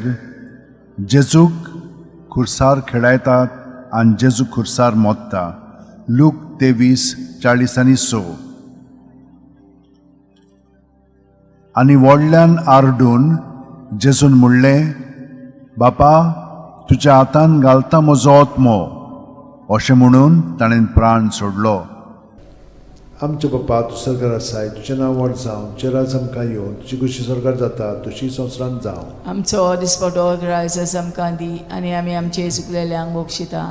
जेजूक खुर्सार खेळायतात आनी जेजू खुर्सार मोत्ता. लूक 23:46. आनी व्हडल्यान आरडून जेजून म्हणलें, बापा, तुज्या हातान घालता म्हजो आत्मो. अशें म्हणून ताणें प्राण सोडलो. आमच्या बापा, तूं सरकार आसाय, तुजें नांव व्हड जावं, तुजें राज आमकां येवं, तुजी खोशी सरकार जाता तशी संवसारांत जावं. आमचो दिसपटो ग्रायस आमकां दी आनी आमी आमचे चुकलेल्यांक बक्षिता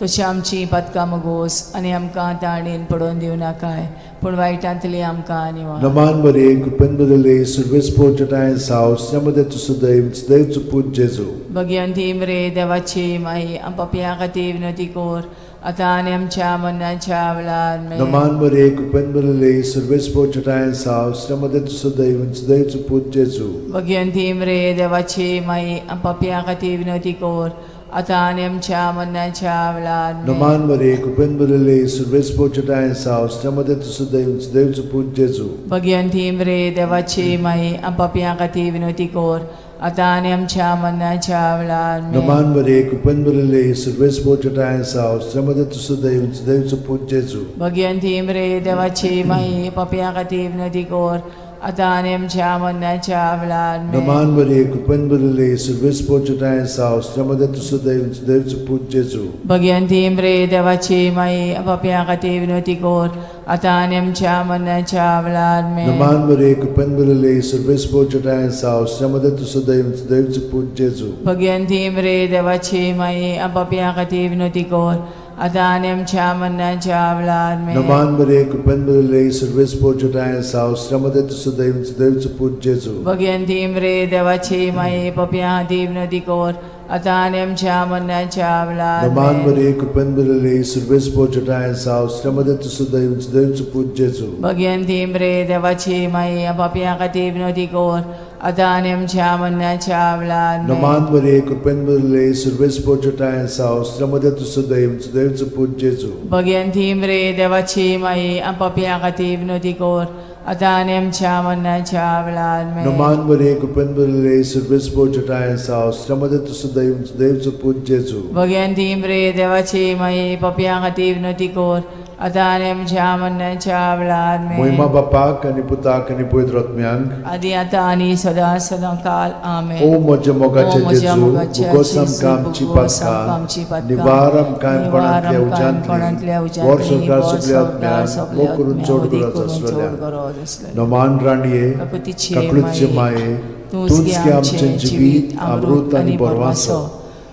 तशी आमची पातकां मगोस आनी आमकां ताणेन पडोवन दिवनाकाय पूण वायटांतली आमकां निवार. नमान मरिये, कृपेन भरिल्ले, सुर्वेस पोजटायन साव, मध्ये तूं सुदैव, सुदैवचो पूत जेजू. भगिवंती मरे देवाची माई, आम पापयां खातीर विनवती कर आतां आनी आमच्या मरणाच्या वेळार. आमेन. नमान मरिये, कृपेन भरिल्ले, सुर्वेस पोजटायन साव, मध्ये तूं सुदैव, सुदैवचो पूत जेजू. भगिवंती मरे देवाची माई, आम पापयां खातीर विनवती कर आतां आनी आमच्या मरणाच्या वेळार. आमेन. नमान मरिये, कृपेन भरिल्ले, सुर्वेस पोजटायन साव, मध्ये तूं सुदैव, सुदैवचो पूत जेजू. भगिवंती मरे देवाची माई, आम पापयां खातीर विनवती कर आतां आनी आमच्या मरणाच्या वेळार. आमेन. नमान मरिये, कृपेन भरिल्ले, सुर्वेस पोजटायन साव, मध्ये तूं सुदैव, सुदैवचो पूत जेजू. भगिवंती मरे देवाची माई, पापयां खातीर विनवती कर आतां आनी आमच्या मरणाच्या वेळार. आमेन. नमान मरिये, कृपेन भरिल्ले, सुर्वेस पोजटायन साव, मध्ये तूं सुदैव, सुदैवचो पूत जेजू. भगिवंती मरे देवाची माई, पापयां खातीर विनवती कर आतां आनी आमच्या मरणाच्या वेळार. आमेन. नमान मरिये, कृपेन भरिल्ले, सुर्वेस पोजटायन साव, मध्ये तूं सुदैव, सुदैवचो पूत जेजू. भगिवंती मरे देवाची माई, पापयां खातीर विनवती कर आतां आनी आमच्या मरणाच्या वेळार. आमेन. नमान मरिये, कृपेन भरिल्ले, सुर्वेस पोजटायन साव, मध्ये तूं सुदैव, सुदैवचो पूत जेजू. भगिवंती मरे देवाची माई, पापयां खातीर विनवती कर आतां आनी आमच्या मरणाच्या वेळार नमान आमेन. मरिये कृपेन भरिल्ले सर्वेस्पर जटाय जाव श्रमदे तुसो दैव दैवचो पूत जेजू. भगवंती मरे देवाची माई पापयां खातीर विनवती कर आतां आनी आमच्या मरणाच्या वेळार आमेन. नमान मरिये कृपेन भरिल्ले सर्वेस्पर जटाय जाव श्रमदे तुसो दैव दैवचो पूत जेजू. भगवंती मरे देवाची माई पापयां खातीर विनवती कर आतां आनी आमच्या मरणाच्या वेळार आमेन. नमान मरिये कृपेन भरिल्ले सर्वेस्पर जटाय जाव श्रमदे तुसो दैव दैवचो पूत जेजू. भगवंती मरे देवाची माई पापयां खातीर विनवती कर आतां आनी आमच्या मरणाच्या वेळार आमेन. मोहिमा बापाक आनी पुताक आनी पवित्र आत्म्यांक आदी आतां आनी सदां सदां काल आमेन. ओ म्हज्या मोगाचे ओ म्हज्या जेजू मोगाचे भुगोस जेजू, आमकां आमची भुगोस आमकां आमची पातकां पातकां, निवार आमकां कोणांतल्या कोणांतल्या उज्यांतली उज्यांतली, वर संवसार वर सगल्या संवसार आत्म्यांक सगल्या मोग करून आत्म्यांक, चड मोग गरज करून चड आसलेल्या गरज आसलेल्या. नमान राणये काकुतीचे काकळूतचे माये, माये तूंच तूंच गे गे आमचें आमचें जिवीत अमृत आनी बरवासो.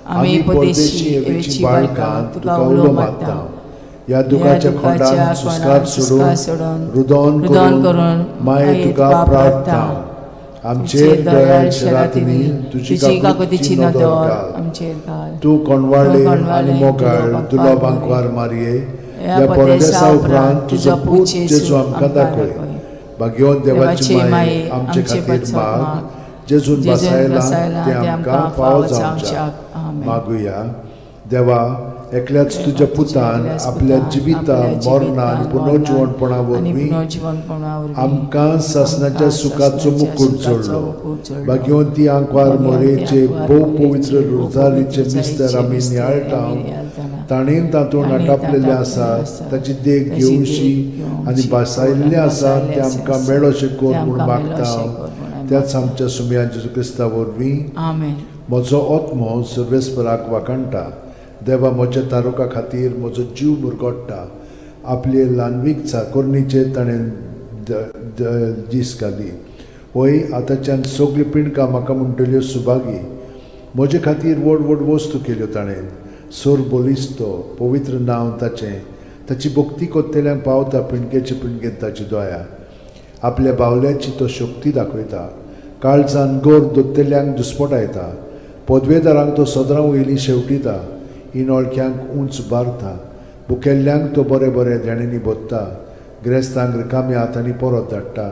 आमी परदेशी एवेची बाळकां तुका उलो मारता. ह्या दुखाच्या खोंडान सुस्कार सोडून रुदोन रुदन करून करून माये तुका प्रार्थना आमचेर दयाळ शरातिनी तुजी तुजी काकुतीची काकुतीची नदर नदर घाल. आमचेर घाल. तूं कोणवाळे तूं कोणवाळे आनी मोगाळ तुलो तुलो बांकवार बांकवार मारये ह्या ह्या परदेसा परदेसा उपरांत उपरांत तुजो पूत जेजू आमकां दाखय. भाग्यवंत देवाची माये आमचे खातीर माग जेजून जेजून बसायला बसायला ते आमकां फावो जावच्याक. आमेन. मागुया. देवा एकल्याच तुज्या पुतान एकल्याच आपल्या पुतान जिविता आपल्या मरणा आनी जिवितान, पुनर्जिवणपणा मरणान आनी वरवीं पुनर्जिवणपणा वरवीं आमकां सासणाच्या आमकां सुखाचो सासणाच्या मुकूट सुखाचो जोडलो. मुकूट जोडलो. भाग्यवंती आंकवार भाग्यवंती मोरेचे आंकवार भोव मोरेचे पवित्र भोव रोजारीचे पवित्र मिस्तर रोजारीचे आमी मिस्तर नियाळटा आमी नियाळटाना. ताणें तातूंत ताणें आटापलेलें तातूंत आसा आसा. ताची देख ताची घेवशी देख घेवची आनी भासायल्लें आसा भासायल्लें तें आमकां आसा. मेळोशें कर तें म्हूण आमकां मागता मेळोशें कर म्हूण आमी त्याच आमच्या सुमया जेजू क्रिस्ता वरवीं. आमेन. म्हजो आत्मो सर्वेस्पराक वाखाणटा. देवा म्हज्या तारुका खातीर म्हजो जीव मुरगोडटा. आपले ल्हानवीक चाकोरणीचेर ताणें दीस घाली. वय आतांच्यान सगळ्यो पिंडकां म्हाका म्हणटल्यो सुभागी. म्हजे खातीर व्हड व्हड वस्तू केल्यो ताणें. सोर बलिस्तो पवित्र नांव ताचें. ताची भक्ती कोत्तेल्यांक पावता पिंडकेचे पिंडकेन ताची दया. आपल्या बावल्याची तो शक्ती दाखयता. काळजान गोर दोत्तेल्यांक दुस्पटायता. पदवेदारांक तो सदरां वयली शेवटिता. इनोळख्यांक उंच बारता. भुकेल्ल्यांक तो बरे बरे देण्यांनी भोत्ता. ग्रेस्तांक रिकाम्या हातांनी परत धाडटा.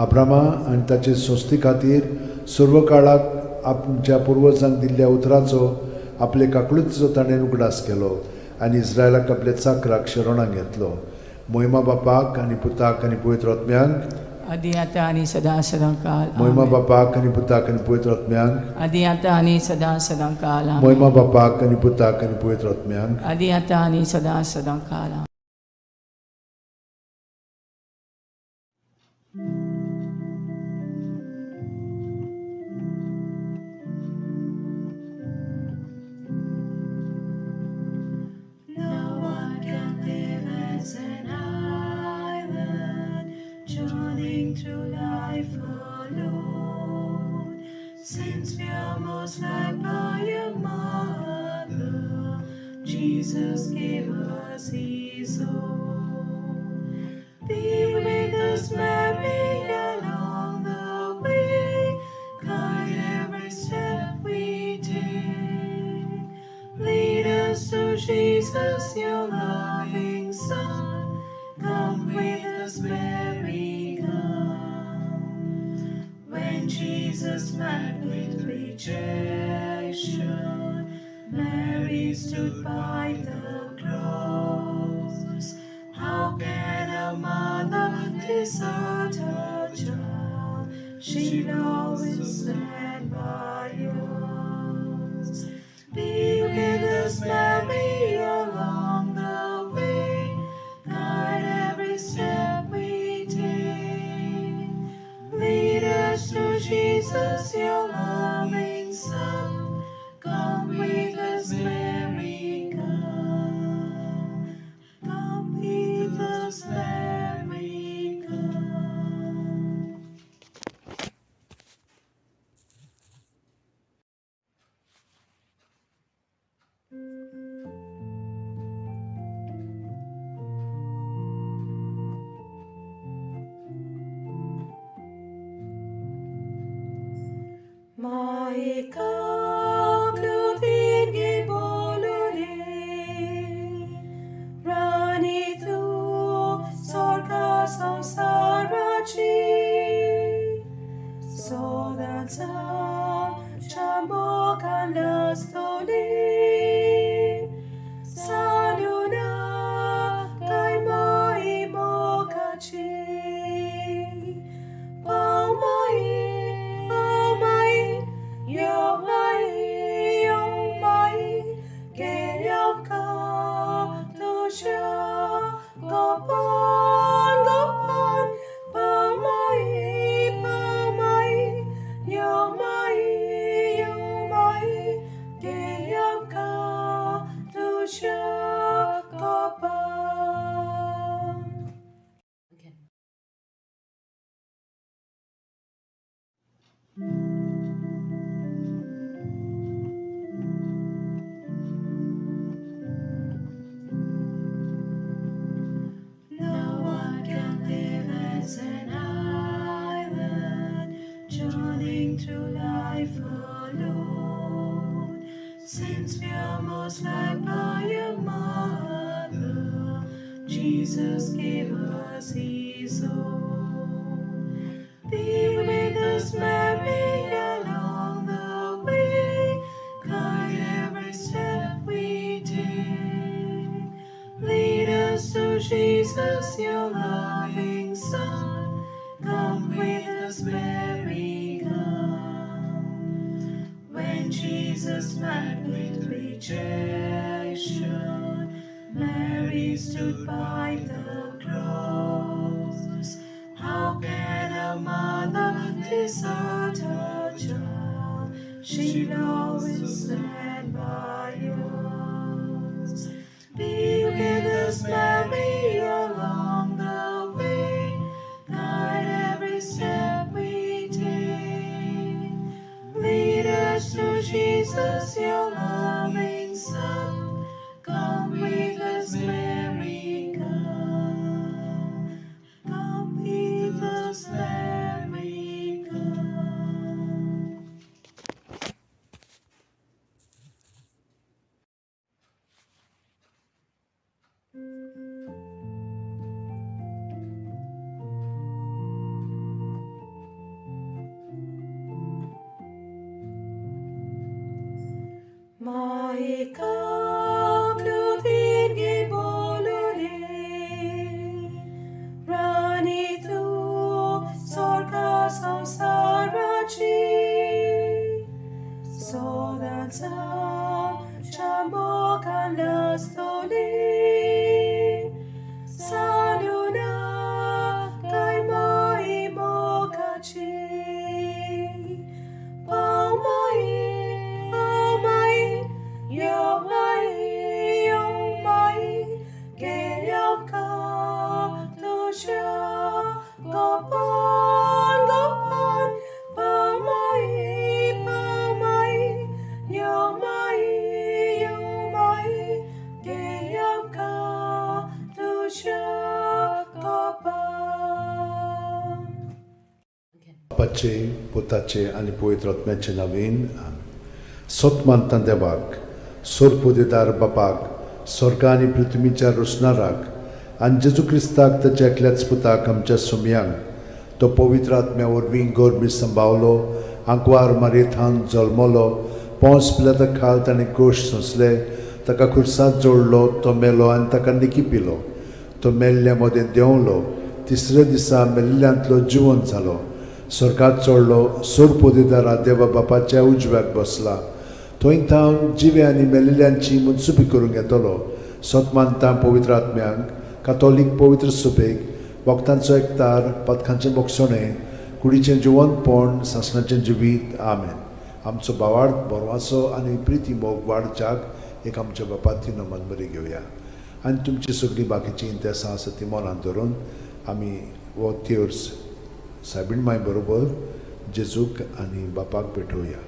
आब्रामा आनी ताचे संस्थे खातीर सर्व काळाक आमच्या पुर्वजांक दिल्ल्या उतराचो आपले काकळुतीचो ताणें उगडास केलो आनी इस्रायलाक आपल्या चाकराक शरणाक घेतलो. मोहिमा बापाक आनी पुताक आनी पवित्र आत्म्यांक आदी आतां आनी सदां सदां काल मोहिमा आमेन. बापाक आनी पुताक आनी पवित्र आत्म्यांक आदी आतां आनी सदां सदां काल आमेन. मोहिमा बापाक आनी पुताक आनी पवित्र आत्म्यांक आदी आतां आनी सदां सदां काल आमेन. No one can live as an island, journeying through life alone. Since we are most loved by a mother, Jesus gave us His own. Be with us, Mary, along the way, guide every step we take. Lead us to Jesus, your loving Son. Come with us, Mary, come. When Jesus met with rejection, Mary stood by the cross. How can a mother desert her child? She'll always stand by us. Be with us, Mary, along the way. Guide every step we take. Lead us to Jesus, your loving Son. Come with us, Mary, come. Come with us, Mary, come. Mai Sodan sa mokan lastoli Saluna kai mai mokachi Pau mai, pau mai, yo mai, yo mai, Keyam ka tusha, gopan, gopan, pau mai, pau mai, yo mai, yo mai, Keyam ka tusha, gopan. No one can live as an island, journeying through life alone. Since we are most loved by a mother, Jesus gave us his own. Be with us, Mary, along the way, guide every step we take. Lead us to Jesus, your loving Son. Come with us, Mary, come. When Jesus met with rejection, Mary stood by the cross. How can a mother desert her child? She'll always stand by us. Be with us, Mary, along the way. Guide every step we take. Lead us to Jesus, your loving Son. Come with us, Mary, come. Come with us, Mary, come. Maikaklutin gibolole, Rani tu sorka samsarachi, Sodan sam chamokan lastoli, Saluna kai mai mokachi. Pau mai, pau mai, yo mai, yo mai, Keyam ka tusha, gopan, gopan, pau mai, pau mai, yo mai, yo mai, Keyam ka tusha, gopan. बापाचे पुताचे आनी पवित्र आत्म्याचे नवीन सत मानता देवाक सोरपोदेदार बापाक स्वर्ग आनी पृथ्वीच्या रोसणाराक आनी जेजू क्रिस्ताक ताच्या एकल्याच पुताक आमच्या सुमयांक तो पवित्र आत्म्या वरवीं गोरमी संभावलो आंकवार मारयेथान जल्मलो पोंस पिलाता खाल ताणें कोश सोंसले ताका खुर्सात जोडलो तो मेलो आनी ताका निकी पिलो तो मेल्ल्या मदें देंवलो तिसऱ्या दिसा मेल्ल्यांतलो जिवन जालो स्वर्गात चडलो सोरपोदेदारा देवा बापाच्या उजव्याक बसला थंय थावन जिवे आनी मेल्ल्यांची मनसुपी करूंक येतलो सत मानता पवित्र आत्म्यांक कातोलीक पवित्र सुबेक भक्तांचो एकतार पथकांचें बोगसणें कुडीचें जिवनपण सासणाचें जिवीत आमेन आमचो भावार्थ बरवाचो आनी प्रिती मोग वाडच्याक एक आमच्या बापाती नमन बरी घेवया आनी तुमची सगळीं बाकीचीं इंतेसां आसा ती मनांत धरून आमी हो तेर्स सायबीण माय बरोबर जेजूक आनी बापाक भेटोवया.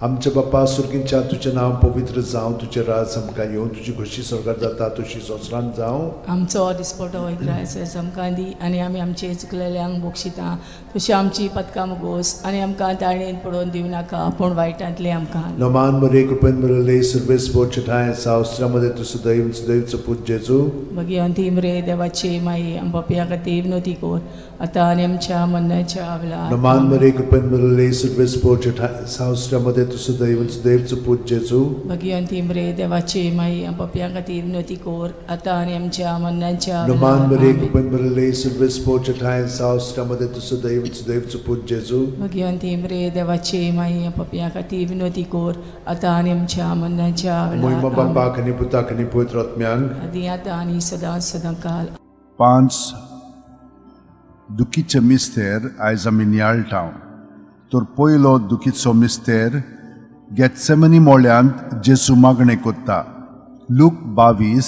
आमच्या बापा सुर्गींच्या तुजें नांव पवित्र जावं, तुजें राज आमकां येवं, तुजी खोशी स्वर्गार जाता तशी संवसारांत जावं. आमचो दिसपटो इग्रायस आमकां दी आनी आमी आमचे चुकलेल्यांक बक्षिता तशी आमची पदकां मुगोस आनी आमकां ताळणेन पडोवन दिवं नाका पूण वायटांतली आमकां. नमान मरे कृपेन मिळले सर्वेस पोचठाय सावस्त्रामध्ये तू सदैव सदैवचो पूत जेजू. भगिवंती मरे देवाची माई, आमच्या खातीर विनवती कर आतां आनी आमच्या मरणाच्या वेळार. नमान मरे कृपेन मिळले सर्वेस पोचठाय सावस्त्रामध्ये तू सदैव सदैवचो पूत जेजू. भगिवंती मरे देवाची माई, आमच्या खातीर विनवती कर आतां आनी आमच्या मरणाच्या नमान वेळार. मरे आमेन. कृपेन मिळले सर्वेस पोचठाय सावस्त्रामध्ये तू सदैव सदैवचो पूत जेजू. भगिवंती मरे देवाची माई, आमच्या खातीर विनवती कर आतां आनी आमच्या मरणाच्या मोहिमा वेळार. आमेन. बापाक आनी पुताक आनी पवित्र आत्म्यांक. आदी आतां आनी सदां सदां काल. पांच दुखीचे मिस्तेर आयज आमी नियाळटा. तर पयलो दुखीचो मिस्तेर गेत्सेमनी मोळ्यांत जेजू मागणें कोत्ता. लूक 22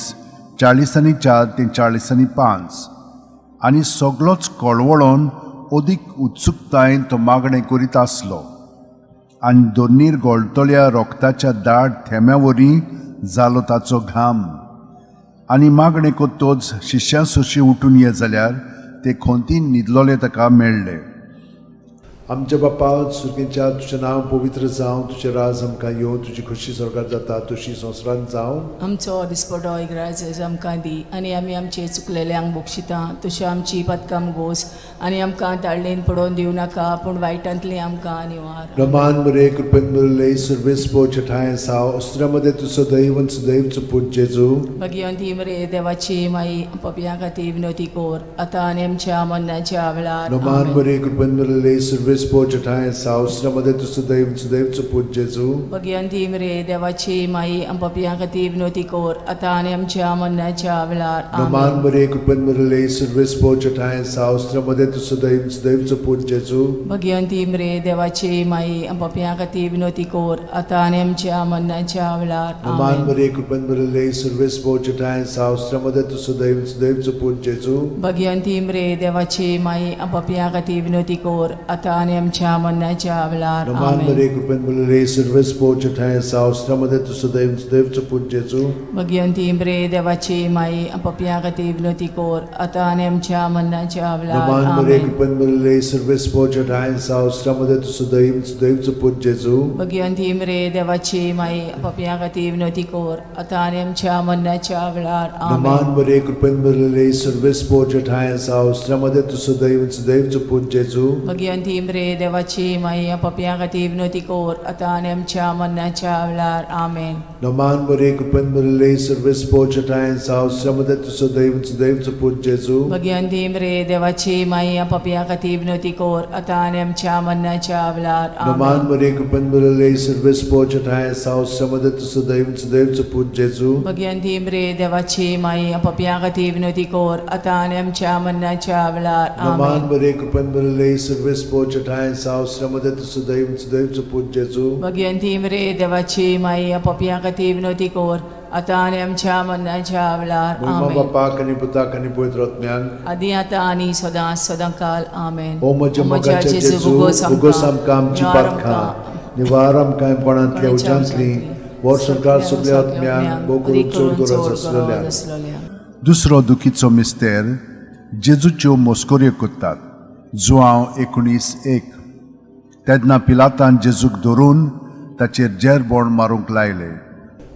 44 ते 45. आनी सगलोच कळवळोन अदीक उत्सुकतायेन तो मागणें करीत आसलो आनी दोनीर गळटल्या रोगताच्या दाट थेंब्या वरी जालो ताचो घाम. आनी मागणें कोत्तोच शिश्यां सोशी उठून ये जाल्यार ते खोंतीन न्हिदलोले ताका मेळ्ळे. आमच्या बापा सुर्गींच्या तुजें नांव पवित्र जावं, तुजें राज आमकां येवं, तुजी खोशी स्वर्गार जाता तशी संवसारांत जावं. आमचो दिसपटो इग्राज आमकां दी आनी आमी आमचे चुकलेल्यांक बक्षिता तशी आमची पदकां गोस आनी आमकां ताळणेन पडोवन दिवं नाका पूण वायटांतली आमकां निवार. रमान मरे कृपेन मिळले सर्वेस पोचठाय साव अस्त्रामध्ये तू सदैव सदैवचो पूत जेजू. भगिवंती मरे देवाची माई, पपयां खातीर विनवती कर आतां आनी आमच्या मरणाच्या वेळार. नमान आमेन. मरे कृपेन मिळले सर्वेस पोचठाय साव अस्त्रामध्ये तू सदैव सदैवचो पूत जेजू. भगिवंती मरे देवाची माई, पपयां खातीर विनवती कर आतां आनी आमच्या मरणाच्या वेळार. नमान आमेन. मरे कृपेन मिळले सर्वेस पोचठाय साव अस्त्रामध्ये तू सदैव सदैवचो पूत जेजू. भगिवंती मरे देवाची माई, पपयां खातीर विनवती कर आतां आनी आमच्या मरणाच्या वेळार. नमान आमेन. मरे कृपेन मिळले सर्वेस पोचठाय साव अस्त्रामध्ये तू सदैव सदैवचो पूत जेजू. भगिवंती मरे देवाची माई, पपयां खातीर विनवती कर आतां आनी आमच्या मरणाच्या वेळार. नमान आमेन. मरे कृपेन मिळले सर्वेस पोचठाय साव अस्त्रामध्ये तू सदैव सदैवचो पूत जेजू. भगिवंती मरे देवाची माई, पपयां खातीर विनवती कर आतां आनी आमच्या मरणाच्या वेळार. नमान मरे आमेन. कृपेन मिळले सर्वेस पोचठाय साव अस्त्रामध्ये तू सदैव सदैवचो पूत जेजू. भगिवंती मरे देवाची माई, पपयां खातीर विनवती कर आतां आनी आमच्या मरणाच्या वेळार. नमान आमेन. मरे कृपेन मिळले सर्वेस पोचठाय साव अस्त्रामध्ये तू सदैव सदैवचो पूत जेजू. भगिवंती मरे देवाची माई, पपयां खातीर विनवती कर आतां आनी आमच्या मरणाच्या वेळार. आमेन. नमान मरे कृपेन मिळले सर्वेस पोचठाय साव अस्त्रामध्ये तू सदैव सदैवचो पूत जेजू. भगिवंती मरे देवाची माई, पपयां खातीर विनवती कर आतां आनी आमच्या मरणाच्या वेळार. नमान आमेन. मरे कृपेन मिळले सर्वेस पोचठाय साव अस्त्रामध्ये तू सदैव सदैवचो पूत जेजू. भगिवंती मरे देवाची माई, पपयां खातीर विनवती कर आतां आनी आमच्या मरणाच्या वेळार. नमान आमेन. मरे कृपेन मिळले सर्वेस पोचठाय साव अस्त्रामध्ये तू सदैव सदैवचो पूत जेजू. भगिवंती मरे देवाची माई, पपयां खातीर विनवती कर आतां आनी आमच्या मरणाच्या वेळार. मोहिमा आमेन. बापाक आनी पुताक आनी पवित्र आत्म्याक. आदी आतां आनी सदां सदां काल. आमेन. ओ म्हज्या मोगाच्या जेजू, उगोस आमकां आमची पातकां, निवार आमकां कोणांतल्या उज्यांतली, वर सरकार सगल्या आत्म्यांक भोव करून चड गरज आसलेल्या. दुसरो दुखीचो मिस्तेर जेजूच्यो मस्कऱ्यो करतात. जुआंव 19:1. तेन्ना पिलातान जेजूक धरून ताचेर जेरबोण मारूंक लायले.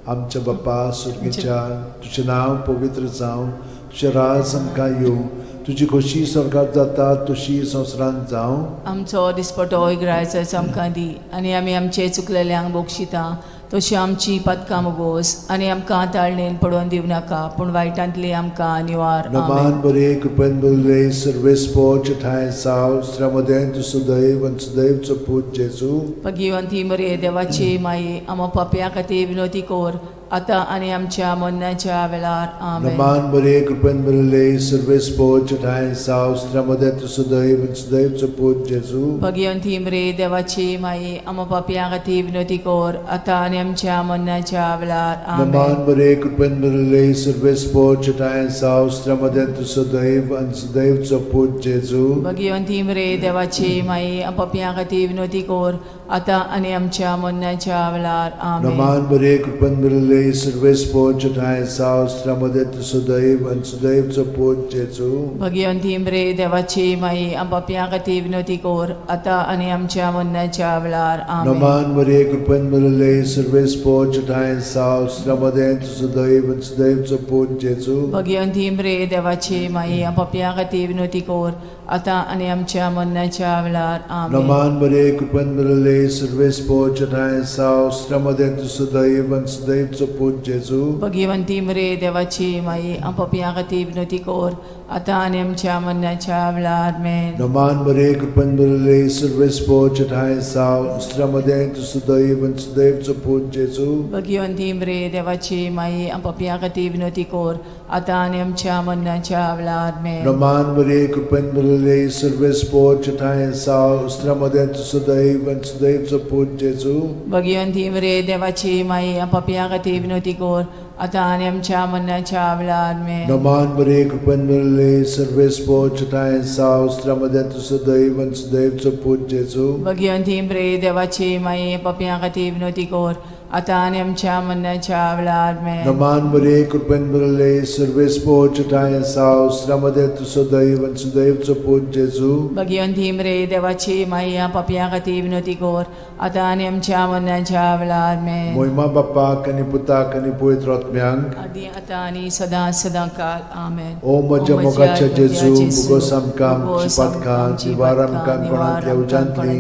आमच्या बापा सुर्गीच्या तुजें नांव पवित्र जावं, तुजें राज आमकां येवं, तुजी खोशी स्वर्गात जाता तशी संवसारांत जावं. आमचो दिसपटो इग्रायच आमकां दी आनी आमी आमचे चुकलेल्यांक बक्षिता तशी आमची पदकां मुगोस आनी आमकां ताळणेन पडोवन दिवं नाका पूण वायटांतली आमकां निवार. नमान आमेन. बरे कृपेन बरले सर्वेस पोच ठाय साव स्त्रमदें तू सदैव आनी सदैवचो पूत जेजू. भगिवंती मरे देवाची माई, आमा पापया खातीर विनवती कर आतां आनी आमच्या मरणाच्या वेळार. आमेन. नमान मरिये, कृपेन भरिल्ले, सर्वेस्पोर ठांय साव, स्त्र्या मदें तूं सदैव आनी सदैवचो पूत जेजू. भगिवंती मरिये, देवाची माई, आमा पापयां खातीर विनवती कर, आतां आनी आमच्या मरणाच्या वेळार. नमान आमेन. मरिये, कृपेन भरिल्ले, सर्वेस्पोर ठांय साव, स्त्र्या मदें तूं सदैव आनी सदैवचो पूत जेजू. भगिवंती मरिये, देवाची माई, आमा पापयां खातीर विनवती कर, आतां आनी आमच्या मरणाच्या वेळार. आमेन. नमान मरिये, कृपेन भरिल्ले, सर्वेस्पोर ठांय साव, स्त्र्या मदें तूं सदैव आनी सदैवचो पूत जेजू. भगिवंती मरिये, देवाची माई, आम पापयां खातीर विनवती कर, आतां आनी आमच्या मरणाच्या वेळार. आमेन. नमान मरिये, कृपेन भरिल्ले, सर्वेस्पोर ठांय साव, स्त्र्या मदें तूं सदैव आनी सदैवचो पूत जेजू. भगिवंती मरिये, देवाची माई, आम पापयां खातीर विनवती कर, आतां आनी आमच्या मरणाच्या वेळार. आमेन. नमान मरिये, कृपेन भरिल्ले, सर्वेस्पोर ठांय साव, स्त्र्या मदें तूं सदैव आनी सदैवचो पूत जेजू. भगिवंती मरिये, देवाची माई, आम पापयां खातीर विनवती कर, आतां आनी आमच्या मरणाच्या वेळार. आमेन. नमान मरिये, कृपेन भरिल्ले, सर्वेस्पोर ठांय साव, स्त्र्या मदें तूं सदैव आनी सदैवचो पूत जेजू. भगिवंती मरिये, देवाची माई, आम पापयां खातीर विनवती कर, आतां आनी आमच्या मरणाच्या वेळार. आमेन. नमान मरिये, कृपेन भरिल्ले, सर्वेस्पोर ठांय साव, स्त्र्या मदें तूं सदैव आनी सदैवचो पूत जेजू. भगिवंती मरिये, देवाची माई, आम पापयां खातीर विनवती कर, आतां आनी आमच्या मरणाच्या वेळार. आमेन. नमान मरिये, कृपेन भरिल्ले, सर्वेस्पोर ठांय साव, स्त्र्या मदें तूं सदैव आनी सदैवचो पूत जेजू. भगिवंती मरिये, देवाची माई, पापयां खातीर विनवती कर, आतां आनी आमच्या मरणाच्या वेळार. आमेन. नमान मरिये, कृपेन भरिल्ले, सर्वेस्पोर ठांय साव, स्त्र्या मदें तूं सदैव आनी सदैवचो पूत जेजू. भगिवंती मरिये, देवाची माई, पापयां खातीर विनवती कर, आतां आनी आमच्या मरणाच्या वेळार. आमेन. मोहिमा बाप्पाक आनी पुताक आनी पवित्र आत्म्यांक. आदी आतां आनी सदां सदां काल. आमेन. ओ म्हज्या मोगाच्या जेजू, मुगोस आमकां आमची पातकां निवार आमकां कोणांतल्या उज्यांतली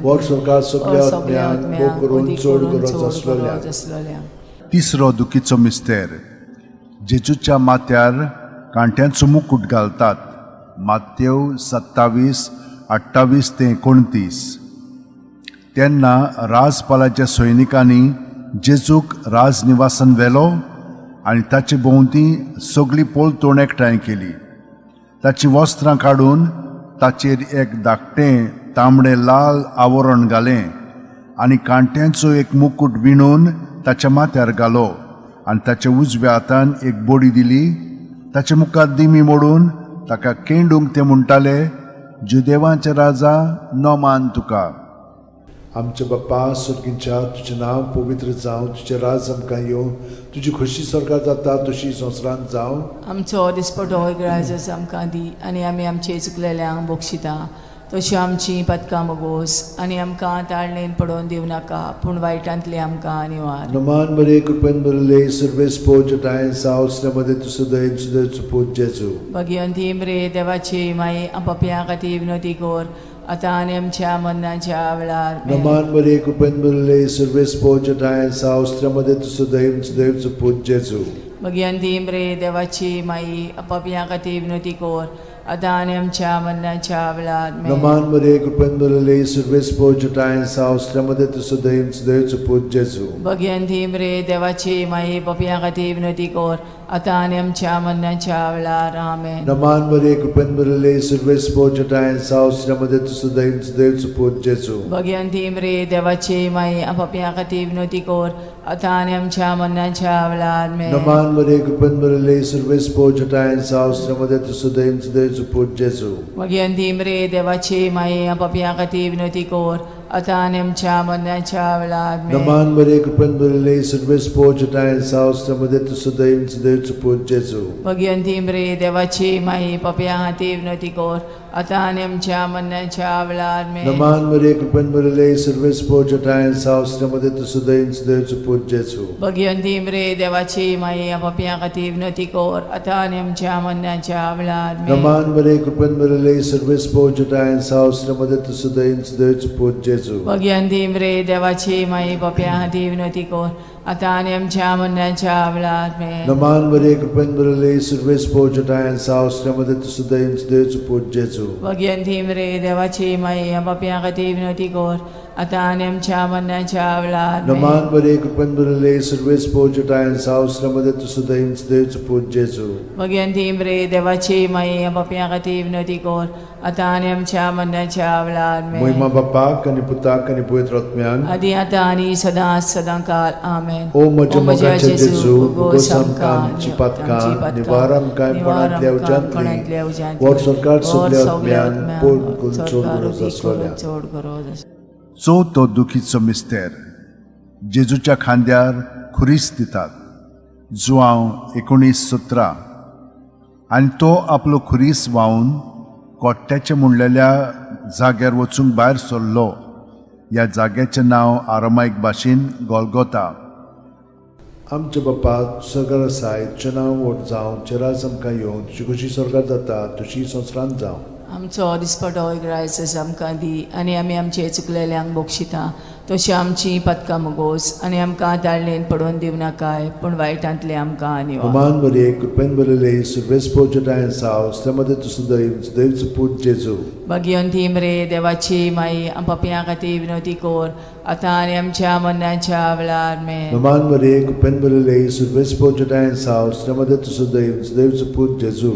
वर सरकार सगल्या आत्म्यांक भोग करून चड गरज आसलेल्या. तिसरो दुखीचो मिस्तेर. जेजूच्या माथ्यार कांट्यांचो मुकूट घालतात. मातेव 27:28 ते 29. तेन्ना राजपालाच्या सैनिकांनी जेजूक राजनिवासान व्हेलो आनी ताचे भोंवती सगळी पलतोण एकठांय केली. ताचीं वस्त्रां काडून ताचेर एक धाकटें तांबडें लाल आवरण घालें आनी कांट्यांचो एक मुकूट विणून ताच्या माथ्यार घालो आनी ताच्या उजव्या हातान एक बडी दिली. ताचे मुखार दिमी मोडून ताका केंडूंक ते म्हणटाले, जुदेवांचे राजा, नमान तुका. आमच्या बाप्पा सर्गींच्या, तुजें नांव पवित्र जावं, तुजें राज आमकां येवं, तुजी खोशी सरकार जाता तशी संवसारांत जावं. आमचो दिसपटो ग्राजस आमकां दी आनी आमी आमचे चुकलेल्यांक बक्षिता तशी आमची पदकां मोगोस आनी आमकां ताळणेन पडोवन दिवं नाका, पूण वायटांतली आमकां निवार. नमान मरिये, कृपेन भरिल्ले, सर्वेस्पोर ठांय साव, स्त्र्या मदें तूं सदैव सदैवचो पूत जेजू. भगिवंती मरिये, देवाची माई, पापयां खातीर विनवती कर, आतां आनी आमच्या मरणाच्या वेळार. आमेन. नमान मरिये, कृपेन भरिल्ले, सर्वेस्पोर ठांय साव, स्त्र्या मदें तूं सदैव सदैवचो पूत जेजू. भगिवंती मरिये, देवाची माई, पापयां खातीर विनवती कर, आतां आनी आमच्या मरणाच्या वेळार. आमेन. नमान मरिये, कृपेन भरिल्ले, सर्वेस्पोर ठांय साव, स्त्र्या मदें तूं सदैव सदैवचो पूत जेजू. भगिवंती मरिये, देवाची माई, पापयां खातीर विनवती कर, आतां आनी आमच्या मरणाच्या वेळार. आमेन. नमान मरिये, कृपेन भरिल्ले, सर्वेस्पोर ठांय साव, स्त्र्या मदें तूं सदैव सदैवचो पूत जेजू. भगिवंती मरिये, देवाची माई, पापयां खातीर विनवती कर, आतां आनी आमच्या मरणाच्या वेळार. आमेन. नमान मरिये, कृपेन भरिल्ले, सर्वेस्पोर ठांय साव, स्त्र्या मदें तूं सदैव सदैवचो पूत जेजू. भगिवंती मरिये, देवाची माई, पापयां खातीर विनवती कर, आतां आनी आमच्या मरणाच्या वेळार. आमेन. नमान मरिये, कृपेन भरिल्ले, सर्वेस्पोर ठांय साव, स्त्र्या मदें तूं सदैव सदैवचो पूत जेजू. भगिवंती मरिये, देवाची माई, पापयां खातीर विनवती कर, आतां आनी आमच्या मरणाच्या वेळार. आमेन. नमान मरिये, कृपेन भरिल्ले, सर्वेस्पोर ठांय साव, स्त्र्या मदें तूं सदैव सदैवचो पूत जेजू. भगिवंती मरिये, देवाची माई, पापयां खातीर विनवती कर, आतां आनी आमच्या मरणाच्या वेळार. आमेन. नमान मरिये, कृपेन भरिल्ले, सर्वेस्पोर ठांय साव, स्त्र्या मदें तूं सदैव सदैवचो पूत जेजू. भगिवंती मरिये, देवाची माई, पापयां खातीर विनवती कर, आतां आनी आमच्या मरणाच्या वेळार. आमेन. नमान मरिये, कृपेन भरिल्ले, सर्वेस्पोर ठांय साव, स्त्र्या मदें तूं सदैव सदैवचो पूत जेजू. भगिवंती मरिये, देवाची माई, पापयां खातीर विनवती कर, आतां आनी आमच्या मरणाच्या वेळार नमान बरे कृपेन भरिल्ले सुर्वेस पोजटायन सावसरामध्ये तूं सदैव देवचो पूत जेजू. भगवंती रे देवाची माई पापयां खातीर विनवती कर आतां आनी आमच्या मरणाच्या वेळार. मोहिमा बापाक आनी पुताक आनी पवित्र आत्म्याक. आदी आतां आनी सदां सदां काल. आमेन. ओ म्हज्या मोगाचे जेजू, उगोस आमकां आमची पातकां, निवार आमकां कोणांतल्या उज्यांतली, वर सरकार सगल्या आत्म्यांक पोड करून चड गरज आसलोल्या. चड गरज आसलोल्या. चवथो दुखीचो मिस्तेर जेजूच्या खांद्यार खुरीस दितात. जुआंव 19:17. आनी तो आपलो खुरीस व्हांवन कोट्ट्याचें म्हणलेल्या जाग्यार वचूंक भायर सरलो. ह्या जाग्याचें नांव आरामायक भाशेन गोलगोता. आमच्या बापा सरकार आसाय, तुजें नांव व्हड जावं, तुजें राज आमकां येवं, तुजी खोशी सरकार जाता तुजी संवसारांत जावं. आमचो दिसपटो ग्रायस आमकां दी आनी आमी आमचे चुकलेल्यांक बक्षिता तशी आमची पदकां मुगोस आनी आमकां ताळणेन पडोवन दिवं नाकाय पूण वायटांतले आमकां निवार. अमान बरे कृपेन भरिल्ले सुर्वेस पोजटायन साव मध्ये तूं सदैव देवचो पूत जेजू. भगिवंती मरे देवाची माई पापयां खातीर विनवती कर आतां आनी आमच्या मरणाच्या वेळार. मेन. नमान बरे कृपेन भरिल्ले सुर्वेस पोजटायन साव मध्ये तूं सदैव देवचो पूत जेजू.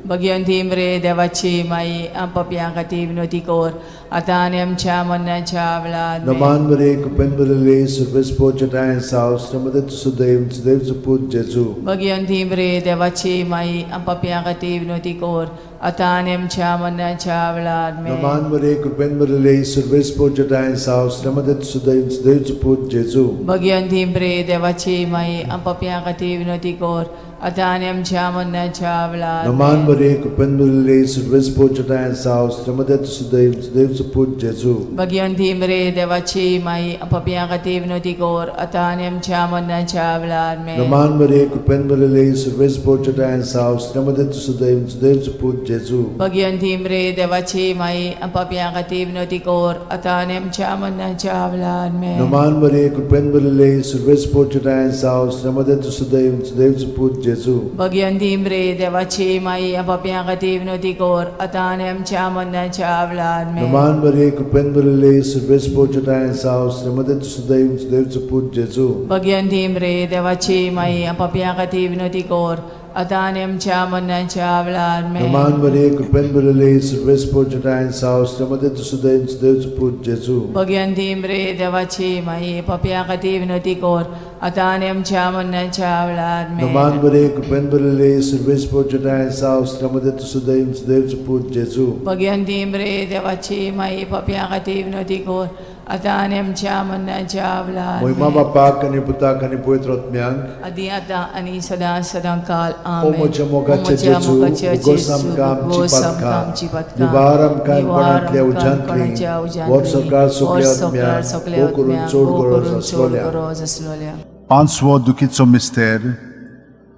भगिवंती मरे देवाची माई पापयां खातीर विनवती कर आतां आनी आमच्या मरणाच्या वेळार. मेन. नमान बरे कृपेन भरिल्ले सुर्वेस पोजटायन साव मध्ये तूं सदैव देवचो पूत जेजू. भगिवंती मरे देवाची माई पापयां खातीर विनवती कर आतां आनी आमच्या मरणाच्या वेळार. मेन. नमान बरे कृपेन भरिल्ले सुर्वेस पोजटायन साव मध्ये तूं सदैव देवचो पूत जेजू. भगिवंती मरे देवाची माई पापयां खातीर विनवती कर आतां आनी आमच्या मरणाच्या वेळार. नमान मेन. बरे कृपेन भरिल्ले सुर्वेस पोजटायन साव मध्ये तूं सदैव देवचो पूत जेजू. भगिवंती मरे देवाची माई पापयां खातीर विनवती कर आतां आनी आमच्या मरणाच्या वेळार. मेन. नमान बरे कृपेन भरिल्ले सुर्वेस पोजटायन साव मध्ये तूं सदैव देवचो पूत जेजू. भगिवंती मरे देवाची माई पापयां खातीर विनवती कर आतां आनी आमच्या मरणाच्या वेळार. मेन. नमान बरे कृपेन भरिल्ले सुर्वेस पोजटायन साव मध्ये तूं सदैव देवचो पूत जेजू. भगिवंती मरे देवाची माई पापयां खातीर विनवती कर आतां आनी आमच्या मरणाच्या वेळार. मेन. नमान बरे कृपेन भरिल्ले सुर्वेस पोजटायन साव मध्ये तूं सदैव देवचो पूत जेजू. भगिवंती मरे देवाची माई पापयां खातीर विनवती कर आतां आनी आमच्या मरणाच्या वेळार. मेन. नमान बरे कृपेन भरिल्ले सुर्वेस पोजटायन साव मध्ये तूं सदैव देवचो पूत जेजू. भगिवंती मरे देवाची माई पापयां खातीर विनवती कर आतां आनी आमच्या मरणाच्या वेळार. मेन. नमान बरे कृपेन भरिल्ले सुर्वेस पोजटायन साव मध्ये तूं सदैव देवचो पूत जेजू. भगिवंती मरे देवाची माई पापयां खातीर विनवती कर आतां आनी आमच्या मरणाच्या वेळार. मोहिमा मेन. बापाक आनी पुताक आनी पवित्र आत्म्याक. आदी आतां आनी सदां सदां काल. ओ आमेन. म्हज्या मोगाचे जेजू, उगोस आमकां आमची पातकां, निवार आमकां कोणांतल्या उज्यांतली, वर सरकार सगल्या आत्म्यांक भोव करून चड गरज आसलोल्या. गरज आसलोल्या. पांचवो दुखीचो मिस्तेर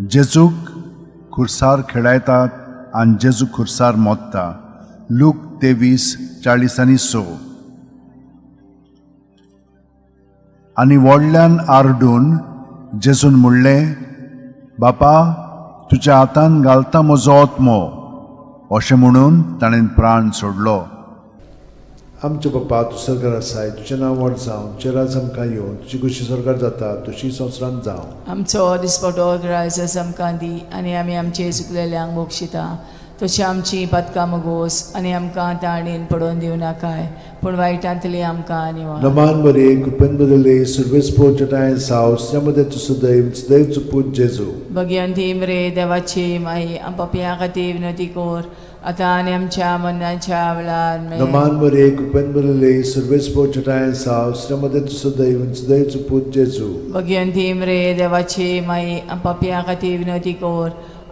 जेजूक खुर्सार खेळायतात आनी जेजू खुर्सार मोत्ता. लूक 23:46. आनी व्हडल्यान आरडून जेजून म्हणलें, बापा तुज्या हातान घालता म्हजो आत्मो. अशें म्हणून ताणें प्राण सोडलो. आमच्या बापा तूं सरकार आसाय, तुजें नांव व्हड जावं, तुजें राज आमकां येवं, तुजी खोशी सरकार जाता तुजी संवसारांत जावं. आमचो दिसपटो ग्रायस आमकां दी आनी आमी आमचे चुकलेल्यांक बक्षिता तशी आमची पदकां मुगोस आनी आमकां ताणेन पडोवन दिवं नाकाय पूण वायटांतली आमकां निवार. नमान बरे कृपेन भरिल्ले सुर्वेस पोजटायन साव मध्ये तूं सदैव देवचो पूत जेजू. भगिवंती मरे देवाची माई पापयां खातीर विनवती कर आतां आनी आमच्या मरणाच्या वेळार. मेन. नमान बरे कृपेन भरिल्ले सुर्वेस पोजटायन साव मध्ये तूं सदैव देवचो पूत जेजू. भगिवंती मरे देवाची माई पापयां खातीर विनवती कर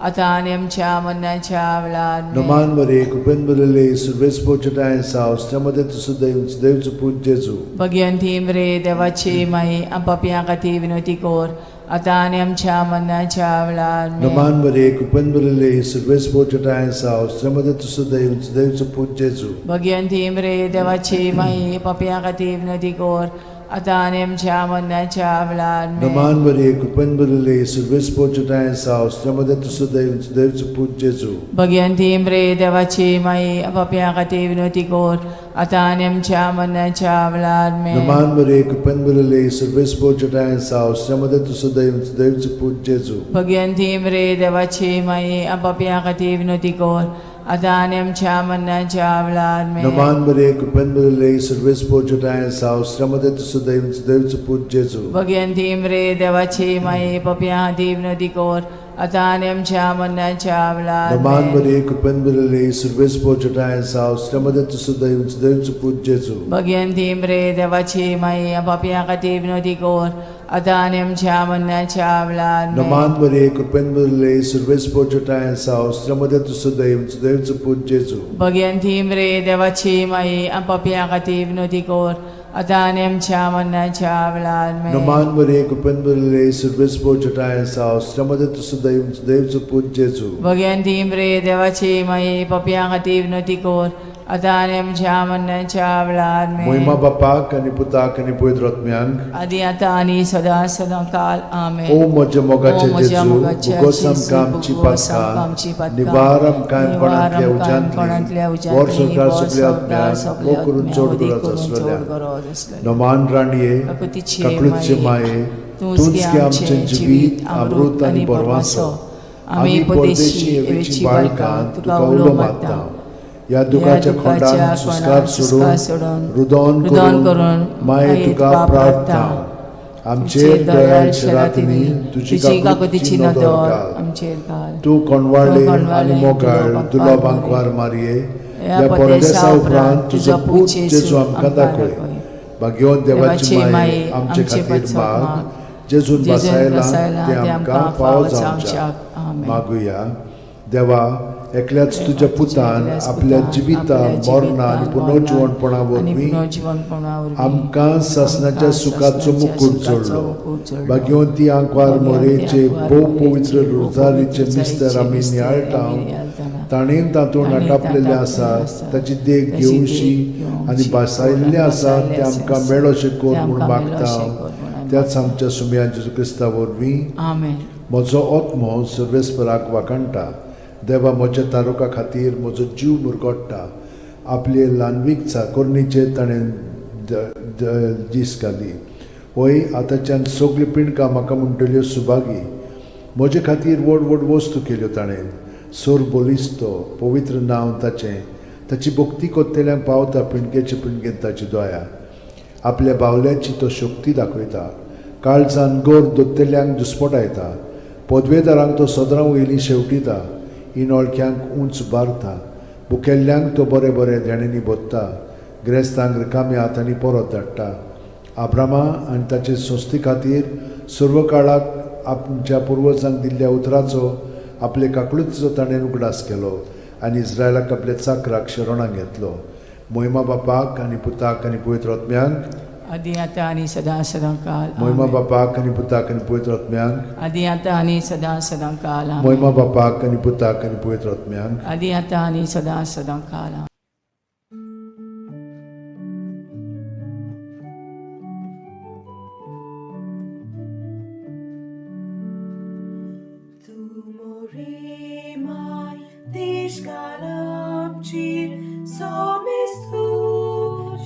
आतां आनी आमच्या मरणाच्या वेळार. मेन. नमान बरे कृपेन भरिल्ले सुर्वेस पोजटायन साव मध्ये तूं सदैव देवचो पूत जेजू. भगिवंती मरे देवाची माई पापयां खातीर विनवती कर आतां आनी आमच्या मरणाच्या वेळार. मेन. नमान बरे कृपेन भरिल्ले सुर्वेस पोजटायन साव मध्ये तूं सदैव देवचो पूत जेजू. भगिवंती मरे देवाची माई पापयां खातीर विनवती कर आतां आनी आमच्या मरणाच्या वेळार आमेन. नमान मरिये, कृपेन भरिल्ले, सर्वेस्पर तुजेठांय आसा, स्त्रियां मदें तूं सुदैव, सुदैवचो पूत जेजू. भगवंती मरे देवाची माई, पापयां खातीर विनवती कर, आतां आनी आमच्या मरणाच्या वेळार आमेन. नमान मरिये, कृपेन भरिल्ले, सर्वेस्पर तुजेठांय आसा, स्त्रियां मदें तूं सुदैव, सुदैवचो पूत जेजू. भगवंती मरे देवाची माई, पापयां खातीर विनवती कर, आतां आनी आमच्या मरणाच्या वेळार आमेन. नमान मरिये, कृपेन भरिल्ले, सर्वेस्पर तुजेठांय आसा, स्त्रियां मदें तूं सुदैव, सुदैवचो पूत जेजू. भगवंती मरे देवाची माई, पापयां खातीर विनवती कर, आतां आनी आमच्या मरणाच्या वेळार नमान आमेन. मरिये, कृपेन भरिल्ले, सर्वेस्पर तुजेठांय आसा, स्त्रियां मदें तूं सुदैव, सुदैवचो पूत जेजू. भगवंती मरे देवाची माई, पापयां खातीर विनवती कर, आतां आनी आमच्या मरणाच्या वेळार आमेन. नमान मरिये, कृपेन भरिल्ले, सर्वेस्पर तुजेठांय आसा, स्त्रियां मदें तूं सुदैव, सुदैवचो पूत जेजू. भगवंती मरे देवाची माई, पापयां खातीर विनवती कर, आतां आनी आमच्या मरणाच्या वेळार आमेन. नमान मरिये, कृपेन भरिल्ले, सर्वेस्पर तुजेठांय आसा, स्त्रियां मदें तूं सुदैव, सुदैवचो पूत जेजू. भगवंती मरे देवाची माई, पापयां खातीर विनवती कर, आतां आनी आमच्या मरणाच्या वेळार आमेन. मोहिमा बापाक आनी पुताक आनी पवित्र आत्म्यांक, आदी आतां आनी सदां सदां काल आमेन. ओ म्हज्या मोगाचे ओ म्हज्या जेजू, मोगाचे भोगोस जेजू, आमकां आमची भोगोस आमकां आमची पातकां, पातकां, निवार आमकां निवार कोणांतल्या आमकां कोणांतल्या उज्यांतली, उज्यांतली, वर संवसार वर सगल्या संवसार आत्म्यांक, सगल्या वो करून आत्म्यांक, चड वदी गरज करून चड आसलेल्या. गरज आसलेल्या. नमान राणये, काकुतीचे काकुळचे माये, माये, तूंच तूंच गे गे आमचें आमचें जिवीत, अमृत आनी बरवासो. आमी परदेशी एवेची बाळकां तुका उलो मारता. ह्या दुखाच्या खोंडान सुस्कार सोडून, रुदोन रुदोन करून करून माये तुका प्रार्थना. आमचेर दयाळ रातींनी तुजी तुजी काकुतीची काकुतीची नदर नदर घाल. आमचेर घाल. तूं कोणवाळे तूं कोणवाळे आनी मोगाळ तुलो दुलो बांकवार बांकवार मारये, ह्या ह्या परदेसा परदेसा उपरांत तुजो पूत जेजू आमकां दाखय. भाग्यवंत देवाची माये, आमचे खातीर माग, जेजून जेजून बसायला बसायला ते आमकां फावो जावच्याक. आमेन. मागुया. देवा, एकल्याच तुज्या पुतान एकल्याच आपल्या पुतान जिविता आपल्या मरणा आनी जिवितान, पुनर्जिवणपणा आनी वरवीं पुनर्जिवणपणा वरवीं आमकां सासणाच्या आमकां सुखाचो सासणाच्या मुकूट सुखाचो जोडलो. मुकूट जोडलो. भाग्यवंती आंकवार भाग्यवंती मोरेचे आंकवार भोव मोरेचे पवित्र भोव रोजारीचे पवित्र मिस्तर आमी रोजारीचे नियाळटा, मिस्तर आमी नियाळटाना. ताणें तातूंत ताणें आटापलेलें तातूंत आसा, आसा, ताची देख ताची देख घेवची घेवची आनी बसायल्लें आसा बसायल्लें तें आमकां आसा, मेळोशें कर तें म्हूण आमकां मागता. मेळोशें कर म्हूण आमी त्याच आमच्या सुमया जेजू क्रिस्ता वरवीं. आमेन. म्हजो आत्मो सर्वेस्पराक वाखाणटा, देवा म्हज्या तारुका खातीर म्हजो जीव मुरगोट्टा. आपले ल्हानवीक चाकोरणीचेर ताणें दीस घाली. वय, आतांच्यान सगल्यो पिंडकां म्हाका म्हणटल्यो सुभागी. म्हजे खातीर व्हड व्हड वस्तू केल्यो ताणें. सोर बलिस्तो पवित्र नांव ताचें. ताची भक्ती कोत्तेल्यांक पावता पिंडकेचे पिंडकेन ताची दया. आपल्या बावल्याची तो शक्ती दाखयता, काळजान गोर दोत्तेल्यांक दुस्पटायता. पदवेदारांक तो सदरां वयली शेवटिता, इनोळख्यांक उंच बारता. बुकेल्ल्यांक तो बरें बरें देण्यांनी भोत्ता, ग्रेस्तांक रिकाम्या हातांनी परत धाडटा. आब्रामा आनी ताचे संस्थे खातीर सर्व काळाक आमच्या पुर्वजांक दिल्ल्या उतराचो आपले काकळुतीचो ताणें उगडास केलो आनी इस्रायलाक आपल्या चाकराक शरणाक घेतलो. मोहिमा बापाक आनी पुताक आनी पवित्र आत्म्यांक, आदी आतां आनी सदां सदां काल मोहिमा आमेन. बापाक आनी पुताक आनी पवित्र आत्म्यांक, आदी आतां आनी सदां सदां काल आमेन. मोहिमा बापाक आनी पुताक आनी पवित्र आत्म्यांक, आदी आतां आनी सदां सदां काल आमेन. Tu morimai, tishkalamchir, somestu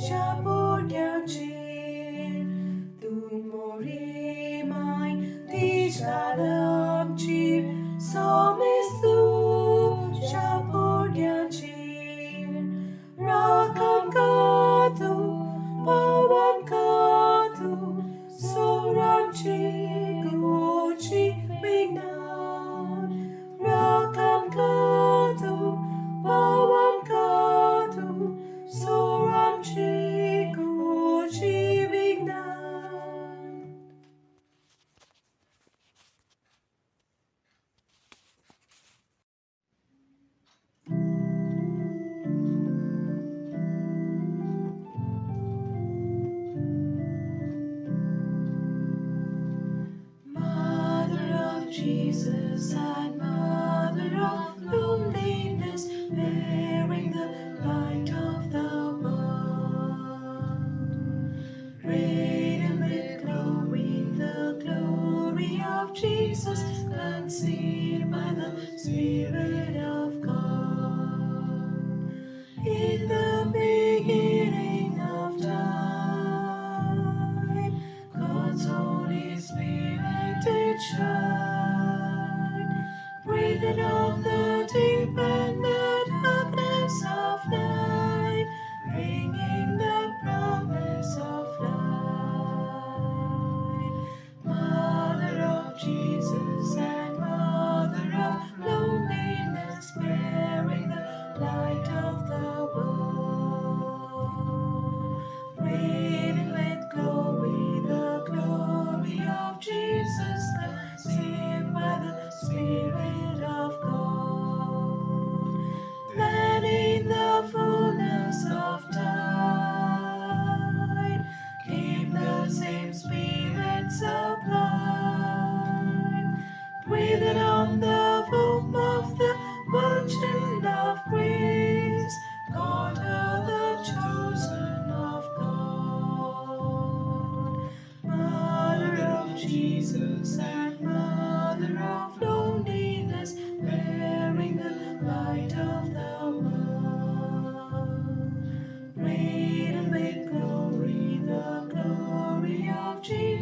shaporyanchir. Tu morimai, tishkalamchir, somestu shaporyanchir. Rakam katu, pawan katu, soramchi gochi vignan. Rakam katu, pawan katu, soramchi gochi vignan. Mother of Jesus and Mother of loneliness, bearing the light of the world.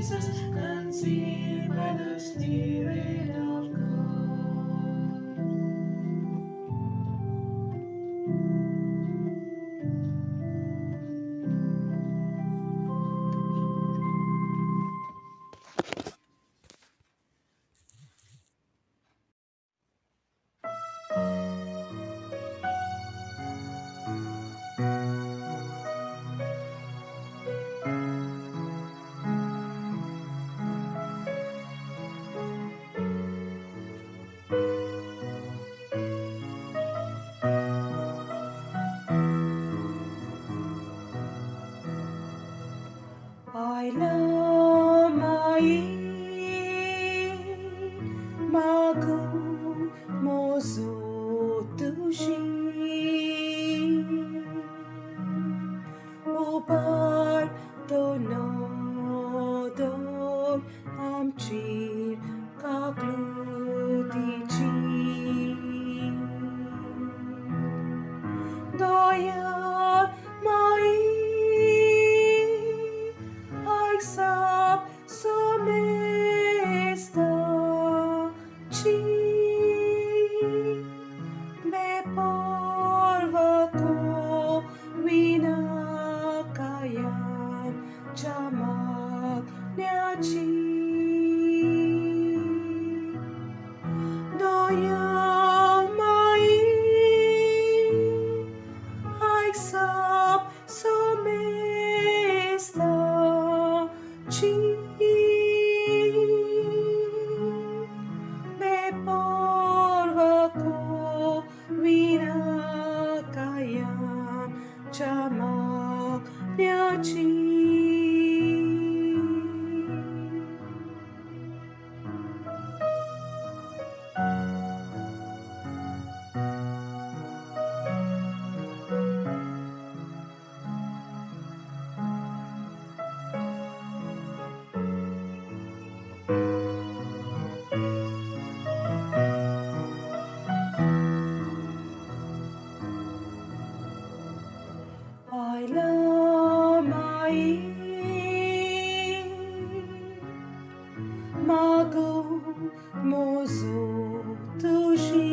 Jesus, conceived by the Spirit of God. I love my magu mozu tushi upar to no dor amchir kaklutichi Doya mai sap somesta chi me porva ko vina kayan chamak nyachi Doya mai sap somesta chi me porva ko vina kayam chamak nyachi. I love my mago mozo tushi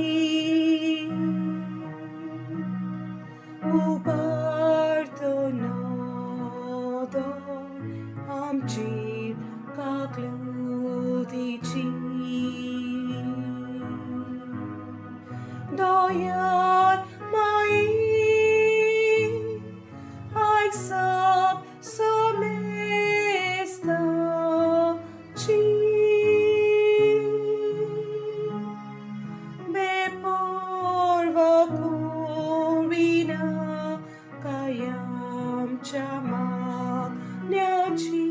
uparto nodor amchir kaklutichi Doyar mai sap somesta chi me porva corina kayam chamak nyachi.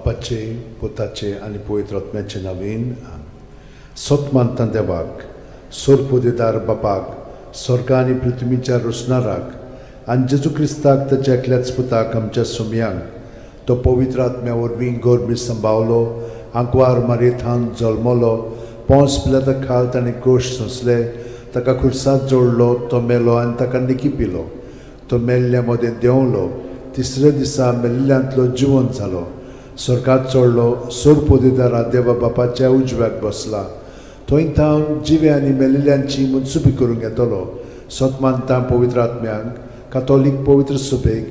बापाचे, पुताचे आनी पवित्र आत्म्याचे नवीन. सत मानता देवाक, सोरपोदेदार बापाक, स्वर्गा आनी पृथ्वीच्या रोसणाराक, आनी जेजू क्रिस्ताक ताच्या एकल्याच पुताक आमच्या सुमयांक, तो पवित्र आत्म्या वरवीं गोरमी संभावलो, आंकवार मारयेथान जल्मलो, पोंस पिलाता खाल ताणें कोश सोंसले, ताका खुर्सात जोडलो, तो मेलो आनी ताका निकी पिलो, तो मेल्ल्या मदें देंवलो, तिसऱ्या दिसा मेल्ल्यांतलो जिवंत जालो, स्वर्गात चडलो, सोरपोदेदारा देवा बापाच्या उजव्याक बसला, थंय थावन जिवे आनी मेलिल्ल्यांची मनसुबी करूंक येतलो. सत मानता पवित्र आत्म्यांक, कातोलीक पवित्र सुबेक,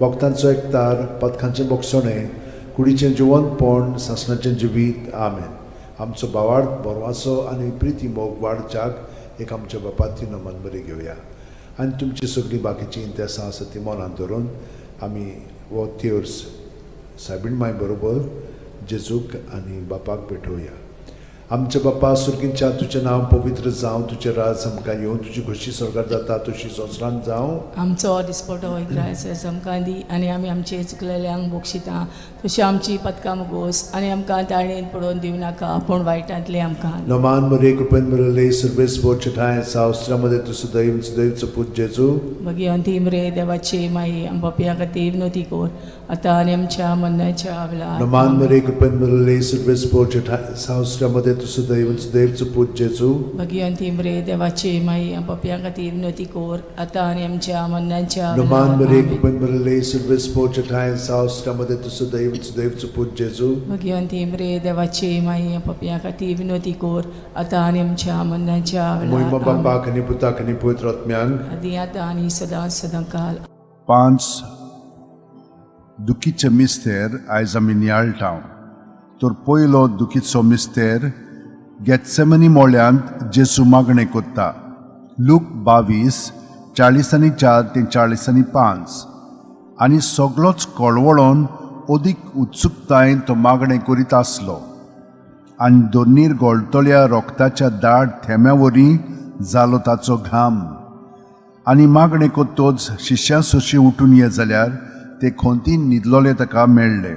भक्तांचो एकतार, पथकांचें बोगसणें, कुडीचें जिवंतपण, सासणाचें जिवीत. आमेन. आमचो भावार्थ, बरवासो आनी प्रिती मोग वाडच्याक एक आमच्या बापाती नमन बरी घेवया आनी तुमची सगळीं बाकीचीं इंतेसां आसा ती मनांत धरून आमी हो तेर्स सायबीण माय बरोबर जेजूक आनी बापाक भेटोवया. आमच्या बापा सुर्गींच्या, तुजें नांव पवित्र जावं, तुजें राज आमकां येवं, तुजी खोशी स्वर्गार जाता तशी संवसारांत जावं. आमचो दिसपटो इग्रायस आमकां दी आनी आमी आमचे चुकलेल्यांक बक्षिता तशी आमची पदकां मुगोस आनी आमकां ताळेन पडोवन दिवं नाका पूण वायटांतले आमकां. नमान मरे, कृपेन भरले, सर्वेस्पोर ठांय सावस्त्रामध्ये तूं सदैव सदैवचो पूत जेजू. भगिवंती मरे देवाची माई, आमच्या खातीर विनवती कर आतां आनी आमच्या मरणाच्या वेळार. नमान मरे, कृपेन भरले, सर्वेस्पोर ठांय सावस्त्रामध्ये तूं सदैव सदैवचो पूत जेजू. भगिवंती मरे देवाची माई, आमच्या खातीर विनवती कर आतां आनी आमच्या मरणाच्या नमान वेळार. मरे, आमेन. कृपेन भरले, सर्वेस्पोर ठांय सावस्त्रामध्ये तूं सदैव सदैवचो पूत जेजू. भगिवंती मरे देवाची माई, आमच्या खातीर विनवती कर आतां आनी आमच्या मरणाच्या मोहिमा वेळार. आमेन. बापाक आनी पुताक आनी पवित्र आत्म्यांक. आदी आतां आनी सदां सदां काल. पांच दुखीचे मिस्तेर आयज आमी नियाळटा. तर पयलो दुखीचो मिस्तेर, गेत्सेमनी मोळ्यांत जेजू मागणें कोत्ता. लूक 22, 44 ते 45. आनी सगलोच कळवळोन अदीक उत्सुकतायेन तो मागणें करीत आसलो आनी दोनीर गळटल्या रोगताच्या दाट थेंब्या वरी जालो ताचो घाम. आनी मागणें कोत्तोच शिश्यां सोशी उठून ये जाल्यार ते खोंतीन न्हिदलोले ताका मेळ्ळे.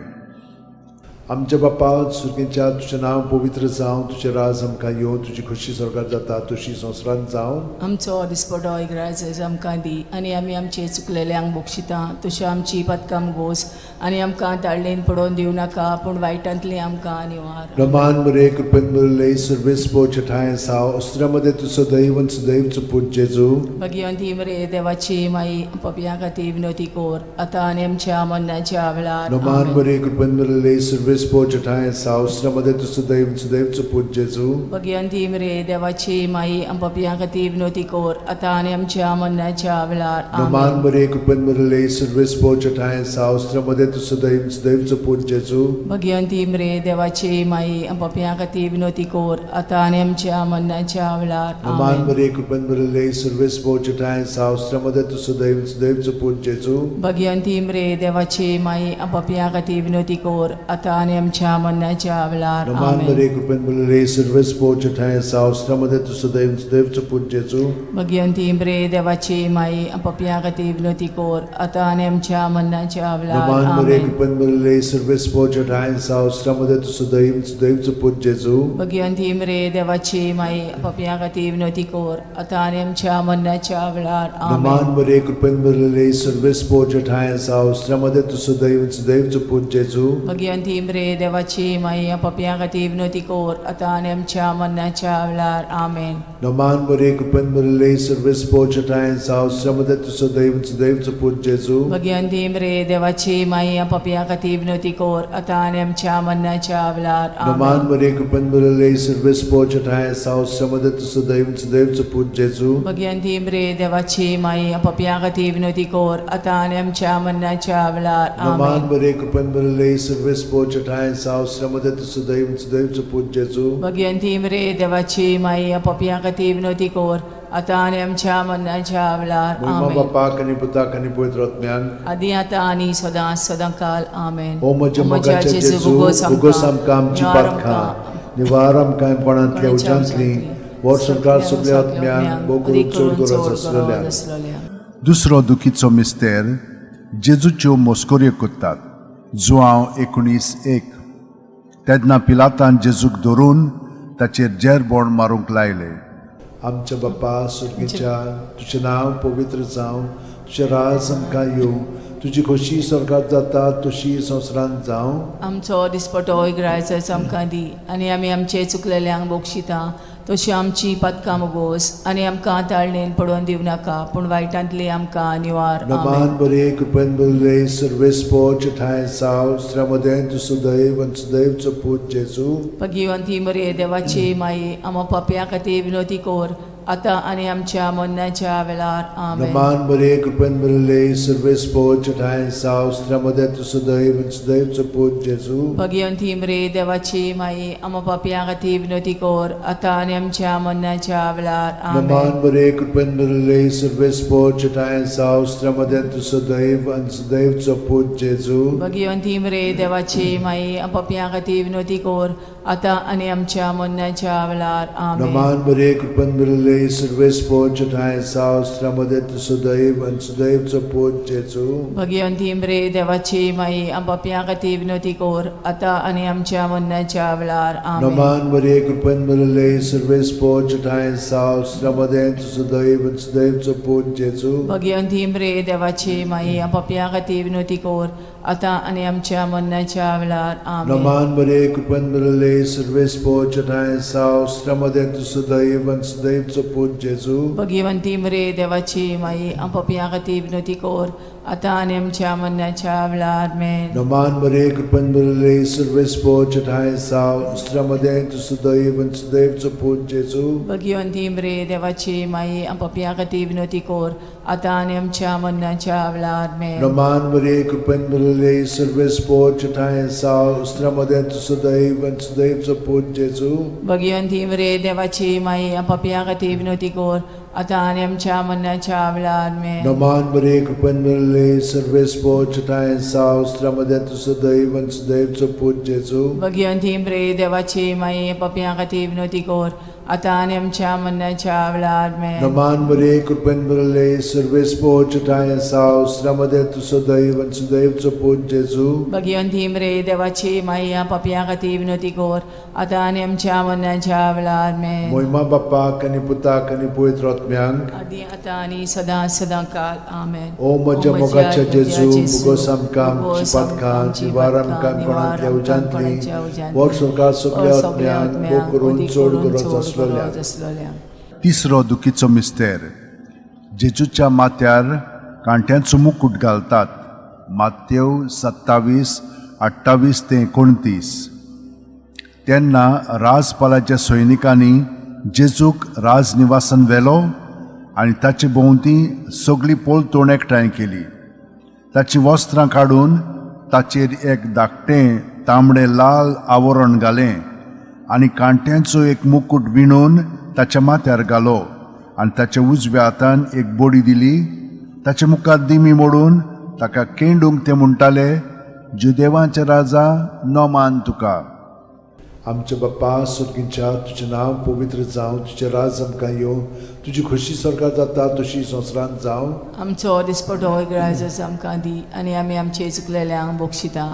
आमच्या बापा सुर्गेच्या, तुजें नांव पवित्र जावं, तुजें राज आमकां येवं, तुजी खोशी स्वर्गार जाता तशी संवसारांत जावं. आमचो दिसपटो इग्रायस आमकां दी आनी आमी आमचे चुकलेल्यांक बक्षिता तशी आमची पदकां गोस आनी आमकां ताळणेन पडोवन दिवं नाका पूण वायटांतली आमकां निवार. रमान मरे, कृपेन भरले, सर्वेस्पोर ठांय साव अस्त्रामध्ये तूं सदैव सदैवचो पूत जेजू. भगिवंती मरे देवाची माई, पपया खातीर विनवती कर आतां आनी आमच्या मरणाच्या वेळार. रमान आमेन. मरे, कृपेन भरले, सर्वेस्पोर ठांय साव अस्त्रामध्ये तूं सदैव सदैवचो पूत जेजू. भगिवंती मरे देवाची माई, पपया खातीर विनवती कर आतां आनी आमच्या मरणाच्या वेळार. रमान आमेन. मरे, कृपेन भरले, सर्वेस्पोर ठांय साव अस्त्रामध्ये तूं सदैव सदैवचो पूत जेजू. भगिवंती मरे देवाची माई, पपया खातीर विनवती कर आतां आनी आमच्या मरणाच्या वेळार. रमान आमेन. मरे, कृपेन भरले, सर्वेस्पोर ठांय साव अस्त्रामध्ये तूं सदैव सदैवचो पूत जेजू. भगिवंती मरे देवाची माई, पपया खातीर विनवती कर आतां आनी आमच्या मरणाच्या वेळार. रमान आमेन. मरे, कृपेन भरले, सर्वेस्पोर ठांय साव अस्त्रामध्ये तूं सदैव सदैवचो पूत जेजू. भगिवंती मरे देवाची माई, पपया खातीर विनवती कर आतां आनी आमच्या मरणाच्या वेळार. रमान मरे, आमेन. कृपेन भरले, सर्वेस्पोर ठांय साव अस्त्रामध्ये तूं सदैव सदैवचो पूत जेजू. भगिवंती मरे देवाची माई, पपया खातीर विनवती कर आतां आनी आमच्या मरणाच्या वेळार. रमान आमेन. मरे, कृपेन भरले, सर्वेस्पोर ठांय साव अस्त्रामध्ये तूं सदैव सदैवचो पूत जेजू. भगिवंती मरे देवाची माई, पपया खातीर विनवती कर आतां आनी आमच्या मरणाच्या वेळार. आमेन. रमान मरे, कृपेन भरले, सर्वेस्पोर ठांय साव अस्त्रामध्ये तूं सदैव सदैवचो पूत जेजू. भगिवंती मरे देवाची माई, पपया खातीर विनवती कर आतां आनी आमच्या मरणाच्या वेळार. रमान आमेन. मरे, कृपेन भरले, सर्वेस्पोर ठांय साव अस्त्रामध्ये तूं सदैव सदैवचो पूत जेजू. भगिवंती मरे देवाची माई, पपया खातीर विनवती कर आतां आनी आमच्या मरणाच्या वेळार. रमान आमेन. मरे, कृपेन भरले, सर्वेस्पोर ठांय साव अस्त्रामध्ये तूं सदैव सदैवचो पूत जेजू. भगिवंती मरे देवाची माई, पपया खातीर विनवती कर आतां आनी आमच्या मरणाच्या वेळार. मोहिमा आमेन. बापाक आनी पुताक आनी पवित्र आत्म्याक. आदी आतां आनी सदां सदां काल. आमेन. ओ म्हज्या मोगाच्या जेजू, उगोस आमकां आमची पातकां, निवार आमकां कोणांतल्या उज्यांतली, वर्सभर सगल्या आत्म्यांक भोव करून चड गरज आसलेल्या. दुसरो दुखीचो मिस्तेर, जेजूच्यो मस्कऱ्यो करतात. जुआंव 19:1. तेन्ना पिलातान जेजूक धरून ताचेर जेरबोण मारूंक लायले. आमच्या बापा सुर्गीच्या, तुजें नांव पवित्र जावं, तुजें राज आमकां येवं, तुजी खोशी स्वर्गात जाता तशी संवसारांत जावं. आमचो दिसपटो इगरायचो आमकां दी आनी आमी आमचे चुकलेल्यांक बक्षिता तशी आमची पातकां मोगोस आनी आमकां ताळणेन पडोवन दिवं नाका पूण वायटांतली आमकां निवार. आमेन. नमान बरे कृपेन बरले सर्वेस्पोच ठांय साव श्रमदें तूं सुदैव आनी सुदैवचो पूत जेजू. भगिवंती मरे देवाची माई, आमा पापया खातीर विनोती कोर आतां आनी आमच्या मरणाच्या वेळार. आमेन. नमान बरे कृपेन बरले सर्वेस्पोच ठांय साव श्रमदें तूं सुदैव आनी सुदैवचो पूत जेजू. भगिवंती मरे देवाची माई, आमा पापया खातीर विनोती कोर आतां आनी आमच्या मरणाच्या वेळार. आमेन. नमान बरे कृपेन बरले सर्वेस्पोच ठांय साव श्रमदें तूं सुदैव आनी सुदैवचो पूत जेजू. भगिवंती मरे देवाची माई, पापया खातीर विनोती कोर आतां आनी आमच्या मरणाच्या वेळार. आमेन. नमान बरे कृपेन बरले सर्वेस्पोच ठांय साव श्रमदें तूं सुदैव आनी सुदैवचो पूत जेजू. भगिवंती मरे देवाची माई, पापया खातीर विनोती कोर आतां आनी आमच्या मरणाच्या वेळार. आमेन. नमान बरे कृपेन बरले सर्वेस्पोच ठांय साव श्रमदें तूं सुदैव आनी सुदैवचो पूत जेजू. भगिवंती मरे देवाची माई, पापया खातीर विनोती कोर आतां आनी आमच्या मरणाच्या वेळार. आमेन. नमान बरे कृपेन बरले सर्वेस्पोच ठांय साव श्रमदें तूं सुदैव आनी सुदैवचो पूत जेजू. भगिवंती मरे देवाची माई, पापया खातीर विनोती कोर आतां आनी आमच्या मरणाच्या वेळार. आमेन. नमान बरे कृपेन बरले सर्वेस्पोच ठांय साव श्रमदें तूं सुदैव आनी सुदैवचो पूत जेजू. भगिवंती मरे देवाची माई, पापया खातीर विनोती कोर आतां आनी आमच्या मरणाच्या वेळार. आमेन. नमान बरे कृपेन बरले सर्वेस्पोच ठांय साव श्रमदें तूं सुदैव आनी सुदैवचो पूत जेजू. भगिवंती मरे देवाची माई, पापया खातीर विनोती कोर आतां आनी आमच्या मरणाच्या वेळार. आमेन. नमान बरे कृपेन बरले सर्वेस्पोच ठांय साव श्रमदें तूं सुदैव आनी सुदैवचो पूत जेजू. भगिवंती मरे देवाची माई, पापया खातीर विनोती कोर आतां आनी आमच्या मरणाच्या वेळार. आमेन. नमान बरे कृपेन बरले सर्वेस्पोच ठांय साव श्रमदें तूं सुदैव आनी सुदैवचो पूत जेजू. भगिवंती मरे देवाची माई, पापया खातीर विनोती कोर आतां आनी आमच्या मरणाच्या वेळार. आमेन. मोहिमा बाप्पाक आनी पुताक आनी पवित्र आत्म्यांक, आदी आतां आनी सदां सदां काल. आमेन. ओ म्हज्या मोगाच्या जेजू, मुगोस आमकां आमची पातकां निवार आमकां कोणांतल्या उज्यांतली, वर स्वर्गात सगल्या आत्म्यांक भोग करून चड गरज आसलेल्या. तिसरो दुखीचो मिस्तेर. जेजूच्या माथ्यार कांट्यांचो मुकूट घालतात. मातेव 27:28 ते 29. तेन्ना राजपालाच्या सैनिकांनी जेजूक राजनिवासान व्हेलो आनी ताचे भोंवती सगळी पलतोण एकठांय केली. ताचीं वस्त्रां काडून ताचेर एक धाकटें तांबडें लाल आवरण घालें आनी कांट्यांचो एक मुकूट विणून ताच्या माथ्यार घालो आनी ताच्या उजव्या हातान एक बडी दिली. ताचे मुखार दिमी मोडून ताका केंडूंक ते म्हणटाले, जुदेवांचे राजा, नमान तुका. आमच्या बाप्पा सुर्गींच्या, तुजें नांव पवित्र जावं, तुजें राज आमकां येवं, तुजी खोशी स्वर्गात जाता तशी संवसारांत जावं. आमचो दिसपटो इगराजस आमकां दी आनी आमी आमचे चुकलेल्यांक बक्षिता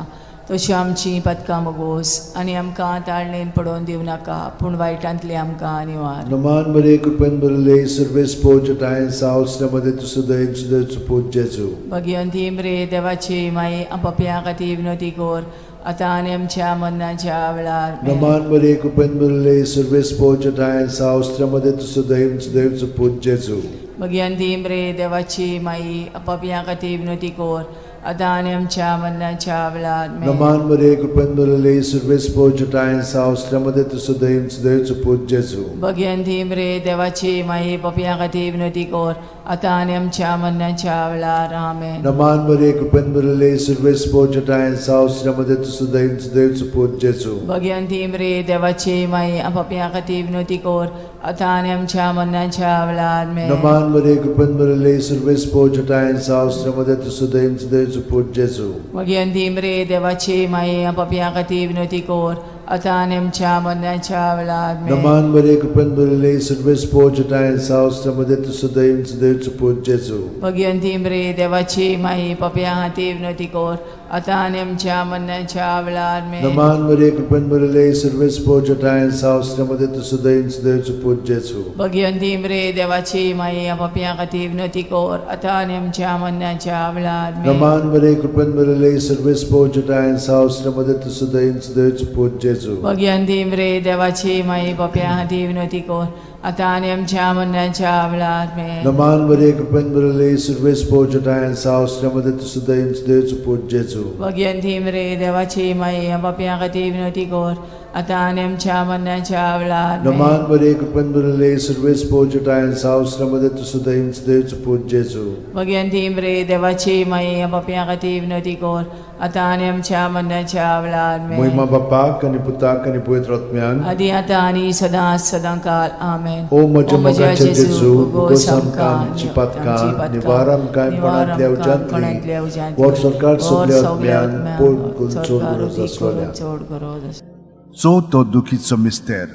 तशी आमची पातकां मोगोस आनी आमकां ताळणेन पडोवन दिवं नाका पूण वायटांतली आमकां निवार. नमान बरे कृपेन बरले सर्वेस्पोच ठांय साव श्रमदें तूं सुदैव सुदैवचो पूत जेजू. भगिवंती मरे देवाची माई, पापया खातीर विनोती कोर आतां आनी आमच्या मरणाच्या वेळार. आमेन. नमान बरे कृपेन बरले सर्वेस्पोच ठांय साव श्रमदें तूं सुदैव सुदैवचो पूत जेजू. भगिवंती मरे देवाची माई, पापया खातीर विनोती कोर आतां आनी आमच्या मरणाच्या वेळार. आमेन. नमान बरे कृपेन बरले सर्वेस्पोच ठांय साव श्रमदें तूं सुदैव सुदैवचो पूत जेजू. भगिवंती मरे देवाची माई, पापया खातीर विनोती कोर आतां आनी आमच्या मरणाच्या वेळार. आमेन. नमान बरे कृपेन बरले सर्वेस्पोच ठांय साव श्रमदें तूं सुदैव सुदैवचो पूत जेजू. भगिवंती मरे देवाची माई, पापया खातीर विनोती कोर आतां आनी आमच्या मरणाच्या वेळार. आमेन. नमान बरे कृपेन बरले सर्वेस्पोच ठांय साव श्रमदें तूं सुदैव सुदैवचो पूत जेजू. भगिवंती मरे देवाची माई, पापया खातीर विनोती कोर आतां आनी आमच्या मरणाच्या वेळार. आमेन. नमान बरे कृपेन बरले सर्वेस्पोच ठांय साव श्रमदें तूं सुदैव सुदैवचो पूत जेजू. भगिवंती मरे देवाची माई, पापया खातीर विनोती कोर आतां आनी आमच्या मरणाच्या वेळार आमेन. नमान मरिये, कृपेन भरिल्ले, सर्वेस्पोर जठायन साव श्रीमती तूं सदैव सदैवचो पूत जेजू. भगिवंती मरे देवाची माई, पापयां खातीर विनवती कर आतां आनी आमच्या मरणाच्या वेळार आमेन. नमान मरिये, कृपेन भरिल्ले, सर्वेस्पोर जठायन साव श्रीमती तूं सदैव सदैवचो पूत जेजू. भगिवंती मरे देवाची माई, पापयां खातीर विनवती कर आतां आनी आमच्या मरणाच्या वेळार आमेन. नमान मरिये, कृपेन भरिल्ले, सर्वेस्पोर जठायन साव श्रीमती तूं सदैव सदैवचो पूत जेजू. भगिवंती मरे देवाची माई, पापयां खातीर विनवती कर आतां आनी आमच्या मरणाच्या वेळार आमेन. नमान मरिये, कृपेन भरिल्ले, सर्वेस्पोर जठायन साव श्रीमती तूं सदैव सदैवचो पूत जेजू. भगिवंती मरे देवाची माई, पापयां खातीर विनवती कर आतां आनी आमच्या मरणाच्या वेळार आमेन. महिमा बापाक आनी पुताक आनी पवित्र आत्म्याक. आदी आतां आनी सदां सदां काल आमेन. ओ म्हज्या मोगाचे जेजू, उगोस आमकां आमची पातकां, निवार आमकां कोणांतल्या उज्यांतली, व्हड सरकार सगल्या आत्म्यांक पोड करून चड गरज आसलोल्या. चड गरज आसलोल्या. चवथो दुखीचो मिस्तेर,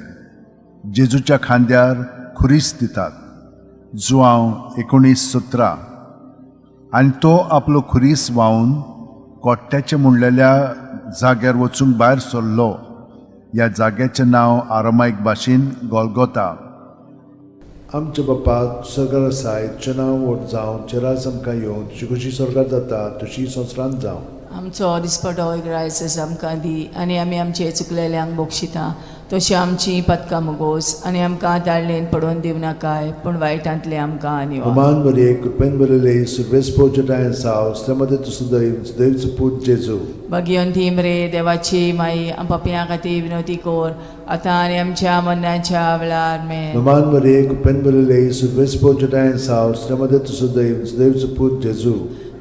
जेजूच्या खांद्यार खुरीस दितात, जुआंव 19:17. आनी तो आपलो खुरीस व्हांवन कोट्ट्याचें म्हणलेल्या जाग्यार वचूंक भायर सरलो. ह्या जाग्याचें नांव आरामायक भाशेन गोलगोता. आमच्या बापा सरकार आसाय, तुजें नांव व्हड जावं, तुजें राज आमकां येवं, तुजी खुशी स्वर्गार जाता तशी संवसारांत जावं. आमचो दिसपटो ग्रायस आमकां दी आनी आमी आमचे चुकलेल्यांक बक्षिता तशी आमची पदकां मुगोस आनी आमकां ताळणेन पडोवन दिवनाकाय, पूण वायटांतले आमकां निवार. अमान मरिये, कृपेन भरिल्ले, सर्वेस्पोर जठायन साव श्रीमती तूं सदैव सदैवचो पूत जेजू. भगिवंती मरे देवाची माई, पापयां खातीर विनवती कर आतां आनी आमच्या मरणाच्या वेळार आमेन. नमान मरिये, कृपेन भरिल्ले, सर्वेस्पोर जठायन साव श्रीमती तूं सदैव सदैवचो पूत जेजू.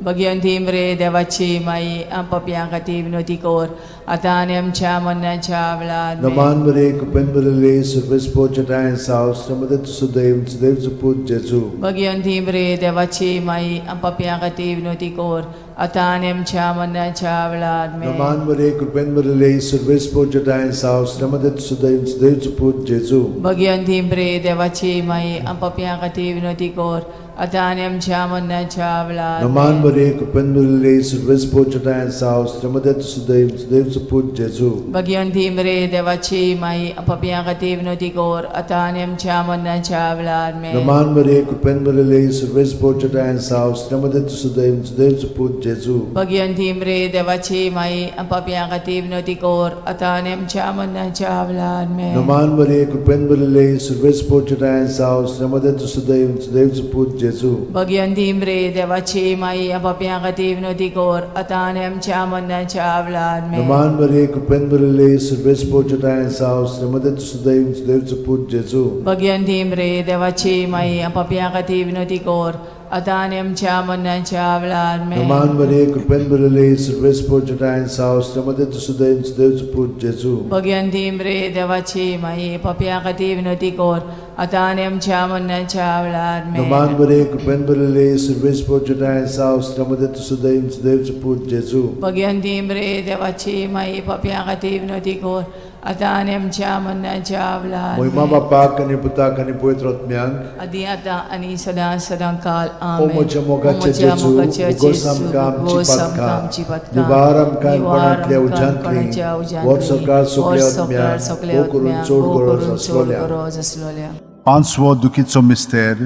भगिवंती मरे देवाची माई, पापयां खातीर विनवती कर आतां आनी आमच्या मरणाच्या वेळार आमेन. नमान मरिये, कृपेन भरिल्ले, सर्वेस्पोर जठायन साव श्रीमती तूं सदैव सदैवचो पूत जेजू. भगिवंती मरे देवाची माई, पापयां खातीर विनवती कर आतां आनी आमच्या मरणाच्या वेळार आमेन. नमान मरिये, कृपेन भरिल्ले, सर्वेस्पोर जठायन साव श्रीमती तूं सदैव सदैवचो पूत जेजू. भगिवंती मरे देवाची माई, पापयां खातीर विनवती कर आतां आनी आमच्या मरणाच्या वेळार नमान आमेन. मरिये, कृपेन भरिल्ले, सर्वेस्पोर जठायन साव श्रीमती तूं सदैव सदैवचो पूत जेजू. भगिवंती मरे देवाची माई, पापयां खातीर विनवती कर आतां आनी आमच्या मरणाच्या वेळार आमेन. नमान मरिये, कृपेन भरिल्ले, सर्वेस्पोर जठायन साव श्रीमती तूं सदैव सदैवचो पूत जेजू. भगिवंती मरे देवाची माई, पापयां खातीर विनवती कर आतां आनी आमच्या मरणाच्या वेळार आमेन. नमान मरिये, कृपेन भरिल्ले, सर्वेस्पोर जठायन साव श्रीमती तूं सदैव सदैवचो पूत जेजू. भगिवंती मरे देवाची माई, पापयां खातीर विनवती कर आतां आनी आमच्या मरणाच्या वेळार आमेन. नमान मरिये, कृपेन भरिल्ले, सर्वेस्पोर जठायन साव श्रीमती तूं सदैव सदैवचो पूत जेजू. भगिवंती मरे देवाची माई, पापयां खातीर विनवती कर आतां आनी आमच्या मरणाच्या वेळार आमेन. नमान मरिये, कृपेन भरिल्ले, सर्वेस्पोर जठायन साव श्रीमती तूं सदैव सदैवचो पूत जेजू. भगिवंती मरे देवाची माई, पापयां खातीर विनवती कर आतां आनी आमच्या मरणाच्या वेळार आमेन. नमान मरिये, कृपेन भरिल्ले, सर्वेस्पोर जठायन साव श्रीमती तूं सदैव सदैवचो पूत जेजू. भगिवंती मरे देवाची माई, पापयां खातीर विनवती कर आतां आनी आमच्या मरणाच्या वेळार महिमा आमेन. बापाक आनी पुताक आनी पवित्र आत्म्याक. आदी आतां आनी सदां सदां काल ओ आमेन. म्हज्या मोगाचे ओ म्हज्या जेजू, मोगाचे उगोस जेजू, आमकां आमची उगोस आमकां पातकां, आमची पातकां, निवार आमकां निवार कोणांतल्या आमकां उज्यांतली, कोणाच्या उज्यांतली, व्हड सरकार सगल्या व्हड सरकार आत्म्यांक, सगल्या भोव करून आत्म्यांक, चड भोव गरज करून चड आसलोल्या. गरज आसलोल्या. पांचवो दुखीचो मिस्तेर,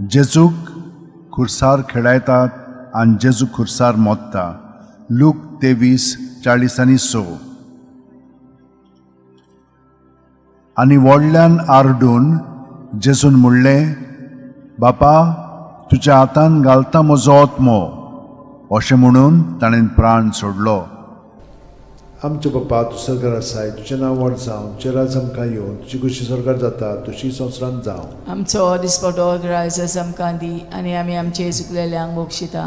जेजूक खुर्सार खेळायतात आनी जेजू खुर्सार मोत्ता, लूक 23:40-6. आनी व्हडल्यान आरडून जेजून म्हणलें, बापा, तुज्या हातान घालता म्हजो आत्मो. अशें म्हणून ताणें प्राण सोडलो. आमच्या बापा, तूं सरकार आसाय, तुजें नांव व्हड जावं, तुजें राज आमकां येवं, तुजी खुशी सरकार जाता तशी संवसारांत जावं. आमचो दिसपटो ग्रायस आमकां दी आनी आमी आमचे चुकलेल्यांक बक्षिता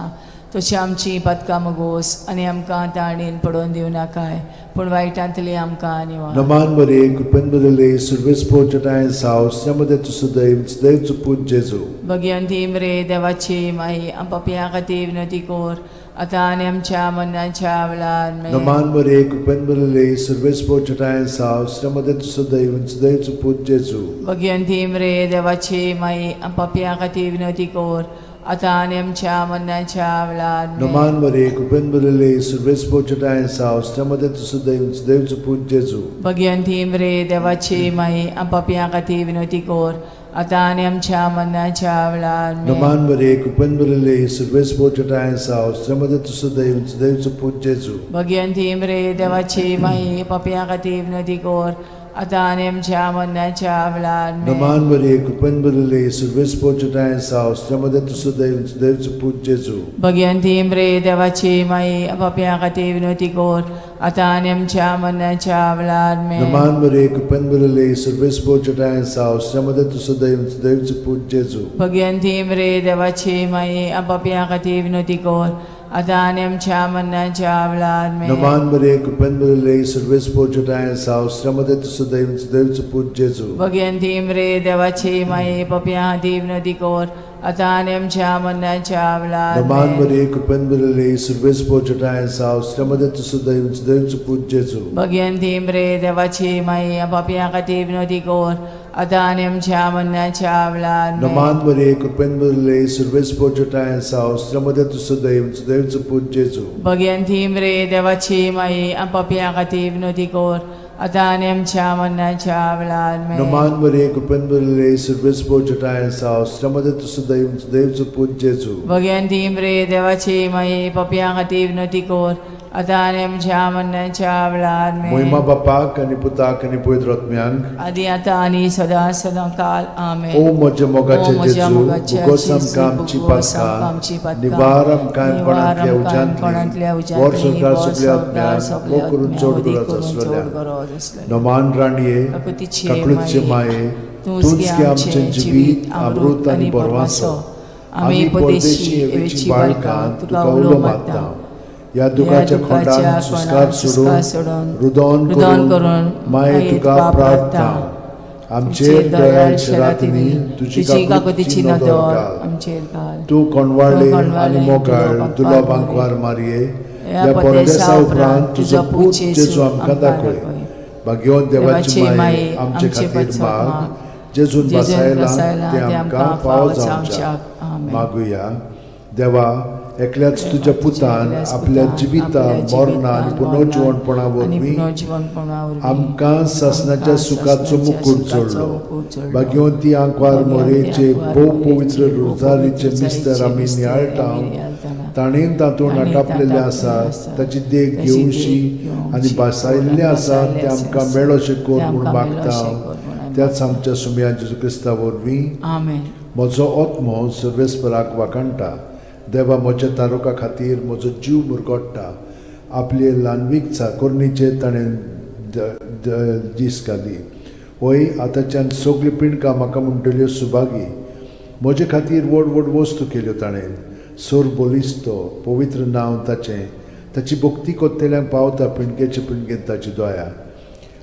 तशी आमची पातकां मगोस आनी आमकां ताणेन पडोवन दिवनाकाय, पूण वायटांतली आमकां निवार. नमान मरिये, कृपेन भरिल्ले, सर्वेस्पोर जठायन साव श्रीमती तूं सदैव सदैवचो पूत जेजू. भगिवंती मरे देवाची माई, पापयां खातीर विनवती कर आतां आनी आमच्या मरणाच्या वेळार आमेन. नमान मरिये, कृपेन भरिल्ले, सर्वेस्पोर जठायन साव श्रीमती तूं सदैव सदैवचो पूत जेजू. भगिवंती मरे देवाची माई, पापयां खातीर विनवती कर आतां आनी आमच्या मरणाच्या वेळार आमेन. नमान मरे कृपेन भरिल्ले सुर्वेस पोचटाय साव मध्ये तुसुदैव देवचो पूत जेजू. भगवंती मरे देवाची माई पापयां खातीर विनवती कर आतां आनी आमच्या मरणाच्या वेळार आमेन. नमान मरे कृपेन भरिल्ले सुर्वेस पोचटाय साव मध्ये तुसुदैव देवचो पूत जेजू. भगवंती मरे देवाची माई पापयां खातीर विनवती कर आतां आनी आमच्या मरणाच्या वेळार आमेन. नमान मरे कृपेन भरिल्ले सुर्वेस पोचटाय साव मध्ये तुसुदैव देवचो पूत जेजू. भगवंती मरे देवाची माई पापयां खातीर विनवती कर आतां आनी आमच्या मरणाच्या वेळार आमेन. नमान मरे कृपेन भरिल्ले सुर्वेस पोचटाय साव मध्ये तुसुदैव देवचो पूत जेजू. भगवंती मरे देवाची माई पापयां खातीर विनवती कर आतां आनी आमच्या मरणाच्या वेळार आमेन. नमान मरे कृपेन भरिल्ले सुर्वेस पोचटाय साव मध्ये तुसुदैव देवचो पूत जेजू. भगवंती मरे देवाची माई पापयां खातीर विनवती कर आतां आनी आमच्या मरणाच्या वेळार नमान आमेन. मरे कृपेन भरिल्ले सुर्वेस पोचटाय साव मध्ये तुसुदैव देवचो पूत जेजू. भगवंती मरे देवाची माई पापयां खातीर विनवती कर आतां आनी आमच्या मरणाच्या वेळार आमेन. नमान मरे कृपेन भरिल्ले सुर्वेस पोचटाय साव मध्ये तुसुदैव देवचो पूत जेजू. भगवंती मरे देवाची माई पापयां खातीर विनवती कर आतां आनी आमच्या मरणाच्या वेळार आमेन. नमान मरे कृपेन भरिल्ले सुर्वेस पोचटाय साव मध्ये तुसुदैव देवचो पूत जेजू. भगवंती मरे देवाची माई पापयां खातीर विनवती कर आतां आनी आमच्या मरणाच्या वेळार आमेन. मोहिमा बापाक आनी पुताक आनी पवित्र आत्म्यांक आदी आतां आनी सदां सदां काल आमेन. ओ म्हज्या मोगाचे ओ म्हज्या जेजू मोगाचे भुगोस जेजू, आमकां आमची भुगोस आमकां आमची पातकां पातकां, निवार आमकां निवार कोणांतल्या आमकां कोणांतल्या उज्यांतली उज्यांतली, वर संवसार वर सगल्या संवसार आत्म्यांक सगल्या वो करून आत्म्यांक, चड वदी गरज करून चड आसलेल्या गरज आसलेल्या. नमान राणये काकुतीचे काकळूतचे माये तूंच तूंच गे आमचें जिवीत अमृत आनी बरवासो. आमी परदेशी एवेची बाळकां तुका उलो मारता. ह्या दुखाच्या खोंडान सुस्कार सोडून सोडून रुदोन रुदोन करून करून माये तुका प्रार्थना आमचेर दयाळ शरातींनी तुजी तुजी काकुतीची काकुतीची नदर नदर घाल. आमचेर घाल. तूं कोणवाळे तूं कोणवाळे आनी मोगाळ तुलो तुलो बांकवार बांकवार मारये ह्या ह्या परदेसा परदेसा उपरांत तुजो पूत जेजू आमकां दाखय. भाग्यवंत देवाची माये आमचे खातीर माग जेजून जेजून बसायला बसायला ते आमकां फावो जावच्याक. आमेन. मागुया. देवा एकल्याच तुज्या पुतान आपल्या जिविता मरणा आनी पुनर्जिवणपणा आनी वरवीं पुनर्जिवणपणा वरवीं आमकां सासणाच्या आमकां सुखाचो सासणाच्या मुकूट सुखाचो जोडलो. मुकूट जोडलो. भाग्यवंती आंकवार भाग्यवंती मोरेचे आंकवार भोव मोरेचे पवित्र भोव रोजारीचे पवित्र मिस्तर आमी रोजारीचे नियाळटा मिस्तर आमी नियाळटाना. ताणें तातूंत ताणें आटापलेलें तातूंत आसा आसा. ताची देख ताची देख घेवशी घेवची आनी भासायल्लें आसा भासायल्लें तें आमकां आसा. मेळोशें कर तें म्हूण आमकां मागता मेळोशें कर म्हूण आमी त्याच आमच्या सुमया जेजू क्रिस्ता वरवीं. आमेन. म्हजो आत्मो सर्वेस्पराक वाखाणटा. देवा म्हज्या तारुका खातीर म्हजो जीव मुरगोडटा. आपले ल्हानवीक चाकोरणीचेर ताणें दीस घाली. वय आतांच्यान सगल्यो पिंडकां म्हाका म्हणटल्यो सुभागी. म्हजे खातीर व्हड व्हड वस्तू केल्यो ताणें. सोर बलिस्तो पवित्र नांव ताचें. ताची भक्ती कोत्तेल्यांक पावता पिंडकेचे पिंडकेन ताची दया.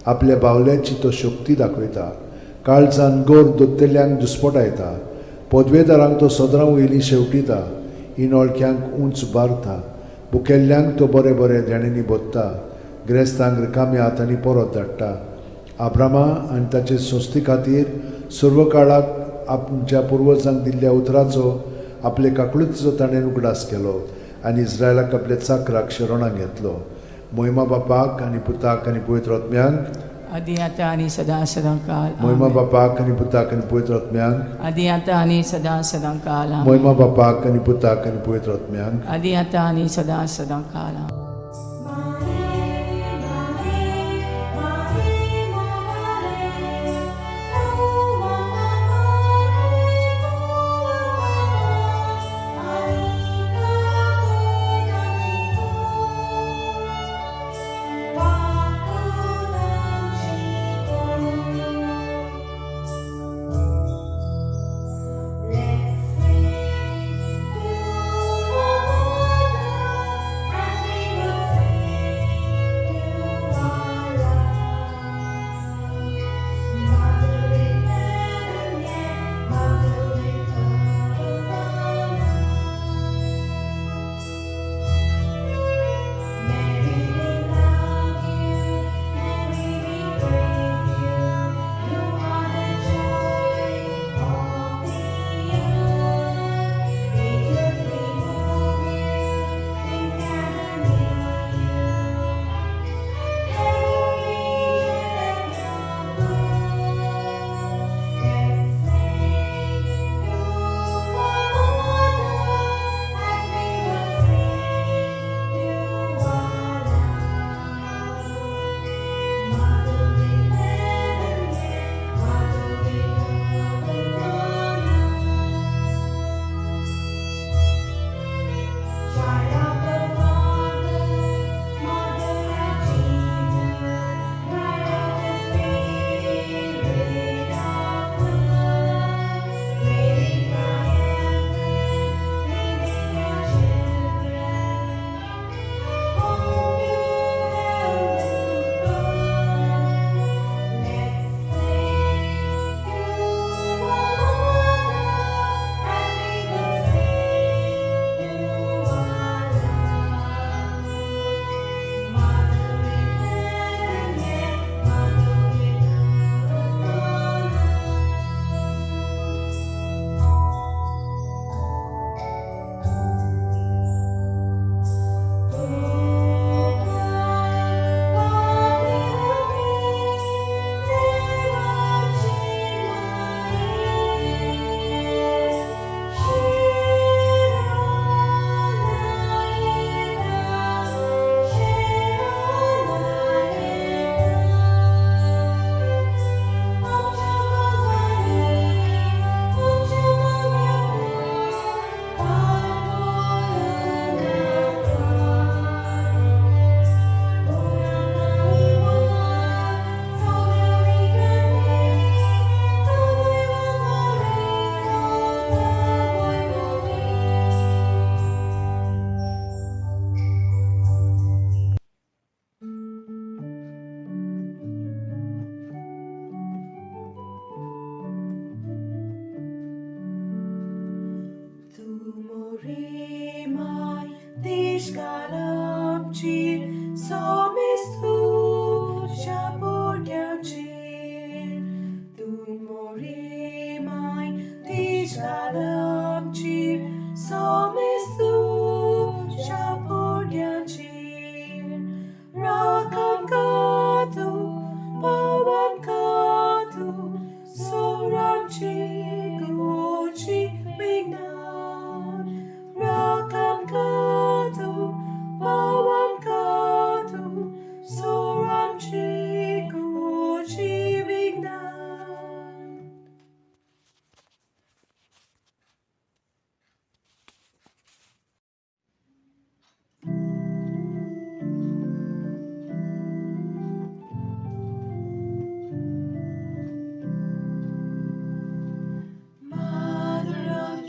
आपल्या बावल्यांची तो शक्ती दाखयता. काळजान गोर दोत्तेल्यांक दुस्पटायता. पदवेदारांक तो सदरां वयली शेवटिता. इनोळख्यांक उंच बारता. बुकेल्ल्यांक तो बरें बरें देण्यांनी भोत्ता. ग्रेस्तांक रिकाम्या हातांनी परत धाडटा. आब्रामा आनी ताचे संस्थे खातीर सर्व काळाक आमच्या पुर्वजांक दिल्ल्या उतराचो आपले काकळुतीचो ताणें उगडास केलो आनी इस्रायलाक आपल्या चाकराक शरणाक घेतलो. मोहिमा बापाक आनी पुताक आनी पवित्र आत्म्यांक. आदी आतां आनी सदां सदां काल मोहिमा आमेन. बापाक आनी पुताक आनी पवित्र आत्म्यांक. आदी आतां आनी सदां सदां काल आमेन. मोहिमा बापाक आनी पुताक आनी पवित्र आत्म्यांक. आदी आतां आनी सदां सदां काल आमेन. Let's sing to the Lord as we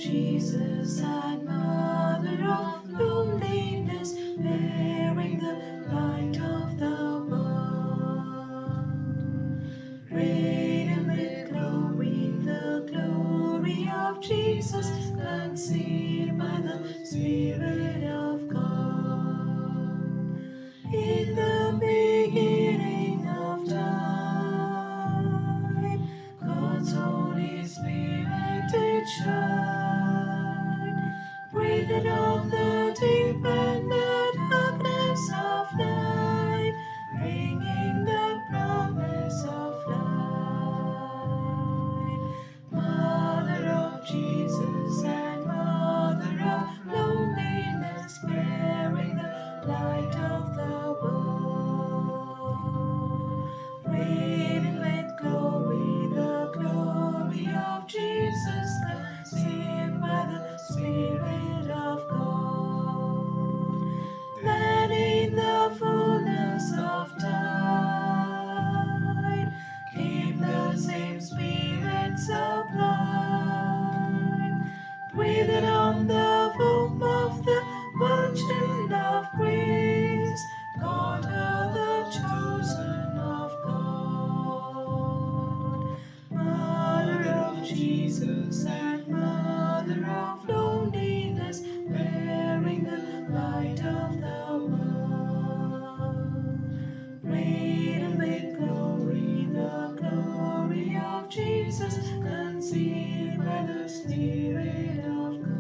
Jesus and Mother of loneliness, bearing the light of the world. Radiant with glory, the glory of Jesus, conceived by the Spirit of God. In the beginning of time, God's Holy Spirit did shine, breathed on the deep and the darkness of night, bringing the promise of light. Mother of Jesus and Mother of loneliness, bearing the light of the world. Radiant with glory, the glory of Jesus, conceived by the Spirit of God. Then in the fullness of time came the same Spirit sublime, breathed on the womb of the Virgin of Grace, God the chosen of God. Mother of Jesus and Mother of loneliness, bearing the light of the world. Radiant with glory, the glory of Jesus, conceived by the Spirit of God.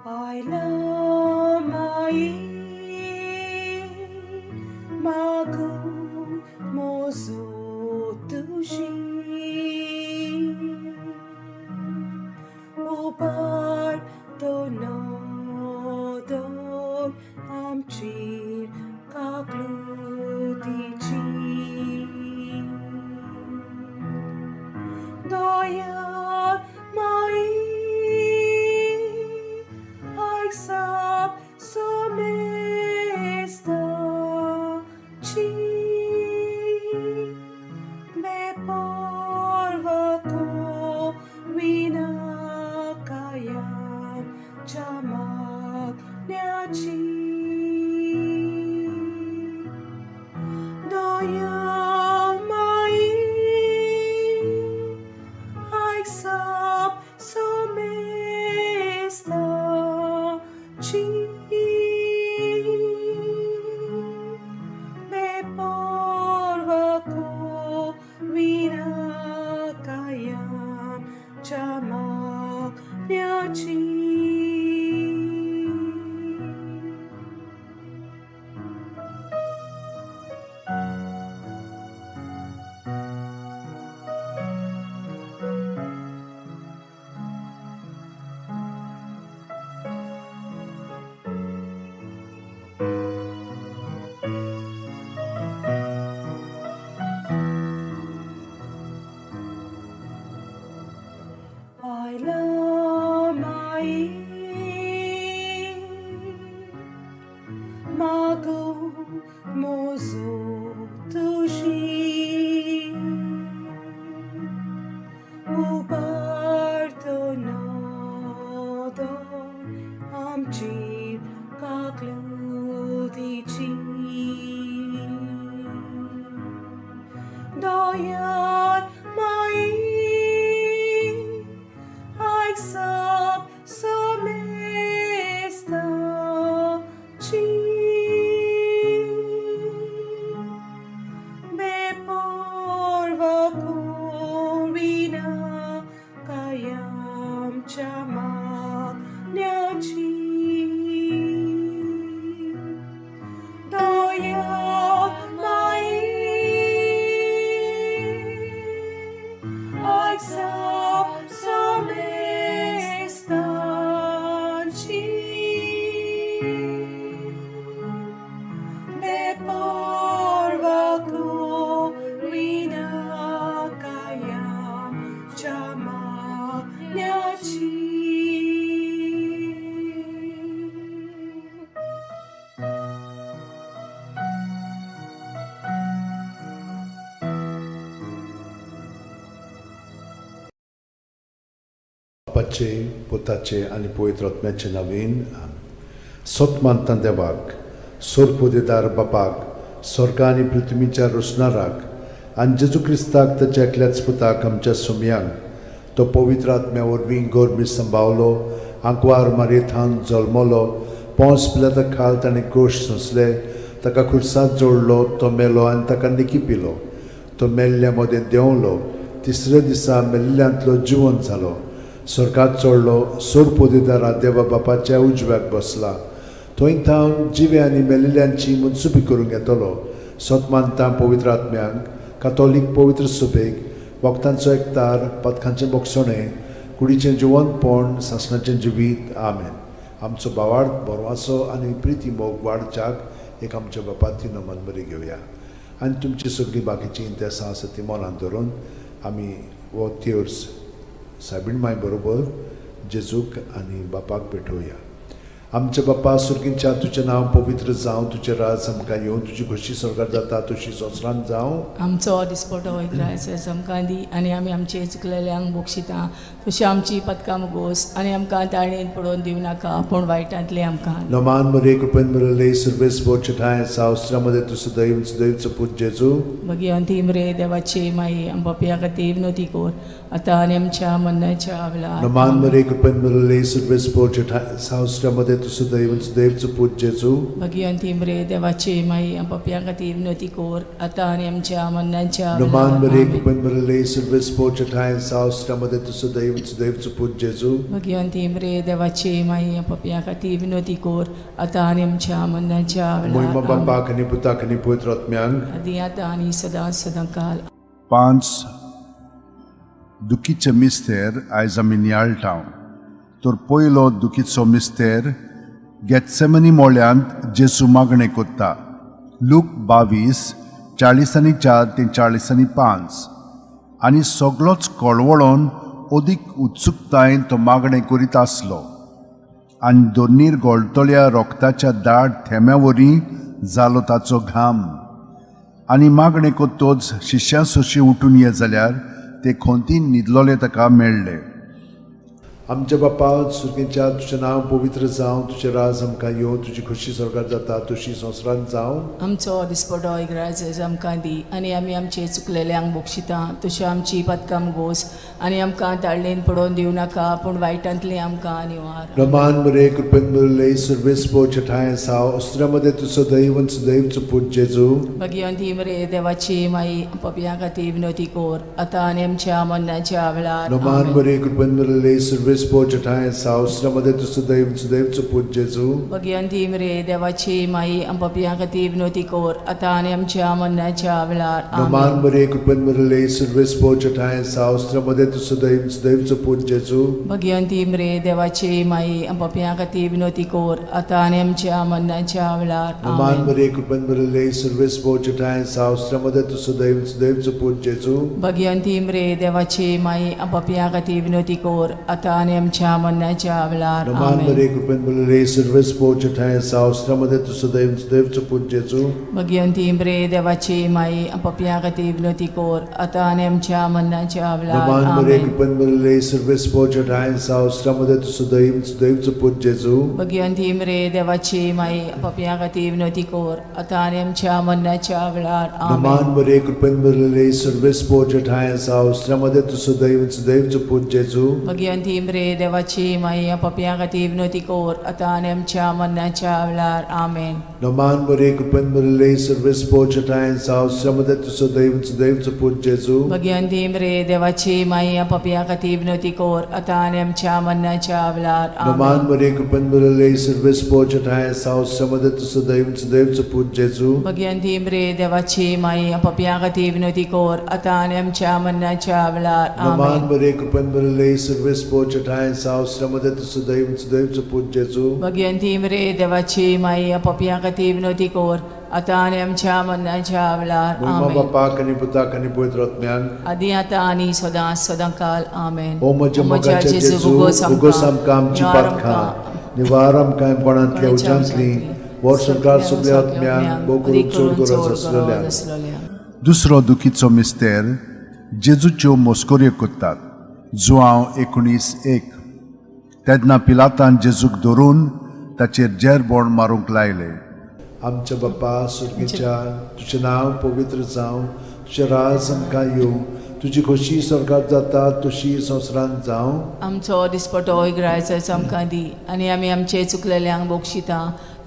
I love my magu mozo tushi upar to no don amchir kaklutichi Doya mai Aisap somesta chi me porva ko vinakayam chamak nyachi Doya mai Aisap somesta chi me porva ko vinakayam chamak nyachi. I love my mago mozo tushi uparto nodon amchir kakludichi Doyan mai Aisap somesta chi me porva korina kayam chamak nyachi Doyan पर्वा करिना कायमच्या मान्याची. बापाचे, पुताचे आनी पवित्र आत्म्याचे नवीन. सत मानता देवाक, सोरपोदेदार बापाक, स्वर्ग आनी पृथ्वीच्या रोसणाराक, आनी जेजू क्रिस्ताक ताच्या एकल्याच पुताक आमच्या सुमयांक, तो पवित्र आत्म्या वरवीं गोरमी संभावलो, आंकवार मारयेथावन जल्मलो, पोंस पिलाता खाल ताणें कोश सोंसले, ताका खुर्सांत जोडलो, तो मेलो आनी ताका निकी पिलो, तो मेल्ल्या मदें देंवलो, तिसऱ्या दिसा मेल्ल्यांतलो जिवन जालो, स्वर्गात चडलो, सोरपोदेदारा देवा बापाच्या उजव्याक बसला, थंय थावन जिवे आनी मेलिल्ल्यांची मनसुबी करूंक येतलो. सत मानता पवित्र आत्म्यांक, कातोलीक पवित्र सुबेक, वखदांचो एकतार, पथकांचें बोगसणें, कुडीचें जिवनपण, सासणाचें जिवीत. आमेन. आमचो भावार्थ बरवासो आनी प्रिती मोग वाडच्याक एक आमच्या बापाती नमन बरी घेवया आनी तुमची सगळीं बाकीचीं इंतेसां आसा ती मनांत धरून आमी हो तेर्स सायबीण माय बरोबर जेजूक आनी बापाक भेटोवया. आमच्या बापा सुर्गींच्या, तुजें नांव पवित्र जावं, तुजें राज आमकां येवं, तुजी खोशी स्वर्गार जाता तशी संवसारांत जावं. आमचो दिसपटो इग्रायस आमकां दी आनी आमी आमचे चुकलेल्यांक बक्षिता तशी आमची पदकां मुगोस आनी आमकां ताळणेन पडोवन दिवं नाका पूण वायटांतले आमकां. नमान मरे, कृपेन भरले, सर्वेस ठाय सावस्त्रामध्ये तूं सदैव सदैवचो पूत जेजू. भगिवंती मरे देवाची माई, आमच्या खातीर विनोती कर आतां आनी आमच्या मरणाच्या वेळार. नमान मरे, कृपेन भरले, सर्वेस ठाय सावस्त्रामध्ये तूं सदैव सदैवचो पूत जेजू. भगिवंती मरे देवाची माई, आमच्या खातीर विनोती कर आतां आनी आमच्या मरणाच्या नमान वेळार. मरे, आमेन. कृपेन भरले, सर्वेस ठाय सावस्त्रामध्ये तूं सदैव सदैवचो पूत जेजू. भगिवंती मरे देवाची माई, आमच्या खातीर विनोती कर आतां आनी आमच्या मरणाच्या मोहिमा वेळार. आमेन. बापाक आनी पुताक आनी पवित्र आत्म्यांक. आदी आतां आनी सदां सदां काल. पांच दुखीचे मिस्तेर आयज आमी नियाळटा. तर पयलो दुखीचो मिस्तेर, गेत्सेमनी मोळ्यांत जेजू मागणें कोत्ता. लूक 22, 44 ते 45. आनी सगलोच कळवळोन अदीक उत्सुकतायेन तो मागणें करीत आसलो आनी दोनीर गळटल्या रोगताच्या दाट थेंब्या वरी जालो ताचो घाम. आनी मागणें कोत्तोच शिश्यां सोशी उठून ये जाल्यार ते खोंतीन न्हिदलोले ताका मेळ्ळे. आमच्या बापा सुर्गेच्या, तुजें नांव पवित्र जावं, तुजें राज आमकां येवं, तुजी खोशी स्वर्गार जाता तशी संवसारांत जावं. आमचो दिसपटो इग्राज आमकां दी आनी आमी आमचे चुकलेल्यांक बक्षिता तशी आमची पदकां गोस आनी आमकां ताळणेन पडोवन दिवं नाका पूण वायटांतली आमकां निवार. रमान मरे, कृपेन भरले, सर्वेस ठाय साव अस्त्रामध्ये तूं सदैव सदैवचो पूत जेजू. भगिवंती मरे देवाची माई, पपया खातीर विनोती कोर आतां आनी आमच्या मरणाच्या वेळार. नमान आमेन. मरे, कृपेन भरले, सर्वेस ठाय साव अस्त्रामध्ये तूं सदैव सदैवचो पूत जेजू. भगिवंती मरे देवाची माई, पपया खातीर विनोती कोर आतां आनी आमच्या मरणाच्या वेळार. नमान आमेन. मरे, कृपेन भरले, सर्वेस ठाय साव अस्त्रामध्ये तूं सदैव सदैवचो पूत जेजू. भगिवंती मरे देवाची माई, पपया खातीर विनोती कोर आतां आनी आमच्या मरणाच्या वेळार. नमान आमेन. मरे, कृपेन भरले, सर्वेस ठाय साव अस्त्रामध्ये तूं सदैव सदैवचो पूत जेजू. भगिवंती मरे देवाची माई, पपया खातीर विनोती कोर आतां आनी आमच्या मरणाच्या वेळार. नमान आमेन. मरे, कृपेन भरले, सर्वेस ठाय साव अस्त्रामध्ये तूं सदैव सदैवचो पूत जेजू. भगिवंती मरे देवाची माई, पपया खातीर विनोती कोर आतां आनी आमच्या मरणाच्या वेळार. नमान मरे, आमेन. कृपेन भरले, सर्वेस ठाय साव अस्त्रामध्ये तूं सदैव सदैवचो पूत जेजू. भगिवंती मरे देवाची माई, पपया खातीर विनोती कोर आतां आनी आमच्या मरणाच्या वेळार. नमान आमेन. मरे, कृपेन भरले, सर्वेस ठाय साव अस्त्रामध्ये तूं सदैव सदैवचो पूत जेजू. भगिवंती मरे देवाची माई, पपया खातीर विनोती कोर आतां आनी आमच्या मरणाच्या वेळार. आमेन. नमान मरे, कृपेन भरले, सर्वेस ठाय साव अस्त्रामध्ये तूं सदैव सदैवचो पूत जेजू. भगिवंती मरे देवाची माई, पपया खातीर विनोती कोर आतां आनी आमच्या मरणाच्या वेळार. नमान आमेन. मरे, कृपेन भरले, सर्वेस ठाय साव अस्त्रामध्ये तूं सदैव सदैवचो पूत जेजू. भगिवंती मरे देवाची माई, पपया खातीर विनोती कोर आतां आनी आमच्या मरणाच्या वेळार. नमान आमेन. मरे, कृपेन भरले, सर्वेस ठाय साव अस्त्रामध्ये तूं सदैव सदैवचो पूत जेजू. भगिवंती मरे देवाची माई, पपया खातीर विनोती कोर आतां आनी आमच्या मरणाच्या वेळार. मोहिमा आमेन. बापाक आनी पुताक आनी पवित्र आत्म्याक. आदी आतां आनी सदां सदां काल. आमेन. ओ म्हज्या मोगाच्या जेजू, उगोस आमकां आमची पातकां, निवार आमकां कोणांतल्या उज्यांतली, वर्स संवसार सगल्या आत्म्यांक, भोव करून चड गरज आसलेल्या. दुसरो दुखीचो मिस्तेर जेजूच्यो मस्कऱ्यो करतात. जुआंव 19:1. तेन्ना पिलातान जेजूक धरून ताचेर जेरबोण मारूंक लायले. आमच्या बापा सुर्गीच्या, तुजें नांव पवित्र जावं, तुजें राज आमकां येवं, तुजी खोशी स्वर्गात जाता तशी संवसारांत जावं. आमचो दिसपटो इग्रायचो आमकां दी आनी आमी आमचे चुकलेल्यांक बक्षिता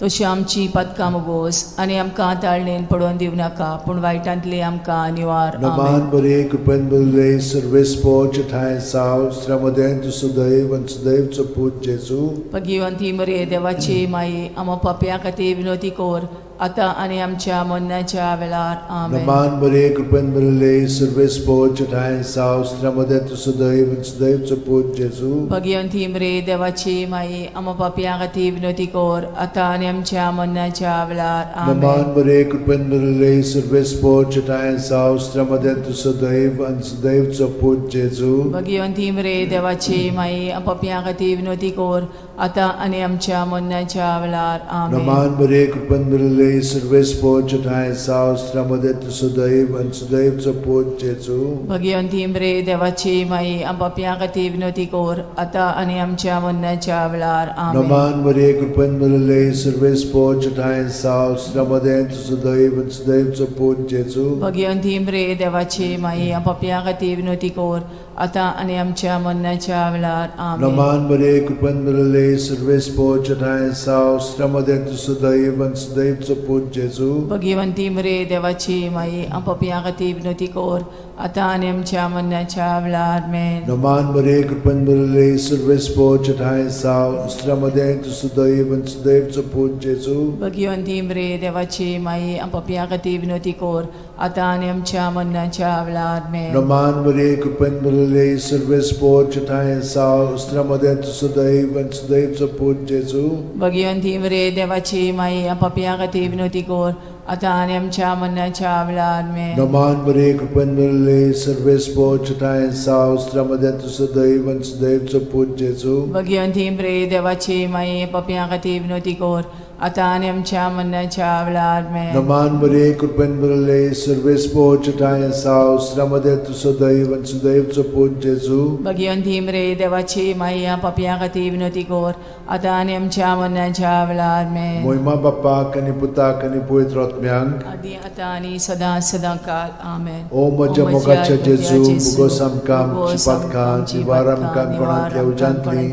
तशी आमची पातकां मोगोस आनी आमकां ताळणेन पडोवन दिवं नाका, पूण वायटांतली आमकां निवार. आमेन. नमान बरे कृपेन बरले सर्वेस्पोच ठांय साव श्रमदें तूं सुदैव आनी सुदैवचो पूत जेजू. भगिवंती मरे देवाची माई, आमा पापया खातीर विनोती कोर, आतां आनी आमच्या मरणाच्या वेळार. आमेन. नमान बरे कृपेन बरले सर्वेस्पोच ठांय साव श्रमदें तूं सुदैव आनी सुदैवचो पूत जेजू. भगिवंती मरे देवाची माई, आमा पापया खातीर विनोती कोर, आतां आनी आमच्या मरणाच्या वेळार. आमेन. नमान बरे कृपेन बरले सर्वेस्पोच ठांय साव श्रमदें तूं सुदैव आनी सुदैवचो पूत जेजू. भगिवंती मरे देवाची माई, पापया खातीर विनोती कोर, आतां आनी आमच्या मरणाच्या वेळार. आमेन. नमान बरे कृपेन बरले सर्वेस्पोच ठांय साव श्रमदें तूं सुदैव आनी सुदैवचो पूत जेजू. भगिवंती मरे देवाची माई, पापया खातीर विनोती कोर, आतां आनी आमच्या मरणाच्या वेळार. आमेन. नमान बरे कृपेन बरले सर्वेस्पोच ठांय साव श्रमदें तूं सुदैव आनी सुदैवचो पूत जेजू. भगिवंती मरे देवाची माई, पापया खातीर विनोती कोर, आतां आनी आमच्या मरणाच्या वेळार. आमेन. नमान बरे कृपेन बरले सर्वेस्पोच ठांय साव श्रमदें तूं सुदैव आनी सुदैवचो पूत जेजू. भगिवंती मरे देवाची माई, पापया खातीर विनोती कोर, आतां आनी आमच्या मरणाच्या वेळार. मेन. नमान बरे कृपेन बरले सर्वेस्पोच ठांय साव श्रमदें तूं सुदैव आनी सुदैवचो पूत जेजू. भगिवंती मरे देवाची माई, पापया खातीर विनोती कोर, आतां आनी आमच्या मरणाच्या वेळार. मेन. नमान बरे कृपेन बरले सर्वेस्पोच ठांय साव श्रमदें तूं सुदैव आनी सुदैवचो पूत जेजू. भगिवंती मरे देवाची माई, पापया खातीर विनोती कोर, आतां आनी आमच्या मरणाच्या वेळार. मेन. नमान बरे कृपेन बरले सर्वेस्पोच ठांय साव श्रमदें तूं सुदैव आनी सुदैवचो पूत जेजू. भगिवंती मरे देवाची माई, पापया खातीर विनोती कोर, आतां आनी आमच्या मरणाच्या वेळार. मेन. नमान बरे कृपेन बरले सर्वेस्पोच ठांय साव श्रमदें तूं सुदैव आनी सुदैवचो पूत जेजू. भगिवंती मरे देवाची माई, पापया खातीर विनोती कोर, आतां आनी आमच्या मरणाच्या वेळार. मेन. मोहिमा बापाक आनी पुताक आनी पवित्र आत्म्यांक. आदी आतां आनी सदां सदां काल. आमेन. ओ म्हज्या मोगाच्या जेजू, मुगोस आमकां आमची पातकां, निवार आमकां कोणांतल्या उज्यांतली,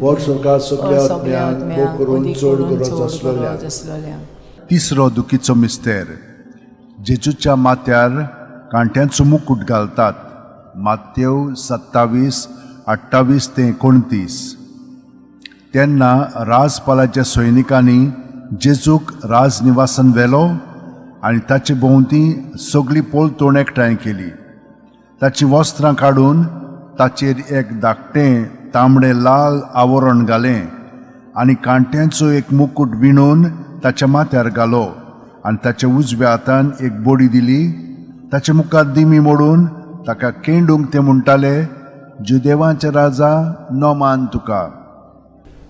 वर स्वर्गात सगल्या आत्म्यांक, भोव करून चड गरज आसलेल्या. आसलेल्या. तिसरो दुखीचो मिस्तेर जेजूच्या माथ्यार कांट्यांचो मुकूट घालतात. मातेव 27:28 ते 29. तेन्ना राजपालाच्या सैनिकांनी जेजूक राजनिवासान व्हेलो आनी ताचे भोंवती सगळी पोलतोण एकठांय केली. ताचीं वस्त्रां काडून ताचेर एक धाकटें तांबडें लाल आवरण घालें आनी कांट्यांचो एक मुकूट विणून ताच्या माथ्यार घालो आनी ताच्या उजव्या हातान एक बडी दिली. ताचे मुखार दिमी मोडून ताका केंडूंक ते म्हणटाले, जुदेवांचे राजा, नमान तुका.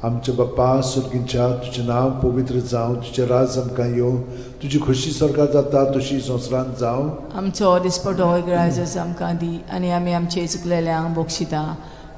आमच्या बाप्पा सुर्गीच्या, तुजें नांव पवित्र जावं, तुजें राज आमकां येवं, तुजी खोशी स्वर्गात जाता तशी संवसारांत जावं. आमचो दिसपटो इगराजच आमकां दी आनी आमी आमचे चुकलेल्यांक बक्षिता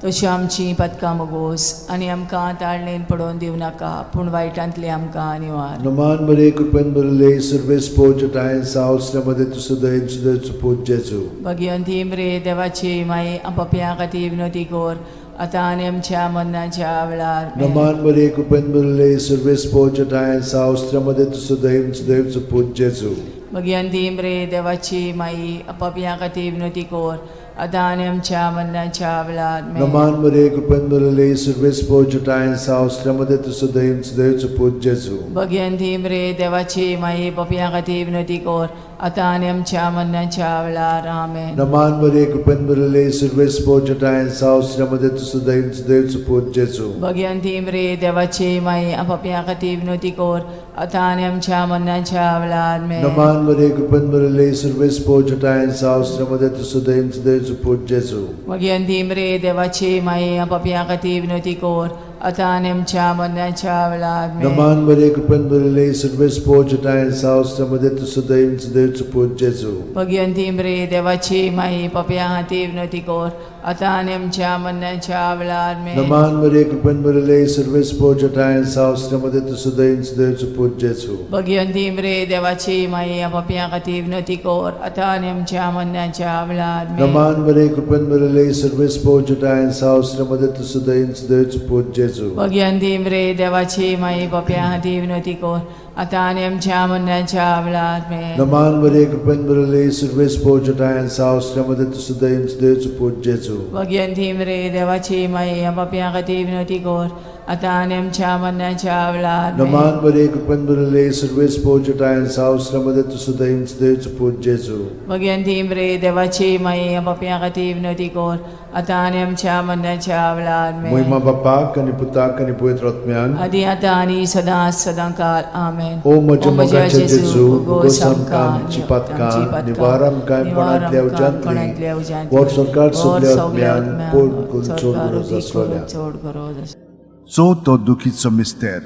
तशी आमची पातकां मोगोस आनी आमकां ताळणेन पडोवन दिवं नाका, पूण वायटांतली आमकां निवार. नमान बरे कृपेन बरले सर्वेस्पोच ठांय साव श्रमदें तूं सुदैव सुदैवचो पूत जेजू. भगिवंती मरे देवाची माई, पापया खातीर विनोती कोर, आतां आनी आमच्या मरणाच्या वेळार. नमान बरे कृपेन बरले सर्वेस्पोच ठांय साव श्रमदें तूं सुदैव सुदैवचो पूत जेजू. भगिवंती मरे देवाची माई, पापया खातीर विनोती कोर, आतां आनी आमच्या मरणाच्या वेळार. नमान मरे कृपेन भरले सर्वेस्पोच ठांय साव श्रमदें तूं सुदैव सुदैवचो पूत जेजू. भगिवंती मरे देवाची माई, पापया खातीर विनोती कोर, आतां आनी आमच्या मरणाच्या वेळार. आमेन. नमान मरे कृपेन भरले सर्वेस्पोच ठांय साव श्रमदें तूं सुदैव सुदैवचो पूत जेजू. भगिवंती मरे देवाची माई, पापया खातीर विनोती कोर, आतां आनी आमच्या मरणाच्या वेळार आमेन. नमान मरे कृपेन भरिल्ले सर्वेस्पोर जटायन सावस्त्रमध्ये तुजो दैव देवचो पूत जेजू. मगे अंतीम रे देवाची माये, पापयां खातीर विनवती कर, आतां आनी आमच्या मरणाच्या वेळार आमेन. नमान मरे कृपेन भरिल्ले सर्वेस्पोर जटायन सावस्त्रमध्ये तुजो दैव देवचो पूत जेजू. मगे अंतीम रे देवाची माये, पापयां खातीर विनवती कर, आतां आनी आमच्या मरणाच्या वेळार आमेन. नमान मरे कृपेन भरिल्ले सर्वेस्पोर जटायन सावस्त्रमध्ये तुजो दैव देवचो पूत जेजू. भगिवंती रे देवाची माये, पापयां खातीर विनवती कर, आतां आनी आमच्या मरणाच्या वेळार आमेन. नमान मरे कृपेन भरिल्ले सर्वेस्पोर जटायन सावस्त्रमध्ये तुजो दैव देवचो पूत जेजू. भगिवंती रे देवाची माये, पापयां खातीर विनवती कर, आतां आनी आमच्या मरणाच्या वेळार आमेन. नमान मरे कृपेन भरिल्ले सर्वेस्पोर जटायन सावस्त्रमध्ये तुजो दैव देवचो पूत जेजू. भगिवंती रे देवाची माये, पापयां खातीर विनवती कर, आतां आनी आमच्या मरणाच्या वेळार आमेन. नमान मरे कृपेन भरिल्ले सर्वेस्पोर जटायन सावस्त्रमध्ये तुजो दैव देवचो पूत जेजू. भगिवंती रे देवाची माये, पापयां खातीर विनवती कर, आतां आनी आमच्या मरणाच्या वेळार आमेन. मोहिमा बापाक आनी पुताक आनी पवित्र आत्म्याक. आदी आतां आनी सदां सदां काल आमेन. ओ म्हज्या मोगाचे जेजू, उगोस आमकां आमची पातकां, निवार आमकां कोणांतल्या उज्यांतली, वर सरकार सगल्या आत्म्यान पोट करून चड गरज आसलोल्या. चड गरज आसलोल्या. चवथो दुखीचो मिस्तेर,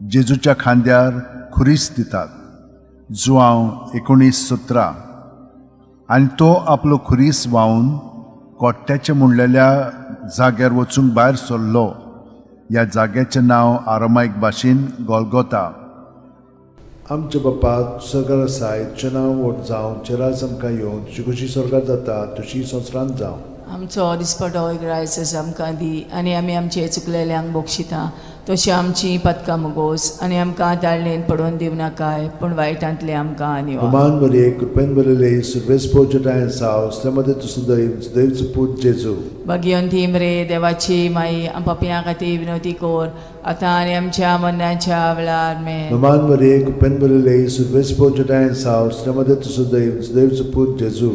जेजूच्या खांद्यार खुरीस दितात, जुआंव 19:17. आनी तो आपलो खुरीस व्हांवन कोट्ट्याचें म्हणलेल्या जाग्यार वचूंक भायर सरलो. ह्या जाग्याचें नांव आरामायक भाशेन गोलगोता. आमच्या बापा सरकार आसाय, तुजें नांव व्हड जावं, तुजें राज आमकां येवं, तुजी खुशी सरकार जाता तशी संवसारांत जावं. आमचो दिसपटो एक रायस आमकां दी आनी आमी आमचे चुकलेल्यांक बक्षिता तशी आमची पदकां मुगोस आनी आमकां ताळणेन पडोवन दिवं नाकाय, पूण वायटांतले आमकां निवार. नमान मरे कृपेन भरिल्ले सर्वेस्पोर जटायन साव मध्ये तुजो दैव देवचो पूत जेजू. भगिवंती रे देवाची माई, पापयां खातीर विनवती कर, आतां आनी आमच्या मरणाच्या वेळार आमेन. नमान मरे कृपेन भरिल्ले सर्वेस्पोर जटायन साव मध्ये तुजो दैव देवचो पूत जेजू.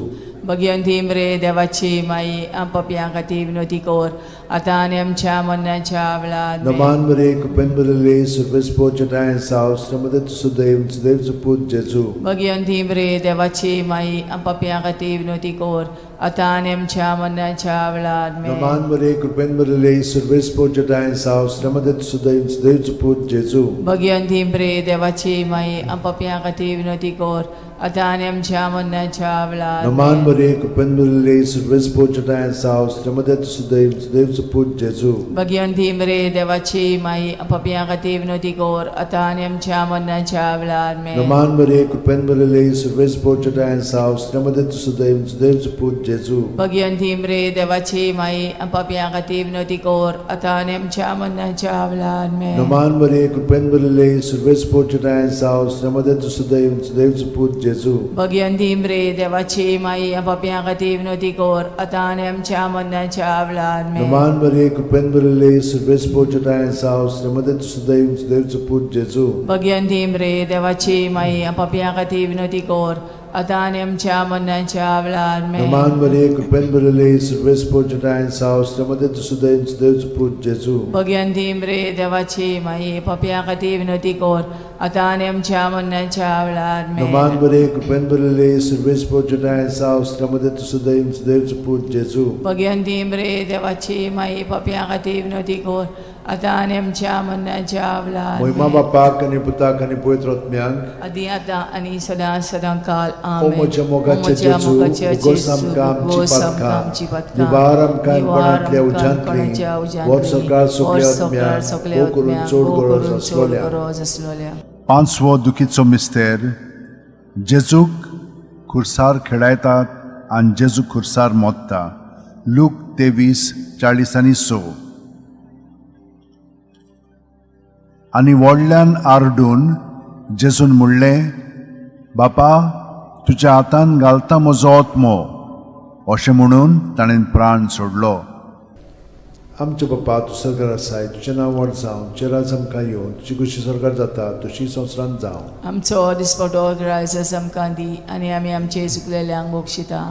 भगिवंती रे देवाची माई, पापयां खातीर विनवती कर, आतां आनी आमच्या मरणाच्या वेळार आमेन. नमान मरे कृपेन भरिल्ले सर्वेस्पोर जटायन साव मध्ये तुजो दैव देवचो पूत जेजू. भगिवंती रे देवाची माई, पापयां खातीर विनवती कर, आतां आनी आमच्या मरणाच्या वेळार आमेन. नमान मरे कृपेन भरिल्ले सर्वेस्पोर जटायन साव मध्ये तुजो दैव देवचो पूत जेजू. भगिवंती रे देवाची माई, पापयां खातीर विनवती कर, आतां आनी आमच्या मरणाच्या वेळार नमान आमेन. मरे कृपेन भरिल्ले सर्वेस्पोर जटायन साव मध्ये तुजो दैव देवचो पूत जेजू. भगिवंती रे देवाची माई, पापयां खातीर विनवती कर, आतां आनी आमच्या मरणाच्या वेळार आमेन. नमान मरे कृपेन भरिल्ले सर्वेस्पोर जटायन साव मध्ये तुजो दैव देवचो पूत जेजू. भगिवंती रे देवाची माई, पापयां खातीर विनवती कर, आतां आनी आमच्या मरणाच्या वेळार आमेन. नमान मरे कृपेन भरिल्ले सर्वेस्पोर जटायन साव मध्ये तुजो दैव देवचो पूत जेजू. भगिवंती रे देवाची माई, पापयां खातीर विनवती कर, आतां आनी आमच्या मरणाच्या वेळार आमेन. नमान मरे कृपेन भरिल्ले सर्वेस्पोर जटायन साव मध्ये तुजो दैव देवचो पूत जेजू. भगिवंती रे देवाची माई, पापयां खातीर विनवती कर, आतां आनी आमच्या मरणाच्या वेळार आमेन. नमान मरे कृपेन भरिल्ले सर्वेस्पोर जटायन साव मध्ये तुजो दैव देवचो पूत जेजू. भगिवंती रे देवाची माई, पापयां खातीर विनवती कर, आतां आनी आमच्या मरणाच्या वेळार आमेन. नमान मरे कृपेन भरिल्ले सर्वेस्पोर जटायन साव मध्ये तुजो दैव देवचो पूत जेजू. भगिवंती रे देवाची माई, पापयां खातीर विनवती कर, आतां आनी आमच्या मरणाच्या वेळार मोहिमा आमेन. बापाक आनी पुताक आनी पवित्र आत्म्याक. आदी आतां आनी सदां सदां काल ओ आमेन. म्हज्या मोगाचे म्हज्या जेजू, मोगाचे उगोस जेजू, आमकां आमची उगोस आमकां पातकां, आमची पातकां, निवार आमकां निवार कोणांतल्या आमकां उज्यांतली, कोणाच्या उज्यांतली, वर सरकार सगल्या वर सरकार आत्म्याक, सगल्या भोव करून आत्म्याक, चड भोव गरज करून चड आसलोल्या. गरज आसलोल्या. पांचवो दुखीचो मिस्तेर, जेजूक खुर्सार खेळायतात आनी जेजू खुर्सार मोत्ता, लूक 23:40-6. आनी व्हडल्यान आरडून जेजून म्हणलें, बापा, तुज्या हातान घालता म्हजो आत्मो. अशें म्हणून ताणें प्राण सोडलो. आमच्या बापा तूं सरकार आसाय, तुजें नांव व्हड जावं, तुजें राज आमकां येवं, तुजी खुशी सरकार जाता तशी संवसारांत जावं. आमचो दिसपटो रायस आमकां दी आनी आमी आमचे चुकलेल्यांक बक्षिता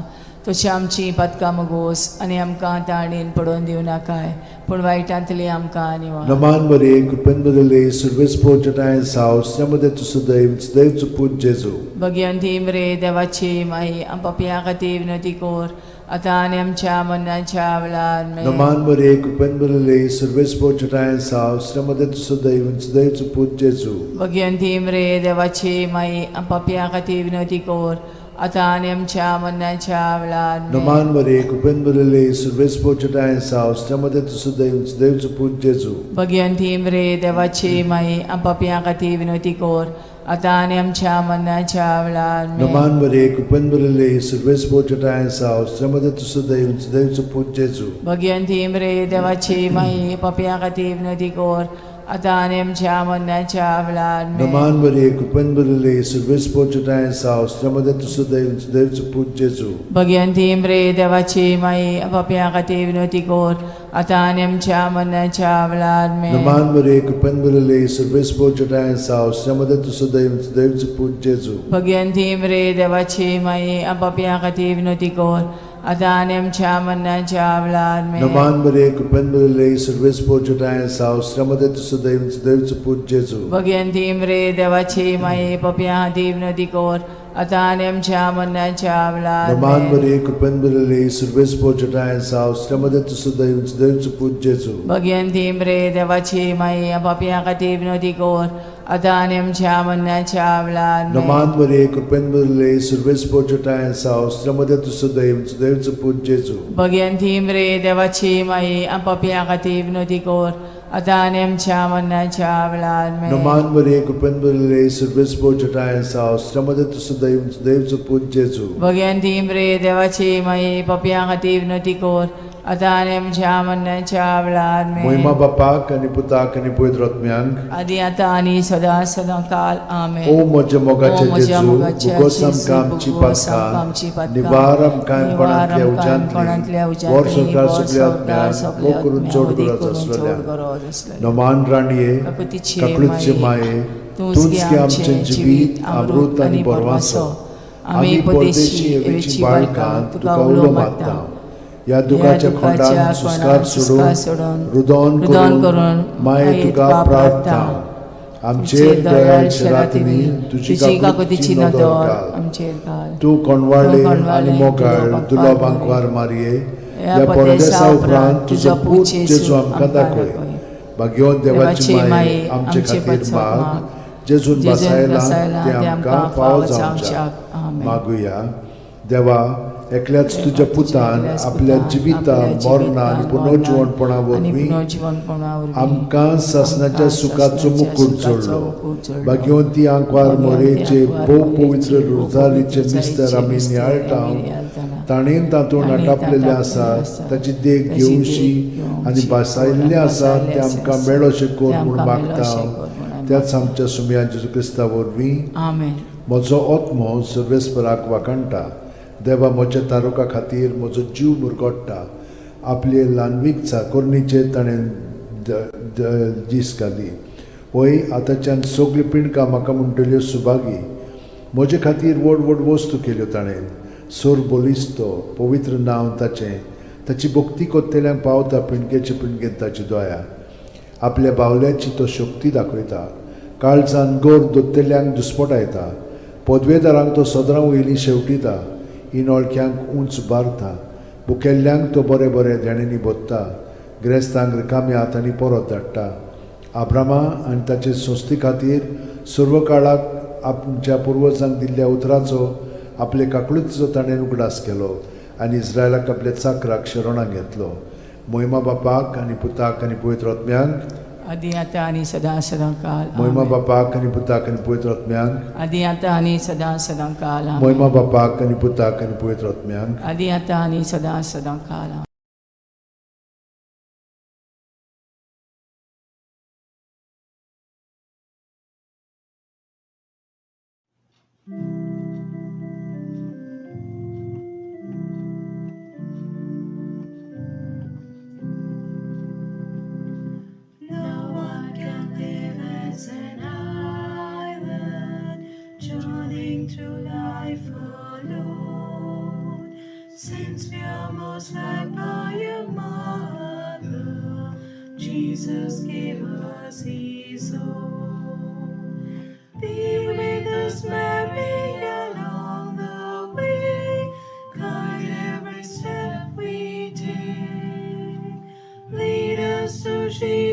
तशी आमची पातकां मुगोस आनी आमकां ताणेन पडोवन दिवं नाकाय पूण वायटांतली आमकां निवार. नमान मरे कृपेन बदले सुर्वेस पोजटाय साव स्नेमदे तू सदैव सदैव पूत जेजू. भगवंती मरे देवाची माई आम पापयां खातीर विनवती कर आतां आनी आमच्या मरणाच्या वेळार आमेन. नमान मरे कृपेन बदले सुर्वेस पोजटाय साव स्नेमदे तू सदैव सदैव पूत जेजू. भगवंती मरे देवाची माई आम पापयां खातीर विनवती कर आतां आनी आमच्या मरणाच्या वेळार आमेन. नमान मरे कृपेन बदले सुर्वेस पोजटाय साव स्नेमदे तू सदैव सदैव पूत जेजू. भगवंती मरे देवाची माई आम पापयां खातीर विनवती कर आतां आनी आमच्या मरणाच्या वेळार आमेन. नमान मरे कृपेन बदले सुर्वेस पोजटाय साव स्नेमदे तू सदैव सदैव पूत जेजू. भगवंती मरे देवाची माई पापयां खातीर विनवती कर आतां आनी आमच्या मरणाच्या वेळार आमेन. नमान मरे कृपेन बदले सुर्वेस पोजटाय साव स्नेमदे तू सदैव सदैव पूत जेजू. भगवंती मरे देवाची माई पापयां खातीर विनवती कर आतां आनी आमच्या मरणाच्या वेळार आमेन. नमान मरे कृपेन बदले सुर्वेस पोजटाय साव स्नेमदे तू सदैव सदैव पूत जेजू. भगवंती मरे देवाची माई पापयां खातीर विनवती कर आतां आनी आमच्या मरणाच्या वेळार आमेन. नमान मरे कृपेन बदले सुर्वेस पोजटाय साव स्नेमदे तू सदैव सदैव पूत जेजू. भगवंती मरे देवाची माई पापयां खातीर विनवती कर आतां आनी आमच्या मरणाच्या वेळार नमान आमेन. मरे कृपेन बदले सुर्वेस पोजटाय साव स्नेमदे तू सदैव सदैव पूत जेजू. भगवंती मरे देवाची माई पापयां खातीर विनवती कर आतां आनी आमच्या मरणाच्या वेळार आमेन. नमान मरे कृपेन बदले सुर्वेस पोजटाय साव स्नेमदे तू सदैव सदैव पूत जेजू. भगवंती मरे देवाची माई पापयां खातीर विनवती कर आतां आनी आमच्या मरणाच्या वेळार आमेन. नमान मरे कृपेन बदले सुर्वेस पोजटाय साव स्नेमदे तू सदैव सदैव पूत जेजू. भगवंती मरे देवाची माई पापयां खातीर विनवती कर आतां आनी आमच्या मरणाच्या वेळार आमेन. मोहिमा बापाक आनी पुताक आनी पवित्र आत्म्यांक आदी आतां आनी सदां सदां काल आमेन. ओ म्हज्या मोगाचे ओ म्हज्या जेजू मोगाच्या भुगोस जेजू, आमकां आमची भुगोस आमकां आमची पातकां पातकां, निवार आमकां निवार कोणांतल्या आमकां कोणांतल्या उज्यांतली वर उज्यांतली, संवसार वर सगल्या संवसार आत्म्यांक सगल्या मोग करून आत्म्यांक, चड उदीक गरज करून चड आसलेल्या गरज आसलेल्या. नमान राणये काकुतीचे काकळूतचे माये, माये तूंच तूंच गे गे आमचें आमचें जिवीत अमृत आनी बरवासो. आमी परदेशी एवेची बाळकां तुका उलो मारता. ह्या दुखाच्या खोंडान सुस्कार सोडून सोडून रुदोन रुदन करून करून माये तुका प्रार्थना आमचेर दयाळ शेरातिनी तुजी तुजी काकुतीची काकुतीची नदर नदर घाल. आमचेर घाल. तूं कोणवाळे तूं कोणवाळे आनी मोगाळ तुलो तुलो बांकवार बांकवार मारये ह्या ह्या परदेसा परदेसा उपरांत उपरांत तुजो तुजो पूत पूत जेजू जेजू आमकां आमकां दाखय. दाखय. भाग्यवंत देवाची माये आमचे आमचे खातीर पत्सो माग माग. जेजून जेजून बसायला बसायला ते ते आमकां आमकां फावो फावो जावच्याक. जावच्याक. आमेन. मागुया. देवा एकल्याच तुज्या पुतान एकल्याच आपल्या पुतान जिविता आपल्या मरणा आनी जिवितान, पुनर्जिवणपणा मरणान आनी वरवीं पुनर्जिवणपणा वरवीं आमकां सासणाच्या आमकां सुखाचो सासणाच्या मुकूट सुखाचो जोडलो. मुकूट जोडलो. भाग्यवंती आंकवार भाग्यवंती मोरेचे आंकवार भोव मोरेचे पवित्र भोव रोजारीचे पवित्र मिस्तर रोजारीचे आमी मिस्तर नियाळटा आमी नियाळटाना ताणें तातूंत ताणें आटापलेलें तातूंत आसा आसा ताची देख ताची देख घेवशी घेवची आनी भासायल्लें आसा भासायल्लें तें आमकां आसा मेळोशें कर तें म्हूण आमकां मागता मेळोशें कर म्हूण आमी त्याच आमच्या सुमया जेजू क्रिस्ता वरवीं. आमेन. म्हजो आत्मो सर्वेस्पराक वाखाणटा. देवा म्हज्या तारुका खातीर म्हजो जीव मुरगोडटा. आपले ल्हानवीक चाकोरणीचेर ताणें दीस घाली. वय आतांच्यान सगल्यो पिंडकां म्हाका म्हणटल्यो सुभागी. म्हजे खातीर व्हड व्हड वस्तू केल्यो ताणें. सोर बलिस्तो पवित्र नांव ताचें. ताची भक्ती कोत्तेल्यांक पावता पिंडकेचे पिंडकेन ताची दया. आपल्या बावल्याची तो शक्ती दाखयता. काळजान गोर दोत्तेल्यांक दुस्पटायता. पदवेदारांक तो सदरां वयलीं शेवटिता. इनोळख्यांक उंच बारता. भुकेल्ल्यांक तो बरें बरें देण्यांनी भोत्ता. ग्रेस्तांक रिकाम्या हातांनी परत धाडटा. आब्रामा आनी ताचे संस्थे खातीर सर्व काळाक आमच्या पुर्वजांक दिल्ल्या उतराचो आपले काकळुतीचो ताणें उगडास केलो आनी इस्रायलाक आपल्या चाकराक शरणाक घेतलो. मोहिमा बापाक आनी पुताक आनी पवित्र आत्म्यांक आदी आतां आनी सदां सदां काल. मोहिमा आमेन. बापाक आनी पुताक आनी पवित्र आत्म्यांक आदी आतां आनी सदां सदां काल. आमेन. मोहिमा बापाक आनी पुताक आनी पवित्र आत्म्यांक आदी आतां आनी सदां सदां काल. आमेन. No one can live as an island, journeying through life alone.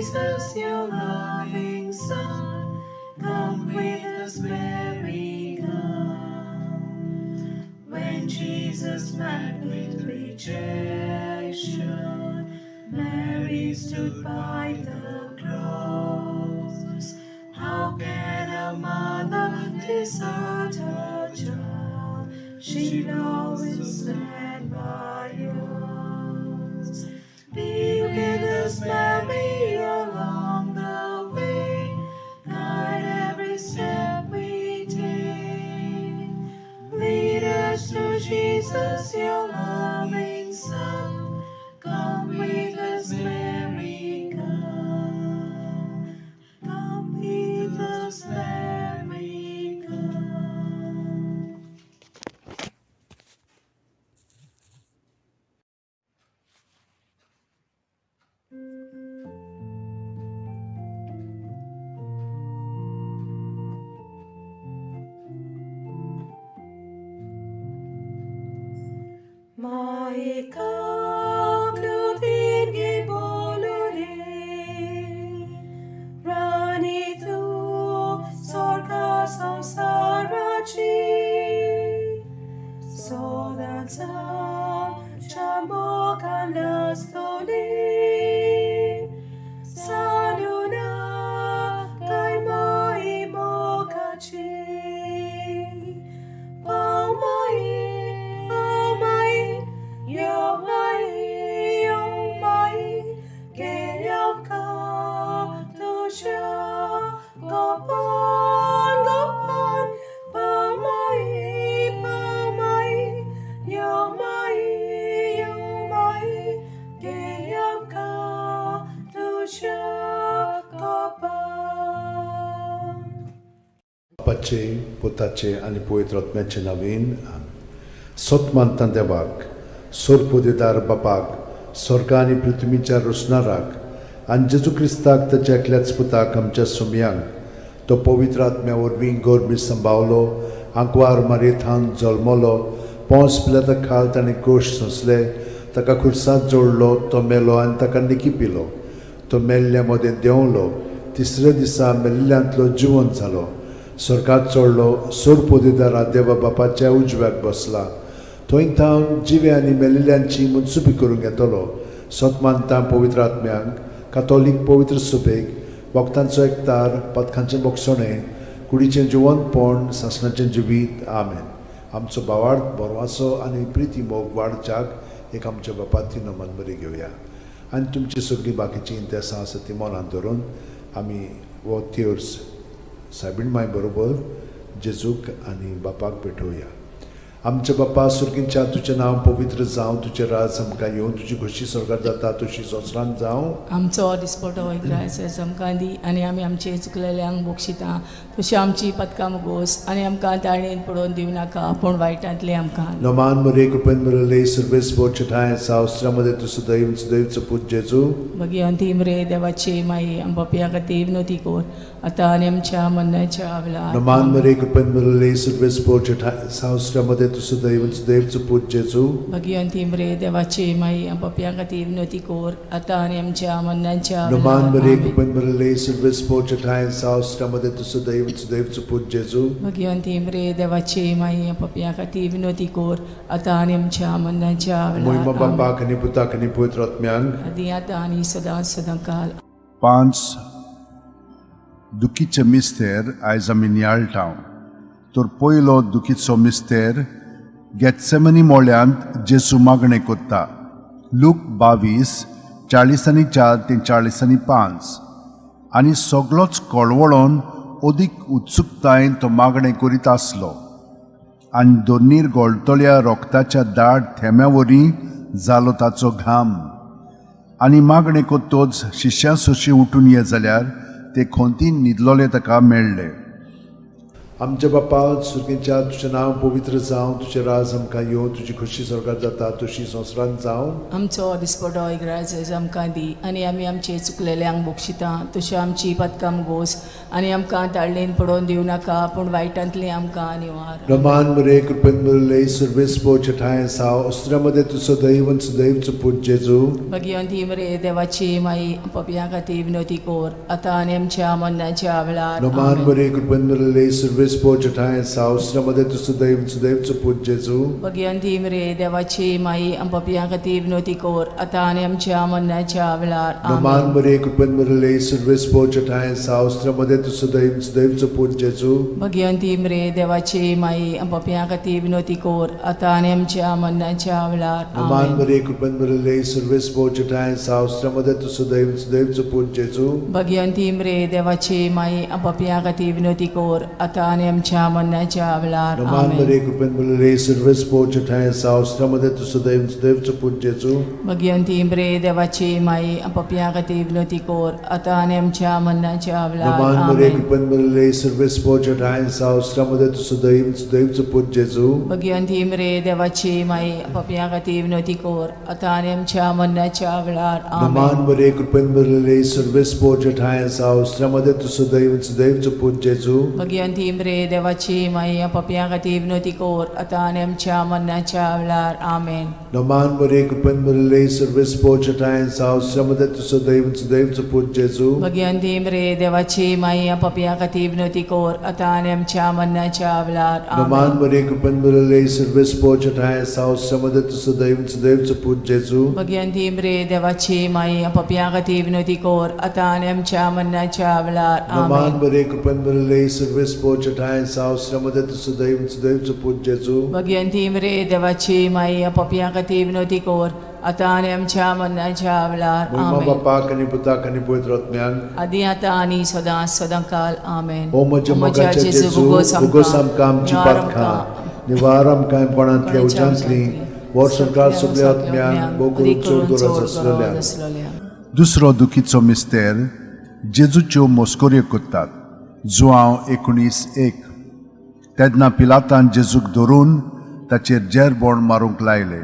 Jesus, your loving Son. Come with us, Mary, come. When Jesus met with rejection, Mary stood by the cross. How can a mother desert her child? She'll always stand by us. Be with us, Mary, along the way. Guide every step we take. Lead us to Jesus, your loving Son. Come with us, Mary, come. Come with us, Mary, come. Rani tu sorga samsarachi Sodansan chamokanastoli Saluna kai mokachi Pau mai, pau mai, yo mai, yo mai, Geyam ka tusha, gopan, gopan, pau mai, yo mai, Geyam ka tusha, gopan. बापाचे पुताचे आनी पवित्र आत्म्याचे नवीन सत मानता देवाक सोरपोदेदार बापाक स्वर्ग आनी पृथ्वीच्या रोसणाराक आनी जेजू क्रिस्ताक ताच्या एकल्याच पुताक आमच्या सुमयांक तो पवित्र आत्म्या वरवीं गोरमी संभावलो आंकवार मारयेथान जल्मलो पोंस पिलाता खाल ताणें कोश सोंसले ताका खुर्सांत जोडलो तो मेलो आनी ताका निकी पिलो तो मेल्ल्या मदें देंवलो तिसऱ्या दिसा मेल्ल्यांतलो जिवन जालो स्वर्गात चडलो सोरपोदेदारा देवा बापाच्या उजव्याक बसला थंय थावन जिवे आनी मेलिल्ल्यांची मनसुबी करूंक येतलो सत मानता पवित्र आत्म्यांक कातोलीक पवित्र सुबेक भक्तांचो एकतार पथकांचें बोगसणें कुडीचें जिवनपण सासणाचें जिवीत आमेन. आमचो भावार्थ बरवासो आनी प्रिती मोग वाडच्याक एक आमच्या बापाती नमन बरी घेवया आनी तुमची सगळीं बाकीचीं इंतेसां आसा ती मनांत धरून आमी हो तियोर्स सायबीण माय बरोबर जेजूक आनी बापाक भेटोवया. आमच्या बापा सुर्गींच्या तुजें नांव पवित्र जावं, तुजें राज आमकां येवं, तुजी खोशी स्वर्गात जाता तशी संवसारांत जावं. आमचो दिसपटो इग्रायस आमकां दी आनी आमी आमचे चुकलेल्यांक बक्षिता तशी आमची पदकां मुगोस आनी आमकां ताळणेन पडोवन दिवं नाका पूण वायटांतले आमकां. नमान मरे कृपेन मिळले सर्वेस बोचठाय सावस्त्रामध्ये तू सदैव सदैवचो पूत जेजू. भगिवंती मरे देवाची माई आमच्या खातीर विनोती कर आतां आनी आमच्या मरणाच्या वेळार. नमान मरे कृपेन मिळले सर्वेस बोचठाय सावस्त्रामध्ये तू सदैव सदैवचो पूत जेजू. भगिवंती मरे देवाची माई आमच्या खातीर विनोती कर आतां आनी आमच्या मरणाच्या नमान मरे वेळार. कृपेन मिळले सर्वेस बोचठाय सावस्त्रामध्ये तू सदैव सदैवचो पूत जेजू. भगिवंती मरे देवाची माई आमच्या खातीर विनोती कर आतां आनी आमच्या मरणाच्या मोहिमा वेळार. बापाक आनी पुताक आनी पवित्र आत्म्यांक आदी आतां आनी सदां सदां काल. 5 दुखीचे मिस्तेर आयज आमी नियाळटा. तर पयलो दुखीचो मिस्तेर गेत्सेमनी मोळ्यांत जेजू मागणें कोत्ता. लूक 22 44 ते 45. आनी सगलोच कळवळोन अदीक उत्सुकतायेन तो मागणें करीत आसलो आनी दोनीर गोळटल्या रोगताच्या दाट थेंब्या वरी जालो ताचो घाम. आनी मागणें कोत्तोच शिश्यां सोशी उठून ये जाल्यार ते खोंतीन न्हिदलोले ताका मेळ्ळे. आमच्या बापा सुर्गेच्या तुजें नांव पवित्र जावं, तुजें राज आमकां येवं, तुजी खोशी स्वर्गात जाता तशी संवसारांत जावं. आमचो दिसपटो इग्राज आमकां दी आनी आमी आमचे चुकलेल्यांक बक्षिता तशी आमची पदकां गोस आनी आमकां ताळणेन पडोवन दिवं नाका पूण वायटांतली आमकां निवार. रमान मरे कृपेन मुरले सर्वेस पोच ठाय साव अस्त्रामध्ये तू सदैव आणि सदैवचो पूत जेजू. भगिवंती मरे देवाची माई, पपया खातीर विनोती कोर आतां आनी आमच्या मरणाच्या वेळार. रमान आमेन. मरे कृपेन मुरले सर्वेस पोच ठाय साव अस्त्रामध्ये तू सदैव आणि सदैवचो पूत जेजू. भगिवंती मरे देवाची माई, पपया खातीर विनोती कोर आतां आनी आमच्या मरणाच्या वेळार. रमान आमेन. मरे कृपेन मुरले सर्वेस पोच ठाय साव अस्त्रामध्ये तू सदैव आणि सदैवचो पूत जेजू. भगिवंती मरे देवाची माई, पपया खातीर विनोती कोर आतां आनी आमच्या मरणाच्या वेळार. रमान आमेन. मरे कृपेन मुरले सर्वेस पोच ठाय साव अस्त्रामध्ये तू सदैव आणि सदैवचो पूत जेजू. भगिवंती मरे देवाची माई, पपया खातीर विनोती कोर आतां आनी आमच्या मरणाच्या वेळार. रमान आमेन. मरे कृपेन मुरले सर्वेस पोच ठाय साव अस्त्रामध्ये तू सदैव आणि सदैवचो पूत जेजू. भगिवंती मरे देवाची माई, पपया खातीर विनोती कोर आतां आनी आमच्या मरणाच्या वेळार. रमान मरे आमेन. कृपेन मुरले सर्वेस पोच ठाय साव अस्त्रामध्ये तू सदैव आणि सदैवचो पूत जेजू. भगिवंती मरे देवाची माई, पपया खातीर विनोती कोर आतां आनी आमच्या मरणाच्या वेळार. रमान आमेन. मरे कृपेन मुरले सर्वेस पोच ठाय साव अस्त्रामध्ये तू सदैव आणि सदैवचो पूत जेजू. भगिवंती मरे देवाची माई, पपया खातीर विनोती कोर आतां आनी आमच्या मरणाच्या वेळार. आमेन. रमान मरे कृपेन मुरले सर्वेस पोच ठाय साव अस्त्रामध्ये तू सदैव आणि सदैवचो पूत जेजू. भगिवंती मरे देवाची माई, पपया खातीर विनोती कोर आतां आनी आमच्या मरणाच्या वेळार. रमान आमेन. मरे कृपेन मुरले सर्वेस पोच ठाय साव अस्त्रामध्ये तू सदैव आणि सदैवचो पूत जेजू. भगिवंती मरे देवाची माई, पपया खातीर विनोती कोर आतां आनी आमच्या मरणाच्या वेळार. रमान आमेन. मरे कृपेन मुरले सर्वेस पोच ठाय साव अस्त्रामध्ये तू सदैव आणि सदैवचो पूत जेजू. भगिवंती मरे देवाची माई, पपया खातीर विनोती कोर आतां आनी आमच्या मरणाच्या वेळार. महिमा आमेन. बापाक आनी पुताक आनी पवित्र आत्म्याक. आदी आतां आनी सदां सदां काल. आमेन. ओ म्हज्या मोगाच्या जेजू, भोगोस आमकां आमची पातकां, निवार आमकां कोणांतल्या उज्यांतली, वर्संकाळ सगल्या आत्म्यांक भोव करून चड गरज आसलेल्या. दुसरो दुखीचो मिस्तेर जेजूच्यो मस्कऱ्यो करतात. जुआंव 19:1. तेन्ना पिलातान जेजूक धरून ताचेर जेरबोण मारूंक लायले.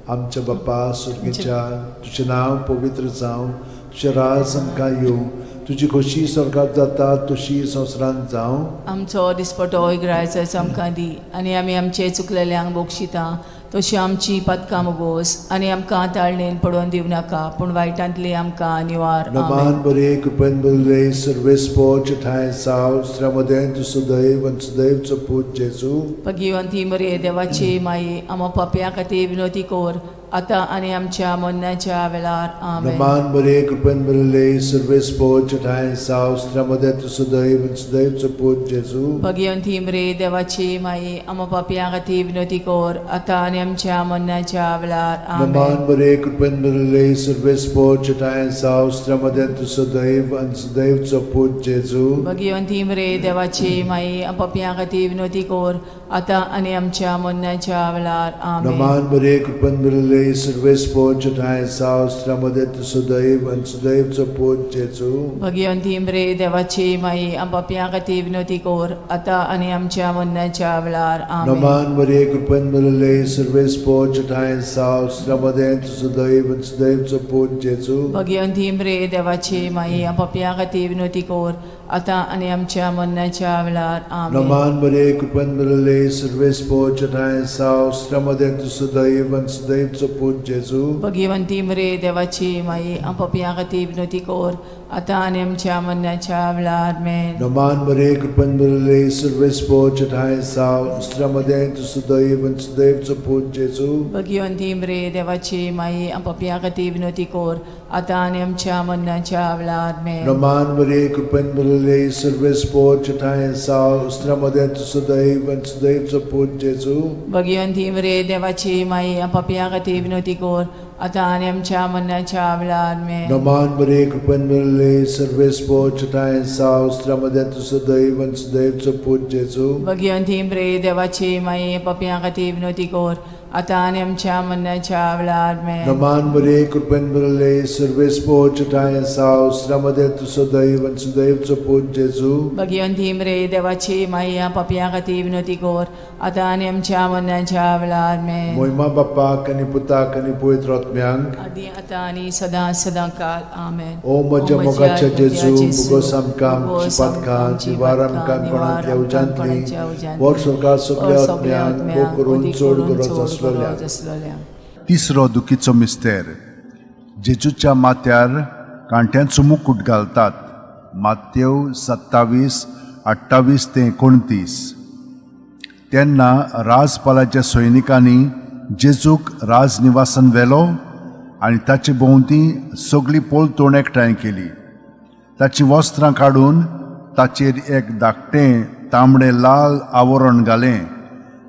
आमच्या बापा सुर्गेच्या, तुजें नांव पवित्र जावं, तुजें राज आमकां येवं, तुजी खोशी स्वर्गात जाता तशी संवसारांत जावं. आमचो दिसपटो इग्रायचो आमकां दी आनी आमी आमचे चुकलेल्यांक बक्षिता तशी आमची पदकां मोगोस आनी आमकां ताळणेन पडोवन दिवं नाका पूण वायटांतली आमकां निवार. नमान आमेन. बरे कृपेन बरे सर्वेस पोच ठाय साव श्रमदेन तू सदैव आनी सदैवचो पूत जेजू. भगिवंती मरे देवाची माई, आमा पापया खातीर विनोती कोर आतां आनी आमच्या मरणाच्या वेळार. आमेन. नमान बरे कृपेन बरे सर्वेस पोच ठाय साव श्रमदेन तू सदैव आनी सदैवचो पूत जेजू. भगिवंती मरे देवाची माई, आमा पापया खातीर विनोती कोर आतां आनी आमच्या मरणाच्या वेळार. आमेन. नमान बरे कृपेन बरे सर्वेस पोच ठाय साव श्रमदेन तू सदैव आनी सदैवचो पूत जेजू. भगिवंती मरे देवाची माई, पापया खातीर विनोती कोर आतां आनी आमच्या मरणाच्या वेळार. आमेन. नमान बरे कृपेन बरे सर्वेस पोच ठाय साव श्रमदेन तू सदैव आनी सदैवचो पूत जेजू. भगिवंती मरे देवाची माई, पापया खातीर विनोती कोर आतां आनी आमच्या मरणाच्या वेळार. आमेन. नमान मरे कृपेन बरे सर्वेस पोच ठाय साव श्रमदेन तू सदैव आनी सदैवचो पूत जेजू. भगिवंती मरे देवाची माई, पापया खातीर विनोती कोर आतां आनी आमच्या मरणाच्या वेळार. आमेन. नमान बरे कृपेन बरे सर्वेस पोच ठाय साव श्रमदेन तू सदैव आनी सदैवचो पूत जेजू. भगिवंती मरे देवाची माई, पापया खातीर विनोती कोर आतां आनी आमच्या मरणाच्या वेळार. आमेन. नमान बरे कृपेन बरे सर्वेस पोच ठाय साव श्रमदेन तू सदैव आनी सदैवचो पूत जेजू. भगिवंती मरे देवाची माई, पापया खातीर विनोती कोर आतां आनी आमच्या मरणाच्या वेळार. आमेन. नमान बरे कृपेन बरे सर्वेस पोच ठाय साव श्रमदेन तू सदैव आनी सदैवचो पूत जेजू. भगिवंती मरे देवाची माई, पापया खातीर विनोती कोर आतां आनी आमच्या मरणाच्या वेळार. आमेन. नमान बरे कृपेन बरे सर्वेस पोच ठाय साव श्रमदेन तू सदैव आनी सदैवचो पूत जेजू. भगिवंती मरे देवाची माई, पापया खातीर विनोती कोर आतां आनी आमच्या मरणाच्या वेळार आमेन. नमान मरे कृपेन भरले सर्वेस्पो चटाय साव श्रमदे तू सदैव आनी सुदैवचो पूत जेजू. भगिवंती मरे देवाची माई, पापयां खातीर विनवती कर, आतां आनी आमच्या मरणाच्या वेळार आमेन. मोहिमा बापाक आनी पुताक आनी पवित्र आत्म्यांक. आदी आतां आनी सदां सदां काल. आमेन. ओ म्हज्या मोगाच्या जेजू, मुगोस आमकां आमची पातकां निवार आमकां कोणांतल्या उज्यांतली, वर सरकार सगल्या आत्म्यांक भोग करून चड गरज आसलेल्या. आसलेल्या. तिसरो दुखीचो मिस्तेर. जेजूच्या माथ्यार कांट्यांचो मुकूट घालतात. मातेव 27:28 ते 29. तेन्ना राजपालाच्या सैनिकांनी जेजूक राजनिवासान व्हेलो आनी ताचे भोंवती सगळी पलतोण एकठांय केली. ताचीं वस्त्रां काडून ताचेर एक धाकटें तांबडें लाल आवरण घालें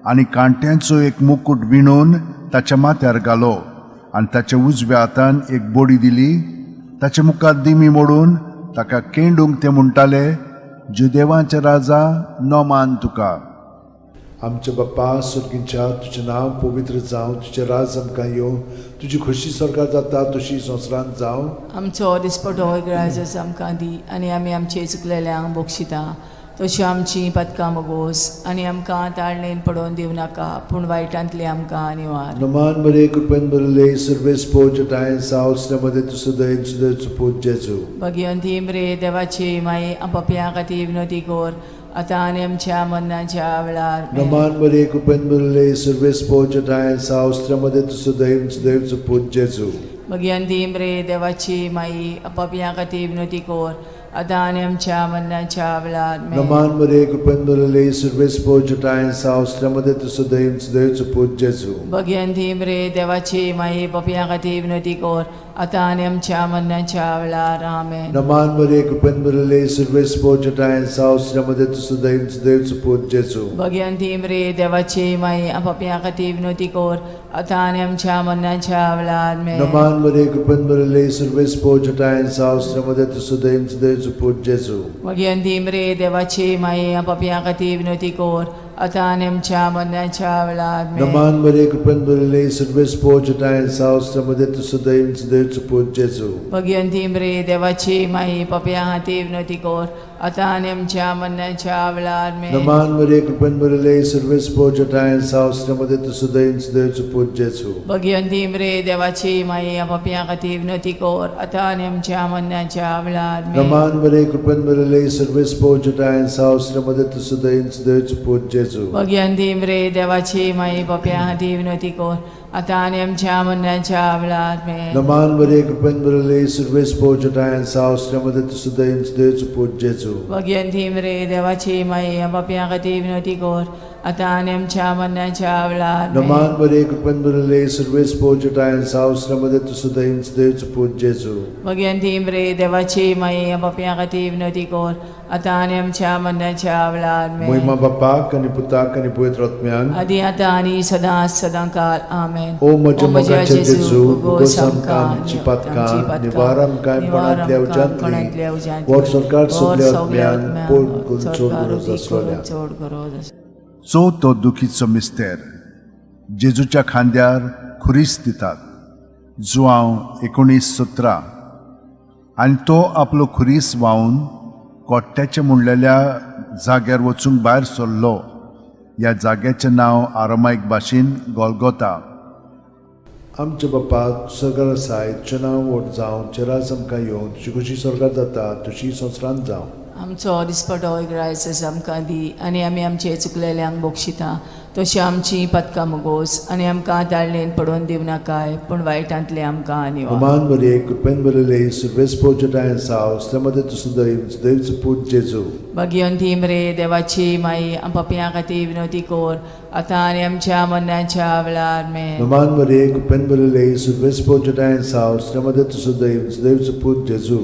आनी कांट्यांचो एक मुकूट विणून ताच्या माथ्यार घालो आनी ताच्या उजव्या हातान एक बडी दिली. ताचे मुखार दिमी मोडून ताका केंडूंक ते म्हणटाले, जुदेवांचे राजा, नमान तुका. आमच्या बाप्पा सुर्गींच्या, तुजें नांव पवित्र जावं, तुजें राज आमकां येवं, तुजी खोशी सरकार जाता तशी संवसारांत जावं. आमचो दिसपटो ग्राजस आमकां दी आनी आमी आमचे चुकलेल्यांक बक्षिता तश्यो आमची पदकां मोगोस आनी आमकां ताळणेन पडोवन दिवं नाका, पूण वायटांतली आमकां निवार. नमान मरे कृपेन भरले सर्वेस्पो चटाय साव मध्ये तू सदैव सुदैवचो पूत जेजू. भगिवंती मरे देवाची माई, पापयां खातीर विनवती कर, आतां आनी आमच्या मरणाच्या वेळार. नमान मरे कृपेन भरले सर्वेस्पो चटाय साव मध्ये तू सदैव सुदैवचो पूत जेजू. भगिवंती मरे देवाची माई, पापयां खातीर विनवती कर, आतां आनी आमच्या मरणाच्या वेळार. नमान मरे कृपेन भरले सर्वेस्पो चटाय साव मध्ये तू सदैव सुदैवचो पूत जेजू. भगिवंती मरे देवाची माई, पापयां खातीर विनवती कर, आतां आनी आमच्या मरणाच्या वेळार. आमेन. नमान मरे कृपेन भरले सर्वेस्पो चटाय साव मध्ये तू सदैव सुदैवचो पूत जेजू. भगिवंती मरे देवाची माई, पापयां खातीर विनवती कर, आतां आनी आमच्या मरणाच्या वेळार. नमान मरे कृपेन भरले सर्वेस्पो चटाय साव मध्ये तू सदैव सुदैवचो पूत जेजू. भगिवंती मरे देवाची माई, पापयां खातीर विनवती कर, आतां आनी आमच्या मरणाच्या वेळार. नमान मरे कृपेन भरले सर्वेस्पो चटाय साव मध्ये तू सदैव सुदैवचो पूत जेजू. भगिवंती मरे देवाची माई, पापयां खातीर विनवती कर, आतां आनी आमच्या मरणाच्या वेळार. नमान मरे कृपेन भरले सर्वेस्पो चटाय साव मध्ये तू सदैव सुदैवचो पूत जेजू. भगिवंती मरे देवाची माई, पापयां खातीर विनवती कर, आतां आनी आमच्या मरणाच्या वेळार. नमान मरे कृपेन भरले सर्वेस्पो चटाय साव मध्ये तू सदैव सुदैवचो पूत जेजू. भगिवंती मरे देवाची माई, पापयां खातीर विनवती कर, आतां आनी आमच्या मरणाच्या वेळार. नमान मरे कृपेन भरले सर्वेस्पो चटाय साव मध्ये तू सदैव सुदैवचो पूत जेजू. भगिवंती मरे देवाची माई, पापयां खातीर विनवती कर, आतां आनी आमच्या मरणाच्या वेळार. नमान मरे कृपेन भरले सर्वेस्पो चटाय साव मध्ये तू सदैव सुदैवचो पूत जेजू. भगिवंती मरे देवाची माई, पापयां खातीर विनवती कर, आतां आनी आमच्या मरणाच्या वेळार. मोहिमा बापाक आनी पुताक आनी पवित्र आत्म्यांक. आदी आतां आनी सदां सदां काल. आमेन. ओ म्हज्या मोगाच्या जेजू, मुगोस आमकां आमची पातकां निवार आमकां कोणांतल्या उज्यांतली, वर सरकार सगल्या आत्म्यांक पोट करून चड गरज आसलेल्या. चड गरज आसलेल्या. चवथो दुखीचो मिस्तेर. जेजूच्या खांद्यार खुरीस दितात. जुआंव 19:17. आनी तो आपलो खुरीस व्हांवन कोट्ट्याचे म्हणलेल्या जाग्यार वचूंक भायर सरलो. ह्या जाग्याचें नांव आरामायक भाशेन गोलगोता. आमच्या बाप्पा सरकार आसाय, तुजें नांव व्हड जावं, तुजें राज आमकां येवं, तुजी खोशी स्वर्गात जाता तशी संवसारांत जावं. आमचो दिसपटो ग्रायस आमकां दी आनी आमी आमचे चुकलेल्यांक बक्षिता तशी आमची पदकां मुगोस आनी आमकां ताळणेन पडोवन दिवं नाकाय, पूण वायटांतले आमकां निवार. अमान मरिये, कृपेन भरिल्ले, सर्वेस्पोजटाय साव, मध्ये तूं सदैव, सदैवचो पूत जेजू. भगिवंती मरे देवाची माई, पापयां खातीर विनवती कर, आतां आनी आमच्या मरणाच्या वेळार. आमेन. अमान मरिये, कृपेन भरिल्ले, सर्वेस्पोजटाय साव, मध्ये तूं सदैव, सदैवचो पूत जेजू.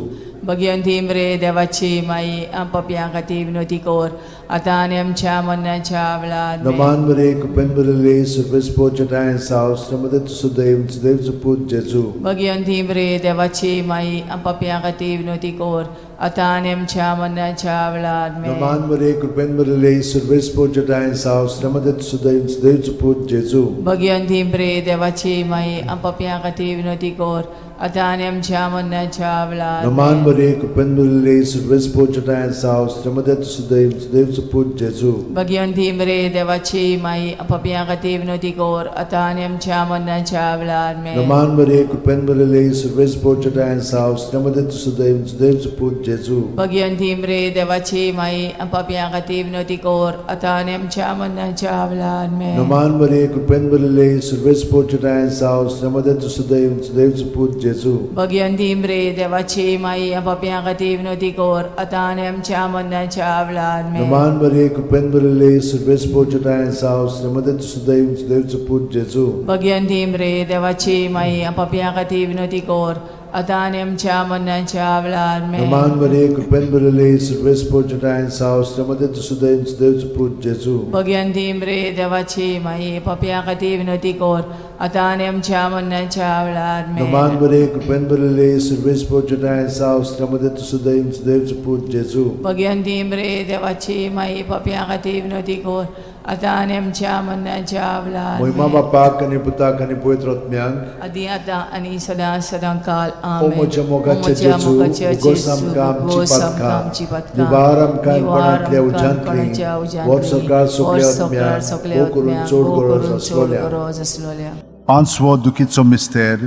भगिवंती मरे देवाची माई, पापयां खातीर विनवती कर, आतां आनी आमच्या मरणाच्या वेळार. आमेन. नमान मरिये, कृपेन भरिल्ले, सर्वेस्पोजटाय साव, मध्ये तूं सदैव, सदैवचो पूत जेजू. भगिवंती मरे देवाची माई, पापयां खातीर विनवती कर, आतां आनी आमच्या मरणाच्या वेळार आमेन. नमान मरे कृपेन भरिल्ले सर्वेस्पोर जटाय साव श्रमदत सुदैव सुदैवचो पूत जेजू. भगिवंती प्रे देवाची माई आम पापयां खातीर विनवती कर आतां आनी आमच्या मरणाच्या वेळार नमान आमेन. मरे कृपेन भरिल्ले सर्वेस्पोर जटाय साव श्रमदत सुदैव सुदैवचो पूत जेजू. भगिवंती मरे देवाची माई आम पापयां खातीर विनवती कर आतां आनी आमच्या मरणाच्या वेळार आमेन. नमान मरे कृपेन भरिल्ले सर्वेस्पोर जटाय साव श्रमदत सुदैव सुदैवचो पूत जेजू. भगिवंती मरे देवाची माई आम पापयां खातीर विनवती कर आतां आनी आमच्या मरणाच्या वेळार आमेन. नमान मरे कृपेन भरिल्ले सर्वेस्पोर जटाय साव श्रमदत सुदैव सुदैवचो पूत जेजू. भगिवंती मरे देवाची माई आम पापयां खातीर विनवती कर आतां आनी आमच्या मरणाच्या वेळार आमेन. नमान मरे कृपेन भरिल्ले सर्वेस्पोर जटाय साव श्रमदत सुदैव सुदैवचो पूत जेजू. भगिवंती मरे देवाची माई आम पापयां खातीर विनवती कर आतां आनी आमच्या मरणाच्या वेळार आमेन. नमान मरे कृपेन भरिल्ले सर्वेस्पोर जटाय साव श्रमदत सुदैव सुदैवचो पूत जेजू. भगिवंती मरे देवाची माई पापयां खातीर विनवती कर आतां आनी आमच्या मरणाच्या वेळार आमेन. नमान मरे कृपेन भरिल्ले सर्वेस्पोर जटाय साव श्रमदत सुदैव सुदैवचो पूत जेजू. भगिवंती मरे देवाची माई पापयां खातीर विनवती कर आतां आनी आमच्या मरणाच्या वेळार मोहिमा आमेन. बापाक आनी पुताक आनी पवित्र आत्म्याक. आदी आतां आनी सदां सदां काल ओ आमेन. म्हज्या मोगाचे ओ म्हज्या जेजू, मोगाचे उगोस जेजू, आमकां आमची उगोस आमकां पातकां, आमची पातकां, निवार आमकां निवार कोणांतल्या आमकां उज्यांतली, कोणाच्या उज्यांतली, व्हर सरकार सगल्या व्हर सरकार आत्म्यांक, सगल्या भोव करून आत्म्यांक, चड भोव गरज करून चड आसलोल्या. गरज आसलोल्या. पांचवो दुखीचो मिस्तेर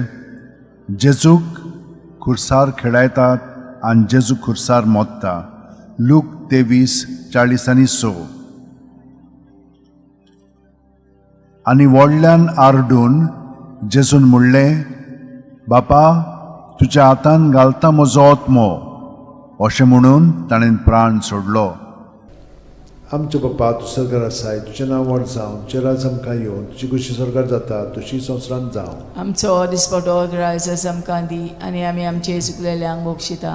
जेजूक खुर्सार खेळायतात आनी जेजू खुर्सार मोत्ता. लूक 23:46. आनी व्हडल्यान आरडून जेजून म्हणलें, बापा तुज्या हातान घालता म्हजो आत्मो. अशें म्हणून ताणें प्राण सोडलो. आमच्या बापा तूं सरकार आसाय, तुजें नांव व्हड जावं, तुजें राज आमकां येवन, तुजी खुशी सरकार जाता तशी संवसारांत जावं. आमचो दिसपटो ग्रायस आमकां दी आनी आमी आमचे चुकलेल्यांक बक्षिता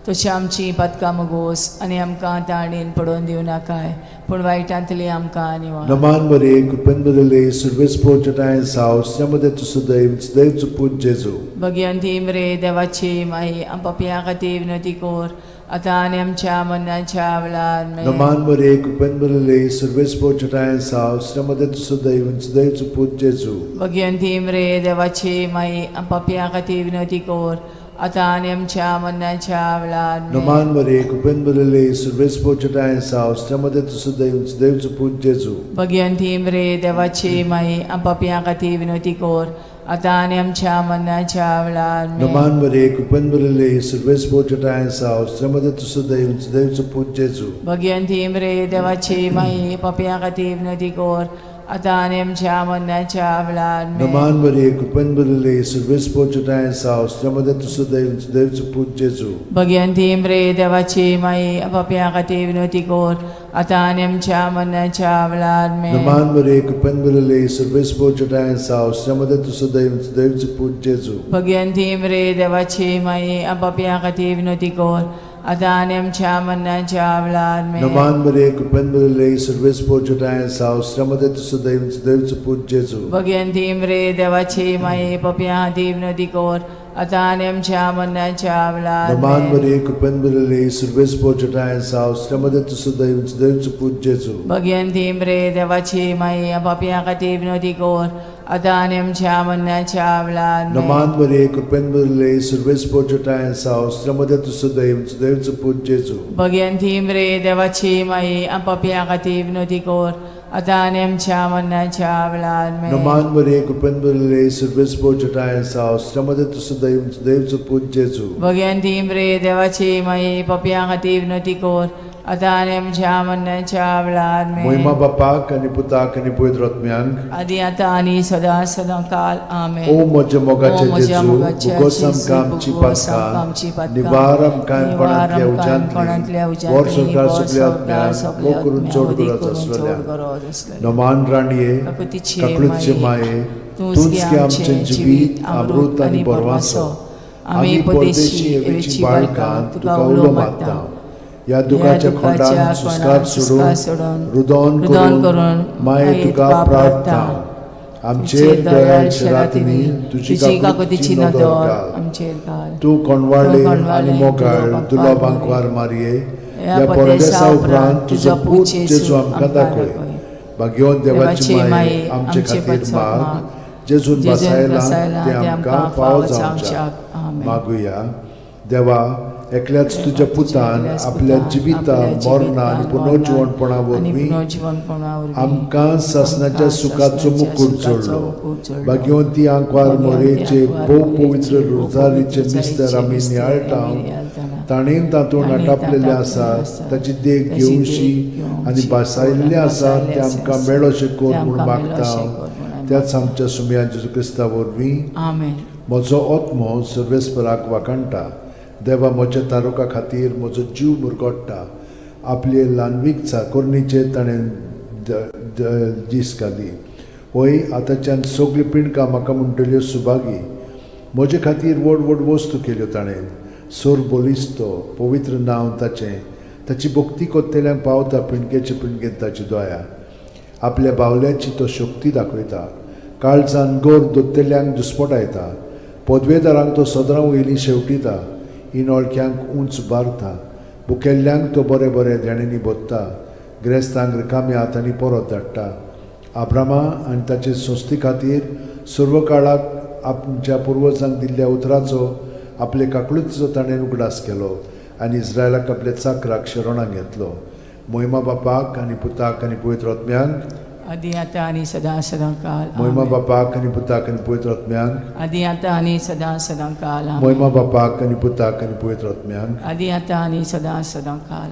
तशी आमची पातकां मुगोस आनी आमकां ताणेन पडोवन दिवं नाकाय पूण वायटांतली आमकां निवार. नमान मरे कृपेन भरिल्ले सर्वेस्पोर जटाय साव श्रमदत सुदैव सुदैवचो पूत जेजू. भगिवंती मरे देवाची माई आम पापयां खातीर विनवती कर आतां आनी आमच्या मरणाच्या वेळार आमेन. नमान मरे कृपेन भरिल्ले सर्वेस्पोर जटाय साव श्रमदत सुदैव सुदैवचो पूत जेजू. भगिवंती मरे देवाची माई आम पापयां खातीर विनवती कर आतां आनी आमच्या मरणाच्या वेळार आमेन. नमान मरे कृपेन भरिल्ले सर्वेस्पोर जटाय साव श्रमदत सुदैव सुदैवचो पूत जेजू. भगिवंती मरे देवाची माई आम पापयां खातीर विनवती कर आतां आनी आमच्या मरणाच्या वेळार आमेन. नमान मरे कृपेन भरिल्ले सर्वेस्पोर जटाय साव श्रमदत सुदैव सुदैवचो पूत जेजू. भगिवंती मरे देवाची माई पापयां खातीर विनवती कर आतां आनी आमच्या मरणाच्या वेळार आमेन. नमान मरे कृपेन भरिल्ले सर्वेस्पोर जटाय साव श्रमदत सुदैव सुदैवचो पूत जेजू. भगिवंती मरे देवाची माई पापयां खातीर विनवती कर आतां आनी आमच्या मरणाच्या वेळार आमेन. नमान मरे कृपेन भरिल्ले सर्वेस्पोर जटाय साव श्रमदत सुदैव सुदैवचो पूत जेजू. भगिवंती मरे देवाची माई पापयां खातीर विनवती कर आतां आनी आमच्या मरणाच्या वेळार आमेन. नमान मरे कृपेन भरिल्ले सर्वेस्पोर जटाय साव श्रमदत सुदैव सुदैवचो पूत जेजू. भगिवंती मरे देवाची माई पापयां खातीर विनवती कर आतां आनी आमच्या मरणाच्या वेळार नमान आमेन. मरे कृपेन भरिल्ले सर्वेस्पोर जटाय साव श्रमदत सुदैव सुदैवचो पूत जेजू. भगिवंती मरे देवाची माई पापयां खातीर विनवती कर आतां आनी आमच्या मरणाच्या वेळार आमेन. नमान मरे कृपेन भरिल्ले सर्वेस्पोर जटाय साव श्रमदत सुदैव सुदैवचो पूत जेजू. भगिवंती मरे देवाची माई पापयां खातीर विनवती कर आतां आनी आमच्या मरणाच्या वेळार आमेन. नमान मरे कृपेन भरिल्ले सर्वेस्पोर जटाय साव श्रमदत सुदैव सुदैवचो पूत जेजू. भगिवंती मरे देवाची माई पापयां खातीर विनवती कर आतां आनी आमच्या मरणाच्या वेळार आमेन. मोहिमा बापाक आनी पुताक आनी पवित्र आत्म्यांक. आदी आतां आनी सदां सदां काल आमेन. ओ म्हज्या मोगाचे ओ म्हज्या जेजू, मोगाचे उगोस जेजू, आमकां आमची उगोस आमकां आमची पातकां, पातकां, निवार आमकां निवार कोणांतल्या आमकां कोणांतल्या उज्यांतली, व्हर उज्यांतली, सरकार व्हर सगल्या सरकार आत्म्यांक, सगल्या भोव करून आत्म्यांक, चड अदीक गरज करून चड आसलेल्या. गरज आसलेल्या. नमान राणये, काकुतीचे काकळूतचे माये, माये, तूंच तूंच गे गे आमचें जिवीत, अमृत आनी बरवासो. आमी परदेशी हेवेची बाळकां तुका उलो मारता. ह्या दुखाच्या खोंडान सुस्कार सोडून रुदोन करून माये तुका प्रार्थना. आमचेर दयाळ शेरातिनी तुजी काकुतीची नदर घाल. आमचेर घाल. तूं कोणवाळे आनी मोगाळ दुलो बांकवार मारये, ह्या परदेसा उपरांत तुजो पूत जेजू आमकां दाखय. भाग्यवंत देवाची माये आमचे खातीर माग, जेजून बसायला ते आमकां फावो जावच्याक. मागुया. देवा, एकल्याच तुज्या पुतान आपल्या जिविता मरणा आनी पुनर्जिवणपणा वरवीं आमकां सासणाच्या सुखाचो मुकूट जोडलो. भाग्यवंती आंकवार मोरेचे भोव पवित्र रोजारीचे मिस्तर आमी नियाळटा, ताणें तातूंत आटापलेलें आसा ताची देख घेवशी आनी भासायल्लें आसा तें आमकां मेळोशें कर म्हूण मागता, त्याच आमच्या सुमया जेजू क्रिस्ता वरवीं. आमेन. म्हजो आत्मो सर्वेस्पराक वाखाणटा. देवा म्हज्या तारुका खातीर म्हजो जीव मुरगोट्टा. आपले ल्हानवीक चाकोरणीचेर ताणें दीस घाली. वय आतांच्यान सगळीं पिंडकां म्हाका म्हणटल्यो सुभागी. म्हजे खातीर व्हड व्हड वस्तू केल्यो ताणें. सोर बलिस्तो पवित्र नांव ताचें. ताची भक्ती कोत्तेल्यांक पावता पिंडकेचे पिंडकेन ताची दया. आपल्या बावल्याची तो शक्ती दाखयता. काळजान गोर दोत्तेल्यांक दुस्पटायता. पदवेदारांक तो सदरां वयली शेवटिता. इनोळख्यांक उंच बारता. भुकेल्ल्यांक तो बरें बरें देण्यांनी भोत्ता. ग्रेस्तांक रिकाम्या हातांनी परत धाडटा. आब्रामा आनी ताचे संस्थे खातीर सर्व काळाक आमच्या पुर्वजांक दिल्ल्या उतराचो आपले काकळुतीचो ताणें उगडास केलो आनी इस्रायलाक आपल्या चाकराक शरणाक घेतलो. मोहिमा बापाक आनी पुताक आनी पवित्र आत्म्यांक, आदी आतां आनी सदां सदां काल. मोहिमा बापाक आनी पुताक आनी पवित्र आत्म्यांक, आदी आतां आनी सदां सदां काल. मोहिमा बापाक आनी पुताक आनी पवित्र आत्म्यांक, आदी आतां आनी सदां सदां काल.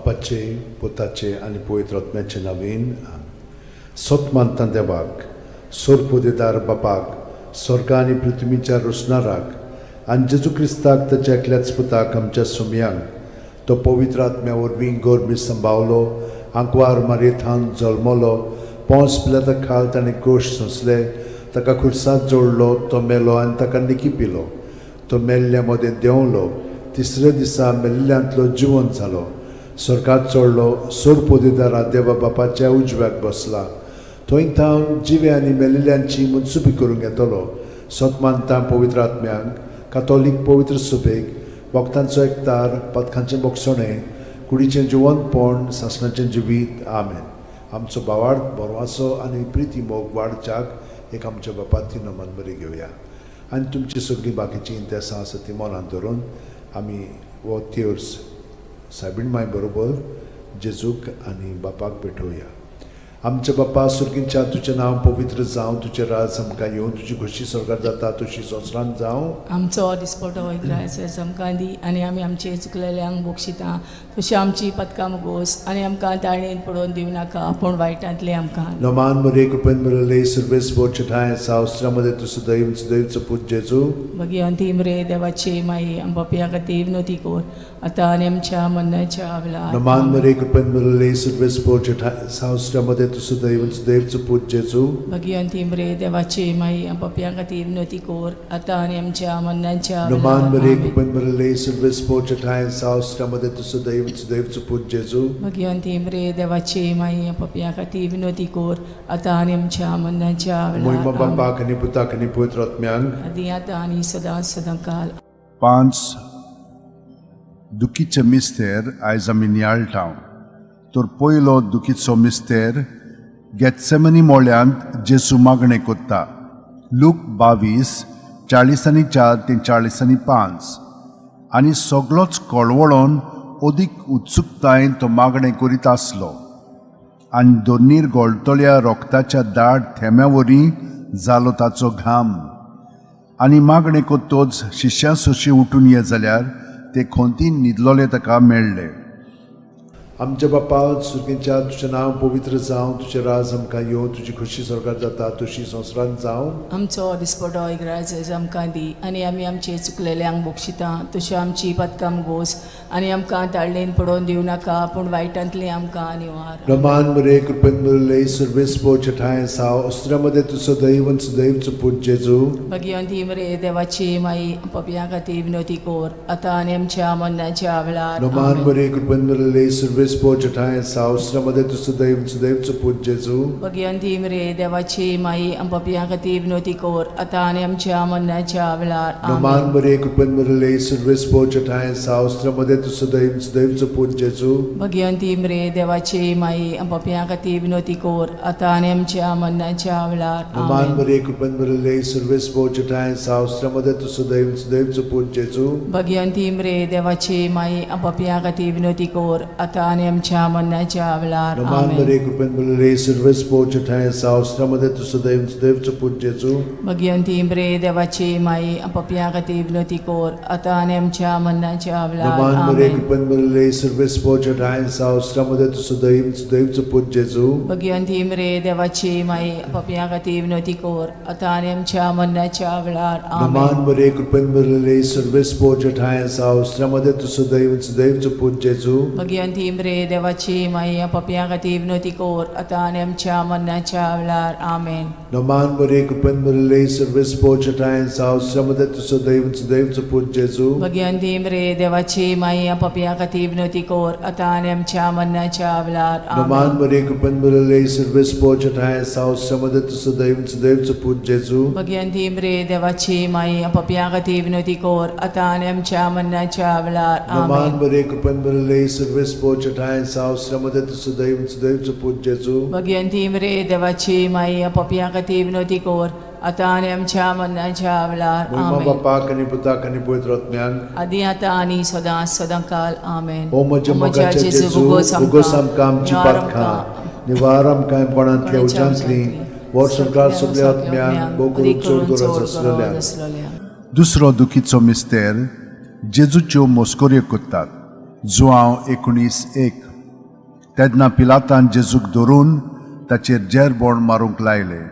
बापाचे, पुताचे आनी पवित्र आत्म्याचे नांवान. सत मानता देवाक, सोरपोदेदार बापाक स्वर्गा आनी पृथ्वीच्या रोसणाराक आनी जेजू क्रिस्ताक ताच्या एकल्याच पुताक आमच्या सुमयांक तो पवित्र आत्म्या वरवीं गोरमी संभावलो आंकवार मारयेथान जल्मलो पोंस पिलाता खाल ताणें कोश सोंसले ताका खुर्सात जोडलो तो मेलो आनी ताका निकी पिलो तो मेल्ल्या मदें देंवलो तिसऱ्या दिसा मेल्ल्यांतलो जिवंत जालो स्वर्गात चडलो सोरपोदेदारा देवा बापाच्या उजव्याक बसला थंय थावन जिवे आनी मेलिल्ल्यांची मनसुबी करूंक येतलो सत मानता पवित्र आत्म्यांक कातोलीक पवित्र सुबेक वखदांचो एकतार पदकांचें बोगसणें कुडीचें जिवंतपण सासणाचें जिवीत. आमेन. आमचो बावार्थ बरवासो आनी प्रिती मोग वाडच्याक एक आमच्या बापाती नमन बरी घेवया आनी तुमची सगळीं बाकीचीं इंतेसां आसा ती मनांत धरून आमी हो तेर्स सायबीण माय बरोबर जेजूक आनी बापाक भेटोवया. आमच्या बापा सुर्गींच्या, तुजें नांव पवित्र जावं, तुजें राज आमकां येवं, तुजी खोशी स्वर्गार जाता तशी संवसारांत जावं. आमचो दिसपटो इग्रायस आमकां दी आनी आमी आमचे चुकलेल्यांक बक्षिता तशी आमची पदकां मुगोस आनी आमकां ताळणेन पडोवन दिवं नाका पूण वायटांतले आमकां. नमान मरे कृपेन मरले सर्वेस बोचठाय सावस्त्रामध्ये तूं सदैव सदैवचो पूत जेजू. भगिवंती मरे देवाची माई, आम पापया खातीर विनवती कर आतां आनी आमच्या मरणाच्या वेळार. नमान मरे कृपेन मरले सर्वेस बोचठाय सावस्त्रामध्ये तूं सदैव सदैवचो पूत जेजू. भगिवंती मरे देवाची माई, आम पापया खातीर विनवती कर आतां आनी आमच्या मरणाच्या नमान मरे वेळार. कृपेन मरले सर्वेस बोचठाय सावस्त्रामध्ये तूं सदैव सदैवचो पूत जेजू. भगिवंती मरे देवाची माई, आम पापया खातीर विनवती कर आतां आनी आमच्या मरणाच्या मोहिमा वेळार. आमेन. बापाक आनी पुताक आनी पवित्र आत्म्यांक. आदी आतां आनी सदां सदां काल. पांच दुखीचे मिस्तेर आयज आमी नियाळटा. तर पयलो दुखीचो मिस्तेर गेत्सेमनी मोळ्यांत जेजू मागणें कोत्ता. लूक 22:44 ते 45. आनी सगलोच कळवळोन अदीक उत्सुकतायेन तो मागणें करीत आसलो आनी दोनीर गोळटल्या रोगताच्या दाट थेंब्या वरी जालो ताचो घाम. आनी मागणें कोत्तोच शिश्यां सोशी उठून ये जाल्यार ते खोंतीन न्हिदलोले ताका मेळ्ळे. आमच्या बापा सुर्गींच्या, तुजें नांव पवित्र जावं, तुजें राज आमकां येवं, तुजी खोशी स्वर्गार जाता तशी संवसारांत जावं. आमचो दिसपटो इग्राज आमकां दी आनी आमी आमचे चुकलेल्यांक बक्षिता तशी आमची पदकां गोस आनी आमकां ताळणेन पडोवन दिवं नाका पूण वायटांतली आमकां निवार. रमान मरे कृपेन मरले सर्वेस पोचठाय साव अस्त्रामध्ये तूं सदैव सदैवचो पूत जेजू. भगिवंती मरे देवाची माई, पपया खातीर विनवती कर आतां आनी आमच्या मरणाच्या वेळार. रमान आमेन. मरे कृपेन मरले सर्वेस पोचठाय साव अस्त्रामध्ये तूं सदैव सदैवचो पूत जेजू. भगिवंती मरे देवाची माई, पपया खातीर विनवती कर आतां आनी आमच्या मरणाच्या वेळार. रमान आमेन. मरे कृपेन मरले सर्वेस पोचठाय साव अस्त्रामध्ये तूं सदैव सदैवचो पूत जेजू. भगिवंती मरे देवाची माई, पपया खातीर विनवती कर आतां आनी आमच्या मरणाच्या वेळार. रमान आमेन. मरे कृपेन मरले सर्वेस पोचठाय साव अस्त्रामध्ये तूं सदैव सदैवचो पूत जेजू. भगिवंती मरे देवाची माई, पपया खातीर विनवती कर आतां आनी आमच्या मरणाच्या वेळार. रमान आमेन. मरे कृपेन मरले सर्वेस पोचठाय साव अस्त्रामध्ये तूं सदैव सदैवचो पूत जेजू. भगिवंती मरे देवाची माई, पपया खातीर विनवती कर आतां आनी आमच्या मरणाच्या वेळार. रमान मरे आमेन. कृपेन मरले सर्वेस पोचठाय साव अस्त्रामध्ये तूं सदैव सदैवचो पूत जेजू. भगिवंती मरे देवाची माई, पपया खातीर विनवती कर आतां आनी आमच्या मरणाच्या वेळार. रमान आमेन. मरे कृपेन मरले सर्वेस पोचठाय साव अस्त्रामध्ये तूं सदैव सदैवचो पूत जेजू. भगिवंती मरे देवाची माई, पपया खातीर विनवती कर आतां आनी आमच्या मरणाच्या वेळार. आमेन. रमान मरे कृपेन मरले सर्वेस पोचठाय साव अस्त्रामध्ये तूं सदैव सदैवचो पूत जेजू. भगिवंती मरे देवाची माई, पपया खातीर विनवती कर आतां आनी आमच्या मरणाच्या वेळार. रमान आमेन. मरे कृपेन मरले सर्वेस पोचठाय साव अस्त्रामध्ये तूं सदैव सदैवचो पूत जेजू. भगिवंती मरे देवाची माई, पपया खातीर विनवती कर आतां आनी आमच्या मरणाच्या वेळार. रमान आमेन. मरे कृपेन मरले सर्वेस पोचठाय साव अस्त्रामध्ये तूं सदैव सदैवचो पूत जेजू. भगिवंती मरे देवाची माई, पपया खातीर विनवती कर आतां आनी आमच्या मरणाच्या वेळार. मोहिमा आमेन. बापाक आनी पुताक आनी पवित्र आत्म्याक. आदी आतां आनी सदां सदां काल. आमेन. ओ म्हज्या मोगाच्या जेजू, उगोस आमकां आमची पातकां, निवार आमकां कोणांतल्या उज्यांतली, वर्स संवसार सगल्या आत्म्यांक भोव करून चड गरज आसलेल्या. दुसरो दुखीचो मिस्तेर जेजूच्यो मस्कऱ्यो करतात. जुआंव 19:1. तेन्ना पिलातान जेजूक धरून ताचेर जेरबोण मारूंक लायलें.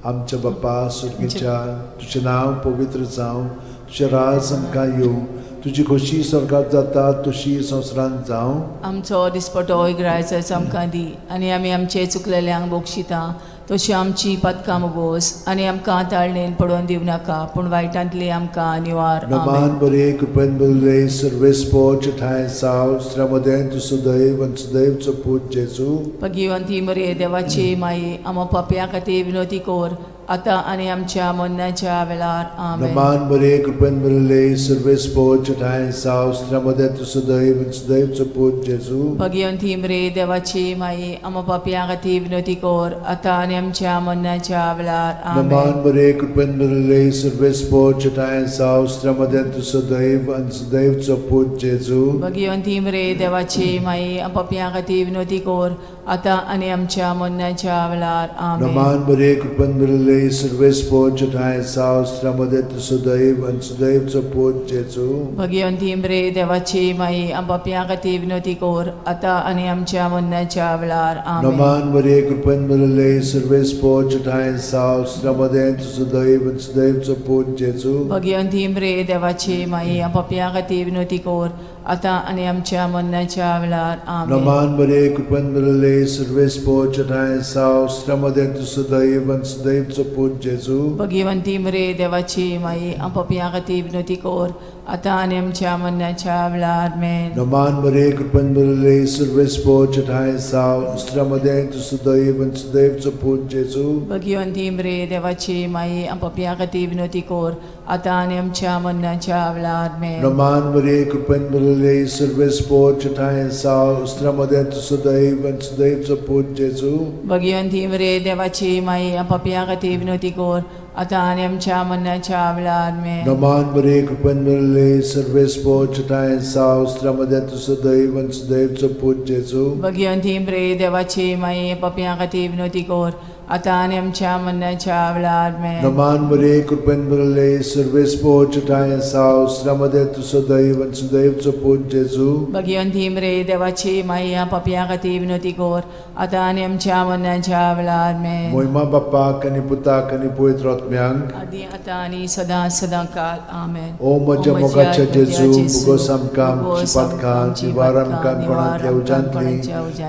आमच्या बाप्पा सुर्गीच्या तुजें नांव पवित्र जावं, तुजें राज आमकां येवं, तुजी खोशी स्वर्गात जाता तशी संवसारांत जावं. आमचो दिसपटो इगरायचो आमकां दी आनी आमी आमचे चुकलेल्यांक बक्षिता तशी आमची पातकां मोगोस आनी आमकां ताळणेन पडोवन दिवं नाका पूण वायटांतली आमकां निवार. आमेन. नमान बरे कृपेन बरले सर्वेस्पोच ठांय साव श्रमदें तूं सुदैव आनी सुदैवचो पूत जेजू. भगिवंती मरे देवाची माई, आमा पापया खातीर विनोती कोर आतां आनी आमच्या मरणाच्या वेळार. आमेन. नमान बरे कृपेन बरले सर्वेस्पोच ठांय साव श्रमदें तूं सुदैव आनी सुदैवचो पूत जेजू. भगिवंती मरे देवाची माई, आमा पापया खातीर विनोती कोर आतां आनी आमच्या मरणाच्या वेळार. आमेन. नमान बरे कृपेन बरले सर्वेस्पोच ठांय साव श्रमदें तूं सुदैव आनी सुदैवचो पूत जेजू. भगिवंती मरे देवाची माई, पापया खातीर विनोती कोर आतां आनी आमच्या मरणाच्या वेळार. आमेन. नमान बरे कृपेन बरले सर्वेस्पोच ठांय साव श्रमदें तूं सुदैव आनी सुदैवचो पूत जेजू. भगिवंती मरे देवाची माई, पापया खातीर विनोती कोर आतां आनी आमच्या मरणाच्या वेळार. आमेन. नमान बरे कृपेन बरले सर्वेस्पोच ठांय साव श्रमदें तूं सुदैव आनी सुदैवचो पूत जेजू. भगिवंती मरे देवाची माई, पापया खातीर विनोती कोर आतां आनी आमच्या मरणाच्या वेळार. आमेन. नमान बरे कृपेन बरले सर्वेस्पोच ठांय साव श्रमदें तूं सुदैव आनी सुदैवचो पूत जेजू. भगिवंती मरे देवाची माई, पापया खातीर विनोती कोर आतां आनी आमच्या मरणाच्या वेळार. आमेन. नमान बरे कृपेन बरले सर्वेस्पोच ठांय साव श्रमदें तूं सुदैव आनी सुदैवचो पूत जेजू. भगिवंती मरे देवाची माई, पापया खातीर विनोती कोर आतां आनी आमच्या मरणाच्या वेळार. आमेन. नमान बरे कृपेन बरले सर्वेस्पोच ठांय साव श्रमदें तूं सुदैव आनी सुदैवचो पूत जेजू. भगिवंती मरे देवाची माई, पापया खातीर विनोती कोर आतां आनी आमच्या मरणाच्या वेळार. आमेन. नमान बरे कृपेन बरले सर्वेस्पोच ठांय साव श्रमदें तूं सुदैव आनी सुदैवचो पूत जेजू. भगिवंती मरे देवाची माई, पापया खातीर विनोती कोर आतां आनी आमच्या मरणाच्या वेळार. आमेन. नमान बरे कृपेन बरले सर्वेस्पोच ठांय साव श्रमदें तूं सुदैव आनी सुदैवचो पूत जेजू. भगिवंती मरे देवाची माई, पापया खातीर विनोती कोर आतां आनी आमच्या मरणाच्या वेळार. आमेन. मोहिमा बाप्पाक आनी पुताक आनी पवित्र आत्म्यांक, आदी आतां आनी सदां सदां काल. आमेन. ओ म्हज्या मोगाच्या जेजू, मुगोस आमकां आमची पातकां निवार आमकां कोणांतल्या उज्यांतली,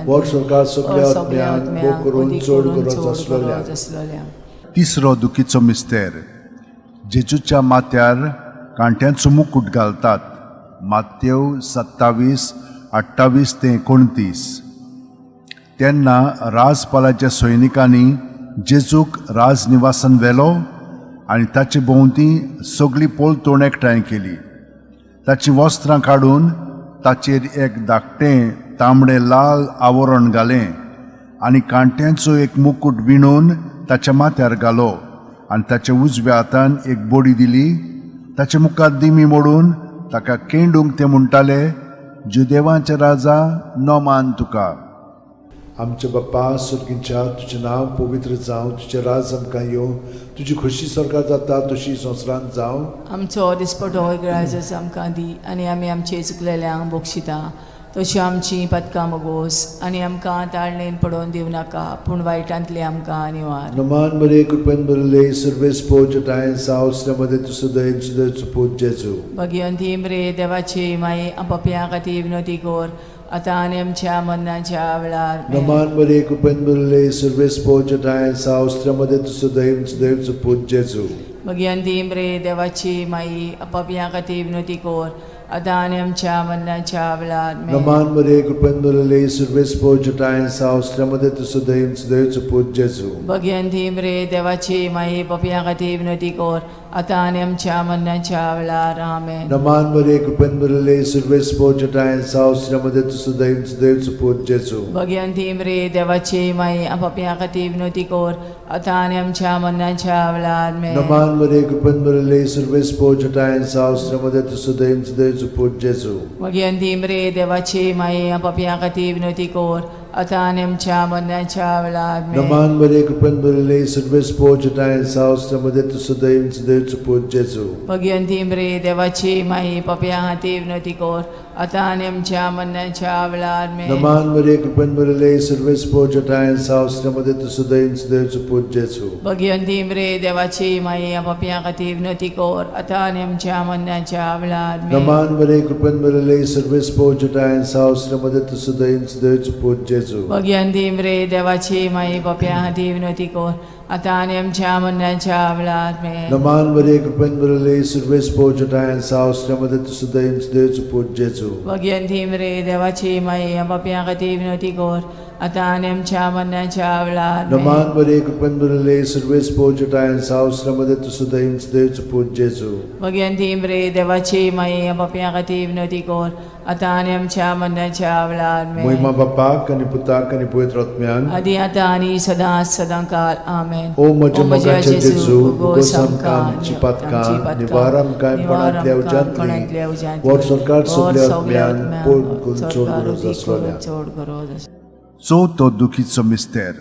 वर सरकार सगल्या आत्म्यांक भोग करून चड गरज आसलेल्या. आसलेल्या. तिसरो दुखीचो मिस्तेर. जेजूच्या माथ्यार कांट्यांचो मुकूट घालतात. मातेव 27 28 ते 29. तेन्ना राजपालाच्या सैनिकांनी जेजूक राजनिवासान व्हेलो आनी ताचे भोंवती सगळी पोलतोण एकठांय केली. ताचीं वस्त्रां काडून ताचेर एक धाकटें तांबडें लाल आवरण घालें आनी कांट्यांचो एक मुकूट विणून ताच्या माथ्यार घालो आनी ताच्या उजव्या हातान एक बडी दिली. ताचे मुखार दिमी मोडून ताका केंडूंक ते म्हणटाले, जुदेवांचे राजा, नमान तुका. आमच्या बाप्पा सुर्गींच्या, तुजें नांव पवित्र जावं, तुजें राज आमकां येवं, तुजी खोशी स्वर्गात जाता तशी संवसारांत जावं. आमचो दिसपटो इगराजस आमकां दी आनी आमी आमचे चुकलेल्यांक बक्षिता तशी आमची पदकां मोगोस आनी आमकां ताळणेन पडोवन दिवं नाका पूण वायटांतली आमकां निवार. नमान बरे कृपेन बरले सर्वेस्पोच ठांय साव मध्ये तूं सुदैव सुदैवचो पूत जेजू. भगिवंती मरे देवाची माई, पापयां खातीर विनोती कोर आतां आनी आमच्या मरणाच्या वेळार. आमेन. नमान बरे कृपेन बरले सर्वेस्पोच ठांय साव मध्ये तूं सुदैव सुदैवचो पूत जेजू. भगिवंती मरे देवाची माई, पापयां खातीर विनोती कोर आतां आनी आमच्या मरणाच्या वेळार. आमेन. नमान बरे कृपेन बरले सर्वेस्पोच ठांय साव मध्ये तूं सुदैव सुदैवचो पूत जेजू. भगिवंती मरे देवाची माई, पापयां खातीर विनोती कोर आतां आनी आमच्या मरणाच्या वेळार. आमेन. नमान बरे कृपेन बरले सर्वेस्पोच ठांय साव मध्ये तूं सुदैव सुदैवचो पूत जेजू. भगिवंती मरे देवाची माई, पापयां खातीर विनोती कोर आतां आनी आमच्या मरणाच्या वेळार. आमेन. नमान बरे कृपेन बरले सर्वेस्पोच ठांय साव मध्ये तूं सुदैव सुदैवचो पूत जेजू. भगिवंती मरे देवाची माई, पापयां खातीर विनोती कोर आतां आनी आमच्या मरणाच्या वेळार आमेन. नमान बरे कृपेन भरिल्ले सर्वेस पोजटाय सावस मध्ये तूं सदैव सदैवचो पूत जेजू. भगिवंती मरे देवाची माई पापया खातीर विनवती कर आतां आनी आमच्या मरणाच्या वेळार आमेन. नमान बरे कृपेन भरिल्ले सर्वेस पोजटाय सावस मध्ये तूं सदैव सदैवचो पूत जेजू. भगिवंती मरे देवाची माई पापया खातीर विनवती कर आतां आनी आमच्या मरणाच्या वेळार आमेन. नमान बरे कृपेन भरिल्ले सर्वेस पोजटाय सावस मध्ये तूं सदैव सदैवचो पूत जेजू. भगिवंती मरे देवाची माई पापया खातीर विनवती कर आतां आनी आमच्या मरणाच्या वेळार आमेन. नमान बरे कृपेन भरिल्ले सर्वेस पोजटाय सावस मध्ये तूं सदैव सदैवचो पूत जेजू. भगिवंती मरे देवाची माई पापया खातीर विनवती कर आतां आनी आमच्या मरणाच्या वेळार आमेन. नमान बरे कृपेन भरिल्ले सर्वेस पोजटाय सावस मध्ये तूं सदैव सदैवचो पूत जेजू. भगिवंती मरे देवाची माई पापया खातीर विनवती कर आतां आनी आमच्या मरणाच्या वेळार आमेन. मोहिमा बापाक आनी पुताक आनी पवित्र आत्म्यान आदी आतां आनी सदां सदां काल आमेन. ओ म्हज्या मोगाचे जेजू, भोगोस आमकां आमची पातकां, निवार आमकां कोणांतल्या उज्यांतली, वर सरकार सगल्या आत्म्यान पोड करून चड गरज आसलोल्या. चड गरज आसलोल्या. चवथो दुखीचो मिस्तेर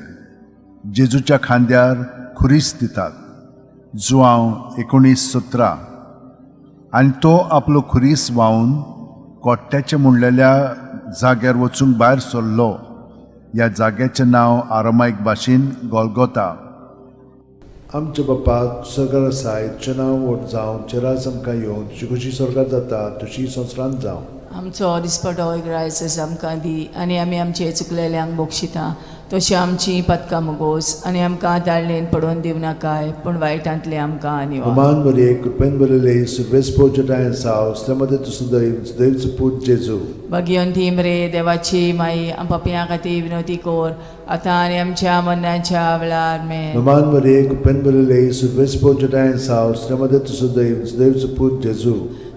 जेजूच्या खांद्यार खुरीस दितात जुआंव 19:17. आनी तो आपलो खुरीस व्हांवन कोट्ट्याचें म्हणलेल्या जाग्यार वचूंक भायर सरलो. ह्या जाग्याचें नांव आरामायक भाशेन गोलगोता. आमच्या बापा सरकार आसाय, तुजें नांव व्हड जावं, तुजें राज आमकां येवं, तुजी खोशी स्वर्गात जाता तशी संवसारांत जावं. आमचो दिसपटो ग्रायस आमकां दी आनी आमी आमचे चुकलेल्यांक बक्षिता तशी आमची पदकां मुगोस आनी आमकां ताळणेन पडोवन दिवनाकाय पूण वायटांतले आमकां निवार. नमान बरे कृपेन भरिल्ले सर्वेस पोजटाय सावस मध्ये तूं सदैव सदैवचो पूत जेजू. भगिवंती मरे देवाची माई पापयां खातीर विनवती कर आतां आनी आमच्या मरणाच्या वेळार आमेन. नमान बरे कृपेन भरिल्ले सर्वेस पोजटाय सावस मध्ये तूं सदैव सदैवचो पूत जेजू.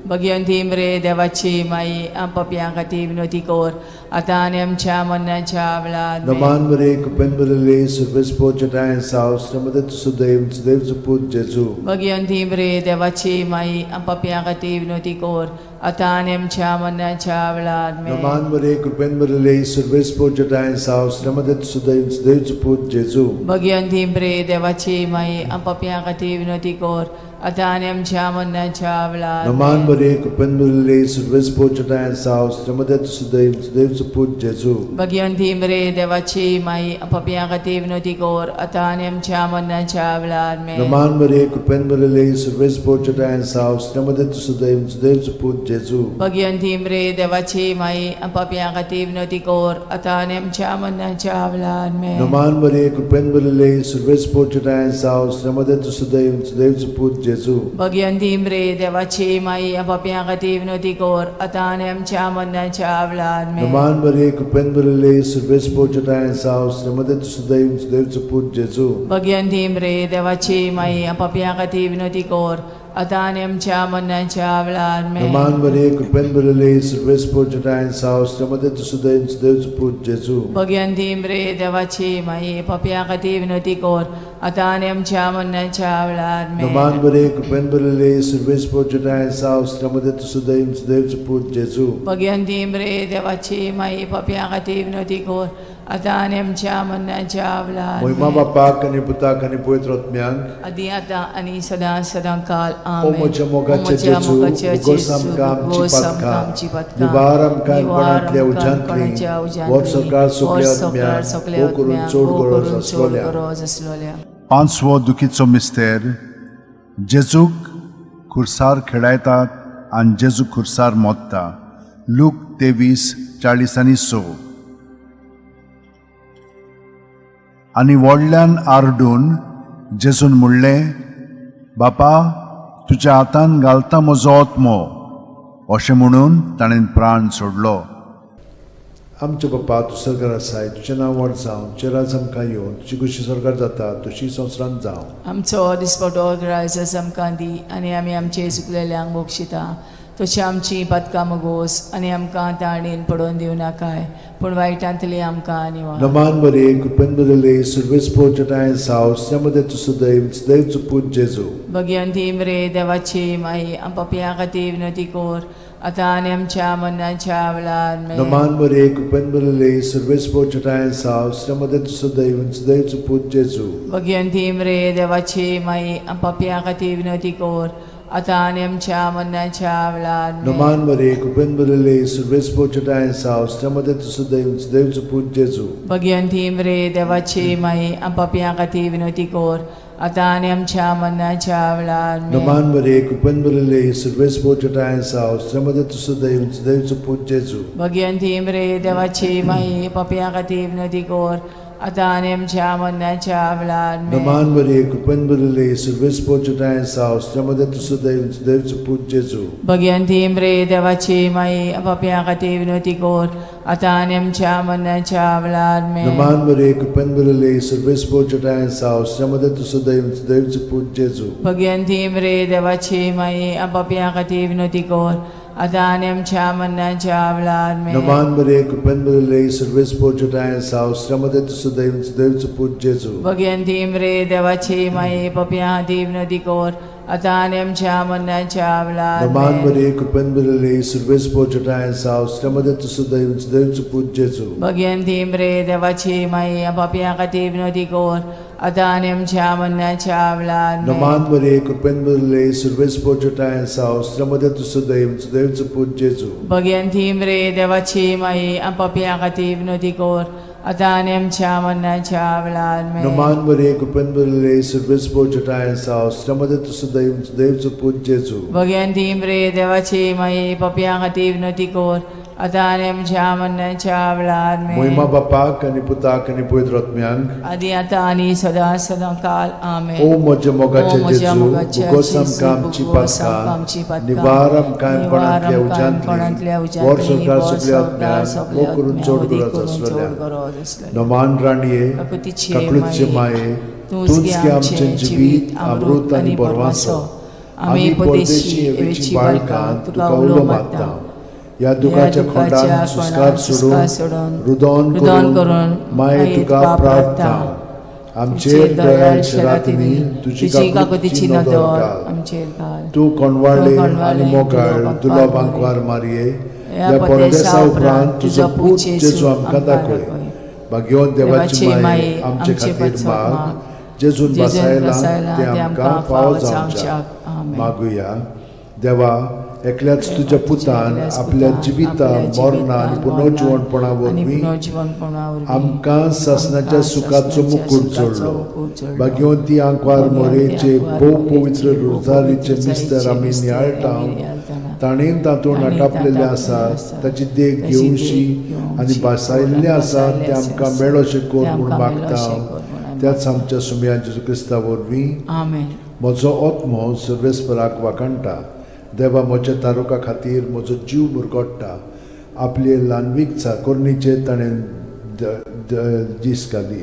भगिवंती मरे देवाची माई पापयां खातीर विनवती कर आतां आनी आमच्या मरणाच्या वेळार आमेन. नमान बरे कृपेन भरिल्ले सर्वेस पोजटाय सावस मध्ये तूं सदैव सदैवचो पूत जेजू. भगिवंती मरे देवाची माई पापयां खातीर विनवती कर आतां आनी आमच्या मरणाच्या वेळार आमेन. नमान बरे कृपेन भरिल्ले सर्वेस पोजटाय सावस मध्ये तूं सदैव सदैवचो पूत जेजू. भगिवंती मरे देवाची माई पापयां खातीर विनवती कर आतां आनी आमच्या मरणाच्या वेळार नमान आमेन. बरे कृपेन भरिल्ले सर्वेस पोजटाय सावस मध्ये तूं सदैव सदैवचो पूत जेजू. भगिवंती मरे देवाची माई पापयां खातीर विनवती कर आतां आनी आमच्या मरणाच्या वेळार आमेन. नमान बरे कृपेन भरिल्ले सर्वेस पोजटाय सावस मध्ये तूं सदैव सदैवचो पूत जेजू. भगिवंती मरे देवाची माई पापयां खातीर विनवती कर आतां आनी आमच्या मरणाच्या वेळार आमेन. नमान बरे कृपेन भरिल्ले सर्वेस पोजटाय सावस मध्ये तूं सदैव सदैवचो पूत जेजू. भगिवंती मरे देवाची माई पापयां खातीर विनवती कर आतां आनी आमच्या मरणाच्या वेळार आमेन. नमान बरे कृपेन भरिल्ले सर्वेस पोजटाय सावस मध्ये तूं सदैव सदैवचो पूत जेजू. भगिवंती मरे देवाची माई पापयां खातीर विनवती कर आतां आनी आमच्या मरणाच्या वेळार आमेन. नमान बरे कृपेन भरिल्ले सर्वेस पोजटाय सावस मध्ये तूं सदैव सदैवचो पूत जेजू. भगिवंती मरे देवाची माई पापयां खातीर विनवती कर आतां आनी आमच्या मरणाच्या वेळार आमेन. नमान बरे कृपेन भरिल्ले सर्वेस पोजटाय सावस मध्ये तूं सदैव सदैवचो पूत जेजू. भगिवंती मरे देवाची माई पापयां खातीर विनवती कर आतां आनी आमच्या मरणाच्या वेळार मोहिमा आमेन. बापाक आनी पुताक आनी पवित्र आत्म्याक आदी आतां आनी सदां सदां काल ओ आमेन. म्हज्या मोगाचे ओ म्हज्या जेजू, मोगाचे उगोस जेजू, आमकां आमची उगोस आमकां पातकां, आमची पातकां, निवार आमकां निवार कोणांतल्या आमकां उज्यांतली, कोणाच्या उज्यांतली, वर सरकार सगल्या वर सरकार आत्म्याक, सगल्या भोव करून आत्म्याक, चड भोव गरज करून चड आसलोल्या. गरज आसलोल्या. पांचवो दुखीचो मिस्तेर जेजूक खुर्सार खेळायतात आनी जेजू खुर्सार मोत्ता. लूक 23:46. आनी व्हडल्यान आरडून जेजून म्हणलें, बापा तुज्या हातान घालता म्हजो आत्मो. अशें म्हणून ताणें प्राण सोडलो. आमच्या बापा तूं सरकार आसाय, तुजें नांव व्हड जावं, तुजें राज आमकां येवं, तुजी खोशी स्वर्गार जाता तशी संवसारांत जावं. आमचो दिसपटो ग्रायस आमकां दी आनी आमी आमचे चुकलेल्यांक बक्षिता तशी आमची पातकां मुगोस आनी आमकां ताणेन पडोवन दिवनाकाय पूण वायटांतली आमकां निवार. नमान बरे कृपेन भरिल्ले सर्वेस पोजटाय सावस मध्ये तूं सदैव सदैवचो पूत जेजू. भगिवंती मरे देवाची माई पापयां खातीर विनवती कर आतां आनी आमच्या मरणाच्या वेळार आमेन. नमान मरे कृपेन भरिल्ले सर्वेस्पर चटायेन साव श्रमदे सदैव सदैव पूत जेजू. भगवंती मरे देवाची माई, पापया खातीर विनवती कर, आतां आनी आमच्या मरणाच्या वेळार आमेन. नमान मरे कृपेन भरिल्ले सर्वेस्पर चटायेन साव श्रमदे सदैव सदैव पूत जेजू. भगवंती मरे देवाची माई, पापया खातीर विनवती कर, आतां आनी आमच्या मरणाच्या वेळार आमेन. नमान मरे कृपेन भरिल्ले सर्वेस्पर चटायेन साव श्रमदे सदैव सदैव पूत जेजू. भगवंती मरे देवाची माई, पापया खातीर विनवती कर, आतां आनी आमच्या मरणाच्या वेळार आमेन. नमान मरे कृपेन भरिल्ले सर्वेस्पर चटायेन साव श्रमदे सदैव सदैव पूत जेजू. भगवंती मरे देवाची माई, पापया खातीर विनवती कर, आतां आनी आमच्या मरणाच्या वेळार आमेन. नमान मरे कृपेन भरिल्ले सर्वेस्पर चटायेन साव श्रमदे सदैव सदैव पूत जेजू. भगवंती मरे देवाची माई, पापया खातीर विनवती कर, आतां आनी आमच्या मरणाच्या वेळार आमेन. नमान मरे कृपेन भरिल्ले सर्वेस्पर चटायेन साव श्रमदे सदैव सदैव पूत जेजू. भगवंती मरे देवाची माई, पापया खातीर विनवती कर, आतां आनी आमच्या मरणाच्या वेळार नमान आमेन. मरे कृपेन भरिल्ले सर्वेस्पर चटायेन साव श्रमदे सदैव सदैव पूत जेजू. भगवंती मरे देवाची माई, पापया खातीर विनवती कर, आतां आनी आमच्या मरणाच्या वेळार आमेन. नमान मरे कृपेन भरिल्ले सर्वेस्पर चटायेन साव श्रमदे सदैव सदैव पूत जेजू. भगवंती मरे देवाची माई, पापया खातीर विनवती कर, आतां आनी आमच्या मरणाच्या वेळार आमेन. नमान मरे कृपेन भरिल्ले सर्वेस्पर चटायेन साव श्रमदे सदैव सदैव पूत जेजू. भगवंती मरे देवाची माई, पापया खातीर विनवती कर, आतां आनी आमच्या मरणाच्या वेळार आमेन. मोहिमा बापाक आनी पुताक आनी पवित्र आत्म्यांक, आदी आतां आनी सदां सदां काल आमेन. ओ म्हज्या मोगाचे ओ म्हज्या जेजू, मोगाचे भुगोस जेजू, आमकां आमची भुगोस आमकां आमची पातकां, पातकां, निवार आमकां निवार कांयपणांतल्या आमकां कांयपणांतल्या उज्यांतली, वर उज्यांतली, संवसार वर सगल्या संवसार आत्म्यांक, सगल्या मोग करून आत्म्यांक, चड वदी गरज करून चड आसलेल्या. गरज आसलेल्या. नमान राणये, काकुतीचे काकळूतचे माये, माये, तूंच तूंच गे गे आमचें आमचें जिवीत, अमृत आनी बरवासो. आमी परदेशी एवेची बाळकां तुका उलो मारता. ह्या दुखाच्या खोंडान सुस्कार सोडून, रुदोन रुदन करून करून माये तुका प्रार्थना. आमचेर दयाळ शेरातिनी तुजी काकुतीची नदर घाल. आमचेर घाल. तूं कोणवाळे तूं कोणवाळे आनी मोगाळ दुलो दुलो बांकवार बांकवार मारये, ह्या ह्या परदेसा परदेसा उपरांत तुजो पूत जेजू आमकां आमकां दाखय. दाखय. भाग्यवंत देवाची माये, आमचे आमचे खातीर पासत माग, माग, जेजून जेजून बसायलां बसायलां तें तें आमकां फावो जावच्याक. आमेन. मागुया. देवा, एकल्याच तुज्या पुतान एकल्याच आपल्या पुतान जिविता आपल्या मरणा आनी जिवितान, पुनर्जिवणपणा आनी वरवीं पुनर्जिवणपणा वरवीं आमकां सासणाच्या आमकां सुखाचो सासणाच्या मुकूट सुखाचो जोडलो. मुकूट जोडलो. भाग्यवंती आंकवार भाग्यवंती मोरेचे आंकवार भोव मोरेचे पवित्र भोव रोजारीचे पवित्र मिस्तर आमी रोजारीचे नियाळटा, मिस्तर आमी नियाळटाना, ताणें तातूंत ताणें आटापलेलें तातूंत आसा, आसा, ताची देख ताची देख घेवशी घेवशी आनी भासायल्लें आनी आसा भासायल्लें तें आसा, आमकां मेळोशें कर तें म्हूण आमकां मागता. मेळोशें कर म्हूण आमी त्याच आमच्या सुमया जेजू क्रिस्ता वरवीं. आमेन. म्हजो आत्मो सर्वेस्पराक वाखाणटा, देवा म्हज्या तारुका खातीर म्हजो जीव मुरगोट्टा. आपले ल्हानवीक चाकोरणीचेर ताणें दीस घाली.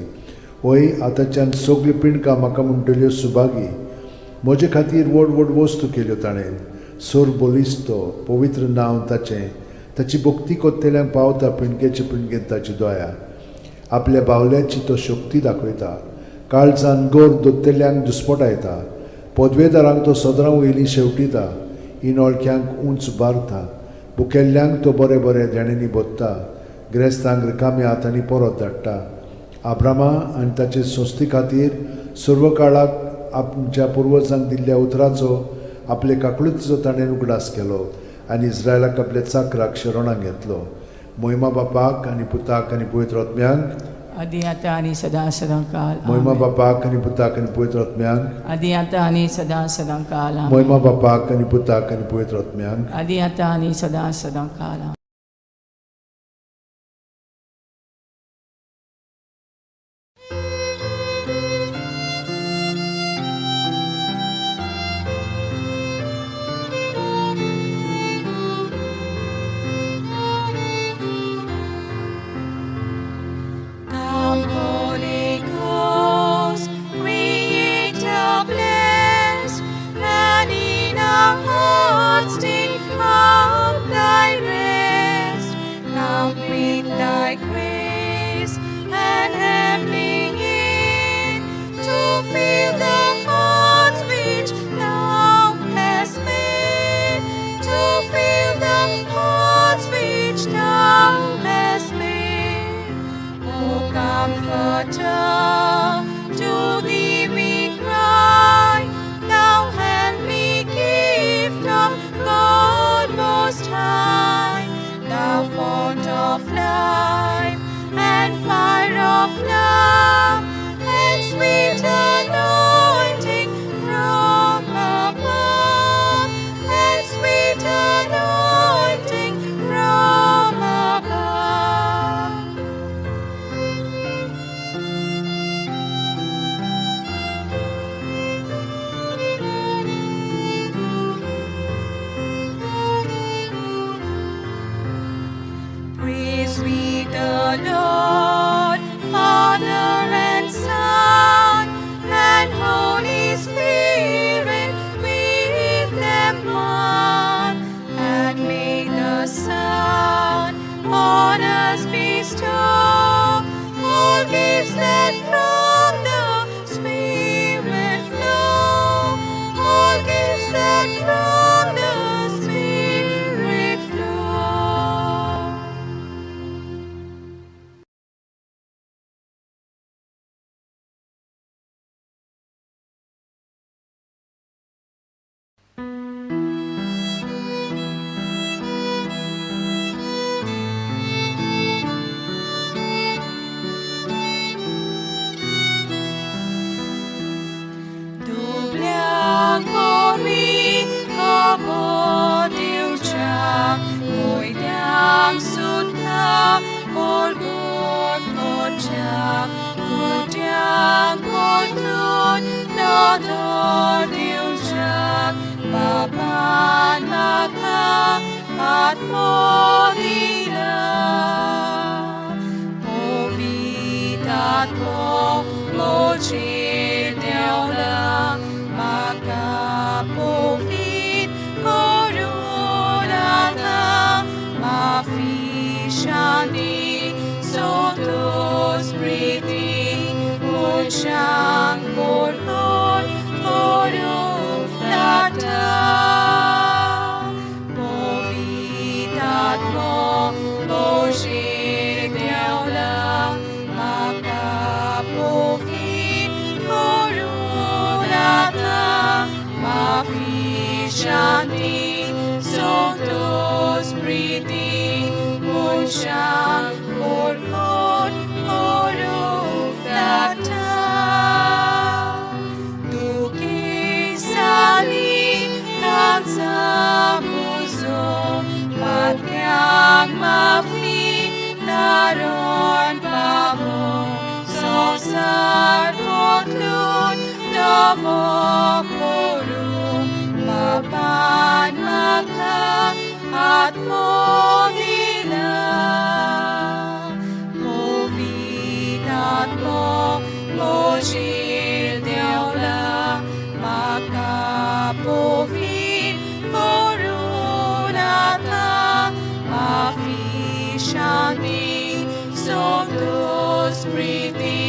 वय आतांच्यान सगळीं पिंडकां म्हाका म्हणटल्यो सुभागी. म्हजे खातीर व्हड व्हड वस्तू केल्यो ताणें. सोर बलिस्तो पवित्र नांव ताचें, ताची भक्ती कोत्तेल्यांक पावता पिंडकेचे पिंडकेन ताची दया. आपल्या बावल्याची तो शक्ती दाखयता, काळजान गोर दोत्तेल्यांक दुस्पटायता. पदवेदारांक तो सदरां वयली शेवटिता, इनोळख्यांक उंच बारता. भुकेल्ल्यांक तो बरें बरें देण्यांनी भोत्ता, ग्रेस्तांक रिकाम्या हातांनी परत धाडटा. आब्रामा आनी ताचे संस्थे खातीर सर्व काळाक आमच्या पुर्वजांक दिल्ल्या उतराचो आपले काकळुतीचो ताणें उगडास केलो आनी इस्रायलाक आपल्या चाकराक शरणाक घेतलो. मोहिमा बापाक आनी पुताक आनी पवित्र आत्म्यांक, आदी आतां आनी सदां सदां काल मोहिमा आमेन. बापाक आनी पुताक आनी पवित्र आत्म्यांक, आदी आतां आनी सदां सदां काल आमेन. मोहिमा बापाक आनी पुताक आनी पवित्र आत्म्यांक, आदी आतां आनी सदां सदां काल आमेन. Come, Holy Ghost, Creator bless, and in our hearts take up thy rest. खबर दिवच्याक कोयत्यांक सुद्दां परगट करच्याक कुट्यांक परतून नदर दिवच्याक बाबान म्हाका आत्मो दिला. पवित्र आत्मो म्हजेर देंवला म्हाका पवित्र करून आतां माफी शांती संतोष प्रिती मनशांक परगट करूंक धाडटा. पवित्र आत्मो म्हजेर देंवला म्हाका पवित्र करून आतां माफी शांती संतोष प्रिती मनशांक परगट करूंक धाडटा. दुखेस्तांनी काळजां पुजोवंक पातक्यांक माफी तारण पावोवंक संवसार बदलून नवो करूंक बाबान म्हाका आत्मो दिला. पवित्र आत्मो म्हजेर देंवला म्हाका पवित्र करून आतां माफी शांती संतोष प्रिती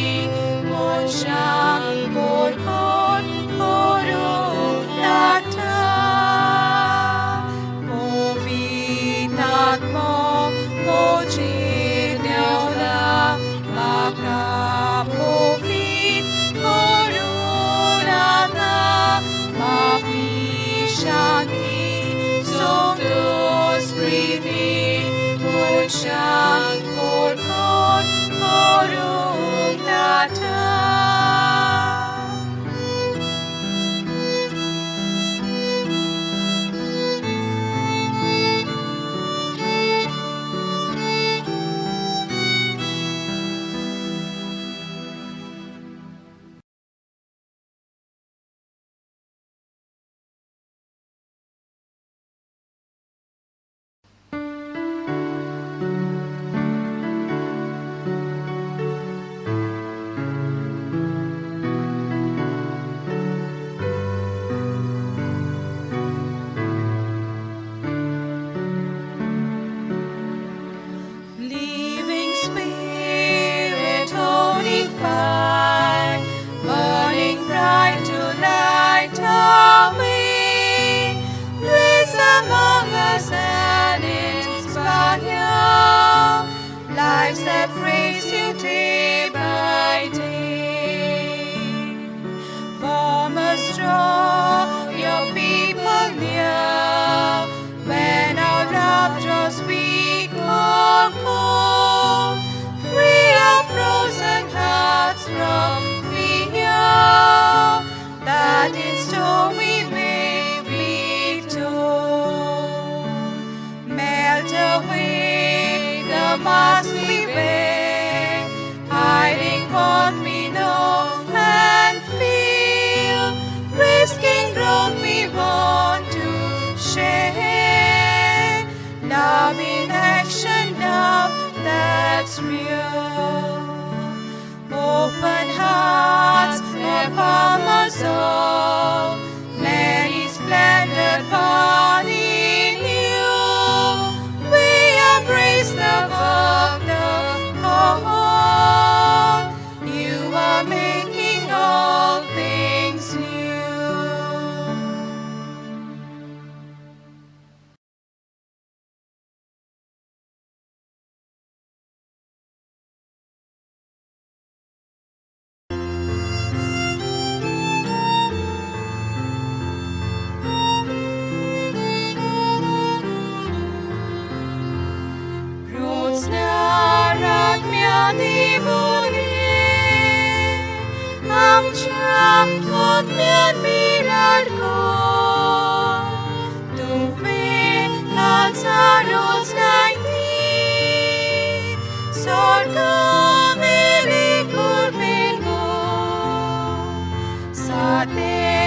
मनशांक परगट करूंक धाडटा. पवित्र आत्मो म्हजेर देंवला म्हाका पवित्र करून आतां माफी शांती संतोष प्रिती मनशांक परगट करूंक धाडटा. Living Spirit, holy fire, burning bright to light our way. Blaze among us and inspire lives that praise you day by day. Form us, draw your people near when our love draws weak or cold. Free our frozen hearts from fear, that in storm we may be told. Melt away the mask we wear, hiding what we know and feel, risking ground we want to share. Love in action, love that's real. Open hearts, affirm us all. Many splendored body new. We embrace the work, the call. You are making all things new. great sorrows like thee, Sorgaveli kurmengo, Sateniaci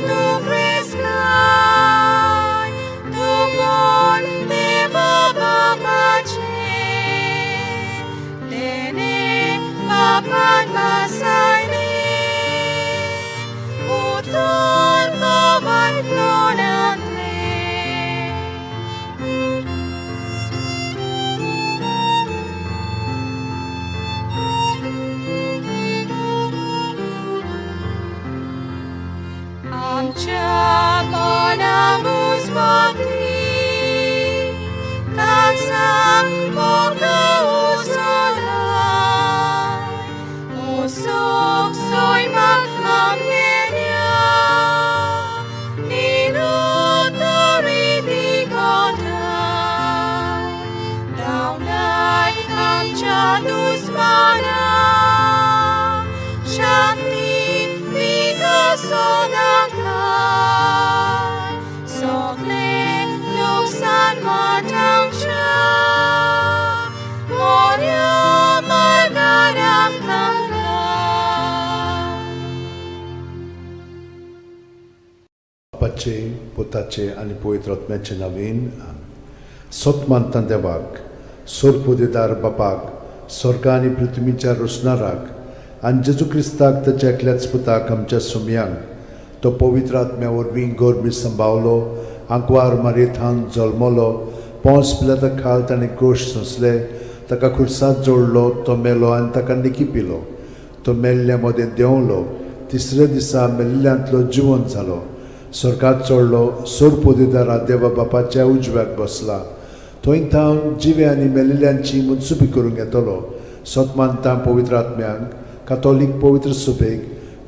tu crescai, tu bon deva babace, Tene baban masaine, Utor kovan tonanle. आमच्या मनाक उस्मती, तांसाक मोग उसलाय, उसोक सोयमाक आमगेल्या, निरुतरी दिगोताय, धांवडाय आमच्या दुस्मानाक, शांती दिगा सदांकाळ, सगळें लुकसाण वाटावच्या, मोऱ्या मार्गार आमकां घाल. बापाचे, पुताचे आनी पवित्र आत्म्याचे नवीन. सत मानता देवाक, सोरपुदेदार बापाक, स्वर्ग आनी पृथ्वीच्या रोसणाराक आनी जेजू क्रिस्ताक ताच्या एकल्याच पुताक आमच्या सुमयांक, तो पवित्र आत्म्या वरवीं गोरमी संभावलो, आंकवार मारयेथान जल्मलो, पोंस पिलाता खाल ताणें क्रोश सोंसले, ताका खुर्सांत जोडलो, तो मेलो आनी ताका निकी पिलो, तो मेल्ल्या मदें देंवलो, तिसऱ्या दिसा मेल्ल्यांतलो जिवन जालो, स्वर्गात चडलो, सोरपोदेदारा देवा बापाच्या उजव्याक बसला, थंय थावन जिवे आनी मेलिल्ल्यांची मुत्सुपी करूंक येतलो. सत मानता पवित्र आत्म्यांक, कातोलीक पवित्र सुबेक,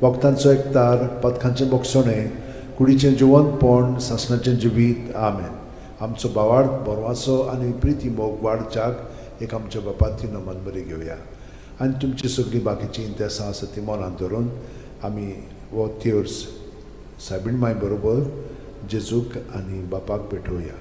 वखदांचो एकतार, पदकांचें बोगसणें, कुडीचें जिवनपण, सासणाचें जिवीत. आमेन. आमचो बावाड बरवासो आनी प्रिती मोग वाडच्याक एक आमच्या बापाती नमन बरी घेवया आनी तुमची सगळीं बाकीचीं इंतेसां आसा ती मनांत धरून आमी हो तेर्स सायबीण माय बरोबर जेजूक आनी बापाक भेटोवया.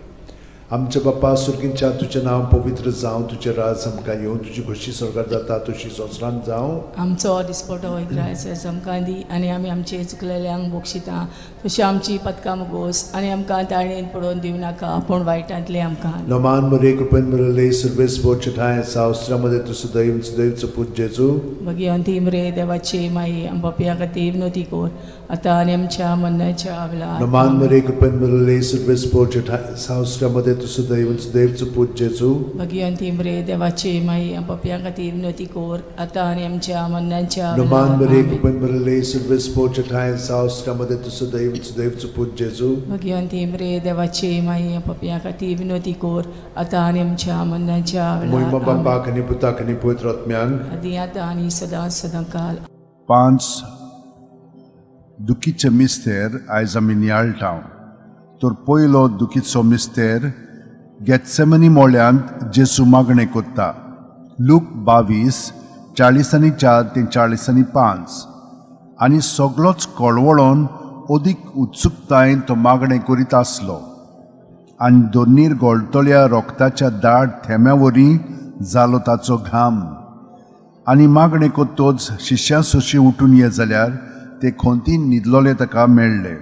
आमच्या बापा सुर्गींच्या, तुजें नांव पवित्र जावं, तुजें राज आमकां येवं, तुजी खोशी स्वर्गार जाता तशी संवसारांत जावं. आमचो दिसपटो इग्रायस आमकां दी आनी आमी आमचे चुकलेल्यांक बक्षिता तशी आमची पदकां मुगोस आनी आमकां ताळणेन पडोवन दिवं नाका पूण वायटांतले आमकां. नमान मरे, कृपेन मरले, सर्वेस बोचे ठांय सावस्त्रामध्ये तूं सदैव सदैवचो पूत जेजू. भगिवंती मरे देवाची माई, आम पापयां खातीर विनवती कर आतां आनी आमच्या मरणाच्या वेळार. नमान मरे, कृपेन मरले, सर्वेस बोचे ठांय सावस्त्रामध्ये तूं सदैव सदैवचो पूत जेजू. भगिवंती मरे देवाची माई, आम पापयां खातीर विनवती कर आतां आनी आमच्या मरणाच्या नमान वेळार. मरे, आमेन. कृपेन मरले, सर्वेस बोचे ठांय सावस्त्रामध्ये तूं सदैव सदैवचो पूत जेजू. भगिवंती मरे देवाची माई, आम पापयां खातीर विनवती कर आतां आनी आमच्या मरणाच्या मोहिमा वेळार. आमेन. बापाक आनी पुताक आनी पवित्र आत्म्यांक. आदी आतां आनी सदां सदां काल. 5 दुखीचे मिस्तेर आयज आमी नियाळटा. तर पयलो दुखीचो मिस्तेर गेत्सेमनी मोळ्यांत जेजू मागणें कोत्ता. लूक 22 44 ते 45. आनी सगलोच कळवळोन अदीक उत्सुकतायेन तो मागणें करीत आसलो आनी दोनीर गळटल्या रोगताच्या दाट थेंब्या वरी जालो ताचो घाम. आनी मागणें कोत्तोच शिश्यां सोशी उठून ये जाल्यार ते खोंतीन न्हिदलोले ताका मेळ्ळे.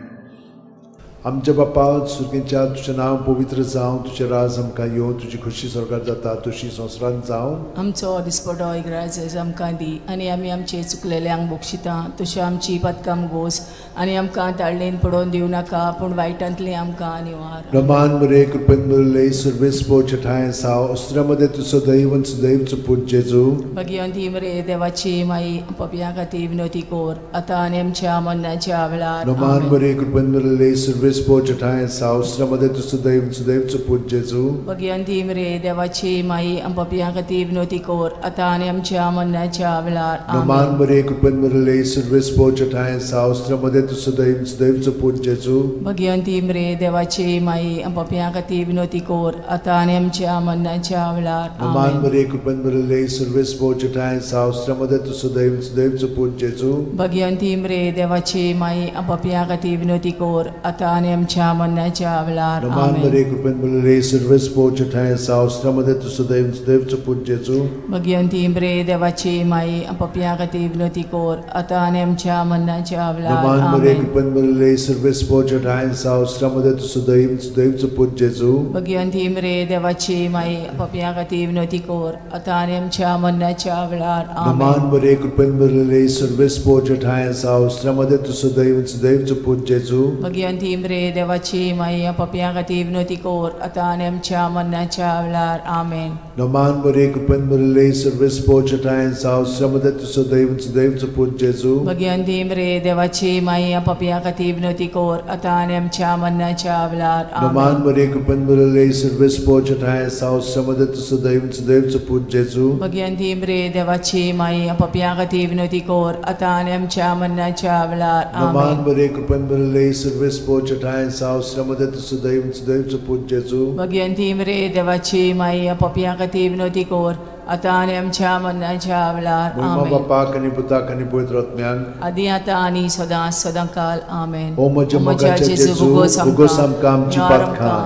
आमच्या बापा सुर्गींच्या, तुजें नांव पवित्र जावं, तुजें राज आमकां येवं, तुजी खोशी स्वर्गार जाता तशी संवसारांत जावं. आमचो दिसपटो इग्राज आमकां दी आनी आमी आमचे चुकलेल्यांक बक्षिता तशी आमची पदकां गोस आनी आमकां ताळणेन पडोवन दिवं नाका पूण वायटांतलें आमकां निवार. रमान मरे, कृपेन मरले, सर्वेस पोचे ठांय साव अस्त्रामध्ये तूं सदैव सदैवचो पूत जेजू. भगिवंती मरे देवाची माई, पपया खातीर विनवती कर आतां आनी आमच्या मरणाच्या वेळार. रमान आमेन. मरे, कृपेन मरले, सर्वेस पोचे ठांय साव अस्त्रामध्ये तूं सदैव सदैवचो पूत जेजू. भगिवंती मरे देवाची माई, पपया खातीर विनवती कर आतां आनी आमच्या मरणाच्या वेळार. रमान आमेन. मरे, कृपेन मरले, सर्वेस पोचे ठांय साव अस्त्रामध्ये तूं सदैव सदैवचो पूत जेजू. भगिवंती मरे देवाची माई, पपया खातीर विनवती कर आतां आनी आमच्या मरणाच्या वेळार. रमान आमेन. मरे, कृपेन मरले, सर्वेस पोचे ठांय साव अस्त्रामध्ये तूं सदैव सदैवचो पूत जेजू. भगिवंती मरे देवाची माई, पपया खातीर विनवती कर आतां आनी आनी आमच्या मरणाच्या वेळार. नमान आमेन. मरे कृपेन भरलेले सर्वेस्पोर ठांय आसा, उस्त्यामध्ये तूं सदैव सदैवचो पूत जेजू. भगिवंती मरे देवाची माई, पपया खातीर विनवती कर आतां आनी आमच्या मरणाच्या वेळार. नमान मरे आमेन. कृपेन भरलेले सर्वेस्पोर ठांय आसा, उस्त्यामध्ये तूं सदैव सदैवचो पूत जेजू. भगिवंती मरे देवाची माई, पपया खातीर विनवती कर आतां आनी आमच्या मरणाच्या वेळार. आमेन. नमान मरे कृपेन भरलेले सर्वेस्पोर ठांय आसा, उस्त्यामध्ये तूं सदैव सदैवचो पूत जेजू. भगिवंती मरे देवाची माई, पपया खातीर विनवती कर आतां आनी आमच्या मरणाच्या वेळार. आमेन. नमान मरे कृपेन भरलेले सर्वेस्पोर ठांय आसा, उस्त्यामध्ये तूं सदैव सदैवचो पूत जेजू. भगिवंती मरे देवाची माई, पपया खातीर विनवती कर आतां आनी आमच्या मरणाच्या वेळार. नमान आमेन. मरे कृपेन भरलेले सर्वेस्पोर ठांय आसा, उस्त्यामध्ये तूं सदैव सदैवचो पूत जेजू. भगिवंती मरे देवाची माई, पपया खातीर विनवती कर आतां आनी आमच्या मरणाच्या वेळार. नमान आमेन. मरे कृपेन भरलेले सर्वेस्पोर ठांय आसा, उस्त्यामध्ये तूं सदैव सदैवचो पूत जेजू. भगिवंती मरे देवाची माई, पपया खातीर विनवती कर आतां आनी आमच्या मरणाच्या वेळार. महिमा आमेन. बापाक आनी पुताक आनी पवित्र आत्म्याक. आदी आतां आनी सदां सदां काल. आमेन. ओ म्हज्या मोगाच्या जेजू, उगोस आमकां आमची पातकां,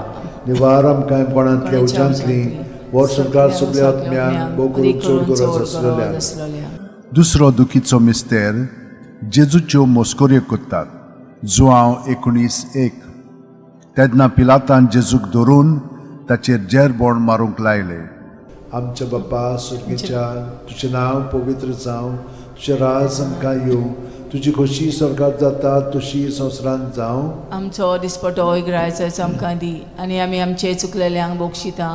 निवार आमकां कोणांतल्या उज्यांतली, वर संवसार सगल्या आत्म्यांक, भोव करून चड गरज आसलेल्या. दुसरो दुखीचो मिस्तेर, जेजूच्यो मस्कऱ्यो करतात. जुआंव 19:1. तेन्ना पिलातान जेजूक धरून ताचेर जेरबोण मारूंक लायले. आमच्या बापा सुर्गीच्या, तुजें नांव पवित्र जावं, तुजें राज आमकां येवं, तुजी खोशी स्वर्गात जाता तशी संवसारांत जावं. आमचो दिसपटो इगरायचो आमकां दी आनी आमी आमचे चुकलेल्यांक बक्षिता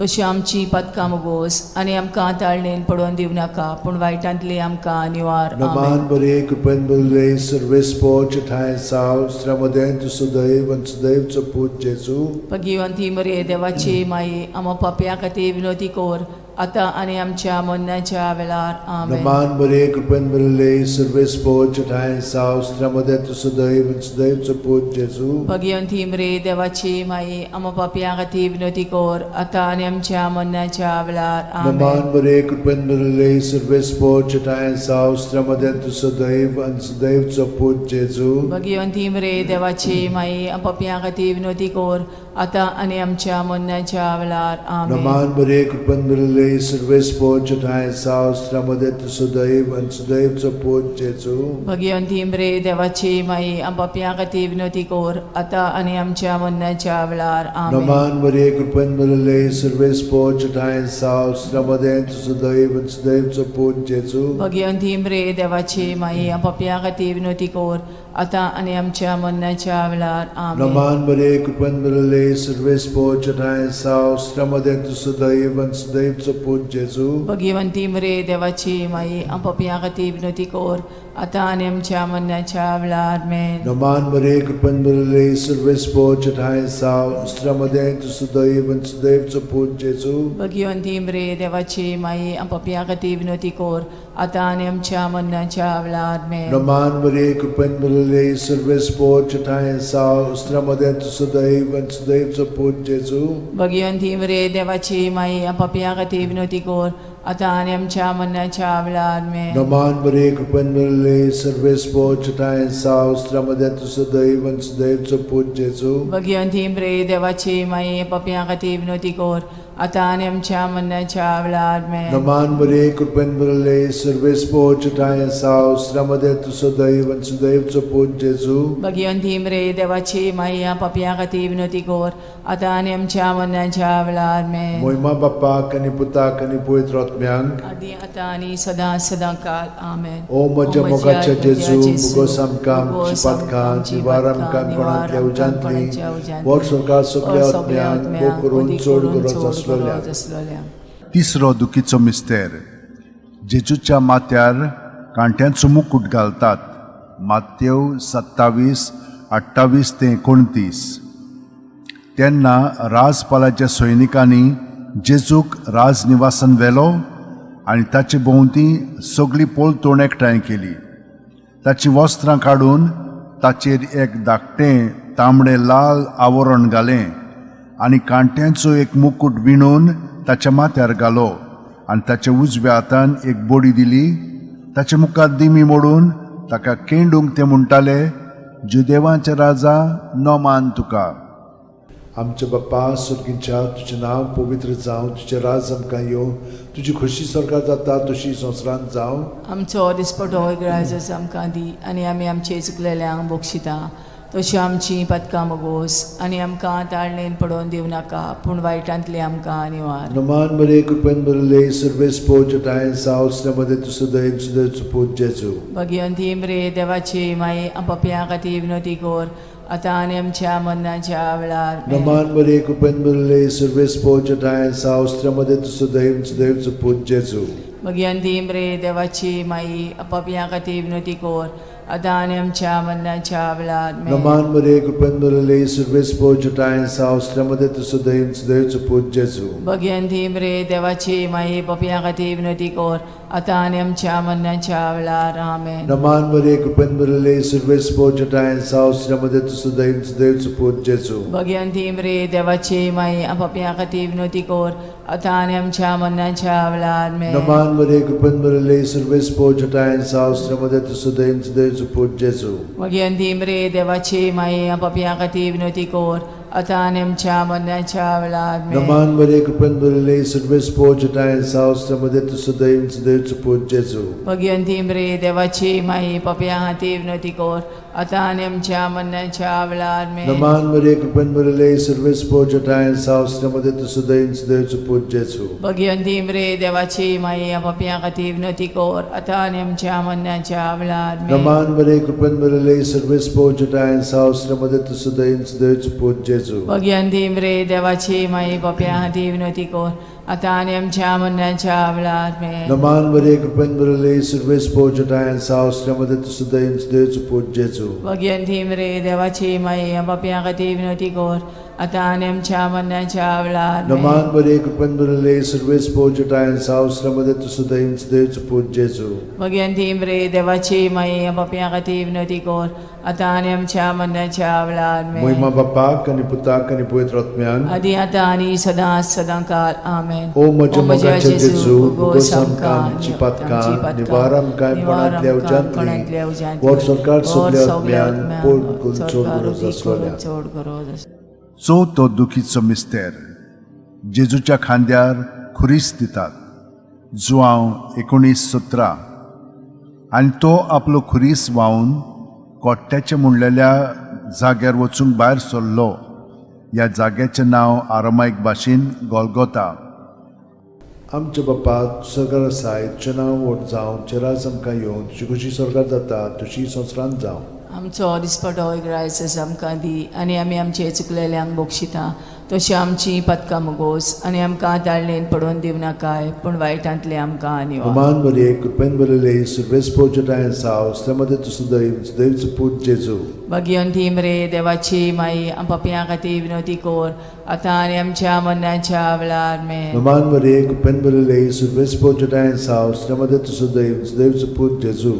तशी आमची पातकां मोगोस आनी आमकां ताळणेन पडोवन दिवं नाका, पूण वायटांतली आमकां निवार. नमान आमेन. बरे कृपेन भरले सर्वेस्पोर ठांय साव, स्त्र्यामदें तूं सदैव आनी सदैवचो पूत जेजू. भगिवंती मरे देवाची माई, आमा पापया खातीर विनवती कर आतां आनी आमच्या मरणाच्या वेळार. आमेन. नमान बरे कृपेन भरले सर्वेस्पोर ठांय साव, स्त्र्यामदें तूं सदैव आनी सदैवचो पूत जेजू. भगिवंती मरे देवाची माई, आमा पापया खातीर विनवती कर आतां आनी आमच्या मरणाच्या वेळार. आमेन. नमान बरे कृपेन भरले सर्वेस्पोर ठांय साव, स्त्र्यामदें तूं सदैव आनी सदैवचो पूत जेजू. भगिवंती मरे देवाची माई, पापया खातीर विनवती कर आतां आनी आमच्या मरणाच्या वेळार. आमेन. नमान बरे कृपेन भरले सर्वेस्पोर ठांय साव, स्त्र्यामदें तूं सदैव आनी सदैवचो पूत जेजू. भगिवंती मरे देवाची माई, पापया खातीर विनवती कर आतां आनी आमच्या मरणाच्या वेळार. आमेन. नमान मरे कृपेन भरले सर्वेस्पोर ठांय साव, स्त्र्यामदें तूं सदैव आनी सदैवचो पूत जेजू. भगिवंती मरे देवाची माई, पापया खातीर विनवती कर आतां आनी आमच्या मरणाच्या वेळार. आमेन. नमान बरे कृपेन भरले सर्वेस्पोर ठांय साव, स्त्र्यामदें तूं सदैव आनी सदैवचो पूत जेजू. भगिवंती मरे देवाची माई, पापया खातीर विनवती कर आतां आनी आमच्या मरणाच्या वेळार. आमेन. नमान मरे कृपेन भरले सर्वेस्पोर ठांय साव, स्त्र्यामदें तूं सदैव आनी सदैवचो पूत जेजू. भगिवंती मरे देवाची माई, पापया खातीर विनवती कर आतां आनी आमच्या मरणाच्या वेळार. आमेन. नमान मरे कृपेन भरले सर्वेस्पोर ठांय साव, स्त्र्यामदें तूं सदैव आनी सदैवचो पूत जेजू. भगिवंती मरे देवाची माई, पापया खातीर विनवती कर आतां आनी आमच्या मरणाच्या वेळार. आमेन. नमान मरे कृपेन भरले सर्वेस्पोर ठांय साव, स्त्र्यामदें तूं सदैव आनी सदैवचो पूत जेजू. भगिवंती मरे देवाची माई, पापया खातीर विनवती कर आतां आनी आमच्या मरणाच्या वेळार. आमेन. नमान मरे कृपेन भरले सर्वेस्पोर ठांय साव, स्त्र्यामदें तूं सदैव आनी सदैवचो पूत जेजू. भगिवंती मरे देवाची माई, पापया खातीर विनवती कर आतां आनी आमच्या मरणाच्या वेळार. आमेन. मोहिमा बापाक आनी पुताक आनी पवित्र आत्म्यांक. आदी आतां आनी सदां सदां काल. आमेन. ओ म्हज्या मोगाच्या जेजू, मुगोस आमकां आमची पातकां, निवार आमकां कोणांतल्या उज्यांतली, वर स्वर्गात सगल्या आत्म्यांक, भोव करून चड गरज आसलेल्या. आसलोल्या. तिसरो दुखीचो मिस्तेर, जेजूच्या माथ्यार कांट्यांचो मुकूट घालतात. मातेव 27:28 ते 29. तेन्ना राजपालाच्या सैनिकांनी जेजूक राजनिवासान व्हेलो आनी ताचे भोंवती सगळी पोलतोण एकठांय केली. ताचीं वस्त्रां काडून ताचेर एक धाकटें तांबडें लाल आवरण घालें आनी कांट्यांचो एक मुकूट विणून ताच्या माथ्यार घालो आनी ताच्या उजव्या हातान एक बडी दिली. ताचे मुखार दिमी मोडून ताका केंडूंक ते म्हणटाले, जुदेवांचे राजा, नोमान तुका. आमच्या बाप्पा सुर्गींच्या, तुजें नांव पवित्र जावं, तुजें राज आमकां येवं, तुजी खोशी सरकार जाता तशी संवसारांत जावं. आमचो दिसपटो ग्रायजस आमकां दी आनी आमी आमचे चुकलेल्यांक बक्षिता तशी आमची पदकां मोगोस आनी आमकां ताळणेन पडोवन दिवं नाका पूण वायटांतली आमकां निवार. नमान मरे, कृपेन भरले, सर्वेस पोजटाय सावसल्या मध्ये तुजो दयेन सुदैचो पूत जेजू. भगिवंती मरे देवाची माई, पपया खातीर विनोती कोर आतां आनी आमच्या मरणाच्या वेळार. आमेन. नमान मरे, कृपेन भरले, सर्वेस पोजटाय सावसल्या मध्ये तुजो दयेन सुदैचो पूत जेजू. भगिवंती मरे देवाची माई, पपया खातीर विनोती कोर आतां आनी आमच्या मरणाच्या वेळार. आमेन. नमान मरे, कृपेन भरले, सर्वेस पोजटाय सावसल्या मध्ये तुजो दयेन सुदैचो पूत जेजू. भगिवंती मरे देवाची माई, पपया खातीर विनोती कोर आतां आनी आमच्या मरणाच्या वेळार. आमेन. नमान मरे, कृपेन भरले, सर्वेस पोजटाय सावसल्या मध्ये तुजो दयेन सुदैचो पूत जेजू. भगिवंती मरे देवाची माई, पपया खातीर विनोती कोर आतां आनी आमच्या मरणाच्या वेळार. आमेन. नमान मरे, कृपेन भरले, सर्वेस पोजटाय सावसल्या मध्ये तुजो दयेन सुदैचो पूत जेजू. भगिवंती मरे देवाची माई, पपया खातीर विनोती कोर आतां आनी आमच्या मरणाच्या वेळार. आमेन. नमान मरे, कृपेन भरले, सर्वेस पोजटाय सावसल्या मध्ये तुजो दयेन सुदैचो पूत जेजू. भगिवंती मरे देवाची माई, पपया खातीर विनोती कोर आतां आनी आमच्या मरणाच्या वेळार. आमेन. नमान मरे, कृपेन भरले, सर्वेस पोजटाय सावसल्या मध्ये तुजो दयेन सुदैचो पूत जेजू. भगिवंती मरे देवाची माई, पपया खातीर विनोती कोर आतां आनी आमच्या मरणाच्या वेळार. आमेन. नमान मरे, कृपेन भरले, सर्वेस पोजटाय सावसल्या मध्ये तुजो दयेन सुदैचो पूत जेजू. भगिवंती मरे देवाची माई, पपया खातीर विनोती कोर आतां आनी आमच्या मरणाच्या वेळार. आमेन. नमान मरे, कृपेन भरले, सर्वेस पोजटाय सावसल्या मध्ये तुजो दयेन सुदैचो पूत जेजू. भगिवंती मरे देवाची माई, पपया खातीर विनोती कोर आतां आनी आमच्या मरणाच्या वेळार. आमेन. नमान मरे, कृपेन भरले, सर्वेस पोजटाय सावसल्या मध्ये तुजो दयेन सुदैचो पूत जेजू. भगिवंती मरे देवाची माई, पपया खातीर विनोती कोर आतां आनी आमच्या मरणाच्या वेळार. आमेन. मोहिमा बापाक आनी पुताक आनी पवित्र आत्म्यान. आदी आतां आनी सदां सदां काल. आमेन. ओ म्हज्या मोगाचे जेजू, भोगोस आमकां आमची पातकां, निवार आमकां कोणांतल्या उज्यांतली, वर सरकार सगल्या आत्म्यान पोट करून चड गरज आसलोल्या. चड गरज आसलोल्या. चवथो दुखीचो मिस्तेर, जेजूच्या खांद्यार खुरीस दितात. जुआंव 19:17. आनी तो आपलो खुरीस व्हांवन कोट्ट्याचें म्हणलेल्या जाग्यार वचूंक भायर सरलो. ह्या जाग्याचें नांव आरामायक भाशेन गोलगोता. आमच्या बापा सरकार आसाय, तुजें नांव व्हड जावं, तुजें राज आमकां येवं, तुजी खुशी सरकार जाता तशी संवसारांत जावं. आमचो दिसपटो ग्रायसस आमकां दी आनी आमी आमचे चुकलेल्यांक बक्षिता तशी आमची पदकां मुगोस आनी आमकां ताळणेन पडोवन दिवं नाकाय पूण वायटांतले आमकां निवार. नमान मरिये, कृपेन भरिल्ले, सर्वेस पोजटाय साव, मध्ये तुजो दैवचो पूत जेजू. भगिवंती मरे देवाची माई, पपयां खातीर विनोती कोर आतां आनी आमच्या मरणाच्या वेळार. आमेन. नमान मरिये, कृपेन भरिल्ले, सर्वेस पोजटाय साव, मध्ये तुजो दैवचो पूत जेजू.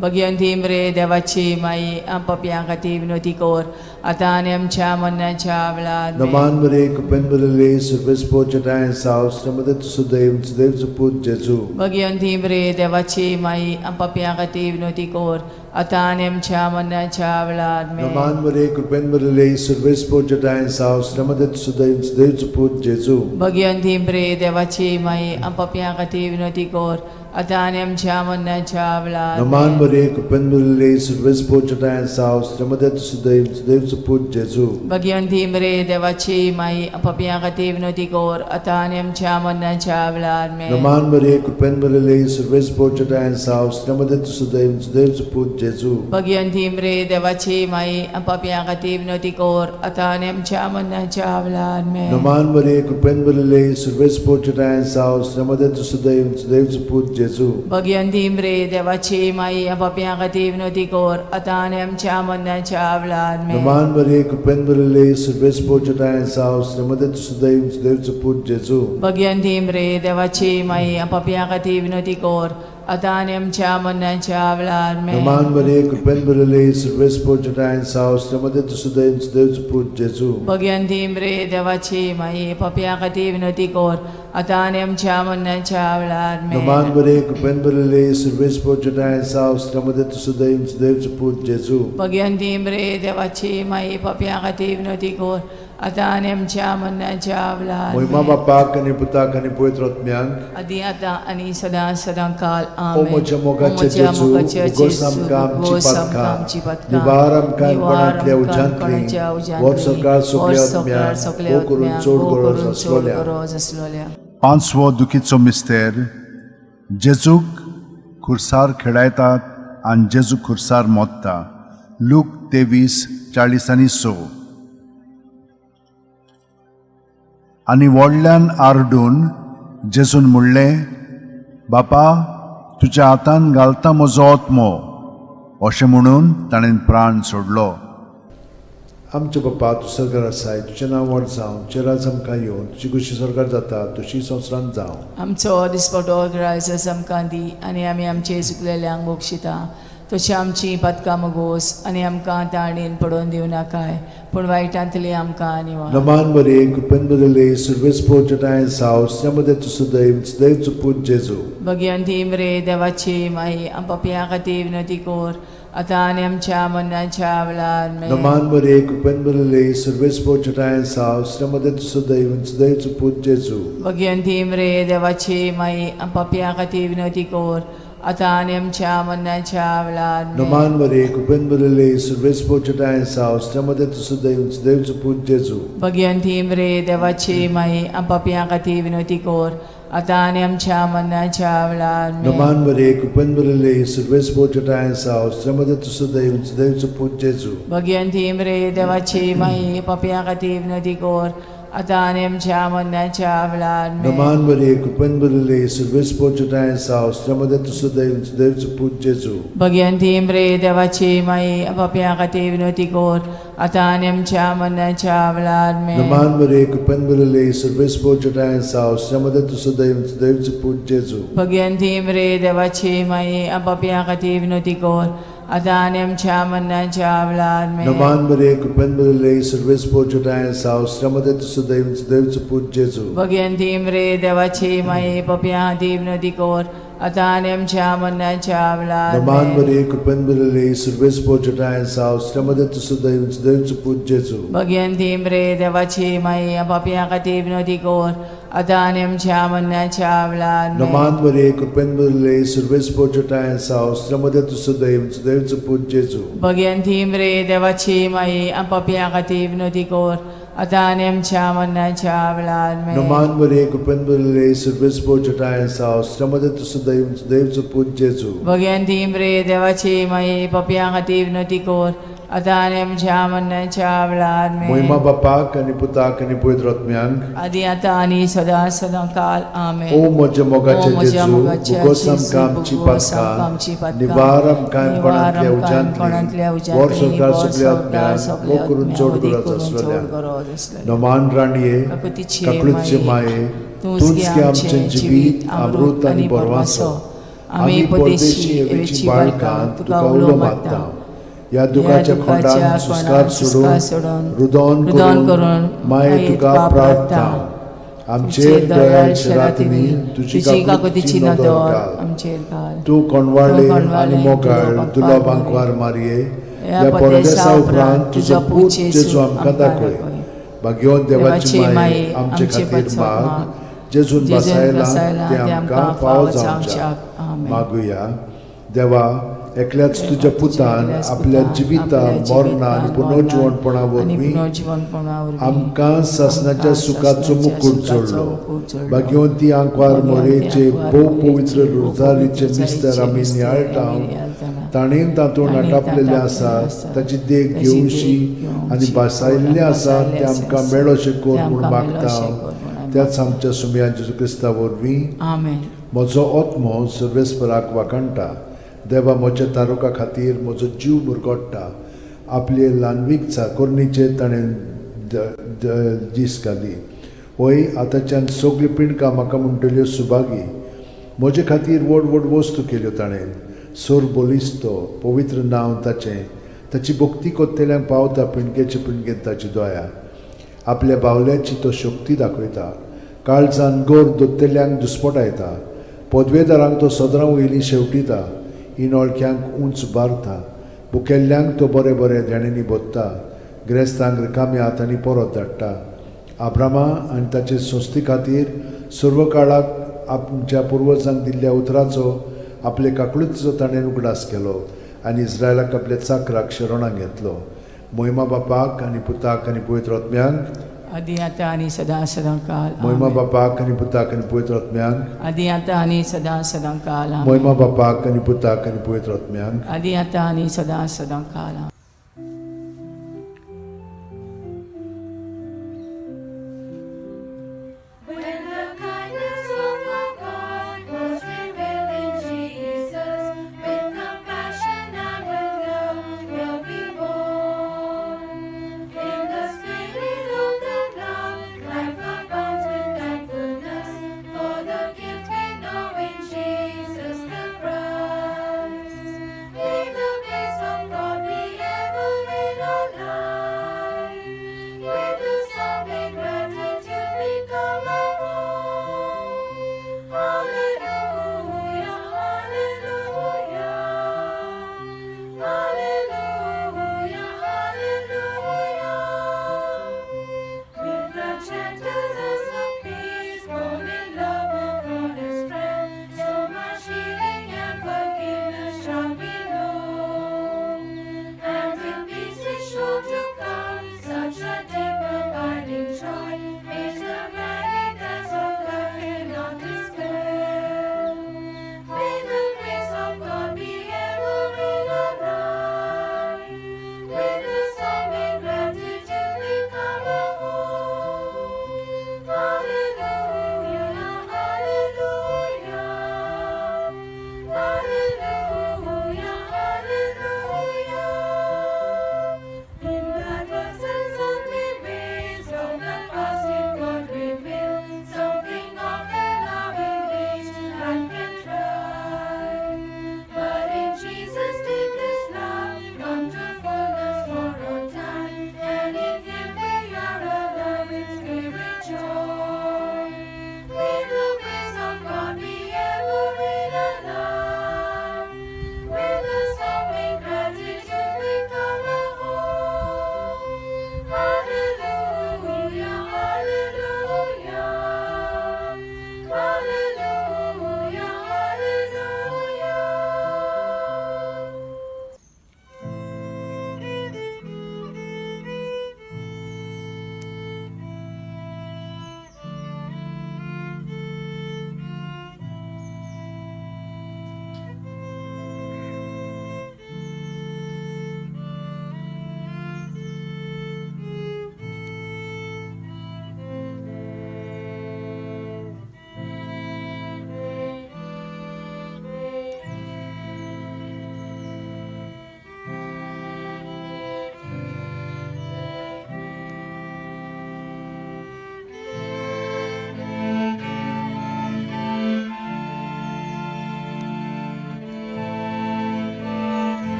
भगिवंती मरे देवाची माई, पपयां खातीर विनोती कोर आतां आनी आमच्या मरणाच्या वेळार. आमेन. नमान मरिये, कृपेन भरिल्ले, सर्वेस पोजटाय साव, मध्ये तुजो दैवचो पूत जेजू. भगिवंती मरे देवाची माई, पपयां खातीर विनोती कोर आतां आनी आमच्या मरणाच्या वेळार. आमेन. नमान मरिये, कृपेन भरिल्ले, सर्वेस पोजटाय साव, मध्ये तुजो दैवचो पूत जेजू. भगिवंती मरे देवाची माई, पपयां खातीर विनोती कोर आतां आनी आमच्या मरणाच्या वेळार. नमान आमेन. मरिये, कृपेन भरिल्ले, सर्वेस पोजटाय साव, मध्ये तुजो दैवचो पूत जेजू. भगिवंती मरे देवाची माई, पपयां खातीर विनोती कोर आतां आनी आमच्या मरणाच्या वेळार. आमेन. नमान मरिये, कृपेन भरिल्ले, सर्वेस पोजटाय साव, मध्ये तुजो दैवचो पूत जेजू. भगिवंती मरे देवाची माई, पपयां खातीर विनोती कोर आतां आनी आमच्या मरणाच्या वेळार. आमेन. नमान मरिये, कृपेन भरिल्ले, सर्वेस पोजटाय साव, मध्ये तुजो दैवचो पूत जेजू. भगिवंती मरे देवाची माई, पपयां खातीर विनोती कोर आतां आनी आमच्या मरणाच्या वेळार. आमेन. नमान मरिये, कृपेन भरिल्ले, सर्वेस पोजटाय साव, मध्ये तुजो दैवचो पूत जेजू. भगिवंती मरे देवाची माई, पपयां खातीर विनोती कोर आतां आनी आमच्या मरणाच्या वेळार आमेन. नमान मरिये, कृपेन भरिल्ली, सर्वेस्पर जटायन साव, श्रीमती तुसुदेव सुदैवचो पूत जेजू. भगवंती मरे देवाची माई पापया खातीर विनवती कर आतां आनी आमच्या मरणाच्या वेळार नमान आमेन. मरिये, कृपेन भरिल्ली, सर्वेस्पर जटायन साव, श्रीमती तुसुदेव सुदैवचो पूत जेजू. भगवंती मरे देवाची माई पापया खातीर विनवती कर आतां आनी आमच्या मरणाच्या वेळार मोहिमा आमेन. बापाक आनी पुताक आनी पवित्र आत्म्याक. आदी आतां आनी सदां सदां काल ओ आमेन. म्हज्या मोगाचे ओ म्हज्या जेजू, मोगाचे उगोस जेजू, आमकां आमची उगोस आमकां पातकां, आमची पातकां, निवार आमकां निवार कोणांतल्या आमकां उज्यांतली, कोणाच्या उज्यांतली, व्हर सरकार सगल्या व्हर सरकार आत्म्यांक, सगल्या भोव करून आत्म्यांक, चड भोव गरज करून चड आसलोल्या. गरज आसलोल्या. पांचवो दुखीचो मिस्तेर. जेजूक खुर्सार खेळायतात आनी जेजू खुर्सार मोत्ता. लूक 23:46. आनी व्हडल्यान आरडून जेजून म्हणलें, बापा, तुज्या हातान घालता म्हजो आत्मो. अशें म्हणून ताणें प्राण सोडलो. आमचे बापा, तूं सरकार आसाय, तुजें नांव व्हड जावं, तुजें राज आमकां येवन, तुजी खुशी सरकार जाता तशी संवसारांत जावं. आमचो दिसपटो ग्रायस आमकां दी आनी आमी आमचे चुकलेल्यांक बक्षिता तशी आमची पातकां मगोस आनी आमकां ताणेन पडोवन दिवं नाकाय पूण वायटांतली आमकां निवार. नमान मरिये, कृपेन भरिल्ली, सर्वेस्पर जटायन साव, श्रीमती तुसुदैव सुदैवचो पूत जेजू. भगवंती मरे देवाची माई आम पापयां खातीर विनवती कर आतां आनी आमच्या मरणाच्या वेळार आमेन. नमान मरिये, कृपेन भरिल्ली, सर्वेस्पर जटायन साव, श्रीमती तुसुदैव सुदैवचो पूत जेजू. भगवंती मरे देवाची माई आम पापयां खातीर विनवती कर आतां आनी आमच्या मरणाच्या वेळार आमेन. नमान मरिये, कृपेन भरिल्ली, सर्वेस्पर जटायन साव, श्रीमती तुसुदैव सुदैवचो पूत जेजू. भगवंती मरे देवाची माई आम पापयां खातीर विनवती कर आतां आनी आमच्या मरणाच्या वेळार आमेन. नमान मरिये, कृपेन भरिल्ली, सर्वेस्पर जटायन साव, श्रीमती तुसुदैव सुदैवचो पूत जेजू. भगवंती मरे देवाची माई पापयां खातीर विनवती कर आतां आनी आमच्या मरणाच्या वेळार आमेन. नमान मरिये, कृपेन भरिल्ली, सर्वेस्पर जटायन साव, श्रीमती तुसुदैव सुदैवचो पूत जेजू. भगवंती मरे देवाची माई पापयां खातीर विनवती कर आतां आनी आमच्या मरणाच्या वेळार आमेन. नमान मरिये, कृपेन भरिल्ली, सर्वेस्पर जटायन साव, श्रीमती तुसुदैव सुदैवचो पूत जेजू. भगवंती मरे देवाची माई पापयां खातीर विनवती कर आतां आनी आमच्या मरणाच्या वेळार आमेन. नमान मरिये, कृपेन भरिल्ली, सर्वेस्पर जटायन साव, श्रीमती तुसुदैव सुदैवचो पूत जेजू. भगवंती मरे देवाची माई पापयां खातीर विनवती कर आतां आनी आमच्या मरणाच्या वेळार नमान आमेन. मरिये, कृपेन भरिल्ली, सर्वेस्पर जटायन साव, श्रीमती तुसुदैव सुदैवचो पूत जेजू. भगवंती मरे देवाची माई पापयां खातीर विनवती कर आतां आनी आमच्या मरणाच्या वेळार आमेन. नमान मरिये, कृपेन भरिल्ली, सर्वेस्पर जटायन साव, श्रीमती तुसुदैव सुदैवचो पूत जेजू. भगवंती मरे देवाची माई पापयां खातीर विनवती कर आतां आनी आमच्या मरणाच्या वेळार आमेन. नमान मरिये, कृपेन भरिल्ली, सर्वेस्पर जटायन साव, श्रीमती तुसुदैव सुदैवचो पूत जेजू. भगवंती मरे देवाची माई पापयां खातीर विनवती कर आतां आनी आमच्या मरणाच्या वेळार आमेन. मोहिमा बापाक आनी पुताक आनी पवित्र आत्म्यांक. आदी आतां आनी सदां सदां काल आमेन. ओ म्हज्या मोगाचे ओ म्हज्या जेजू, मोगाचे उगोस जेजू, आमकां आमची उगोस आमकां आमची पातकां, पातकां, निवार आमकां निवार कोणांतल्या आमकां कोणांतल्या उज्यांतली, व्हर उज्यांतली, सरकार व्हर सगल्या संवसार आत्म्यांक, सगल्या भोव करून आत्म्यांक, चड अदीक गरज करून चड आसलेल्या. गरज आसलेल्या. नमान राणये, काकुतीची काकळूतचे माये, माये, तूंच तूंच गे गे आमचें आमचें जिवीत, अमृत आनी बरवासो. आमी परदेशी एवेची बाळकां तुका उलो मारता. ह्या दुखाच्या खोंडान सुस्कार सोडून, रुदोन रुदोन करून करून माये तुका प्रार्थना. आमचेर दयाळ शिरातींनी तुजी तुजी काकुतीची काकुतीची नदर नदर घाल. आमचेर घाल. तूं कोणवाळे तूं कोणवाळे आनी मोगाळ दुलो दुलो बांकवार बांकवार मारये, ह्या ह्या परदेसा परदेसा उपरांत उपरांत तुजो तुजो पूत पूत जेजू जेजू आमकां आमकां दाखय. दाखय. भाग्यवंत देवाची देवाची माये, माये, आमचे आमचे खातीर पासत माग, माग, जेजून जेजून बसायला बसायला ते आमकां फावो जावच्याक. आमेन. मागुया. देवा, एकल्याच तुज्या पुतान एकल्याच आपल्या पुतान जिविता आपल्या मरणा आनी जिवितान, पुनर्जिवणपणा आनी वरवीं पुनर्जिवणपणा वरवीं आमकां सासणाच्या आमकां सुखाचो सासणाच्या मुकूट सुखाचो जोडलो. मुकूट जोडलो. भाग्यवंती आंकवार भाग्यवंती मोरेचे आंकवार भोव मोरयेचे पवित्र भोव रोजारीचे पवित्र मिस्तर आमी मिस्तर नियाळटा, आमी नियाळटाना, ताणें तातूंत ताणें आटापलेलें तातूंत आसा, आसा, ताची देख ताची देख घेवशी आनी घेवची भासायल्लें आसा भासायल्लें तें आमकां आसा, मेळोशें कर तें म्हूण आमकां मागता. मेळोशें कर म्हूण आमी त्याच आमच्या सुमया जेजू क्रिस्ता वरवीं. आमेन. म्हजो आत्मो सर्वेस्पराक वाखाणटा, देवा म्हज्या तारुका खातीर म्हजो जीव मुरगोट्टा. आपले ल्हानवीक चाकोरणीचेर ताणें दीस घाली. वय आतांच्यान सगळीं पिंडकां म्हाका म्हणटल्यो सुभागी. म्हजे खातीर व्हड व्हड वस्तू केल्यो ताणें. सोर बलिश्त तो, पवित्र नांव ताचें. ताची भक्ती कोत्तेल्यांक पावता पिणगेचे पिणगेन ताची दया. आपल्या बावल्याची तो शक्ती दाखयता, काळजान गोर दोत्तेल्यांक दुस्पटायता. पदवेदारांक तो सदरां वयली शेवटिता, इनोळख्यांक उंच बारता. भुकेल्ल्यांक तो बरें बरें देण्यांनी भोत्ता, ग्रेस्तांक रिकाम्या हातांनी परत धाडटा. आब्रामा आनी ताचे संस्थे खातीर सर्व काळाक आमच्या पुर्वजांक दिल्ल्या उतराचो आपले काकळुतीचो ताणें उगडास केलो आनी इस्रायलाक आपल्या चाकराक शरणाक घेतलो. मोहिमा बापाक आनी पुताक आनी पवित्र आत्म्यांक. आदी आतां आनी सदां सदां काल. मोहिमा आमेन. बापाक आनी पुताक आनी पवित्र आत्म्यांक. आदी आतां आनी सदां सदां काल. आमेन. मोहिमा बापाक आनी पुताक आनी पवित्र आत्म्यांक. आदी आतां आनी सदां सदां काल. आमेन. When the kindness of our God was revealed in Jesus, with compassion and with love will be born. In the spirit of that love, life abounds with thankfulness for the gift we know in Jesus the Christ. May the grace of God be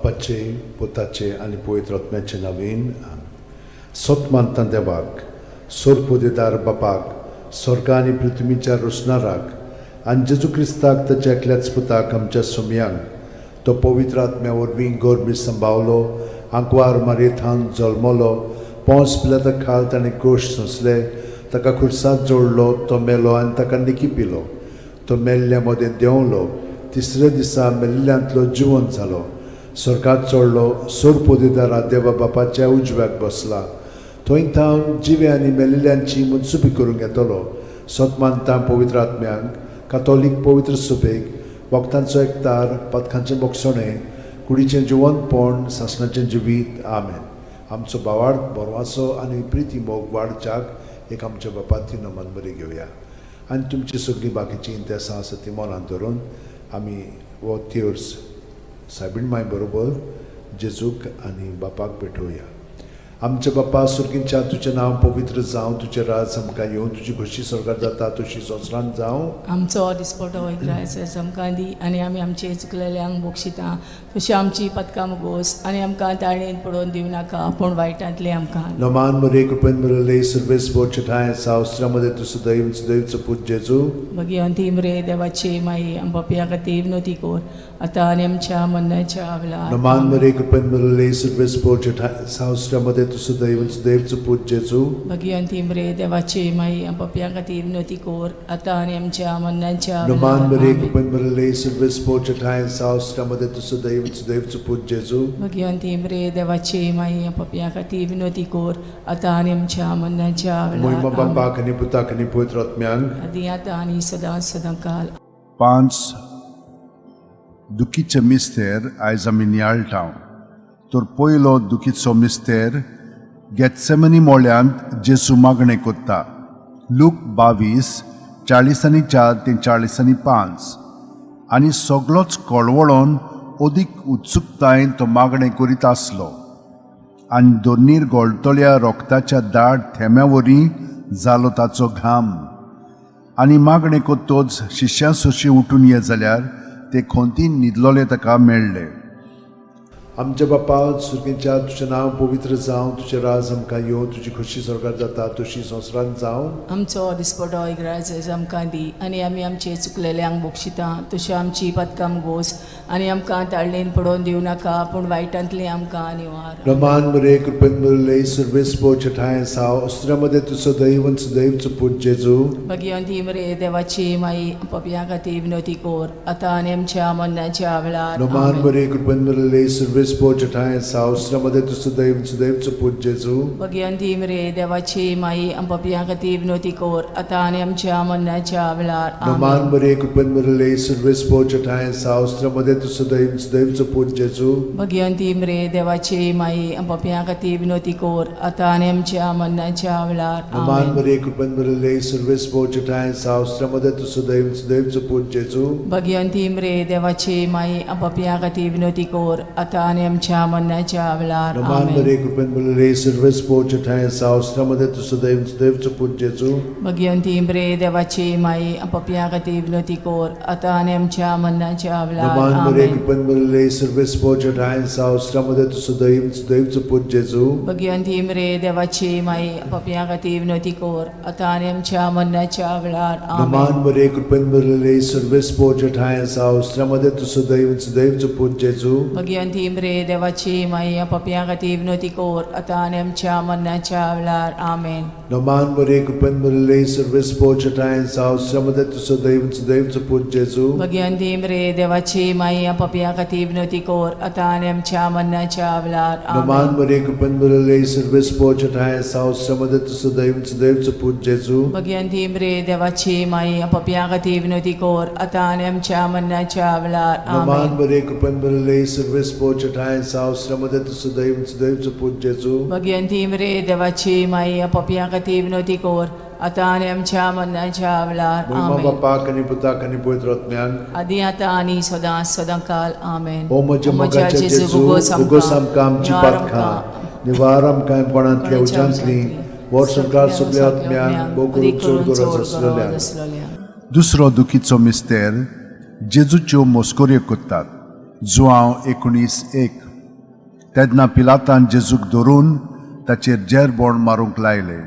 बापाचे, पुताचे आनी पवित्र आत्म्याचे नवीन. सत मानता देवाक, सोरपोदेदार बापाक, स्वर्गा आनी पृथ्वीच्या रोसणाराक, आनी जेजू क्रिस्ताक ताच्या एकल्याच पुताक, आमच्या सोमयांक, तो पवित्र आत्म्या वरवीं गोरमी संभावलो, आंकवार मारयेथान जल्मलो, पोंस पिलाता खाल ताणें कोश सोंसले, ताका खुर्सात जोडलो, तो मेलो आनी ताका निकी पिलो, तो मेल्ल्या मदें देंवलो, तिसऱ्या दिसा मेल्ल्यांतलो जिवंत जालो, स्वर्गात चडलो, सोरपोदेदारा देवा बापाच्या उजव्याक बसला, थंय थावन जिवे आनी मेल्ल्यांची मनसुबी करूंक येतलो. सत मानता पवित्र आत्म्यांक, कातोलीक पवित्र सुबेक, वखदांचो एकतार, पथकांचें बोगसणें, कुडीचें जिवंतपण, सासणाचें जिवीत. आमेन. आमचो बावाड बरवाचो आनी प्रिती मोग वाडच्याक एक आमच्या बापाती नमन बरी घेवया आनी तुमची सगळीं बाकीचीं इंतेसां आसा ती मनांत धरून आमी हो तिर्स सायबीण माय बरोबर जेजूक आनी बापाक भेटोवया. आमच्या बापा सुर्गींच्या, तुजें नांव पवित्र जावं, तुजें राज आमकां येवं, तुजी खोशी स्वर्गार जाता तशी संवसारांत जावं. आमचो दिसपटो इग्रायस आमकां दी आनी आमी आमचे चुकलेल्यांक बक्षिता तशी आमची पदकां मुगोस आनी आमकां ताळणेन पडोवन दिवं नाका पूण वायटांतले आमकां. नमान मरे, कृपेन बरले सर्वेस बोचठाय सावस्त्रामध्ये तूं सदैव सदैवचो पूत जेजू. भगिवंती मरे देवाची माई, आमच्या खातीर विनोती कोर आतां आनी आमच्या मरणाच्या वेळार. नमान मरे, कृपेन बरले सर्वेस बोचठाय सावस्त्रामध्ये तूं सदैव सदैवचो पूत जेजू. भगिवंती मरे देवाची माई, आमच्या खातीर विनोती कोर आतां आनी आमच्या मरणाच्या नमान मरे, वेळार. कृपेन बरले सर्वेस बोचठाय सावस्त्रामध्ये तूं सदैव सदैवचो पूत जेजू. भगिवंती मरे देवाची माई, आमच्या खातीर विनोती कोर आतां आनी आमच्या मरणाच्या मोहिमा वेळार. बापाक आनी पुताक आनी पवित्र आत्म्यांक. आदी आतां आनी सदां सदां काल. पांच दुखीचे मिस्तेर आयज आमी नियाळटा. तर पयलो दुखीचो मिस्तेर, गेत्सेमनी मोळ्यांत जेसू मागणें कोत्ता. लूक 22:44 ते 45. आनी सगलोच कळवळोन अदीक उत्सुकतायेन तो मागणें करीत आसलो आनी दोनीर गोळटल्या रोगताच्या दाट थेंब्या वरी जालो ताचो घाम. आनी मागणें कोत्तोच शिश्यां सोशी उठून ये जाल्यार ते खोंतीन न्हिदलोले ताका मेळ्ळे. आमच्या बापा सुर्गींच्या, तुजें नांव पवित्र जावं, तुजें राज आमकां येवं, तुजी खोशी स्वर्गार जाता तशी संवसारांत जावं. आमचो दिसपटो इग्रायस आमकां दी आनी आमी आमचे चुकलेल्यांक बक्षिता तशी आमची पदकां गोस आनी आमकां ताळणेन पडोवन दिवं नाका पूण वायटांतली आमकां निवार. रमान मरे, कृपेन बरले सर्वेस पोचठाय साव अस्त्रामध्ये तूं सदैव सदैवचो पूत जेजू. भगिवंती मरे देवाची माई, पपया खातीर विनोती कोर आतां आनी आमच्या मरणाच्या वेळार. रमान आमेन. मरे, कृपेन बरले सर्वेस पोचठाय साव अस्त्रामध्ये तूं सदैव सदैवचो पूत जेजू. भगिवंती मरे देवाची माई, पपया खातीर विनोती कोर आतां आनी आमच्या मरणाच्या वेळार. रमान आमेन. मरे, कृपेन बरले सर्वेस पोचठाय साव अस्त्रामध्ये तूं सदैव सदैवचो पूत जेजू. भगिवंती मरे देवाची माई, पपया खातीर विनोती कोर आतां आनी आमच्या मरणाच्या वेळार. रमान आमेन. मरे, कृपेन बरले सर्वेस पोचठाय साव अस्त्रामध्ये तूं सदैव सदैवचो पूत जेजू. भगिवंती मरे देवाची माई, पपया खातीर विनोती कोर आतां आनी आमच्या मरणाच्या वेळार. रमान आमेन. मरे, कृपेन बरले सर्वेस पोचठाय साव अस्त्रामध्ये तूं सदैव सदैवचो पूत जेजू. भगिवंती मरे देवाची माई, पपया खातीर विनोती कोर आतां आनी आमच्या मरणाच्या वेळार. रमान मरे, आमेन. कृपेन बरले सर्वेस पोचठाय साव अस्त्रामध्ये तूं सदैव सदैवचो पूत जेजू. भगिवंती मरे देवाची माई, पपया खातीर विनोती कोर आतां आनी आमच्या मरणाच्या वेळार. रमान आमेन. मरे, कृपेन बरले सर्वेस पोचठाय साव अस्त्रामध्ये तूं सदैव सदैवचो पूत जेजू. भगिवंती मरे देवाची माई, पपया खातीर विनोती कोर आतां आनी आमच्या मरणाच्या वेळार. आमेन. रमान मरे, कृपेन बरले सर्वेस पोचठाय साव अस्त्रामध्ये तूं सदैव सदैवचो पूत जेजू. भगिवंती मरे देवाची माई, पपया खातीर विनोती कोर आतां आनी आमच्या मरणाच्या वेळार. रमान आमेन. मरे, कृपेन बरले सर्वेस पोचठाय साव अस्त्रामध्ये तूं सदैव सदैवचो पूत जेजू. भगिवंती मरे देवाची माई, पपया खातीर विनोती कोर आतां आनी आमच्या मरणाच्या वेळार. रमान आमेन. मरे, कृपेन बरले सर्वेस पोचठाय साव अस्त्रामध्ये तूं सदैव सदैवचो पूत जेजू. भगिवंती मरे देवाची माई, पपया खातीर विनोती कोर आतां आनी आमच्या मरणाच्या वेळार. मोहिमा आमेन. बापाक आनी पुताक आनी पवित्र आत्म्याक. आदी आतां आनी सदां सदां काल. आमेन. ओ म्हज्या मोगाच्या जेजू, उगोस आमकां आमची पातकां, निवार आमकां कोणांतल्या उज्यांतली, वर्स संवसार सगल्या आत्म्यांक, भोव करून चड गरज आसलेल्या. दुसरो दुखीचो मिस्तेर, जेजूच्यो मोस्कोऱ्यो कोत्तात. जुआंव 19:1. तेन्ना पिलातान जेजूक धरून ताचेर जेरबोण मारूंक लायले.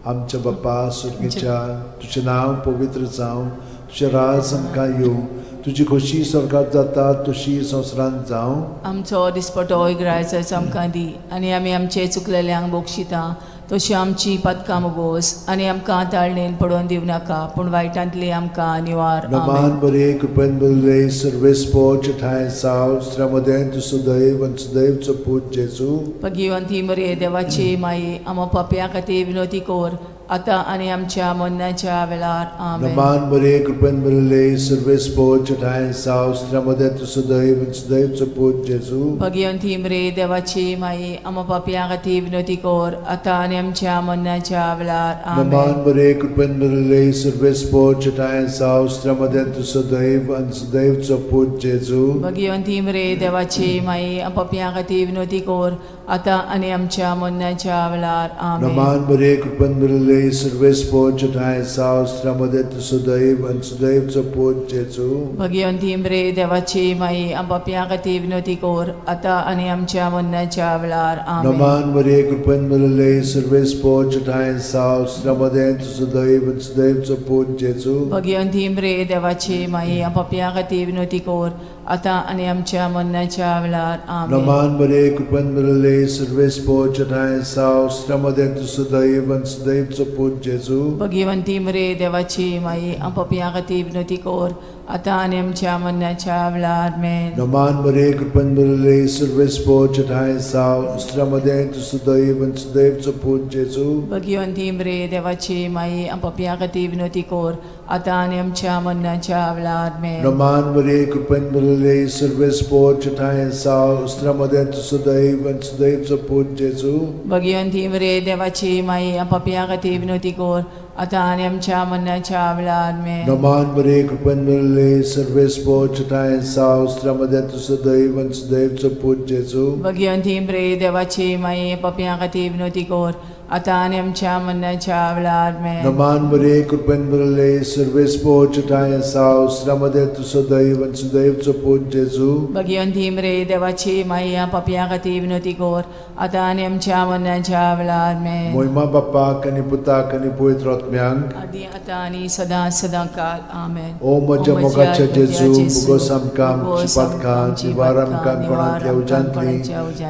आमच्या बाप्पा सुर्गीच्या, तुजें नांव पवित्र जावं, तुजें राज आमकां येवं, तुजी खोशी स्वर्गात जाता तशी संवसारांत जावं. आमचो दिसपटो इग्रायचाचो आमकां दी आनी आमी आमचे चुकलेल्यांक बक्षिता तशी आमची पातकां मोगोस आनी आमकां ताळणेन पडोवन दिवं नाका पूण वायटांतली आमकां निवार. नमान आमेन. बरे कृपेन बरले सर्वेस्पोच ठांय साव स्त्र्यामदें तूं सुदैव आनी सुदैवचो पूत जेजू. भगिवंती मरे देवाची माई, आमा पापया खातीर विनोती कोर आतां आनी आमच्या मरणाच्या वेळार. आमेन. नमान बरे कृपेन बरले सर्वेस्पोच ठांय साव स्त्र्यामदें तूं सुदैव आनी सुदैवचो पूत जेजू. भगिवंती मरे देवाची माई, आमा पापया खातीर विनोती कोर आतां आनी आमच्या मरणाच्या वेळार. नमान आमेन. बरे कृपेन बरले सर्वेस्पोच ठांय साव स्त्र्यामदें तूं सुदैव आनी सुदैवचो पूत जेजू. भगिवंती मरे देवाची माई, पापया खातीर विनोती कोर आतां आनी आमच्या मरणाच्या वेळार. आमेन. नमान बरे कृपेन बरले सर्वेस्पोच ठांय साव स्त्र्यामदें तूं सुदैव आनी सुदैवचो पूत जेजू. भगिवंती मरे देवाची माई, पापया खातीर विनोती कोर आतां आनी आमच्या मरणाच्या वेळार. आमेन. नमान मरिये कृपेन भरिल्ले सर्वेस्पोच ठांय साव स्त्र्यामदें तूं सुदैव आनी सुदैवचो पूत जेजू. भगिवंती मरे देवाची माई, पापया खातीर विनोती कोर आतां आनी आमच्या मरणाच्या वेळार. आमेन. नमान मरिये कृपेन भरिल्ले सर्वेस्पोच ठांय साव स्त्र्यामदें तूं सुदैव आनी सुदैवचो पूत जेजू. भगिवंती मरे देवाची माई, पापया खातीर विनोती कोर आतां आनी आमच्या मरणाच्या वेळार. मेन. नमान मरिये कृपेन भरिल्ले सर्वेस्पोच ठांय साव स्त्र्यामदें तूं सुदैव आनी सुदैवचो पूत जेजू. भगिवंती मरे देवाची माई, पापया खातीर विनोती कोर आतां आनी आमच्या मरणाच्या वेळार. मेन. नमान मरिये कृपेन भरिल्ले सर्वेस्पोच ठांय साव स्त्र्यामदें तूं सुदैव आनी सुदैवचो पूत जेजू. भगिवंती मरे देवाची माई, पापया खातीर विनोती कोर आतां आनी आमच्या मरणाच्या वेळार. मेन. नमान मरिये कृपेन भरिल्ले सर्वेस्पोच ठांय साव स्त्र्यामदें तूं सुदैव आनी सुदैवचो पूत जेजू. भगिवंती मरे देवाची माई, पापया खातीर विनोती कोर आतां आनी आमच्या मरणाच्या वेळार. मेन. नमान मरिये कृपेन भरिल्ले सर्वेस्पोच ठांय साव स्त्र्यामदें तूं सुदैव आनी सुदैवचो पूत जेजू. भगिवंती मरे देवाची माई, पापया खातीर विनोती कोर आतां आनी आमच्या मरणाच्या वेळार. मेन. मोहिमा बाप्पाक आनी पुताक आनी पवित्र आत्म्यांक, आदी आतां आनी सदां सदां काल. आमेन. ओ म्हज्या मोगाच्या जेजू, मुगोस आमकां आमची पातकां निवार आमकां कोणांतल्या उज्यांतली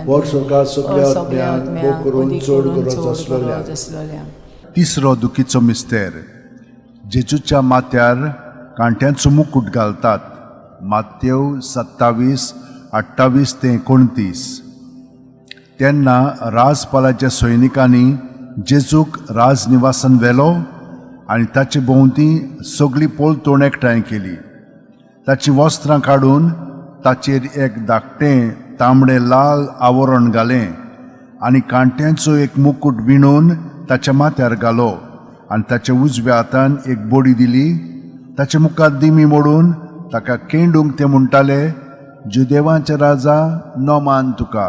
वर सरकार सगल्या आत्म्यांक भोग करून चड गरज आसलेल्या. तिसरो दुखीचो मिस्तेर. जेजूच्या माथ्यार कांट्यांचो मुकूट घालतात. मात्यव 27 28 ते 29. तेन्ना राजपालाच्या सैनिकांनी जेजूक राजनिवासान व्हेलो आनी ताचे भोंवती सगळी पलतोण एकठांय केली. ताचीं वस्त्रां काडून ताचेर एक धाकटें तांबडें लाल आवरण घालें आनी कांट्यांचो एक मुकूट विणून ताच्या माथ्यार घालो आनी ताच्या उजव्या हातान एक बडी दिली. ताच्या मुखार दिमी मोडून ताका केंडूंक ते म्हणटाले, जुदेवांचे राजा, नमान तुका.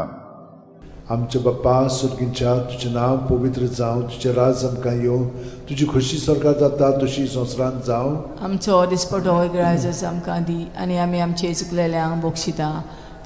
आमच्या बाप्पा सुर्गींच्या, तुजें नांव पवित्र जावं, तुजें राज आमकां येवं, तुजी खोशी स्वर्गात जाता तशी संवसारांत जावं. आमचो दिसपटो ग्रायजस आमकां दी आनी आमी आमचे चुकलेल्यांक बक्षिता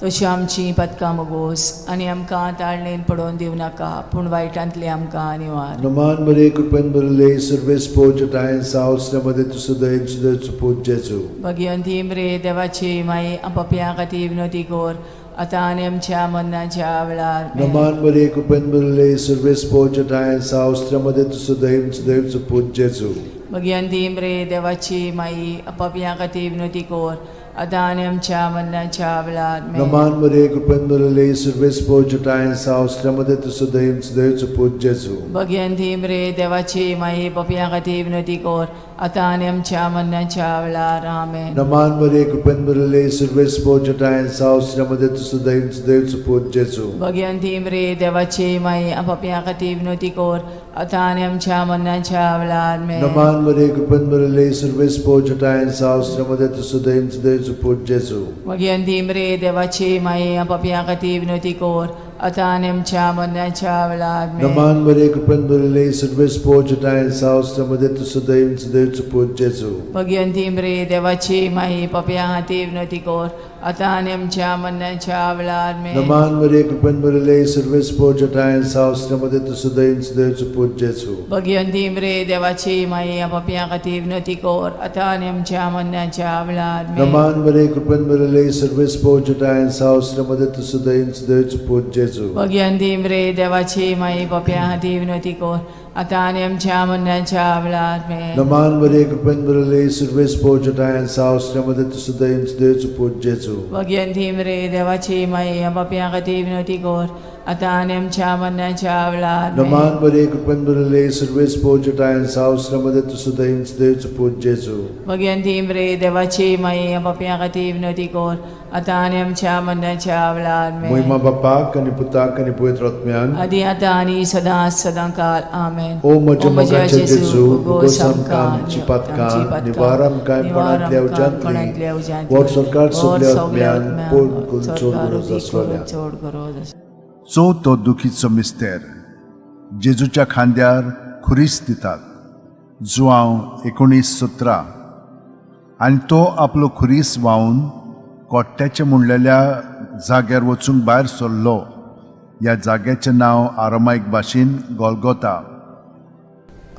तशी आमची पदकां मोगोस आनी आमकां ताळणेन पडोवन दिवं नाका पूण वायटांतली आमकां निवार. नमान मरिये कृपेन भरिल्ले सर्वेस्पोच ठांय साव स्त्र्यामदें तूं सुदैव सुदैवचो पूत जेजू. भगिवंती मरे देवाची माई, पापयां खातीर विनोती कोर आतां आनी आमच्या मरणाच्या वेळार. नमान मरिये कृपेन भरिल्ले सर्वेस्पोच ठांय साव स्त्र्यामदें तूं सुदैव सुदैवचो पूत जेजू. भगिवंती मरे देवाची माई, पापयां खातीर विनोती कोर आतां आनी आमच्या मरणाच्या वेळार. नमान मरिये कृपेन भरिल्ले सर्वेस्पोच ठांय साव स्त्र्यामदें तूं सुदैव सुदैवचो पूत जेजू. भगिवंती मरे देवाची माई, पापयां खातीर विनोती कोर आतां आनी आमच्या मरणाच्या वेळार. आमेन. नमान मरिये कृपेन भरिल्ले सर्वेस्पोच ठांय साव स्त्र्यामदें तूं सुदैव सुदैवचो पूत जेजू. भगिवंती मरे देवाची माई, पापयां खातीर विनोती कोर आतां आनी आमच्या मरणाच्या वेळार. नमान मरिये कृपेन भरिल्ले सर्वेस्पोच ठांय साव स्त्र्यामदें तूं सुदैव सुदैवचो पूत जेजू. भगिवंती मरे देवाची माई, पापयां खातीर विनोती कोर आतां आनी आमच्या मरणाच्या वेळार आमेन. नमान मरे कृपेन भरिल्ले सर्वेस पोजटाय सावस मध्ये तूं सदैव सदैवचो पूत जेजू. भगिवंती मरे देवाची माई पापया खातीर विनवती कर आतां आनी आमच्या मरणाच्या वेळार आमेन. नमान मरे कृपेन भरिल्ले सर्वेस पोजटाय सावस मध्ये तूं सदैव सदैवचो पूत जेजू. भगिवंती मरे देवाची माई पापया खातीर विनवती कर आतां आनी आमच्या मरणाच्या वेळार आमेन. नमान मरे कृपेन भरिल्ले सर्वेस पोजटाय सावस मध्ये तूं सदैव सदैवचो पूत जेजू. भगिवंती मरे देवाची माई पापया खातीर विनवती कर आतां आनी आमच्या मरणाच्या वेळार आमेन. नमान मरे कृपेन भरिल्ले सर्वेस पोजटाय सावस मध्ये तूं सदैव सदैवचो पूत जेजू. भगिवंती मरे देवाची माई पापया खातीर विनवती कर आतां आनी आमच्या मरणाच्या वेळार आमेन. नमान मरे कृपेन भरिल्ले सर्वेस पोजटाय सावस मध्ये तूं सदैव सदैवचो पूत जेजू. भगिवंती मरे देवाची माई पापया खातीर विनवती कर आतां आनी आमच्या मरणाच्या वेळार आमेन. मोहिमा बापाक आनी पुताक आनी पवित्र आत्म्यान आदी आतां आनी सदां सदां काल आमेन. ओ म्हज्या मोगाचे जेजू, भोगोस आमकां आमची पातकां, निवार आमकां कोणांतल्या उज्यांतली, वर सरकार सगल्या आत्म्यान पोड करून चड गरज आसलोल्या. चड गरज आसलोल्या. चवथो दुखीचो मिस्तेर जेजूच्या खांद्यार खुरीस दितात जुआंव 19:17. आनी तो आपलो खुरीस व्हांवन कोट्ट्याचें म्हणलेल्या जाग्यार वचूंक भायर सरलो. ह्या जाग्याचें नांव आरामायक भाशेन गोलगोता.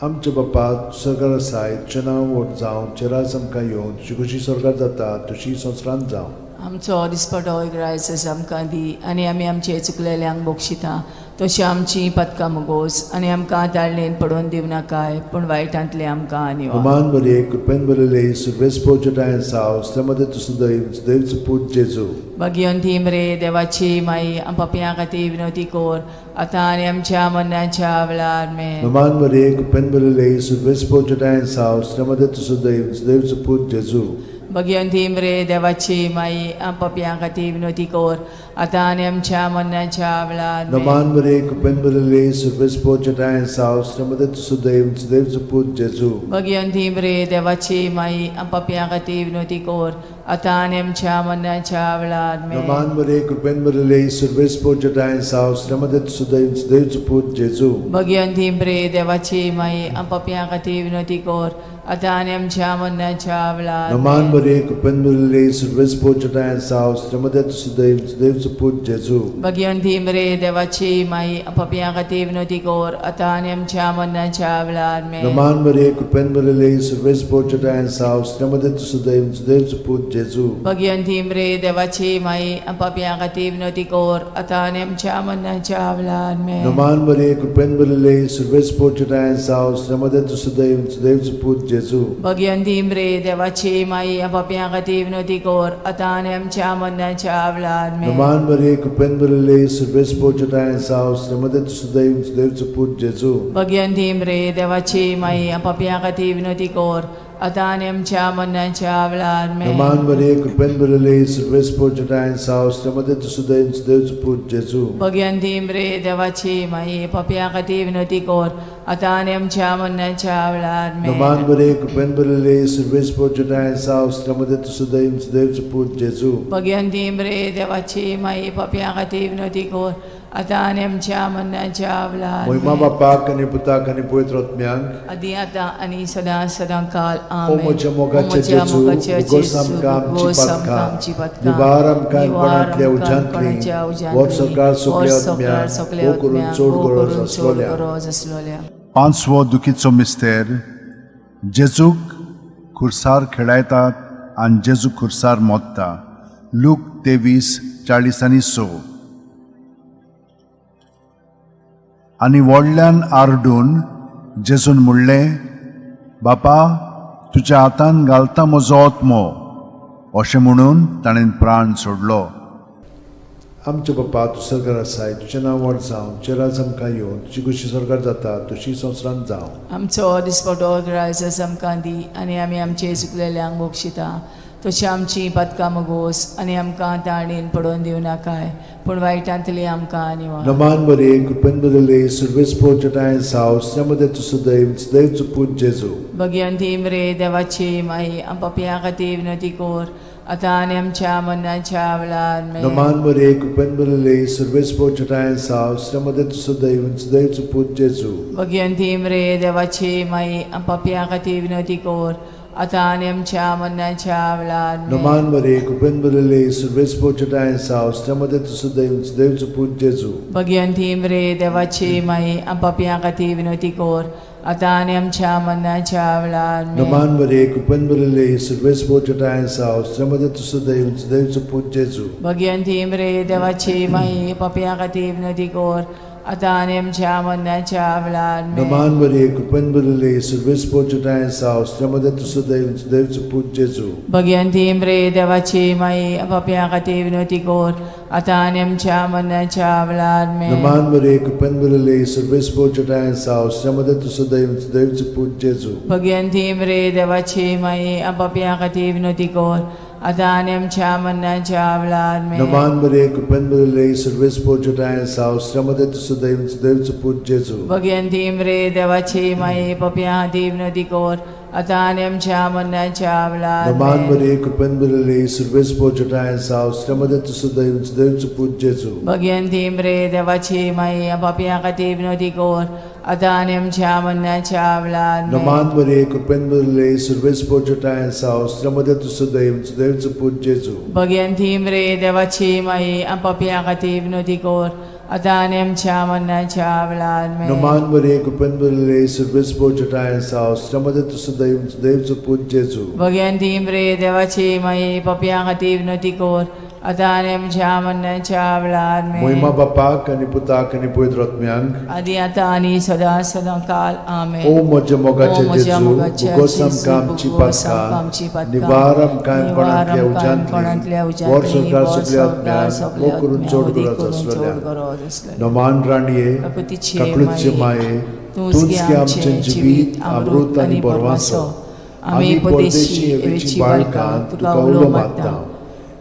आमच्या बापा सरकार आसाय, तुजें नांव व्हड जावं, तुजें राज आमकां येवं, तुजी खुशी सरकार जाता तशी संवसारांत जावं. आमचो दिसपटो ग्रायस आमकां दी आनी आमी आमचे चुकलेल्यांक बक्षिता तशी आमची पदकां मुगोस आनी आमकां ताळणेन पडोवन दिवनाकाय पूण वायटांतले आमकां निवार. नमान मरे कृपेन भरिल्ले सर्वेस पोजटाय सावस मध्ये तूं सदैव सदैवचो पूत जेजू. भगिवंती मरे देवाची माई पापयां खातीर विनवती कर आतां आनी आमच्या मरणाच्या वेळार आमेन. नमान मरे कृपेन भरिल्ले सर्वेस पोजटाय सावस मध्ये तूं सदैव सदैवचो पूत जेजू. भगिवंती मरे देवाची माई पापयां खातीर विनवती कर आतां आनी आमच्या मरणाच्या वेळार आमेन. नमान मरे कृपेन भरिल्ले सर्वेस पोजटाय सावस मध्ये तूं सदैव सदैवचो पूत जेजू. भगिवंती मरे देवाची माई पापयां खातीर विनवती कर आतां आनी आमच्या मरणाच्या वेळार आमेन. नमान मरे कृपेन भरिल्ले सर्वेस पोजटाय सावस मध्ये तूं सदैव सदैवचो पूत जेजू. भगिवंती मरे देवाची माई पापयां खातीर विनवती कर आतां आनी आमच्या मरणाच्या वेळार नमान आमेन. मरे कृपेन भरिल्ले सर्वेस पोजटाय सावस मध्ये तूं सदैव सदैवचो पूत जेजू. भगिवंती मरे देवाची माई पापयां खातीर विनवती कर आतां आनी आमच्या मरणाच्या वेळार आमेन. नमान मरे कृपेन भरिल्ले सर्वेस पोजटाय सावस मध्ये तूं सदैव सदैवचो पूत जेजू. भगिवंती मरे देवाची माई पापयां खातीर विनवती कर आतां आनी आमच्या मरणाच्या वेळार आमेन. नमान मरे कृपेन भरिल्ले सर्वेस पोजटाय सावस मध्ये तूं सदैव सदैवचो पूत जेजू. भगिवंती मरे देवाची माई पापयां खातीर विनवती कर आतां आनी आमच्या मरणाच्या वेळार आमेन. नमान मरे कृपेन भरिल्ले सर्वेस पोजटाय सावस मध्ये तूं सदैव सदैवचो पूत जेजू. भगिवंती मरे देवाची माई पापयां खातीर विनवती कर आतां आनी आमच्या मरणाच्या वेळार आमेन. नमान मरे कृपेन भरिल्ले सर्वेस पोजटाय सावस मध्ये तूं सदैव सदैवचो पूत जेजू. भगिवंती मरे देवाची माई पापयां खातीर विनवती कर आतां आनी आमच्या मरणाच्या वेळार आमेन. नमान मरे कृपेन भरिल्ले सर्वेस पोजटाय सावस मध्ये तूं सदैव सदैवचो पूत जेजू. भगिवंती मरे देवाची माई पापयां खातीर विनवती कर आतां आनी आमच्या मरणाच्या वेळार मोहिमा आमेन. बापाक आनी पुताक आनी पवित्र आत्म्याक आदी आतां आनी सदां सदां काल ओ आमेन. म्हज्या मोगाचे ओ म्हज्या जेजू, मोगाचे भोगोस जेजू, आमकां आमची भोगोस आमकां पातकां, आमची पातकां, निवार आमकां निवार कोणांतल्या आमकां उज्यांतली, कोणाच्या उज्यांतली, वर सरकार सगल्या वर सरकार आत्म्याक, सगल्या भोव करून आत्म्याक, चड भोव गरज करून चड आसलोल्या. गरज आसलोल्या. पांचवो दुखीचो मिस्तेर जेजूक खुर्सार खेळायतात आनी जेजू खुर्सार मोत्ता. लूक 23:46. आनी व्हडल्यान आरडून जेजून म्हणलें, बापा तुज्या हातान घालता म्हजो आत्मो. अशें म्हणून ताणें प्राण सोडलो. आमच्या बापा तूं सरकार आसाय, तुजें नांव व्हड जावं, तुजें राज आमकां येवं, तुजी खुशी सरकार जाता तशी संवसारांत जावं. आमचो दिसपटो ग्रायस आमकां दी आनी आमी आमचे चुकलेल्यांक बक्षिता तशी आमची पातकां मगोस आनी आमकां ताणेन पडोवन दिवनाकाय पूण वायटांतली आमकां निवार. नमान मरे कृपेन भरिल्ले सर्वेस पोजटाय सावस मध्ये तूं सदैव सदैवचो पूत जेजू. भगिवंती मरे देवाची माई पापयां खातीर विनवती कर आतां आनी आमच्या मरणाच्या वेळार आमेन. नमान मरे कृपेन भरिल्ले सर्वेस्पर तुज्या साव श्रमदे सुदैव सुदैवचो पूत जेजू. भगिनी मरे देवाची माई, पापया खातीर विनवती कर, आतां आनी आमच्या मरणाच्या वेळार आमेन. नमान मरे कृपेन भरिल्ले सर्वेस्पर तुज्या साव श्रमदे सुदैव सुदैवचो पूत जेजू. भगिनी मरे देवाची माई, पापया खातीर विनवती कर, आतां आनी आमच्या मरणाच्या वेळार आमेन. नमान मरे कृपेन भरिल्ले सर्वेस्पर तुज्या साव श्रमदे सुदैव सुदैवचो पूत जेजू. भगिनी मरे देवाची माई, पापया खातीर विनवती कर, आतां आनी आमच्या मरणाच्या वेळार आमेन. नमान मरे कृपेन भरिल्ले सर्वेस्पर तुज्या साव श्रमदे सुदैव सुदैवचो पूत जेजू. भगिनी मरे देवाची माई, पापया खातीर विनवती कर, आतां आनी आमच्या मरणाच्या वेळार आमेन. नमान मरे कृपेन भरिल्ले सर्वेस्पर तुज्या साव श्रमदे सुदैव सुदैवचो पूत जेजू. भगिनी मरे देवाची माई, पापया खातीर विनवती कर, आतां आनी आमच्या मरणाच्या वेळार आमेन. नमान मरे कृपेन भरिल्ले सर्वेस्पर तुज्या साव श्रमदे सुदैव सुदैवचो पूत जेजू. भगिनी मरे देवाची माई, पापया खातीर विनवती कर, आतां आनी आमच्या मरणाच्या वेळार नमान आमेन. मरे कृपेन भरिल्ले सर्वेस्पर तुज्या साव श्रमदे सुदैव सुदैवचो पूत जेजू. भगिनी मरे देवाची माई, पापया खातीर विनवती कर, आतां आनी आमच्या मरणाच्या वेळार आमेन. नमान मरे कृपेन भरिल्ले सर्वेस्पर तुज्या साव श्रमदे सुदैव सुदैवचो पूत जेजू. भगिनी मरे देवाची माई, पापया खातीर विनवती कर, आतां आनी आमच्या मरणाच्या वेळार आमेन. नमान मरे कृपेन भरिल्ले सर्वेस्पर तुज्या साव श्रमदे सुदैव सुदैवचो पूत जेजू. भगिनी मरे देवाची माई, पापया खातीर विनवती कर, आतां आनी आमच्या मरणाच्या वेळार आमेन. मोहिमा बापाक आनी पुताक आनी पवित्र आत्म्यांक, आदी आतां आनी सदां सदां काल आमेन. ओ म्हज्या ओ मोगाचे म्हज्या जेजू, मोगाच्या भुगोस जेजू, आमकां आमची भुगोस आमकां आमची पातकां, पातकां, निवार आमकां निवार कोणांतल्या आमकां कोणांतल्या उज्यांतली, उज्यांतली, वर संवसार वर सगल्या संवसार आत्म्यांक, सगल्या मोग करून आत्म्यांक, चड उदीक गरज करून चड आसलेल्या. गरज आसलेल्या. नमान राणये, काकुतीचे काकळूतचे माये, माये, तूंच तूंच गे गे आमचें आमचें जिवीत, जिवीत, अमृत अमृत आनी आनी बरवासो. बरवासो. आमी आमी परदेशी परदेशी एवेची एवेची बाळकां, बाळकां, तुका तुका उलो उलो मारता. मारता.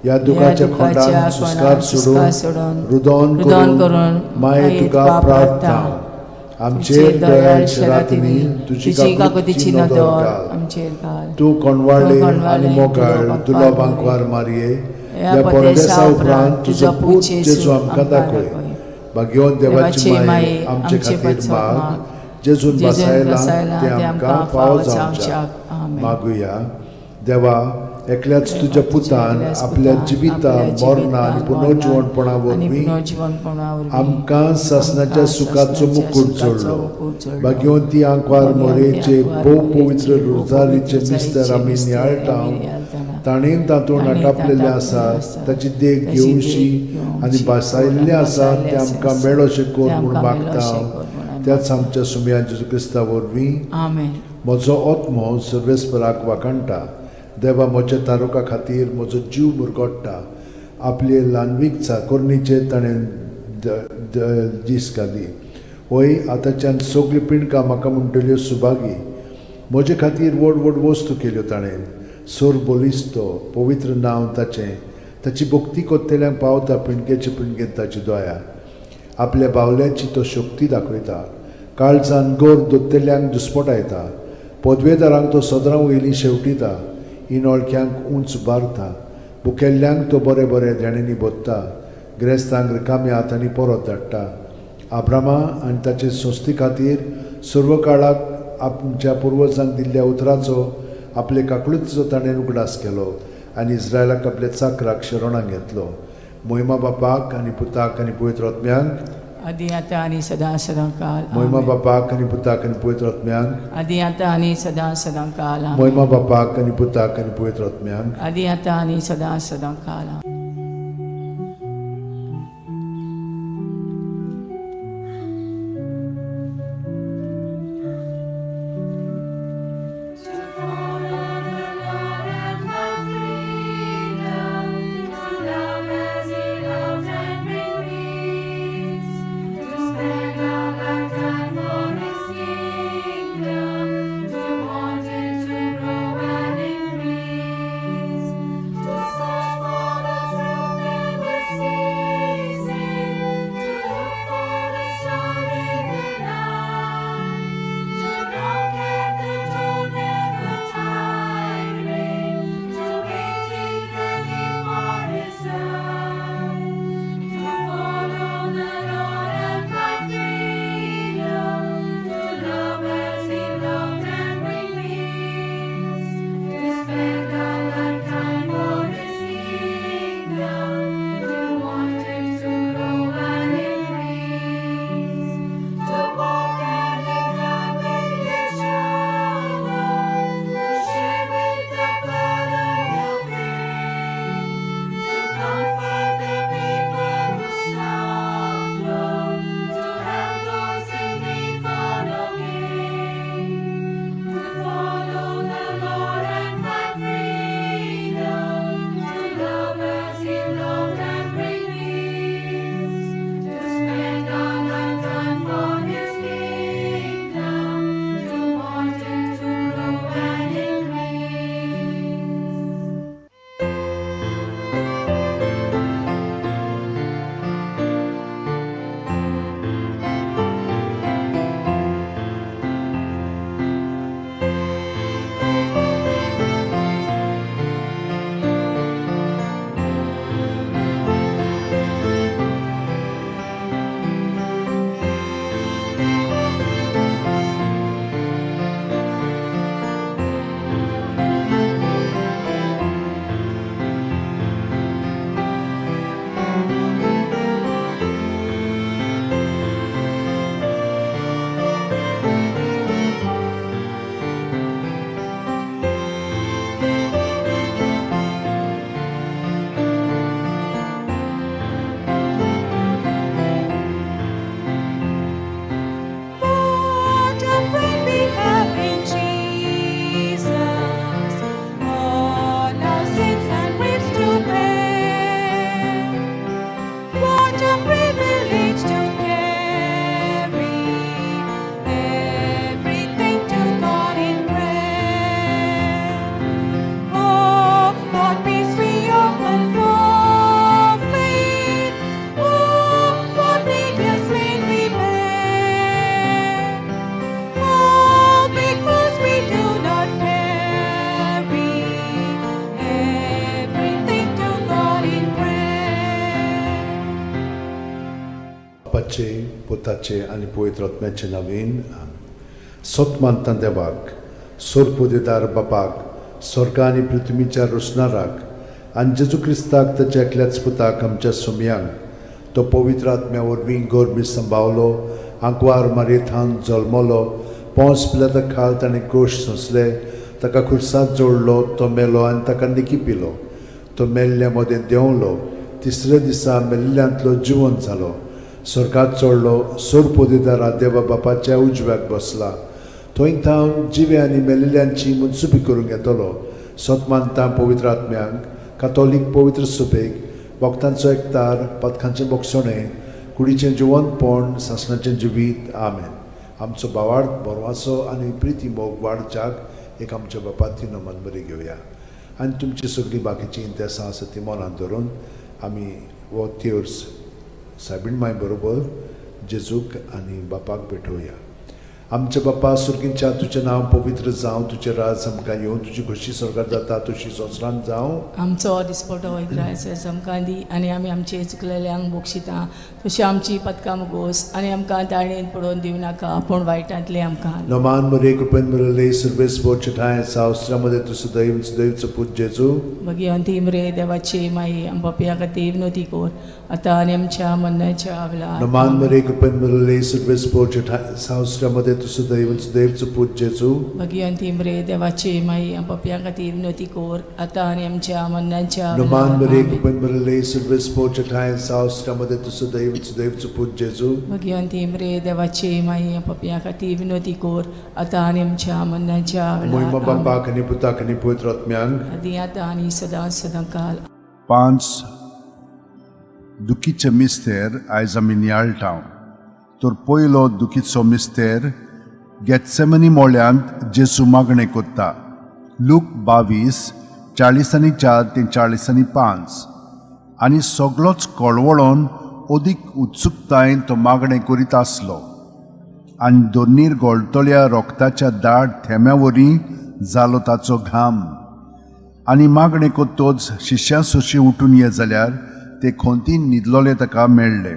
ह्या दुखाच्या दुखाच्या खोंडान सुस्कार कोणान सुस्कार सोडून, सोडून, रुदोन रुदन करून, करून माये माये तुका तुका प्रार्थना. प्रार्थना. आमचेर दयाळ रातींनी तुजी तुजी काकुतीची काकुतीची नदर नदर घाल. आमचेर घाल. तूं कोणवाळे तूं आनी कोणवाळे, मोगाळ तुलो तुलो बांकवार बांकवार मारये, ह्या ह्या परदेसा परदेसा उपरांत उपरांत तुजो तुजो पूत पूत जेजू जेजू आमकां आमकां दाखय. दाखय. भाग्यवंत देवाची देवाची माये, माये, आमचे आमचे खातीर पासत माग, माग, जेजून जेजून बसायलां बसायलां तें तें आमकां आमकां फावो फावो जावच्याक. जावच्याक. आमेन. मागुया. देवा, एकल्याच तुज्या पुतान एकल्याच आपल्या पुतान जिविता आपल्या मरणा आनी जिवितान, पुनर्जिवणपणा मरणान आनी वरवीं पुनर्जिवणपणा वरवीं आमकां सासणाच्या आमकां सुखाचो सासणाच्या मुकूट सुखाचो जोडलो. मुकूट जोडलो. भाग्यवंती आंकवार भाग्यवंती मोरेचे आंकवार भोव मोरेचे पवित्र भोव रोजारीचे पवित्र मिस्तर आमी रोजारीचे नियाळटा, मिस्तर आमी नियाळटाना, ताणें तातूंत ताणें आटापलेलें तातूंत आसा, आसा, ताची देख ताची देख घेवशी आनी घेवची भासायल्लें आनी आसा भासायल्लें तें आमकां आसा, मेळोशें तें कर म्हूण आमकां मागता. मेळोशें कर म्हूण आमी त्याच आमच्या सुमया जेजू क्रिस्ता वरवीं. आमेन. म्हजो आत्मो सर्वेस्पराक वाखाणटा, देवा म्हज्या तारुका खातीर म्हजो जीव मुरगोट्टा. आपले ल्हानवीक चाकोरणीचेर ताणें दीस घाली. वय आतांच्यान सगळीं पिंडकां म्हाका म्हणटल्यो सुभागी. म्हजे खातीर व्हड व्हड वस्तू केल्यो ताणें. सोर बलिस्तो पवित्र नांव ताचें, ताची भक्ती कोत्तेल्यांक पावता पिंडकेचे पिंडकेन ताची दया. आपल्या बावल्याची तो शक्ती दाखयता, काळजान गोर दोत्तेल्यांक दुस्पटायता. पदवेदारांक तो सदरां वयली शेवटिता, इनोळख्यांक उंच उबारता. भुकेल्ल्यांक तो बरें बरें देण्यांनी भरता, गिरेस्तांक रिकाम्या हातांनी परत धाडटा. आब्रामा आनी ताचे संस्थे खातीर सर्व काळाक आमच्या पुर्वजांक दिल्ल्या उतराचो आपले काकळुतीचो ताणें उगडास केलो आनी इस्रायलाक आपल्या चाकराक शरणाक घेतलो. मोहिमा बापाक आनी पुताक आनी पवित्र आत्म्यांक, आदी आतां आनी सदां सदां काल मोहिमा आमेन. बापाक आनी पुताक आनी पवित्र आत्म्यांक, आदी आतां आनी सदां सदां काल आमेन. मोहिमा बापाक आनी पुताक आनी पवित्र आत्म्यांक, आदी आतां आनी सदां सदां काल आमेन. To follow the Lord and find freedom, to love as He loved and bring peace, to spend our lifetime for His kingdom, to want it to grow and increase, to search for the बापाचे, पुताचे आनी पवित्र आत्म्याचे नवीन. सत मानता देवाक, सोरपोदेदार बापाक, स्वर्गा आनी पृथ्वीच्या रोसणाराक, आनी जेजू क्रिस्ताक ताच्या एकल्याच पुताक, आमच्या सोमयांक, तो पवित्र आत्म्या वरवीं गोरमी संभावलो, आंकवार मारयेथान जल्मलो, पोंस पिलाता खाल ताणें कोश सोंसले, ताका खुर्सात जोडलो, तो मेलो आनी ताका निकी पिलो, तो मेल्ल्या मदें देंवलो, तिसऱ्या दिसा मेल्ल्यांतलो जिवन जालो, स्वर्गात चडलो, सोरपोदेदारा देवा बापाच्या उजव्याक बसला, थंय थावन जिवे आनी मेल्ल्यांची मनसुबी करूंक येतलो. सत मानता पवित्र आत्म्यांक, कातोलीक पवित्र सुबेक, वखदांचो एकतार, पदकांचें बोगसणें, कुडीचें जिवनपण, सासणाचें जिवीत. आमेन. आमचो बावाड बरवाचो आनी प्रिती मोग वाडच्याक एक आमच्या बापाती नमन बरी घेवया आनी तुमची सगळीं बाकीचीं इंतेसां आसा ती मनांत धरून आमी हो तेर्स सायबीण माय बरोबर जेजूक आनी बापाक भेटोवया. आमच्या बापा सुर्गींच्या, तुजें नांव पवित्र जावं, तुजें राज आमकां येवं, तुजी खोशी स्वर्गात जाता तशी संवसारांत जावं. आमचो दिसपटो इग्रायस आमकां दी आनी आमी आमचे चुकलेल्यांक बक्षिता तशी आमची पदकां मुगोस आनी आमकां ताळणेन पडोवन दिवं नाका पूण वायटांतले आमकां. नमान मरे, कृपेन मरले, सर्वेस बोचठाय सावस्त्रामध्ये तूं सदैव सदैवचो पूत जेजू. भगिवंती मरे देवाची माई, आम पापया खातीर विनवती कर आतां आनी आमच्या मरणाच्या वेळार. नमान मरे, कृपेन मरले, सर्वेस बोचठाय सावस्त्रामध्ये तूं सदैव सदैवचो पूत जेजू. भगिवंती मरे देवाची माई, आम पापया खातीर विनवती कर आतां आनी आमच्या मरणाच्या नमान वेळार. मरे, आमेन. कृपेन मरले, सर्वेस बोचठाय सावस्त्रामध्ये तूं सदैव सदैवचो पूत जेजू. भगिवंती मरे देवाची माई, आम पापया खातीर विनवती कर आतां आनी आमच्या मरणाच्या मोहिमा वेळार. आमेन. बापाक आनी पुताक आनी पवित्र आत्म्यांक. आदी आतां आनी सदां सदां काल. पांच दुखीचे मिस्तेर आयज आमी नियाळटा. तर पयलो दुखीचो मिस्तेर, गेत्सेमनी मोळ्यांत जेजू मागणें कोत्ता. लूक 22:44 ते 45. आनी सगलोच कळवळोन अदीक उत्सुकतायेन तो मागणें करीत आसलो आनी दोनीर गोळटल्या रोगताच्या दाट थेंब्या वरी जालो ताचो घाम. आनी मागणें कोत्तोच शिश्यां सोशी उठून ये जाल्यार ते खोंतीन न्हिदलोले ताका मेळ्ळे.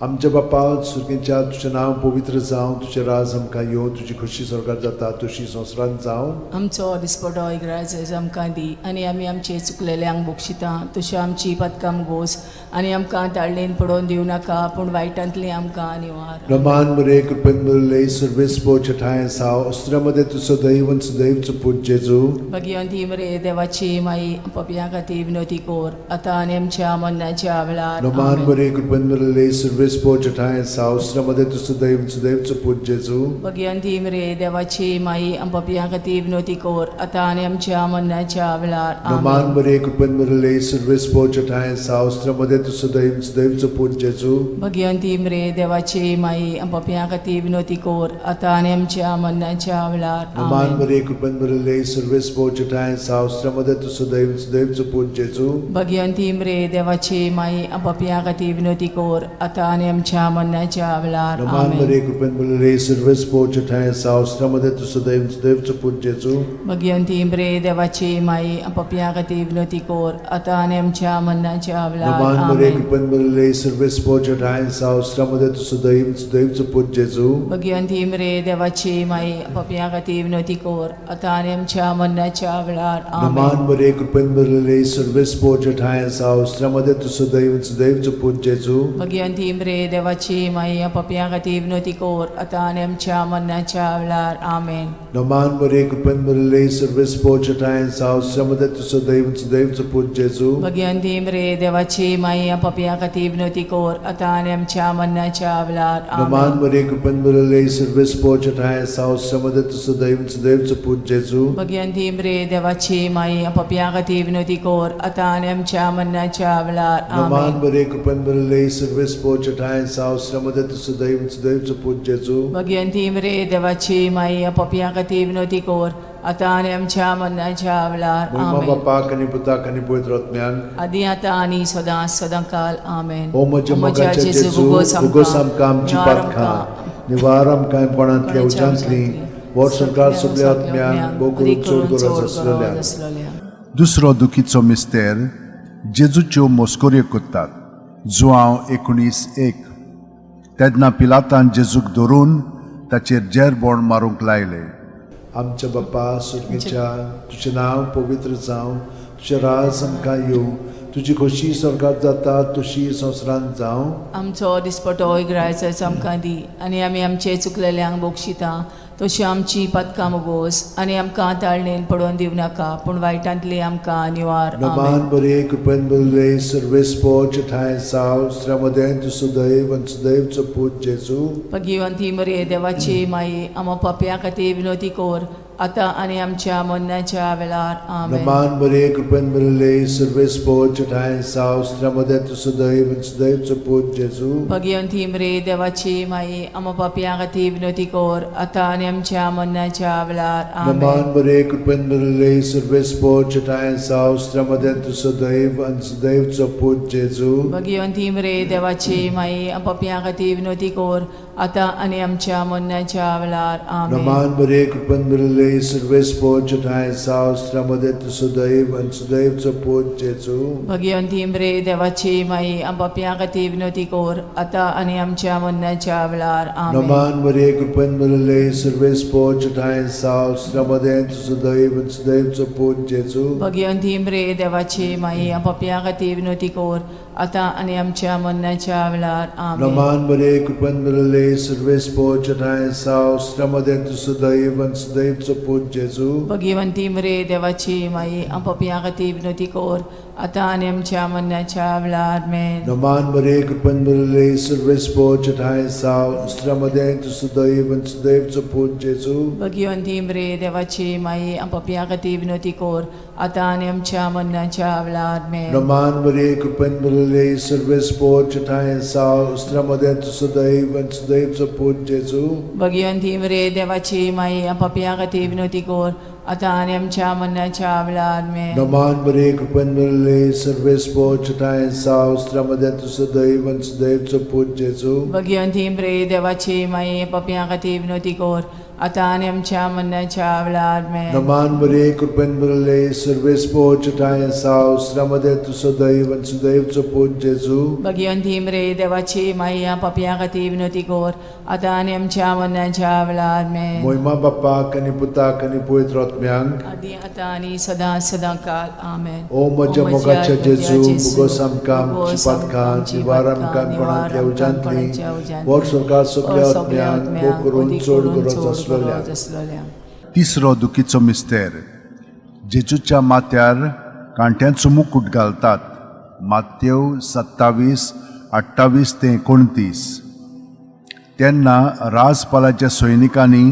आमच्या बापा सुर्गेच्या, तुजें नांव पवित्र जावं, तुजें राज आमकां येवं, तुजी खोशी स्वर्गात जाता तशी संवसारांत जावं. आमचो दिसपटो इग्राज आमकां दी आनी आमी आमचे चुकलेल्यांक बक्षिता तशी आमची पदकां गोस आनी आमकां ताळणेन पडोवन दिवं नाका पूण वायटांतली आमकां निवार. नमान मरे, कृपेन मरले, सर्वेस पोचठाय साव अस्त्रामध्ये तूं सदैव सदैवचो पूत जेजू. भगिवंती मरे देवाची माई, पपया खातीर विनवती कर आतां आनी आमच्या मरणाच्या वेळार. नमान आमेन. मरे, कृपेन मरले, सर्वेस पोचठाय साव अस्त्रामध्ये तूं सदैव सदैवचो पूत जेजू. भगिवंती मरे देवाची माई, पपया खातीर विनवती कर आतां आनी आमच्या मरणाच्या वेळार. नमान आमेन. मरे, कृपेन मरले, सर्वेस पोचठाय साव अस्त्रामध्ये तूं सदैव सदैवचो पूत जेजू. भगिवंती मरे देवाची माई, पपया खातीर विनवती कर आतां आनी आमच्या मरणाच्या वेळार. नमान आमेन. मरे, कृपेन मरले, सर्वेस पोचठाय साव अस्त्रामध्ये तूं सदैव सदैवचो पूत जेजू. भगिवंती मरे देवाची माई, पपया खातीर विनवती कर आतां आनी आमच्या मरणाच्या वेळार. नमान आमेन. मरे, कृपेन मरले, सर्वेस पोचठाय साव अस्त्रामध्ये तूं सदैव सदैवचो पूत जेजू. भगिवंती मरे देवाची माई, पपया खातीर विनवती कर आतां आनी आमच्या मरणाच्या वेळार. नमान मरे, आमेन. कृपेन मरले, सर्वेस पोचठाय साव अस्त्रामध्ये तूं सदैव सदैवचो पूत जेजू. भगिवंती मरे देवाची माई, पपया खातीर विनवती कर आतां आनी आमच्या मरणाच्या वेळार. नमान आमेन. मरे, कृपेन मरले, सर्वेस पोचठाय साव अस्त्रामध्ये तूं सदैव सदैवचो पूत जेजू. भगिवंती मरे देवाची माई, पपया खातीर विनवती कर आतां आनी आमच्या मरणाच्या वेळार. आमेन. नमान मरे, कृपेन मरले, सर्वेस पोचठाय साव अस्त्रामध्ये तूं सदैव सदैवचो पूत जेजू. भगिवंती मरे देवाची माई, पपया खातीर विनवती कर आतां आनी आमच्या मरणाच्या वेळार. नमान आमेन. मरे, कृपेन मरले, सर्वेस पोचठाय साव अस्त्रामध्ये तूं सदैव सदैवचो पूत जेजू. भगिवंती मरे देवाची माई, पपया खातीर विनवती कर आतां आनी आमच्या मरणाच्या वेळार. नमान आमेन. मरे, कृपेन मरले, सर्वेस पोचठाय साव अस्त्रामध्ये तूं सदैव सदैवचो पूत जेजू. भगिवंती मरे देवाची माई, पपया खातीर विनवती कर आतां आनी आमच्या मरणाच्या वेळार. मोहिमा आमेन. बापाक आनी पुताक आनी पवित्र आत्म्याक. आदी आतां आनी सदां सदां काल. आमेन. ओ म्हज्या मोगाच्या जेजू, उगोस आमकां आमची पातकां, निवार आमकां कोणांतल्या उज्यांतली, वर संवसार सगल्या आत्म्यांक, भोव करून चड गरज आसलेल्या. आसलेल्या. दुसरो दुखीचो मिस्तेर, जेजूच्यो मस्कऱ्यो करतात. जुआंव 19:1. तेन्ना पिलातान जेजूक धरून ताचेर जेरबोण मारूंक लायलें. आमच्या बाप्पा सुर्गेच्या, तुजें नांव पवित्र जावं, तुजें राज आमकां येवं, तुजी खोशी स्वर्गात जाता तशी संवसारांत जावं. आमचो दिसपटो इगरायचो आमकां दी आनी आमी आमचे चुकलेल्यांक बक्षिता तशी आमची पातकां मोगोस आनी आमकां ताळणेन पडोवन दिवं नाका पूण वायटांतली आमकां निवार. आमेन. नमान बरे कृपेन बरले सर्वेस्पोच ठांय साव श्रमदें तूं सुदैव आनी सुदैवचो पूत जेजू. भगिवंती मरे देवाची माई, आमा पापया खातीर विनोती कोर आतां आनी आमच्या मरणाच्या वेळार. आमेन. नमान बरे कृपेन बरले सर्वेस्पोच ठांय साव श्रमदें तूं सुदैव आनी सुदैवचो पूत जेजू. भगिवंती मरे देवाची माई, आमा पापया खातीर विनोती कोर आतां आनी आमच्या मरणाच्या वेळार. आमेन. नमान बरे कृपेन बरले सर्वेस्पोच ठांय साव श्रमदें तूं सुदैव आनी सुदैवचो पूत जेजू. भगिवंती मरे देवाची माई, पापया खातीर विनोती कोर आतां आनी आमच्या मरणाच्या वेळार. आमेन. नमान बरे कृपेन बरले सर्वेस्पोच ठांय साव श्रमदें तूं सुदैव आनी सुदैवचो पूत जेजू. भगिवंती मरे देवाची माई, पापया खातीर विनोती कोर आतां आनी आमच्या मरणाच्या वेळार. आमेन. नमान मरे कृपेन भरले सर्वेस्पोच ठांय साव श्रमदें तूं सुदैव आनी सुदैवचो पूत जेजू. भगिवंती मरे देवाची माई, पापया खातीर विनोती कोर आतां आनी आमच्या मरणाच्या वेळार. आमेन. नमान मरे कृपेन भरले सर्वेस्पोच ठांय साव श्रमदें तूं सुदैव आनी सुदैवचो पूत जेजू. भगिवंती मरे देवाची माई, पापया खातीर विनोती कोर आतां आनी आमच्या मरणाच्या वेळार. मेन. नमान मरे कृपेन भरले सर्वेस्पोच ठांय साव श्रमदें तूं सुदैव आनी सुदैवचो पूत जेजू. भगिवंती मरे देवाची माई, पापया खातीर विनोती कोर आतां आनी आमच्या मरणाच्या वेळार. मेन. नमान मरे कृपेन भरले सर्वेस्पोच ठांय साव श्रमदें तूं सुदैव आनी सुदैवचो पूत जेजू. भगिवंती मरे देवाची माई, पापया खातीर विनोती कोर आतां आनी आमच्या मरणाच्या वेळार. मेन. नमान मरे कृपेन भरले सर्वेस्पोच ठांय साव श्रमदें तूं सुदैव आनी सुदैवचो पूत जेजू. भगिवंती मरे देवाची माई, पापया खातीर विनोती कोर आतां आनी आमच्या मरणाच्या वेळार. मेन. नमान मरे कृपेन भरले सर्वेस्पोच ठांय साव श्रमदें तूं सुदैव आनी सुदैवचो पूत जेजू. भगिवंती मरे देवाची माई, पापया खातीर विनोती कोर आतां आनी आमच्या मरणाच्या वेळार. मेन. मोहिमा बाप्पाक आनी पुताक आनी पवित्र आत्म्यांक, आदी आतां आनी सदां सदां काल. आमेन. ओ म्हज्या मोगाच्या जेजू, मुगोस आमकां आमची पातकां निवार आमकां कोणांतल्या उज्यांतली, वर स्वर्गात सगल्या आत्म्यांक भोग करून चड गरज आसलोल्या. तिसरो दुखीचो मिस्तेर. जेजूच्या माथ्यार कांट्यांचो मुकूट घालतात. मात्यव 27:28 ते 29. तेन्ना राजपालाच्या सैनिकांनी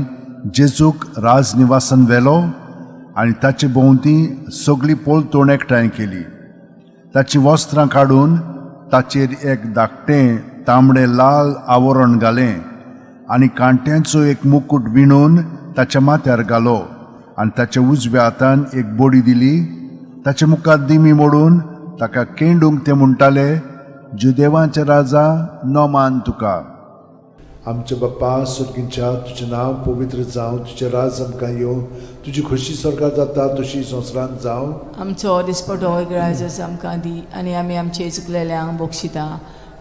जेजूक राजनिवासान व्हेलो आनी ताचे भोंवती सगळी पलतोण एकठांय केली. ताचीं वस्त्रां काडून ताचेर एक धाकटें तांबडें लाल आवरण घालें आनी कांट्यांचो एक मुकूट विणून ताच्या माथ्यार घालो आनी ताच्या उजव्या हातान एक बडी दिली. ताच्या मुखार दिमी मोडून ताका केंडूंक ते म्हणटाले, जुदेवांचे राजा, नमान तुका. आमच्या बाप्पा स्वर्गींच्या, तुजें नांव पवित्र जावं, तुजें राज आमकां येवं, तुजी खोशी स्वर्गात जाता तशी संवसारांत जावं. आमचो दिसपटो इगरायजस आमकां दी आनी आमी आमचे चुकलेल्यांक बक्षिता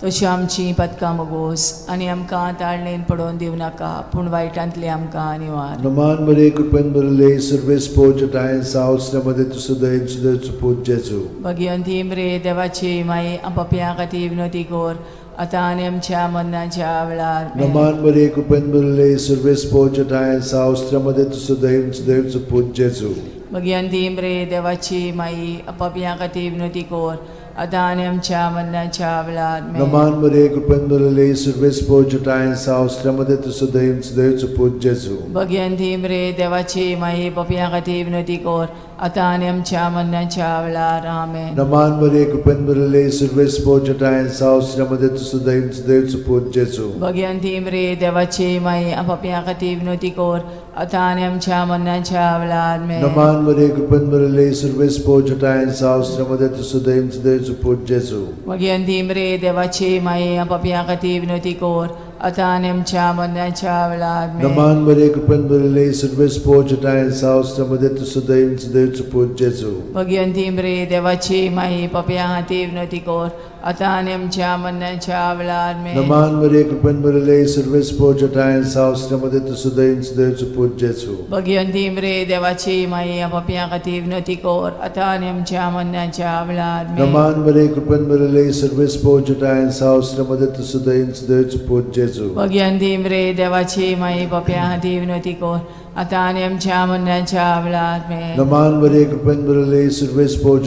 तशी आमची पदकां मोगोस आनी आमकां ताळणेन पडोवन दिवं नाका पूण वायटांतली आमकां निवार. नमान मरे कृपेन भरले सर्वेस्पोच ठांय साव श्रमदें तूं सुदैव सुदैवचो पूत जेजू. भगिवंती मरे देवाची माई, पापया खातीर विनोती कोर आतां आनी आमच्या मरणाच्या वेळार. आमेन. नमान मरे कृपेन भरले सर्वेस्पोच ठांय साव श्रमदें तूं सुदैव सुदैवचो पूत जेजू. भगिवंती मरे देवाची माई, पापया खातीर विनोती कोर आतां आनी आमच्या मरणाच्या वेळार. आमेन. नमान मरे कृपेन भरले सर्वेस्पोच ठांय साव श्रमदें तूं सुदैव सुदैवचो पूत जेजू. भगिवंती मरे देवाची माई, पापया खातीर विनोती कोर आतां आनी आमच्या मरणाच्या वेळार. आमेन. नमान मरे कृपेन भरले सर्वेस्पोच ठांय साव श्रमदें तूं सुदैव सुदैवचो पूत जेजू. भगिवंती मरे देवाची माई, पापया खातीर विनोती कोर आतां आनी आमच्या मरणाच्या वेळार. आमेन. नमान मरे कृपेन भरले सर्वेस्पोच ठांय साव श्रमदें तूं सुदैव सुदैवचो पूत जेजू. भगिवंती मरे देवाची माई, पापया खातीर विनोती कोर आतां आनी आमच्या मरणाच्या वेळार आमेन. नमान मरे कृपेन भरिल्ले सर्वेस्पोर सावस मध्ये तूं सदैव सदैवचो पूत जेजू. भगिवंती मरे देवाची माई पापया खातीर विनवती कर आतां आनी आमच्या मरणाच्या वेळार आमेन. नमान मरे कृपेन भरिल्ले सर्वेस्पोर सावस मध्ये तूं सदैव सदैवचो पूत जेजू. भगिवंती मरे देवाची माई पापया खातीर विनवती कर आतां आनी आमच्या मरणाच्या वेळार आमेन. नमान मरे कृपेन भरिल्ले सर्वेस्पोर सावस मध्ये तूं सदैव सदैवचो पूत जेजू. भगिवंती मरे देवाची माई पापया खातीर विनवती कर आतां आनी आमच्या मरणाच्या वेळार आमेन. नमान मरे कृपेन भरिल्ले सर्वेस्पोर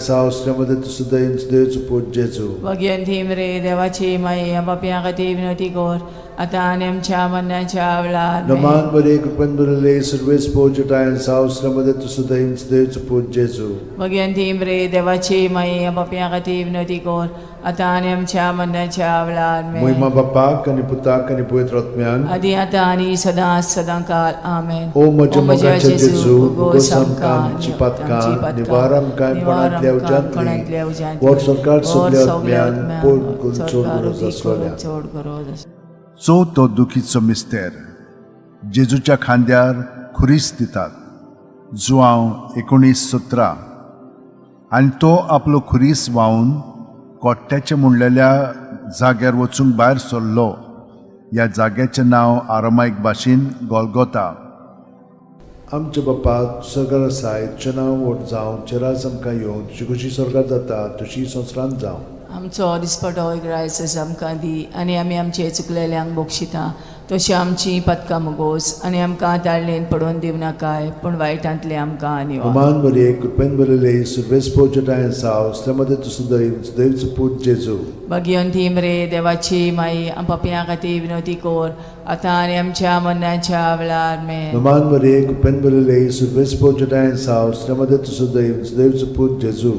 सावस मध्ये तूं सदैव सदैवचो पूत जेजू. भगिवंती मरे देवाची माई पापया खातीर विनवती कर आतां आनी आमच्या मरणाच्या वेळार आमेन. नमान मरे कृपेन भरिल्ले सर्वेस्पोर सावस मध्ये तूं सदैव सदैवचो पूत जेजू. भगिवंती मरे देवाची माई पापया खातीर विनवती कर आतां आनी आमच्या मरणाच्या वेळार आमेन. महिमा बापाक आनी पुताक आनी पवित्र आत्म्यान. आदी आतां आनी सदां सदां काल आमेन. ओ म्हज्या मोगाच्या जेजू, उगोस आमकां आमची पातकां, निवार आमकां कोणांतल्या उज्यांतली, व्हड सरकार सगल्या आत्म्यान पोट करून चड गरज आसलोल्या. चड गरज आसलोल्या. चवथो दुखीचो मिस्तेर जेजूच्या खांद्यार खुरीस दितात, जुआंव 19:17. आनी तो आपलो खुरीस व्हांवन कोट्ट्याचे म्हणलेल्या जाग्यार वचूंक भायर सरलो. ह्या जाग्याचें नांव आरामायक भाशेन गोलगोता. आमच्या बापा सरकार आसाय, तुजें नांव व्हड जावं, तुजें राज आमकां येवं, तुजी खुशी स्वर्गात जाता तशी संवसारांत जावं. आमचो दिसपटो ग्रायस आमकां दी आनी आमी आमचे चुकलेल्यांक बक्षिता तशी आमची पदकां मुगोस आनी आमकां ताळणेन पडोवन दिवनाकाय पूण वायटांतले आमकां निवार. नमान मरे कृपेन भरिल्ले सर्वेस्पोर सावस मध्ये तूं सदैव सदैवचो पूत जेजू. भगिवंती मरे देवाची माई पापयां खातीर विनवती कर आतां आनी आमच्या मरणाच्या वेळार आमेन. नमान मरे कृपेन भरिल्ले सर्वेस्पोर सावस मध्ये तूं सदैव सदैवचो पूत जेजू.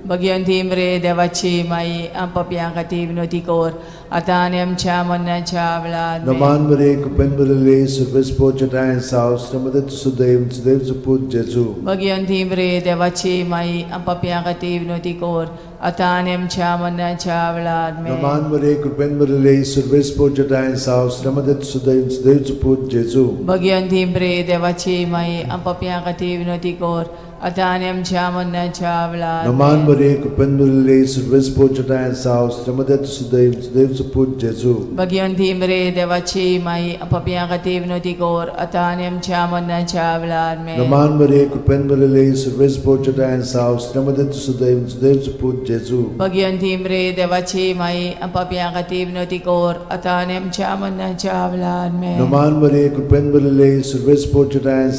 भगिवंती मरे देवाची माई पापयां खातीर विनवती कर आतां आनी आमच्या मरणाच्या वेळार आमेन. नमान मरे कृपेन भरिल्ले सर्वेस्पोर सावस मध्ये तूं सदैव सदैवचो पूत जेजू. भगिवंती मरे देवाची माई पापयां खातीर विनवती कर आतां आनी आमच्या मरणाच्या वेळार आमेन. नमान मरे कृपेन भरिल्ले सर्वेस्पोर सावस मध्ये तूं सदैव सदैवचो पूत जेजू. भगिवंती मरे देवाची माई पापयां खातीर विनवती कर आतां आनी आमच्या मरणाच्या वेळार नमान आमेन. मरे कृपेन भरिल्ले सर्वेस्पोर सावस मध्ये तूं सदैव सदैवचो पूत जेजू. भगिवंती मरे देवाची माई पापयां खातीर विनवती कर आतां आनी आमच्या मरणाच्या वेळार आमेन. नमान मरे कृपेन भरिल्ले सर्वेस्पोर सावस मध्ये तूं सदैव सदैवचो पूत जेजू. भगिवंती मरे देवाची माई पापयां खातीर विनवती कर आतां आनी आमच्या मरणाच्या वेळार आमेन. नमान मरे कृपेन भरिल्ले सर्वेस्पोर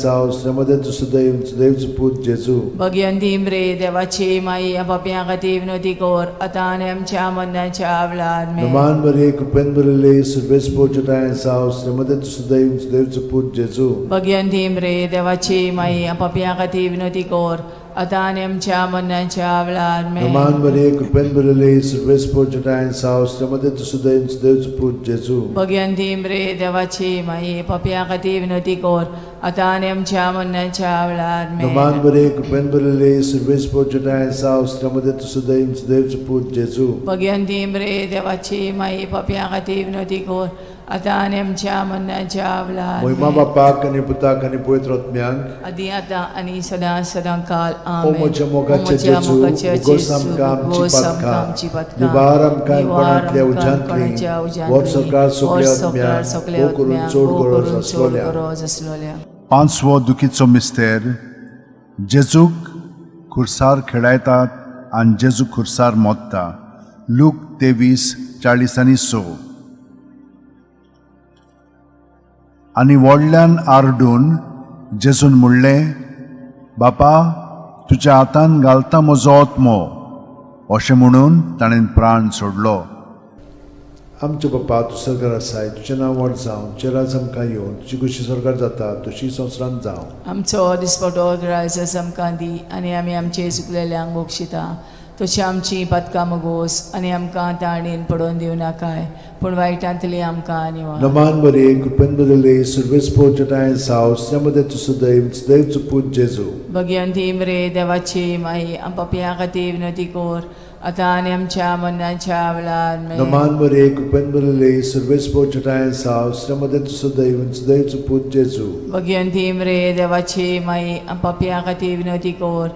सावस मध्ये तूं सदैव सदैवचो पूत जेजू. भगिवंती मरे देवाची माई पापयां खातीर विनवती कर आतां आनी आमच्या मरणाच्या वेळार आमेन. नमान मरे कृपेन भरिल्ले सर्वेस्पोर सावस मध्ये तूं सदैव सदैवचो पूत जेजू. भगिवंती मरे देवाची माई पापयां खातीर विनवती कर आतां आनी आमच्या मरणाच्या वेळार आमेन. नमान मरे कृपेन भरिल्ले सर्वेस्पोर सावस मध्ये तूं सदैव सदैवचो पूत जेजू. भगिवंती मरे देवाची माई पापयां खातीर विनवती कर आतां आनी आमच्या मरणाच्या वेळार आमेन. नमान मरे कृपेन भरिल्ले सर्वेस्पोर सावस मध्ये तूं सदैव सदैवचो पूत जेजू. भगिवंती मरे देवाची माई पापयां खातीर विनवती कर आतां आनी आमच्या मरणाच्या वेळार महिमा आमेन. बापाक आनी पुताक आनी पवित्र आत्म्याक. आदी आतां आनी सदां सदां काल ओ आमेन. म्हज्या मोगाच्या जेजू, उगोस आमकां आमची पातकां, निवार आमकां कोणांतल्या उज्यांतली, व्हड सरकार सगल्या आत्म्यांक, भोव करून चड गरज आसलोल्या. गरज आसलोल्या. पांचवो दुखीचो मिस्तेर जेजूक खुर्सार खेळायतात आनी जेजू खुर्सार मोत्ता, लूक 23:46. आनी व्हडल्यान आरडून जेजून म्हणलें, बापा तुज्या हातान घालता म्हजो आत्मो. अशें म्हणून ताणें प्राण सोडलो. आमच्या बापा तूं सरकार आसाय, तुजें नांव व्हड जावं, तुजें राज आमकां येवं, तुजी खुशी सरकार जाता तशी संवसारांत जावं. आमचो दिसपटो ग्रायस आमकां दी आनी आमी आमचे चुकलेल्यांक बक्षिता तशी आमची पातकां मुगोस आनी आमकां ताणेन पडोवन दिवनाकाय पूण वायटांतली आमकां निवार. नमान मरे कृपेन भरिल्ले सर्वेस्पोर सावस मध्ये तूं सदैव सदैवचो पूत जेजू. भगिवंती मरे देवाची माई पापयां खातीर विनवती कर आतां आनी आमच्या मरणाच्या वेळार आमेन. नमान मरे कृपेन भरिल्ले सर्वेस्पर तुजोठांय आसा स्त्रियां मदें तूं सदैव आनी सदैवचो पूत जेजू भगिनी मरे देवाची माई, पापयां खातीर विनवती कर,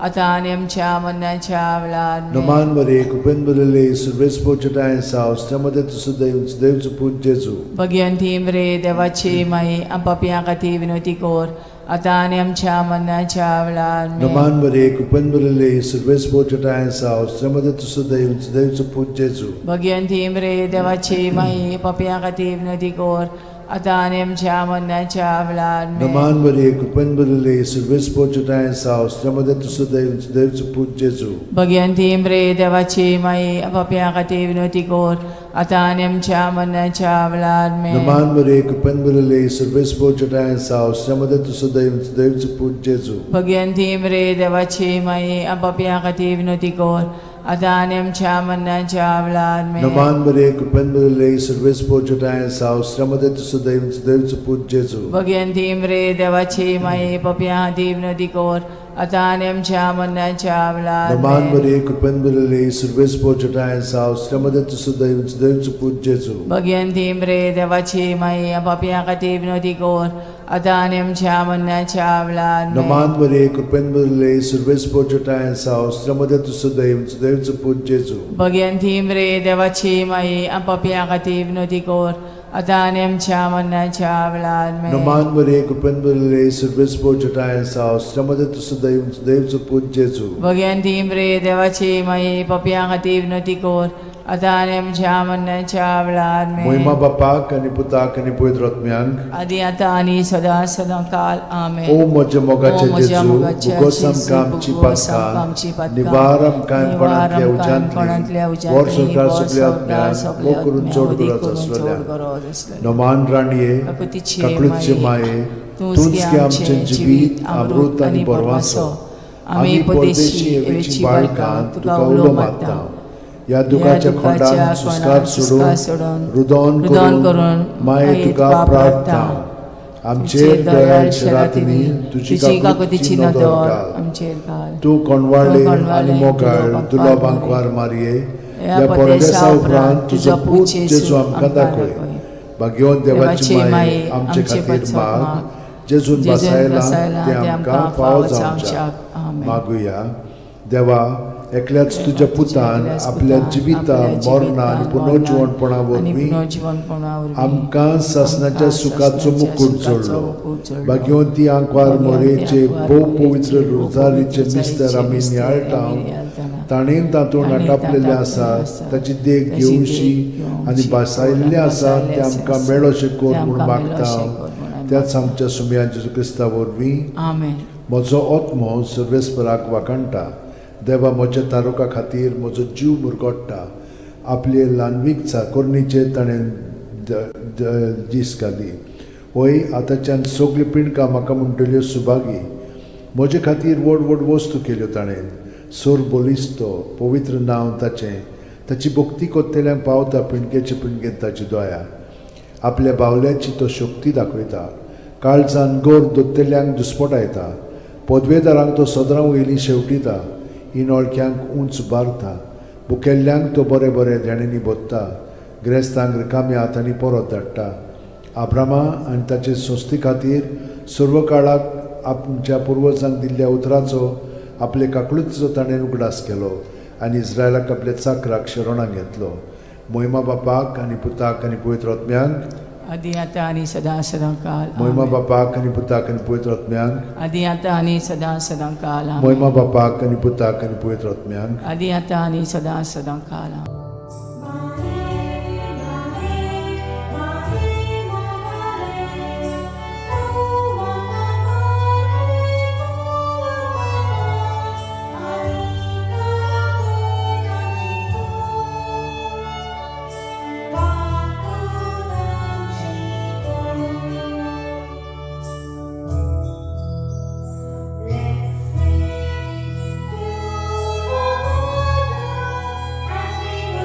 आतां आनी आमच्या मरणाच्या वेळार आमेन. नमान मरे कृपेन भरिल्ले सर्वेस्पर तुजोठांय आसा स्त्रियां मदें तूं सदैव आनी सदैवचो पूत जेजू भगिनी मरे देवाची माई, पापयां खातीर विनवती कर, आतां आनी आमच्या मरणाच्या वेळार आमेन. नमान मरे कृपेन भरिल्ले सर्वेस्पर तुजोठांय आसा स्त्रियां मदें तूं सदैव आनी सदैवचो पूत जेजू भगिनी मरे देवाची माई, पापयां खातीर विनवती कर, आतां आनी आमच्या मरणाच्या वेळार आमेन. नमान मरे कृपेन भरिल्ले सर्वेस्पर तुजोठांय आसा स्त्रियां मदें तूं सदैव आनी सदैवचो पूत जेजू भगिनी मरे देवाची माई, पापयां खातीर विनवती कर, आतां आनी आमच्या मरणाच्या वेळार आमेन. नमान मरे कृपेन भरिल्ले सर्वेस्पर तुजोठांय आसा स्त्रियां मदें तूं सदैव आनी सदैवचो पूत जेजू भगिनी मरे देवाची माई, पापयां खातीर विनवती कर, आतां आनी आमच्या मरणाच्या वेळार आमेन. नमान मरे कृपेन भरिल्ले सर्वेस्पर तुजोठांय आसा स्त्रियां मदें तूं सदैव आनी सदैवचो पूत जेजू भगिनी मरे देवाची माई, पापयां खातीर विनवती कर, आतां आनी आमच्या मरणाच्या वेळार नमान आमेन. मरे कृपेन भरिल्ले सर्वेस्पर तुजोठांय आसा स्त्रियां मदें तूं सदैव आनी सदैवचो पूत जेजू भगिनी मरे देवाची माई, पापयां खातीर विनवती कर, आतां आनी आमच्या मरणाच्या वेळार आमेन. नमान मरे कृपेन भरिल्ले सर्वेस्पर तुजोठांय आसा स्त्रियां मदें तूं सदैव आनी सदैवचो पूत जेजू भगिनी मरे देवाची माई, पापयां खातीर विनवती कर, आतां आनी आमच्या मरणाच्या वेळार आमेन. नमान मरे कृपेन भरिल्ले सर्वेस्पर तुजोठांय आसा स्त्रियां मदें तूं सदैव आनी सदैवचो पूत जेजू भगिनी मरे देवाची माई, पापयां खातीर विनवती कर, आतां आनी आमच्या मरणाच्या वेळार आमेन. मोहिमा बापाक आनी पुताक आनी पवित्र आत्म्यांक आदी आतां आनी सदां सदां काल आमेन. ओ म्हज्या मोगाचे ओ म्हज्या जेजू मोगाचे भुगोस जेजू, आमकां आमची भुगोस आमकां आमची पातकां पातकां, निवार आमकां निवार कोणांतल्या आमकां कोणांतल्या उज्यांतली उज्यांतली, वर संवसार वर सगल्या संवसार आत्म्यांक सगल्या भोव करून आत्म्यांक, चड अदीक गरज करून चड आसलेल्या गरज आसलेल्या. नमान राणये काकुतीचे काकळूतचे माये, माये तूंच तूंच गे गे आमचें आमचें जिवीत अमृत आनी बरवासो. आमी परदेशी एवेची बाळकां तुका उलो मारता. ह्या दुखाच्या खोंडान सुस्कार सोडून रुदोन रुदन करून करून माये तुका प्रार्थना आमचेर दयाळ शरातिनी तुजी तुजी काकुतीची काकुतीची नदर नदर घाल आमचेर घाल. तूं कोणवाळे तूं आनी कोणवाळे, मोगाळ तुजो तुलो बांकवार बांकवार मारये ह्या ह्या परदेसा परदेसा उपरांत तुजो पूत जेजू आमकां आमकां दाखय. दाखय. भाग्यवंत देवाची देवाची माये माये, आमचे आमचे खातीर पासत माग माग. जेजून जेजून बसायला बसायला ते आमकां फावो जावच्याक. आमेन. मागुया. देवा, एकल्याच तुज्या पुतान एकल्याच आपल्या पुतान जिविता आपल्या मरणा आनी जिवितान, पुनर्जिवणपणा आनी वरवीं पुनर्जिवणपणा वरवीं आमकां सासणाच्या आमकां सुखाचो सासणाच्या मुकूट सुखाचो जोडलो. मुकूट जोडलो. भाग्यवंती आंकवार भाग्यवंती मोरेचे आंकवार भोव मोरेचे पवित्र भोव रोजारीचे पवित्र मिस्तर आमी रोजारीचे नियाळटा मिस्तर आमी नियाळटाना. ताणें तातूंत ताणें आटापलेलें तातूंत आसा आसा. ताची देख ताची देख घेवशी घेवची आनी भासायल्लें आसा भासायल्लें तें आमकां आसा. मेळोशें कर तें म्हूण आमकां मागता मेळोशें कर म्हूण आमी त्याच आमच्या सुमया जेजू क्रिस्ता वरवीं. आमेन. म्हजो आत्मो सर्वेस्पराक वाखाणटा. देवा म्हज्या तारुका खातीर म्हजो जीव मुरगोडटा. आपले ल्हानवीक चाकोरणीचेर ताणें दीस घाली. वय आतांच्यान सगळ्यो पिंडकां म्हाका म्हणटल्यो सुभागी. म्हजे खातीर व्हड व्हड वस्तू केल्यो ताणें. सोर बलिस्तो पवित्र नांव ताचें. ताची भक्ती कोत्तेल्यांक पावता पिंडकेचे पिंडकेन ताची दया. आपल्या बावल्याची तो शक्ती दाखयता. काळजान गोर दोत्तेल्यांक दुस्पटायता. पदवेदारांक तो सदरां वयली शेवटिता. इनोळख्यांक उंच बारता. बुकेल्ल्यांक तो बरें बरें देण्यांनी भोत्ता. ग्रेस्तांक रिकाम्या हातांनी परत धाडटा. आब्रामा आनी ताचे संस्थे खातीर सर्व काळाक आमच्या पुर्वजांक दिल्ल्या उतराचो आपले काकळुतीचो ताणें उगडास केलो आनी इस्रायलाक आपल्या चाकराक शरणाक घेतलो. मोहिमा बापाक आनी पुताक आनी पवित्र आत्म्यांक आदी आतां आनी सदां सदां काल मोहिमा आमेन. बापाक आनी पुताक आनी पवित्र आत्म्यांक आदी आतां आनी सदां सदां काल आमेन. मोहिमा बापाक आनी पुताक आनी पवित्र आत्म्यांक आदी आतां आनी सदां सदां काल आमेन. Let's sing to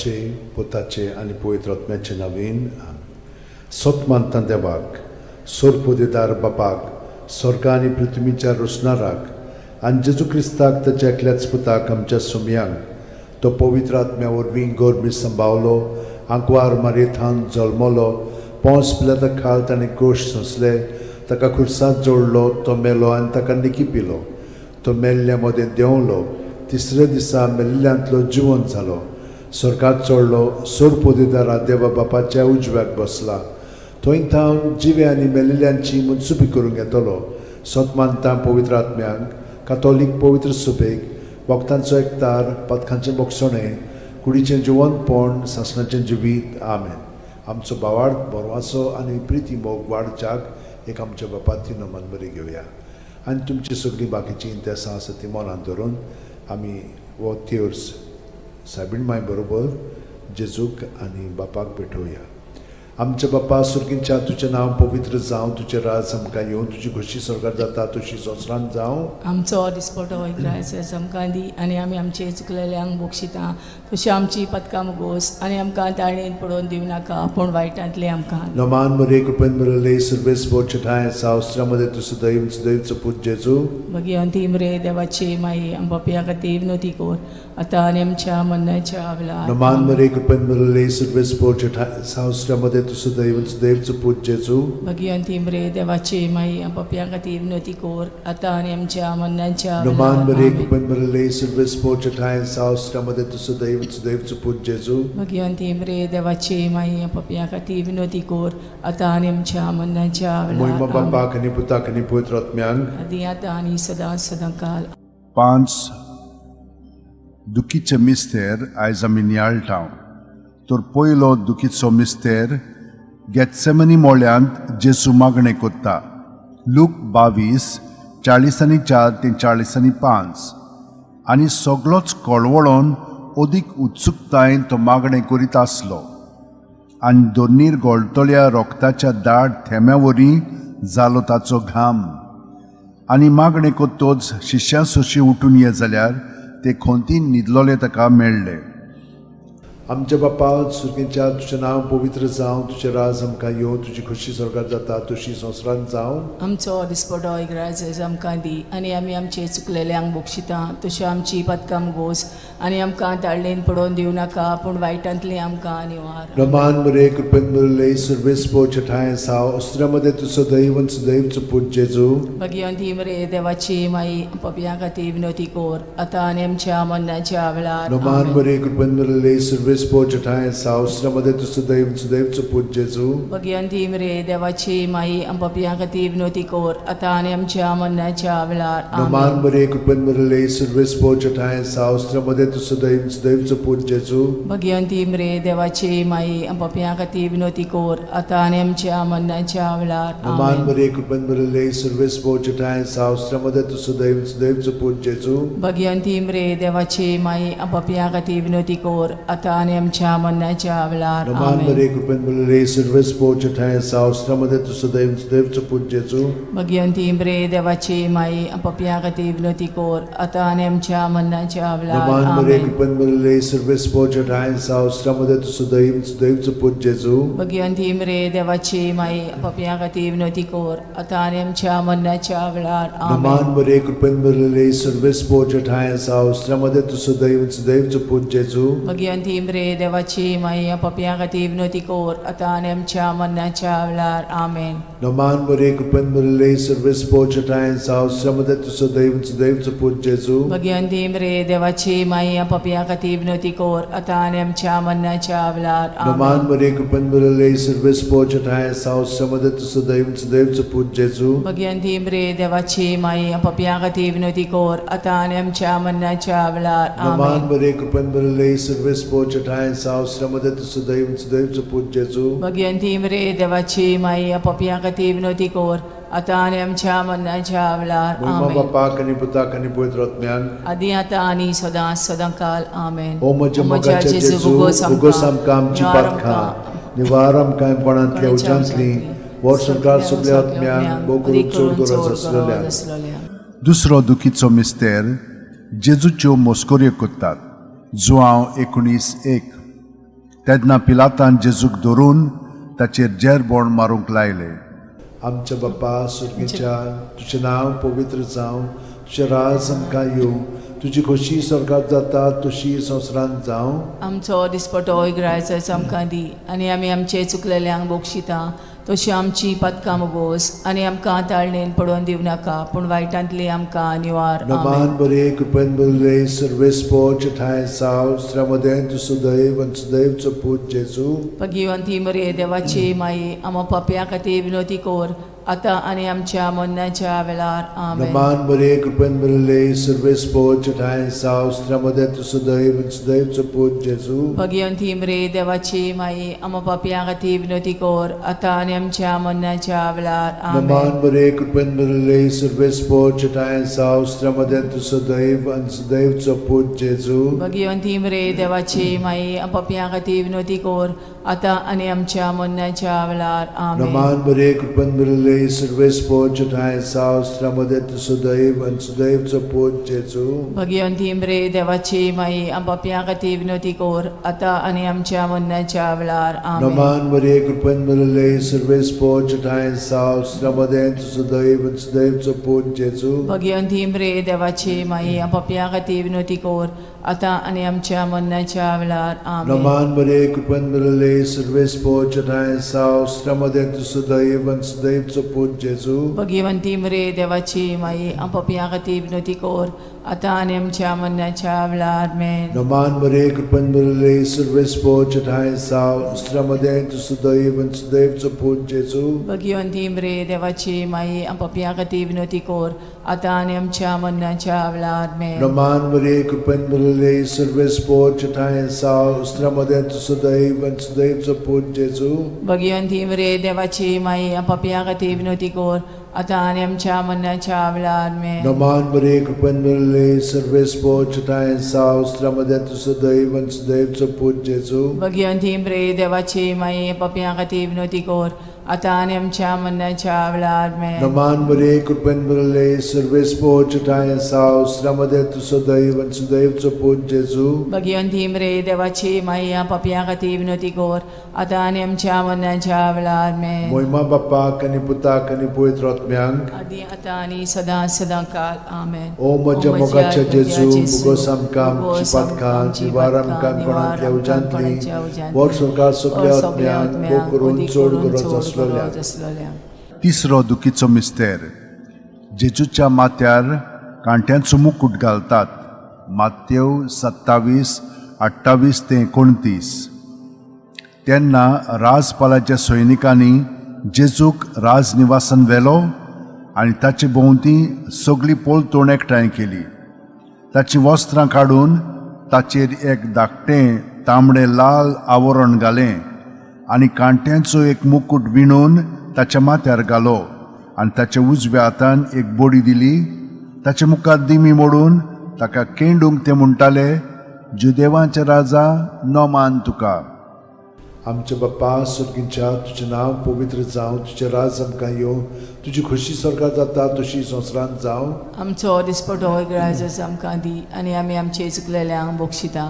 बापाचे, पुताचे आनी पवित्र आत्म्याचे नवीन. सत मानता देवाक, सोरपोदेदार बापाक, स्वर्गा आनी पृथ्वीच्या रोसणाराक, आनी जेजू क्रिस्ताक ताच्या एकल्याच पुताक आमच्या सुमयांक, तो पवित्र आत्म्या वरवीं गोरमी संभावलो, आंकवार मारयेथान जल्मलो, पोंस पिलाता खाल ताणें गोश सोंसले, ताका खुर्सांत जोडलो, तो मेलो आनी ताका निकी पिलो, तो मेल्ल्या मदें देंवलो, तिसऱ्या दिसा मेल्ल्यांतलो जिवन जालो, स्वर्गात चडलो, सोरपोदेदारा देवा बापाच्या उजव्याक बसला, थंय थावन जिवे आनी मेल्ल्यांची मनसुबी करूंक येतलो. सत मानता पवित्र आत्म्यांक, कातोलीक पवित्र सुबेक, भक्तांचो एकतार, पदकांचें बोगसणें, कुडीचें जिवनपण, सासणाचें जिवीत. आमेन. आमचो भावार्थ, बरवासो आनी प्रिती मोग वाडच्याक एक आमच्या बापाती नमन बरी घेवया आनी तुमची सगळीं बाकीचीं इंतेसां आसा ती मनांत धरून आमी हो तेर्स सायबीण माय बरोबर जेजूक आनी बापाक भेटोवया. आमच्या बापा सुर्गींच्या, तुजें नांव पवित्र जावं, तुजें राज आमकां येवं, तुजी खोशी स्वर्गार जाता तशी संवसारांत जावं. आमचो दिसपटो इग्रायस आमकां दी आनी आमी आमचे चुकलेल्यांक बक्षिता तशी आमची पदकां मुगोस आनी आमकां ताळणेन पडोवन दिवं नाका पूण वायटांतले आमकां. नमान मरे, कृपेन मरले, सर्वेस बोचठाय सावस्त्रामध्ये तूं सदैव सदैवचो पूत जेजू. भगिवंती मरे देवाची माई, आम पापया खातीर विनवती कर आतां आनी आमच्या मरणाच्या वेळार. नमान मरे, कृपेन मरले, सर्वेस बोचठाय सावस्त्रामध्ये तूं सदैव सदैवचो पूत जेजू. भगिवंती मरे देवाची माई, आम पापया खातीर विनवती कर आतां आनी आमच्या मरणाच्या नमान वेळार. मरे, आमेन. कृपेन मरले, सर्वेस बोचठाय सावस्त्रामध्ये तूं सदैव सदैवचो पूत जेजू. भगिवंती मरे देवाची माई, आम पापया खातीर विनवती कर आतां आनी आमच्या मरणाच्या मोहिमा वेळार. आमेन. बापाक आनी पुताक आनी पवित्र आत्म्यांक. आदी आतां आनी सदां सदां काल. पांच दुखीचे मिस्तेर आयज आमी नियाळटा. तर पयलो दुखीचो मिस्तेर, गेत्सेमनी मोळ्यांत जेजू मागणें कोत्ता. लूक 22, 44 ते 45. आनी सगलोच कळवळोन अदीक उत्सुकतायेन तो मागणें करीत आसलो आनी दोनीर गळटल्या रोगताच्या दाट थेंब्या वरी जालो ताचो घाम. आनी मागणें कोत्तोच शिश्यां सोशी उठून ये जाल्यार ते खोंतीन न्हिदलोले ताका मेळ्ळे. आमच्या बापा सुर्गींच्या, तुजें नांव पवित्र जावं, तुजें राज आमकां येवं, तुजी खोशी स्वर्गार जाता तशी संवसारांत जावं. आमचो दिसपटो इग्राज आमकां दी आनी आमी आमचे चुकलेल्यांक बक्षिता तशी आमची पदकां गोस आनी आमकां ताळणेन पडोवन दिवं नाका पूण वायटांतली आमकां निवार. रमान मरे, कृपेन मरले, सर्वेस पोचठाय साव अस्त्रामध्ये तूं सदैव सदैवचो पूत जेजू. भगिवंती मरे देवाची माई, पपया खातीर विनवती कर आतां आनी आमच्या मरणाच्या वेळार. रमान आमेन. मरे, कृपेन मरले, सर्वेस पोचठाय साव अस्त्रामध्ये तूं सदैव सदैवचो पूत जेजू. भगिवंती मरे देवाची माई, पपया खातीर विनवती कर आतां आनी आमच्या मरणाच्या वेळार. रमान आमेन. मरे, कृपेन मरले, सर्वेस पोचठाय साव अस्त्रामध्ये तूं सदैव सदैवचो पूत जेजू. भगिवंती मरे देवाची माई, पपया खातीर विनवती कर आतां आनी आमच्या मरणाच्या वेळार. रमान आमेन. मरे, कृपेन मरले, सर्वेस पोचठाय साव अस्त्रामध्ये तूं सदैव सदैवचो पूत जेजू. भगिवंती मरे देवाची माई, पपया खातीर विनवती कर आतां आनी आमच्या मरणाच्या वेळार. रमान आमेन. मरे, कृपेन मरले, सर्वेस पोचठाय साव अस्त्रामध्ये तूं सदैव सदैवचो पूत जेजू. भगिवंती मरे देवाची माई, पपया खातीर विनवती कर आतां आनी आमच्या मरणाच्या वेळार. रमान मरे, आमेन. कृपेन मरले, सर्वेस पोचठाय साव अस्त्रामध्ये तूं सदैव सदैवचो पूत जेजू. भगिवंती मरे देवाची माई, पपया खातीर विनवती कर आतां आनी आमच्या मरणाच्या वेळार. रमान आमेन. मरे, कृपेन मरले, सर्वेस पोचठाय साव अस्त्रामध्ये तूं सदैव सदैवचो पूत जेजू. भगिवंती मरे देवाची माई, पपया खातीर विनवती कर आतां आनी आमच्या मरणाच्या वेळार. आमेन. रमान मरे, कृपेन मरले, सर्वेस पोचठाय साव अस्त्रामध्ये तूं सदैव सदैवचो पूत जेजू. भगिवंती मरे देवाची माई, पपया खातीर विनवती कर आतां आनी आमच्या मरणाच्या वेळार. रमान आमेन. मरे, कृपेन मरले, सर्वेस पोचठाय साव अस्त्रामध्ये तूं सदैव सदैवचो पूत जेजू. भगिवंती मरे देवाची माई, पपया खातीर विनवती कर आतां आनी आमच्या मरणाच्या वेळार. रमान आमेन. मरे, कृपेन मरले, सर्वेस पोचठाय साव अस्त्रामध्ये तूं सदैव सदैवचो पूत जेजू. भगिवंती मरे देवाची माई, पपया खातीर विनवती कर आतां आनी आमच्या मरणाच्या वेळार. मोहिमा आमेन. बापाक आनी पुताक आनी पवित्र आत्म्याक. आदी आतां आनी सदां सदां काल. आमेन. ओ म्हज्या मोगाच्या जेजू, उगोस आमकां आमची पातकां, निवार आमकां कोणांतल्या उज्यांतली, वर्संकार सगल्या आत्म्यांक, भोव करून चड गरज आसलेल्या. दुसरो दुखीचो मिस्तेर, जेजूच्यो मस्कऱ्यो करतात. जुआंव 19:1. तेन्ना पिलातान जेजूक धरून ताचेर जेरबोण मारूंक लायलें. आमच्या बापा सुर्गीच्या, तुजें नांव पवित्र जावं, तुजें राज आमकां येवं, तुजी खोशी स्वर्गात जाता तशी संवसारांत जावं. आमचो दिसपटो इगरायचो आमकां दी आनी आमी आमचे चुकलेल्यांक बक्षिता तशी आमची पदकां मोगोस आनी आमकां ताळणेन पडोवन दिवं नाका पूण वायटांतली आमकां निवार. आमेन. नमान बरे कृपेन बरले सर्वेस्पोच ठांय साव श्रमदें तूं सुदैव आनी सुदैवचो पूत जेजू. भगिवंती मरे देवाची माई, आमा पापया खातीर विनोती कोर आतां आनी आमच्या मरणाच्या वेळार. आमेन. नमान बरे कृपेन बरले सर्वेस्पोच ठांय साव श्रमदें तूं सुदैव आनी सुदैवचो पूत जेजू. भगिवंती मरे देवाची माई, आमा पापया खातीर विनोती कोर आतां आनी आमच्या मरणाच्या वेळार. आमेन. नमान बरे कृपेन बरले सर्वेस्पोच ठांय साव श्रमदें तूं सुदैव आनी सुदैवचो पूत जेजू. भगिवंती मरे देवाची माई, पापया खातीर विनोती कोर आतां आनी आमच्या मरणाच्या वेळार. आमेन. नमान बरे कृपेन बरले सर्वेस्पोच ठांय साव श्रमदें तूं सुदैव आनी सुदैवचो पूत जेजू. भगिवंती मरे देवाची माई, पापया खातीर विनोती कोर आतां आनी आमच्या मरणाच्या वेळार. आमेन. नमान बरे कृपेन बरले सर्वेस्पोच ठांय साव श्रमदें तूं सुदैव आनी सुदैवचो पूत जेजू. भगिवंती मरे देवाची माई, पापया खातीर विनोती कोर आतां आनी आमच्या मरणाच्या वेळार. आमेन. नमान बरे कृपेन बरले सर्वेस्पोच ठांय साव श्रमदें तूं सुदैव आनी सुदैवचो पूत जेजू. भगिवंती मरे देवाची माई, पापया खातीर विनोती कोर आतां आनी आमच्या मरणाच्या वेळार. आमेन. नमान बरे कृपेन बरले सर्वेस्पोच ठांय साव श्रमदें तूं सुदैव आनी सुदैवचो पूत जेजू. भगिवंती मरे देवाची माई, पापया खातीर विनोती कोर आतां आनी आमच्या मरणाच्या वेळार. आमेन. नमान बरे कृपेन बरले सर्वेस्पोच ठांय साव श्रमदें तूं सुदैव आनी सुदैवचो पूत जेजू. भगिवंती मरे देवाची माई, पापया खातीर विनोती कोर आतां आनी आमच्या मरणाच्या वेळार. आमेन. नमान बरे कृपेन बरले सर्वेस्पोच ठांय साव श्रमदें तूं सुदैव आनी सुदैवचो पूत जेजू. भगिवंती मरे देवाची माई, पापया खातीर विनोती कोर आतां आनी आमच्या मरणाच्या वेळार. आमेन. नमान बरे कृपेन बरले सर्वेस्पोच ठांय साव श्रमदें तूं सुदैव आनी सुदैवचो पूत जेजू. भगिवंती मरे देवाची माई, पापया खातीर विनोती कोर आतां आनी आमच्या मरणाच्या वेळार. आमेन. मोहिमा बाप्पाक आनी पुताक आनी पवित्र आत्म्यांक, आदी आतां आनी सदां सदां काल. आमेन. ओ म्हज्या मोगाच्या जेजू, मुगोस आमकां आमची पातकां निवार आमकां कोणांतल्या उज्यांतली, वर सरकार सगल्या आत्म्यांक भोग करून चड गरज आसलेल्या. तिसरो दुखीचो मिस्तेर. जेजूच्या माथ्यार कांट्यांचो मुकूट घालतात. मात्यव 27:28 ते 29. तेन्ना राजपालाच्या सैनिकांनी जेजूक राजनिवासान व्हेलो आनी ताचे भोंवती सगळी पोलतोण एकठांय केली. ताचीं वस्त्रां काडून ताचेर एक धाकटें तांबडें लाल आवरण घालें आनी कांट्यांचो एक मुकूट विणून ताच्या माथ्यार घालो आनी ताच्या उजव्या हातान एक बडी दिली. ताच्या मुखार दिमी मोडून ताका केंडूंक ते म्हणटाले, जुदेवांचे राजा, नमान तुका. आमच्या बाप्पा सर्गीच्या, तुजें नांव पवित्र जावं, तुजें राज आमकां येवं, तुजी खोशी स्वर्गात जाता तशी संवसारांत जावं. आमचो दिसपटो इगराजच आमकां दी आनी आमी आमचे चुकलेल्यांक बक्षिता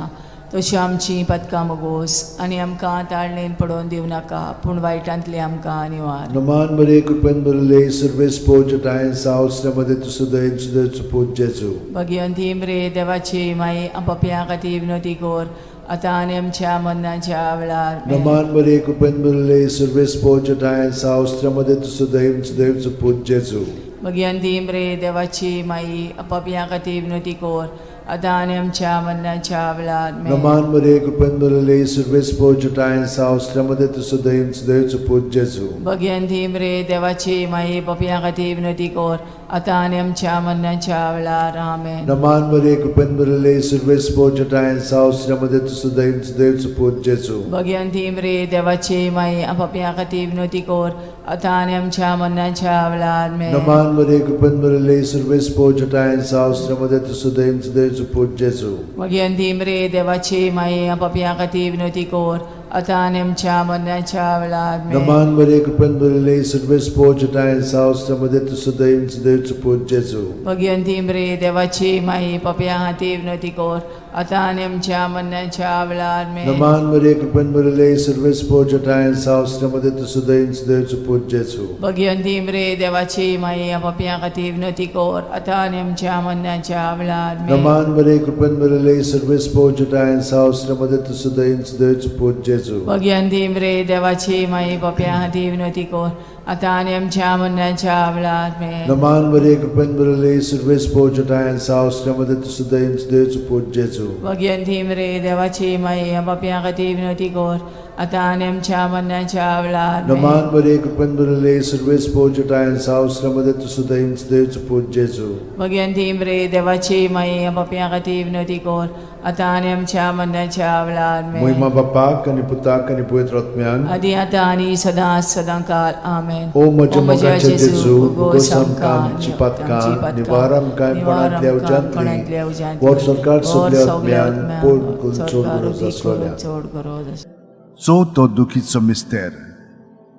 तशी आमची पदकां मोगोस आनी आमकां ताळणेन पडोवन दिवं नाका पूण वायटांतली आमकां निवार. नमान बरे कृपेन बरले सर्वेस्पोच ठांय साव श्रमदें तूं सुदैव सुदैवचो पूत जेजू. भगिवंती मरे देवाची माई, पापया खातीर विनोती कोर आतां आनी आमच्या मरणाच्या वेळार. आमेन. नमान बरे कृपेन बरले सर्वेस्पोच ठांय साव श्रमदें तूं सुदैव सुदैवचो पूत जेजू. भगिवंती मरे देवाची माई, पापया खातीर विनोती कोर आतां आनी आमच्या मरणाच्या वेळार. आमेन. नमान बरे कृपेन बरले सर्वेस्पोच ठांय साव श्रमदें तूं सुदैव सुदैवचो पूत जेजू. भगिवंती मरे देवाची माई, पापया खातीर विनोती कोर आतां आनी आमच्या मरणाच्या वेळार. आमेन. नमान बरे कृपेन बरले सर्वेस्पोच ठांय साव श्रमदें तूं सुदैव सुदैवचो पूत जेजू. भगिवंती मरे देवाची माई, पापया खातीर विनोती कोर आतां आनी आमच्या मरणाच्या वेळार. आमेन. नमान बरे कृपेन बरले सर्वेस्पोच ठांय साव श्रमदें तूं सुदैव सुदैवचो पूत जेजू. भगिवंती मरे देवाची माई, पापया खातीर विनोती कोर आतां आनी आमच्या मरणाच्या वेळार आमेन. नमान मरिये, कृपेन भरिल्ले, सर्वेस्पोर जटायेन साव, मध्ये तूं सदैव सुदैवचो पूत जेजू. भगिनी मरे देवाची माई पापया खातीर विनवती कर आतां आनी आमच्या मरणाच्या वेळार आमेन. नमान मरिये, कृपेन भरिल्ले, सर्वेस्पोर जटायेन साव, मध्ये तूं सदैव सुदैवचो पूत जेजू. भगिनी मरे देवाची माई पापया खातीर विनवती कर आतां आनी आमच्या मरणाच्या वेळार आमेन. नमान मरिये, कृपेन भरिल्ले, सर्वेस्पोर जटायेन साव, मध्ये तूं सदैव सुदैवचो पूत जेजू. भगिनी मरे देवाची माई पापया खातीर विनवती कर आतां आनी आमच्या मरणाच्या वेळार आमेन. नमान मरिये, कृपेन भरिल्ले, सर्वेस्पोर जटायेन साव, मध्ये तूं सदैव सुदैवचो पूत जेजू. भगिनी मरे देवाची माई पापया खातीर विनवती कर आतां आनी आमच्या मरणाच्या वेळार आमेन. नमान मरिये, कृपेन भरिल्ले, सर्वेस्पोर जटायेन साव, मध्ये तूं सदैव सुदैवचो पूत जेजू. भगिनी मरे देवाची माई पापया खातीर विनवती कर आतां आनी आमच्या मरणाच्या वेळार आमेन. मोहिमा बापाक आनी पुताक आनी पवित्र आत्म्याक. आदी आतां आनी सदां सदां काल आमेन. ओ म्हज्या मोगाचे जेजू, उगोस आमकां आमची पातकां, निवार आमकां कोणांतल्या उज्यांतली, व्हड सरकार सगल्या आत्म्यान पोड करून चड गरज आसलोल्या. चड गरज आसलोल्या. चवथो दुखीचो मिस्तेर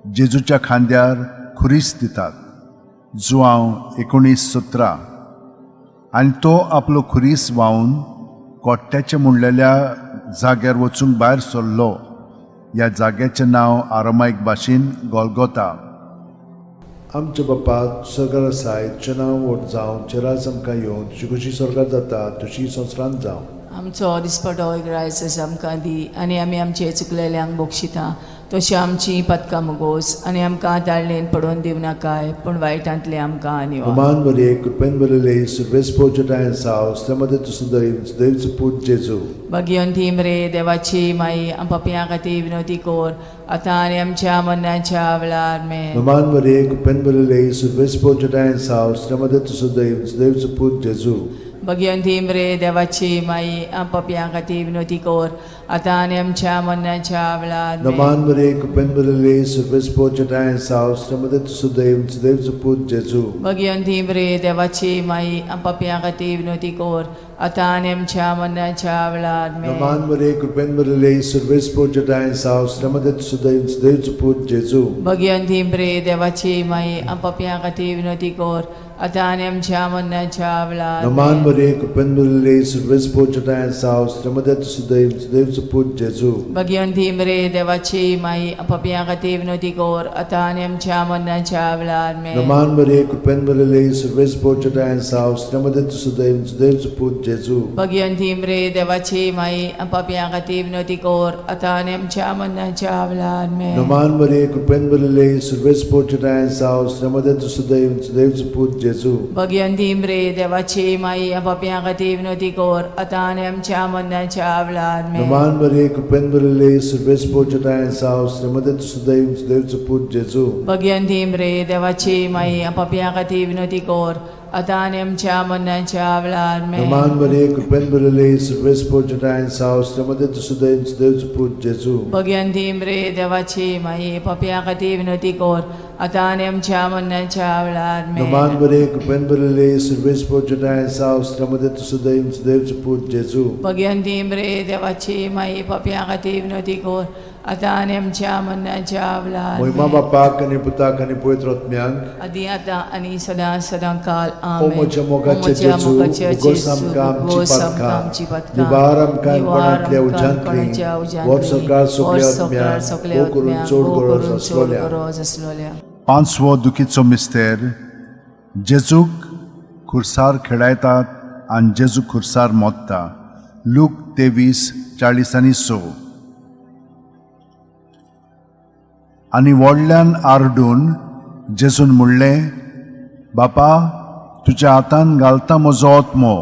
जेजूच्या खांद्यार खुरीस दितात, जुआंव 19:17. आनी तो आपलो खुरीस व्हांवन कोट्ट्याचें म्हणलेल्या जाग्यार वचूंक भायर सरलो. ह्या जाग्याचें नांव आरामायक भाशेन गोलगोता. आमच्या बापा सरकार आसाय, तुजें नांव व्हड जावं, तुजें राज आमकां येवं, तुजी खुशी सरकार जाता तुजी संवसारांत जावं. आमचो दिसपटो एक आमकां दी आनी आमी आमचे चुकलेल्यांक बक्षिता तशी आमची पदकां मुगोस आनी आमकां ताळणेन पडोवन दिवं नाकाय पूण वायटांतले आमकां निवार. नमान मरिये, कृपेन भरिल्ले, सर्वेस्पोर जटायेन साव, मध्ये तूं सदैव सुदैवचो पूत जेजू. भगिनी मरे देवाची माई पापयां खातीर विनवती कर आतां आनी आमच्या मरणाच्या वेळार आमेन. नमान मरिये, कृपेन भरिल्ले, सर्वेस्पोर जटायेन साव, मध्ये तूं सदैव सुदैवचो पूत जेजू. भगिनी मरे देवाची माई पापयां खातीर विनवती कर आतां आनी आमच्या मरणाच्या वेळार आमेन. नमान मरिये, कृपेन भरिल्ले, सर्वेस्पोर जटायेन साव, मध्ये तूं सदैव सुदैवचो पूत जेजू. भगिनी मरे देवाची माई पापयां खातीर विनवती कर आतां आनी आमच्या मरणाच्या वेळार आमेन. नमान मरिये, कृपेन भरिल्ले, सर्वेस्पोर जटायेन साव, मध्ये तूं सदैव सुदैवचो पूत जेजू. भगिनी मरे देवाची माई पापयां खातीर विनवती कर आतां आनी आमच्या मरणाच्या वेळार नमान आमेन. मरिये, कृपेन भरिल्ले, सर्वेस्पोर जटायेन साव, मध्ये तूं सदैव सुदैवचो पूत जेजू. भगिनी मरे देवाची माई पापयां खातीर विनवती कर आतां आनी आमच्या मरणाच्या वेळार आमेन. नमान मरिये, कृपेन भरिल्ले, सर्वेस्पोर जटायेन साव, मध्ये तूं सदैव सुदैवचो पूत जेजू. भगिनी मरे देवाची माई पापयां खातीर विनवती कर आतां आनी आमच्या मरणाच्या वेळार आमेन. नमान मरिये, कृपेन भरिल्ले, सर्वेस्पोर जटायेन साव, मध्ये तूं सदैव सुदैवचो पूत जेजू. भगिनी मरे देवाची माई पापयां खातीर विनवती कर आतां आनी आमच्या मरणाच्या वेळार आमेन. नमान मरिये, कृपेन भरिल्ले, सर्वेस्पोर जटायेन साव, मध्ये तूं सदैव सुदैवचो पूत जेजू. भगिनी मरे देवाची माई पापयां खातीर विनवती कर आतां आनी आमच्या मरणाच्या वेळार आमेन. नमान मरिये, कृपेन भरिल्ले, सर्वेस्पोर जटायेन साव, मध्ये तूं सदैव सुदैवचो पूत जेजू. भगिनी मरे देवाची माई पापयां खातीर विनवती कर आतां आनी आमच्या मरणाच्या वेळार आमेन. नमान मरिये, कृपेन भरिल्ले, सर्वेस्पोर जटायेन साव, मध्ये तूं सदैव सुदैवचो पूत जेजू. भगिनी मरे देवाची माई पापयां खातीर विनवती कर आतां आनी आमच्या मरणाच्या वेळार मोहिमा आमेन. बापाक आनी पुताक आनी पवित्र आत्म्याक. आदी आतां आनी सदां सदां काल ओ आमेन. म्हज्या मोगाचे जेजू, उगोस आमकां आमची पातकां, निवार आमकां कोणांतल्या उज्यांतली, व्हड सरकार सगल्या आत्म्याक भोव करून चड गरज आसलोल्या. गरज आसलोल्या. पांचवो दुखीचो मिस्तेर जेजूक खुर्सार खेळायतात आनी जेजू खुर्सार मोत्ता, लूक 23:46. आनी व्हडल्यान आरडून जेजून म्हणलें, बापा, तुज्या हातान घालता म्हजो आत्मो.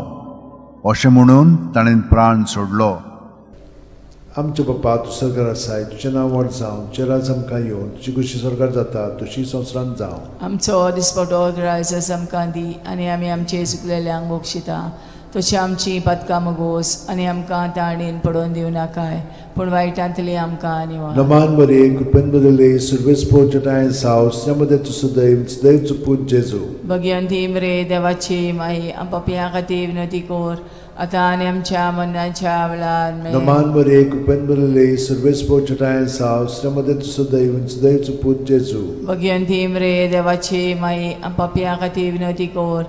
अशें म्हणून ताणें प्राण सोडलो. आमच्या बापा, तूं सरकार आसाय, तुजें नांव व्हड जावं, तुजें राज आमकां येवं, तुजी खुशी सरकार जाता तुजी संवसारांत जावं. आमचो दिसपटो ग्रायस आमकां दी आनी आमी आमचे चुकलेल्यांक बक्षिता तशी आमची पातकां मगोस आनी आमकां ताणेन पडोवन दिवं नाकाय पूण वायटांतली आमकां निवार. नमान मरे कृपेन बदले सुर्वेस पोचटाय साव स्नेमदे तू सदैव सदैव पूत जेजू. भगवंती मरे देवाची माई, पापयां खातीर विनवती कर आतां आनी आमच्या मरणाच्या वेळार. आमेन. नमान मरे कृपेन बदले सुर्वेस पोचटाय साव स्नेमदे तू सदैव सदैव पूत जेजू. भगवंती मरे देवाची माई, पापयां खातीर विनवती कर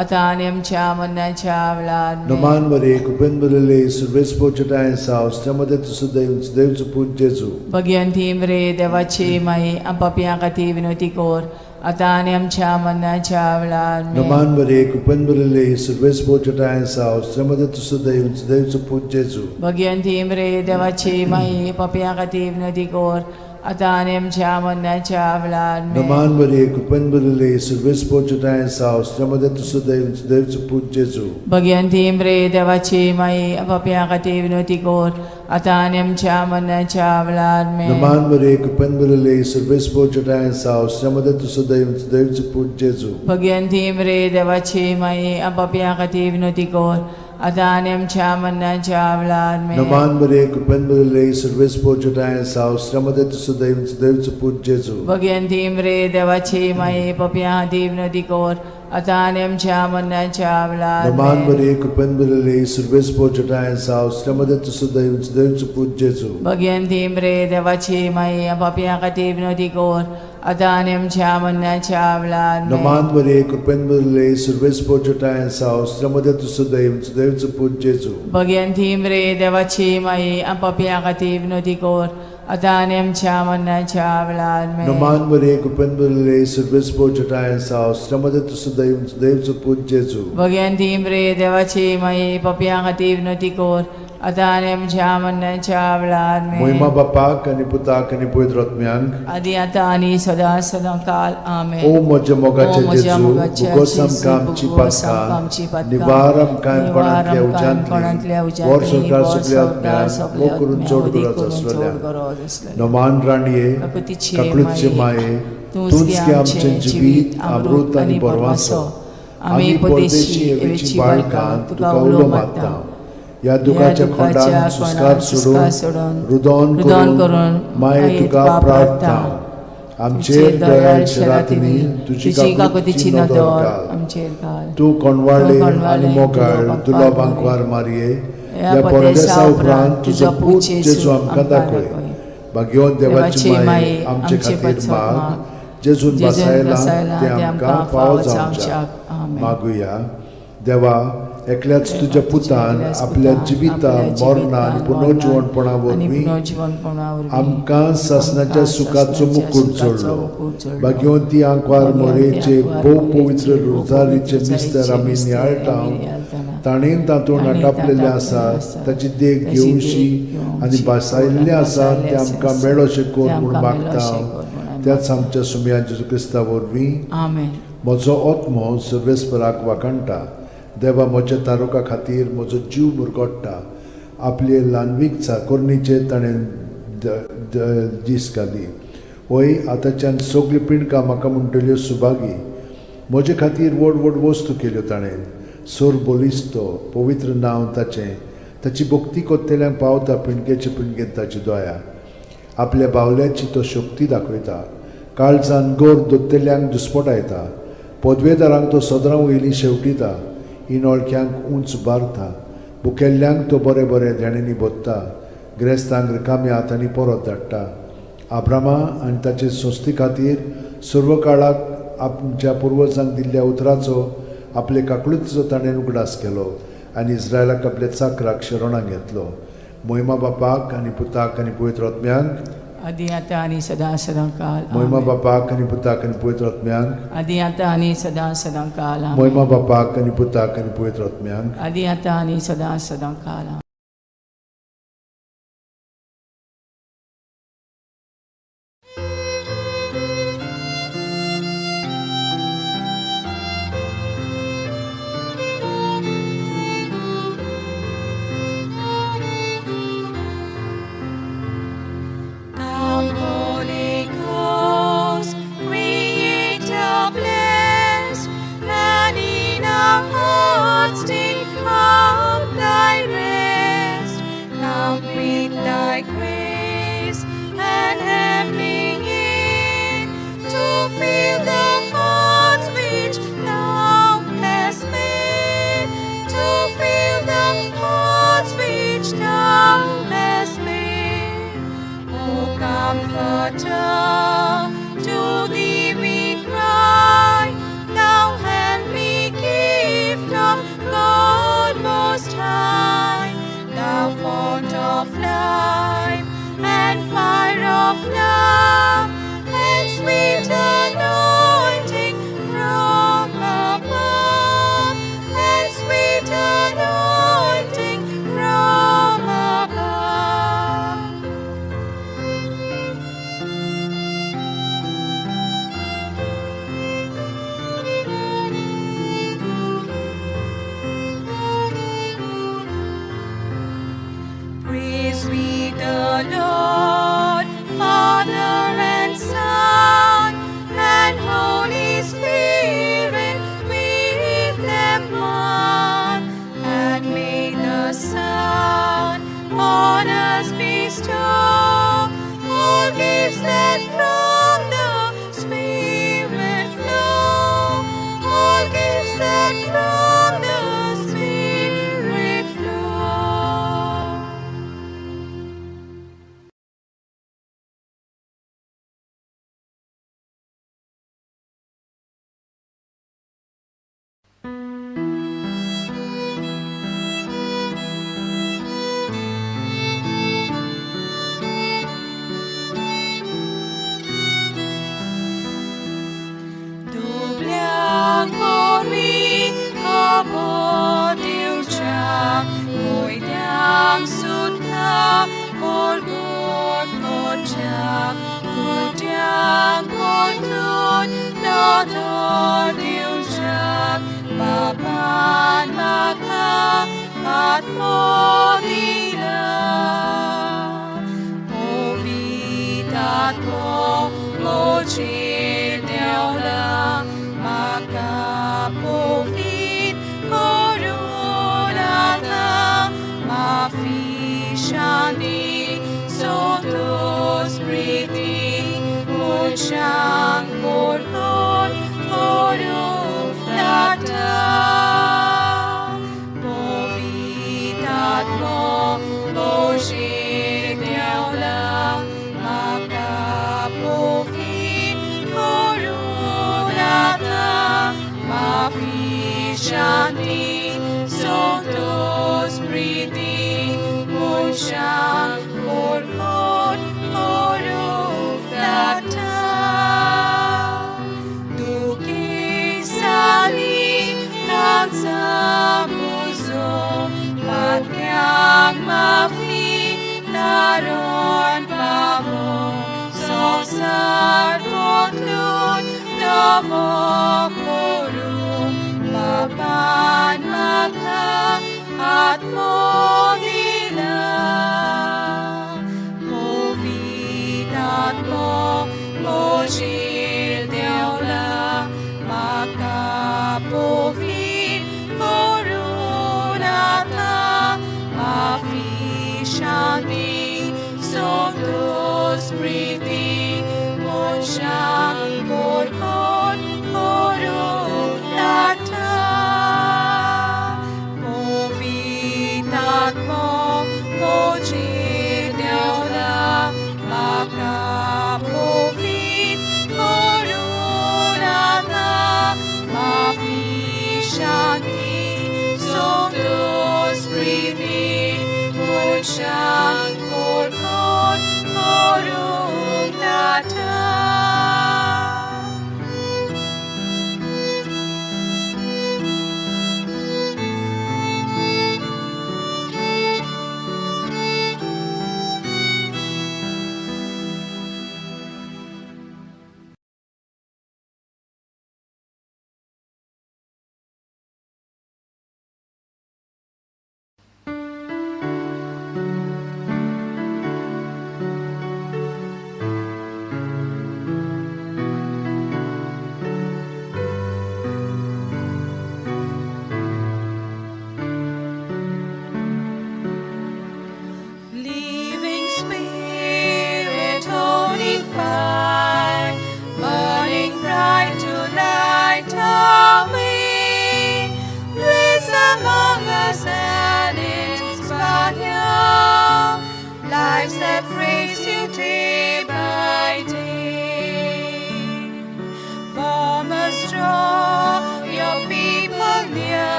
आतां आनी आमच्या मरणाच्या वेळार. आमेन. नमान मरे कृपेन बदले सुर्वेस पोचटाय साव स्नेमदे तू सदैव सदैव पूत जेजू. भगवंती मरे देवाची माई, पापयां खातीर विनवती कर आतां आनी आमच्या मरणाच्या वेळार. आमेन. नमान मरे कृपेन बदले सुर्वेस पोचटाय साव स्नेमदे तू सदैव सदैव पूत जेजू. भगवंती मरे देवाची माई, पापयां खातीर विनवती कर आतां आनी आमच्या मरणाच्या वेळार. आमेन. नमान मरे कृपेन बदले सुर्वेस पोचटाय साव स्नेमदे तू सदैव सदैव पूत जेजू. भगवंती मरे देवाची माई, पापयां खातीर विनवती कर आतां आनी आमच्या मरणाच्या वेळार. आमेन. नमान मरे कृपेन बदले सुर्वेस पोचटाय साव स्नेमदे तू सदैव सदैव पूत जेजू. भगवंती मरे देवाची माई, पापयां खातीर विनवती कर आतां आनी आमच्या मरणाच्या वेळार. आमेन. नमान मरे कृपेन बदले सुर्वेस पोचटाय साव स्नेमदे तू सदैव सदैव पूत जेजू. भगवंती मरे देवाची माई, पापयां खातीर विनवती कर आतां आनी आमच्या मरणाच्या वेळार. नमान आमेन. मरे कृपेन बदले सुर्वेस पोचटाय साव स्नेमदे तू सदैव सदैव पूत जेजू. भगवंती मरे देवाची माई, पापयां खातीर विनवती कर आतां आनी आमच्या मरणाच्या वेळार. आमेन. नमान मरे कृपेन बदले सुर्वेस पोचटाय साव स्नेमदे तू सदैव सदैव पूत जेजू. भगवंती मरे देवाची माई, पापयां खातीर विनवती कर आतां आनी आमच्या मरणाच्या वेळार. आमेन. नमान मरे कृपेन बदले सुर्वेस पोचटाय साव स्नेमदे तू सदैव सदैव पूत जेजू. भगवंती मरे देवाची माई, पापयां खातीर विनवती कर आतां आनी आमच्या मरणाच्या वेळार. आमेन. मोहिमा बापाक आनी पुताक आनी पवित्र आत्म्यांक, आदी आतां आनी सदां सदां काल. आमेन. ओ म्हज्या मोगाचे ओ म्हज्या जेजू, मोगाचे भोगोस जेजू, आमकां आमची भोगोस आमकां आमची पातकां, पातकां, निवार आमकां निवार कोणांतल्या आमकां कोणांतल्या उज्यांतली, उज्यांतली, वर संवसार वर सगल्या संवसार आत्म्यांक, सगल्या मोग करून आत्म्यांक, चड अदीक गरज करून चड आसलेल्या. गरज आसलेल्या. नमान राणये, काकुतीचे काकळूतचे माये, माये, तूंच तूंच गे गे आमचें आमचें जिवीत, अमृत आनी बरवासो. आमी परदेशी एवेची बाळकां तुका उलो मारता. ह्या दुखाच्या खोंडान सुस्कार सोडून, रुदोन रुदोन करून करून माये तुका प्रार्थना. आमचेर दयाळ रातींनी तुजी तुजी काकुतीची काकुतीची नदर नदर घाल. आमचेर घाल. तूं कोणवाळे तूं कोणवाळे आनी मोगाळ तुलो तुलो बांकवार बांकवार मारये, ह्या ह्या परदेसा परदेसा उपरांत तुजो पूत जेजू आमकां दाखय. भाग्यवंत देवाची माये, आमचे खातीर माग, जेजून जेजून बसायला बसायला ते आमकां फावो जावच्याक. आमेन. मागुया. देवा, एकल्याच तुज्या पुतान आपल्या जिविता मरणा आनी पुनर्जिवणपणा आनी वरवीं पुनर्जिवणपणा वरवीं आमकां सासणाच्या आमकां सुखाचो सासणाच्या मुकूट सुखाचो जोडलो. मुकूट जोडलो. भाग्यवंती आंकवार भाग्यवंती मोरेचे आंकवार भोव मोरेचे पवित्र भोव रोजारीचे पवित्र मिस्तर आमी रोजारीचे नियाळटा, मिस्तर आमी नियाळटाना, ताणें तातूंत ताणें आटापलेलें तातूंत आसा आसा, ताची देख ताची देख घेवची घेवची आनी भासायल्लें आसा भासायल्लें तें आमकां आसा, मेळोशें कर तें म्हूण आमकां मागता मेळोशें कर म्हूण आमी त्याच आमच्या सुमया जेजू क्रिस्ता वरवीं. आमेन. म्हजो आत्मो सर्वेस्पराक वाखाणटा, देवा म्हज्या तारुका खातीर म्हजो जीव मुरगोट्टा. आपले ल्हानवीक चाकोरणीचेर ताणें दीस घाली. वय, आतांच्यान सगळ्यो पिंडकां म्हाका म्हणटल्यो सुभागी. म्हजे खातीर व्हड व्हड वस्तू केल्यो ताणें. सोर बलिस्तो पवित्र नांव ताचें. ताची भक्ती कोत्तेल्यांक पावता पिंडकेचे पिंडकेन ताची दया. आपल्या बावल्याची तो शक्ती दाखयता, काळजान गोर दोत्तेल्यांक दुस्पटायता. पदवेदारांक तो सदरां वयलीं शेवटिता, इनोळख्यांक उंच बारता. भुकेल्ल्यांक तो बरें बरें देण्यांनी भरता, ग्रेस्तांक रिकाम्या हातांनी परत धाडटा. आब्रामा आनी ताचे संस्थे खातीर सर्व काळाक आमच्या पुर्वजांक दिल्ल्या उतराचो आपले काकळुतीचो ताणें उगडास केलो आनी इस्रायलाक आपल्या चाकराक शरणाक घेतलो. मोहिमा बापाक आनी पुताक आनी पवित्र आत्म्यांक, आदी आतां आनी सदां सदां काल. मोहिमा आमेन. बापाक आनी पुताक आनी पवित्र आत्म्यांक, आदी आतां आनी सदां सदां काल. आमेन. मोहिमा बापाक आनी पुताक आनी पवित्र आत्म्यांक, आदी आतां आनी सदां सदां काल. आमेन. Come, Holy Ghost, Creator bless, and in our hearts take Thy grace and heavenly aid to fill the hearts which Thou hast made, to fill the hearts which Thou hast made. O Comforter, to Thee we cry, Thou heavenly gift of God Most High, Thou font of life and fire of love, and sweet anointing from above, and sweet anointing from above. Praise be the Lord, Father and Son, and Holy Spirit, with them one. And may the Son on us bestow all gifts that from the Spirit flow, all gifts that from the Spirit flow. दुबळ्यांक वरवीं खबर दिवच्याक, कोयत्यांक सुद्दां परगट करच्याक, कुड्ड्यांक परतून नदर दिवच्याक, बापान म्हाका आत्मो दिला. पवित्र आत्मो म्हजेर देंवला, म्हाका पवित्र करून आतां, माफी शांती संतोष प्रिती, मनशांक परगट करूंक जाता. पवित्र आत्मो म्हजेर देंवला, म्हाका पवित्र करून आतां, माफी शांती संतोष प्रिती, मनशांक परगट करूंक जाता. दुखेसाली तांचा पुजो, पात्यांक माफी तारण पावो, संवसार बदलून नवो करूं, बापान म्हाका आत्मो दिला. पवित्र आत्मो म्हजेर देंवला, म्हाका पवित्र करून आतां, माफी शांती संतोष प्रिती, मनशांक परगट करूंक जाता. पवित्र आत्मो म्हजेर देंवला, म्हाका पवित्र करून आतां, माफी शांती संतोष प्रिती, मनशांक परगट करूंक जाता.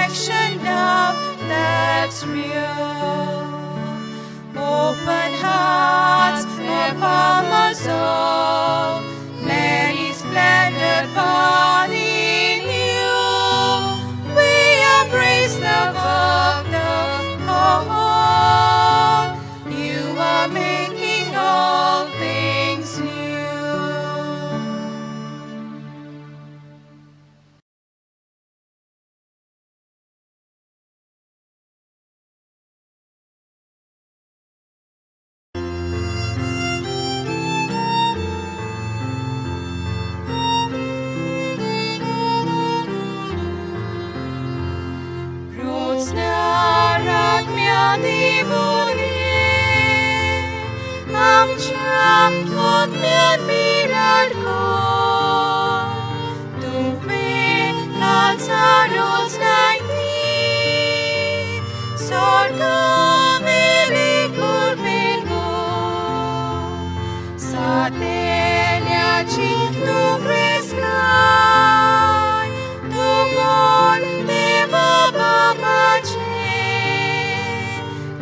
Perfection now that's real. Open hearts have us all, many splendid body new. We embrace the book, the call. You are making all things new. Sateliaci tu crescai, tu mol deva babace,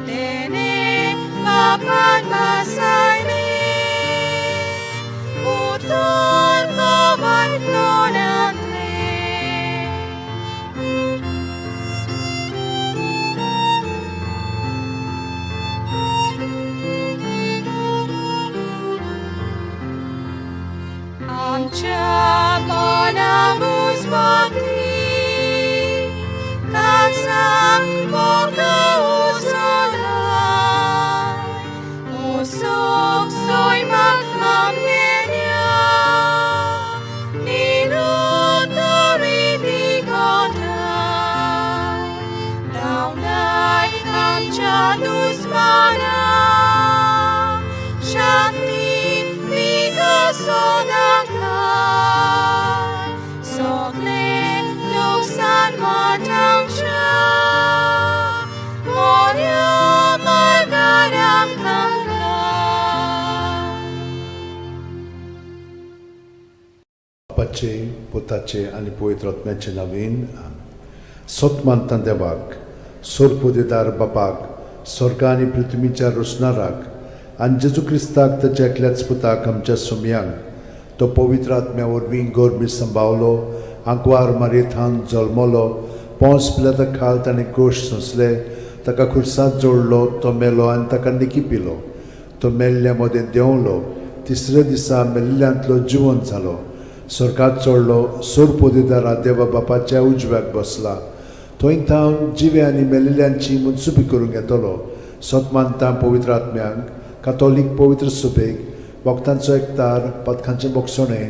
dene papan masaile, uton kovan tonantle. आमच्या मना मुजवाती काचाक मोग उसोलाय उसोक सोयमाक आमगेल्या निरुतरी दिगोताय धांवडाय आमच्या दुस्मानाक शांती दिगा सदांकाळ सगळें लुकसाण वाटावच्या मोऱ्या मार्गार आमकां घाल. बापाचे पुताचे आनी पवित्र आत्म्याचे नवीन सत मानता देवाक सोरपोदेदार बापाक स्वर्ग आनी पृथ्वीच्या रोसणाराक आनी जेजू क्रिस्ताक ताच्या एकल्याच पुताक आमच्या सुमयांक तो पवित्र आत्म्या वरवीं गोरमी संभावलो आंकवार मारयेथान जल्मलो पोंस पिलाता खाल ताणें कोश सोंसले ताका खुर्सांत जोडलो तो मेलो आनी ताका निकी पिलो तो मेल्ल्या मदें देंवलो तिसऱ्या दिसा मेल्ल्यांतलो जिवन जालो स्वर्गात चडलो सोरपोदेदारा देवा बापाच्या उजव्याक बसला थंय थावन जिवे आनी मेल्ल्यांची मनसुबी करूंक येतलो सत मानता पवित्र आत्म्यांक कातोलीक पवित्र सुबेक वखदांचो एकतार पदकांचें बोगसणें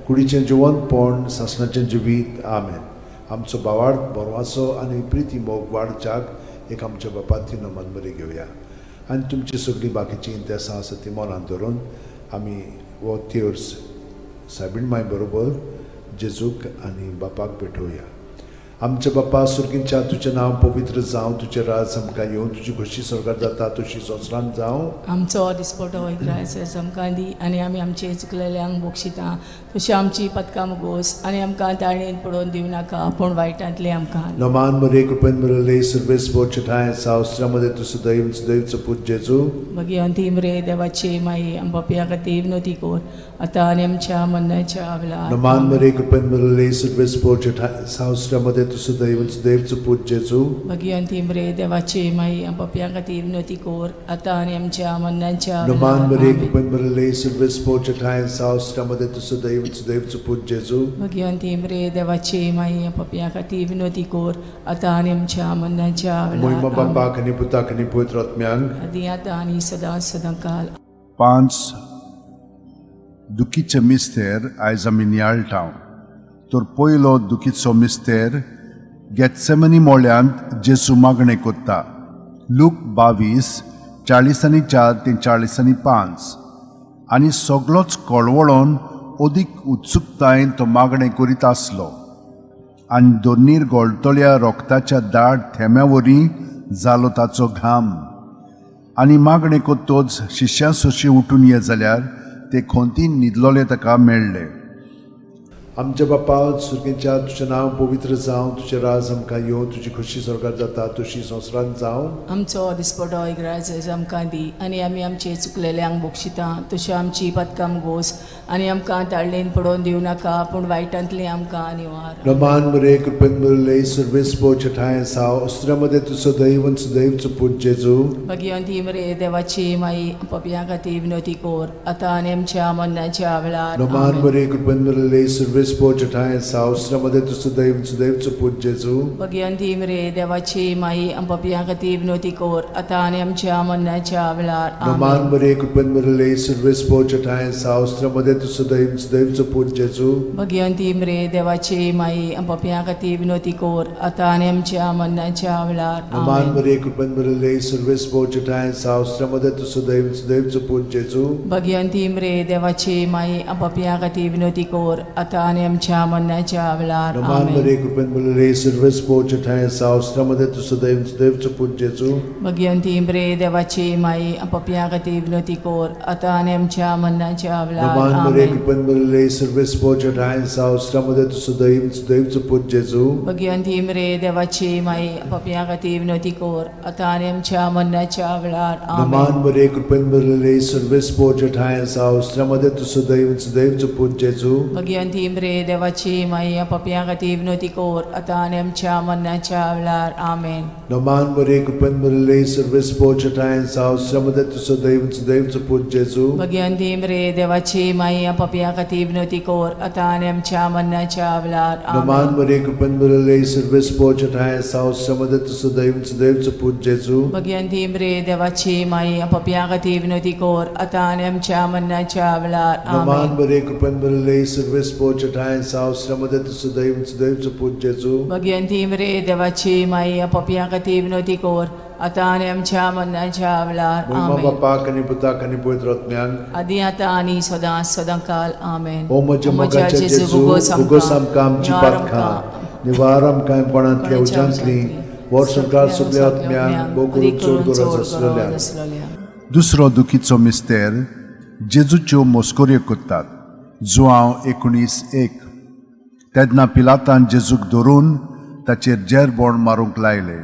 कुडीचें जिवनपण सासणाचें जिवीत आमेन. आमचो बावाड बरवासो आनी प्रिती मोग वाडच्याक एक आमच्या बापाती नमन बरी घेवया आनी तुमची सगळीं बाकीचीं इंतेसां आसा ती मनान धरून आमी हो तिर्स सायबीण माय बरोबर जेजूक आनी बापाक भेटोवया. आमच्या बापा सुर्गींच्या तुजें नांव पवित्र जावं, तुजें राज आमकां येवं, तुजी खोशी स्वर्गार जाता तशी संवसारांत जावं. आमचो दिसपटो इग्रायस आमकां दी आनी आमी आमचे चुकलेल्यांक बक्षिता तशी आमची पदकां मुगोस आनी आमकां ताळणेन पडोवन दिवं नाका पूण वायटांतले आमकां. नमान मरे कृपेन मिळले सर्वेस बोचठाय सावस्त्रामध्ये तूं सदैव सदैवचो पूत जेजू. मागीर अंतीम रे देवाची माई आम पापया खातीर विनवती कर आतां आनी आमच्या मरणाच्या वेळार. नमान मरे कृपेन मिळले सर्वेस बोचठाय सावस्त्रामध्ये तूं सदैव सदैवचो पूत जेजू. मागीर अंतीम रे देवाची माई आम पापया खातीर विनवती कर आतां आनी आमच्या मरणाच्या नमान वेळार. मरे आमेन. कृपेन मिळले सर्वेस बोचठाय सावस्त्रामध्ये तूं सदैव सदैवचो पूत जेजू. मागीर अंतीम रे देवाची माई आम पापया खातीर विनवती कर आतां आनी आमच्या मरणाच्या मोहिमा वेळार. आमेन. बापाक आनी पुताक आनी पवित्र आत्म्यांक. आदी आतां आनी सदां सदां काल. 5 दुखीचे मिस्तेर आयज आमी नियाळटा. तर पयलो दुखीचो मिस्तेर गेत्सेमनी मोळ्यांत जेजू मागणें कोत्ता. लूक 22:44 ते 45. आनी सगलोच कळवळोन अदीक उत्सुकतायेन तो मागणें करीत आसलो आनी दोनीर गोळटल्या रोगताच्या दाट थेंब्या वरी जालो ताचो घाम. आनी मागणें कोत्तोच शिश्यां सोशी उठून ये जाल्यार ते खोंतीन न्हिदलोले ताका मेळ्ळे. आमच्या बापा सुर्गेच्या तुजें नांव पवित्र जावं, तुजें राज आमकां येवं, तुजी खोशी स्वर्गात जाता तशी संवसारांत जावं. आमचो दिसपटो इग्राज आमकां दी आनी आमी आमचे चुकलेल्यांक बक्षिता तश्यो आमची पदकां गोस आनी आमकां ताळणेन पडोवन दिवं नाका पूण वायटांतली आमकां निवार. नमान मरे कृपेन मुरले सर्वेस पोच ठाय साव अस्त्रामध्ये तूं सदैव आनी सदैव पूत जेजू. भगिवंती मरे देवाची माई, पपयां खातीर विनोती कोर आतां आनी आमच्या मरणाच्या वेळार. नमान आमेन. मरे कृपेन मुरले सर्वेस पोच ठाय साव अस्त्रामध्ये तूं सदैव आनी सदैव पूत जेजू. भगिवंती मरे देवाची माई, पपयां खातीर विनोती कोर आतां आनी आमच्या मरणाच्या वेळार. नमान आमेन. मरे कृपेन मुरले सर्वेस पोच ठाय साव अस्त्रामध्ये तूं सदैव आनी सदैव पूत जेजू. भगिवंती मरे देवाची माई, पपयां खातीर विनोती कोर आतां आनी आमच्या मरणाच्या वेळार. नमान आमेन. मरे कृपेन मुरले सर्वेस पोच ठाय साव अस्त्रामध्ये तूं सदैव आनी सदैव पूत जेजू. भगिवंती मरे देवाची माई, पपयां खातीर विनोती कोर आतां आनी आमच्या मरणाच्या वेळार. नमान आमेन. मरे कृपेन मुरले सर्वेस पोच ठाय साव अस्त्रामध्ये तूं सदैव आनी सदैव पूत जेजू. भगिवंती मरे देवाची माई, पपयां खातीर विनोती कोर आतां आनी आमच्या मरणाच्या वेळार. नमान मरे आमेन. कृपेन मुरले सर्वेस पोच ठाय साव अस्त्रामध्ये तूं सदैव आनी सदैव पूत जेजू. भगिवंती मरे देवाची माई, पपयां खातीर विनोती कोर आतां आनी आमच्या मरणाच्या वेळार. नमान आमेन. मरे कृपेन मुरले सर्वेस पोच ठाय साव अस्त्रामध्ये तूं सदैव आनी सदैव पूत जेजू. भगिवंती मरे देवाची माई, पपयां खातीर विनोती कोर आतां आनी आमच्या मरणाच्या वेळार. आमेन. नमान मरे कृपेन मुरले सर्वेस पोच ठाय साव अस्त्रामध्ये तूं सदैव आनी सदैव पूत जेजू. भगिवंती मरे देवाची माई, पपयां खातीर विनोती कोर आतां आनी आमच्या मरणाच्या वेळार. नमान आमेन. मरे कृपेन मुरले सर्वेस पोच ठाय साव अस्त्रामध्ये तूं सदैव आनी सदैव पूत जेजू. भगिवंती मरे देवाची माई, पपयां खातीर विनोती कोर आतां आनी आमच्या मरणाच्या वेळार. नमान आमेन. मरे कृपेन मुरले सर्वेस पोच ठाय साव अस्त्रामध्ये तूं सदैव आनी सदैव पूत जेजू. भगिवंती मरे देवाची माई, पपयां खातीर विनोती कोर आतां आनी आमच्या मरणाच्या वेळार. महिमा आमेन. बापाक आनी पुताक आनी पवित्र आत्म्याक. आदी आतां आनी सदां सदां काल. आमेन. ओ म्हज्या मोगाच्या जेजू, उगोस आमकां आमची पातकां, निवार आमकां कोणांतल्या उज्यांतली, वर्स संवसार सगल्या आत्म्यांक भोव करून चड गरज आसलेल्या. दुसरो दुखीचो मिस्तेर जेजूच्यो मस्कऱ्यो करतात, जुआंव 19:1. तेन्ना पिलातान जेजूक धरून ताचेर जेरबोण मारूंक लायले.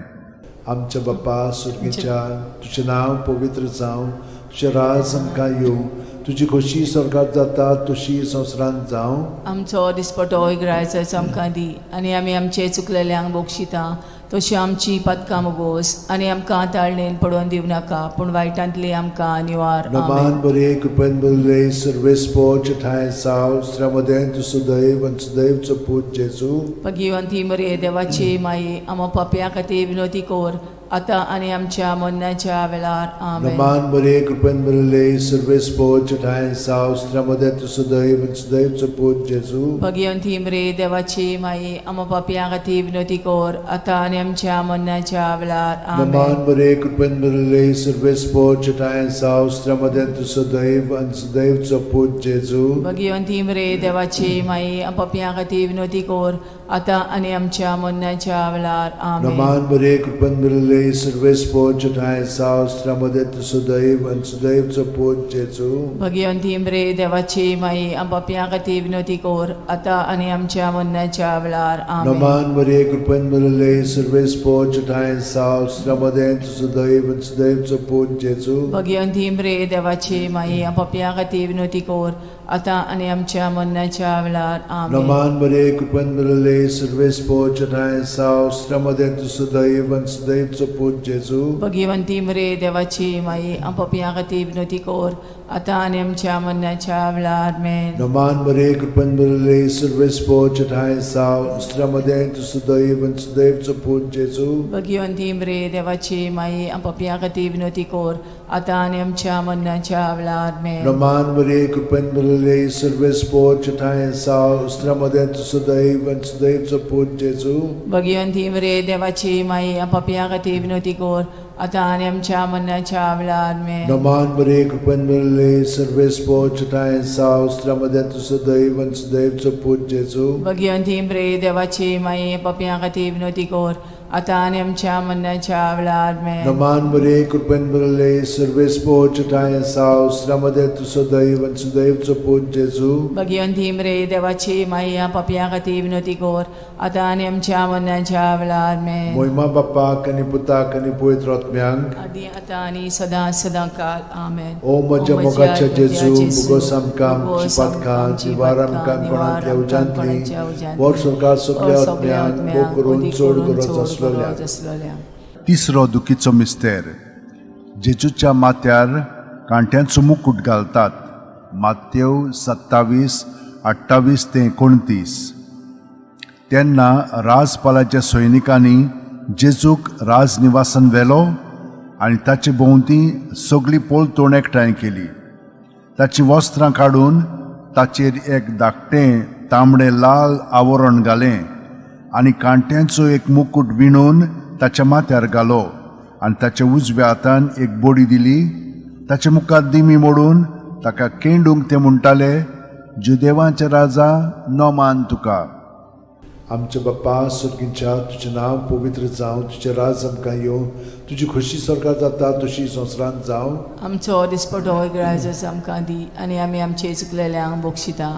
आमच्या बापा सुर्गेच्या, तुजें नांव पवित्र जावं, तुजें राज आमकां येवं, तुजी खोशी स्वर्गात जाता तशी संवसारांत जावं. आमचो दिसपटो इगरायचो आमकां दी आनी आमी आमचे चुकलेल्यांक बक्षिता तशी आमची पातकां मुगोस आनी आमकां ताळणेन पडोवन दिवं नाका पूण वायटांतली आमकां निवार. नमान आमेन. बरे कृपेन बरले सर्वेस पोच ठाय साव स्त्रामध्ये तूं सदैव आनी सदैवचो पूत जेजू. भगिवंती मरे देवाची माई, आमा पापयां खातीर विनोती कोर आतां आनी आमच्या मरणाच्या वेळार. आमेन. नमान बरे कृपेन बरले सर्वेस पोच ठाय साव स्त्रामध्ये तूं सदैव आनी सदैवचो पूत जेजू. भगिवंती मरे देवाची माई, आमा पापयां खातीर विनोती कोर आतां आनी आमच्या मरणाच्या वेळार. आमेन. नमान बरे कृपेन बरले सर्वेस पोच ठाय साव स्त्रामध्ये तूं सदैव आनी सदैवचो पूत जेजू. भगिवंती मरे देवाची माई, पापयां खातीर विनोती कोर आतां आनी आमच्या मरणाच्या वेळार. आमेन. नमान बरे कृपेन बरले सर्वेस पोच ठाय साव स्त्रामध्ये तूं सदैव आनी सदैवचो पूत जेजू. भगिवंती मरे देवाची माई, पापयां खातीर विनोती कोर आतां आनी आमच्या मरणाच्या वेळार. आमेन. नमान मरे कृपेन बरले सर्वेस पोच ठाय साव स्त्रामध्ये तूं सदैव आनी सदैवचो पूत जेजू. भगिवंती मरे देवाची माई, पापयां खातीर विनोती कोर आतां आनी आमच्या मरणाच्या वेळार. आमेन. नमान मरे कृपेन बरले सर्वेस पोच ठाय साव स्त्रामध्ये तूं सदैव आनी सदैवचो पूत जेजू. भगिवंती मरे देवाची माई, पापयां खातीर विनोती कोर आतां आनी आमच्या मरणाच्या वेळार. आमेन. नमान मरे कृपेन बरले सर्वेस पोच ठाय साव स्त्रामध्ये तूं सदैव आनी सदैवचो पूत जेजू. भगिवंती मरे देवाची माई, पापयां खातीर विनोती कोर आतां आनी आमच्या मरणाच्या वेळार. आमेन. नमान मरे कृपेन बरले सर्वेस पोच ठाय साव स्त्रामध्ये तूं सदैव आनी सदैवचो पूत जेजू. भगिवंती मरे देवाची माई, पापयां खातीर विनोती कोर आतां आनी आमच्या मरणाच्या वेळार. आमेन. नमान मरे कृपेन बरले सर्वेस पोच ठाय साव स्त्रामध्ये तूं सदैव आनी सदैवचो पूत जेजू. भगिवंती मरे देवाची माई, पापयां खातीर विनोती कोर आतां आनी आमच्या मरणाच्या वेळार आमेन. नमान मरे कृपेन भरले सर्वेस्पोर ठांय साव श्रमदे तूं सदैव आनी सुदैवचो पूत जेजू. भगिवंती मरे देवाची माई, पापयां खातीर विनवती कर, आतां आनी आमच्या मरणाच्या वेळार आमेन. मोहिमा बापाक आनी पुताक आनी पवित्र आत्म्यांक. आदी आतां आनी सदां सदां काल. आमेन. ओ म्हज्या मोगाच्या जेजू, मुगोस आमकां आमची पातकां, निवार आमकां कोणांतल्या उज्यांतली, वर सरकार सगल्या आत्म्यांक, भोव करून चड गरज आसलेल्या. आसलोल्या. तिसरो दुखीचो मिस्तेर. जेजूच्या माथ्यार कांट्यांचो मुकूट घालतात. मातेव 27 28 ते 29. तेन्ना राजपालाच्या सैनिकांनी जेजूक राजनिवासान व्हेलो आनी ताचे भोंवती सगळी पोलतोण एकठांय केली. ताचीं वस्त्रां काडून ताचेर एक धाकटें तांबडें लाल आवरण घालें आनी कांट्यांचो एक मुकूट विणून ताच्या माथ्यार घालो आनी ताच्या उजव्या हातान एक बडी दिली. ताच्या मुखार दिमी मोडून ताका केंडूंक ते म्हणटाले, जुदेवांचे राजा, नमान तुका. आमच्या बाप्पा सर्गींच्या, तुजें नांव पवित्र जावं, तुजें राज आमकां येवं, तुजी खोशी सरकार जाता तशी संवसारांत जावं. आमचो दिसपटो ग्रायजस आमकां दी आनी आमी आमचे चुकलेल्यांक बक्षिता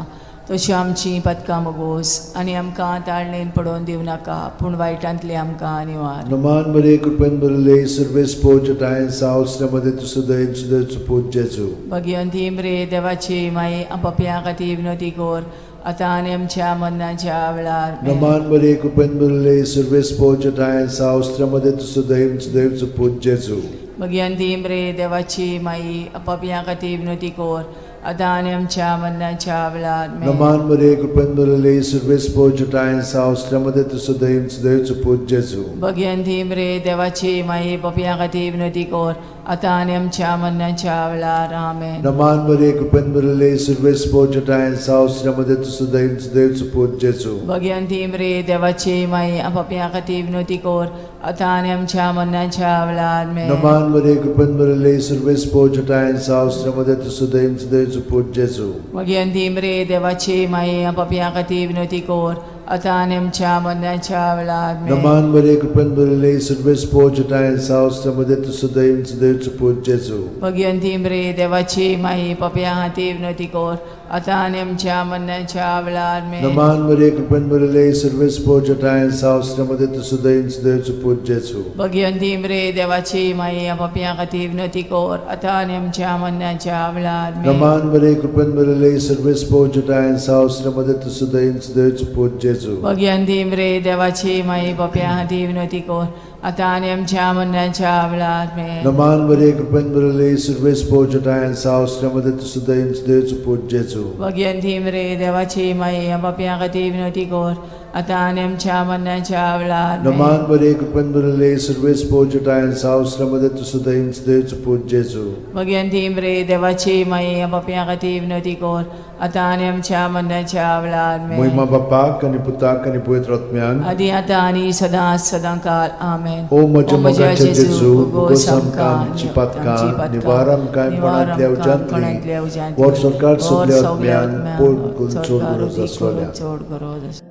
तशी आमची पदकां मोगोस आनी आमकां ताळणेन पडोवन दिवं नाका, पूण वायटांतली आमकां निवार. नमान मरे कृपेन भरले सर्वेस्पोर ठांय साव मध्ये तूं सदैव सुदैवचो पूत जेजू. भगिवंती मरे देवाची माई, पापयां खातीर विनवती कर, आतां आनी आमच्या मरणाच्या वेळार. आमेन. नमान मरे कृपेन भरले सर्वेस्पोर ठांय साव मध्ये तूं सदैव सुदैवचो पूत जेजू. भगिवंती मरे देवाची माई, पापयां खातीर विनवती कर, आतां आनी आमच्या मरणाच्या वेळार. आमेन. नमान मरे कृपेन भरले सर्वेस्पोर ठांय साव मध्ये तूं सदैव सुदैवचो पूत जेजू. भगिवंती मरे देवाची माई, पापयां खातीर विनवती कर, आतां आनी आमच्या मरणाच्या वेळार. आमेन. नमान मरे कृपेन भरले सर्वेस्पोर ठांय साव मध्ये तूं सदैव सुदैवचो पूत जेजू. भगिवंती मरे देवाची माई, पापयां खातीर विनवती कर, आतां आनी आमच्या मरणाच्या वेळार. आमेन. नमान मरे कृपेन भरले सर्वेस्पोर ठांय साव मध्ये तूं सदैव सुदैवचो पूत जेजू. भगिवंती मरे देवाची माई, पापयां खातीर विनवती कर, आतां आनी आमच्या मरणाच्या वेळार. आमेन. नमान मरे कृपेन भरले सर्वेस्पोर ठांय साव मध्ये तूं सदैव सुदैवचो पूत जेजू. भगिवंती मरे देवाची माई, पापयां खातीर विनवती कर, आतां आनी आमच्या मरणाच्या वेळार. आमेन. नमान मरे कृपेन भरले सर्वेस्पोर ठांय साव मध्ये तूं सदैव सुदैवचो पूत जेजू. भगिवंती मरे देवाची माई, पापयां खातीर विनवती कर, आतां आनी आमच्या मरणाच्या वेळार. आमेन. नमान मरे कृपेन भरले सर्वेस्पोर ठांय साव मध्ये तूं सदैव सुदैवचो पूत जेजू. भगिवंती मरे देवाची माई, पापयां खातीर विनवती कर, आतां आनी आमच्या मरणाच्या वेळार. आमेन. नमान मरे कृपेन भरले सर्वेस्पोर ठांय साव मध्ये तूं सदैव सुदैवचो पूत जेजू. भगिवंती मरे देवाची माई, पापयां खातीर विनवती कर, आतां आनी आमच्या मरणाच्या वेळार. आमेन. नमान मरे कृपेन भरले सर्वेस्पोर ठांय साव मध्ये तूं सदैव सुदैवचो पूत जेजू. भगिवंती मरे देवाची माई, पापयां खातीर विनवती कर, आतां आनी आमच्या मरणाच्या वेळार. आमेन. मोहिमा बापाक आनी पुताक आनी पवित्र आत्म्याक. आदी आतां आनी सदां सदां काल. आमेन. ओ म्हज्या मोगाच्या जेजू, मुगोस आमकां आमची पातकां, निवार आमकां कोणांतल्या उज्यांतली, वर सरकार सगल्या आत्म्यांक, पोट करून चड गरज आसलेल्या. चड गरज आसलेल्या.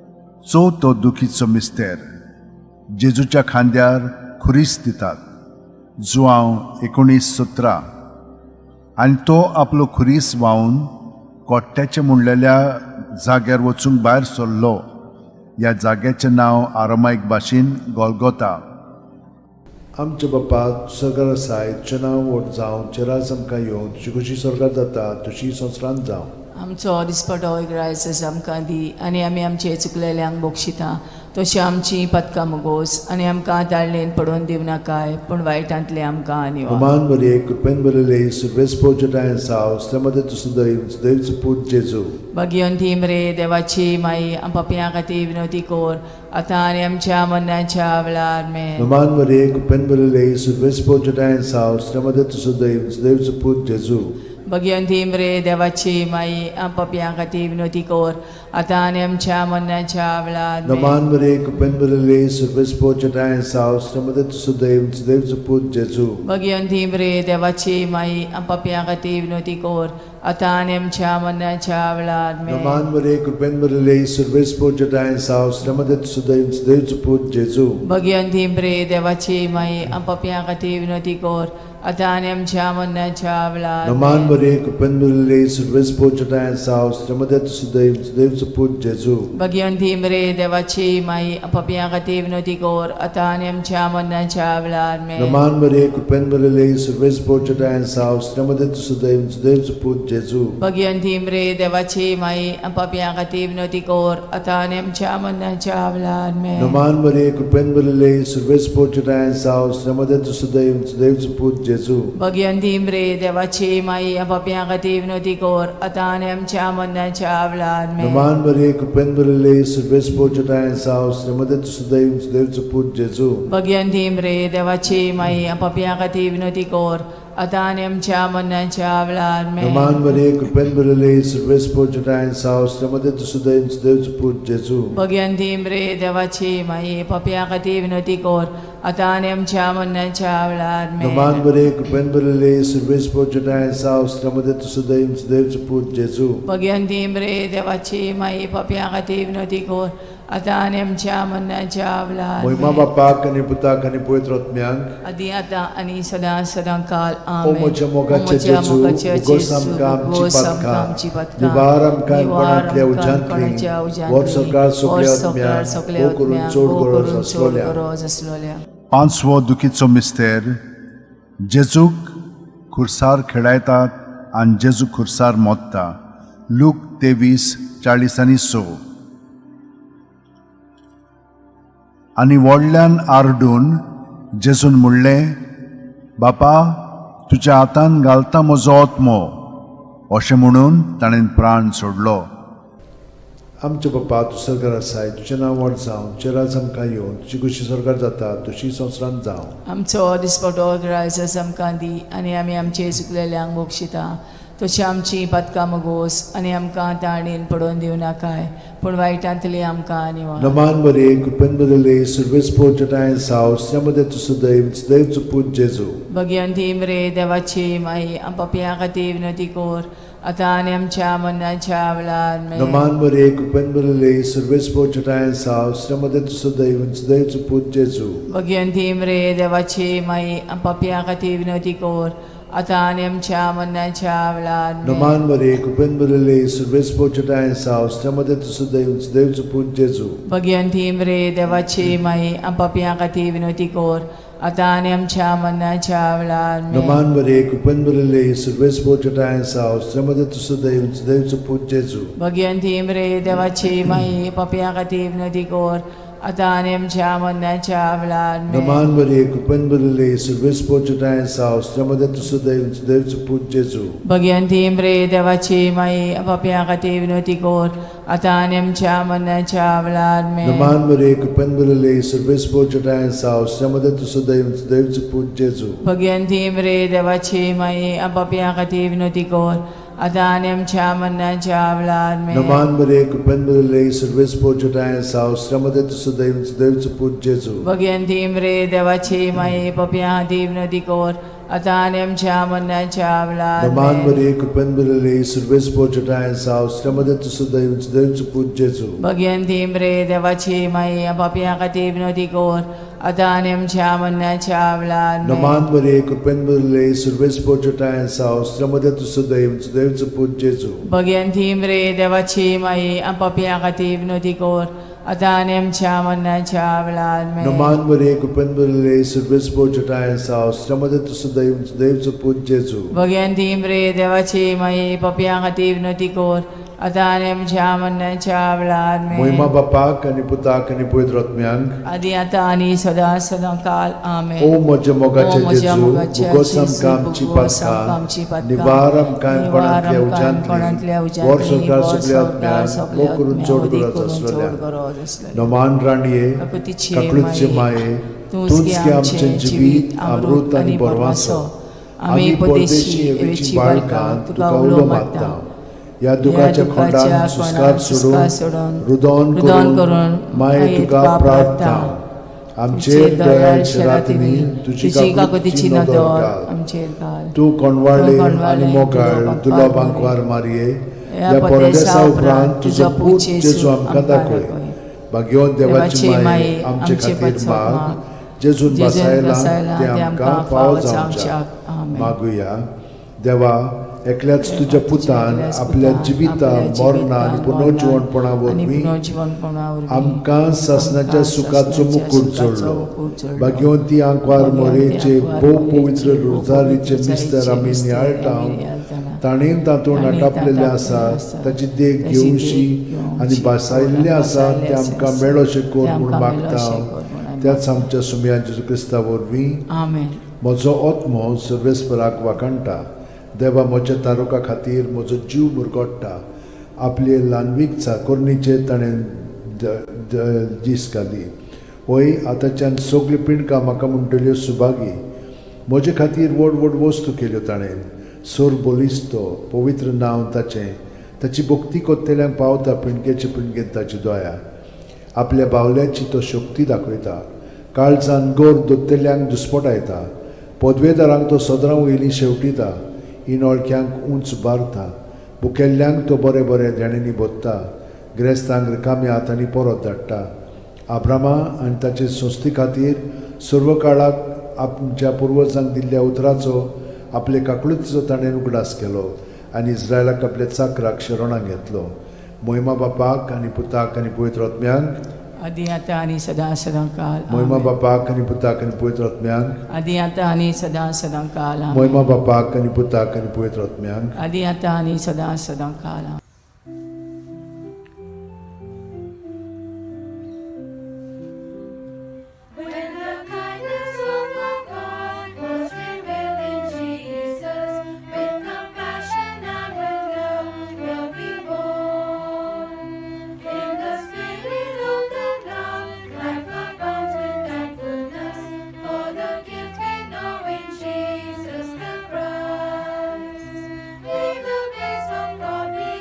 चवथो दुखीचो मिस्तेर. जेजूच्या खांद्यार खुरीस दितात. जुआंव 19:17. आनी तो आपलो खुरीस व्हांवन कोट्ट्याचे म्हणलेल्या जाग्यार वचूंक भायर सरलो. ह्या जाग्याचें नांव आरामायक भाशेन गोलगोता. आमच्या बापा सरकार आसाय, तुजें नांव व्हड जावं, तुजें राज आमकां येवं, तुजी खोशी सरकार जाता तशी संवसारांत जावं. आमचो दिसपटो ग्रायसस आमकां दी आनी आमी आमचे चुकलेल्यांक बक्षिता तशी आमची पदकां मुगोस आनी आमकां ताळणेन पडोवन दिवं नाकाय, पूण वायटांतले आमकां निवार. नमान मरे कृपेन भरले सर्वेस्पोर ठांय साव मध्ये तूं सदैव सुदैवचो पूत जेजू. भगिवंती मरे देवाची माई, पापयां खातीर विनवती कर, आतां आनी आमच्या मरणाच्या वेळार. आमेन. नमान मरे कृपेन भरले सर्वेस्पोर ठांय साव मध्ये तूं सदैव सुदैवचो पूत जेजू. भगिवंती मरे देवाची माई, पापयां खातीर विनवती कर, आतां आनी आमच्या मरणाच्या वेळार. नमान मरे कृपेन भरिल्ले सर्वेस्पोर जटाय साव श्रीमदत सुदैव सुदैवचो पूत जेजू. भगियंती रे देवाची माई, आम पापयां खातीर विनवती कर, आतां आनी आमच्या मरणाच्या वेळार. नमान मरे कृपेन भरिल्ले सर्वेस्पोर जटाय साव श्रीमदत सुदैव सुदैवचो पूत जेजू. भगियंती रे देवाची माई, आम पापयां खातीर विनवती कर, आतां आनी आमच्या मरणाच्या वेळार. नमान मरे कृपेन भरिल्ले सर्वेस्पोर जटाय साव श्रीमदत सुदैव सुदैवचो पूत जेजू. भगियंती रे देवाची माई, आम पापयां खातीर विनवती कर, आतां आनी आमच्या मरणाच्या वेळार. नमान मरे कृपेन भरिल्ले सर्वेस्पोर जटाय साव श्रीमदत सुदैव सुदैवचो पूत जेजू. भगियंती रे देवाची माई, आम पापयां खातीर विनवती कर, आतां आनी आमच्या मरणाच्या वेळार. नमान मरे कृपेन भरिल्ले सर्वेस्पोर जटाय साव श्रीमदत सुदैव सुदैवचो पूत जेजू. भगियंती रे देवाची माई, आम पापयां खातीर विनवती कर, आतां आनी आमच्या मरणाच्या वेळार. नमान मरे कृपेन भरिल्ले सर्वेस्पोर जटाय साव श्रीमदत सुदैव सुदैवचो पूत जेजू. भगियंती रे देवाची माई, आम पापयां खातीर विनवती कर, आतां आनी आमच्या मरणाच्या वेळार. नमान मरे कृपेन भरिल्ले सर्वेस्पोर जटाय साव श्रीमदत सुदैव सुदैवचो पूत जेजू. भगियंती रे देवाची माई, पापयां खातीर विनवती कर, आतां आनी आमच्या मरणाच्या वेळार. नमान मरे कृपेन भरिल्ले सर्वेस्पोर जटाय साव श्रीमदत सुदैव सुदैवचो पूत जेजू. भगियंती रे देवाची माई, पापयां खातीर विनवती कर, आतां आनी आमच्या मरणाच्या वेळार. मोहिमा बापाक आनी पुताक आनी पवित्र आत्म्यांक. आदी आतां आनी सदां सदां काल. ओ आमेन. म्हज्या मोगाचे ओ म्हज्या जेजू, मोगाचे उगोस जेजू, आमकां आमची उगोस आमकां पातकां, आमची पातकां, निवार आमकां निवार कोणांतल्या आमकां उज्यांतली, कोणाच्या उज्यांतली, वर सरकार सगल्या वर सरकार आत्म्यांक, सगल्या भोव करून आत्म्यांक, चड भोव गरज करून चड आसलोल्या. गरज आसलोल्या. पांचवो दुखीचो मिस्तेर. जेजूक खुर्सार खेळायतात आनी जेजू खुर्सार मोत्ता. लूक 23:46. आनी व्हडल्यान आरडून जेजून म्हणलें, बापा, तुज्या हातान घालता म्हजो आत्मो. अशें म्हणून ताणें प्राण सोडलो. आमच्या बापा, तूं सरकार आसाय, तुजें नांव व्हड जावं, तुजें राज आमकां येवन, तुजी खुशी सरकार जाता तशी संवसारांत जावं. आमचो दिसपटो ग्रायस आमकां दी, आनी आमी आमचे चुकलेल्यांक बक्षिता, तशी आमची पातकां मगोस, आनी आमकां ताणेन पडोवन दिवं नाकाय, पूण वायटांतली आमकां निवार. नमान मरे कृपेन भरिल्ले सर्वेस्पोर जटाय साव श्रीमदत सुदैव सुदैवचो पूत जेजू. भगियंती रे देवाची माई, आम पापयां खातीर विनवती कर, आतां आनी आमच्या मरणाच्या वेळार. नमान मरे कृपेन भरिल्ले सर्वेस्पोर जटाय साव श्रीमदत सुदैव सुदैवचो पूत जेजू. भगियंती रे देवाची माई, आम पापयां खातीर विनवती कर, आतां आनी आमच्या मरणाच्या वेळार. नमान मरे कृपेन भरिल्ले सर्वेस्पोर जटाय साव श्रीमदत सुदैव सुदैवचो पूत जेजू. भगियंती रे देवाची माई, आम पापयां खातीर विनवती कर, आतां आनी आमच्या मरणाच्या वेळार. नमान मरे कृपेन भरिल्ले सर्वेस्पोर जटाय साव श्रीमदत सुदैव सुदैवचो पूत जेजू. भगियंती रे देवाची माई, पापयां खातीर विनवती कर, आतां आनी आमच्या मरणाच्या वेळार. नमान मरे कृपेन भरिल्ले सर्वेस्पोर जटाय साव श्रीमदत सुदैव सुदैवचो पूत जेजू. भगियंती रे देवाची माई, पापयां खातीर विनवती कर, आतां आनी आमच्या मरणाच्या वेळार. नमान मरे कृपेन भरिल्ले सर्वेस्पोर जटाय साव श्रीमदत सुदैव सुदैवचो पूत जेजू. भगियंती रे देवाची माई, पापयां खातीर विनवती कर, आतां आनी आमच्या मरणाच्या वेळार. नमान मरे कृपेन भरिल्ले सर्वेस्पोर जटाय साव श्रीमदत सुदैव सुदैवचो पूत जेजू. भगियंती रे देवाची माई, पापयां खातीर विनवती कर, आतां आनी आमच्या मरणाच्या वेळार. नमान मरे कृपेन भरिल्ले सर्वेस्पोर जटाय साव श्रीमदत सुदैव सुदैवचो पूत जेजू. भगियंती रे देवाची माई, पापयां खातीर विनवती कर, आतां आनी आमच्या मरणाच्या वेळार. नमान मरे कृपेन भरिल्ले सर्वेस्पोर जटाय साव श्रीमदत सुदैव सुदैवचो पूत जेजू. भगियंती रे देवाची माई, पापयां खातीर विनवती कर, आतां आनी आमच्या मरणाच्या वेळार. नमान मरे कृपेन भरिल्ले सर्वेस्पोर जटाय साव श्रीमदत सुदैव सुदैवचो पूत जेजू. भगियंती रे देवाची माई, पापयां खातीर विनवती कर, आतां आनी आमच्या मरणाच्या वेळार. मोहिमा बापाक आनी पुताक आनी पवित्र आत्म्यांक. आदी आतां आनी सदां सदां काल. आमेन. ओ म्हज्या ओ मोगाचे म्हज्या जेजू, मोगाच्या उगोस जेजू, आमकां आमची उगोस आमकां आमची पातकां, पातकां, निवार आमकां निवार कोणांतल्या आमकां कोणांतल्या उज्यांतली, वर उज्यांतली, सरकार वर सगल्या सरकार आत्म्यांक, सगल्या भोव करून आत्म्यांक, चड अदीक गरज करून चड आसलेल्या. गरज आसलेल्या. नमान राणये, काकुतीची काकळूतचे माये, माये, तूंच तूंच गे गे आमचें आमचें जिवीत, अमृत आनी बरवासो. आमी परदेशी एवेची बाळकां तुका उलो मारता. ह्या दुखाच्या खोंडान सुस्कार सोडून रुदोन करून माये तुका प्रार्थना. आमचेर दयाळ शेरातिनी तुजी काकुतीची नदर घाल. आमचेर घाल. तूं कोणवाळे आनी मोगाळ दुलो बांकवार मारये, ह्या परदेसा उपरांत तुजो पूत जेजू आमकां दाखय. भाग्यवंत देवाची माये आमचे खातीर माग, जेजून बसायला ते आमकां फावो जावच्याक. मागुया. देवा, एकल्याच तुज्या पुतान आपल्या जिविता मरणा आनी पुनर्जिवणपणा वरवीं आमकां सासणाच्या सुखाचो मुकूट जोडलो. भाग्यवंती आंकवार मोरेचे भोव पवित्र रोजारीचे मिस्तर आमी नियाळटा, ताणें तातूंत आटापलेलें आसा ताची देख घेवशी आनी भासायल्लें आसा तें आमकां मेळोशें कर म्हूण मागता त्याच आमच्या सुमया जेजू क्रिस्ता वरवीं. आमेन. म्हजो आत्मो सर्वेस्पराक वाखाणटा. देवा म्हज्या तारुका खातीर म्हजो जीव मुरगोट्टा. आपले ल्हानवीक चाकोरणीचेर ताणें दीस घाली. वय आतांच्यान सगळ्यो पिंडकां म्हाका म्हणटल्यो सुभागी. म्हजे खातीर व्हड व्हड वस्तू केल्यो ताणें. सोर बलिस्तो पवित्र नांव ताचें. ताची भक्ती कोत्तेल्यांक पावता पिंडकेचे पिंडकेन ताची दया. आपल्या बावल्याची तो शक्ती दाखयता. काळजान गोर दोत्तेल्यांक दुस्पटायता. पदवेदारांक तो सदरां वयलीं शेवटिता. इनोळक्यांक उंच बारता. भुकेल्ल्यांक तो बरें बरें देण्यांनी भोत्ता. ग्रेस्तांक रिकाम्या हातांनी परत धाडटा. आब्रामा आनी ताचे संस्थे खातीर सर्व काळाक आमच्या पुर्वजांक दिल्ल्या उतराचो आपले काकळुतीचो ताणें उगडास केलो आनी इस्रायलाक आपल्या चाकराक शरणाक घेतलो. मोहिमा बापाक आनी पुताक आनी पवित्र आत्म्यांक. आदी आतां आनी सदां सदां काल. मोहिमा बापाक आनी पुताक आनी पवित्र आत्म्यांक. आदी आतां आनी सदां सदां काल. मोहिमा बापाक आनी पुताक आनी पवित्र आत्म्यांक. आदी आतां आनी सदां सदां काल. When the kindness of our God was revealed in Jesus, with compassion and with love will be born. In the spirit of that love, life abounds with thankfulness for the gift we know in Jesus the Christ. May the grace of God be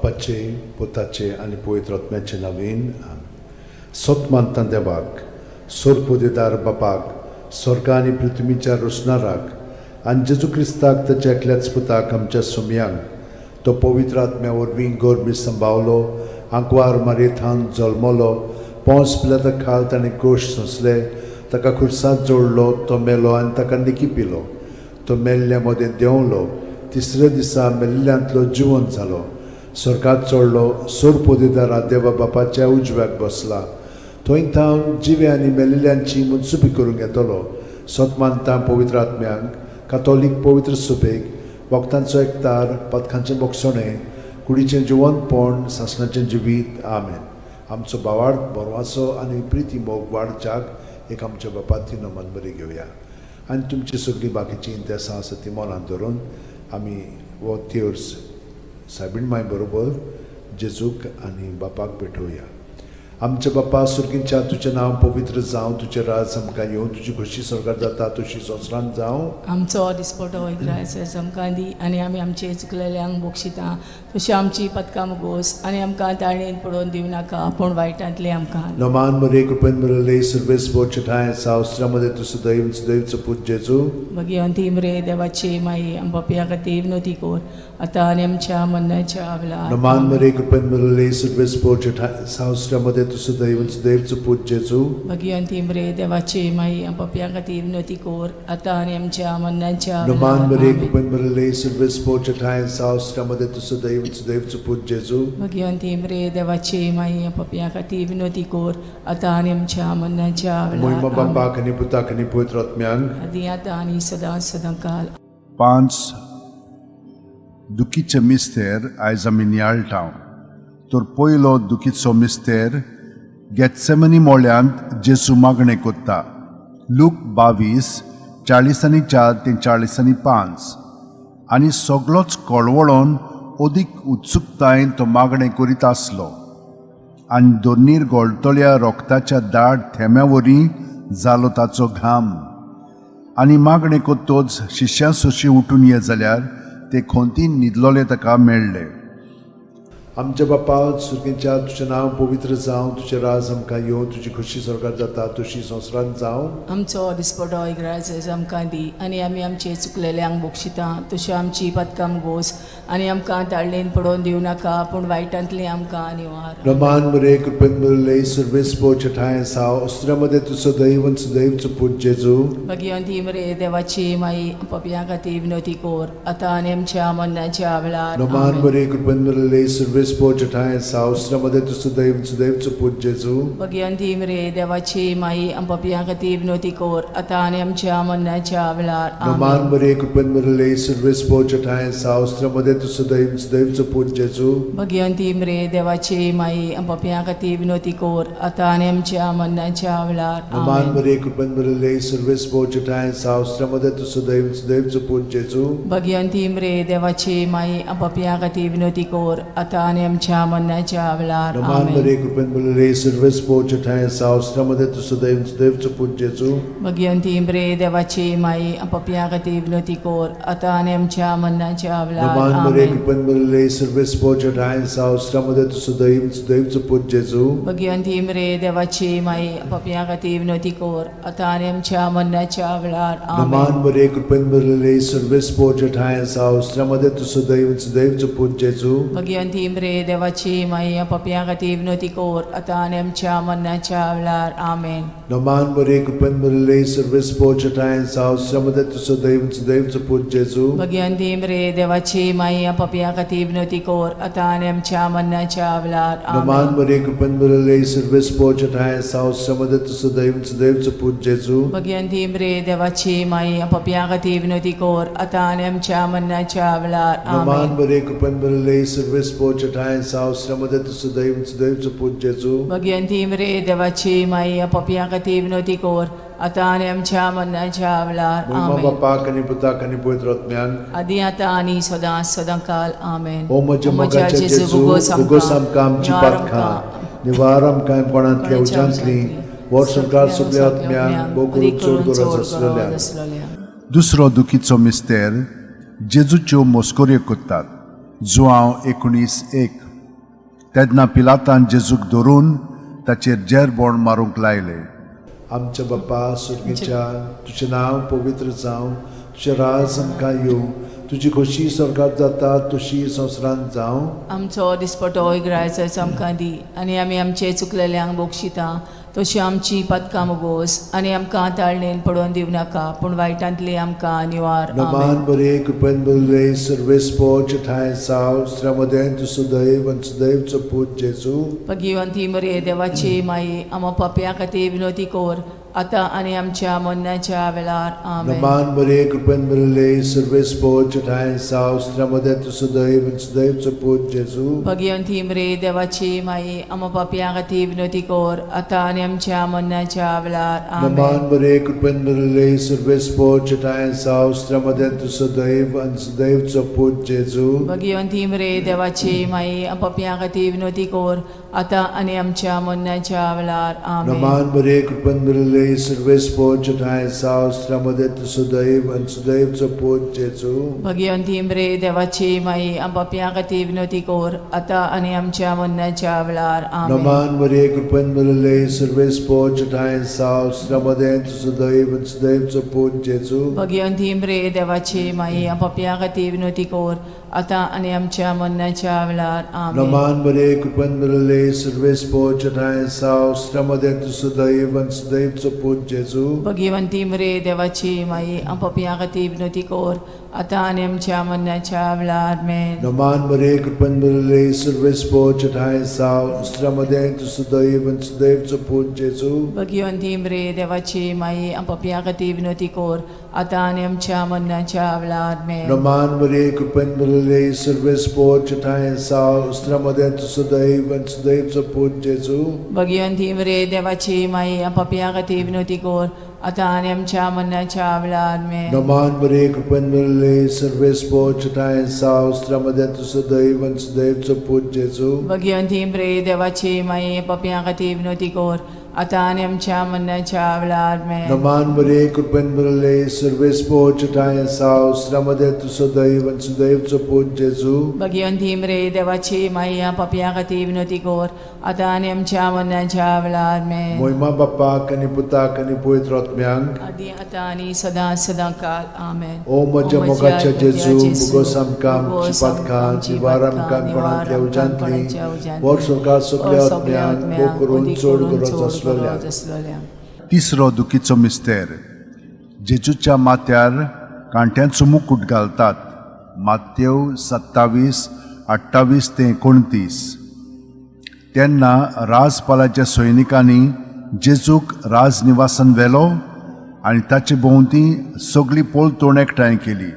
बापाचे, पुताचे आनी पवित्र आत्म्याचे नवीन. सत मानता देवाक, सोरपोदेदार बापाक, स्वर्ग आनी पृथ्वीच्या रोसणाराक, आनी जेजू क्रिस्ताक ताच्या एकल्याच पुताक आमच्या सोमयांक, तो पवित्र आत्म्या वरवीं गोरबी संभावलो, आंकवार मारयेथावन जल्मलो, पोंस पिलाता खाल ताणें कोश सोंसले, ताका खुर्सात जोडलो, तो मेलो आनी ताका निकी पिलो, तो मेल्ल्या मदें देंवलो, तिसऱ्या दिसा मेल्ल्यांतलो जिवंत जालो, स्वर्गात चडलो, सोरपोदेदारा देवा बापाच्या उजव्याक बसला, थंय थावन जिवे आनी मेल्ल्यांची मनसुबी करूंक येतलो. सत मानता पवित्र आत्म्यांक, कातोलीक पवित्र सुबेक, वखदांचो एकतार, पथकांचें बोगसणें, कुडीचें जिवंतपण, सासणाचें जिवीत. आमेन. आमचो भावार्थ, बरवासो आनी प्रिती मोग वाडच्याक एक आमच्या बापाती नमन बरी घेवया आनी तुमची सगळीं बाकीचीं इंतेसां आसा ती मनांत धरून आमी हो तेर्स सायबीण माय बरोबर जेजूक आनी बापाक भेटोवया. आमच्या बापा सुर्गीच्या, तुजें नांव पवित्र जावं, तुजें राज आमकां येवं, तुजी खोशी स्वर्गार जाता तशी संवसारांत जावं. आमचो दिसपटो इग्रायस आमकां दी आनी आमी आमचे चुकलेल्यांक बक्षिता तशी आमची पदकां मुगोस आनी आमकां ताळणेन पडोवन दिवं नाका पूण वायटांतली आमकां. नमान मरे, कृपेन मिळले सर्वेस ठाय सावस्त्रामध्ये तूं सदैव सदैवचो पूत जेजू. भगिवंती मरे देवाची माई, आमच्या खातीर विनोती कोर आतां आनी आमच्या मरणाच्या वेळार. नमान मरे, कृपेन मिळले सर्वेस ठाय सावस्त्रामध्ये तूं सदैव सदैवचो पूत जेजू. भगिवंती मरे देवाची माई, आमच्या खातीर विनोती कोर आतां आनी आमच्या मरणाच्या नमान वेळार. मरे, आमेन. कृपेन मिळले सर्वेस ठाय सावस्त्रामध्ये तूं सदैव सदैवचो पूत जेजू. भगिवंती मरे देवाची माई, आमच्या खातीर विनोती कोर आतां आनी आमच्या मरणाच्या मोहिमा वेळार. आमेन. बापाक आनी पुताक आनी पवित्र आत्म्यांक. आदी आतां आनी सदां सदां काल. पांच दुखीचे मिस्तेर आयज आमी नियाळटा. तर पयलो दुखीचो मिस्तेर, गेत्सेमनी मोळ्यांत जेजू मागणें कोत्ता. लूक 22, 44 ते 45. आनी सगलोच कळवळोन अदीक उत्सुकतायेन तो मागणें करीत आसलो आनी दोनीर गळटल्या रोगताच्या दाट थेंब्या वरी जालो ताचो घाम. आनी मागणें कोत्तोच शिश्यां सोशी उठून ये जाल्यार ते खोंतीन न्हिदलोले ताका मेळ्ळे. आमच्या बापा सुर्गीच्या, तुजें नांव पवित्र जावं, तुजें राज आमकां येवं, तुजी खोशी स्वर्गार जाता तशी संवसारांत जावं. आमचो दिसपटो इग्रायस आमकां दी आनी आमी आमचे चुकलेल्यांक बक्षिता तशी आमची पदकां गोस आनी आमकां ताळणेन पडोवन दिवं नाका पूण वायटांतली आमकां निवार. रमान मरे, कृपेन मिळले सर्वेस ठाय साव अस्त्र्यामध्ये तूं सदैव सदैवचो पूत जेजू. भगिवंती मरे देवाची माई, पपयां खातीर विनोती कोर आतां आनी आमच्या मरणाच्या वेळार. नमान आमेन. मरे, कृपेन मिळले सर्वेस ठाय साव अस्त्र्यामध्ये तूं सदैव सदैवचो पूत जेजू. भगिवंती मरे देवाची माई, पपयां खातीर विनोती कोर आतां आनी आमच्या मरणाच्या वेळार. नमान आमेन. मरे, कृपेन मिळले सर्वेस ठाय साव अस्त्र्यामध्ये तूं सदैव सदैवचो पूत जेजू. भगिवंती मरे देवाची माई, पपयां खातीर विनोती कोर आतां आनी आमच्या मरणाच्या वेळार. नमान आमेन. मरे, कृपेन मिळले सर्वेस ठाय साव अस्त्र्यामध्ये तूं सदैव सदैवचो पूत जेजू. भगिवंती मरे देवाची माई, पपयां खातीर विनोती कोर आतां आनी आमच्या मरणाच्या वेळार. नमान आमेन. मरे, कृपेन मिळले सर्वेस ठाय साव अस्त्र्यामध्ये तूं सदैव सदैवचो पूत जेजू. भगिवंती मरे देवाची माई, पपयां खातीर विनोती कोर आतां आनी आमच्या मरणाच्या वेळार. नमान मरे, आमेन. कृपेन मिळले सर्वेस ठाय साव अस्त्र्यामध्ये तूं सदैव सदैवचो पूत जेजू. भगिवंती मरे देवाची माई, पपयां खातीर विनोती कोर आतां आनी आमच्या मरणाच्या वेळार. नमान आमेन. मरे, कृपेन मिळले सर्वेस ठाय साव अस्त्र्यामध्ये तूं सदैव सदैवचो पूत जेजू. भगिवंती मरे देवाची माई, पपयां खातीर विनोती कोर आतां आनी आमच्या मरणाच्या वेळार. आमेन. नमान मरे, कृपेन मिळले सर्वेस ठाय साव अस्त्र्यामध्ये तूं सदैव सदैवचो पूत जेजू. भगिवंती मरे देवाची माई, पपयां खातीर विनोती कोर आतां आनी आमच्या मरणाच्या वेळार. नमान आमेन. मरे, कृपेन मिळले सर्वेस ठाय साव अस्त्र्यामध्ये तूं सदैव सदैवचो पूत जेजू. भगिवंती मरे देवाची माई, पपयां खातीर विनोती कोर आतां आनी आमच्या मरणाच्या वेळार. नमान आमेन. मरे, कृपेन मिळले सर्वेस ठाय साव अस्त्र्यामध्ये तूं सदैव सदैवचो पूत जेजू. भगिवंती मरे देवाची माई, पपयां खातीर विनोती कोर आतां आनी आमच्या मरणाच्या वेळार. मोहिमा आमेन. बापाक आनी पुताक आनी पवित्र आत्म्याक. आदी आतां आनी सदां सदां काल. आमेन. ओ म्हज्या मोगाच्या जेजू, उगोस आमकां आमची पातकां, निवार आमकां कोणांतल्या उज्यांतली, वर्सभर सगळ्या आत्म्यांक भोव करून चड गरज आसलेल्या. दुसरो दुखीचो मिस्तेर, जेजूच्यो मस्कऱ्यो करतात. जुआंव 19:1. तेन्ना पिलातान जेजूक धरून ताचेर जेरबोण मारूंक लायलें. आमच्या बापा सुर्गीच्या, तुजें नांव पवित्र जावं, तुजें राज आमकां येवं, तुजी खोशी स्वर्गात जाता तशी संवसारांत जावं. आमचो दिसपटो इगरायचो आमकां दी आनी आमी आमचे चुकलेल्यांक बक्षिता तशी आमची पदकां मुगोस आनी आमकां ताळणेन पडोवन दिवं नाका पूण वायटांतली आमकां निवार. आमेन. नमान बरे कृपेन बरले सर्वेस्पोच ठांय साव श्रमदें तूं सुदैव आनी सुदैवचो पूत जेजू. भगिवंती मरे देवाची माई, आमा पापया खातीर विनोती कोर आतां आनी आमच्या मरणाच्या वेळार. आमेन. नमान बरे कृपेन बरले सर्वेस्पोच ठांय साव श्रमदें तूं सुदैव आनी सुदैवचो पूत जेजू. भगिवंती मरे देवाची माई, आमा पापया खातीर विनोती कोर आतां आनी आमच्या मरणाच्या वेळार. आमेन. नमान बरे कृपेन बरले सर्वेस्पोच ठांय साव श्रमदें तूं सुदैव आनी सुदैवचो पूत जेजू. भगिवंती मरे देवाची माई, पापया खातीर विनोती कोर आतां आनी आमच्या मरणाच्या वेळार. आमेन. नमान बरे कृपेन बरले सर्वेस्पोच ठांय साव श्रमदें तूं सुदैव आनी सुदैवचो पूत जेजू. भगिवंती मरे देवाची माई, पापया खातीर विनोती कोर आतां आनी आमच्या मरणाच्या वेळार. आमेन. नमान मरे कृपेन भरिल्ले सर्वेस्पोच ठांय साव श्रमदें तूं सुदैव आनी सुदैवचो पूत जेजू. भगिवंती मरे देवाची माई, पापया खातीर विनोती कोर आतां आनी आमच्या मरणाच्या वेळार. आमेन. नमान मरे कृपेन भरिल्ले सर्वेस्पोच ठांय साव श्रमदें तूं सुदैव आनी सुदैवचो पूत जेजू. भगिवंती मरे देवाची माई, पापया खातीर विनोती कोर आतां आनी आमच्या मरणाच्या वेळार. आमेन. नमान मरे कृपेन भरिल्ले सर्वेस्पोच ठांय साव श्रमदें तूं सुदैव आनी सुदैवचो पूत जेजू. भगिवंती मरे देवाची माई, पापया खातीर विनोती कोर आतां आनी आमच्या मरणाच्या वेळार. आमेन. नमान मरे कृपेन भरिल्ले सर्वेस्पोच ठांय साव श्रमदें तूं सुदैव आनी सुदैवचो पूत जेजू. भगिवंती मरे देवाची माई, पापया खातीर विनोती कोर आतां आनी आमच्या मरणाच्या वेळार. आमेन. नमान मरे कृपेन भरिल्ले सर्वेस्पोच ठांय साव श्रमदें तूं सुदैव आनी सुदैवचो पूत जेजू. भगिवंती मरे देवाची माई, पापया खातीर विनोती कोर आतां आनी आमच्या मरणाच्या वेळार. आमेन. नमान मरे कृपेन भरिल्ले सर्वेस्पोच ठांय साव श्रमदें तूं सुदैव आनी सुदैवचो पूत जेजू. भगिवंती मरे देवाची माई, पापया खातीर विनोती कोर आतां आनी आमच्या मरणाच्या वेळार. आमेन. मोहिमा बाप्पाक आनी पुताक आनी पवित्र आत्म्यांक, आदी आतां आनी सदां सदां काल. आमेन. ओ म्हज्या मोगाच्या जेजू, मुगोस आमकां आमची पातकां निवार आमकां कोणांतल्या उज्यांतली, वर स्वर्गात सगल्या आत्म्यांक, भोव करून चड गरज आसलेल्या. आसलेल्या. तिसरो दुखीचो मिस्तेर. जेजूच्या माथ्यार कांट्यांचो मुकूट घालतात. मात्यव 27:28 ते 29. तेन्ना राजपालाच्या सैनिकांनी जेजूक राजनिवासान व्हेलो आनी ताचे भोंवती सगळी पलतण एकठांय केली.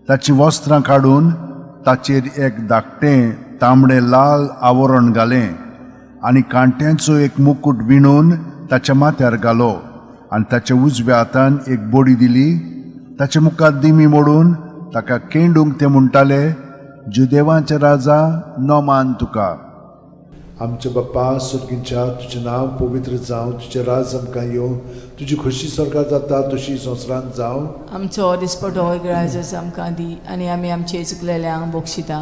ताचीं वस्त्रां काडून ताचेर एक धाकटें तांबडें लाल आवरण घालें आनी कांट्यांचो एक मुकूट विणून ताच्या माथ्यार घालो आनी ताच्या उजव्या हातान एक बडी दिली. ताच्या मुखार दिमी मोडून ताका केंडूंक ते म्हणटाले, जुदेवांचे राजा, नमान तुका. आमच्या बाप्पा सुर्गींच्या, तुजें नांव पवित्र जावं, तुजें राज आमकां येवं, तुजी खोशी स्वर्गात जाता तशी संवसारांत जावं. आमचो दिसपटो इगराजस आमकां दी आनी आमी आमचे चुकलेल्यांक बक्षिता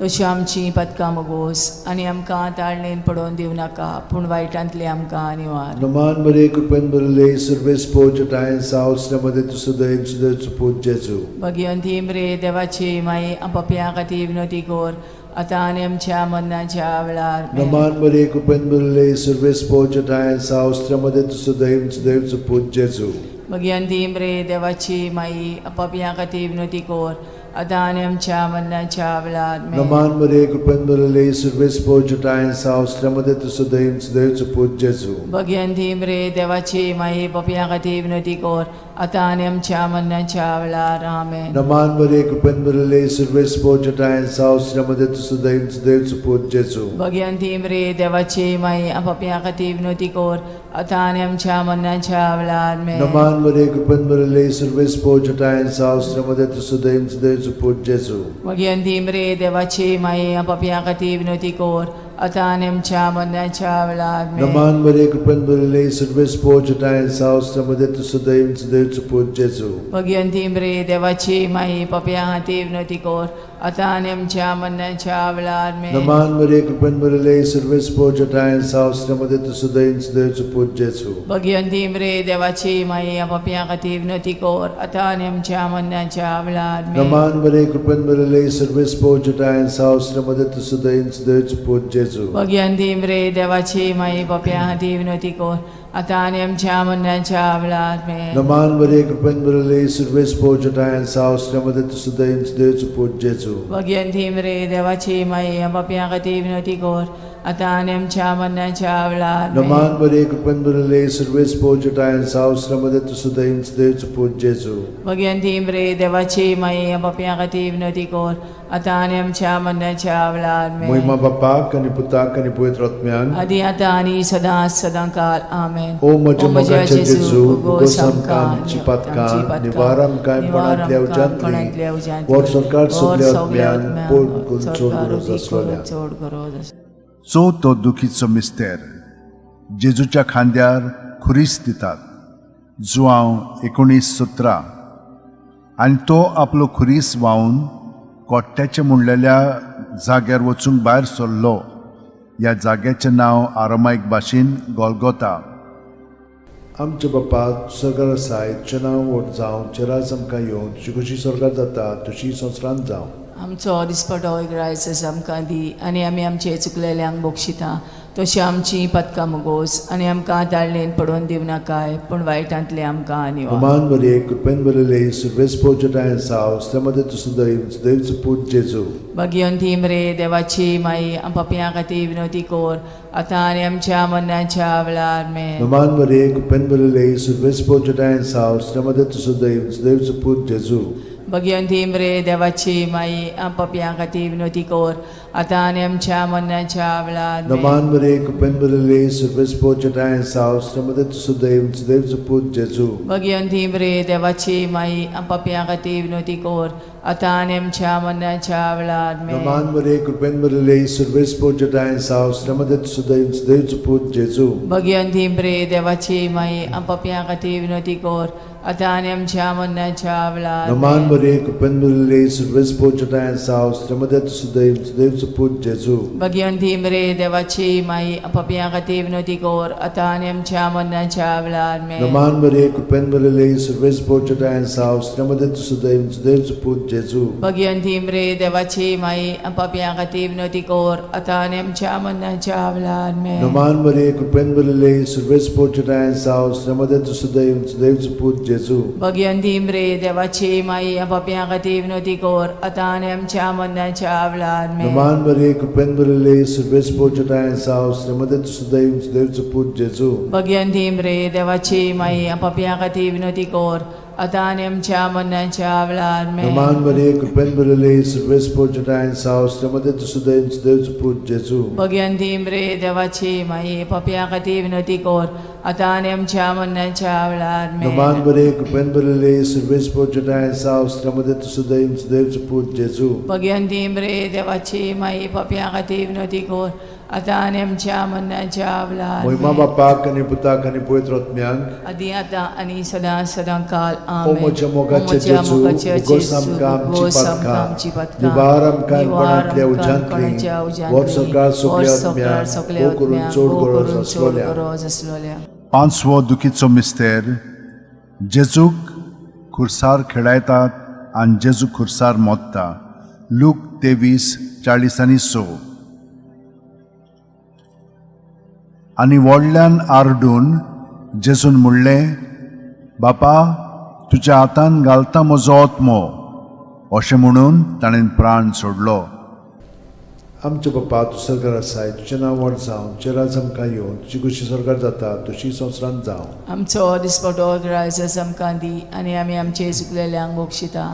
तशी आमची पदकां मगोस आनी आमकां ताळणेन पडोवन दिवं नाका पूण वायटांतली आमकां निवार. नमान मरे कृपेन भरिल्ले सर्वेस्पोच ठांय साव श्रमदें तूं सुदैव सुदैवचो पूत जेजू. भगिवंती मरे देवाची माई, पापया खातीर विनोती कोर आतां आनी आमच्या मरणाच्या वेळार. आमेन. नमान मरे कृपेन भरिल्ले सर्वेस्पोच ठांय साव श्रमदें तूं सुदैव सुदैवचो पूत जेजू. भगिवंती मरे देवाची माई, पापया खातीर विनोती कोर आतां आनी आमच्या मरणाच्या वेळार. आमेन. नमान मरे कृपेन भरिल्ले सर्वेस्पोच ठांय साव श्रमदें तूं सुदैव सुदैवचो पूत जेजू. भगिवंती मरे देवाची माई, पापया खातीर विनोती कोर आतां आनी आमच्या मरणाच्या वेळार. आमेन. नमान मरे कृपेन भरिल्ले सर्वेस्पोच ठांय साव श्रमदें तूं सुदैव सुदैवचो पूत जेजू. भगिवंती मरे देवाची माई, पापया खातीर विनोती कोर आतां आनी आमच्या मरणाच्या वेळार. आमेन. नमान मरे कृपेन भरिल्ले सर्वेस्पोच ठांय साव श्रमदें तूं सुदैव सुदैवचो पूत जेजू. भगिवंती मरे देवाची माई, पापया खातीर विनोती कोर आतां आनी आमच्या मरणाच्या वेळार. आमेन. नमान मरे कृपेन भरिल्ले सर्वेस्पोच ठांय साव श्रमदें तूं सुदैव सुदैवचो पूत जेजू. भगिवंती मरे देवाची माई, पापया खातीर विनोती कोर आतां आनी आमच्या मरणाच्या वेळार आमेन. नमान मरिये, कृपेन भरिल्ले, सर्वेस्पोर जठाय साव, श्रीमती तूं सदैव देवचो पूत जेजू. भगिवंती मरे देवाची माई, पापयां खातीर विनवती कर, आतां आनी आमच्या मरणाच्या वेळार आमेन. नमान मरिये, कृपेन भरिल्ले, सर्वेस्पोर जठाय साव, श्रीमती तूं सदैव देवचो पूत जेजू. भगिवंती मरे देवाची माई, पापयां खातीर विनवती कर, आतां आनी आमच्या मरणाच्या वेळार आमेन. नमान मरिये, कृपेन भरिल्ले, सर्वेस्पोर जठाय साव, श्रीमती तूं सदैव देवचो पूत जेजू. भगिवंती मरे देवाची माई, पापयां खातीर विनवती कर, आतां आनी आमच्या मरणाच्या वेळार आमेन. नमान मरिये, कृपेन भरिल्ले, सर्वेस्पोर जठाय साव, श्रीमती तूं सदैव देवचो पूत जेजू. भगिवंती मरे देवाची माई, पापयां खातीर विनवती कर, आतां आनी आमच्या मरणाच्या वेळार आमेन. महिमा बापाक आनी पुताक आनी पवित्र आत्म्याक. आदी आतां आनी सदां सदां काल आमेन. ओ म्हज्या मोगाचे जेजू, उगोस आमकां आमची पातकां, निवार आमकां कोणांतल्या उज्यांतली, वर सरकार सगल्या आत्म्यान पोट करून चड गरज आसलोल्या. चड गरज आसलोल्या. चवथो दुखीचो मिस्तेर, जेजूच्या खांद्यार खुरीस दितात, जुआंव 19:17. आनी तो आपलो खुरीस व्हांवन कोट्ट्याचें म्हणलेल्या जाग्यार वचूंक भायर सरलो. ह्या जाग्याचें नांव आरामायक भाशेन गोलगोता. आमच्या बापा सरकार आसाय, तुजें नांव व्हड जावं, तुजें राज आमकां येवं, तुजी कशी सरकार जाता तशी संवसारांत जावं. आमचो दिसपटो एक रायस आमकां दी, आनी आमी आमचे चुकलेल्यांक बक्षिता, तशी आमची पदकां मुगोस, आनी आमकां दाळणेन पडोवन दिवं नाकाय, पूण वायटांतले आमकां निवार. नमान मरिये, कृपेन भरिल्ले, सर्वेस्पोर जठाय साव, श्रीमती तूं सदैव देवचो पूत जेजू. भगिवंती मरे देवाची माई, पापयां खातीर विनवती कर, आतां आनी आमच्या मरणाच्या वेळार आमेन. नमान मरिये, कृपेन भरिल्ले, सर्वेस्पोर जठाय साव, श्रीमती तूं सदैव देवचो पूत जेजू. भगिवंती मरे देवाची माई, पापयां खातीर विनवती कर, आतां आनी आमच्या मरणाच्या वेळार आमेन. नमान मरिये, कृपेन भरिल्ले, सर्वेस्पोर जठाय साव, श्रीमती तूं सदैव देवचो पूत जेजू. भगिवंती मरे देवाची माई, पापयां खातीर विनवती कर, आतां आनी आमच्या मरणाच्या वेळार आमेन. नमान मरिये, कृपेन भरिल्ले, सर्वेस्पोर जठाय साव, श्रीमती तूं सदैव देवचो पूत जेजू. भगिवंती मरे देवाची माई, पापयां खातीर विनवती कर, आतां आनी आमच्या मरणाच्या वेळार नमान आमेन. मरिये, कृपेन भरिल्ले, सर्वेस्पोर जठाय साव, श्रीमती तूं सदैव देवचो पूत जेजू. भगिवंती मरे देवाची माई, पापयां खातीर विनवती कर, आतां आनी आमच्या मरणाच्या वेळार आमेन. नमान मरिये, कृपेन भरिल्ले, सर्वेस्पोर जठाय साव, श्रीमती तूं सदैव देवचो पूत जेजू. भगिवंती मरे देवाची माई, पापयां खातीर विनवती कर, आतां आनी आमच्या मरणाच्या वेळार आमेन. नमान मरिये, कृपेन भरिल्ले, सर्वेस्पोर जठाय साव, श्रीमती तूं सदैव देवचो पूत जेजू. भगिवंती मरे देवाची माई, पापयां खातीर विनवती कर, आतां आनी आमच्या मरणाच्या वेळार आमेन. नमान मरिये, कृपेन भरिल्ले, सर्वेस्पोर जठाय साव, श्रीमती तूं सदैव देवचो पूत जेजू. भगिवंती मरे देवाची माई, पापयां खातीर विनवती कर, आतां आनी आमच्या मरणाच्या वेळार आमेन. नमान मरिये, कृपेन भरिल्ले, सर्वेस्पोर जठाय साव, श्रीमती तूं सदैव देवचो पूत जेजू. भगिवंती मरे देवाची माई, पापयां खातीर विनवती कर, आतां आनी आमच्या मरणाच्या वेळार आमेन. नमान मरिये, कृपेन भरिल्ले, सर्वेस्पोर जठाय साव, श्रीमती तूं सदैव देवचो पूत जेजू. भगिवंती मरे देवाची माई, पापयां खातीर विनवती कर, आतां आनी आमच्या मरणाच्या वेळार महिमा आमेन. बापाक आनी पुताक आनी पवित्र आत्म्याक. आदी आतां आनी सदां सदां काल ओ आमेन. म्हज्या मोगाचे ओ म्हज्या जेजू, मोगाचे उगोस जेजू, आमकां आमची उगोस आमकां पातकां, आमची पातकां, निवार आमकां निवार कोणांतल्या आमकां उज्यांतली, कोणाच्या उज्यांतली, वर सरकार सगल्या वर सरकार आत्म्यांक, सगल्या भोव करून आत्म्यांक, चड भोव गरज करून चड आसलोल्या. गरज आसलोल्या. पांचवो दुखीचो मिस्तेर, जेजूक खुर्सार खेळायतात आनी जेजू खुर्सार मोत्ता, लूक 23:40-6. आनी व्हडल्यान आरडून जेजून म्हणलें, बापा, तुज्या हातान घालता म्हजो आत्मो. अशें म्हणून ताणें प्राण सोडलो. आमच्या बापा, तूं सरकार आसाय, तुजें नांव व्हड जावं, तुजें राज आमकां येवं, तुजी खुशी सरकार जाता तशी संवसारांत जावं. आमचो दिसपटो रायस आमकां दी, आनी आमी आमचे चुकलेल्यांक बक्षिता,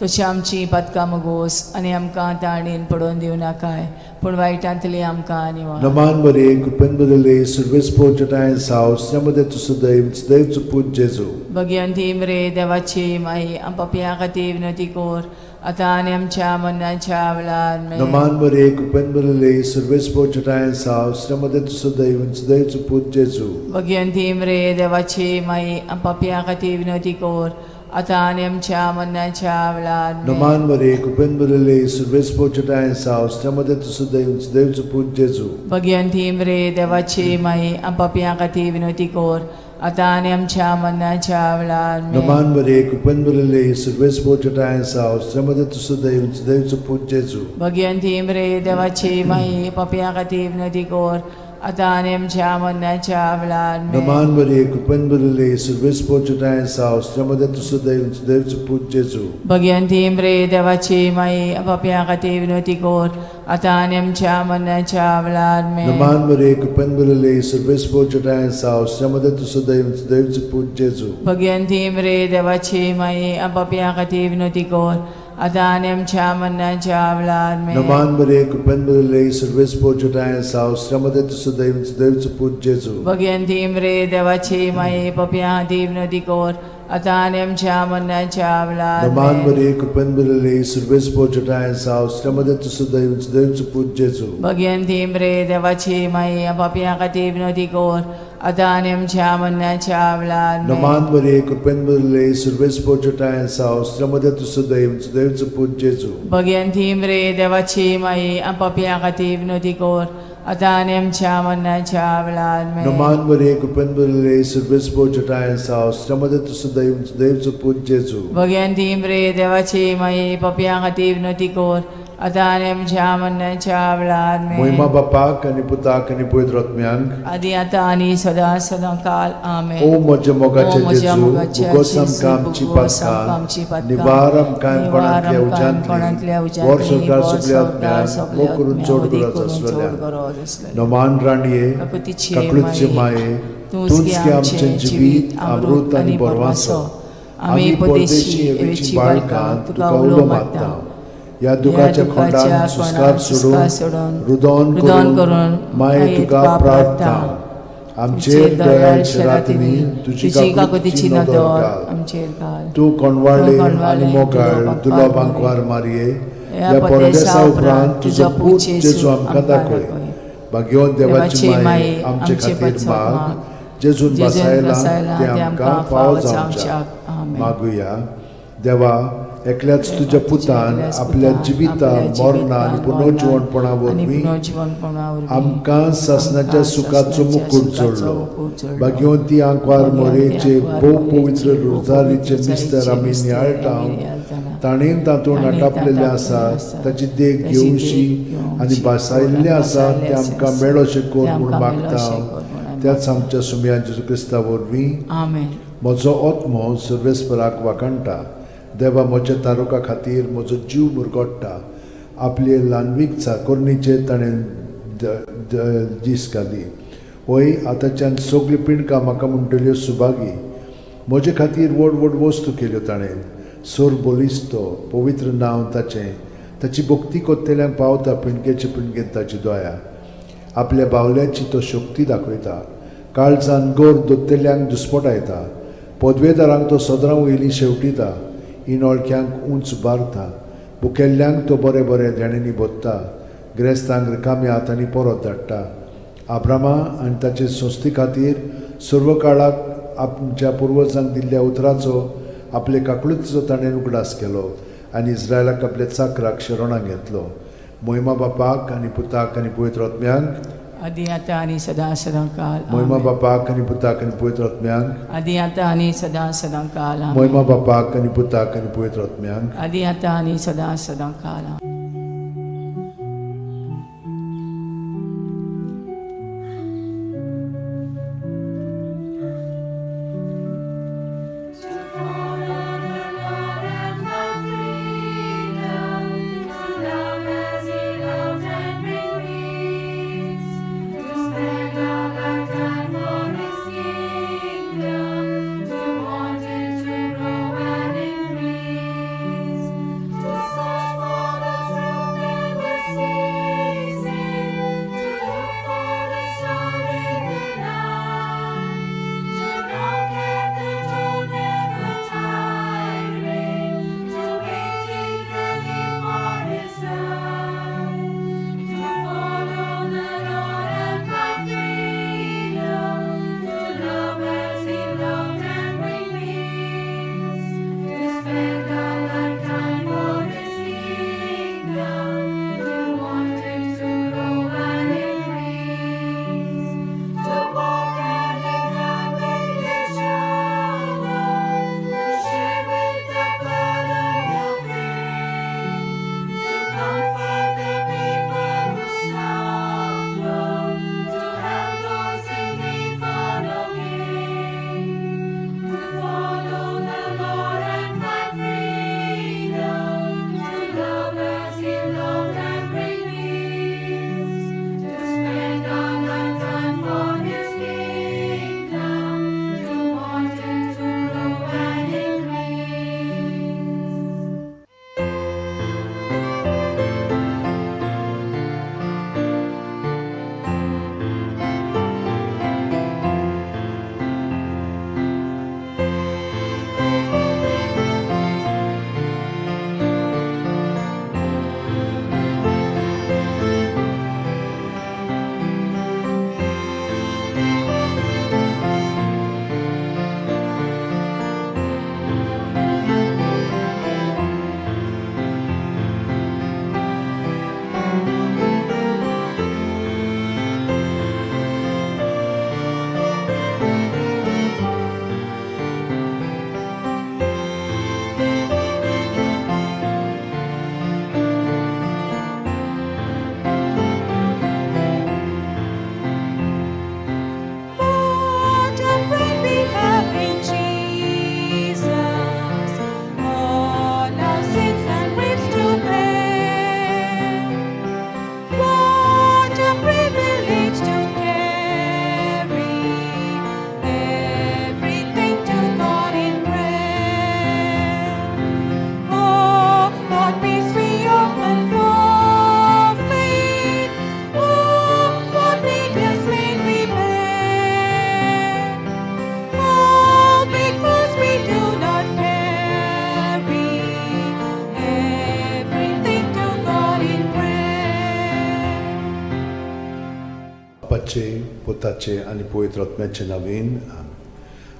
तशी आमची पातकां मुगोस, आनी आमकां ताणेन पडोवन दिवं नाकाय, पूण वायटांतली आमकां निवार. नमान मरिये, कृपेन भरिल्ले, सर्वेस्पोर जठाय साव, श्रीमती तूं सदैव देवचो पूत जेजू. भगिवंती मरे देवाची माई, पापयां खातीर विनवती कर, आतां आनी आमच्या मरणाच्या वेळार आमेन. नमान मरिये, कृपेन भरिल्ले, सर्वेस्पोर जठाय साव, श्रीमती तूं सदैव देवचो पूत जेजू. भगिवंती मरे देवाची माई, पापयां खातीर विनवती कर, आतां आनी आमच्या मरणाच्या वेळार आमेन. नमान मरे कृपेन भरिल्ले सुर्वेस पोचटाय साव मध्ये तू सुदैव सुदैवचो पूत जेजू. भगिवंती मरे देवाची माई, आमच्या खातीर विनवती कर, आतां आनी आमच्या मरणाच्या वेळार आमेन. नमान मरे कृपेन भरिल्ले सुर्वेस पोचटाय साव मध्ये तू सुदैव सुदैवचो पूत जेजू. भगिवंती मरे देवाची माई, पापया खातीर विनवती कर, आतां आनी आमच्या मरणाच्या वेळार आमेन. नमान मरे कृपेन भरिल्ले सुर्वेस पोचटाय साव मध्ये तू सुदैव सुदैवचो पूत जेजू. भगिवंती मरे देवाची माई, पापया खातीर विनवती कर, आतां आनी आमच्या मरणाच्या वेळार आमेन. नमान मरे कृपेन भरिल्ले सुर्वेस पोचटाय साव मध्ये तू सुदैव सुदैवचो पूत जेजू. भगिवंती मरे देवाची माई, पापया खातीर विनवती कर, आतां आनी आमच्या मरणाच्या वेळार आमेन. नमान मरे कृपेन भरिल्ले सुर्वेस पोचटाय साव मध्ये तू सुदैव सुदैवचो पूत जेजू. भगिवंती मरे देवाची माई, पापया खातीर विनवती कर, आतां आनी आमच्या मरणाच्या वेळार नमान आमेन. मरे कृपेन भरिल्ले सुर्वेस पोचटाय साव मध्ये तू सुदैव सुदैवचो पूत जेजू. भगिवंती मरे देवाची माई, पापया खातीर विनवती कर, आतां आनी आमच्या मरणाच्या वेळार आमेन. नमान मरे कृपेन भरिल्ले सुर्वेस पोचटाय साव मध्ये तू सुदैव सुदैवचो पूत जेजू. भगिवंती मरे देवाची माई, पापया खातीर विनवती कर, आतां आनी आमच्या मरणाच्या वेळार आमेन. नमान मरे कृपेन भरिल्ले सुर्वेस पोचटाय साव मध्ये तू सुदैव सुदैवचो पूत जेजू. भगिवंती मरे देवाची माई, पापया खातीर विनवती कर, आतां आनी आमच्या मरणाच्या वेळार आमेन. मोहिमा बापाक आनी पुताक आनी पवित्र आत्म्यांक, आदी आतां आनी सदां सदां काल आमेन. ओ म्हज्या मोगाचे ओ म्हज्या जेजू, मोगाच्या भुगोस जेजू, आमकां आमची भुगोस आमकां आमची पातकां, पातकां, निवार आमकां निवार कोणांतल्या आमकां कोणांतल्या उज्यांतली, उज्यांतली, वर संवसार वर सगल्या संवसार आत्म्यांक, सगल्या मोग करून आत्म्यांक, चड उदीक गरज करून चड आसलेल्या. गरज आसलेल्या. नमान राणये, काकुतीचे काकळूतचे माये, माये, तूंच तूंच गे गे आमचें आमचें जिवीत, अमृत आनी बरवासो. आमी परदेशी एवेची बाळकां तुका उलो मारता. ह्या दुखाच्या खोंडान सुस्कार सोडून, रुदोन रुदोन करून करून माये तुका प्रार्थना. आमचेर दयाळ शरातींनी तुजी तुजी काकुतीची काकुतीची नदर नदर घाल. आमचेर घाल. तूं कोणवाळे तूं कोणवाळे आनी मोगाळ तुलो तुलो बांकवार बांकवार मारये, ह्या ह्या परदेसा परदेसा उपरांत उपरांत तुजो तुजो पूत पूत जेजू जेजू आमकां आमकां दाखय. दाखय. भाग्यवंत देवाची देवाची माये, माये, आमचे आमचे खातीर पासत माग, माग, जेजून जेजून बसायला बसायला ते आमकां फावो जावच्याक. आमेन. मागुया. देवा, एकल्याच तुज्या पुतान एकल्याच आपल्या पुतान जिविता आपल्या मरणा आनी जिवितान, पुनर्जिवणपणा मरणान आनी वरवीं पुनर्जिवणपणा वरवीं आमकां सासणाच्या आमकां सुखाचो सासणाच्या मुकूट सुखाचो जोडलो. मुकूट जोडलो. भाग्यवंती आंकवार भाग्यवंती मोरेचे आंकवार भोव मोरेचे पवित्र भोव रोजारीचे पवित्र मिस्तर आमी रोजारीचे नियाळटा, मिस्तर आमी नियाळटाना, ताणें तातूंत ताणें आटापलेलें तातूंत आसा आसा, ताची देख ताची घेवशी देख घेवची आनी भासायल्लें आसा भासायल्लें तें आमकां आसा, मेळोशें कर तें म्हूण आमकां मागता मेळोशें कर म्हूण आमी त्याच आमच्या सुमया जेजू क्रिस्ता वरवीं. आमेन. म्हजो आत्मो सर्वेस्पराक वाखाणटा, देवा म्हज्या तारुका खातीर म्हजो जीव मुरगोट्टा. आपले ल्हानवीक चाकोरणीचेर ताणें दीस घाली. वय आतांच्यान सगळीं पिंडकां म्हाका म्हणटल्यो सुभागी. म्हजे खातीर व्हड व्हड वस्तू केल्यो ताणें. सोर बलिस्तो पवित्र नांव ताचें. ताची भक्ती कोत्तेल्यांक पावता पिंडकेचे पिंडकेन ताची दया. आपल्या बावल्याची तो शक्ती दाखयता. काळजान गोर दोत्तेल्यांक दुस्पटायता. पदवेदारांक तो सदरां वयलीं शेवटिता. इनोळख्यांक उंच बारता. भुकेल्ल्यांक तो बरें बरें देण्यांनी भोत्ता. ग्रेस्तांक रिकाम्या हातांनी परत धाडटा. आब्रामा आनी ताचे संस्थे खातीर सर्व काळाक आमच्या पुर्वजांक दिल्ल्या उतराचो आपले काकळुतीचो ताणें उगडास केलो आनी इस्रायलाक आपल्या चाकराक शरणाक घेतलो. मोहिमा बापाक आनी पुताक आनी पवित्र आत्म्यांक, आदी आतां आनी सदां सदां काल मोहिमा आमेन. बापाक आनी पुताक आनी पवित्र आत्म्यांक, आदी आतां आनी सदां सदां काल आमेन. मोहिमा बापाक आनी पुताक आनी पवित्र आत्म्यांक, आदी आतां आनी सदां सदां काल आमेन. To follow the Lord and find freedom, to love as He loved and bring peace, to spend our lifetime for His kingdom, to want it to grow and increase, to search for the पुताचे आनी पवित्र आत्म्याचे नवीन.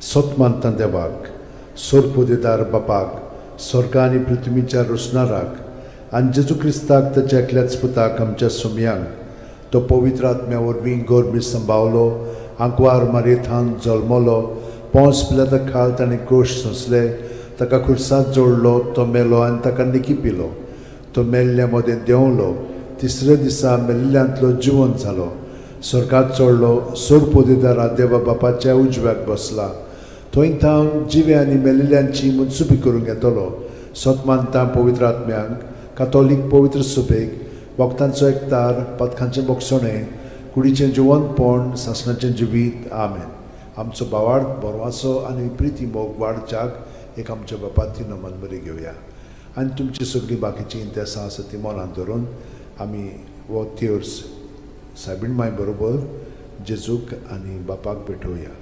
सत मानता देवाक, सोरपोदेदार बापाक, स्वर्गा आनी पृथ्वीच्या रोसणाराक आनी जेजू क्रिस्ताक ताच्या एकल्याच पुताक आमच्या सुमयांक, तो पवित्र आत्म्या वरवीं गोरमी संभावलो, आंकवार मारयेथान जल्मलो, पोंस पिलाता खाल ताणें कोश सोंसले, ताका खुर्सात जोडलो, तो मेलो आनी ताका निकी पिलो, तो मेल्ल्या मदें देंवलो, तिसऱ्या दिसा मेल्ल्यांतलो जिवंत जालो, स्वर्गात चडलो, सोरपोदेदारा देवा बापाच्या उजव्याक बसला, थंय थावन जिवे आनी मेल्ल्यांची मनसुबी करूंक येतलो. सत मानता पवित्र आत्म्यांक, कातोलीक पवित्र सुबेक, भक्तांचो एकतार, पथकांचें बोगसणें, कुडीचें जिवंतपण, सासणाचें जिवीत. आमेन. आमचो भावार्थ बरवासो आनी प्रिती मोग वाडच्याक एक आमच्या बापाती नमन बरी घेवया आनी तुमची सगळीं बाकीचीं इंतेसां आसा ती मनांत धरून आमी हो तेर्स सायबीण माय बरोबर जेजूक आनी बापाक भेटोवया.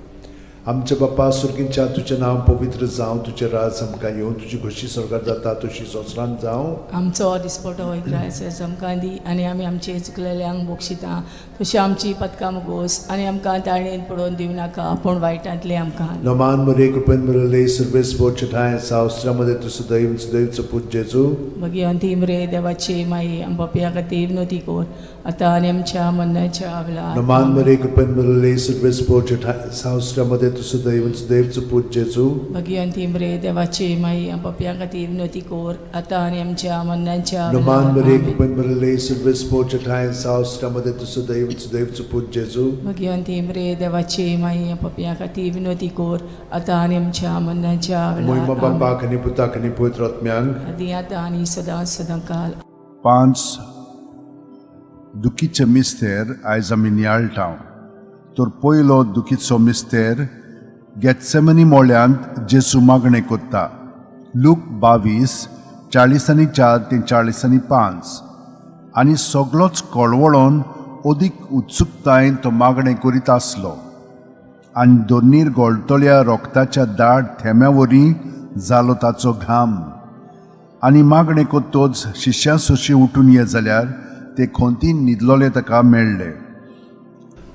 आमच्या बापा सुर्गीच्या, तुजें नांव पवित्र जावं, तुजें राज आमकां येवं, तुजी खोशी स्वर्गात जाता तशी संवसारांत जावं. आमचो दिसपटो इग्रायस आमकां दी आनी आमी आमचे चुकलेल्यांक बक्षिता तशी आमची पदकां मुगोस आनी आमकां ताळणेन पडोवन दिवं नाका पूण वायटांतले आमकां. नमान मरे, कृपेन मरले, सर्वेस ठाय सावस्त्रामध्ये तूं सदैव सदैवचो पूत जेजू. मागीर अंतीम रे देवाची माई, आमच्या खातीर विनोती कर आतां आनी आमच्या मरणाच्या वेळार. नमान मरे, कृपेन मरले, सर्वेस ठाय सावस्त्रामध्ये तूं सदैव सदैवचो पूत जेजू. मागीर अंतीम रे देवाची माई, आमच्या खातीर विनोती कर आतां आनी आमच्या मरणाच्या नमान मरे, वेळार. कृपेन मरले, सर्वेस ठाय सावस्त्रामध्ये तूं सदैव सदैवचो पूत जेजू. मागीर अंतीम रे देवाची माई, आमच्या खातीर विनोती कर आतां आनी आमच्या मरणाच्या मोहिमा वेळार. बापाक आनी पुताक आनी पवित्र आत्म्यांक. आदी आतां आनी सदां सदां काल. पांच दुखीचे मिस्तेर आयज आमी नियाळटा. तर पयलो दुखीचो मिस्तेर गेत्सेमनी मोळ्यांत जेजू मागणें कोत्ता. लूक 22, 44 ते 45. आनी सगलोच कळवळोन अदीक उत्सुकतायेन तो मागणें करीत आसलो आनी दोनीर गळटल्या रोगताच्या दाट थेंब्या वरी जालो ताचो घाम. आनी मागणें कोत्तोच शिश्यां सोशी उठून ये जाल्यार ते खोंतीन न्हिदलोले ताका मेळ्ळे.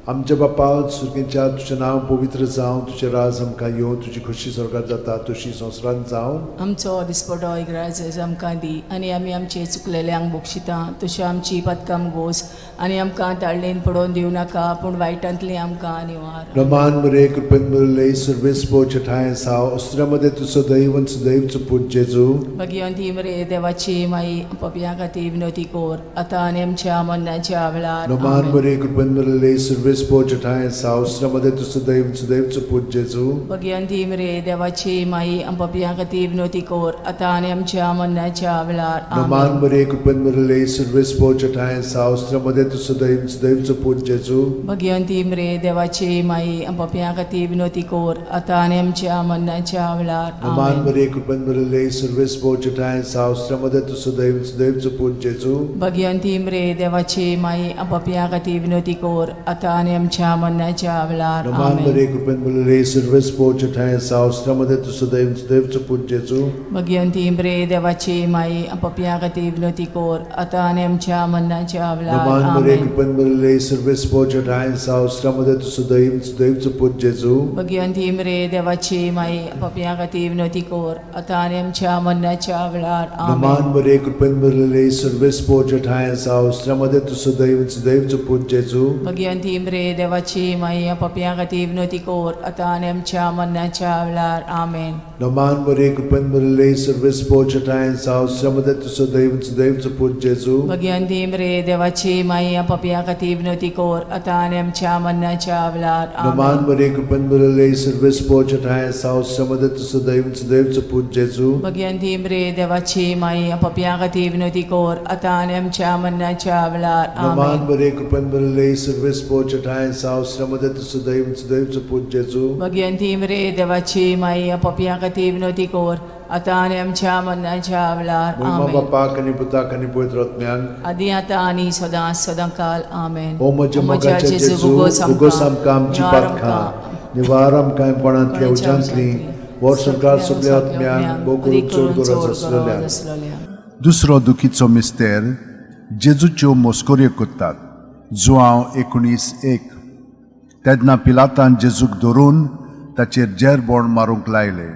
आमच्या बापा सुर्गेच्या, तुजें नांव पवित्र जावं, तुजें राज आमकां येवं, तुजी खोशी स्वर्गात जाता तशी संवसारांत जावं. आमचो दिसपटो इग्राज आमकां दी आनी आमी आमचे चुकलेल्यांक बक्षिता तशी आमची पदकां गोस आनी आमकां ताळणेन पडोवन दिवं नाका पूण वायटांतली आमकां निवार. रमान मरे, कृपेन मरले, सर्वेस ठाय साव अस्त्रामध्ये तूं सदैव सदैवचो पूत जेजू. मागीर अंतीम रे देवाची माई, पपया खातीर विनोती कर आतां आनी आमच्या मरणाच्या वेळार. रमान आमेन. मरे, कृपेन मरले, सर्वेस ठाय साव अस्त्रामध्ये तूं सदैव सदैवचो पूत जेजू. मागीर अंतीम रे देवाची माई, पपया खातीर विनोती कर आतां आनी आमच्या मरणाच्या वेळार. रमान आमेन. मरे, कृपेन मरले, सर्वेस ठाय साव अस्त्रामध्ये तूं सदैव सदैवचो पूत जेजू. मागीर अंतीम रे देवाची माई, पपया खातीर विनोती कर आतां आनी आमच्या मरणाच्या वेळार. रमान आमेन. मरे, कृपेन मरले, सर्वेस ठाय साव अस्त्रामध्ये तूं सदैव सदैवचो पूत जेजू. भगवंतीम रे देवाची माई, पपया खातीर विनोती कर आतां आनी आमच्या मरणाच्या वेळार. रमान आमेन. मरे, कृपेन मरले, सर्वेस ठाय साव अस्त्रामध्ये तूं सदैव सदैवचो पूत जेजू. भगवंतीम रे देवाची माई, पपया खातीर विनोती कर आतां आनी आमच्या मरणाच्या वेळार. रमान मरे, आमेन. कृपेन मरले, सर्वेस ठाय साव अस्त्रामध्ये तूं सदैव सदैवचो पूत जेजू. भगवंतीम रे देवाची माई, पपया खातीर विनोती कर आतां आनी आमच्या मरणाच्या वेळार. रमान आमेन. मरे, कृपेन मरले, सर्वेस ठाय साव अस्त्रामध्ये तूं सदैव सदैवचो पूत जेजू. भगवंतीम रे देवाची माई, पपया खातीर विनोती कर आतां आनी आमच्या मरणाच्या वेळार. आमेन. रमान मरे, कृपेन मरले, सर्वेस ठाय साव अस्त्रामध्ये तूं सदैव सदैवचो पूत जेजू. भगवंतीम रे देवाची माई, पपया खातीर विनोती कर आतां आनी आमच्या मरणाच्या वेळार. रमान आमेन. मरे, कृपेन मरले, सर्वेस ठाय साव अस्त्रामध्ये तूं सदैव सदैवचो पूत जेजू. भगवंतीम रे देवाची माई, पपया खातीर विनोती कर आतां आनी आमच्या मरणाच्या वेळार. रमान आमेन. मरे, कृपेन मरले, सर्वेस ठाय साव अस्त्रामध्ये तूं सदैव सदैवचो पूत जेजू. भगवंतीम रे देवाची माई, पपया खातीर विनोती कर आतां आनी आमच्या मरणाच्या वेळार. मोहिमा आमेन. बापाक आनी पुताक आनी पवित्र आत्म्याक. आदी आतां आनी सदां सदां काल. आमेन. ओ म्हज्या मोगाच्या जेजू, उगोस आमकां आमची पातकां, निवार आमकां कोणांतल्या उज्यांतली, वर सरकार सगल्या आत्म्यांक, भोव करून चड गरज आसलेल्या. दुसरो दुखीचो मिस्तेर जेजूच्यो मस्कऱ्यो करतात. जुआंव 19:1. तेन्ना पिलातान जेजूक धरून ताचेर जेरबोण मारूंक लायलें.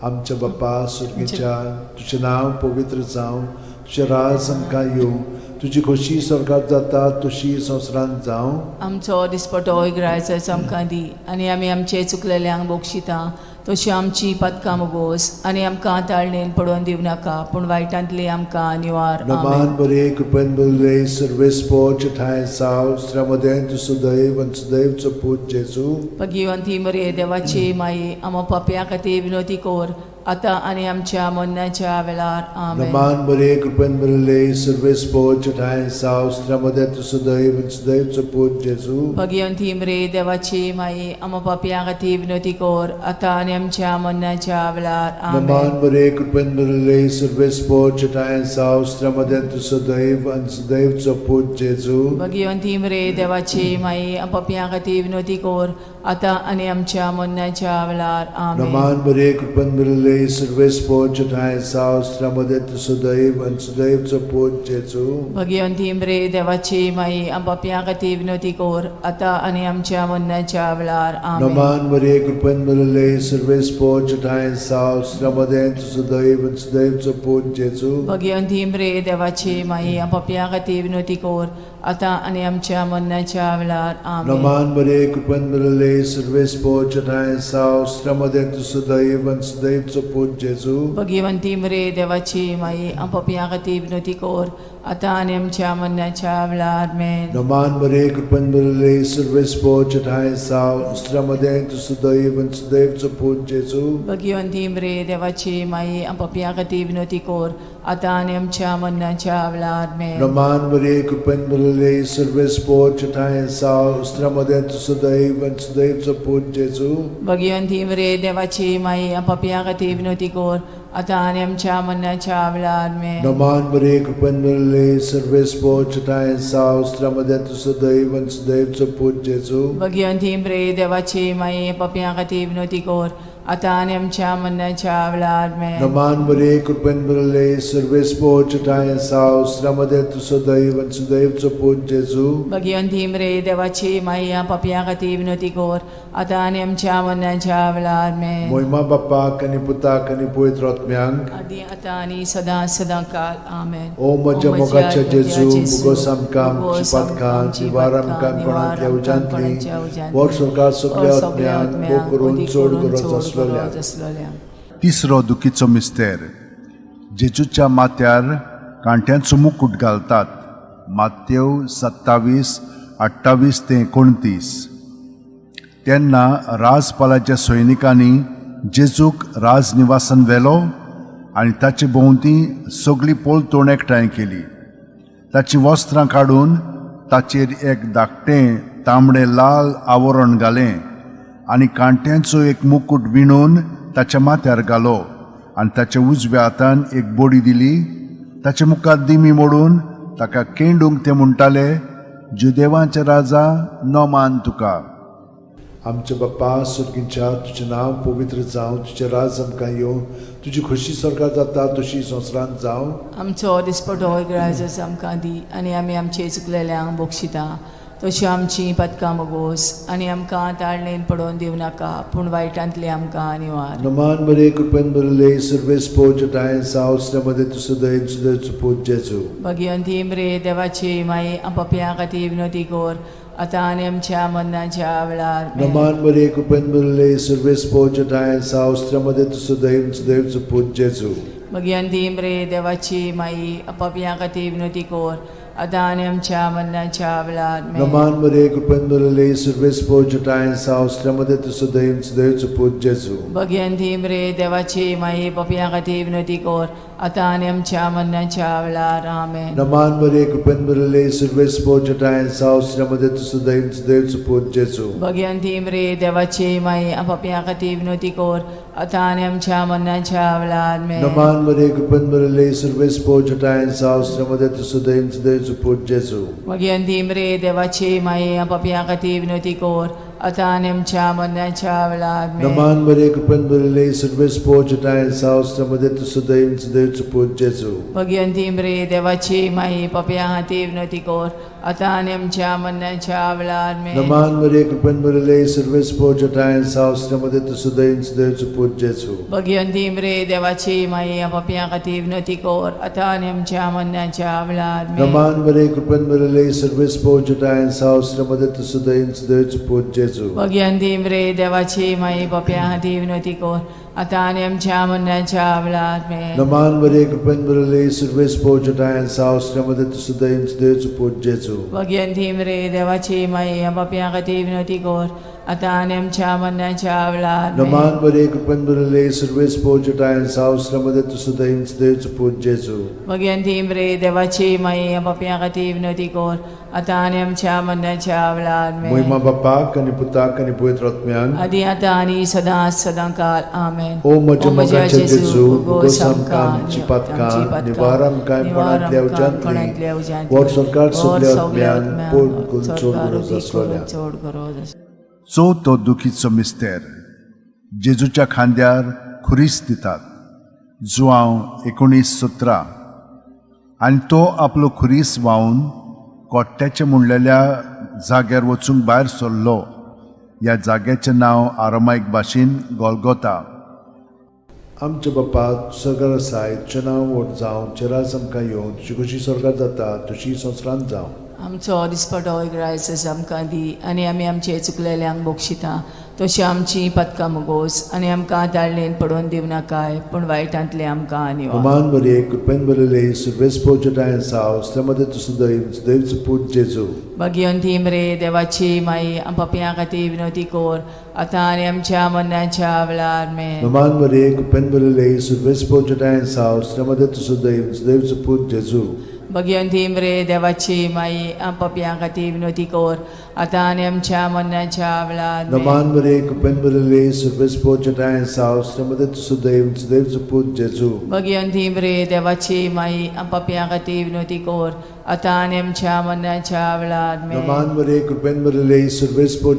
आमच्या बाप्पा सुर्गीच्या, तुजें नांव पवित्र जावं, तुजें राज आमकां येवं, तुजी खोशी स्वर्गात जाता तशी संवसारांत जावं. आमचो दिसपटो इग्रायचो आमकां दी आनी आमी आमचे चुकलेल्यांक बक्षिता तशी आमची पदकां मुगोस आनी आमकां ताळणेन पडोवन दिवं नाका पूण वायटांतली आमकां निवार. आमेन. नमान बरे कृपेन बरले सर्वेस्पोच ठांय साव श्रमदें तूं सुदैव आनी सुदैवचो पूत जेजू. भगिवंती मरे देवाची माई, आमा पापया खातीर विनोती कोर आतां आनी आमच्या मरणाच्या वेळार. आमेन. नमान बरे कृपेन बरले सर्वेस्पोच ठांय साव श्रमदें तूं सुदैव आनी सुदैवचो पूत जेजू. भगिवंती मरे देवाची माई, आमा पापया खातीर विनोती कोर आतां आनी आमच्या मरणाच्या वेळार. आमेन. नमान बरे कृपेन बरले सर्वेस्पोच ठांय साव श्रमदें तूं सुदैव आनी सुदैवचो पूत जेजू. भगिवंती मरे देवाची माई, पापया खातीर विनोती कोर आतां आनी आमच्या मरणाच्या वेळार. आमेन. नमान बरे कृपेन बरले सर्वेस्पोच ठांय साव श्रमदें तूं सुदैव आनी सुदैवचो पूत जेजू. भगिवंती मरे देवाची माई, पापया खातीर विनोती कोर आतां आनी आमच्या मरणाच्या वेळार. आमेन. नमान बरे कृपेन बरले सर्वेस्पोच ठांय साव श्रमदें तूं सुदैव आनी सुदैवचो पूत जेजू. भगिवंती मरे देवाची माई, पापया खातीर विनोती कोर आतां आनी आमच्या मरणाच्या वेळार. आमेन. नमान बरे कृपेन बरले सर्वेस्पोच ठांय साव श्रमदें तूं सुदैव आनी सुदैवचो पूत जेजू. भगिवंती मरे देवाची माई, पापया खातीर विनोती कोर आतां आनी आमच्या मरणाच्या वेळार. आमेन. नमान बरे कृपेन बरले सर्वेस्पोच ठांय साव श्रमदें तूं सुदैव आनी सुदैवचो पूत जेजू. भगिवंती मरे देवाची माई, पापया खातीर विनोती कोर आतां आनी आमच्या मरणाच्या वेळार. आमेन. नमान बरे कृपेन बरले सर्वेस्पोच ठांय साव श्रमदें तूं सुदैव आनी सुदैवचो पूत जेजू. भगिवंती मरे देवाची माई, पापया खातीर विनोती कोर आतां आनी आमच्या मरणाच्या वेळार. आमेन. नमान बरे कृपेन बरले सर्वेस्पोच ठांय साव श्रमदें तूं सुदैव आनी सुदैवचो पूत जेजू. भगिवंती मरे देवाची माई, पापया खातीर विनोती कोर आतां आनी आमच्या मरणाच्या वेळार. आमेन. नमान बरे कृपेन बरले सर्वेस्पोच ठांय साव श्रमदें तूं सुदैव आनी सुदैवचो पूत जेजू. भगिवंती मरे देवाची माई, पापया खातीर विनोती कोर आतां आनी आमच्या मरणाच्या वेळार. आमेन. मोहिमा बाप्पाक आनी पुताक आनी पवित्र आत्म्यांक, आदी आतां आनी सदां सदां काल. आमेन. ओ म्हज्या मोगाच्या जेजू, मुगोस आमकां आमची पातकां निवार आमकां कोणांतल्या उज्यांतली, वर स्वर्गात सगल्या आत्म्यांक भोग करून चड गरज आसलेल्या. तिसरो दुखीचो मिस्तेर. जेजूच्या माथ्यार कांट्यांचो मुकूट घालतात. मातेव 27:28 ते 29. तेन्ना राजपालाच्या सैनिकांनी जेजूक राजनिवासान व्हेलो आनी ताचे भोंवती सगळी पलतोण एकठांय केली. ताचीं वस्त्रां काडून ताचेर एक धाकटें तांबडें लाल आवरण घालें आनी कांट्यांचो एक मुकूट विणून ताच्या माथ्यार घालो आनी ताच्या उजव्या हातान एक बडी दिली. ताचे मुखार दिमी मोडून ताका केंडूंक ते म्हणटाले, जुदेवांचे राजा, नमान तुका. आमच्या बाप्पा सुर्गींच्या, तुजें नांव पवित्र जावं, तुजें राज आमकां येवं, तुजी खोशी स्वर्गात जाता तशी संवसारांत जावं. आमचो दिसपटो इगराजच आमकां दी आनी आमी आमचे चुकलेल्यांक बक्षिता तशी आमची पदकां मगोस आनी आमकां ताळणेन पडोवन दिवं नाका पूण वायटांतली आमकां निवार. नमान बरे कृपेन बरले सर्वेस्पोच ठांय साव श्रमदें तूं सुदैव सुदैवचो पूत जेजू. भगिवंती मरे देवाची माई, पापया खातीर विनोती कोर आतां आनी आमच्या मरणाच्या वेळार. आमेन. नमान बरे कृपेन बरले सर्वेस्पोच ठांय साव श्रमदें तूं सुदैव सुदैवचो पूत जेजू. भगिवंती मरे देवाची माई, पापया खातीर विनोती कोर आतां आनी आमच्या मरणाच्या वेळार. आमेन. नमान बरे कृपेन बरले सर्वेस्पोच ठांय साव श्रमदें तूं सुदैव सुदैवचो पूत जेजू. भगिवंती मरे देवाची माई, पापया खातीर विनोती कोर आतां आनी आमच्या मरणाच्या वेळार. आमेन. नमान बरे कृपेन बरले सर्वेस्पोच ठांय साव श्रमदें तूं सुदैव सुदैवचो पूत जेजू. भगिवंती मरे देवाची माई, पापया खातीर विनोती कोर आतां आनी आमच्या मरणाच्या वेळार. आमेन. नमान बरे कृपेन बरले सर्वेस्पोच ठांय साव श्रमदें तूं सुदैव सुदैवचो पूत जेजू. भगिवंती मरे देवाची माई, पापया खातीर विनोती कोर आतां आनी आमच्या मरणाच्या वेळार आमेन. नमान मरे कृपेन भरिल्ले सर्वेस्पोर सावस मध्ये तूं सदैव सदैवचो पूत जेजू. भगिवंती मरे देवाची माई पापया खातीर विनवती कर आतां आनी आमच्या मरणाच्या वेळार आमेन. नमान मरे कृपेन भरिल्ले सर्वेस्पोर सावस मध्ये तूं सदैव सदैवचो पूत जेजू. भगिवंती मरे देवाची माई पापया खातीर विनवती कर आतां आनी आमच्या मरणाच्या वेळार आमेन. नमान मरे कृपेन भरिल्ले सर्वेस्पोर सावस मध्ये तूं सदैव सदैवचो पूत जेजू. भगिवंती मरे देवाची माई पापया खातीर विनवती कर आतां आनी आमच्या मरणाच्या वेळार आमेन. नमान मरे कृपेन भरिल्ले सर्वेस्पोर सावस मध्ये तूं सदैव सदैवचो पूत जेजू. भगिवंती मरे देवाची माई पापया खातीर विनवती कर आतां आनी आमच्या मरणाच्या वेळार आमेन. नमान मरे कृपेन भरिल्ले सर्वेस्पोर सावस मध्ये तूं सदैव सदैवचो पूत जेजू. भगिवंती मरे देवाची माई पापया खातीर विनवती कर आतां आनी आमच्या मरणाच्या वेळार आमेन. मोहिमा बापाक आनी पुताक आनी पवित्र आत्म्याक आदी आतां आनी सदां सदां काल आमेन. ओ म्हज्या मोगाच्या जेजू, उगोस आमकां आमची पातकां, निवार आमकां कोणांतल्या उज्यांतली, व्हड सरकार सगल्या आत्म्यांक पोट करून चड गरज आसलोल्या. चड गरज आसलोल्या. चवथो दुखीचो मिस्तेर जेजूच्या खांद्यार खुरीस दितात जुआंव 19:17. आनी तो आपलो खुरीस व्हांवन कोट्ट्याचें म्हणलेल्या जाग्यार वचूंक भायर सरलो. ह्या जाग्याचें नांव आरामायक भाशेन गोलगोता. आमच्या बापा सरकार आसाय, तुजें नांव व्हड जावं, तुजें राज आमकां येवं, तुजी कशी सरकार जाता तशी संवसारांत जावं. आमचो दिसपटो एक आमकां दी आनी आमी आमचे चुकलेल्यांक बक्षिता तशी आमची पदकां मुगोस आनी आमकां ताळणेन पडोवन दिवनाकाय पूण वायटांतले आमकां निवार. नमान मरे कृपेन भरिल्ले सर्वेस्पोर सावस मध्ये तूं सदैव सदैवचो पूत जेजू. भगिवंती मरे देवाची माई पापयां खातीर विनवती कर आतां आनी आमच्या मरणाच्या वेळार आमेन. नमान मरे कृपेन भरिल्ले सर्वेस्पोर सावस मध्ये तूं सदैव सदैवचो पूत जेजू. भगिवंती मरे देवाची माई पापयां खातीर विनवती कर आतां आनी आमच्या मरणाच्या वेळार आमेन. नमान मरे कृपेन भरिल्ले सर्वेस्पोर सावस मध्ये तूं सदैव सदैवचो पूत जेजू. भगिवंती मरे देवाची माई पापयां खातीर विनवती कर आतां आनी आमच्या मरणाच्या वेळार आमेन. नमान मरे कृपेन भरिल्ले सर्वेस्पोर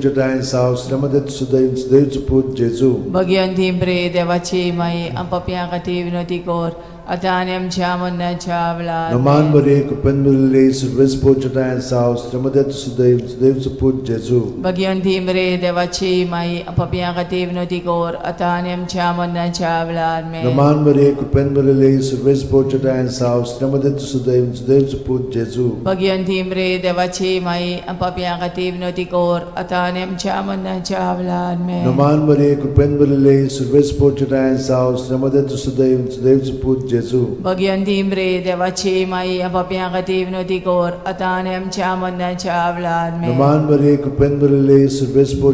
सावस मध्ये तूं सदैव सदैवचो पूत जेजू. भगिवंती मरे देवाची माई पापयां खातीर विनवती कर आतां आनी आमच्या मरणाच्या वेळार नमान आमेन. मरे कृपेन भरिल्ले सर्वेस्पोर सावस मध्ये तूं सदैव सदैवचो पूत जेजू. भगिवंती मरे देवाची माई पापयां खातीर विनवती कर आतां आनी आमच्या मरणाच्या वेळार आमेन. नमान मरे कृपेन भरिल्ले सर्वेस्पोर सावस मध्ये तूं सदैव सदैवचो पूत जेजू. भगिवंती मरे देवाची माई पापयां खातीर विनवती कर आतां आनी आमच्या मरणाच्या वेळार आमेन. नमान मरे कृपेन भरिल्ले सर्वेस्पोर सावस मध्ये तूं सदैव सदैवचो पूत जेजू. भगिवंती मरे देवाची माई पापयां खातीर विनवती कर आतां आनी आमच्या मरणाच्या वेळार आमेन. नमान मरे कृपेन भरिल्ले सर्वेस्पोर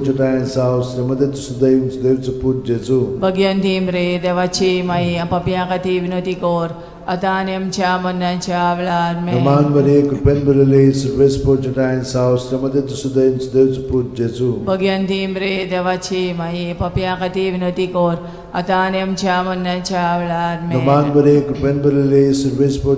सावस मध्ये तूं सदैव सदैवचो पूत जेजू. भगिवंती मरे देवाची माई पापयां खातीर विनवती कर आतां आनी आमच्या मरणाच्या वेळार आमेन. नमान मरे कृपेन भरिल्ले सर्वेस्पोर सावस मध्ये तूं सदैव सदैवचो पूत जेजू. भगिवंती मरे देवाची माई पापयां खातीर विनवती कर आतां आनी आमच्या मरणाच्या वेळार आमेन. नमान मरे कृपेन भरिल्ले सर्वेस्पोर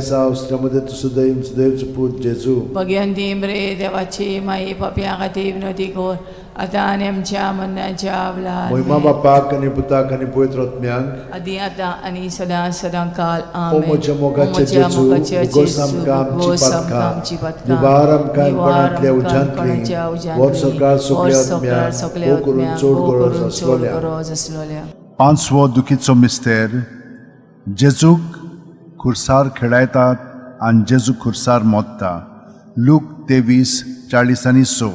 सावस मध्ये तूं सदैव सदैवचो पूत जेजू. भगिवंती मरे देवाची माई पापयां खातीर विनवती कर आतां आनी आमच्या मरणाच्या वेळार मोहिमा आमेन. बापाक आनी पुताक आनी पवित्र आत्म्याक आदी आतां आनी सदां सदां काल ओ आमेन. म्हज्या मोगाच्या ओ जेजू, मोगाच्या उगोस जेजू, आमकां आमची उगोस आमकां पातकां, आमची पातकां, निवार आमकां निवार कोणांतल्या आमकां उज्यांतली, कोणाच्या उज्यांतली, व्हड सरकार सगल्या व्हड सरकार आत्म्यांक, सगल्या भोव करून आत्म्यांक, चड भोव गरज करून चड आसलोल्या. गरज आसलोल्या. पांचवो दुखीचो मिस्तेर जेजूक खुर्सार खेळायतात आनी जेजू खुर्सार मोत्ता. लूक 23:46.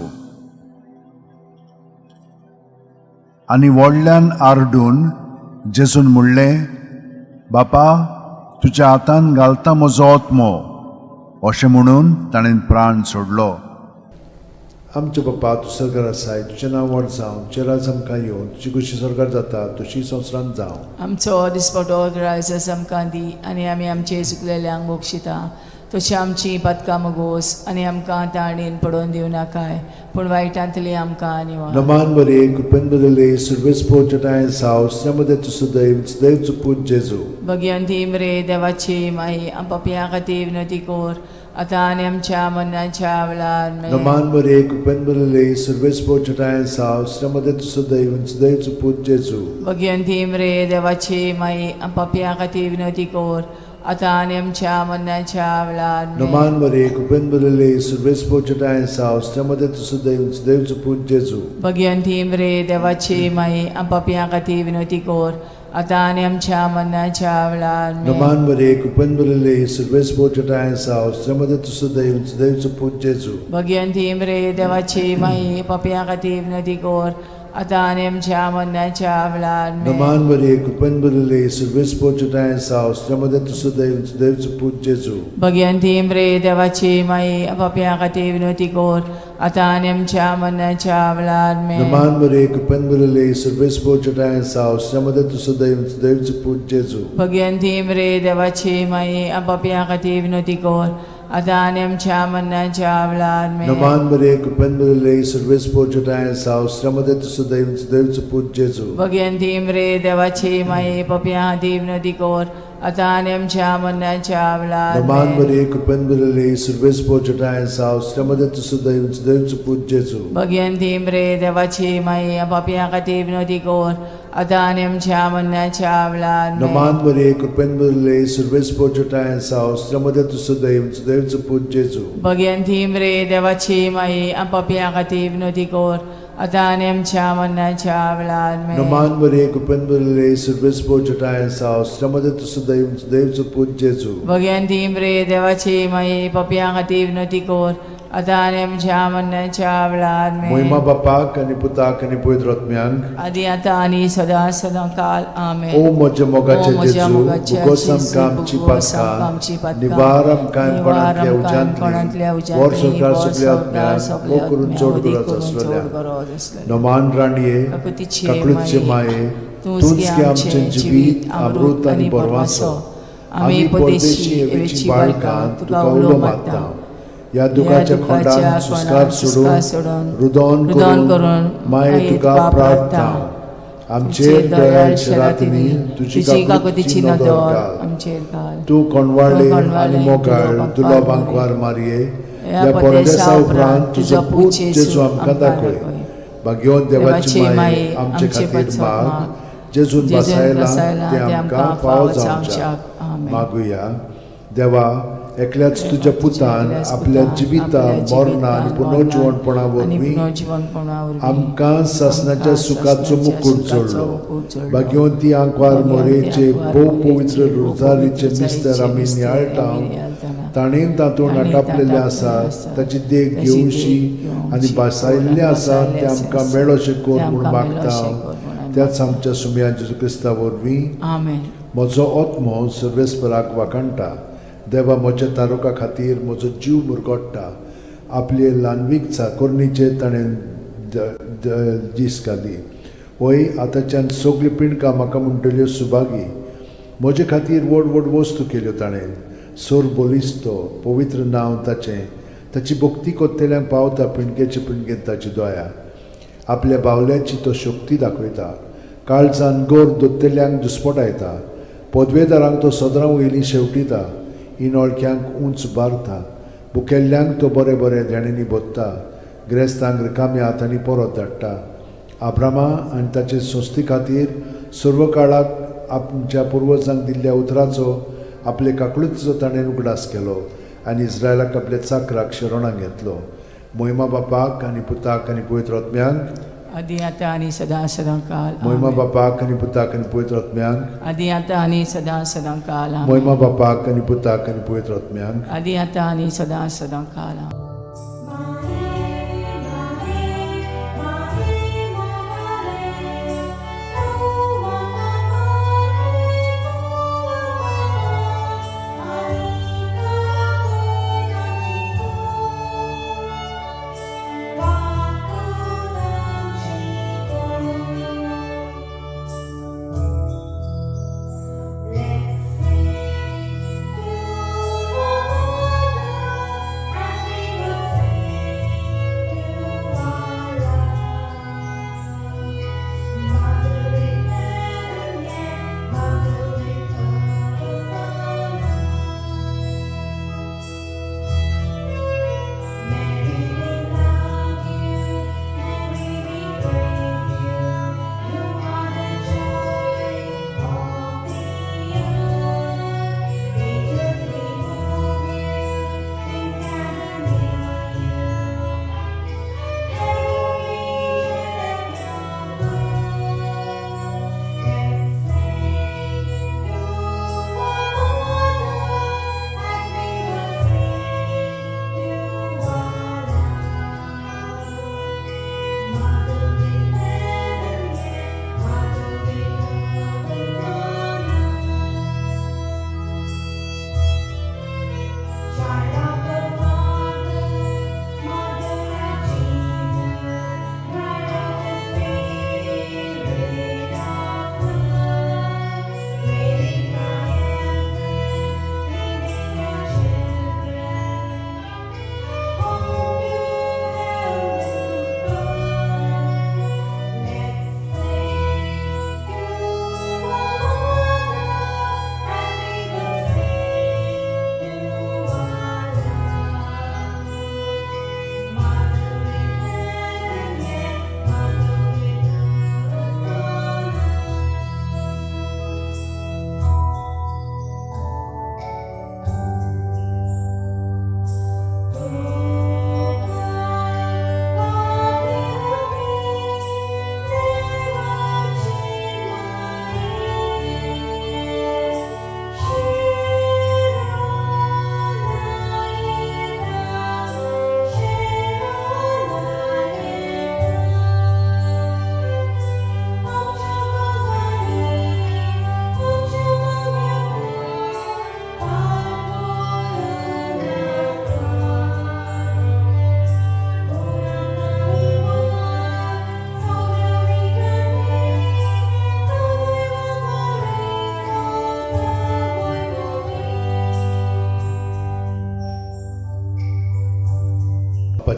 आनी व्हडल्यान आरडून जेजून म्हणलें, बापा तुज्या हातान घालता म्हजो आत्मो. अशें म्हणून ताणें प्राण सोडलो. आमच्या बापा तूं सरकार आसाय, तुजें नांव व्हड जावं, तुजें राज आमकां येवं, तुजी खुशी सरकार जाता तशी संवसारांत जावं. आमचो दिसपटो ग्रायस आमकां दी आनी आमी आमचे चुकलेल्यांक बक्षिता तशी आमची पातकां मगोस आनी आमकां ताणेन पडोवन दिवं नाकाय पूण वायटांतली आमकां निवार. नमान बरे कृपेन बदले सर्वेस्पोर जटाय साव श्रमदे तू सदैव सदैव पूत जेजू. भगवंती मरे देवाची माई आम पापयां खातीर विनवती कर आतां आनी आमच्या मरणाच्या वेळार आमेन. नमान बरे कृपेन बदले सर्वेस्पोर जटाय साव श्रमदे तू सदैव सदैव पूत जेजू. भगवंती मरे देवाची माई आम पापयां खातीर विनवती कर आतां आनी आमच्या मरणाच्या वेळार आमेन. नमान बरे कृपेन बदले सर्वेस्पोर जटाय साव श्रमदे तू सदैव सदैव पूत जेजू. भगवंती मरे देवाची माई आम पापयां खातीर विनवती कर आतां आनी आमच्या मरणाच्या वेळार आमेन. नमान बरे कृपेन बदले सर्वेस्पोर जटाय साव श्रमदे तू सदैव सदैव पूत जेजू. भगवंती मरे देवाची माई पापयां खातीर विनवती कर आतां आनी आमच्या मरणाच्या वेळार आमेन. नमान बरे कृपेन बदले सर्वेस्पोर जटाय साव श्रमदे तू सदैव सदैव पूत जेजू. भगवंती मरे देवाची माई पापयां खातीर विनवती कर आतां आनी आमच्या मरणाच्या वेळार आमेन. नमान बरे कृपेन बदले सर्वेस्पोर जटाय साव श्रमदे तू सदैव सदैव पूत जेजू. भगवंती मरे देवाची माई पापयां खातीर विनवती कर आतां आनी आमच्या मरणाच्या वेळार आमेन. नमान बरे कृपेन बदले सर्वेस्पोर जटाय साव श्रमदे तू सदैव सदैव पूत जेजू. भगवंती मरे देवाची माई पापयां खातीर विनवती कर आतां आनी आमच्या मरणाच्या वेळार नमान आमेन. बरे कृपेन बदले सर्वेस्पोर जटाय साव श्रमदे तू सदैव सदैव पूत जेजू. भगवंती मरे देवाची माई पापयां खातीर विनवती कर आतां आनी आमच्या मरणाच्या वेळार आमेन. नमान बरे कृपेन बदले सर्वेस्पोर जटाय साव श्रमदे तू सदैव सदैव पूत जेजू. भगवंती मरे देवाची माई पापयां खातीर विनवती कर आतां आनी आमच्या मरणाच्या वेळार आमेन. नमान बरे कृपेन बदले सर्वेस्पोर जटाय साव श्रमदे तू सदैव सदैव पूत जेजू. भगवंती मरे देवाची माई पापयां खातीर विनवती कर आतां आनी आमच्या मरणाच्या वेळार आमेन. मोहिमा बापाक आनी पुताक आनी पवित्र आत्म्यांक आदी आतां आनी सदां सदां काल आमेन. ओ म्हज्या मोगाचे ओ म्हज्या जेजू मोगाचे बुगोस जेजू, आमकां आमची बुगोस आमकां आमची पातकां पातकां, निवार आमकां निवार कोणांतल्या आमकां कोणांतल्या उज्यांतली उज्यांतली, वर संवसार वर सगल्या संवसार आत्म्यांक सगल्या वो करून आत्म्यांक, चड वदी गरज करून चड आसलेल्या गरज आसलेल्या. नमान राणये काकुतीचे काकळूतचे माये तूंच तूंच गे आमचें जिवीत अमृत आनी बरवासो. आमी परदेशी एवेची बाळकां तुका उलो मारता. ह्या दुखाच्या खोंडान सुस्कार सोडून सोडून रुदोन रुदन करून करून माये तुका प्रार्थना आमचेर दयाळ रातींनी तुजी तुजी काकुतीची काकुतीची नदर नदर घाल. आमचेर घाल. तूं कोणवाळे तूं कोणवाळे आनी मोगाळ तुलो तुलो बांकवार बांकवार मारये ह्या ह्या परदेसा परदेसा उपरांत उपरांत तुजो पूत जेजू आमकां दाखय. भाग्यवंत देवाची माये आमचे खातीर माग जेजून जेजून बसायला बसायला तें आमकां फावो जावच्या. आमेन. मागुया. देवा एकल्याच तुज्या पुतान एकल्याच आपल्या पुतान जिविता आपल्या मरणा आनी जिवितान, पुनर्जिवणपणा आनी वरवीं पुनर्जिवणपणा वरवीं आमकां सासणाच्या आमकां सुखाचो सासणाच्या मुकूट सुखाचो जोडलो. मुकूट जोडलो. भाग्यवंती आंकवार भाग्यवंती मोरेचे आंकवार भोव मोरेचे पवित्र भोव रोजारीचे पवित्र मिस्तर रोजारीचे आमी मिस्तर नियाळटा आमी नियाळटाना. ताणें तातूंत ताणें आटापलेलें तातूंत आसा आसा. ताची देख ताची देख घेवशी घेवशी आनी भासायल्लें आसा भासायल्लें तें आमकां आसा. मेळोशें कर तें म्हूण आमकां मागता मेळोशें कर म्हूण आमी त्याच आमच्या सुमया जेजू क्रिस्ता वरवीं. आमेन. म्हजो आत्मो सर्वेस्पराक वाखाणटा. देवा म्हज्या तारुका खातीर म्हजो जीव मुरगोट्टा. आपले ल्हानवीक चाकोरणीचेर ताणें दीस घाली. वय आतांच्यान सगल्यो पिंडकां म्हाका म्हणटल्यो सुभागी. म्हजे खातीर व्हड व्हड वस्तू केल्यो ताणें. सोर बलिस्तो पवित्र नांव ताचें. ताची भक्ती कोत्तेल्यांक पावता पिंडकेचे पिंडकेन ताची दया. आपल्या बावल्याची तो शक्ती दाखयता. काळजान गोर दोत्तेल्यांक दुस्पटायता. पदवेदारांक तो सदरां वयलीं शेवटिता. इनोळख्यांक उंच बारता. बुकेल्ल्यांक तो बरें बरें देणेंनी भोत्ता. ग्रेस्तांक रिकाम्या हातांनी परत धाडटा. आब्रामा आनी ताचे संस्थे खातीर सर्व काळाक आमच्या पुर्वजांक दिल्ल्या उतराचो आपले काकळुतीचो ताणें उगडास केलो आनी इस्रायलाक आपल्या चाकराक शरणाक घेतलो. मोहिमा बापाक आनी पुताक आनी पवित्र आत्म्यांक आदी आतां आनी सदां सदां काल मोहिमा आमेन. बापाक आनी पुताक आनी पवित्र आत्म्यांक आदी आतां आनी सदां सदां काल आमेन. मोहिमा बापाक आनी पुताक आनी पवित्र आत्म्यांक आदी आतां आनी सदां सदां काल आमेन. Let's sing to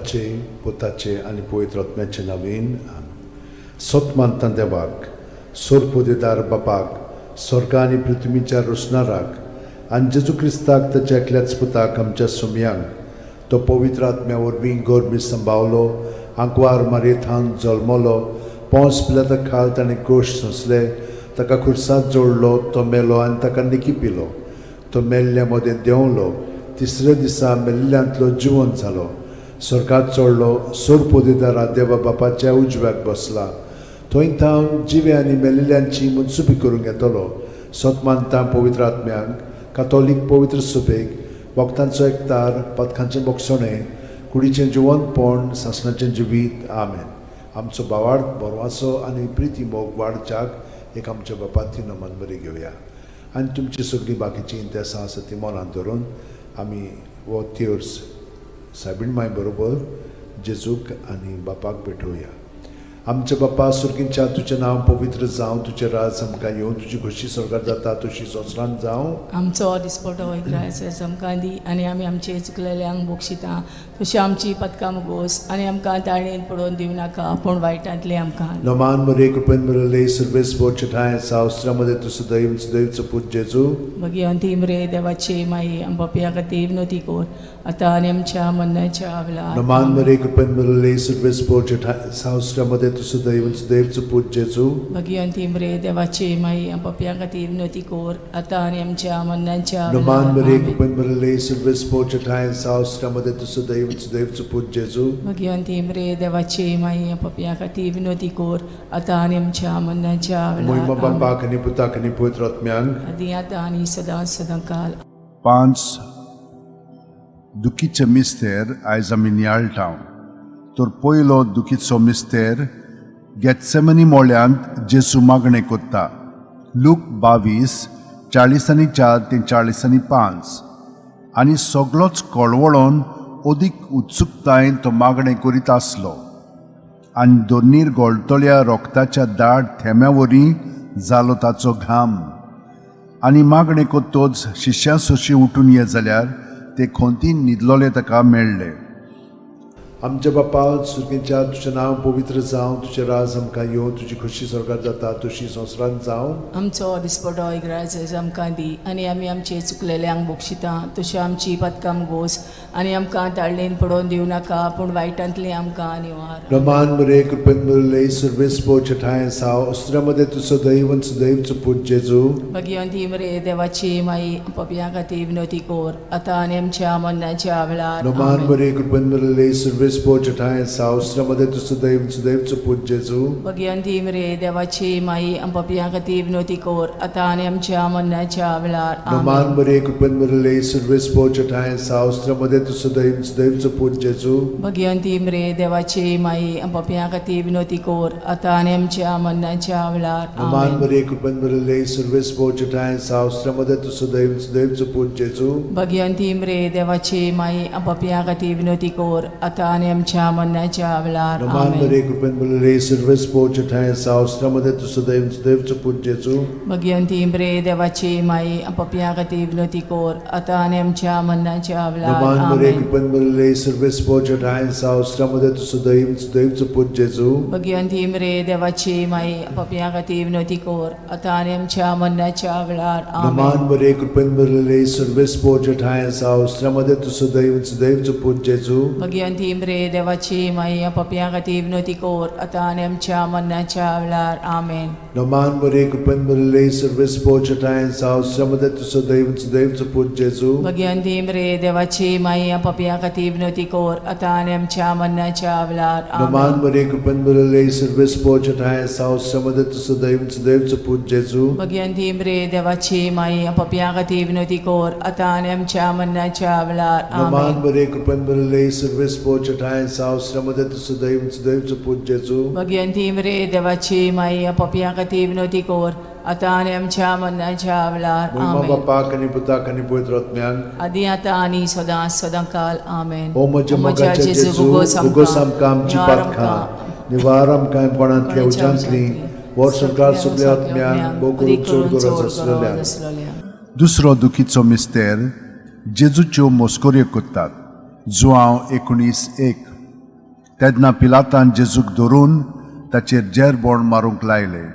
बापाचे, पुताचे आनी पवित्र आत्म्याचे नवीन. सत मानता देवाक, सोरपोदेदार बापाक, स्वर्गा आनी पृथ्वीच्या रोसणाराक, आनी जेजू क्रिस्ताक ताच्या एकल्याच पुताक, आमच्या सुमयांक, तो पवित्र आत्म्या वरवीं गोरमी संभावलो, आंकवार मारयेथान जल्मलो, पोंस पिलाता खाल ताणें कोश सोंसले, ताका खुर्सांत जोडलो, तो मेलो आनी ताका निकी पिलो, तो मेल्ल्या मदें देंवलो, तिसऱ्या दिसा मेल्ल्यांतलो जिवन जालो, स्वर्गात चडलो, सोरपोदेदारा देवा बापाच्या उजव्याक बसला, थंय थावन जिवे आनी मेल्ल्यांची मनसुबी करूंक येतलो. सत मानता पवित्र आत्म्यांक, कातोलीक पवित्र सुबेक, भक्तांचो एकतार, पदकांचें बोगसणें, कुडीचें जिवनपण, सासणाचें जिवीत. आमेन. आमचो बावाड बरवाचो आनी प्रिती मोग वाडच्याक एक आमच्या बापाती नमन बरी घेवया आनी तुमची सगळीं बाकीचीं इंतेसां आसा ती मनांत धरून आमी हो तेर्स सायबीण माय बरोबर जेजूक आनी बापाक भेटोवया. आमच्या बापा सुर्गींच्या, तुजें नांव पवित्र जावं, तुजें राज आमकां येवं, तुजी खोशी स्वर्गात जाता तशी संवसारांत जावं. आमचो दिसपटो ग्रास आमकां दी आनी आमी आमचे चुकलेल्यांक बक्षिता तशी आमची पदकां मुगोस आनी आमकां ताळणेन पडोवन दिवं नाका, पूण वायटांतली आमकां. नमान मरे, कृपेन मिळले सर्वेस ठाय सावस्त्रामध्ये तूं सदैव सदैवचो पूत जेजू. भगिवंती मरे देवाची माई, आमच्या खातीर विनवती कर, आतां आनी आमच्या मरणाच्या वेळार. नमान मरे, कृपेन मिळले सर्वेस ठाय सावस्त्रामध्ये तूं सदैव सदैवचो पूत जेजू. भगिवंती मरे देवाची माई, आमच्या खातीर विनवती कर, आतां आनी आमच्या मरणाच्या नमान मरे, वेळार. कृपेन मिळले सर्वेस ठाय सावस्त्रामध्ये तूं सदैव सदैवचो पूत जेजू. भगिवंती मरे देवाची माई, आमच्या खातीर विनवती कर, आतां आनी आमच्या मरणाच्या मोहिमा वेळार. आमेन. बापाक आनी पुताक आनी पवित्र आत्म्यांक. आदी आतां आनी सदां सदां काल. पांच दुखीचे मिस्तेर आयज आमी नियाळटा. तर पयलो दुखीचो मिस्तेर, गेत्सेमनी मोळ्यांत जेजू मागणें कोत्ता. लूक 22, 44 ते 45. आनी सगलोच कळवळोन अदीक उत्सुकतायेन तो मागणें करीत आसलो आनी दोनीर गोळटल्या रोगताच्या दाट थेंब्या वरी जालो ताचो घाम. आनी मागणें कोत्तोच शिश्यां सोशी उठून ये जाल्यार ते खोंतीन न्हिदलोले ताका मेळ्ळे. आमच्या बापा सुर्गींच्या, तुजें नांव पवित्र जावं, तुजें राज आमकां येवं, तुजी खोशी स्वर्गात जाता तशी संवसारांत जावं. आमचो दिसपटो ग्रास आमकां दी आनी आमी आमचे चुकलेल्यांक बक्षिता तशी आमची पदकां गोस आनी आमकां ताळणेन पडोवन दिवं नाका, पूण वायटांतली आमकां निवार. रमान मरे, कृपेन मिळले सर्वेस ठाय साव अस्त्रामध्ये तूं सदैव सदैवचो पूत जेजू. भगिवंती मरे देवाची माई, पपया खातीर विनवती कर, आतां आनी आमच्या मरणाच्या वेळार. नमान आमेन. मरे, कृपेन मिळले सर्वेस ठाय साव अस्त्रामध्ये तूं सदैव सदैवचो पूत जेजू. भगिवंती मरे देवाची माई, पपया खातीर विनवती कर, आतां आनी आमच्या मरणाच्या वेळार. नमान आमेन. मरे, कृपेन मिळले सर्वेस ठाय साव अस्त्रामध्ये तूं सदैव सदैवचो पूत जेजू. भगिवंती मरे देवाची माई, पपया खातीर विनवती कर, आतां आनी आमच्या मरणाच्या वेळार. नमान आमेन. मरे, कृपेन मिळले सर्वेस ठाय साव अस्त्रामध्ये तूं सदैव सदैवचो पूत जेजू. भगिवंती मरे देवाची माई, पपया खातीर विनवती कर, आतां आनी आमच्या मरणाच्या वेळार. नमान आमेन. मरे, कृपेन मिळले सर्वेस ठाय साव अस्त्रामध्ये तूं सदैव सदैवचो पूत जेजू. भगिवंती मरे देवाची माई, पपया खातीर विनवती कर, आतां आनी आमच्या मरणाच्या वेळार. नमान मरे, आमेन. कृपेन मिळले सर्वेस ठाय साव अस्त्रामध्ये तूं सदैव सदैवचो पूत जेजू. भगिवंती मरे देवाची माई, पपया खातीर विनवती कर, आतां आनी आमच्या मरणाच्या वेळार. नमान आमेन. मरे, कृपेन मिळले सर्वेस ठाय साव अस्त्रामध्ये तूं सदैव सदैवचो पूत जेजू. भगिवंती मरे देवाची माई, पपया खातीर विनवती कर, आतां आनी आमच्या मरणाच्या वेळार. आमेन. नमान मरे, कृपेन मिळले सर्वेस ठाय साव अस्त्रामध्ये तूं सदैव सदैवचो पूत जेजू. भगिवंती मरे देवाची माई, पपया खातीर विनवती कर, आतां आनी आमच्या मरणाच्या वेळार. नमान आमेन. मरे, कृपेन मिळले सर्वेस ठाय साव अस्त्रामध्ये तूं सदैव सदैवचो पूत जेजू. भगिवंती मरे देवाची माई, पपया खातीर विनवती कर, आतां आनी आमच्या मरणाच्या वेळार. नमान आमेन. मरे, कृपेन मिळले सर्वेस ठाय साव अस्त्रामध्ये तूं सदैव सदैवचो पूत जेजू. भगिवंती मरे देवाची माई, पपया खातीर विनवती कर, आतां आनी आमच्या मरणाच्या वेळार. मोहिमा आमेन. बापाक आनी पुताक आनी पवित्र आत्म्याक. आदी आतां आनी सदां सदां काल. आमेन. ओ म्हज्या मोगाच्या जेजू, उगोस आमकां आमची पातकां, निवार आमकां कोणांतल्या उज्यांतली, वर संवसार सगल्या आत्म्यांक, भोव करून चड गरज आसलेल्या. दुसरो दुखीचो मिस्तेर, जेजूच्यो मोस्कोऱ्यो कोत्तात. जुआंव 19:1. तेन्ना पिलातान जेजूक धरून ताचेर जेरबोण मारूंक लायलें.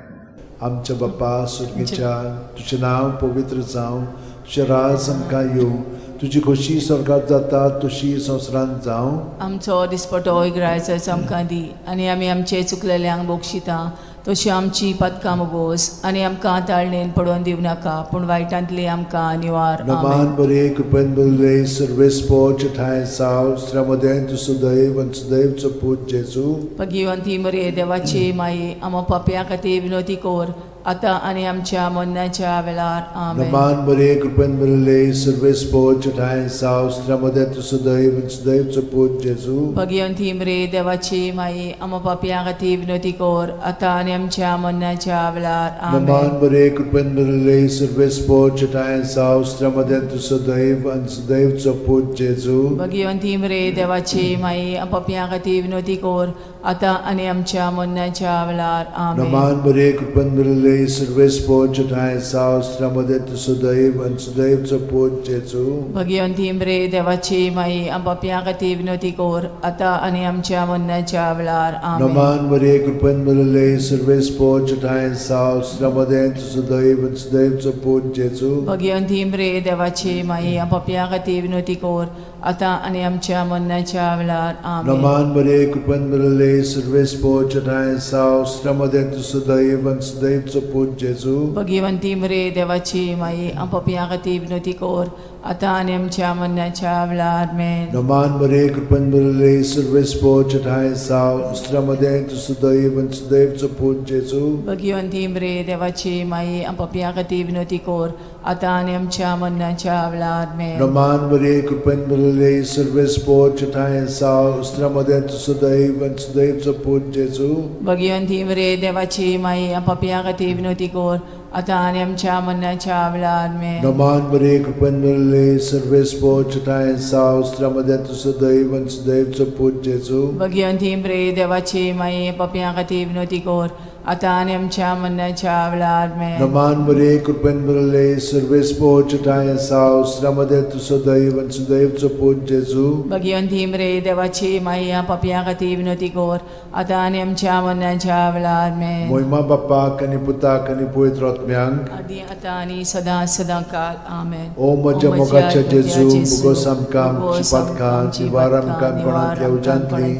आमच्या बापा सुर्गीच्या, तुजें नांव पवित्र जावं, तुजें राज आमकां येवं, तुजी खोशी स्वर्गात जाता तशी संवसारांत जावं. आमचो दिसपटो इगरायचो आमकां दी आनी आमी आमचे चुकलेल्यांक बक्षिता तशी आमची पदकां मोगोस आनी आमकां ताळणेन पडोवन दिवं नाका पूण वायटांतली आमकां निवार. आमेन. नमान बरे कृपेन बरले सर्वेस्पोच ठांय साव श्रमदें तूं सुदैव आनी सुदैवचो पूत जेजू. भगिवंती मरे देवाची माई, आमा पापया खातीर विनोती कोर आतां आनी आमच्या मरणाच्या वेळार. आमेन. नमान बरे कृपेन बरले सर्वेस्पोच ठांय साव श्रमदें तूं सुदैव आनी सुदैवचो पूत जेजू. भगिवंती मरे देवाची माई, आमा पापया खातीर विनोती कोर आतां आनी आमच्या मरणाच्या वेळार. आमेन. नमान बरे कृपेन बरले सर्वेस्पोच ठांय साव श्रमदें तूं सुदैव आनी सुदैवचो पूत जेजू. भगिवंती मरे देवाची माई, पापया खातीर विनोती कोर आतां आनी आमच्या मरणाच्या वेळार. आमेन. नमान बरे कृपेन बरले सर्वेस्पोच ठांय साव श्रमदें तूं सुदैव आनी सुदैवचो पूत जेजू. भगिवंती मरे देवाची माई, पापया खातीर विनोती कोर आतां आनी आमच्या मरणाच्या वेळार. आमेन. नमान मरे कृपेन भरले सर्वेस्पोच ठांय साव श्रमदें तूं सुदैव आनी सुदैवचो पूत जेजू. भगिवंती मरे देवाची माई, पापया खातीर विनोती कोर आतां आनी आमच्या मरणाच्या वेळार. आमेन. नमान मरे कृपेन भरले सर्वेस्पोच ठांय साव श्रमदें तूं सुदैव आनी सुदैवचो पूत जेजू. भगिवंती मरे देवाची माई, पापया खातीर विनोती कोर आतां आनी आमच्या मरणाच्या वेळार. आमेन. नमान मरे कृपेन भरले सर्वेस्पोच ठांय साव श्रमदें तूं सुदैव आनी सुदैवचो पूत जेजू. भगिवंती मरे देवाची माई, पापया खातीर विनोती कोर आतां आनी आमच्या मरणाच्या वेळार. आमेन. नमान मरे कृपेन भरले सर्वेस्पोच ठांय साव श्रमदें तूं सुदैव आनी सुदैवचो पूत जेजू. भगिवंती मरे देवाची माई, पापया खातीर विनोती कोर आतां आनी आमच्या मरणाच्या वेळार. आमेन. नमान मरे कृपेन भरले सर्वेस्पोच ठांय साव श्रमदें तूं सुदैव आनी सुदैवचो पूत जेजू. भगिवंती मरे देवाची माई, पापया खातीर विनोती कोर आतां आनी आमच्या मरणाच्या वेळार. आमेन. नमान मरे कृपेन भरले सर्वेस्पोच ठांय साव श्रमदें तूं सुदैव आनी सुदैवचो पूत जेजू. भगिवंती मरे देवाची माई, पापया खातीर विनोती कोर आतां आनी आमच्या मरणाच्या वेळार. आमेन. मोहिमा बाप्पाक आनी पुताक आनी पवित्र आत्म्यांक, आदी आतां आनी सदां सदां काल. आमेन. ओ म्हज्या मोगाच्या जेजू, मुगोस आमकां आमची पातकां निवार आमकां कोणांतल्या उज्यांतली,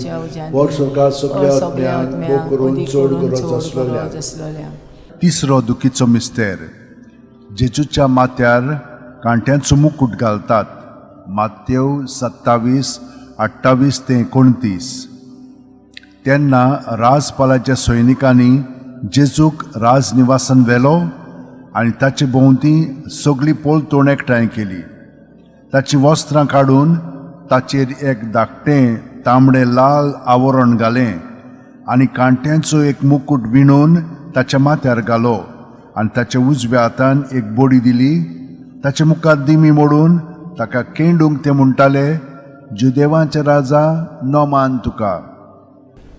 वर स्वर्गात सगल्या आत्म्यांक भोग करून चड गरज आसलोल्या. आसलोल्या. तिसरो दुखीचो मिस्तेर. जेजूच्या माथ्यार कांट्यांचो मुकूट घालतात. मातेव 27:28 ते 29. तेन्ना राजपालाच्या सैनिकांनी जेजूक राजनिवासान व्हेलो आनी ताचे भोंवती सगळी पोलतोण एकठांय केली. ताचीं वस्त्रां काडून ताचेर एक धाकटें तांबडें लाल आवरण घालें आनी कांट्यांचो एक मुकूट विणून ताच्या माथ्यार घालो आनी ताच्या उजव्या हातान एक बडी दिली. ताचे मुखार दिमी मोडून ताका केंडूंक ते म्हणटाले, जुदेवांचे राजा, नमान तुका.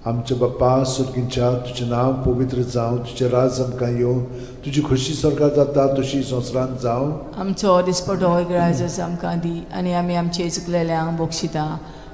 आमच्या बाप्पा सुर्गींच्या, तुजें नांव पवित्र जावं, तुजें राज आमकां येवं, तुजी खोशी स्वर्गात जाता तशी संवसारांत जावं. आमचो दिसपटो इगराजच आमकां दी आनी आमी आमचे चुकलेल्यांक बक्षिता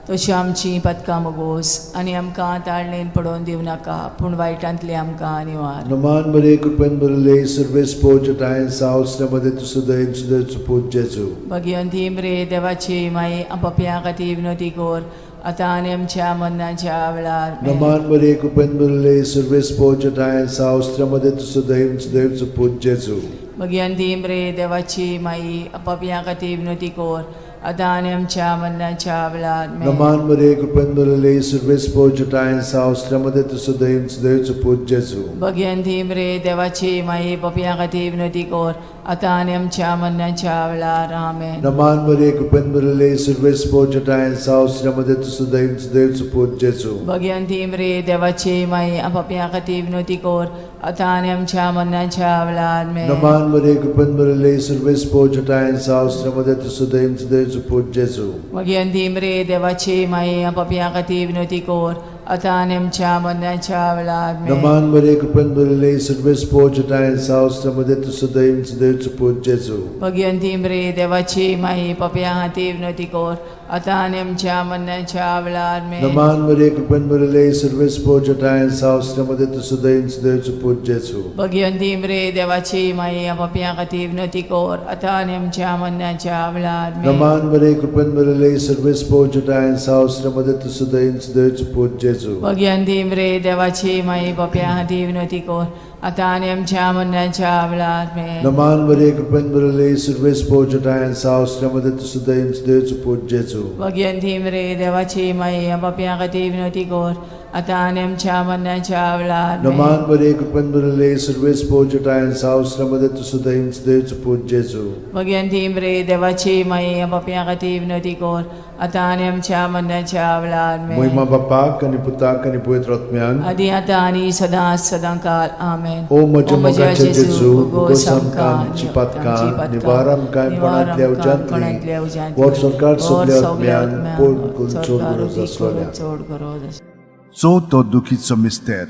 तशी आमची पदकां मोगोस आनी आमकां ताळणेन पडोवन दिवं नाका पूण वायटांतली आमकां निवार. नमान मरे कृपेन भरले सर्वेस्पोच ठांय साव श्रमदें तूं सुदैव सुदैवचो पूत जेजू. भगिवंती मरे देवाची माई, पापया खातीर विनोती कोर आतां आनी आमच्या मरणाच्या वेळार. आमेन. नमान मरे कृपेन भरले सर्वेस्पोच ठांय साव श्रमदें तूं सुदैव सुदैवचो पूत जेजू. भगिवंती मरे देवाची माई, पापया खातीर विनोती कोर आतां आनी आमच्या मरणाच्या वेळार. आमेन. नमान मरे कृपेन भरले सर्वेस्पोच ठांय साव श्रमदें तूं सुदैव सुदैवचो पूत जेजू. भगिवंती मरे देवाची माई, पापया खातीर विनोती कोर आतां आनी आमच्या मरणाच्या वेळार. आमेन. नमान मरे कृपेन भरले सर्वेस्पोच ठांय साव श्रमदें तूं सुदैव सुदैवचो पूत जेजू. भगिवंती मरे देवाची माई, पापया खातीर विनोती कोर आतां आनी आमच्या मरणाच्या वेळार. आमेन. नमान मरे कृपेन भरले सर्वेस्पोच ठांय साव श्रमदें तूं सुदैव सुदैवचो पूत जेजू. भगिवंती मरे देवाची माई, पापया खातीर विनोती कोर आतां आनी आमच्या मरणाच्या वेळार आमेन. नमान मरे कृपेन भरिल्ले सर्वेस पोजटाय सावस्त्र तूं सदैव सदैवचो पूत जेजू. भगिवंती मरे देवाची माई पापया खातीर विनवती कर आतां आनी आमच्या मरणाच्या वेळार आमेन. नमान मरे कृपेन भरिल्ले सर्वेस पोजटाय सावस्त्र तूं सदैव सदैवचो पूत जेजू. भगिवंती मरे देवाची माई पापया खातीर विनवती कर आतां आनी आमच्या मरणाच्या वेळार आमेन. नमान मरे कृपेन भरिल्ले सर्वेस पोजटाय सावस्त्र तूं सदैव सदैवचो पूत जेजू. भगिवंती मरे देवाची माई पापया खातीर विनवती कर आतां आनी आमच्या मरणाच्या वेळार आमेन. नमान मरे कृपेन भरिल्ले सर्वेस पोजटाय सावस्त्र तूं सदैव सदैवचो पूत जेजू. भगिवंती मरे देवाची माई पापया खातीर विनवती कर आतां आनी आमच्या मरणाच्या वेळार आमेन. नमान मरे कृपेन भरिल्ले सर्वेस पोजटाय सावस्त्र तूं सदैव सदैवचो पूत जेजू. भगिवंती मरे देवाची माई पापया खातीर विनवती कर आतां आनी आमच्या मरणाच्या वेळार आमेन. महिमा बापाक आनी पुताक आनी पवित्र आत्म्याक. आदी आतां आनी सदां सदां काल आमेन. ओ म्हज्या मोगाचे जेजू, उगोस आमकां आमची पातकां, निवार आमकां कोणांतल्या उज्यांतली, वर सरकार सगल्या आत्म्यांक पोड करून चड गरज आसलोल्या. चड गरज आसलोल्या. चवथो दुखीचो मिस्तेर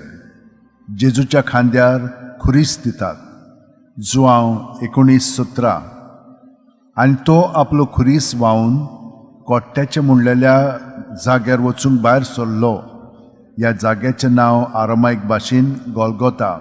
जेजूच्या खांद्यार खुरीस दितात. जुआंव 19:17. आनी तो आपलो खुरीस व्हांवन कोट्ट्याचे म्हणलेल्या जाग्यार वचूंक भायर सरलो. ह्या जाग्याचें नांव आरामायक भाशेन गोलगोता.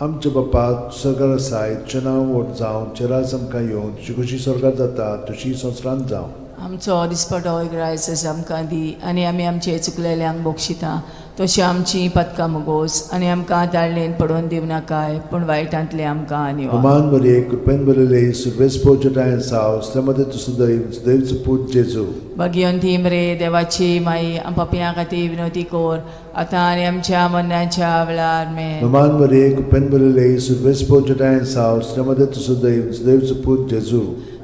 आमच्या बापा सरकार आसाय, तुजें नांव व्हड जावं, तुजें राज आमकां येवं, तुजी खुशी स्वर्गात जाता तशी संवसारांत जावं. आमचो दिसपटो ग्रायस आमकां दी आनी आमी आमचे चुकलेल्यांक बक्षिता तशी आमची पदकां मुगोस आनी आमकां ताळणेन पडोवन दिवनाकाय पूण वायटांतले आमकां निवार. नमान मरे कृपेन भरिल्ले सर्वेस पोजटाय साव मध्ये तूं सदैव सदैवचो पूत जेजू. भगिवंती मरे देवाची माई पापयां खातीर विनवती कर आतां आनी आमच्या मरणाच्या वेळार आमेन. नमान मरे कृपेन भरिल्ले सर्वेस पोजटाय साव मध्ये तूं सदैव सदैवचो पूत जेजू.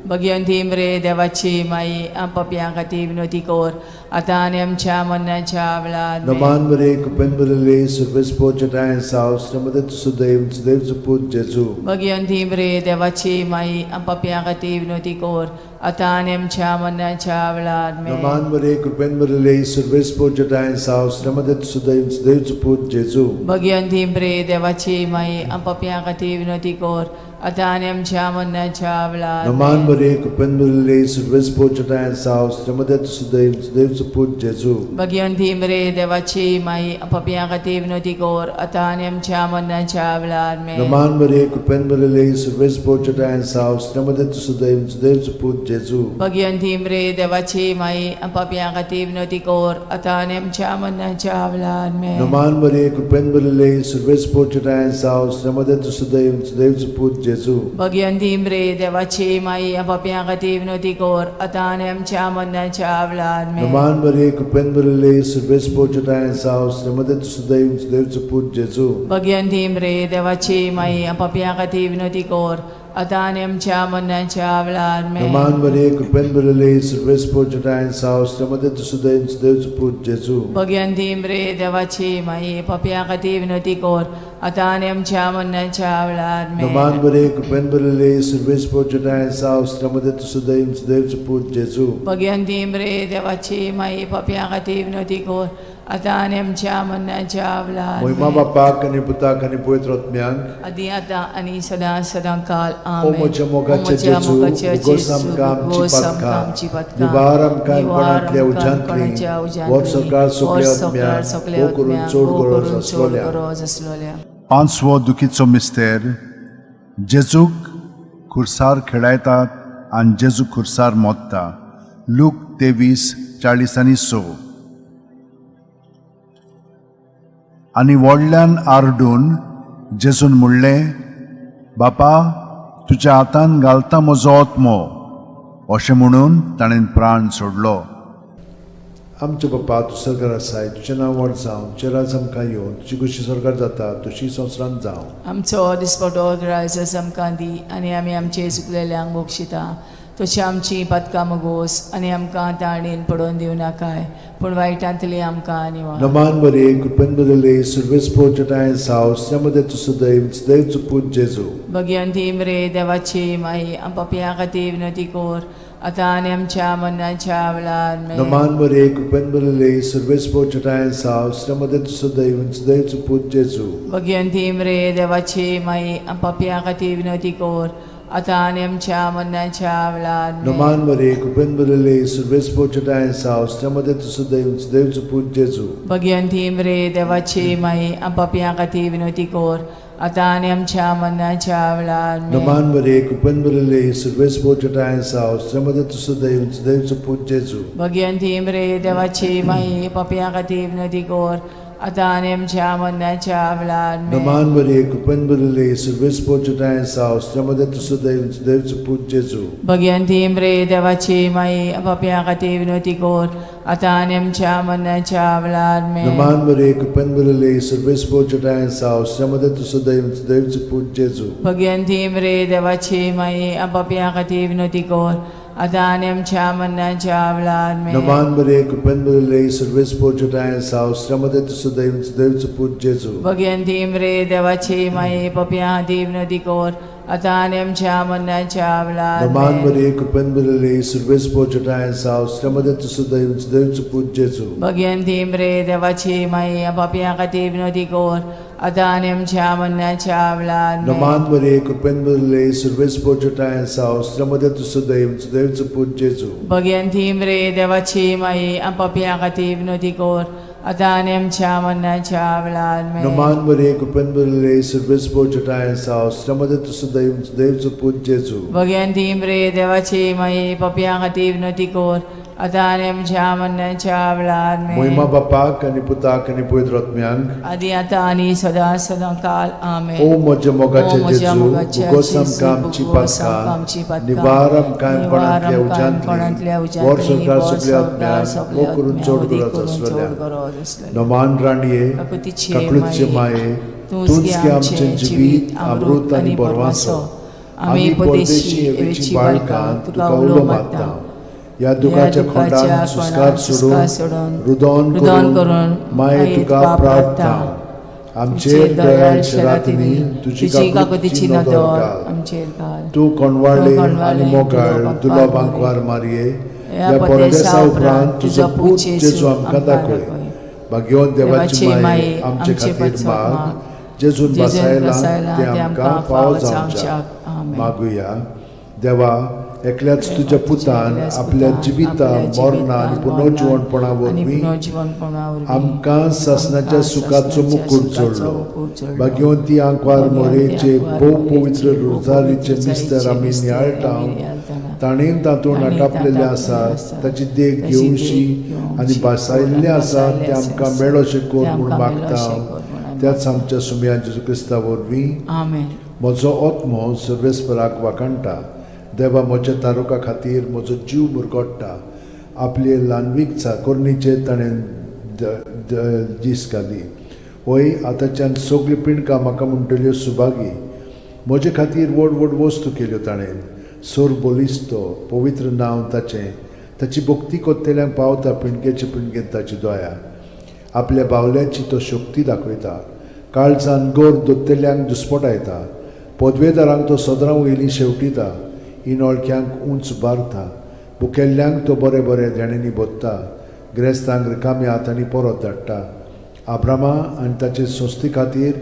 भगिवंती मरे देवाची माई पापयां खातीर विनवती कर आतां आनी आमच्या मरणाच्या वेळार आमेन. नमान मरे कृपेन भरिल्ले सर्वेस पोजटाय साव मध्ये तूं सदैव सदैवचो पूत जेजू. भगिवंती मरे देवाची माई पापयां खातीर विनवती कर आतां आनी आमच्या मरणाच्या वेळार आमेन. नमान मरे कृपेन भरिल्ले सर्वेस पोजटाय साव मध्ये तूं सदैव सदैवचो पूत जेजू. भगिवंती मरे देवाची माई पापयां खातीर विनवती कर आतां आनी आमच्या मरणाच्या वेळार नमान आमेन. मरे कृपेन भरिल्ले सर्वेस पोजटाय साव मध्ये तूं सदैव सदैवचो पूत जेजू. भगिवंती मरे देवाची माई पापयां खातीर विनवती कर आतां आनी आमच्या मरणाच्या वेळार आमेन. नमान मरे कृपेन भरिल्ले सर्वेस पोजटाय साव मध्ये तूं सदैव सदैवचो पूत जेजू. भगिवंती मरे देवाची माई पापयां खातीर विनवती कर आतां आनी आमच्या मरणाच्या वेळार आमेन. नमान मरे कृपेन भरिल्ले सर्वेस पोजटाय साव मध्ये तूं सदैव सदैवचो पूत जेजू. भगिवंती मरे देवाची माई पापयां खातीर विनवती कर आतां आनी आमच्या मरणाच्या वेळार आमेन. नमान मरे कृपेन भरिल्ले सर्वेस पोजटाय साव मध्ये तूं सदैव सदैवचो पूत जेजू. भगिवंती मरे देवाची माई पापयां खातीर विनवती कर आतां आनी आमच्या मरणाच्या वेळार आमेन. नमान मरे कृपेन भरिल्ले सर्वेस पोजटाय साव मध्ये तूं सदैव सदैवचो पूत जेजू. भगिवंती मरे देवाची माई पापयां खातीर विनवती कर आतां आनी आमच्या मरणाच्या वेळार आमेन. नमान मरे कृपेन भरिल्ले सर्वेस पोजटाय साव मध्ये तूं सदैव सदैवचो पूत जेजू. भगिवंती मरे देवाची माई पापयां खातीर विनवती कर आतां आनी आमच्या मरणाच्या वेळार महिमा आमेन. बापाक आनी पुताक आनी पवित्र आत्म्याक. आदी आतां आनी सदां सदां काल ओ आमेन. म्हज्या मोगाचे ओ म्हज्या जेजू, मोगाचे उगोस जेजू, आमकां आमची उगोस आमकां पातकां, आमची पातकां, निवार आमकां निवार कोणांतल्या आमकां उज्यांतली, कोणाच्या उज्यांतली, वर सरकार सगल्या वर सरकार आत्म्यांक, सगल्या भोव करून आत्म्यांक, चड भोव गरज करून चड आसलोल्या. गरज आसलोल्या. पांचवो दुखीचो मिस्तेर जेजूक खुर्सार खेळायतात आनी जेजू खुर्सार मोत्ता. लूक 23:46. आनी व्हडल्यान आरडून जेजून म्हणलें, बापा तुज्या हातान घालता म्हजो आत्मो. अशें म्हणून ताणें प्राण सोडलो. आमच्या बापा तूं सरकार आसाय, तुजें नांव व्हड जावं, तुजें राज आमकां येवं, तुजी खुशी स्वर्गात जाता तशी संवसारांत जावं. आमचो दिसपटो ग्रायस आमकां दी आनी आमी आमचे चुकलेल्यांक बक्षिता तशी आमची पातकां मुगोस आनी आमकां ताणेन पडोवन दिवनाकाय पूण वायटांतली आमकां निवार. नमान मरे कृपेन भरिल्ले सर्वेस पोजटाय साव मध्ये तूं सदैव सदैवचो पूत जेजू. भगिवंती मरे देवाची माई पापयां खातीर विनवती कर आतां आनी आमच्या मरणाच्या वेळार आमेन. नमान मरे कृपेन भरिल्ले सर्वेस्पर चटायेन साव श्रमदे सदैव सदैवचो पूत जेजू. भगवंती मरे देवाची माई, पापयां खातीर विनवती कर, आतां आनी आमच्या मरणाच्या वेळार आमेन. नमान मरे कृपेन भरिल्ले सर्वेस्पर चटायेन साव श्रमदे सदैव सदैवचो पूत जेजू. भगवंती मरे देवाची माई, पापयां खातीर विनवती कर, आतां आनी आमच्या मरणाच्या वेळार आमेन. नमान मरे कृपेन भरिल्ले सर्वेस्पर चटायेन साव श्रमदे सदैव सदैवचो पूत जेजू. भगवंती मरे देवाची माई, पापयां खातीर विनवती कर, आतां आनी आमच्या मरणाच्या वेळार आमेन. नमान मरे कृपेन भरिल्ले सर्वेस्पर चटायेन साव श्रमदे सदैव सदैवचो पूत जेजू. भगवंती मरे देवाची माई, पापयां खातीर विनवती कर, आतां आनी आमच्या मरणाच्या वेळार आमेन. नमान मरे कृपेन भरिल्ले सर्वेस्पर चटायेन साव श्रमदे सदैव सदैवचो पूत जेजू. भगवंती मरे देवाची माई, पापयां खातीर विनवती कर, आतां आनी आमच्या मरणाच्या वेळार आमेन. नमान मरे कृपेन भरिल्ले सर्वेस्पर चटायेन साव श्रमदे सदैव सदैवचो पूत जेजू. भगवंती मरे देवाची माई, पापयां खातीर विनवती कर, आतां आनी आमच्या मरणाच्या वेळार नमान आमेन. मरे कृपेन भरिल्ले सर्वेस्पर चटायेन साव श्रमदे सदैव सदैवचो पूत जेजू. भगवंती मरे देवाची माई, पापयां खातीर विनवती कर, आतां आनी आमच्या मरणाच्या वेळार आमेन. नमान मरे कृपेन भरिल्ले सर्वेस्पर चटायेन साव श्रमदे सदैव सदैवचो पूत जेजू. भगवंती मरे देवाची माई, पापयां खातीर विनवती कर, आतां आनी आमच्या मरणाच्या वेळार आमेन. नमान मरे कृपेन भरिल्ले सर्वेस्पर चटायेन साव श्रमदे सदैव सदैवचो पूत जेजू. भगवंती मरे देवाची माई, पापयां खातीर विनवती कर, आतां आनी आमच्या मरणाच्या वेळार आमेन. मोहिमा बापाक आनी पुताक आनी पवित्र आत्म्यांक, आदी आतां आनी सदां सदां काल आमेन. ओ म्हज्या ओ मोगाचे म्हज्या जेजू, मोगाच्या भुगोस जेजू, आमकां आमची भुगोस आमकां आमची पातकां, पातकां, निवार आमकां निवार कोणांतल्या आमकां कोणांतल्या उज्यांतली, वर उज्यांतली, सरकार वर सगल्या संवसार आत्म्यांक, सगल्या मोग करून आत्म्यांक, चड उदीक गरज करून चड आसलेल्या. गरज आसलेल्या. नमान राणये, काकुतीचे काकळूतचे माये, माये, तूंच तूंच गे गे आमचें आमचें जिवीत, अमृत आनी बरवासो. आमी परदेशी एवेची बाळकां तुका उलो मारता. ह्या दुखाच्या खोंडान सुस्कार सोडून, रुदोन रुदोन करून करून माये तुका प्रार्थना. आमचेर दयाळ शरातिनी तुजी तुजी काकुतीची काकुतीची नदर नदर घाल. आमचेर घाल. तूं कोणवाळे तूं आनी कोणवाळे, मोगाळ दुलो दुलो बांकवार बांकवार मारये, ह्या ह्या परदेसा परदेसा उपरांत उपरांत तुजो पूत जेजू आमकां दाखय. भाग्यवंत देवाची माये, आमचे खातीर माग, जेजून जेजून बसायला बसायला ते आमकां फावो जावच्याक. आमेन. मागुया. देवा, एकल्याच तुज्या पुतान एकल्याच आपल्या पुतान जिविता आपल्या मरणा आनी जिवितान, पुनर्जिवणपणा आनी वरवीं पुनर्जिवणपणा वरवीं आमकां सासणाच्या आमकां सुखाचो सासणाच्या मुकूट सुखाचो जोडलो. मुकूट जोडलो. भाग्यवंती आंकवार भाग्यवंती मोरेचे आंकवार भोव मोरेचे पवित्र भोव रोजारीचे पवित्र मिस्तर आमी रोजारीचे नियाळटा, मिस्तर आमी नियाळटाना, ताणें तातूंत ताणें आटापलेलें तातूंत आसा, आसा, ताची देख ताची देख घेवशी घेवशी आनी भासायल्लें आनी आसा भासायल्लें तें आमकां आसा, मेळोशें तें कर म्हूण आमकां मागता मेळोशें कर म्हूण आमी त्याच आमच्या सुमया जेजू क्रिस्ता वरवीं. आमेन. म्हजो आत्मो सर्वेस्पराक वाखाणटा, देवा म्हज्या तारुका खातीर म्हजो जीव मुरगोट्टा. आपले ल्हानवीक चाकोरणीचेर ताणें दीस घाली. वय आतांच्यान सगळीं पिंडकां म्हाका म्हणटल्यो सुभागी. म्हजे खातीर व्हड व्हड वस्तू केल्यो ताणें. सोर बलिस्तो पवित्र नांव ताचें, ताची भक्ती कोत्तेल्यांक पावता पिंडकेचे पिंडकेंत ताची दया. आपल्या बावल्याची तो शक्ती दाखयता, काळजान गोर दोत्तेल्यांक दुस्पटायता. पदवेदारांक तो सदरां वयली शेवटिता, इनोळख्यांक उंच बारता. भुकेल्ल्यांक तो बरें बरें देण्यांनी भोत्ता, ग्रेस्तांक रिकाम्या हातांनी परत धाडटा. आब्रामा आनी ताचे संस्थे खातीर